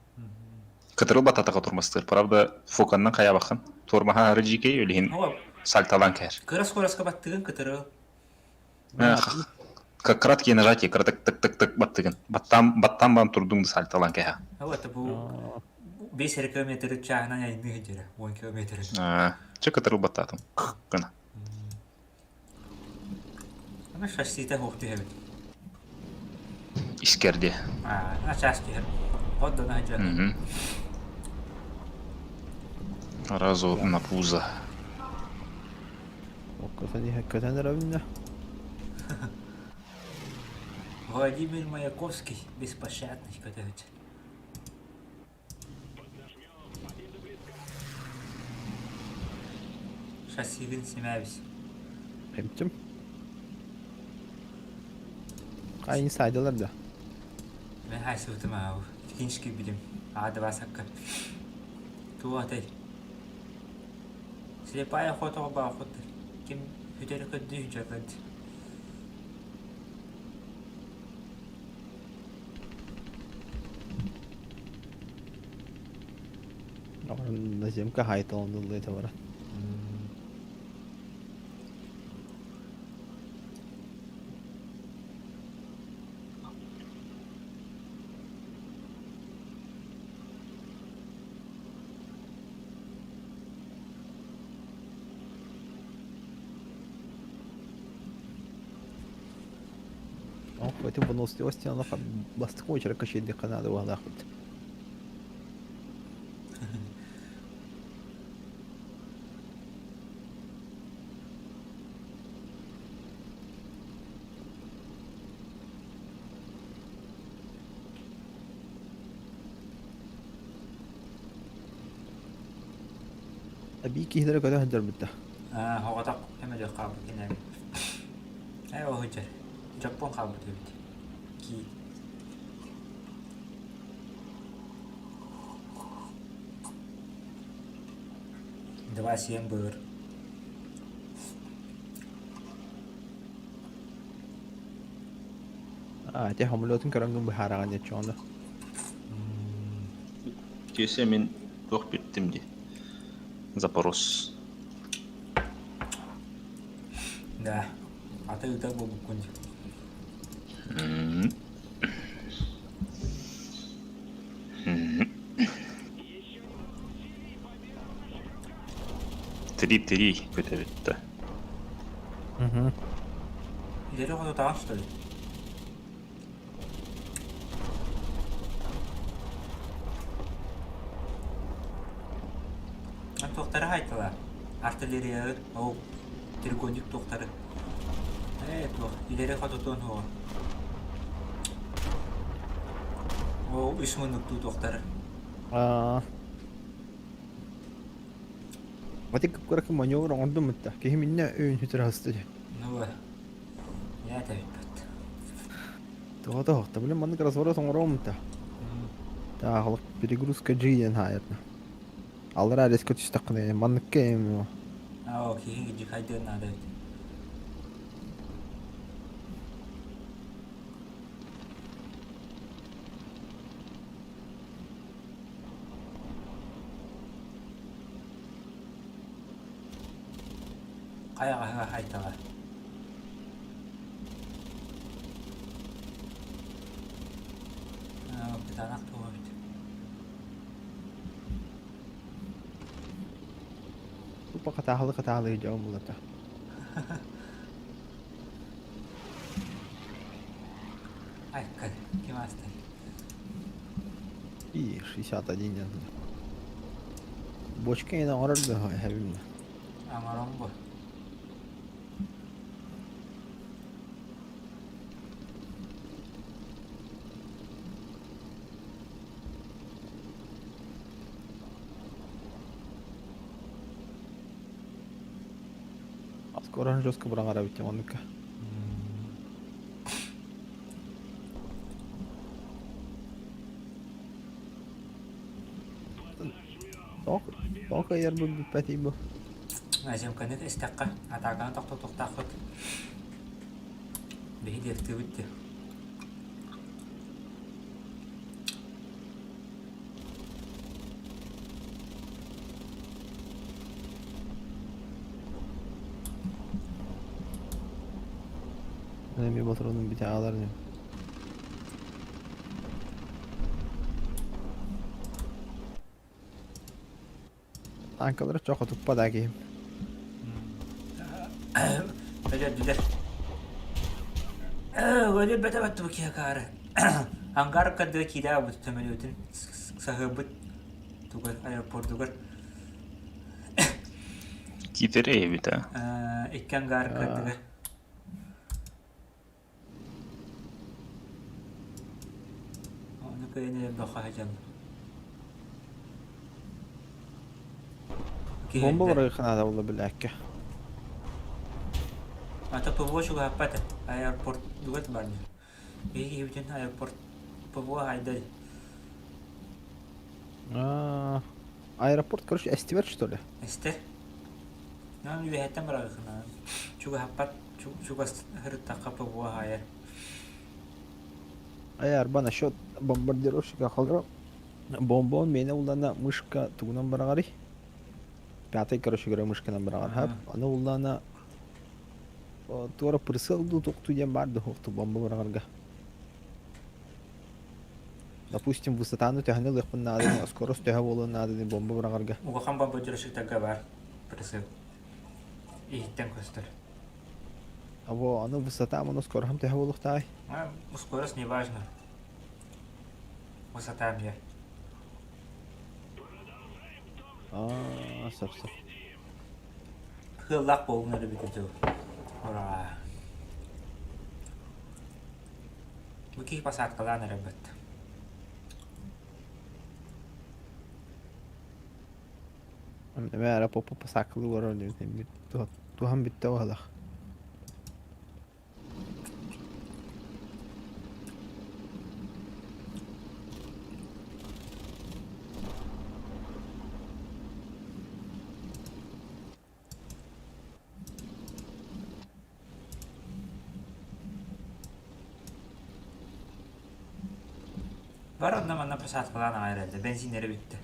Кытырыл бататака тормозтыыр. Правда, фоканнан хайабаххын. Тормоһа ары жикей, өлүһүн сальталаан кэһэр. Кыра скоростка баттыгын кытырыл. Как краткие нажатия, кратык тык тык тык баттыгын. Баттаан баттаан бан турдуҥ да сальталаан кэһэ. Вот бу 5 километр чааһынан айныы сылдьара, 10 километр. Чэ кытырыл баттаатым. Гына. Аны шассита суох түһэбит. Искэрди. Аа, начаас түһэр. Отдана сылдьар. Разу на пузо. Көтөн иһэ көтөн эрэбиннэ. Владимир Маяковский беспощадный көтөһүт. Шассигын симээбис. Эмтим. Ай инсайдалар да. Мен хайсыбытым аабы. Технический билим. Аада басакка. Туатай. Слепая охота баахуттар. Ким хүтэрэ көрдүү дьакат. Наземка хайталаныллы это бара. Ох, это выносливости она бастык очерка качели надо было хоть. Абии киһилэрэ көтө сылдьар бүтэ. Аа, хоҕотох эмэлиэх хаалбыт кинээби. Ээ, ол сылдьар. Дьоппуон хаалбыт эбит. Кии. Два семь быр. Аа, ити самолетун көрөнгүн быһаараҕын дьэ Киэсэ мин туох бүттүм дии. Запорос. Да. Аты ыта буолбуккун дии. Три-три көтөбүттэ. Угу. Илери хотутаҕын что ли? Туохтары хайтала? Артиллерия, ол треугольник туохтары. Ээ, туох, илери хотутуон хуо. Ол үс муннуктуу туохтары. Аа. Ати кыракы маневр оҥордум мытта. Киһи миннэ өйүн сүтэрэ хаста дии. Ну, я это бит. Тоҕо тоһохто блин маннык разворот оҥоруом мытта. Таах перегрузка G диэн хаайатна. Аллараа резко түстэххинэ манныкка эм Аа, киһи гидьи хайдыан наада эбит. Хайаҕаһыга хайтала. Кытаанах туох эбит. Тупо хатааһылы-хатааһылыы дьон булата. Айка, ким астай? И 61 диэн. Бочка иһин оҥорор да эһэбин. Оҥорон бу. Скоро жестко быраҕара эбит оннукка. Тоох кыайарбыт бүппэтий бу. Азимканы истэххэ, атааканы тохтотуохтаахпыт. Биһи диэхтиибит дии. Эмиэ ботуруонум бүтэ аалар ини. Танкалары чох отуппа да киһим. Өлөрдүлэр. Өлөрбөтө баттыбы киһи акаары. Ангар кырдыга киирэ абыт төмөлүөтүн саһыабыт тугар аэропордугар. Киитэр эбит а. Икки ангар кырдыгар. Ону кыайан элбэххэ сылдьан. Бомба барыахха буолла билээккэ. Ата ПВО чугаһаппат аэропорт дугат бар Биһиги киһибитин аэропорт ПВО хайдай. Аэропорт, короче, эстибэт, что ли? Эстэр. Нан үөһэттэн барарыхына. Чугаһаппат чугас һырыттахха ПВО хаайар. Ай, арба насчет бомбардировщика холоро бомбон миэнэ уллана мышка тугунан быраҕарый? Пятый, короче говоря, мышканан быраҕар. Хап, аны уллана туора прысыл дуу туохтуу диэн баар да суохту бомба быраҕарга. Допустим, высотаны төһөнү ылыахпын нааданы, скорость төһө буолуон нааданы бомба быраҕарга. Улахан бомбардировщиктарга баар прысыл. Иһиттэн көстөр. Або, аны высота маны скоростьум төһө буолуохтааҕый? Скорость не важно. Высота мне. Аа, сөп-сөп. Кыаллаах буолуҥ эрэ бүтэ дьыл. Ура! Бу киһи посадкалаан эрэ быт. Эмэ эрэ попа посадкалыы олорор диэн туһан бүттэ уһалах. Бар онно манна посадкалаан аҕай эрэллэр, бензиннэрэ бүттэ.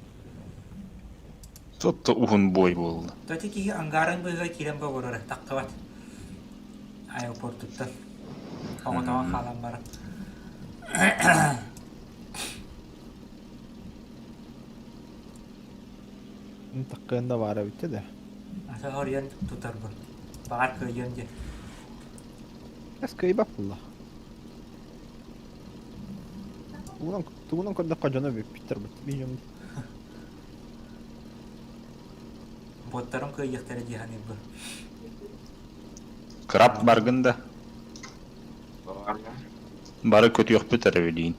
Сотто уһун бой буолла. Тоти киһи ангарын быыһыгар киирэн боборор, таххыбат. Аэропортуттан. Оҕотоҕон хаалан баран. Таккыан да баара бүттэ да. Ата хоруйан тутарбын. Баҕар кыайыам диэн. Эс кыайбат буолла. Тугунан, тугунан көрдөххө дьоно бүппүттэр бут. Мин Боттарым кыайыахтара дии саныырбын. Краб баргын да. Бары көтүөхпүт эрэ билиин.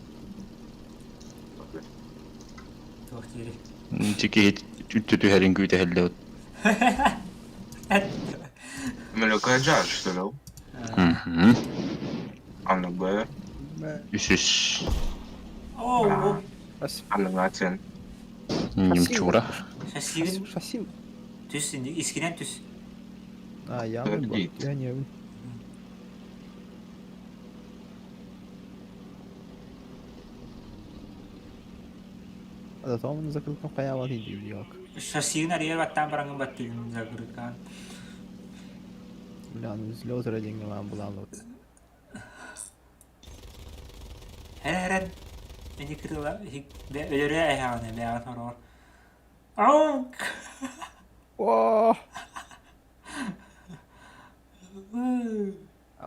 Туох диирий? Ити киһи үттү түһэрин күүтэһэллэбит. Мөлөкө что ли? Мгм. Аныгы. Үсүс. Оо, Аныгы Немчура. Шассивин. Шасси. Түс, искинен түс. А, я не Я не. Зато закрылкам хайаабат индивидуалка. Шассигын арыйар баттаан бараҥҥын баттыгын закрылкаан. Бля, ну взлет рейтинговая была вот. Эрэн ини кытыла өлөрө эһэҕинэ бэҕэн хороор. Аунк! О!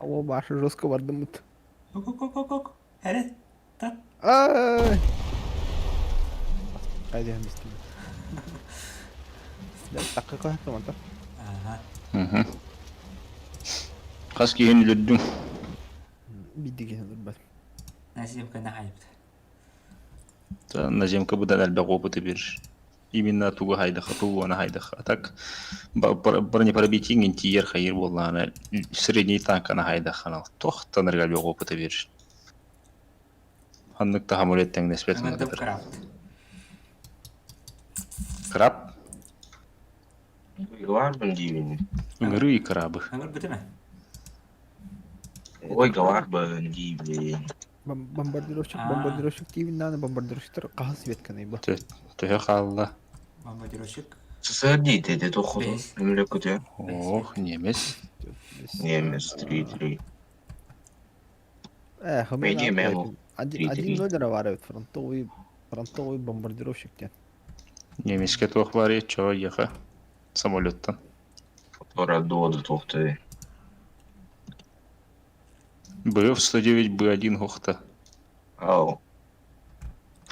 О, Маша жестко бардыммыт. Ок-ок-ок-ок. Эрэн. Тат. Ай! Хайда мистим. Да, такка кахтым ата. Ага. Хас киһини өлөрдүҥ? Бидди киһи өлөрбөт. Наземка нахайбыт. Наземка быдан элбэх опыты биэрэр. Именно тугу хайдаха, тугу хайдах. А так бронепробитиеҥ тиийэр хайыр буоллаҕына средний танканы хайдаххана туох танарга элбэх опыты биэрэр. Ханнык да самолет тэҥнэспэт Аңырдым краб. Краб? Ой, диибин. Ыҥырыы крабы. Ыҥыр бүтүмэ. Ой, галарбын диибин. Бомбардировщик, бомбардировщик диибин дааны бомбардировщиктар хаһыс светканый бу? Төһө хаалла? Бомбардировщик. СССР диите де тохотун. Өмүлө көтө. Ох, немец. Немец 3-3. Э, Медиа мемо. Один ноль бар эбит фронтовый фронтовый бомбардировщик диэн. Немецке туох бар чоо еха самолеттан. Тора доду тохты. БФ-109 Б1 хохта. Ау.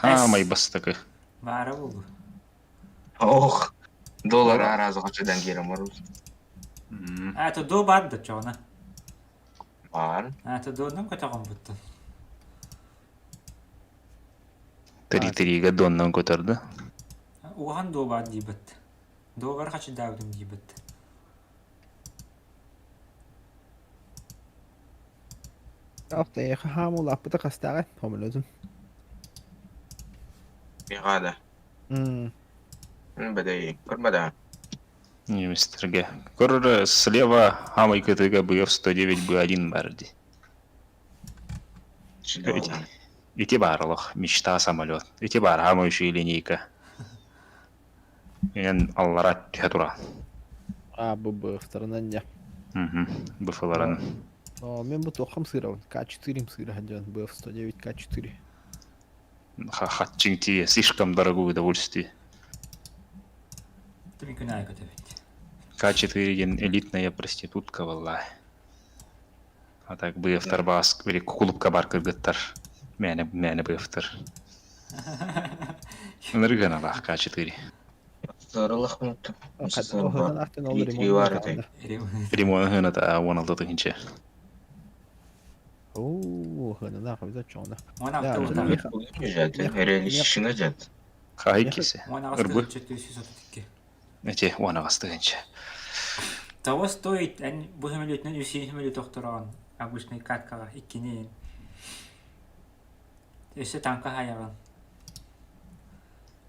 А, май бастакы. Баара булду. Ох, доллар аразы қачадан келем бар. А, то до бар да чоҕуна. Бар. А, то доннан көтөҕөн буттун. Три-триге доннан көтөрдө. Уахан до бар диибит. До бар хачыдаабытым диибит. Ахта хаамул аппыта хастааҕай хомолотун. Миғада. Бадай, көрмада. Немецтерге. Көр слева хамай КТГ БФ-109 Б1 бар ди. Ити барлық мечта самолет. Ити бар хамай еще линейка. Мен аллара түһэ тура. А, ББ вторынан не. Угу. БФларын. Но мен бу тоқым сыравын. К4 сыра хадян. БФ-109 К4. Хатчиң тие слишком дорогое удовольствие. Ты күн ай көтөбүт. К4 деген элитная проститутка валла. А так БФтар бас или клубка бар кыргыттар. Мәне мәне БФтар. Ныргана К4. Сарылық минутта. Ремонт хына 16 тыгынча. Оо, хына хабыта чоңда. Реалистична жат. Хай кесе. Ырбы. Эти 16 тыгынча. Того стоит, эн бу самолетнен үсин самолет тохторон обычный каткаға иккини. Өссө танка хаяган.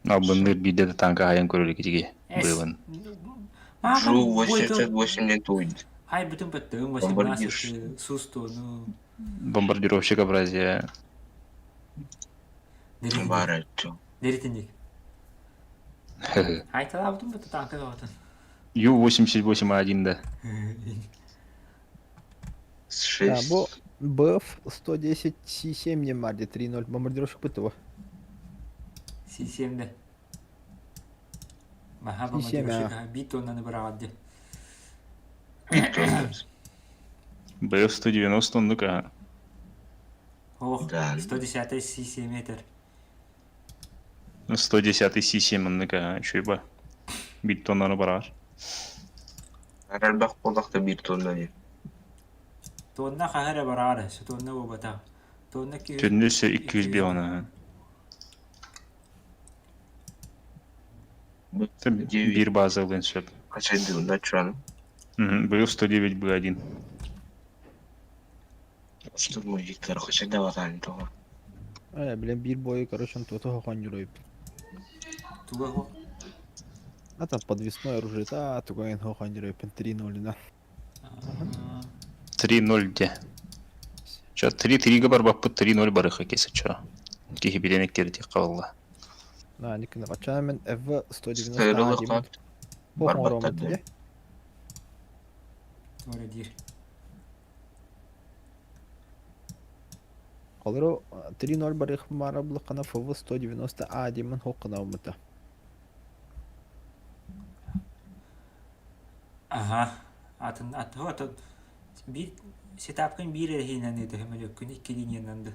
Албынныр биде де танка хайан көрөлүк итиге. Бывын. Жу 88 не туйд. Хай бүтүн баттыгын 18 сустону. Бомбардировщик Абразия. Бар айтты. Деритиник. Айтала бүтүн батты танка кабатын. Ю-88А1 да. Да, бу БФ-110 С7 не марди 3.0 бомбардировщик ПТО. С7 де. Маха бомбардировщик бит тоннаны бырагадды. БФ-190 ну-ка. Ох, 110 С7 метр. 110 С7 ну-ка, чуйба. Бит тоннаны барар. Аралбақ болақта бир тонна де. Тонна хахара барара, тонна бобата. Тонна ки... Түннүсі 200 оны. Бир база ылын сөп. Қашайды онда чураным. БФ-109 Б1. Штурму Виктор қашайды ватан тоға. Э, блин, бир бой, короче, он тут хон юрой. Туга хо. А там подвесное оружие, та туга ин хон юрой 3-0 на. 3-0 де. Чо 3-3 га бар баппыт 3-0 барыха кесе чо. Кихи биленек керти кабылла. На, никна качамен F190 Сырылық Барбаттады. Туора диир. Холору 3-0 барыах баара булаххана ФВ 190 А диэммин хоққынаабыта. Аха. Атын аты атын биир сетапкын биир эрэһиинэн ыытыһым өлөккүн икки линиянан да.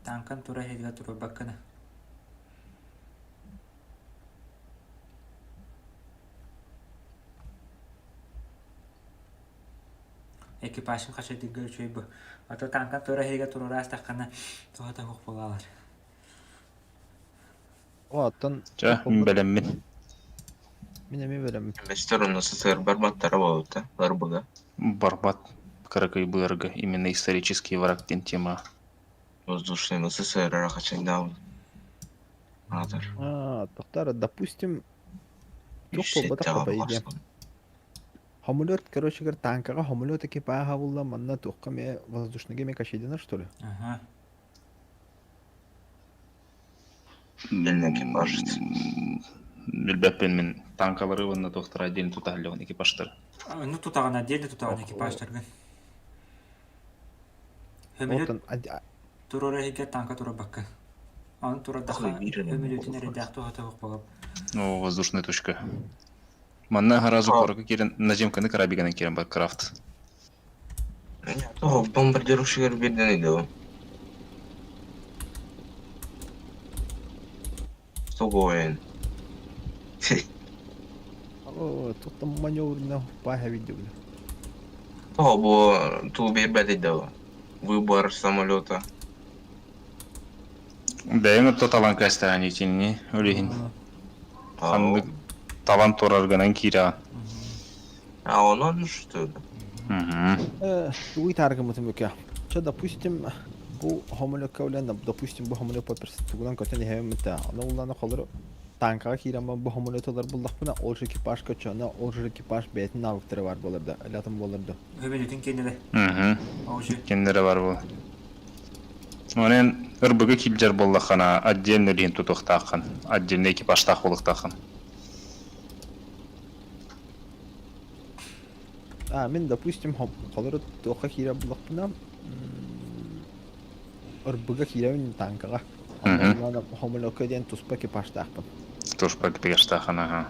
Танкан тура иһигэ турбаккына. Экипажын хачайдыырга үчүгэй бу. А то танкан тура иһигэ туруораастаххына туһата суох буолалар. О, оттон Чэ, бэлэммин. мин эмиэ бэлэммин. Эмэстэр онно СССР барбаттара буолбута, барбыга. Барбат кыракый быарга именно исторический враг диэн тема. Воздушный СССР хачайдаабыт. Аатар. А, тохтар, допустим, туох Үс буолбатах сэттэҕэ по идее. баҕарсан. Хомулет, короче говоря, танкаҕа хомулет экипажа булла, манна туохха эмиэ воздушныйга эмиэ качайданар, что ли? Ага. Отдельно экипаж. Билбэппин мин танкалары уонна туохтара отдельно тутаһаллыгын экипажтары. Ну тутаҕына отдельно тутаҕына экипажтаргын. Хөмөлөт Оттон туруора иһигэр танка турарбакка. Аны турардаха хөмөлөтүн эрэйдээх туһата суох буолап. О, воздушная точка. Манна сразу куоракка киирэн наземканы карабиганан киирэн бар крафт. Тоҕо бомбардировщигар биэрдэн ыйдыбын. Сугуойун. О, тут там маневренно паха видел. Тоҕо бу туу биэрбэт ыйдыбын. Выбор самолета. Бэйэҥ отто талан кэстээн итинни үлүһүн. Ханнык талан тураргынан киирэҕин. А онон что ли? Тугуй тааргыммытым бүкэ. Чэ, допустим, бу хомулекка үлэн, допустим, бу хомулек тугунан көтөн иһэбин Аны уллана холору танкаҕа киирэн бу хомулет ылар буллахпына, ол же экипаж көччөөнө, ол же экипаж бэйэтин навыктары бар буолар да, ылатын буолар да. Хөмөлөтүн кэннилэ. Кинилэрэ бар буол. Онон ырбыгы килдьэр буоллаххына отдельно үлэһин тутуохтааххын, отдельно экипажтаах буолуохтааххын. А, мин, допустим, холору туохха киирэр буллахпына, ырбыга киирэбин танкаҕа. Хомулекка диэн туспа экипажтаахпын. Туспа экипажтааххын, аха.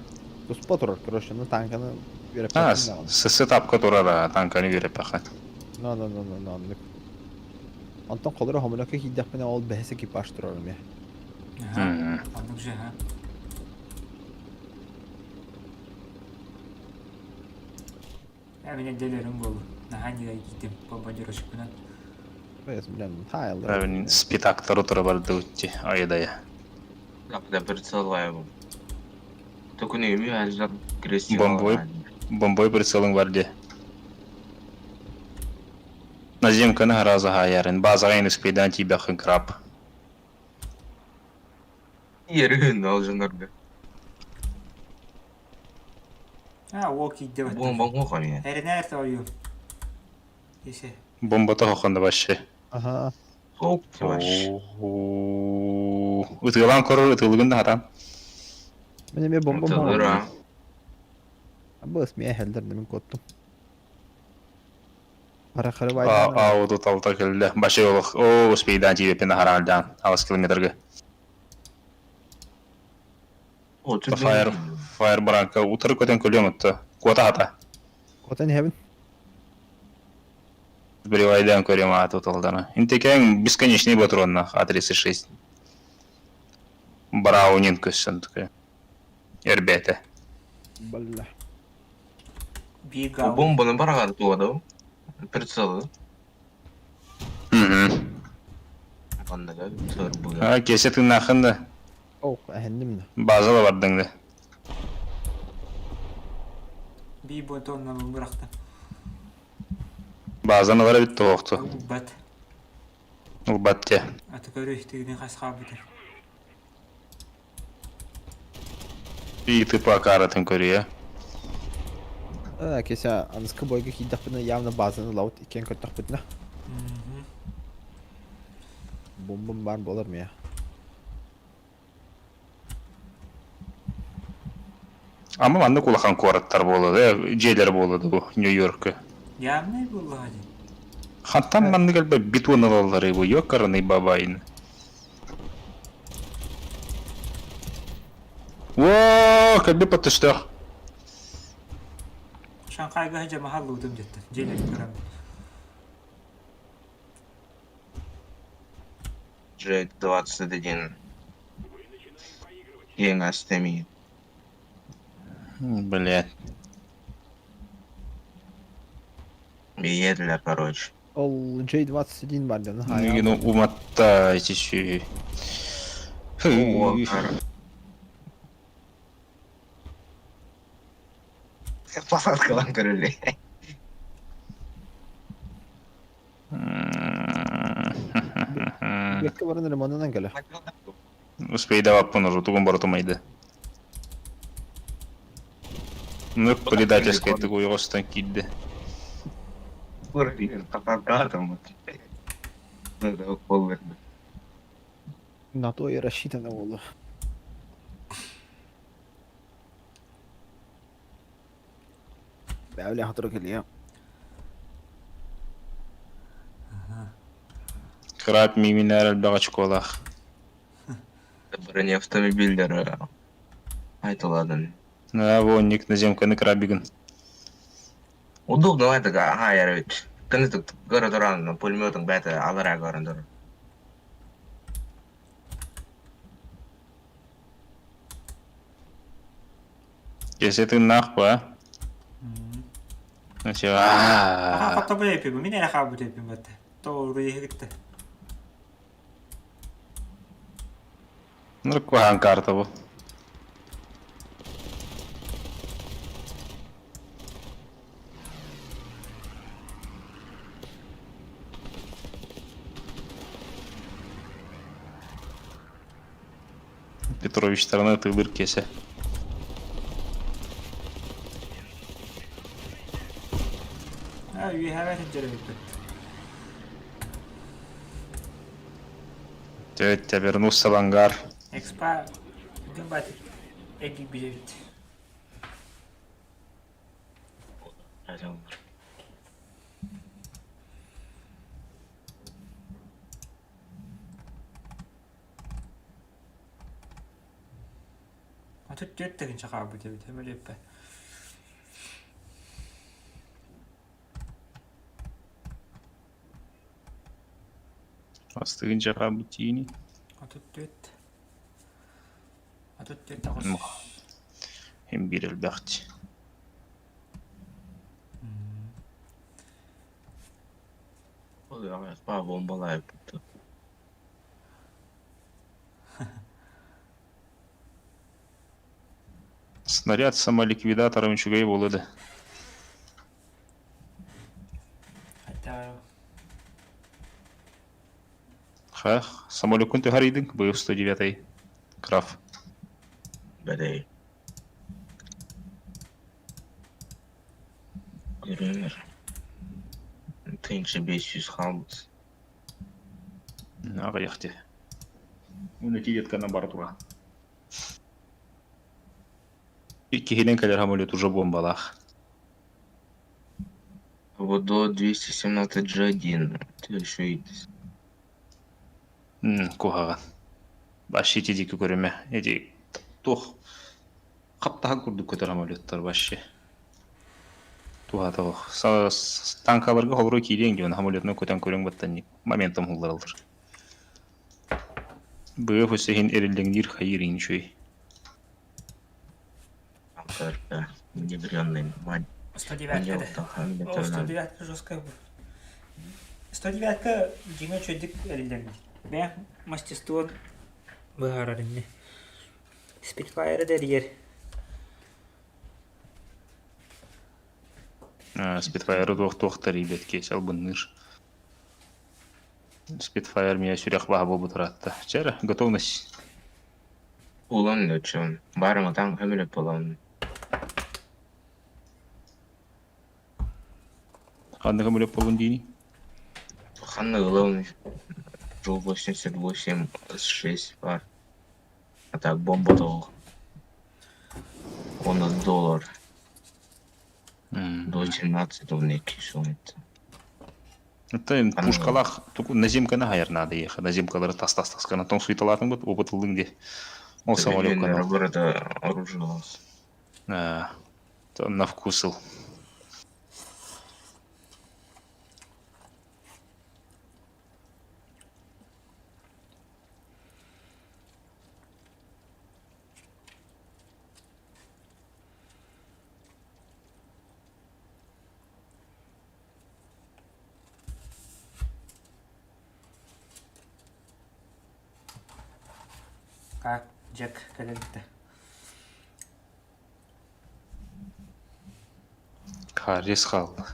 Туспа турар, короче, ну танканы А, үөрэппэппин даҕаны. сетапка турар, танканы үөрэппэххин. Но, но, но, но, но, оннук. Онтон холоро хомулекка киирдэхпинэ ол бэһис экипаж турар эмиэ. Ага, оннук же, ха. Ә мин делерим буолу. Наһаа ньыгай киитим бомбардировщикпынан. Правильно, спитактор утура бардыбытти, айдая. Да, прицеллаем. Только не умею, а Бомбой, бомбой прицелың бар де. Наземканы раза хаярын, базаға успейдан тибяхын краб. Ерін алжанарга. А, ол киидде баттым. Бомба хоқами. Эринээр тойу. Есе. Бомба тохохонда вообще. Ага. Ытыылаан корор ытыылыгын да хатан. Мин эмиэ бомбам Ытылыра. Абыс миэ хелдер мин куоттум. Харахары Ауду талта келле. Башы олох. О, успейдан тибеппин ахараалдаан. Алыс километрга. Фаер, фаер баранка утары көтен көлөм отто. Куота хата. Куотан иһэбин. Бривайдан көрөм ааты уталдана. Интекең бесконечный патронна А36. Браунинг көссөн такая. Эрбете. Балла. Бомбаны барағар туады. Прицелы. Анныга сыр А, кесе тыннахын да. Ох, әһәндим да. Базала бардың да. Би бутонна бырахта. Базаны бара битті оқты. Бат. Улбат те. Аты көрө ихтигин хасха битер. И тыпа каратын көрüyor. А, кесе аныскы бойга кийдэхпинэ явно базаны лаут иккен көттөхпүтүнэ. Бомбам бар болар мия. Ама маннык улахан куораттар буолла дьиэлэр буолла бу Нью-Йорка. Явный буоллаҕа дии. Хантан маннык элбэх бетон ылалларый бу ёкарный бабайн. Оо, кэлби подтыштах. Шанхайга сылдьа маһаллыбытым дьиттэн. Дьиэлэрин көрөммүн. J21. Киэҥ астемии. Блядь. Биэдилэр, короче. Ол J21 бар дьону Ну, уматта эти сү. О, Посадкалан көрүллэ. Бекке баран ремонтунан кэлэ. Успейдаваппын уже тугун барытымайды. Ну, предательская тыгу уйҕастан киирдэ. На то и рассчитано было. Бэйэлээх тура кэлиэ. Краб мииминээр элбэх очколаах. Бронеавтомобиллары айтыладын. На вонник наземканы крабигын. Удобно это ага я ведь. Каны тут город пулеметом бэта алара город. Если ты нахуй, а? Значит, Аха хоттобой эппим, мин эрэ хаалбыт эппим батта. Тоҕуруйа иһигитте. Ну, куһаҕан карта бу. Петровичтарына тыылыр киэсэ. Аа, үөһэбэ сылдьар эбиппит. Тетя вернулся в ангар. Экспа бүгүн баатыр эргийбит эбит. 34 тыһыынча хаалбыт эбит, сөмөлүөппэ. Астыгынча хаалбыт тиини. 34. 34 аҕыс. Hem bir элбэхти. Бомбалаайбыт. Снаряд самоликвидатором үчүгэй буолуо да. Хотя Хах, самолекун түһэрийдиҥ, быйыл 109 Краф. Бэдэй. Көрүҥэр. Тыынча 500 хаалбыт. Аҕыйах дии. Уну тиийэткана бара тура. Иккиһинэн кэлэр самолет уже бомбалаах. Вот до 217 G1. Ты еще и Куһаҕан. Вообще ити диэки көрүмэ. Эти туох хаптаһан курдук көтөр самолеттар вообще. Туһата ох. Танкаларга холоро киириэҥ диэн самолетунан көтөн көрүҥ баттан моментом hulлараллар. Быа өссө иһин эриллэҥниир хайыыр иҥ үчүгэй. Внедренный мать. 109 да. О, 109 жесткая будет. 109 дьиҥэ үчүгэйдик эриллэрбит. Бэйэҥ мастерствон быһаарар инни. Спитфайры да эрийэр. Спитфайры туох-туох тэрийбэт киэсэ албынныыр. Спитфайр миэ сүрэх баһа буолбут ыраатта. Чэ эрэ, готовность. Улан лечен. Барым атаң хөмүлөп болон. Ханнык көмөлөп болун диини? Ханна главный жол 88 6 бар. А так бомба тоҕо. Он доллар. До 17 кисунет. Это пушкалах наземканы хайар надо ехать. Наземкалары тас-тас-тас гына тоң суйталатын бут, опыт ылдың де. Ол самолетканы. Города оружие у нас. На вкусыл. Как Джек кэлэлтэ. Харрис хаалла.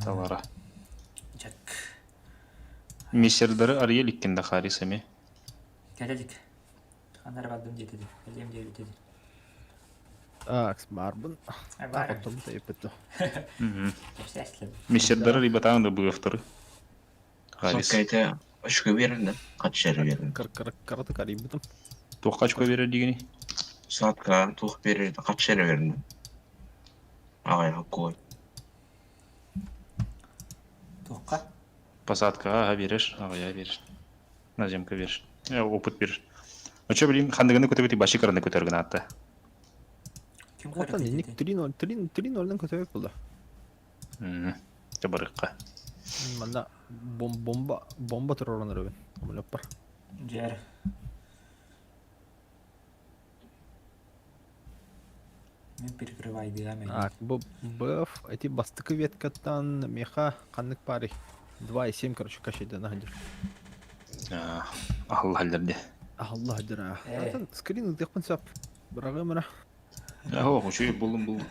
Талара. Джек. Миссердары арыйа иликкин да Харрис эми. Кэлэлик. Ханна эрэ бардым диэтэ дии. Кэлиэм диэбитэ дии. Так, барбын. Бар. Оттон тэйиппит. Кэпсээслим. Миссердары арыйбатаҕын да быафтары. Харрис. Соккайте очко берин Каччары берин. Караты карыйбытым. Туохха очко берер дигини? Сатка тух берер каччары берин. Ағай какой. Туохха? Посадкаға аға береш, ағая береш. Наземка береш. Опыт береш. Очо билим хандыгыны көтөбүт баши кыраны көтөргүн атта. Ким Отан инник 3-0 3-0-ден көтөбөк булду. Табарыкка. Манна бомба бомба туророн өрөбүн. Самолет бар. Дьэр. Мен перекрывайдыга мен. Так, бу БФ, эти бастыкы веткаттан меха ханнык пари. 2,7, короче, кашейден ахадыр. Алла халлерде. Алла хадыр. Атын скрин ыдык сап. Бирагы мына. Ого, учуй булдум булдум.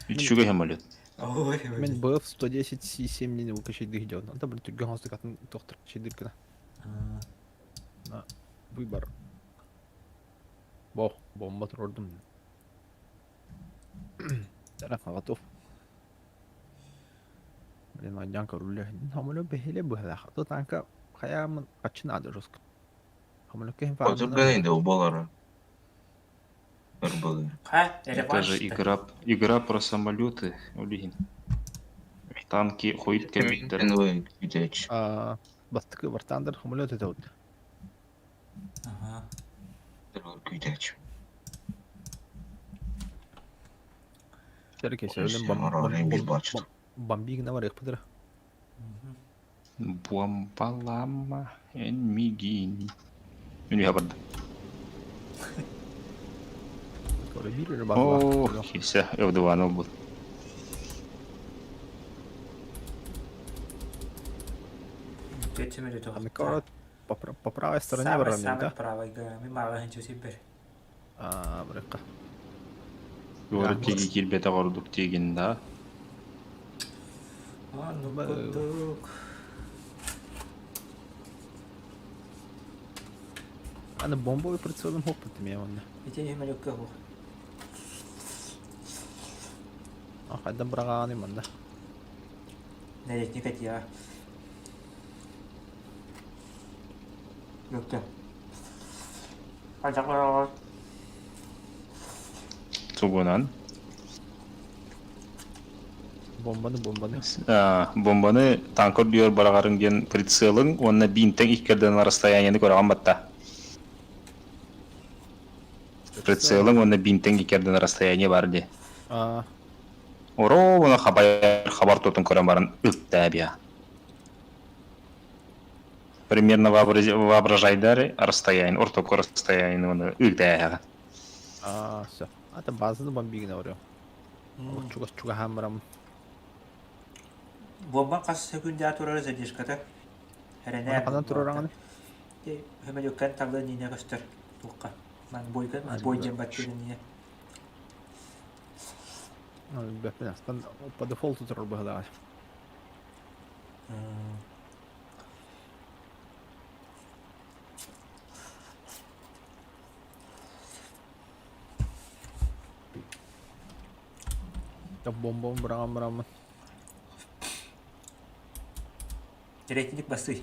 Үчүгө самолет. Мен БФ 110 С7 не кашейдик идет. Анда бир түргө хостук атын токтор кашейдик кына. На выбор. Бо, бомба турдум. Тарафа готов. Блин, адянка руля. Хамлю бехеле бухла. То танка хаямын качын ады жестко. Хамлю кем Отурган инде убалары. Ырбылы. Ха, Это же игра, игра про самолеты, Олегин. Танки хуит кемиттер. Бастыкы вартандыр хамлю это вот. Ага. Күйдәч. Бомбигна бар их Бомбалама эн мигин. Үнү хабарды. О, кисе, эвдуан ол бут. По, по правой стороне Самый, выровняем, самый да? правой, да. Мен мага ханчу сибер. А, бырыкка. Город теги килбете гордук тегин да. А, ну кутук. Аны бомбовый прицелом хоппут мен онна. Ити хемелөккө ху. А хайдан быраганы манда. Нәлетник атия. Лөккө. Ажак Тугунан. Бомбаны бомбаны. Бомбаны танкор диор барагарын ген прицелын, онна бинтен иккерден расстояниени көрөгөн батта. Прицелын онна бинтен иккерден расстояние бар ди. А, Оро оны хабар хабар тотун көрөн барын үттәбия. Примерно воображайдары расстояние, ортоку расстояние оны үттәбия. а, все. Ата базаны бомбигна барıyor. Чуга чуга хамрам. Бомбан кас секундя турары задержката. Хәрәнә. Канан турараңны? Хемелөккән таглы нине көстөр. Туққа. Ман бойга, бой дем баттын нине. Бәпен астан по дефолту турар быһыла. Бомбом быраган бырамын. Рейтинг басы.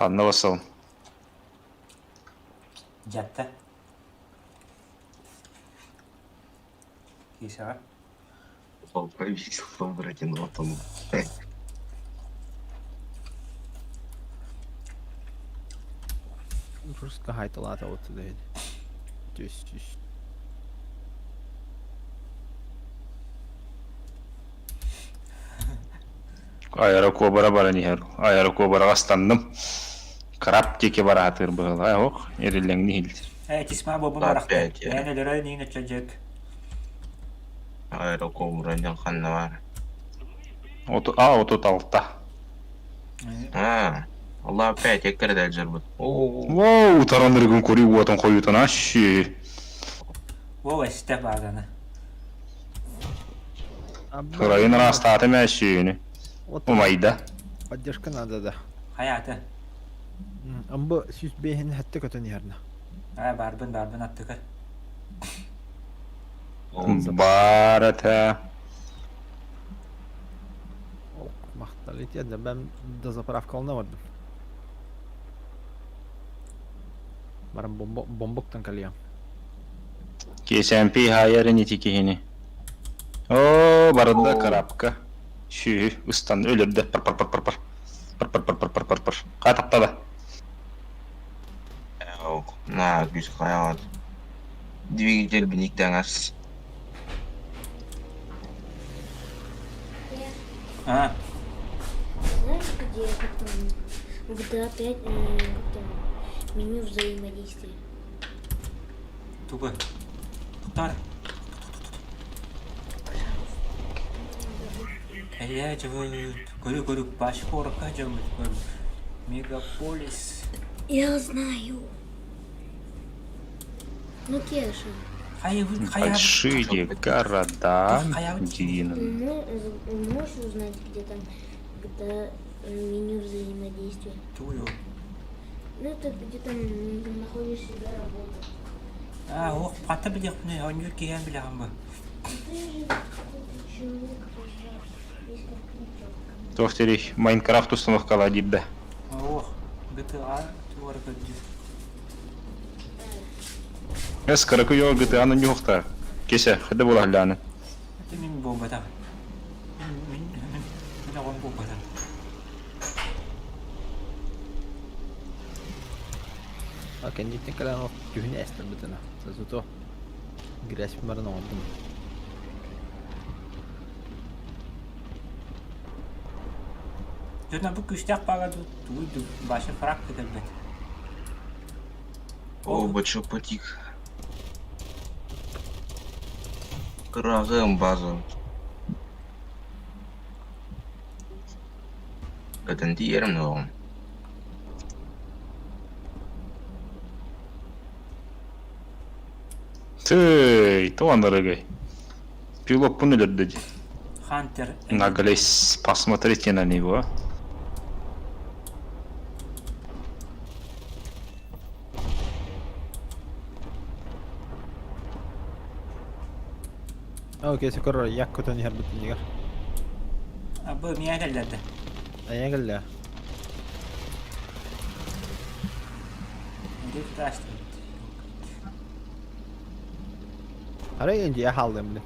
Ханна бассалын? Дьатта. Киисэҕэ. Повесил братин, вот он. Просто хайталаата вот туда. То есть Аэрокобра баран иһэр. Аэрокобраҕа ыстанным. Краб диэки бараатыыр быһыылаах. Ох, эриллэҥни иһиллэр. Э, тисма буолбун барахта. Опять я. Эн өлөрө ниин өччөдьөк. Аэрокобра диэн ханна баар? Оту, а, 36. А, Allah опять эккирдэ дьарбыт. Оо, Воу, таранырыгын кури уотун хойутун ащи. Вова эстэ баазаны. Кырайын ыраастаата мээшшиини. Умайда. Поддержка надо да. Хайааты. Амбы сүүс бэһин хэтте көтөн иһэрнэ. Аа, барбын барбын аттыгар. Бар этэ. Махтал итиэннэ бэм дозаправкалана бардым. Баран бомбоктан кэлиэм. Киэсээмпий хаайарын ити киһини. Оо, барда крабка. Сүүһү ыстан өлөрдө. Пар пар пар пар пар. Пар пар пар пар пар пар пар. Хаа таптала. На, күүс хайаҕат. Двигатель биниктэҥас. А, Знаешь, где как там в GTA 5 как там меню взаимодействия? тугу? Тохтоор. Эйэ, дьыбыт, көрү-көрү баш куоракка дьоммут көрү. Мегаполис. Я знаю. Ну, Кеша, Хайабыт, хайабыт. Большие города. Дина. Можешь узнать, где там GTA меню взаимодействия? Тую. Ну, это где там находишь себя работу. Аа, ох, хата билиэхпинэ, оонньуур киһиэн билэҕин бу. Ты же какой-то человек, пожалуйста, есть компьютер. Туох дири Майнкрафт установкала диирдэ. Ох, GTA туора көрдүү. Эс кыракы йоо GTA-ны ньуохта. Кесе, хада буолаһылааны. Это мин буолбатах. Мин мин мин мин оҕом буолбатах. А кэнниттэн кэлэн ол түһүнэ эстэрбитинэ. Зато грязь барын оҥордум. Дьон бу күүстээх баага тугуй баша фраг кэтэрбэт. О, бачок потик. Кыраҕым база. Көтөн тиийэрим оҕом. Тый, туонарыгый. Пилоппун өлөрдө дии. Хантер. Наглец, посмотрите на него. Окей, скоро як көтөн иһэрбит иннигэр. А бу миэхэ кэллэрдэ. Айан кэллэ. Арай дьиэ хааллым блин.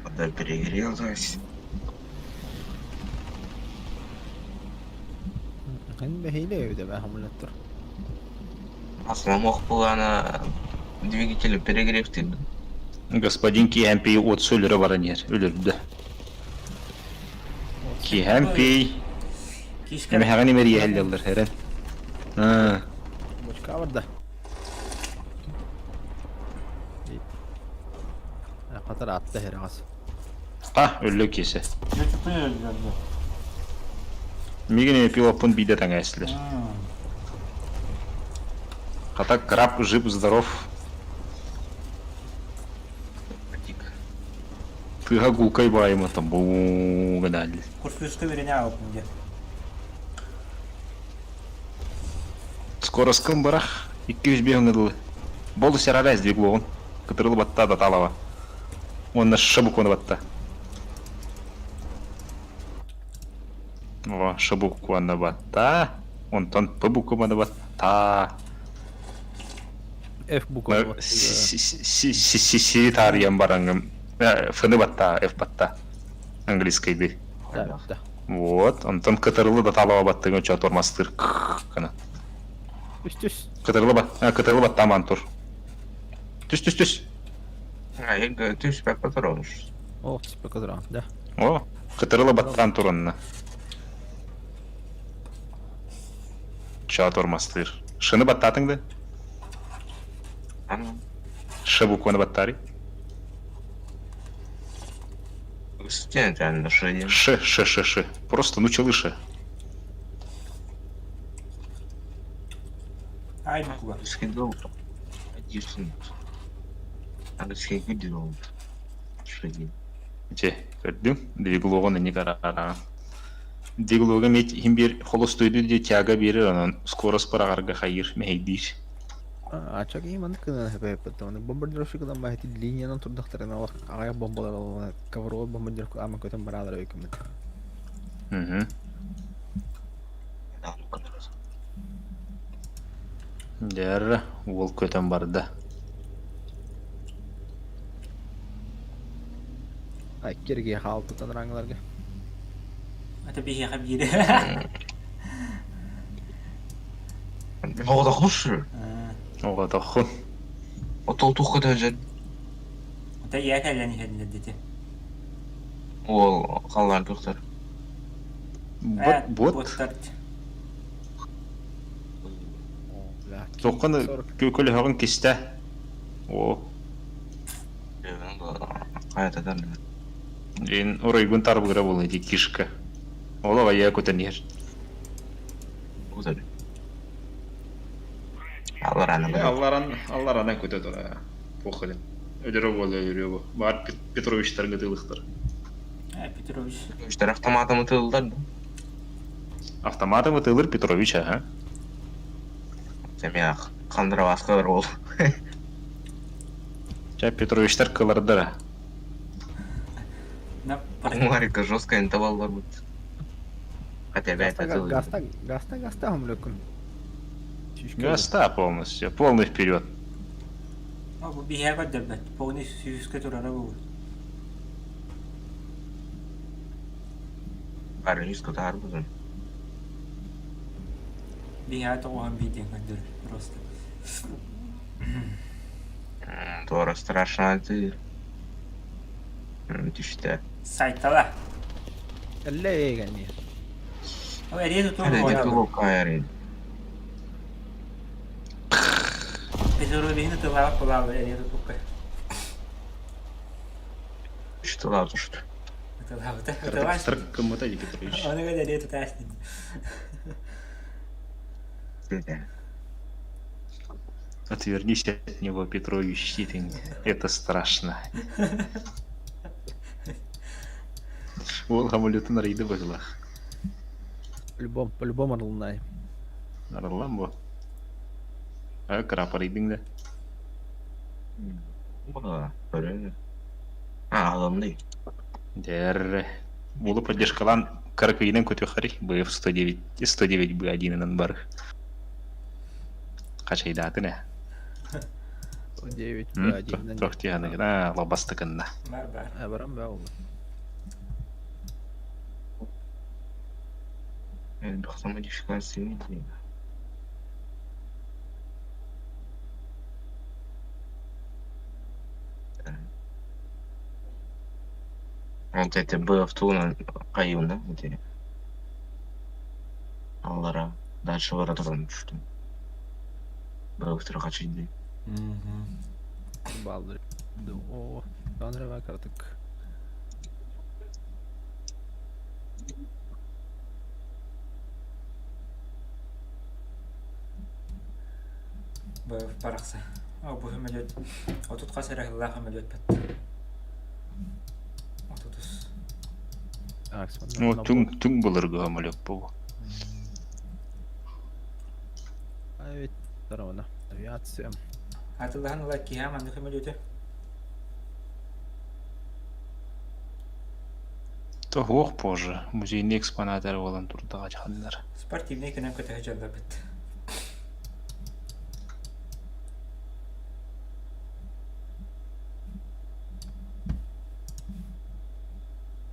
Вода перегрелась. Эн бэһиилэ эбитэ бэ хамылаттар. Аслам плана двигателя перегрев ты. Господин Киэмпий от өлөрө баран иһэр. Өлөрдө. Киэмпий. Эмэхэҕин имэрийэһэллэллэр эрэн. Бочка барда. Хатар атта херагас. А, өллө кисе. Мигин пилоппун биде таңайсылар. Хата краб жив здоров. Тыга гулкай байымы там бу гынали. Курсуска верене алып мне. Скоро скын барах 205 ыңыдылы. Болу сералайз двиглоон. Кытырылы батта да талава. Уонна Ш букваны батта. О, Ш букваны батта. Онтон П букваны батта. F букваны батта. Си таарыйан бараҥҥын Ф-ны батта, F батта. Английскайды. Да, да. Вот, онтон кытарылы да талаба баттыгын чо тормастыр кына. Түс түс. Кытарылы бат, кытарылы баттааман тур. Түс түс түс. Түспэк патронуш. О, түспэк патрон, да. О, кытарылы баттаан туранна. Ча тормастыр. Шыны баттаатың да? Ш букваны баттари. Ш, Ш, Ш, Ш. Просто ну челыша. Ай буква. Дьэ, көрдүм. Двиглоҕун инник араараан. Двиглога эмиэ иһин биэр холостуйду дии тяга биэрэр онон скорость быраҕарга хайыыр мэһэйдиир. Ачак и маннык гынан хэпэппит оны бомбардировщик гынан баһити линиянан турдахтарына ол аҕыйах бомбалар олуна ковровой бомбардировка ама көтөн бараалар өйкөммүт. Мгм. Дьэр, уол көтөн барда. Икки хаалбыттан рангаларга. Это биһиэхэ биири. Оҕотоххун. Оҕотоххун. Отол туохха дьэн. Это я кэлэн иһэллэр дити. Уол халлаан көхтөр. Бот, бот. Туоххун көлөһөҕүн кистэ. О. Ин оройгун тарбыгыра буолла ити кишка. Ол аҕайа көтөн иһэр. Алларан алларанан көтө тура. Похрен. Өлөрө буола өлөрүө бу. Баар Петровичтарга тылыхтар. Петрович. Петровичтар автоматом ытыллар да? Автоматом ытылыр Петрович, аха. Сэмиах хандырабаска ол. Ча Петровичтар кылардара. Марика жестко интоваллар бут. Хотя бы это Гаста, гаста, гаста, хамлөкүн. Гаста полностью, полный вперед. Бу биһиэхэ көрдөрбөт. Полный сүүскэ турара бу. Бары тутаар бузун. Биһиэхэ тоҕуһан биирдиэн көрдөрөр просто. Туора страшно ты. Түштэ. Сайтала. Эллэ эгэни. Ол эрие тутуу Эре тулукка Петровичны тылаабат кулаабы эрие тутукка. Что что? Тылаабыта. Тылааш. Кыммыта Петрович. Оны эрие тутааш. Отвернись от него, Петрович Титин. Это страшно. Ол самолетын арыйды быһылах. По-любому, по-любому арылынай. Арыллан бу. А, крап арыйдың да. А, алымды. Дәрі. Булы поддержкалан каракыйынан көтө хари. БФ 109, 109 Б1 бар. Қачайдатын ә. 109 Б1. Тохтияны, да, лабастыкынна. Бар бар. Ә, барам бә ол. Модификации. Вот это БФ туна каюна, где Аллара. Дальше воротрон что. БФ трохачиди. Балдыр. О, Танры бак артык. БФ барахса. О, бу самолет. Отут хас эрэ сыллаах самолет бат. Отутус. Ну, түҥ түҥ былыргы самолет бу. А ведь здорово, авиация. Атылаһан ыла киһи маннык самолеты. Тоһуох позже, музейный экспонат эрэ буолан турдаҕа дьаханнар. Спортивный күнэн көтөһө дьаллабыт.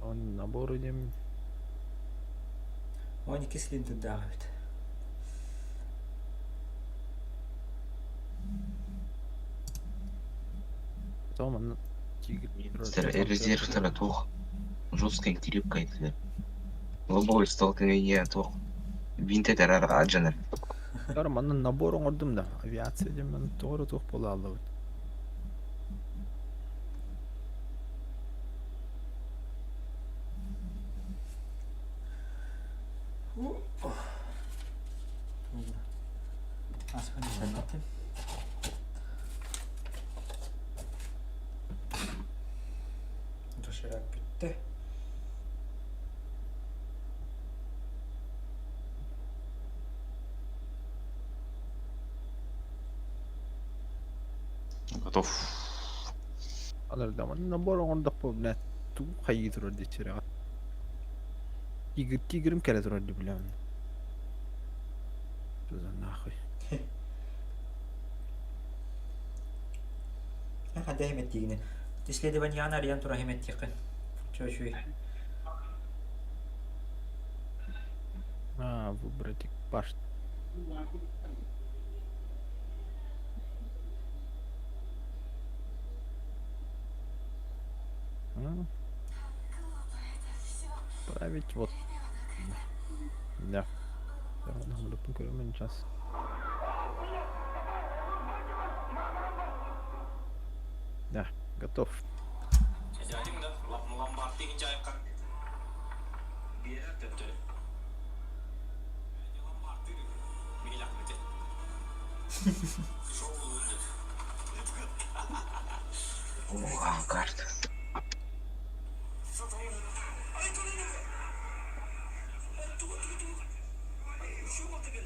Он набор идем. 12 цилиндрдаах эбит. Потом он тигр. Резервтара туох жесткая трипка этилэр. Лобовой столкновение туох винтетер араджанар. Тар манна набор оҥордум да. Авиация диэн тоҕо туох буола аллабыт. Аспын ишеннетим. Доширак бүттэ. Готов. Аларда манна набор оҥордохпо блядь тугу хайыы турар диэччирэҕэ. Тигр тигрим кэлэ турар дии бля. Что за нахуй? Ханта химеттигини. Исследованияны арыйан тура химеттиэххин. Чё-чуй. А, выбрать экипаж. А? Править вот. Да. Сейчас. Да, готов. О, карта.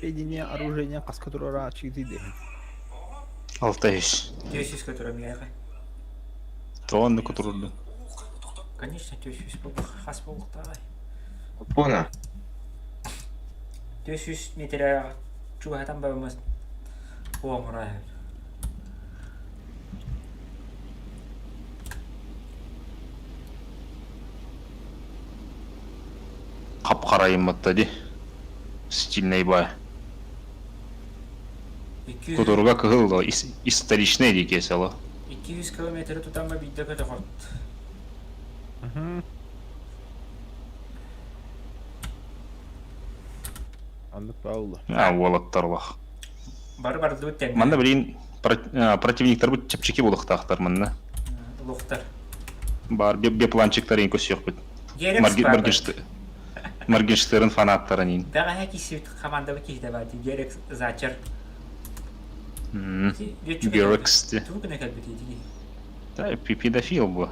Ведение оружия хаска турара читы Алтаешь. Теща, которая мияха. Тоонну кутурду. Конечно, теща хас болуктагай. Пона. 400 метр чугатан барымыз оңырай. Капкара имматта ди. Стильный бай. 200 Кутурга кыһыл историчный ди кесело. 200 километр тутан ба бидде көтө хорт. Аннык Паула. А, уолаттарлах. Бары барды тәңне. Манна билин противниктар бу чепчеки булыктаахтар манна. Лохтар. Бар бепланчиктар ин көсөкпүт. Герекс бар. Моргенштерн фанаттарын ин. Бәгә кисеп команда кихде бар. Герекс Зачер. Герекс. Тугы кенә кәлбет иде. Да, педофил бу.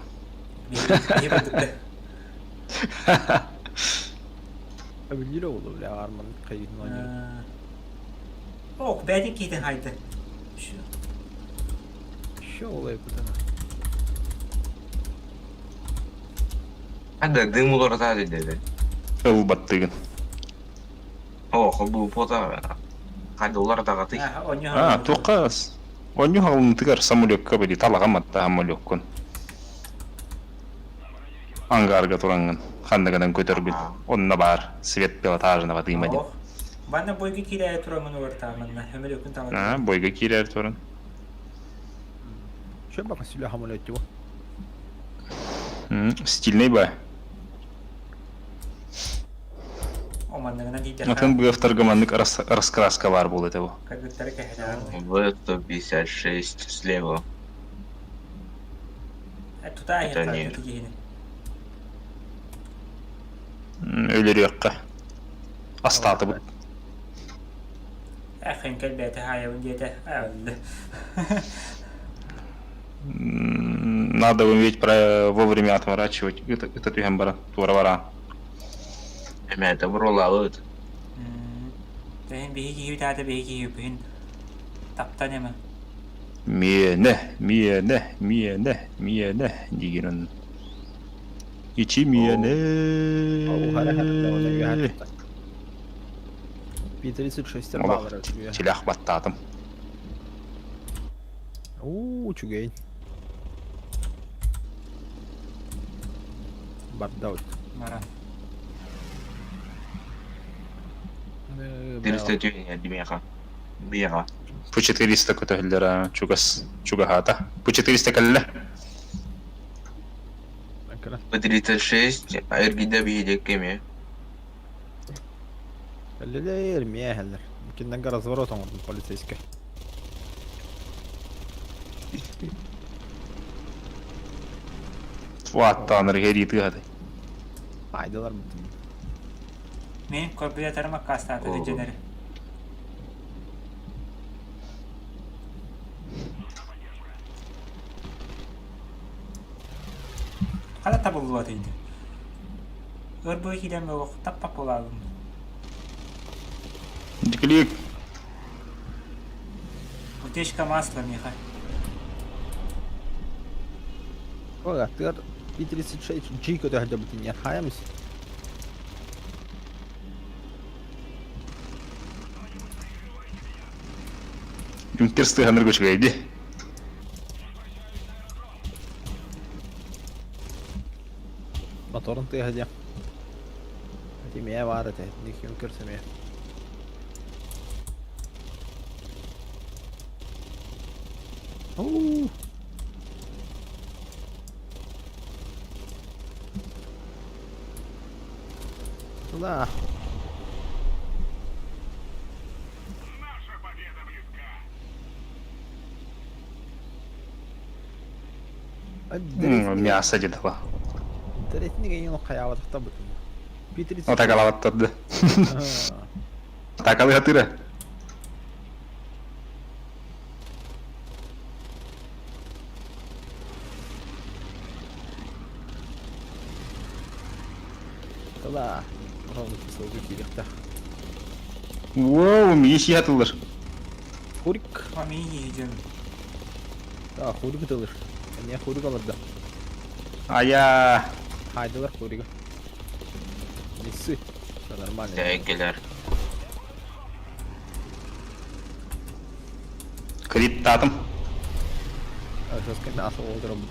Билер oldu бля арман кайын ойнор. Ох, бәдин китен хайды. Еще олай бутана. Хада дым уларда деди. Ыл баттыгын. О, бу пота. Хада улар дагаты. А, тоқас. Оню халынтыгар самолетка били талагаматта самолеккун. Ангарга турангын. Ханныгадан көтөргүн. Онна бар. Свет пилотажного дыма деп. Бана бойга кирә турамын ортамын. Хөмөл өкүн тамын. А, бойга кирер туран. Че бака сүлә самолет его? Стильный ба. Оманныгына диде. Атын быафтарга маннык раскраска бар был этого. Кагыттары кәһәләр. В-156 слева. Тута Это не. кигене. Өлөрүөккэ. Астааты бу. Әхен кәлбәте хаябын диете. Әлле. Надо уметь про вовремя отворачивать. Это түһэн бара. Тура бара. Эме это бролалыт. Тәһин биһи киһи таата биһи киһи бүһүн. Таптан эме. Миэнэ, миэнэ, миэнэ, миэнэ дигинен. Ичимиэне. Пи-36 Олох баллар. тилэх баттаатым. Уу, үчүгэй. Барда вот. Баран. 400 тюнинг димеха. Бега. Бу 400 көтөһүллэр чугас чугаһаата. Бу 400 кэллэ. П-36 РГД биһидэккэми. Кэллилэр, миэхэллэр. Киннэнгэ разворот оҥордум полицейскай. Туаттааныр херии тыаһатай. Айдылар бутун. Мен компьютерым аккаастаата дьэнэр. Хата табыллыбат ыйды. Өр бу киирэн бөҕөх таппап буолаабым. Дикилик. Утечка масла миэхэ. Ой, аттыгар P36 G көтөһөрдө бутун хайамыс. Юнкерс тыһаныр көчүгэйди. Моторун тыаһа диэн. Ити миэ баар этэ, ник Юнкерс эмиэ. Уу. Туда. Мясо дедала. Интэриэһинэй эйиҥ хайаабатахта бытын. P30 Атакалаабаттарды. Атакалыы хатыра. Тыла. Ровно кисылгы киириэхтээх. Воу, мии сиһатылар. Хурик. А мии идем. Да, хурик тылыр. Эмиэ хурик алырда. Ая. Хайдылар хурига. Лисы. Все нормально. Тәйгеләр. Криттатым. Жестко мясо олдырым.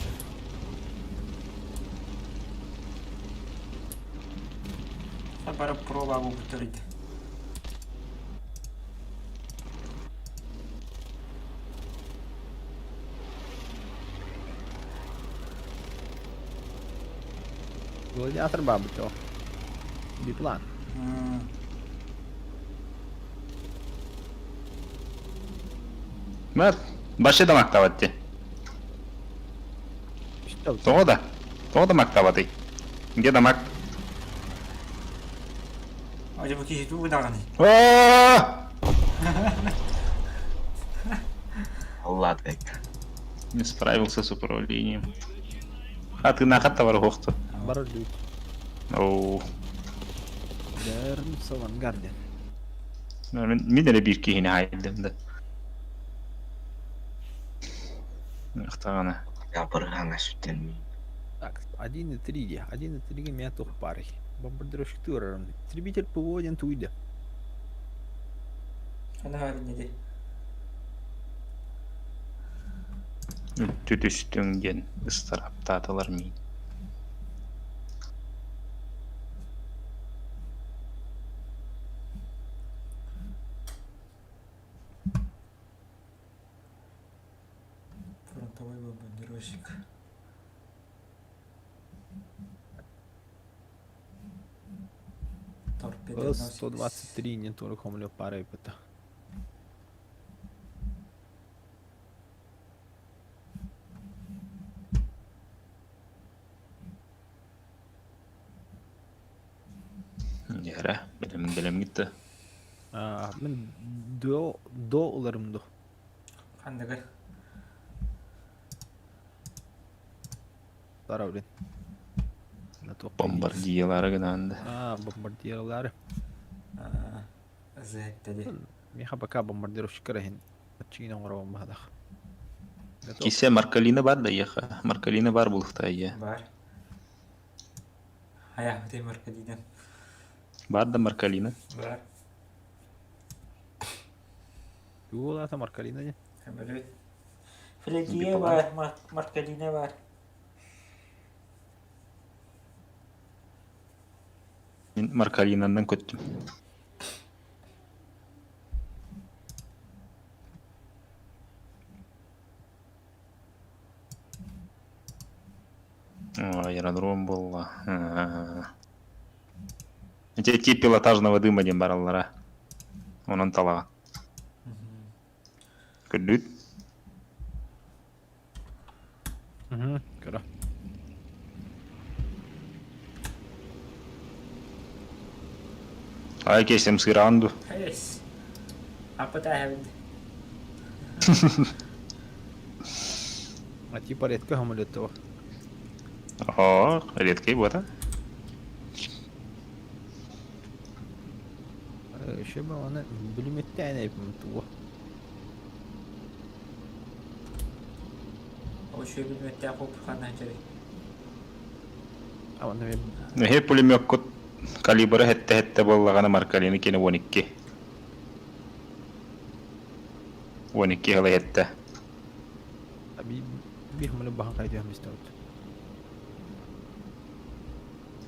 Бары проба бутырыйды. Гладиатор бабы чё? Биплан. Мэр, башы да мактабатты. Тоҕо да? Тоҕо да мактабатый? Где дамаг? Ожа бу киһи тугу даҕаны. Ладно. Не справился с управлением. А ты на хатта барахохту. Барар дүү. Оу. Дэрмс авангарде. Мин эрэ биир киһини хаайдым да. Ыхтаҕына. Апырҕаҥа сүтэн. Так, 1,3 де. 1,3 ге меня тух парой. Бомбардировщик турарым. Истребитель ПВО ден туйда. Ана хаалынньыды. Үлтү түстүҥ диэн ыстараптаатылар миин. Фронтовой бомбардировщик. Торпедоносец. 123 не только хомлё парой пыта. Дьэрэ, бэлэм бэлэм гитте. Мин до до ыларым до. Ханныгы? Тара блин. Бомбардиялары гынаанды. А, бомбардиялары. Зэттеди. Миха пока бомбардировщик рахин. Аччигин оҥоробун баһадах. Кисе Маркалина бар да еха. Маркалина бар булухта ие. Бар. Хайаабытай Маркалина. Бар да Маркалина. Бар. Туолата Маркалина не? Самолет. Флегия бар, Маркалина бар. Мин Маркалинаннан көттүм. Аэродром буолла. Ити тип пилотажного дыма диэн бараллара. Онон талаҕа. Көрдүт? Көрө. Ай кесем сыраан ду. Yes. Аппата эһэбин. А типа редко самолет того. О, редкий вот. Еще бы аны бүлүметтән әйпім туа. Ол шөй бүлүмэттээх хоп ханна дьэрэй. А аны мен Нэһи пулемеккут калибры хетте-хетте буоллаҕына Маркалины кини 12. 12 хыла хетте. би би самолет бахан кайтыям истәүт.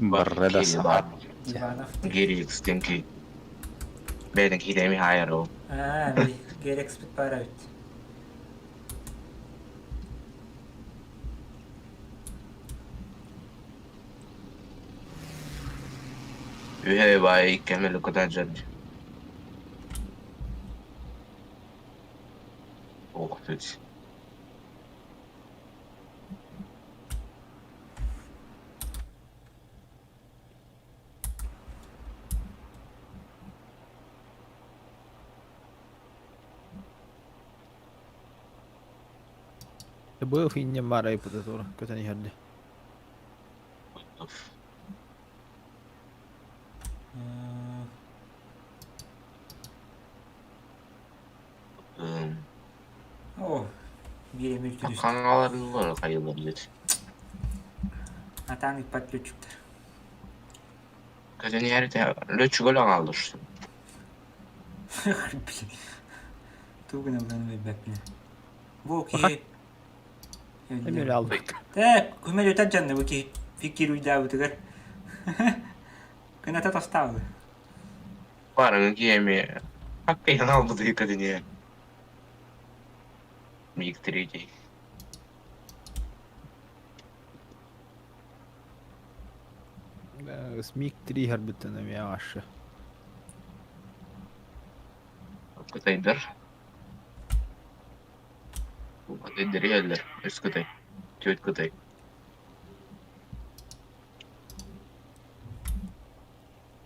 Барра да саат. Иванов. Герикс тенки. Бэйден кидэми хайаро. Аа, би Герекс бит бара бит. Үһэ бай кемел кутан жад. Ох, тут. Бу финне бара ипута тура көтөн иһэрди. О, биир эмил түдүс. Кангаларылар кайылар бит. Атаң иппат лүчүктөр. Көтөн иһэрте лөчүгөл аңалдыр. Тугун алдан бэппин. Бу ки Эмил алдык. Тэ, күмел өтөр жанны бу ки фикир уйдаабытыгар. Кыната тастаабы. Барың киэми. Хаккайын албыды көтөн иһэр. Миг третий. Смик 3 хәрбиттен эми ашы. Кытайдар. Кытайдар еллер. Үс кытай. Төт кытай.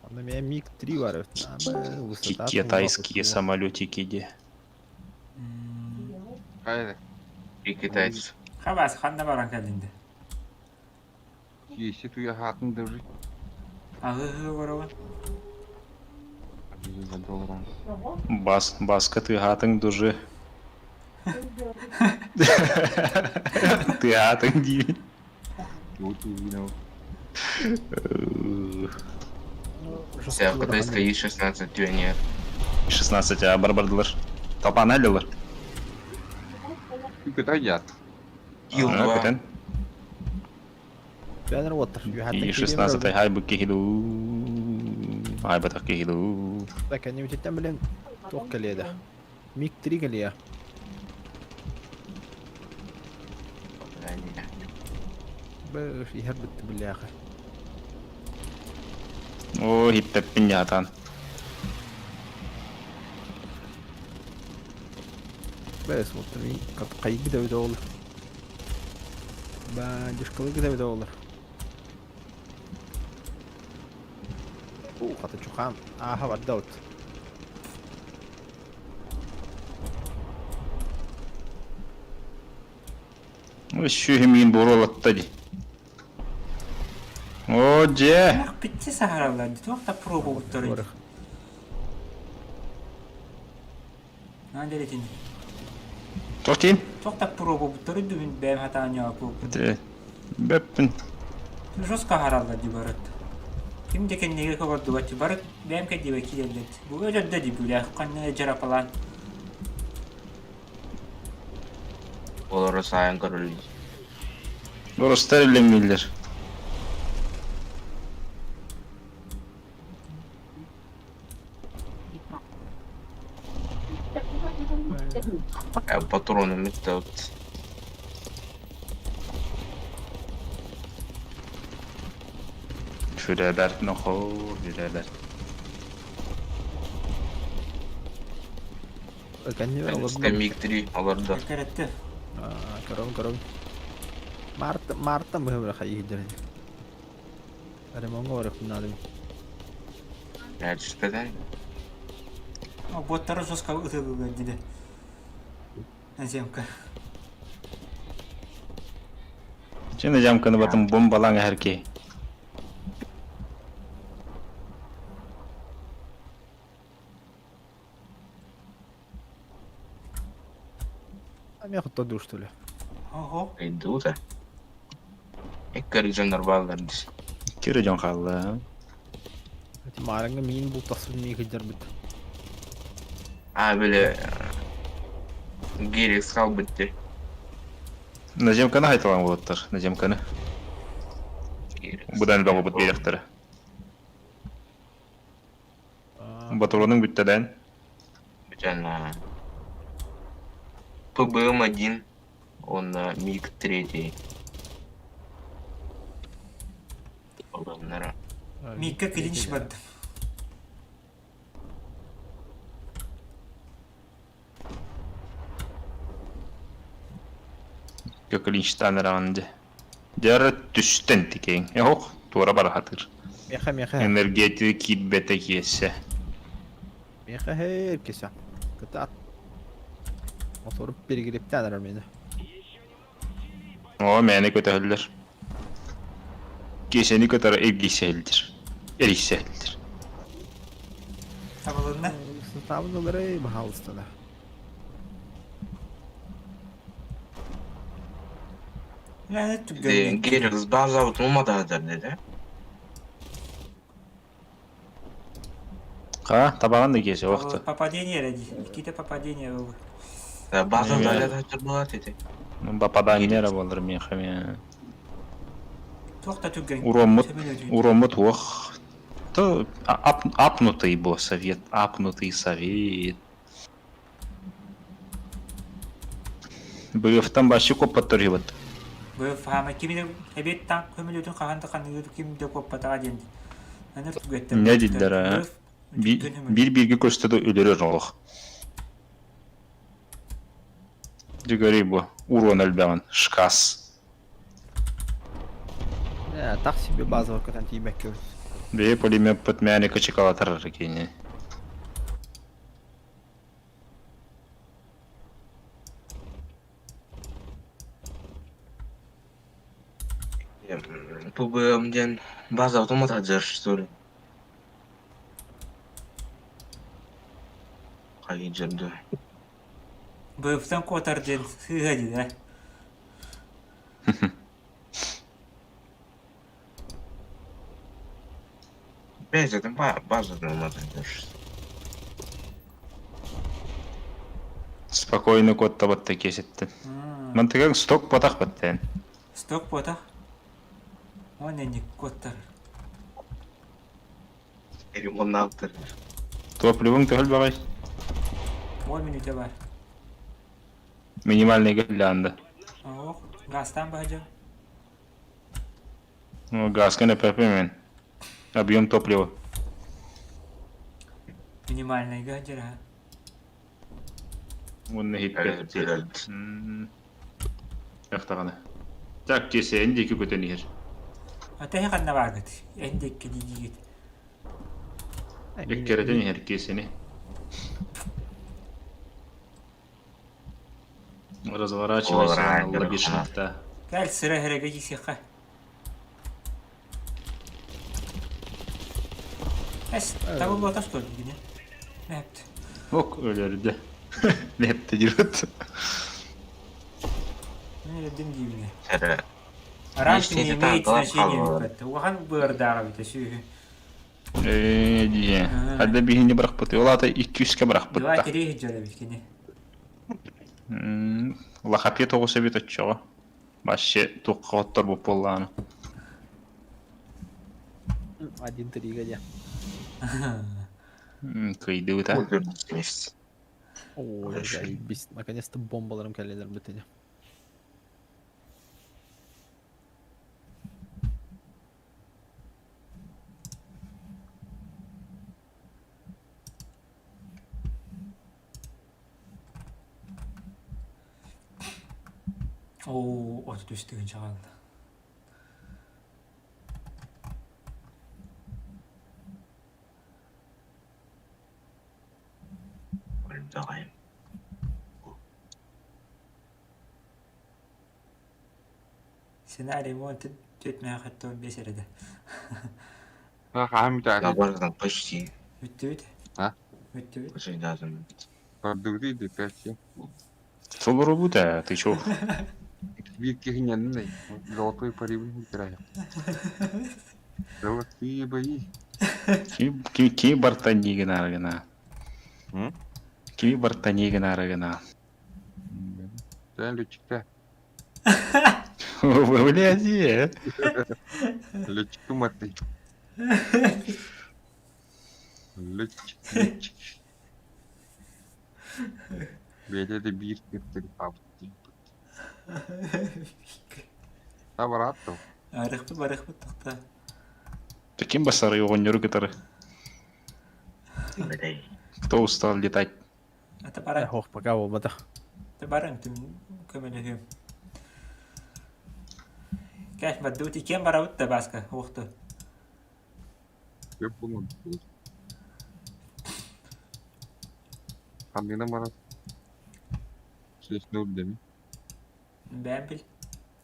Анда мен Миг 3 бар. Высота. Китайские самолетики де. Хайда. И китайцы. Хабас ханна баран кэлинди. Киси туя хатын дыры. Агы барабан. Бас, баска ты хатын дужи. Ты хатын ди. Вся кытайская И-16 пионер. 16 а барбардылар. Талпан әлілер. Кытай ят. Ил-2. Көтен. Бәнер отыр. И 16 хай бу кихиду. Хай батак кихиду. Так, они үтеттен билен тоқ келеді. Миг 3 келе. Бу иһэр битти билляхы. О, хиттеппин ятан. Бәс, вот ми кайгы да өтө олар. Ба, дишкалыгы да өтө олар. Уу, хата чухан. Аха, барда от. Шүйімін боролатта ди. О, же. Ах, битти сахаралар. Туох та проба буттар. Нан делетин. Тоқтин? Туох та проба буттар дүмүн бэм хатаан яапу. Бөппін. Жестко хараллар ди барат. Ким да кэннигэ көҕөрдүбэт, бары бэйэм кэннибэр киирэллэр. Бу өлөрдө дии бүлээх, ханна дьарапалаан. Олору сайын көрөллөр. Орустар үллэҥнииллэр. Патроны вот. Сүрэ нохоо, сүрэ бэрт. Кэннибэр олордум. МиГ-3 олордо. Кэрэттэ. Көрөм, көрөм. Марта, Марта быһыбыра хайыһыдыр. Ремонга барыппын наадым. Түспэтэн. Боттары жестко ытылылар диде. Наземка. Чын жамканы батым бомбалаң эрки. А меня хоть что ли? Ого. Иду да. Эккер дьоннор бааллар дис. Кире дьон хаалла. Маарыҥҥа миин бултахсыбын миин кыдьарбыт. А, били Герикс хаалбыт дии. Наземканы хайталаан болоттар, наземканы. Будан бөҕөбут биэрэхтэрэ. Батуруның бүттэлээн. Бүтэн ПБМ-1, он МиГ-3. ПБМ-нара. Микка клинч бардым. Клинчтан араанды. Дьара түстэн тикең. Эһок, туора барахатыр. Меха, меха. Энергетик киирбэтэ киэсэ. Меха хэр кесе. Кытаат. Мотору перегрептен арар мени. О, мэне көтөһөллөр. Киэсэни көтөр эргийсэһэллэр. Эрийсэһэллэр. Табылынна. Табылынна, пожалуйста, да. Герикс база утулмадаdır dedi. Ха, табаҕан да киэсэ охто. Попадение ради. Какие-то попадения было. База далее была dedi. Попадание болар меха ме. Туох да түргэн. Уроммут, уроммут уох. То апнутый бо совет, апнутый совет. Быйыфтан башы коппаттар хибат. Бу фама кимин эбет танк көмөлөтүн хаһан да ханныгы ким да коппатаҕа диэн. Аны түгэттер. Не диллер а? Бир бирге көстөдө өлөрөр олох. Дигери бу урон элбэҕин шкас. Так себе базовый көтөн тиийбэккэ. Бэйэ пулемет мээнэ кычыкалатар кини. ПБМ диэн база автомат что ли? Хайы Быйыфтан куотар диэн сыыһа дии да. Опять это база автомат Спокойно куоттабатта киэсэттэн. Мантыган сток потах баттен. Сток потах. Он не куоттар. Ремонтер. Топливың төһөл баҕай. 10 минута бар. Минимальный гэллээнде. Ох, газтан баһдьа. Ну, газка не мен. Объем топлива. Минимальный гаджера. Уонна иһиппэт. Яхтаҕына. Так, киэсэ эн диэки көтөн иһэр. Ата ханна бааргыт? Эн диэки диигит. Эккирэтэн иһэр киэсэни. Разворачивайся, лобишникта. Кэл сыра хэрэгэ кисиэххэ. Эс, табыллыбата что ли гине? Нэпт. Ок, өлөрдө. Нэпти диэбит. Мен өлөрдүм диибине. Ранг не имеет значения бүппэт. Улахан быардааҕа бүтэ сүүһү. Ээ дии. Хадда биһини бырахпыт. Ол аата икки-үскэ бырахпыт Два да. три дьон эбит кини. Лахапье тоҕус эбит оччоҕо. Вообще туохха хотторбут буоллаҕына. Один трига дьэ. Кыйдыбыта. Ой, заебись. Наконец-то бомбаларым кэллилэр бутыня. Оо, 33 тыһыынча хаалла. Сценарий ремонт түөрт мээхэттэн 15 эрэ да. Хаһан бүтээри? Наоборот, почти. Бүттүбүт. А? Бүттүбүт. Уже даже. Көрдүгүт да пять. Толорубут ээ, ты чё? Биир киһи золотой парибын играю. Золотые бои. Кими бартан гына гына. Кими бартан гына гына. Sen летчикте. Блядь, е. Летчик маты. Летчик, летчик. Бэйэтэ да биир кыттык хаалбыт. Табараат дуо? Арыхпыт барыхпыт тохта. Таким басары оҕонньору кытары. Кто устал летать? Ата баран. Ох, пока буолбатах. Ата баран түм көмөлөһүөм. Кэш бардыбыт иккиэн барабыт да Бааска уохту. Көп булмады. Ханныгынан барар? Сесне деми. Бэйэм бил.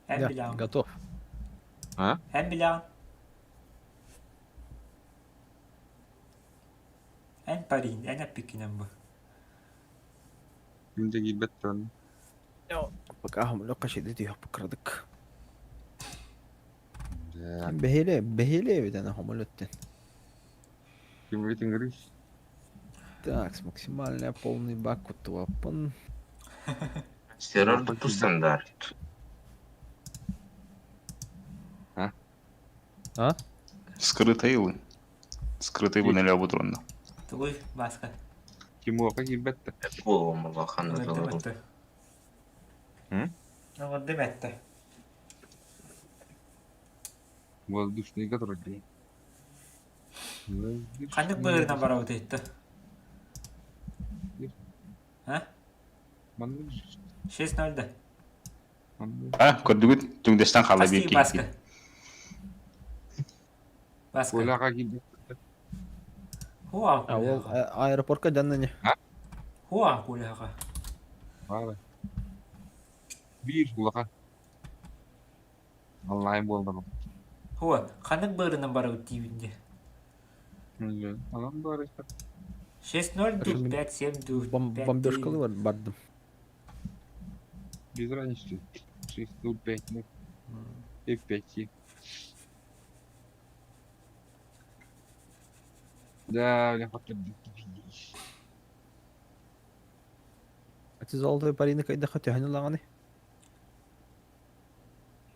Эн Я билэҕин. готов. А? Эн билэҕин. Эн парень, эн эппиккинэн бу. Ким да киирбэт туран. Пока хамлёкка шеди түйөх букрадык. Да. Бэһиэлэ, бэһиэлэ эбит ана хомолөттен. Ким бит ыҥырыыс? Так, максимальная полный бак кутуаппын. Серор ту стандарт. А? А? Скрытый ылын. Скрытый бы нэлээ бутурунна. Тугуй, Бааска. Тимоха киирбэт да. Буолуом ханна Оҥордум толору. этте. М? Оҥордум этте. Воздушныйга турар дии. Ханнык быырынан барабыт ыйытта? А? Маннык 6-0 да. А, көрдүгүт түҥдэстэн хаалла Хас биир киһи киһи. Бааска? Бааска. Коляға киирбэт. Хуа А ол аэропортка дьанныне. Хуа куляха. Баара. Биир улахан. Онлайн буолла. Хуа, ханнык быырынан барабыт диибин дии. Анан баара. 6-0 ду, 5-7 ду, 5-3. Бомбежкалы бардым. Без разницы. 6, 0, 5, 0. И 5, 7. Да, бля, хоть Ати золотой парины кайда хотяханы лаганы.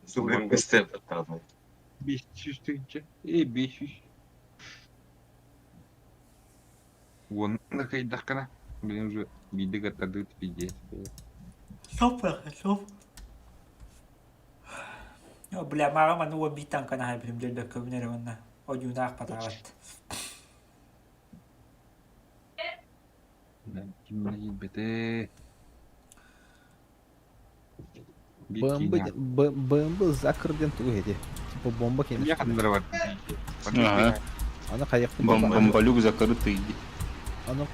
Сугрым быстрее подталкивал. 500 тысяч. И 500. Вон на хайдахкана. Блин, уже виды готовы пиздец. Стоп, стоп. О, бля, мага ману уон биир танканы хаайбытым дьөллөккөбүн эрэ уонна одьуунаах батаабат. Кимне киирбэтэ. БМБ БМБ закр диэн тугу эти? Типа бомба кенеш. Я ханнара бар. Ага. Аны хайык Бомбалюк закрытый. Аны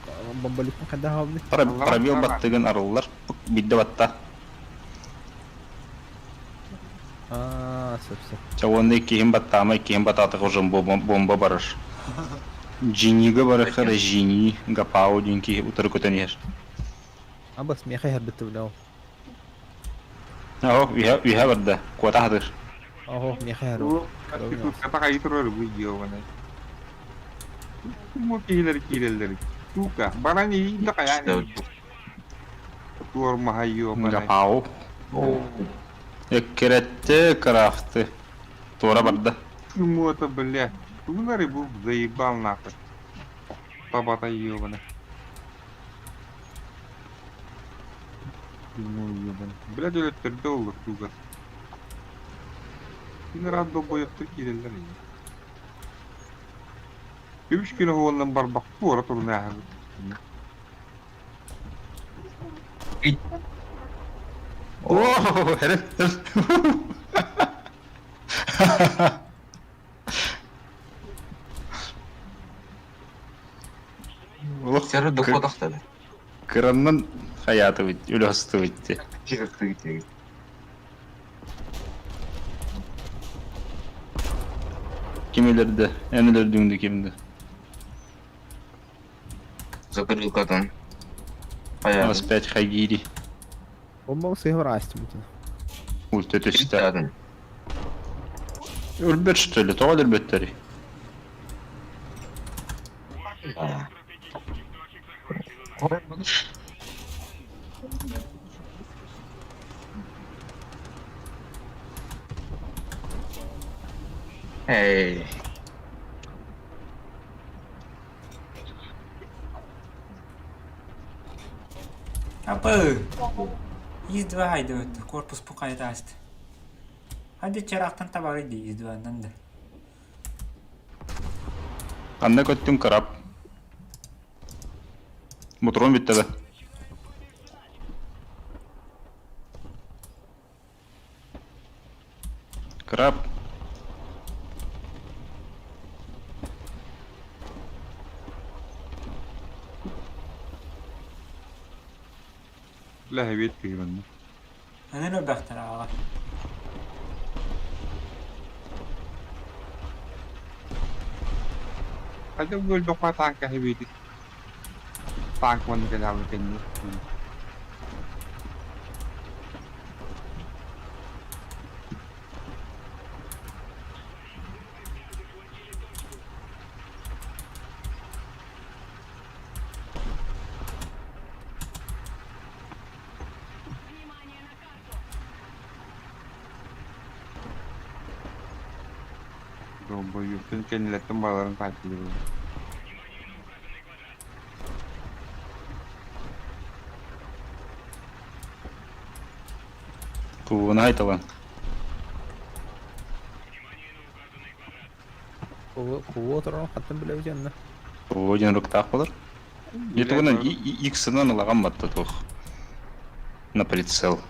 бомбалюктан хайда хабны? Пробел баттыгын арыллар. Бидде батта. А, сөп сөп. Чавонны киһим баттаама, киһим батаатах уже бомба барар. Жинига барахар жини гапао диэн киһи утары көтөн иһэр. Абас меха хербитти билээ. Оо, үһэ үһэ барда. Куота хатыр. Ого, меха хер. Ката хайы турар бу видео. Бу киһилэр киирэллэр. Сука, баран иһин да хайаан иһин. Туормаһа ёбаный. Гапау. Эккирэтти, крафты. Туора барда. Чему-то, блядь. Тугунары бу заебал нахуй. Табата ёбаный. Чему ёбаный. Блядь, өлөттөрдө оллур туга. Кин рад долбоёттор киирэллэр ини. Үс күн оһуоннан барбах туора турунааһыбыт. О, herif. Олох Сері дохуотахтады. кыраннан хаятыбыт, үлөстүбүт. Ким өлөрдө? Эн өлөрдүҥ кимди? Закрылкадан. Хаятын. 25 хайгири. Бомба сыграть будет. Ульта түстэ. Өлбөт что ли? Тоҕо өлбөттөрүй? Эй. Апы! Из-два хайдыбыт, корпус пукайтааст. Ханды чарахтан табары ди из-дваннан да. Анна көттүм карап. Моторон бүтті да. Краб. Бля, хэбиэт киһи Анан өлбөхтөр аҕа. Хотя бы өлбөххө танка хэбиэти. Танк манна кэлэҕин кэннэ. Долбоюктун кэннилэттэн баларын хааччыллыбыт. Кууна айталан. Кого отырон хаттан билебит янна. Один руктах болар. Ютубынан иксынан ылаган батта туох. На прицел.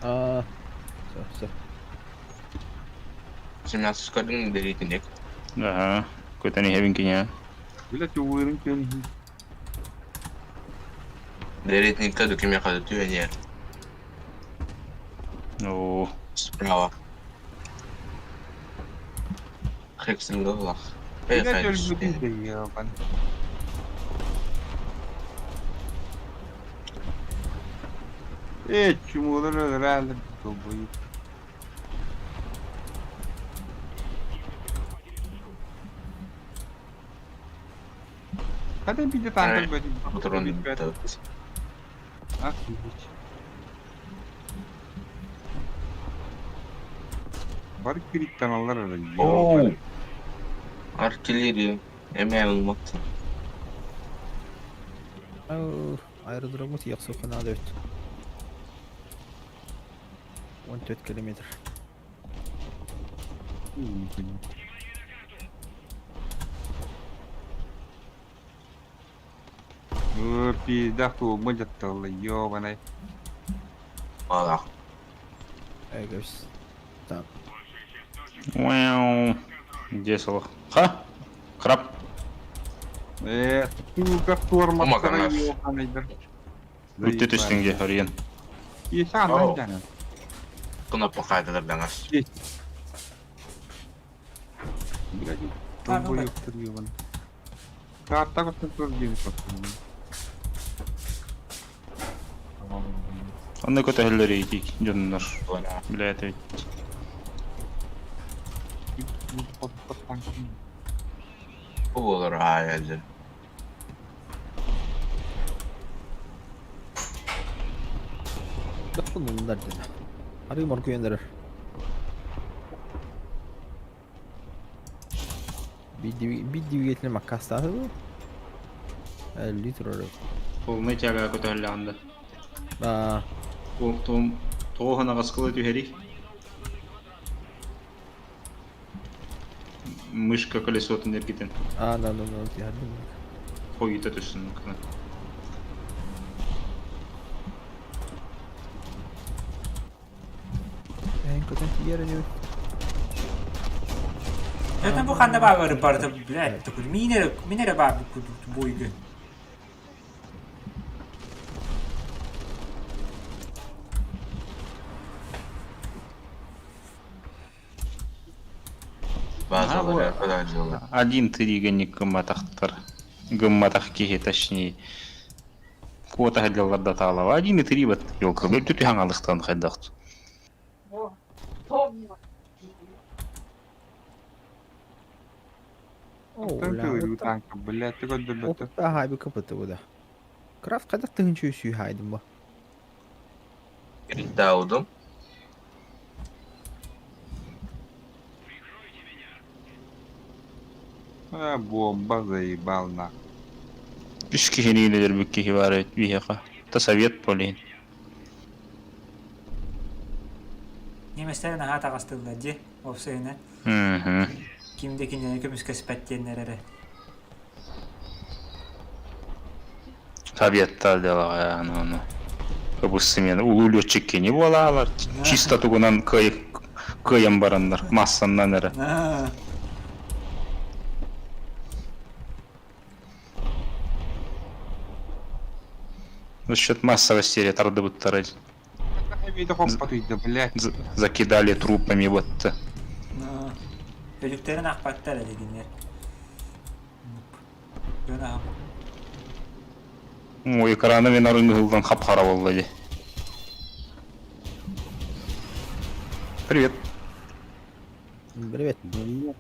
А, все, все. 17 көрдүң дерейтинек. Ага. Көтени хебин киня. Блять, уырын көнү. Дерейтинекке дүкеме қады түйенер. О, Справа. Хексин лах. Блять, өлбөтүн ебан. Э, чумулар өлөрөлөр долбоюк. Хата биде танк бөтүн. Охуеть. Бар кириттен алар эрэ. Оу. Артиллерия. Эме алмакты. Аэродромы тияксы надо ведь. 14 километр. О, пизда, туомма дьатталла, ёбаный. Балах. Эгос. Так. Уяу. Где солох? Ха? Краб. Э, туга туорматтара ёбаныйдар. Үтте түстүңге харыйын. Иэсэ анан дьана. Кнопка қайдалар даңас. Блядь, долбоёбтар ёбаный. Карта көстөн тур диэн көстөн. Онно көтөһөллөр итик дьоннор. Блядь, ведь. Буолар аайы Bunlar dedi. Arayım orkuyenleri. Bir двигатель маккастағы bu. 50 турары. Полный тяга көтөлләнде. А, Том тоғына қасқылы түһәри. Мышка колесотын эргитен. а, да, да, да, yardım. Хойыта түссін кына. Ben kötü yerini. Это бу ханна баар барда, блядь, такой минер, минер баар бойгы. Базалар куда делать? Один тригоник гымматахтар. Гымматах киһи точнее. Куота хадалларда таалава. Один и три вот. Ёлка, бля, тут хаңалыктан хайдахт. Танк танка, блядь, ты куда бля, Опа, хайбы капыты bu da. Крафт kadar тыгынчы сүй хайдым ба. Даудum. А, бомба заебал нахуй. Үс киһини илер киһи бар биһиэхэ. Та совет полин. Неместер наһаа таҕастыллар дии, опсайына. Мгм. Кимде кинини көмүскэспэттиэннэр эрэ. Советтар делаға, аны аны. Кыбысымен улуу летчик не болалар. Чисто тугунан кый кыйым бараннар, массаннан эрэ. Аа. За счет массовости ретарды буттары блядь. закидали трупами вот. Аа. Өлүктэрин аахпаттар этэ кинилэр. Дьон аһым. Ой, экраны мен арынгылдан хап-хара болду ди. Привет. Привет. Привет.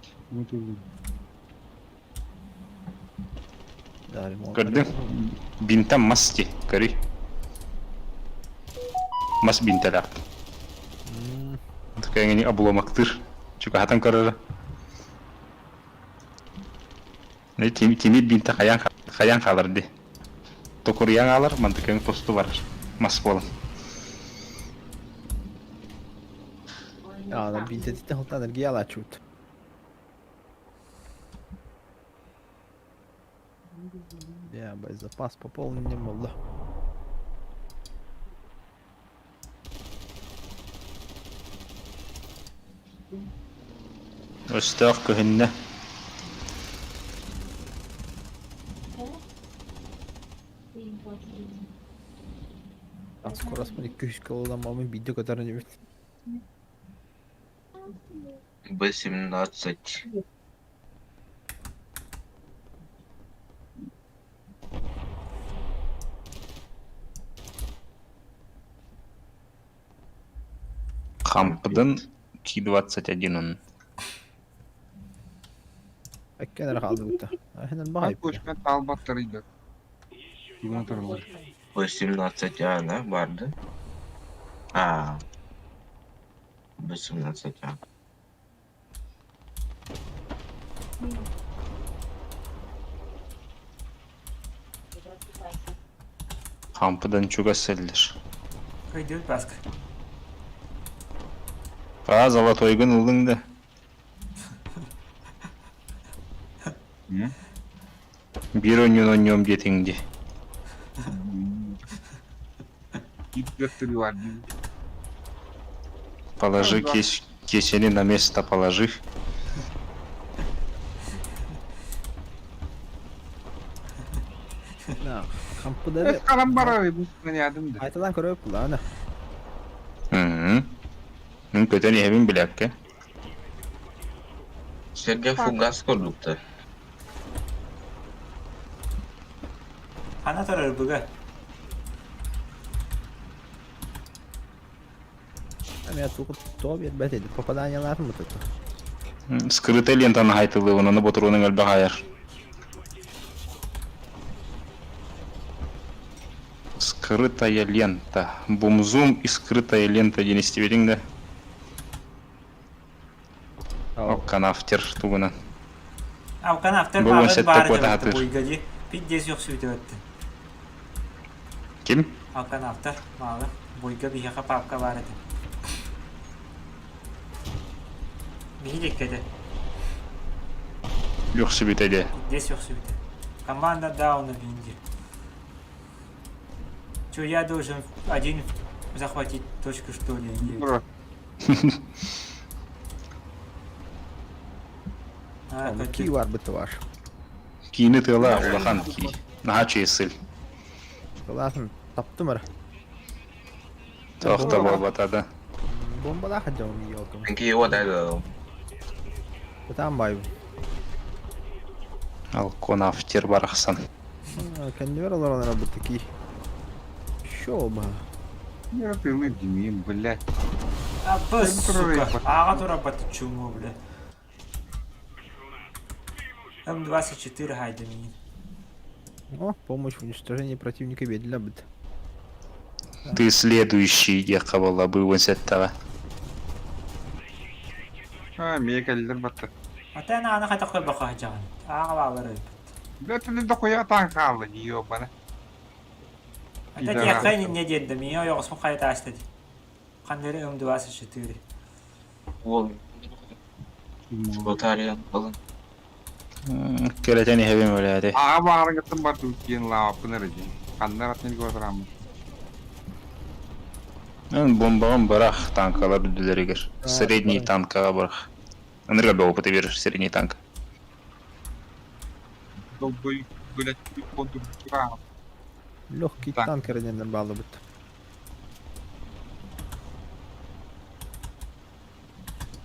Көрдүң? Бинтан масти, көрүй. Мас бинтелер. Такая обломоктыр. Чугатан көрөр. Тимир бинте хаян хаян халар ди. Токурьян алар, мантыкын тосту бар. Мас болан. А, бинтетиттен хылтан эргия алачут. Я боезапас пополнен болду. Өстөөх көһүннэ. А скоро смотри, күс кылдан мамы видео которое не Б-17. Хампыдын Ки-21 он. Эккен қалды бұтта. Ахынан бай. Кошка талбаттар иді. Моторлар. Б-17А, да, барды? А. Б-17А. Хампыдан чугас сэллер. Көйдүбүт баска. А, золотой гын ылдың да. Бир оньон оньом диэтиҥ бар. Положи кес кесени на место положи. На, хампыда. Карам бар бу ядым да. Айтадан көрөп ана. Мм. Мин көтөн иһэбин билэккэ. Сергей фугас көрдүктө. Хана турар быга. Мен тугу то бер бәтеди. Попаданиялар mı tuttu? Скрытая лента нахайтылы, оны ботуруның өлбө хайар. Скрытая лента. Бумзум и скрытая лента диэн истибитиҥ да? Окканафтер тугунан. Алканафтер Бу он баҕын сэттэ баар куота дьабытты сатыыр. буйга дии. Пиздец үөхсүбүтэ бэтти. Ким? Алканафтер маалы. Буйга биһиэхэ папка баар этэ. Биһи диэккэ этэ. Үөхсүбүтэ дии. Пиздец үөхсүбүтэ. Команда дауна бинди. Че, я должен один захватить точку, что ли? Бро. А, Ки бар бытты ваш. Киини тыала улахан ки. Наһаа чиэсил. Кылаатын таптым эрэ. Тоох да буолбата да. Бомбалаах дьон елкам. Какие вот это? Бытаан баайбын. Алконафтер барахсан. Кэннибэр олорон эрэ бытты ки. Шо ба. Я ты димин, блядь. А, б, сука. Ага, тура чуму, бля. М24 гайда мини. О, помощь в уничтожении противника бедля быт. Ты следующий диэххэ буолла быыбын сэттэҕэ. А, мекаллер батта. А ты на хата кой баха жан. Ага балары. Бля, ты не дохуя танк алла, ёбана. А ты я не дедда, меня я осму хайта астад. Кандere М24. Ол. Батарея был. Кэлэтэн иһэбин өлээти. Аға бағарыңғыттың бар түркиен лауапын әрі. Қандар атын көрдірамын. Бомбаҕын бырах танкалар үрдүлэригэр. Средний танкаҕа бырах. Ынырга бөҕө опыты берер средний танк. Долбой, блядь, контур Легкий танк эрэнэннэр бааллыбыт.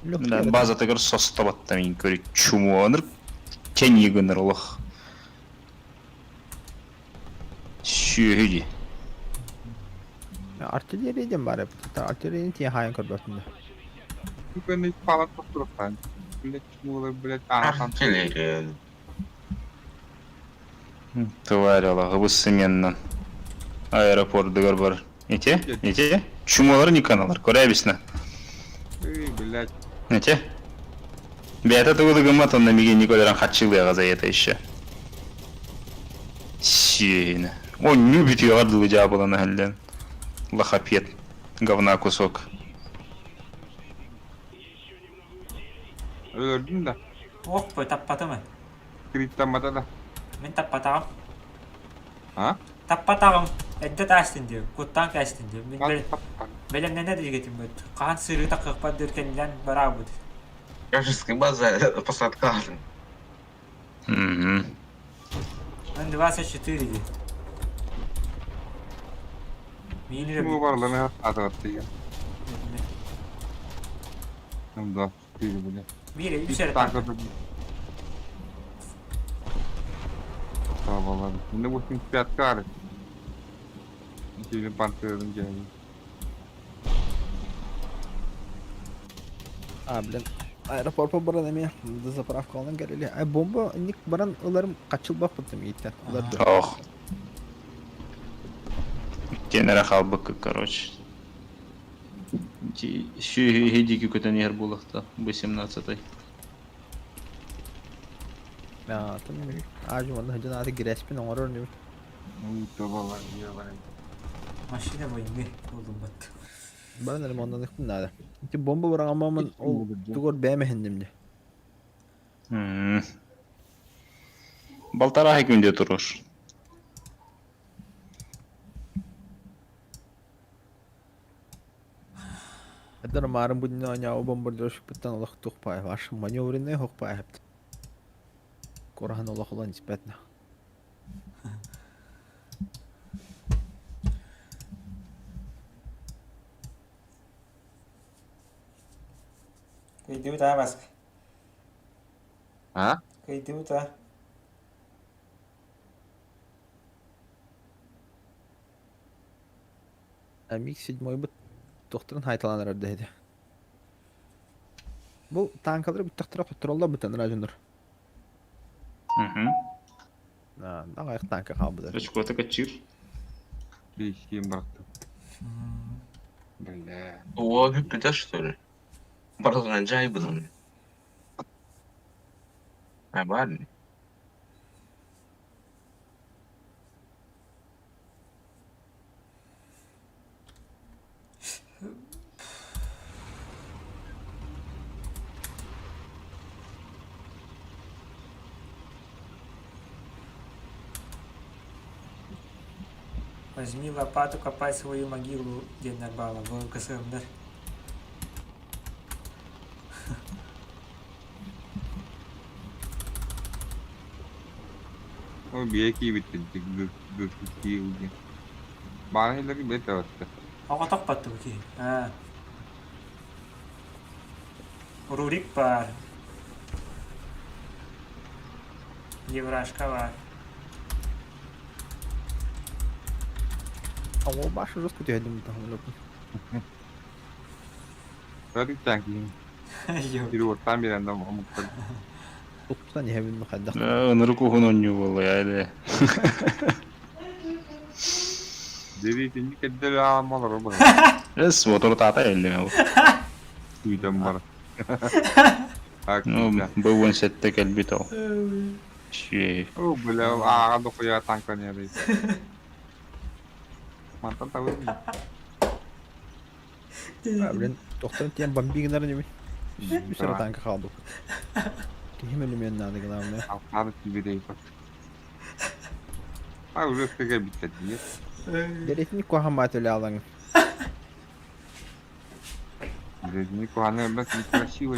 Легкий Да, эрэ базатыгар состобаттан мин көрү чумуоныр кеньи гыныр олох. Сүөһү дии. Артиллерия диэн баар эбит. Артиллерияны тиийэн хаайан көрбөппүн да. Күнү палат тоқтырықтан. Блядь, чумулар, блядь, ана танк. Артиллерия. Тварь олоҕу бысымяннан. Аэропордугар бар. Ити? Ити? Чумуолар никаналар. Көрөбүснэ. Эй, блядь. Ити? Бэйэтэ тугу да гыммат онно миигин Николеран хаччылыаҕа за это еще. Сиэһинэ. Онньуу бүтүөҕэр дылы дьаабылана иһэллэн. Лохопед. Говна кусок. Өлөрдүм да. Ох, бу таппатым. Криттаммата да. Мин таппатаҕым. А? Таппатаҕым. Эрдэ таастын диye, куттаан кээстин диye. Мин бэлэмнэнэ дигетим бит. Хаан сырыы такыахпат дыр кэннинэн бараабыт. Вражеская база посадка. Мгм. М24 дии. Миин Чуму барларына атығатты я. Да, ты, блядь. Биир үс эрэ Танк танк. Табалар. Мында 85 кары. Теле пантерын geldi. А, блин. Аэропорт баран эмиэ дозаправка алан кэлили. Ай бомба ник баран ыларым хаччылбаппытым ииттэн. Ылар Ох. Иккиэн эрэ хаалбыкка, короче. Ити сүөһү иһи диэки көтөн иһэр буолуохта 18-й. Аа, там аажы манна сылдьан ааты гирэспин оҥорор инибин. Табалар, ебаный. Машина войны буоллум бат. Баран эрэ маннаныхпын наада. Ити бомба быраҕаммаммын ол тугар бэйэм эһинним дии. М. Балтараа күндэ турар. Эдэр маарын будина оонньообу бомбардировщикпыттан олох туох паай ваш маневренный хох паай Кураһан олох ылан испэт на. Кыйдыбыт аа баска. А? Кыйдыбыт аа. Миг седьмой быт тохторун хайталан эрэр дэһити. Бу танкалары бүттэхтэрэ хоттороллор бытан ражыныр. Мгм. Аҕайах танка хаалбыта. Очкота качыр. Бейсиэн барахтар. Бля. О, бүппүтэ что ли? Барылынан дьайбытын. А баар. Возьми лопату, копай свою могилу, диэннэр баалар бу КСМ-дар. Ол бие киибиттэн киирдин. Баара хиллери бет аватта. Оҕотох баттыбы киһи. Аа. Рурик баар. Еврашка баар. А ол башы жестко түһэрдим бу Рурик танки. Переводтан берен да омуктар. Туттан иһэбин хайдах. Ынырык уһун оонньуу буолла я или. Деритинни кеддер аамалар бар. Эс мотору таата эллеме бу. Күйден бар. Ну, бу 17 кэлбит ол. Шү. О, бля, ааҕа дохуя танканерый. Мантан табы. Блин, тохтон тиэн бомбигнар нemi. Үс эрэ танка хаалбыт. Киһим өлүмүөн наада главное. Алтааны тибедей бат. А уже скага битте дии. Деретини куһамаат өлө алаҥ. Деретини куһаны бэс некрасиво.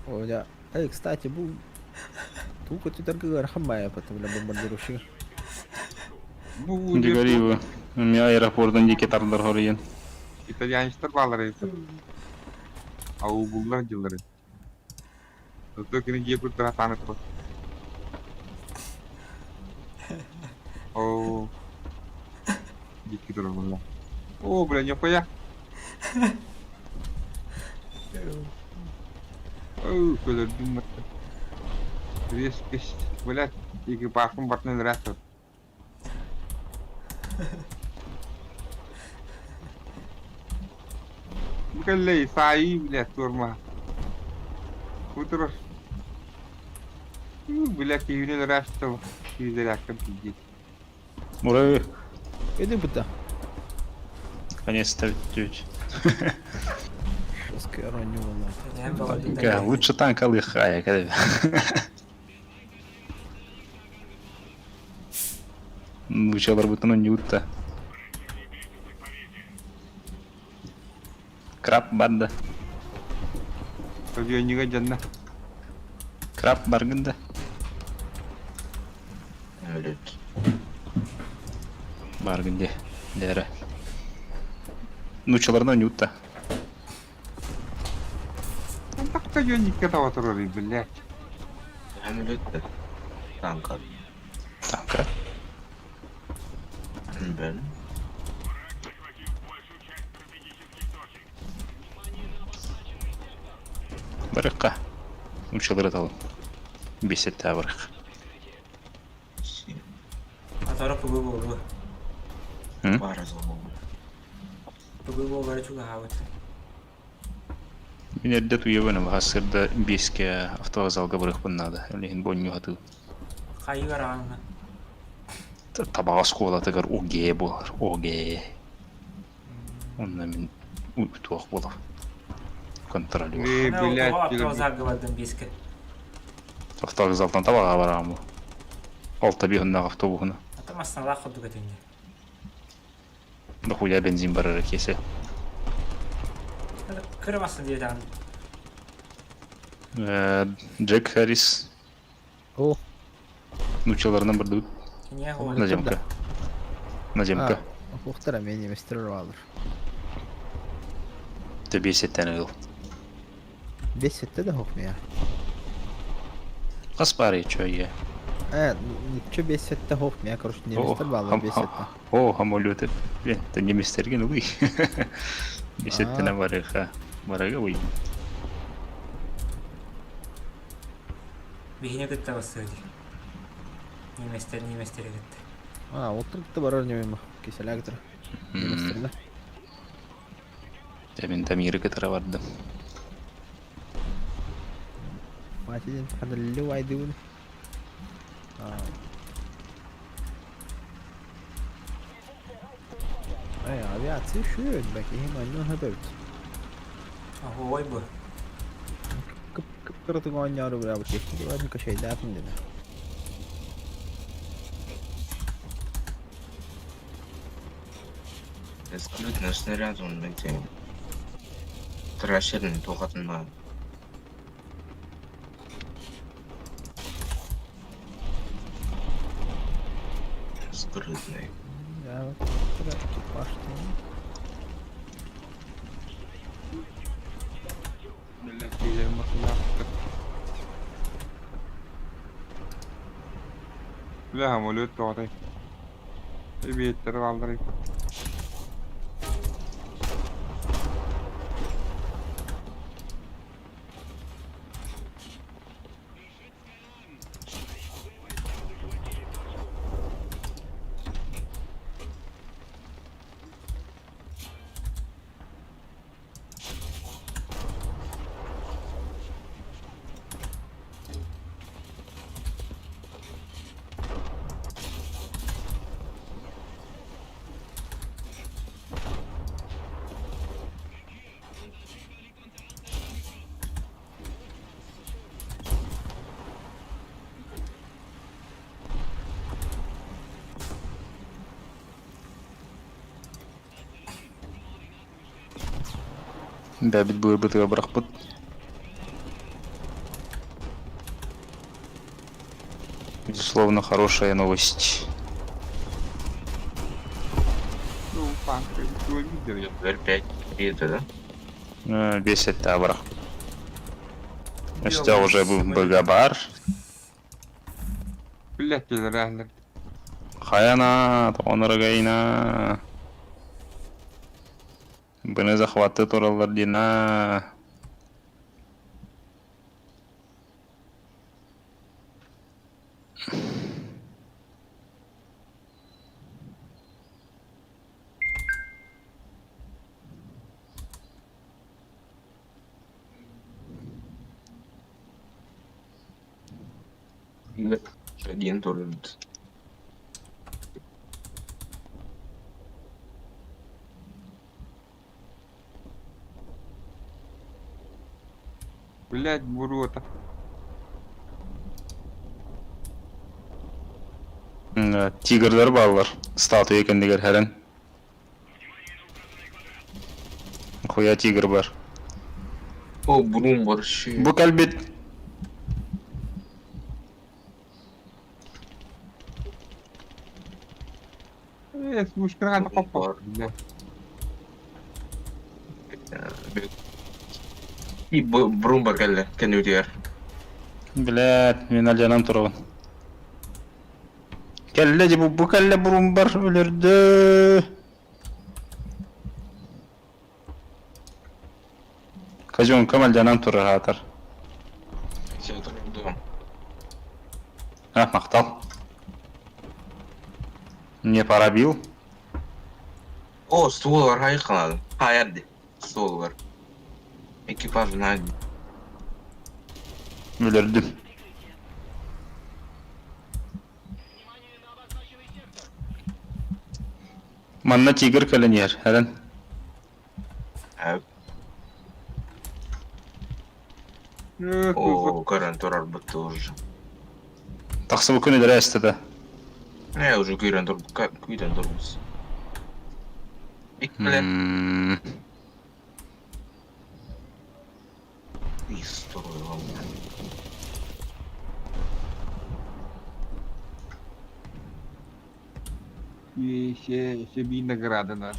Оля, эй, кстати, бу тугу көтүтэргэ ыарахан баайа потом бля бомбардировщик. Бу Дигорибы. Ми аэропорттан диэки тардар хоруйан. Итальянецтар баалар эбит. Аубуллар дьыллары. Зато кини дьиэ курдара тааныкпыт. Оо. Дикки турар О, бля, нихуя. Оо, көлөрдүм Резкость, блядь, экипажым бартын өлөрөөттөр. Бу кэллэй, саайыы, блядь, туорма. Утро. Бля, киһини өлөрөөччү киһилэрээккэ пиздец. Ура! Иди быта. Наконец-то бүттүбүт. Жесткая ирония была. Лучше танк алыхая, когда. Нуучалар бутун оонньуутта. Краб барда. Стадионига дьанна. Краб баргын да. Өлөт. Баргын де. Дәрі. Нуучаларына оонньуутта. Так стадионикка таба турар, блядь. Өлөт. Танка. Танка. Бен. Барыкка. Нуучалары талын. Бесетте барык. Атору пугу буолуо. Бара золом. Пугу буолара чугаһаабыт. Мин эрдэ туйабын сырда биэскэ автовокзалга барыахпын наада. Билигин бонньуһатыы. Хайыгар ааҥҥа. Табаҕа оскуолатыгар ОГЭ буолар. ОГЭ. Онно мин туох буолар. Контролер. Э, блядь, Автовокзалга бардым биэскэ. Автовокзалтан табаҕа бараҕым бу. Алта биһыннаах автобуһуна. Ата массыыналаах курдук этиҥҥэ. Дохуя бензин барара киэсэ. Кыра массыына диэтэҕин. Джек Харрис. О. Нуучаларынан бардыбыт. Наземка. Наземка. Охтара мен неместер алыр. Ты бесеттен ыл. Бесетте да хохмия. Хас бары чөйе. Э, ничего бесетте хохмия, короче, неместер балыр бесетте. О, самолеты. Блин, ты неместерген улый. Бесеттен барыха. Барыга уй. Биһине кытта бассыа дии. Неместер, неместер кытта. А, вот тут барар ньуйма. Киселэктер. Немецтерде. Мин Тамиры кытары бардым. Мать диэн хадалли вайдыбын. Эй, авиация шүөт бэкиһин онньон хөпөбүт. Оһуой бу. Кып-кыратык оонньоору бырабыт техникаларын кашайдаатын дэнэ. Скрыть наш снаряд он эти Тращерный тухатына. Скрытный. Я экипаж. Бля, самолет тоҕотой. Эбиэттэр бааллар. Бэбит быырбытыга бырахпыт. Безусловно, хорошая новость. Ну, панка, видел я. 5 это, да? Бесит табрах. Өстө уже быгабар. Блять, реально. Хаяна, тоныргайна. Быны захваты тураллар дина. Один тоже. Блять, бурота. Тигрлер баллар. Статуя кендигер хәрен. Хуя тигр бар. О, брум вообще. Бу кәлбит. Э, мушкана попал. И брум бар кәлле, кәнүдер. Блядь, мин алjanам турабын. Кәлле бу бу кәлле бурун бар өлөрдө. Казёнка алjanам турар хатар. Все, дом. А, мактал. Не пробил. О, ствол бар, хай канал. Хаярды. Ствол бар. Экипаж на Өлөрдүм. Манна тигр кәленер, хәрен. О, Карен турар бытты уже. Тақсы бұл күні дәрі әстеді. Не, уже күйрен тур, күйден турбуз. Иккіле. История. Еще, еще би награда на.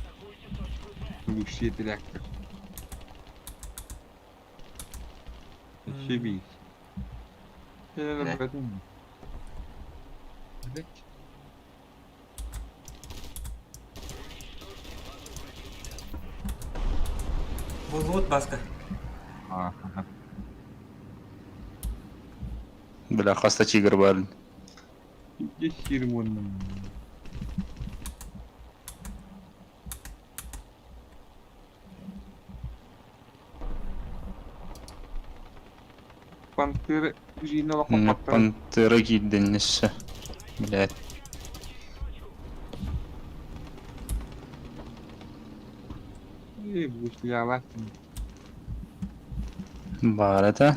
Лучший трактор. Еще би. Булут баска. Бля, хаста тигр бар. Где сирмон? Пантера Жина олоххоппоттор. Пантера киирдин өссө. Блядь. Э, бушлялар. Баар этэ.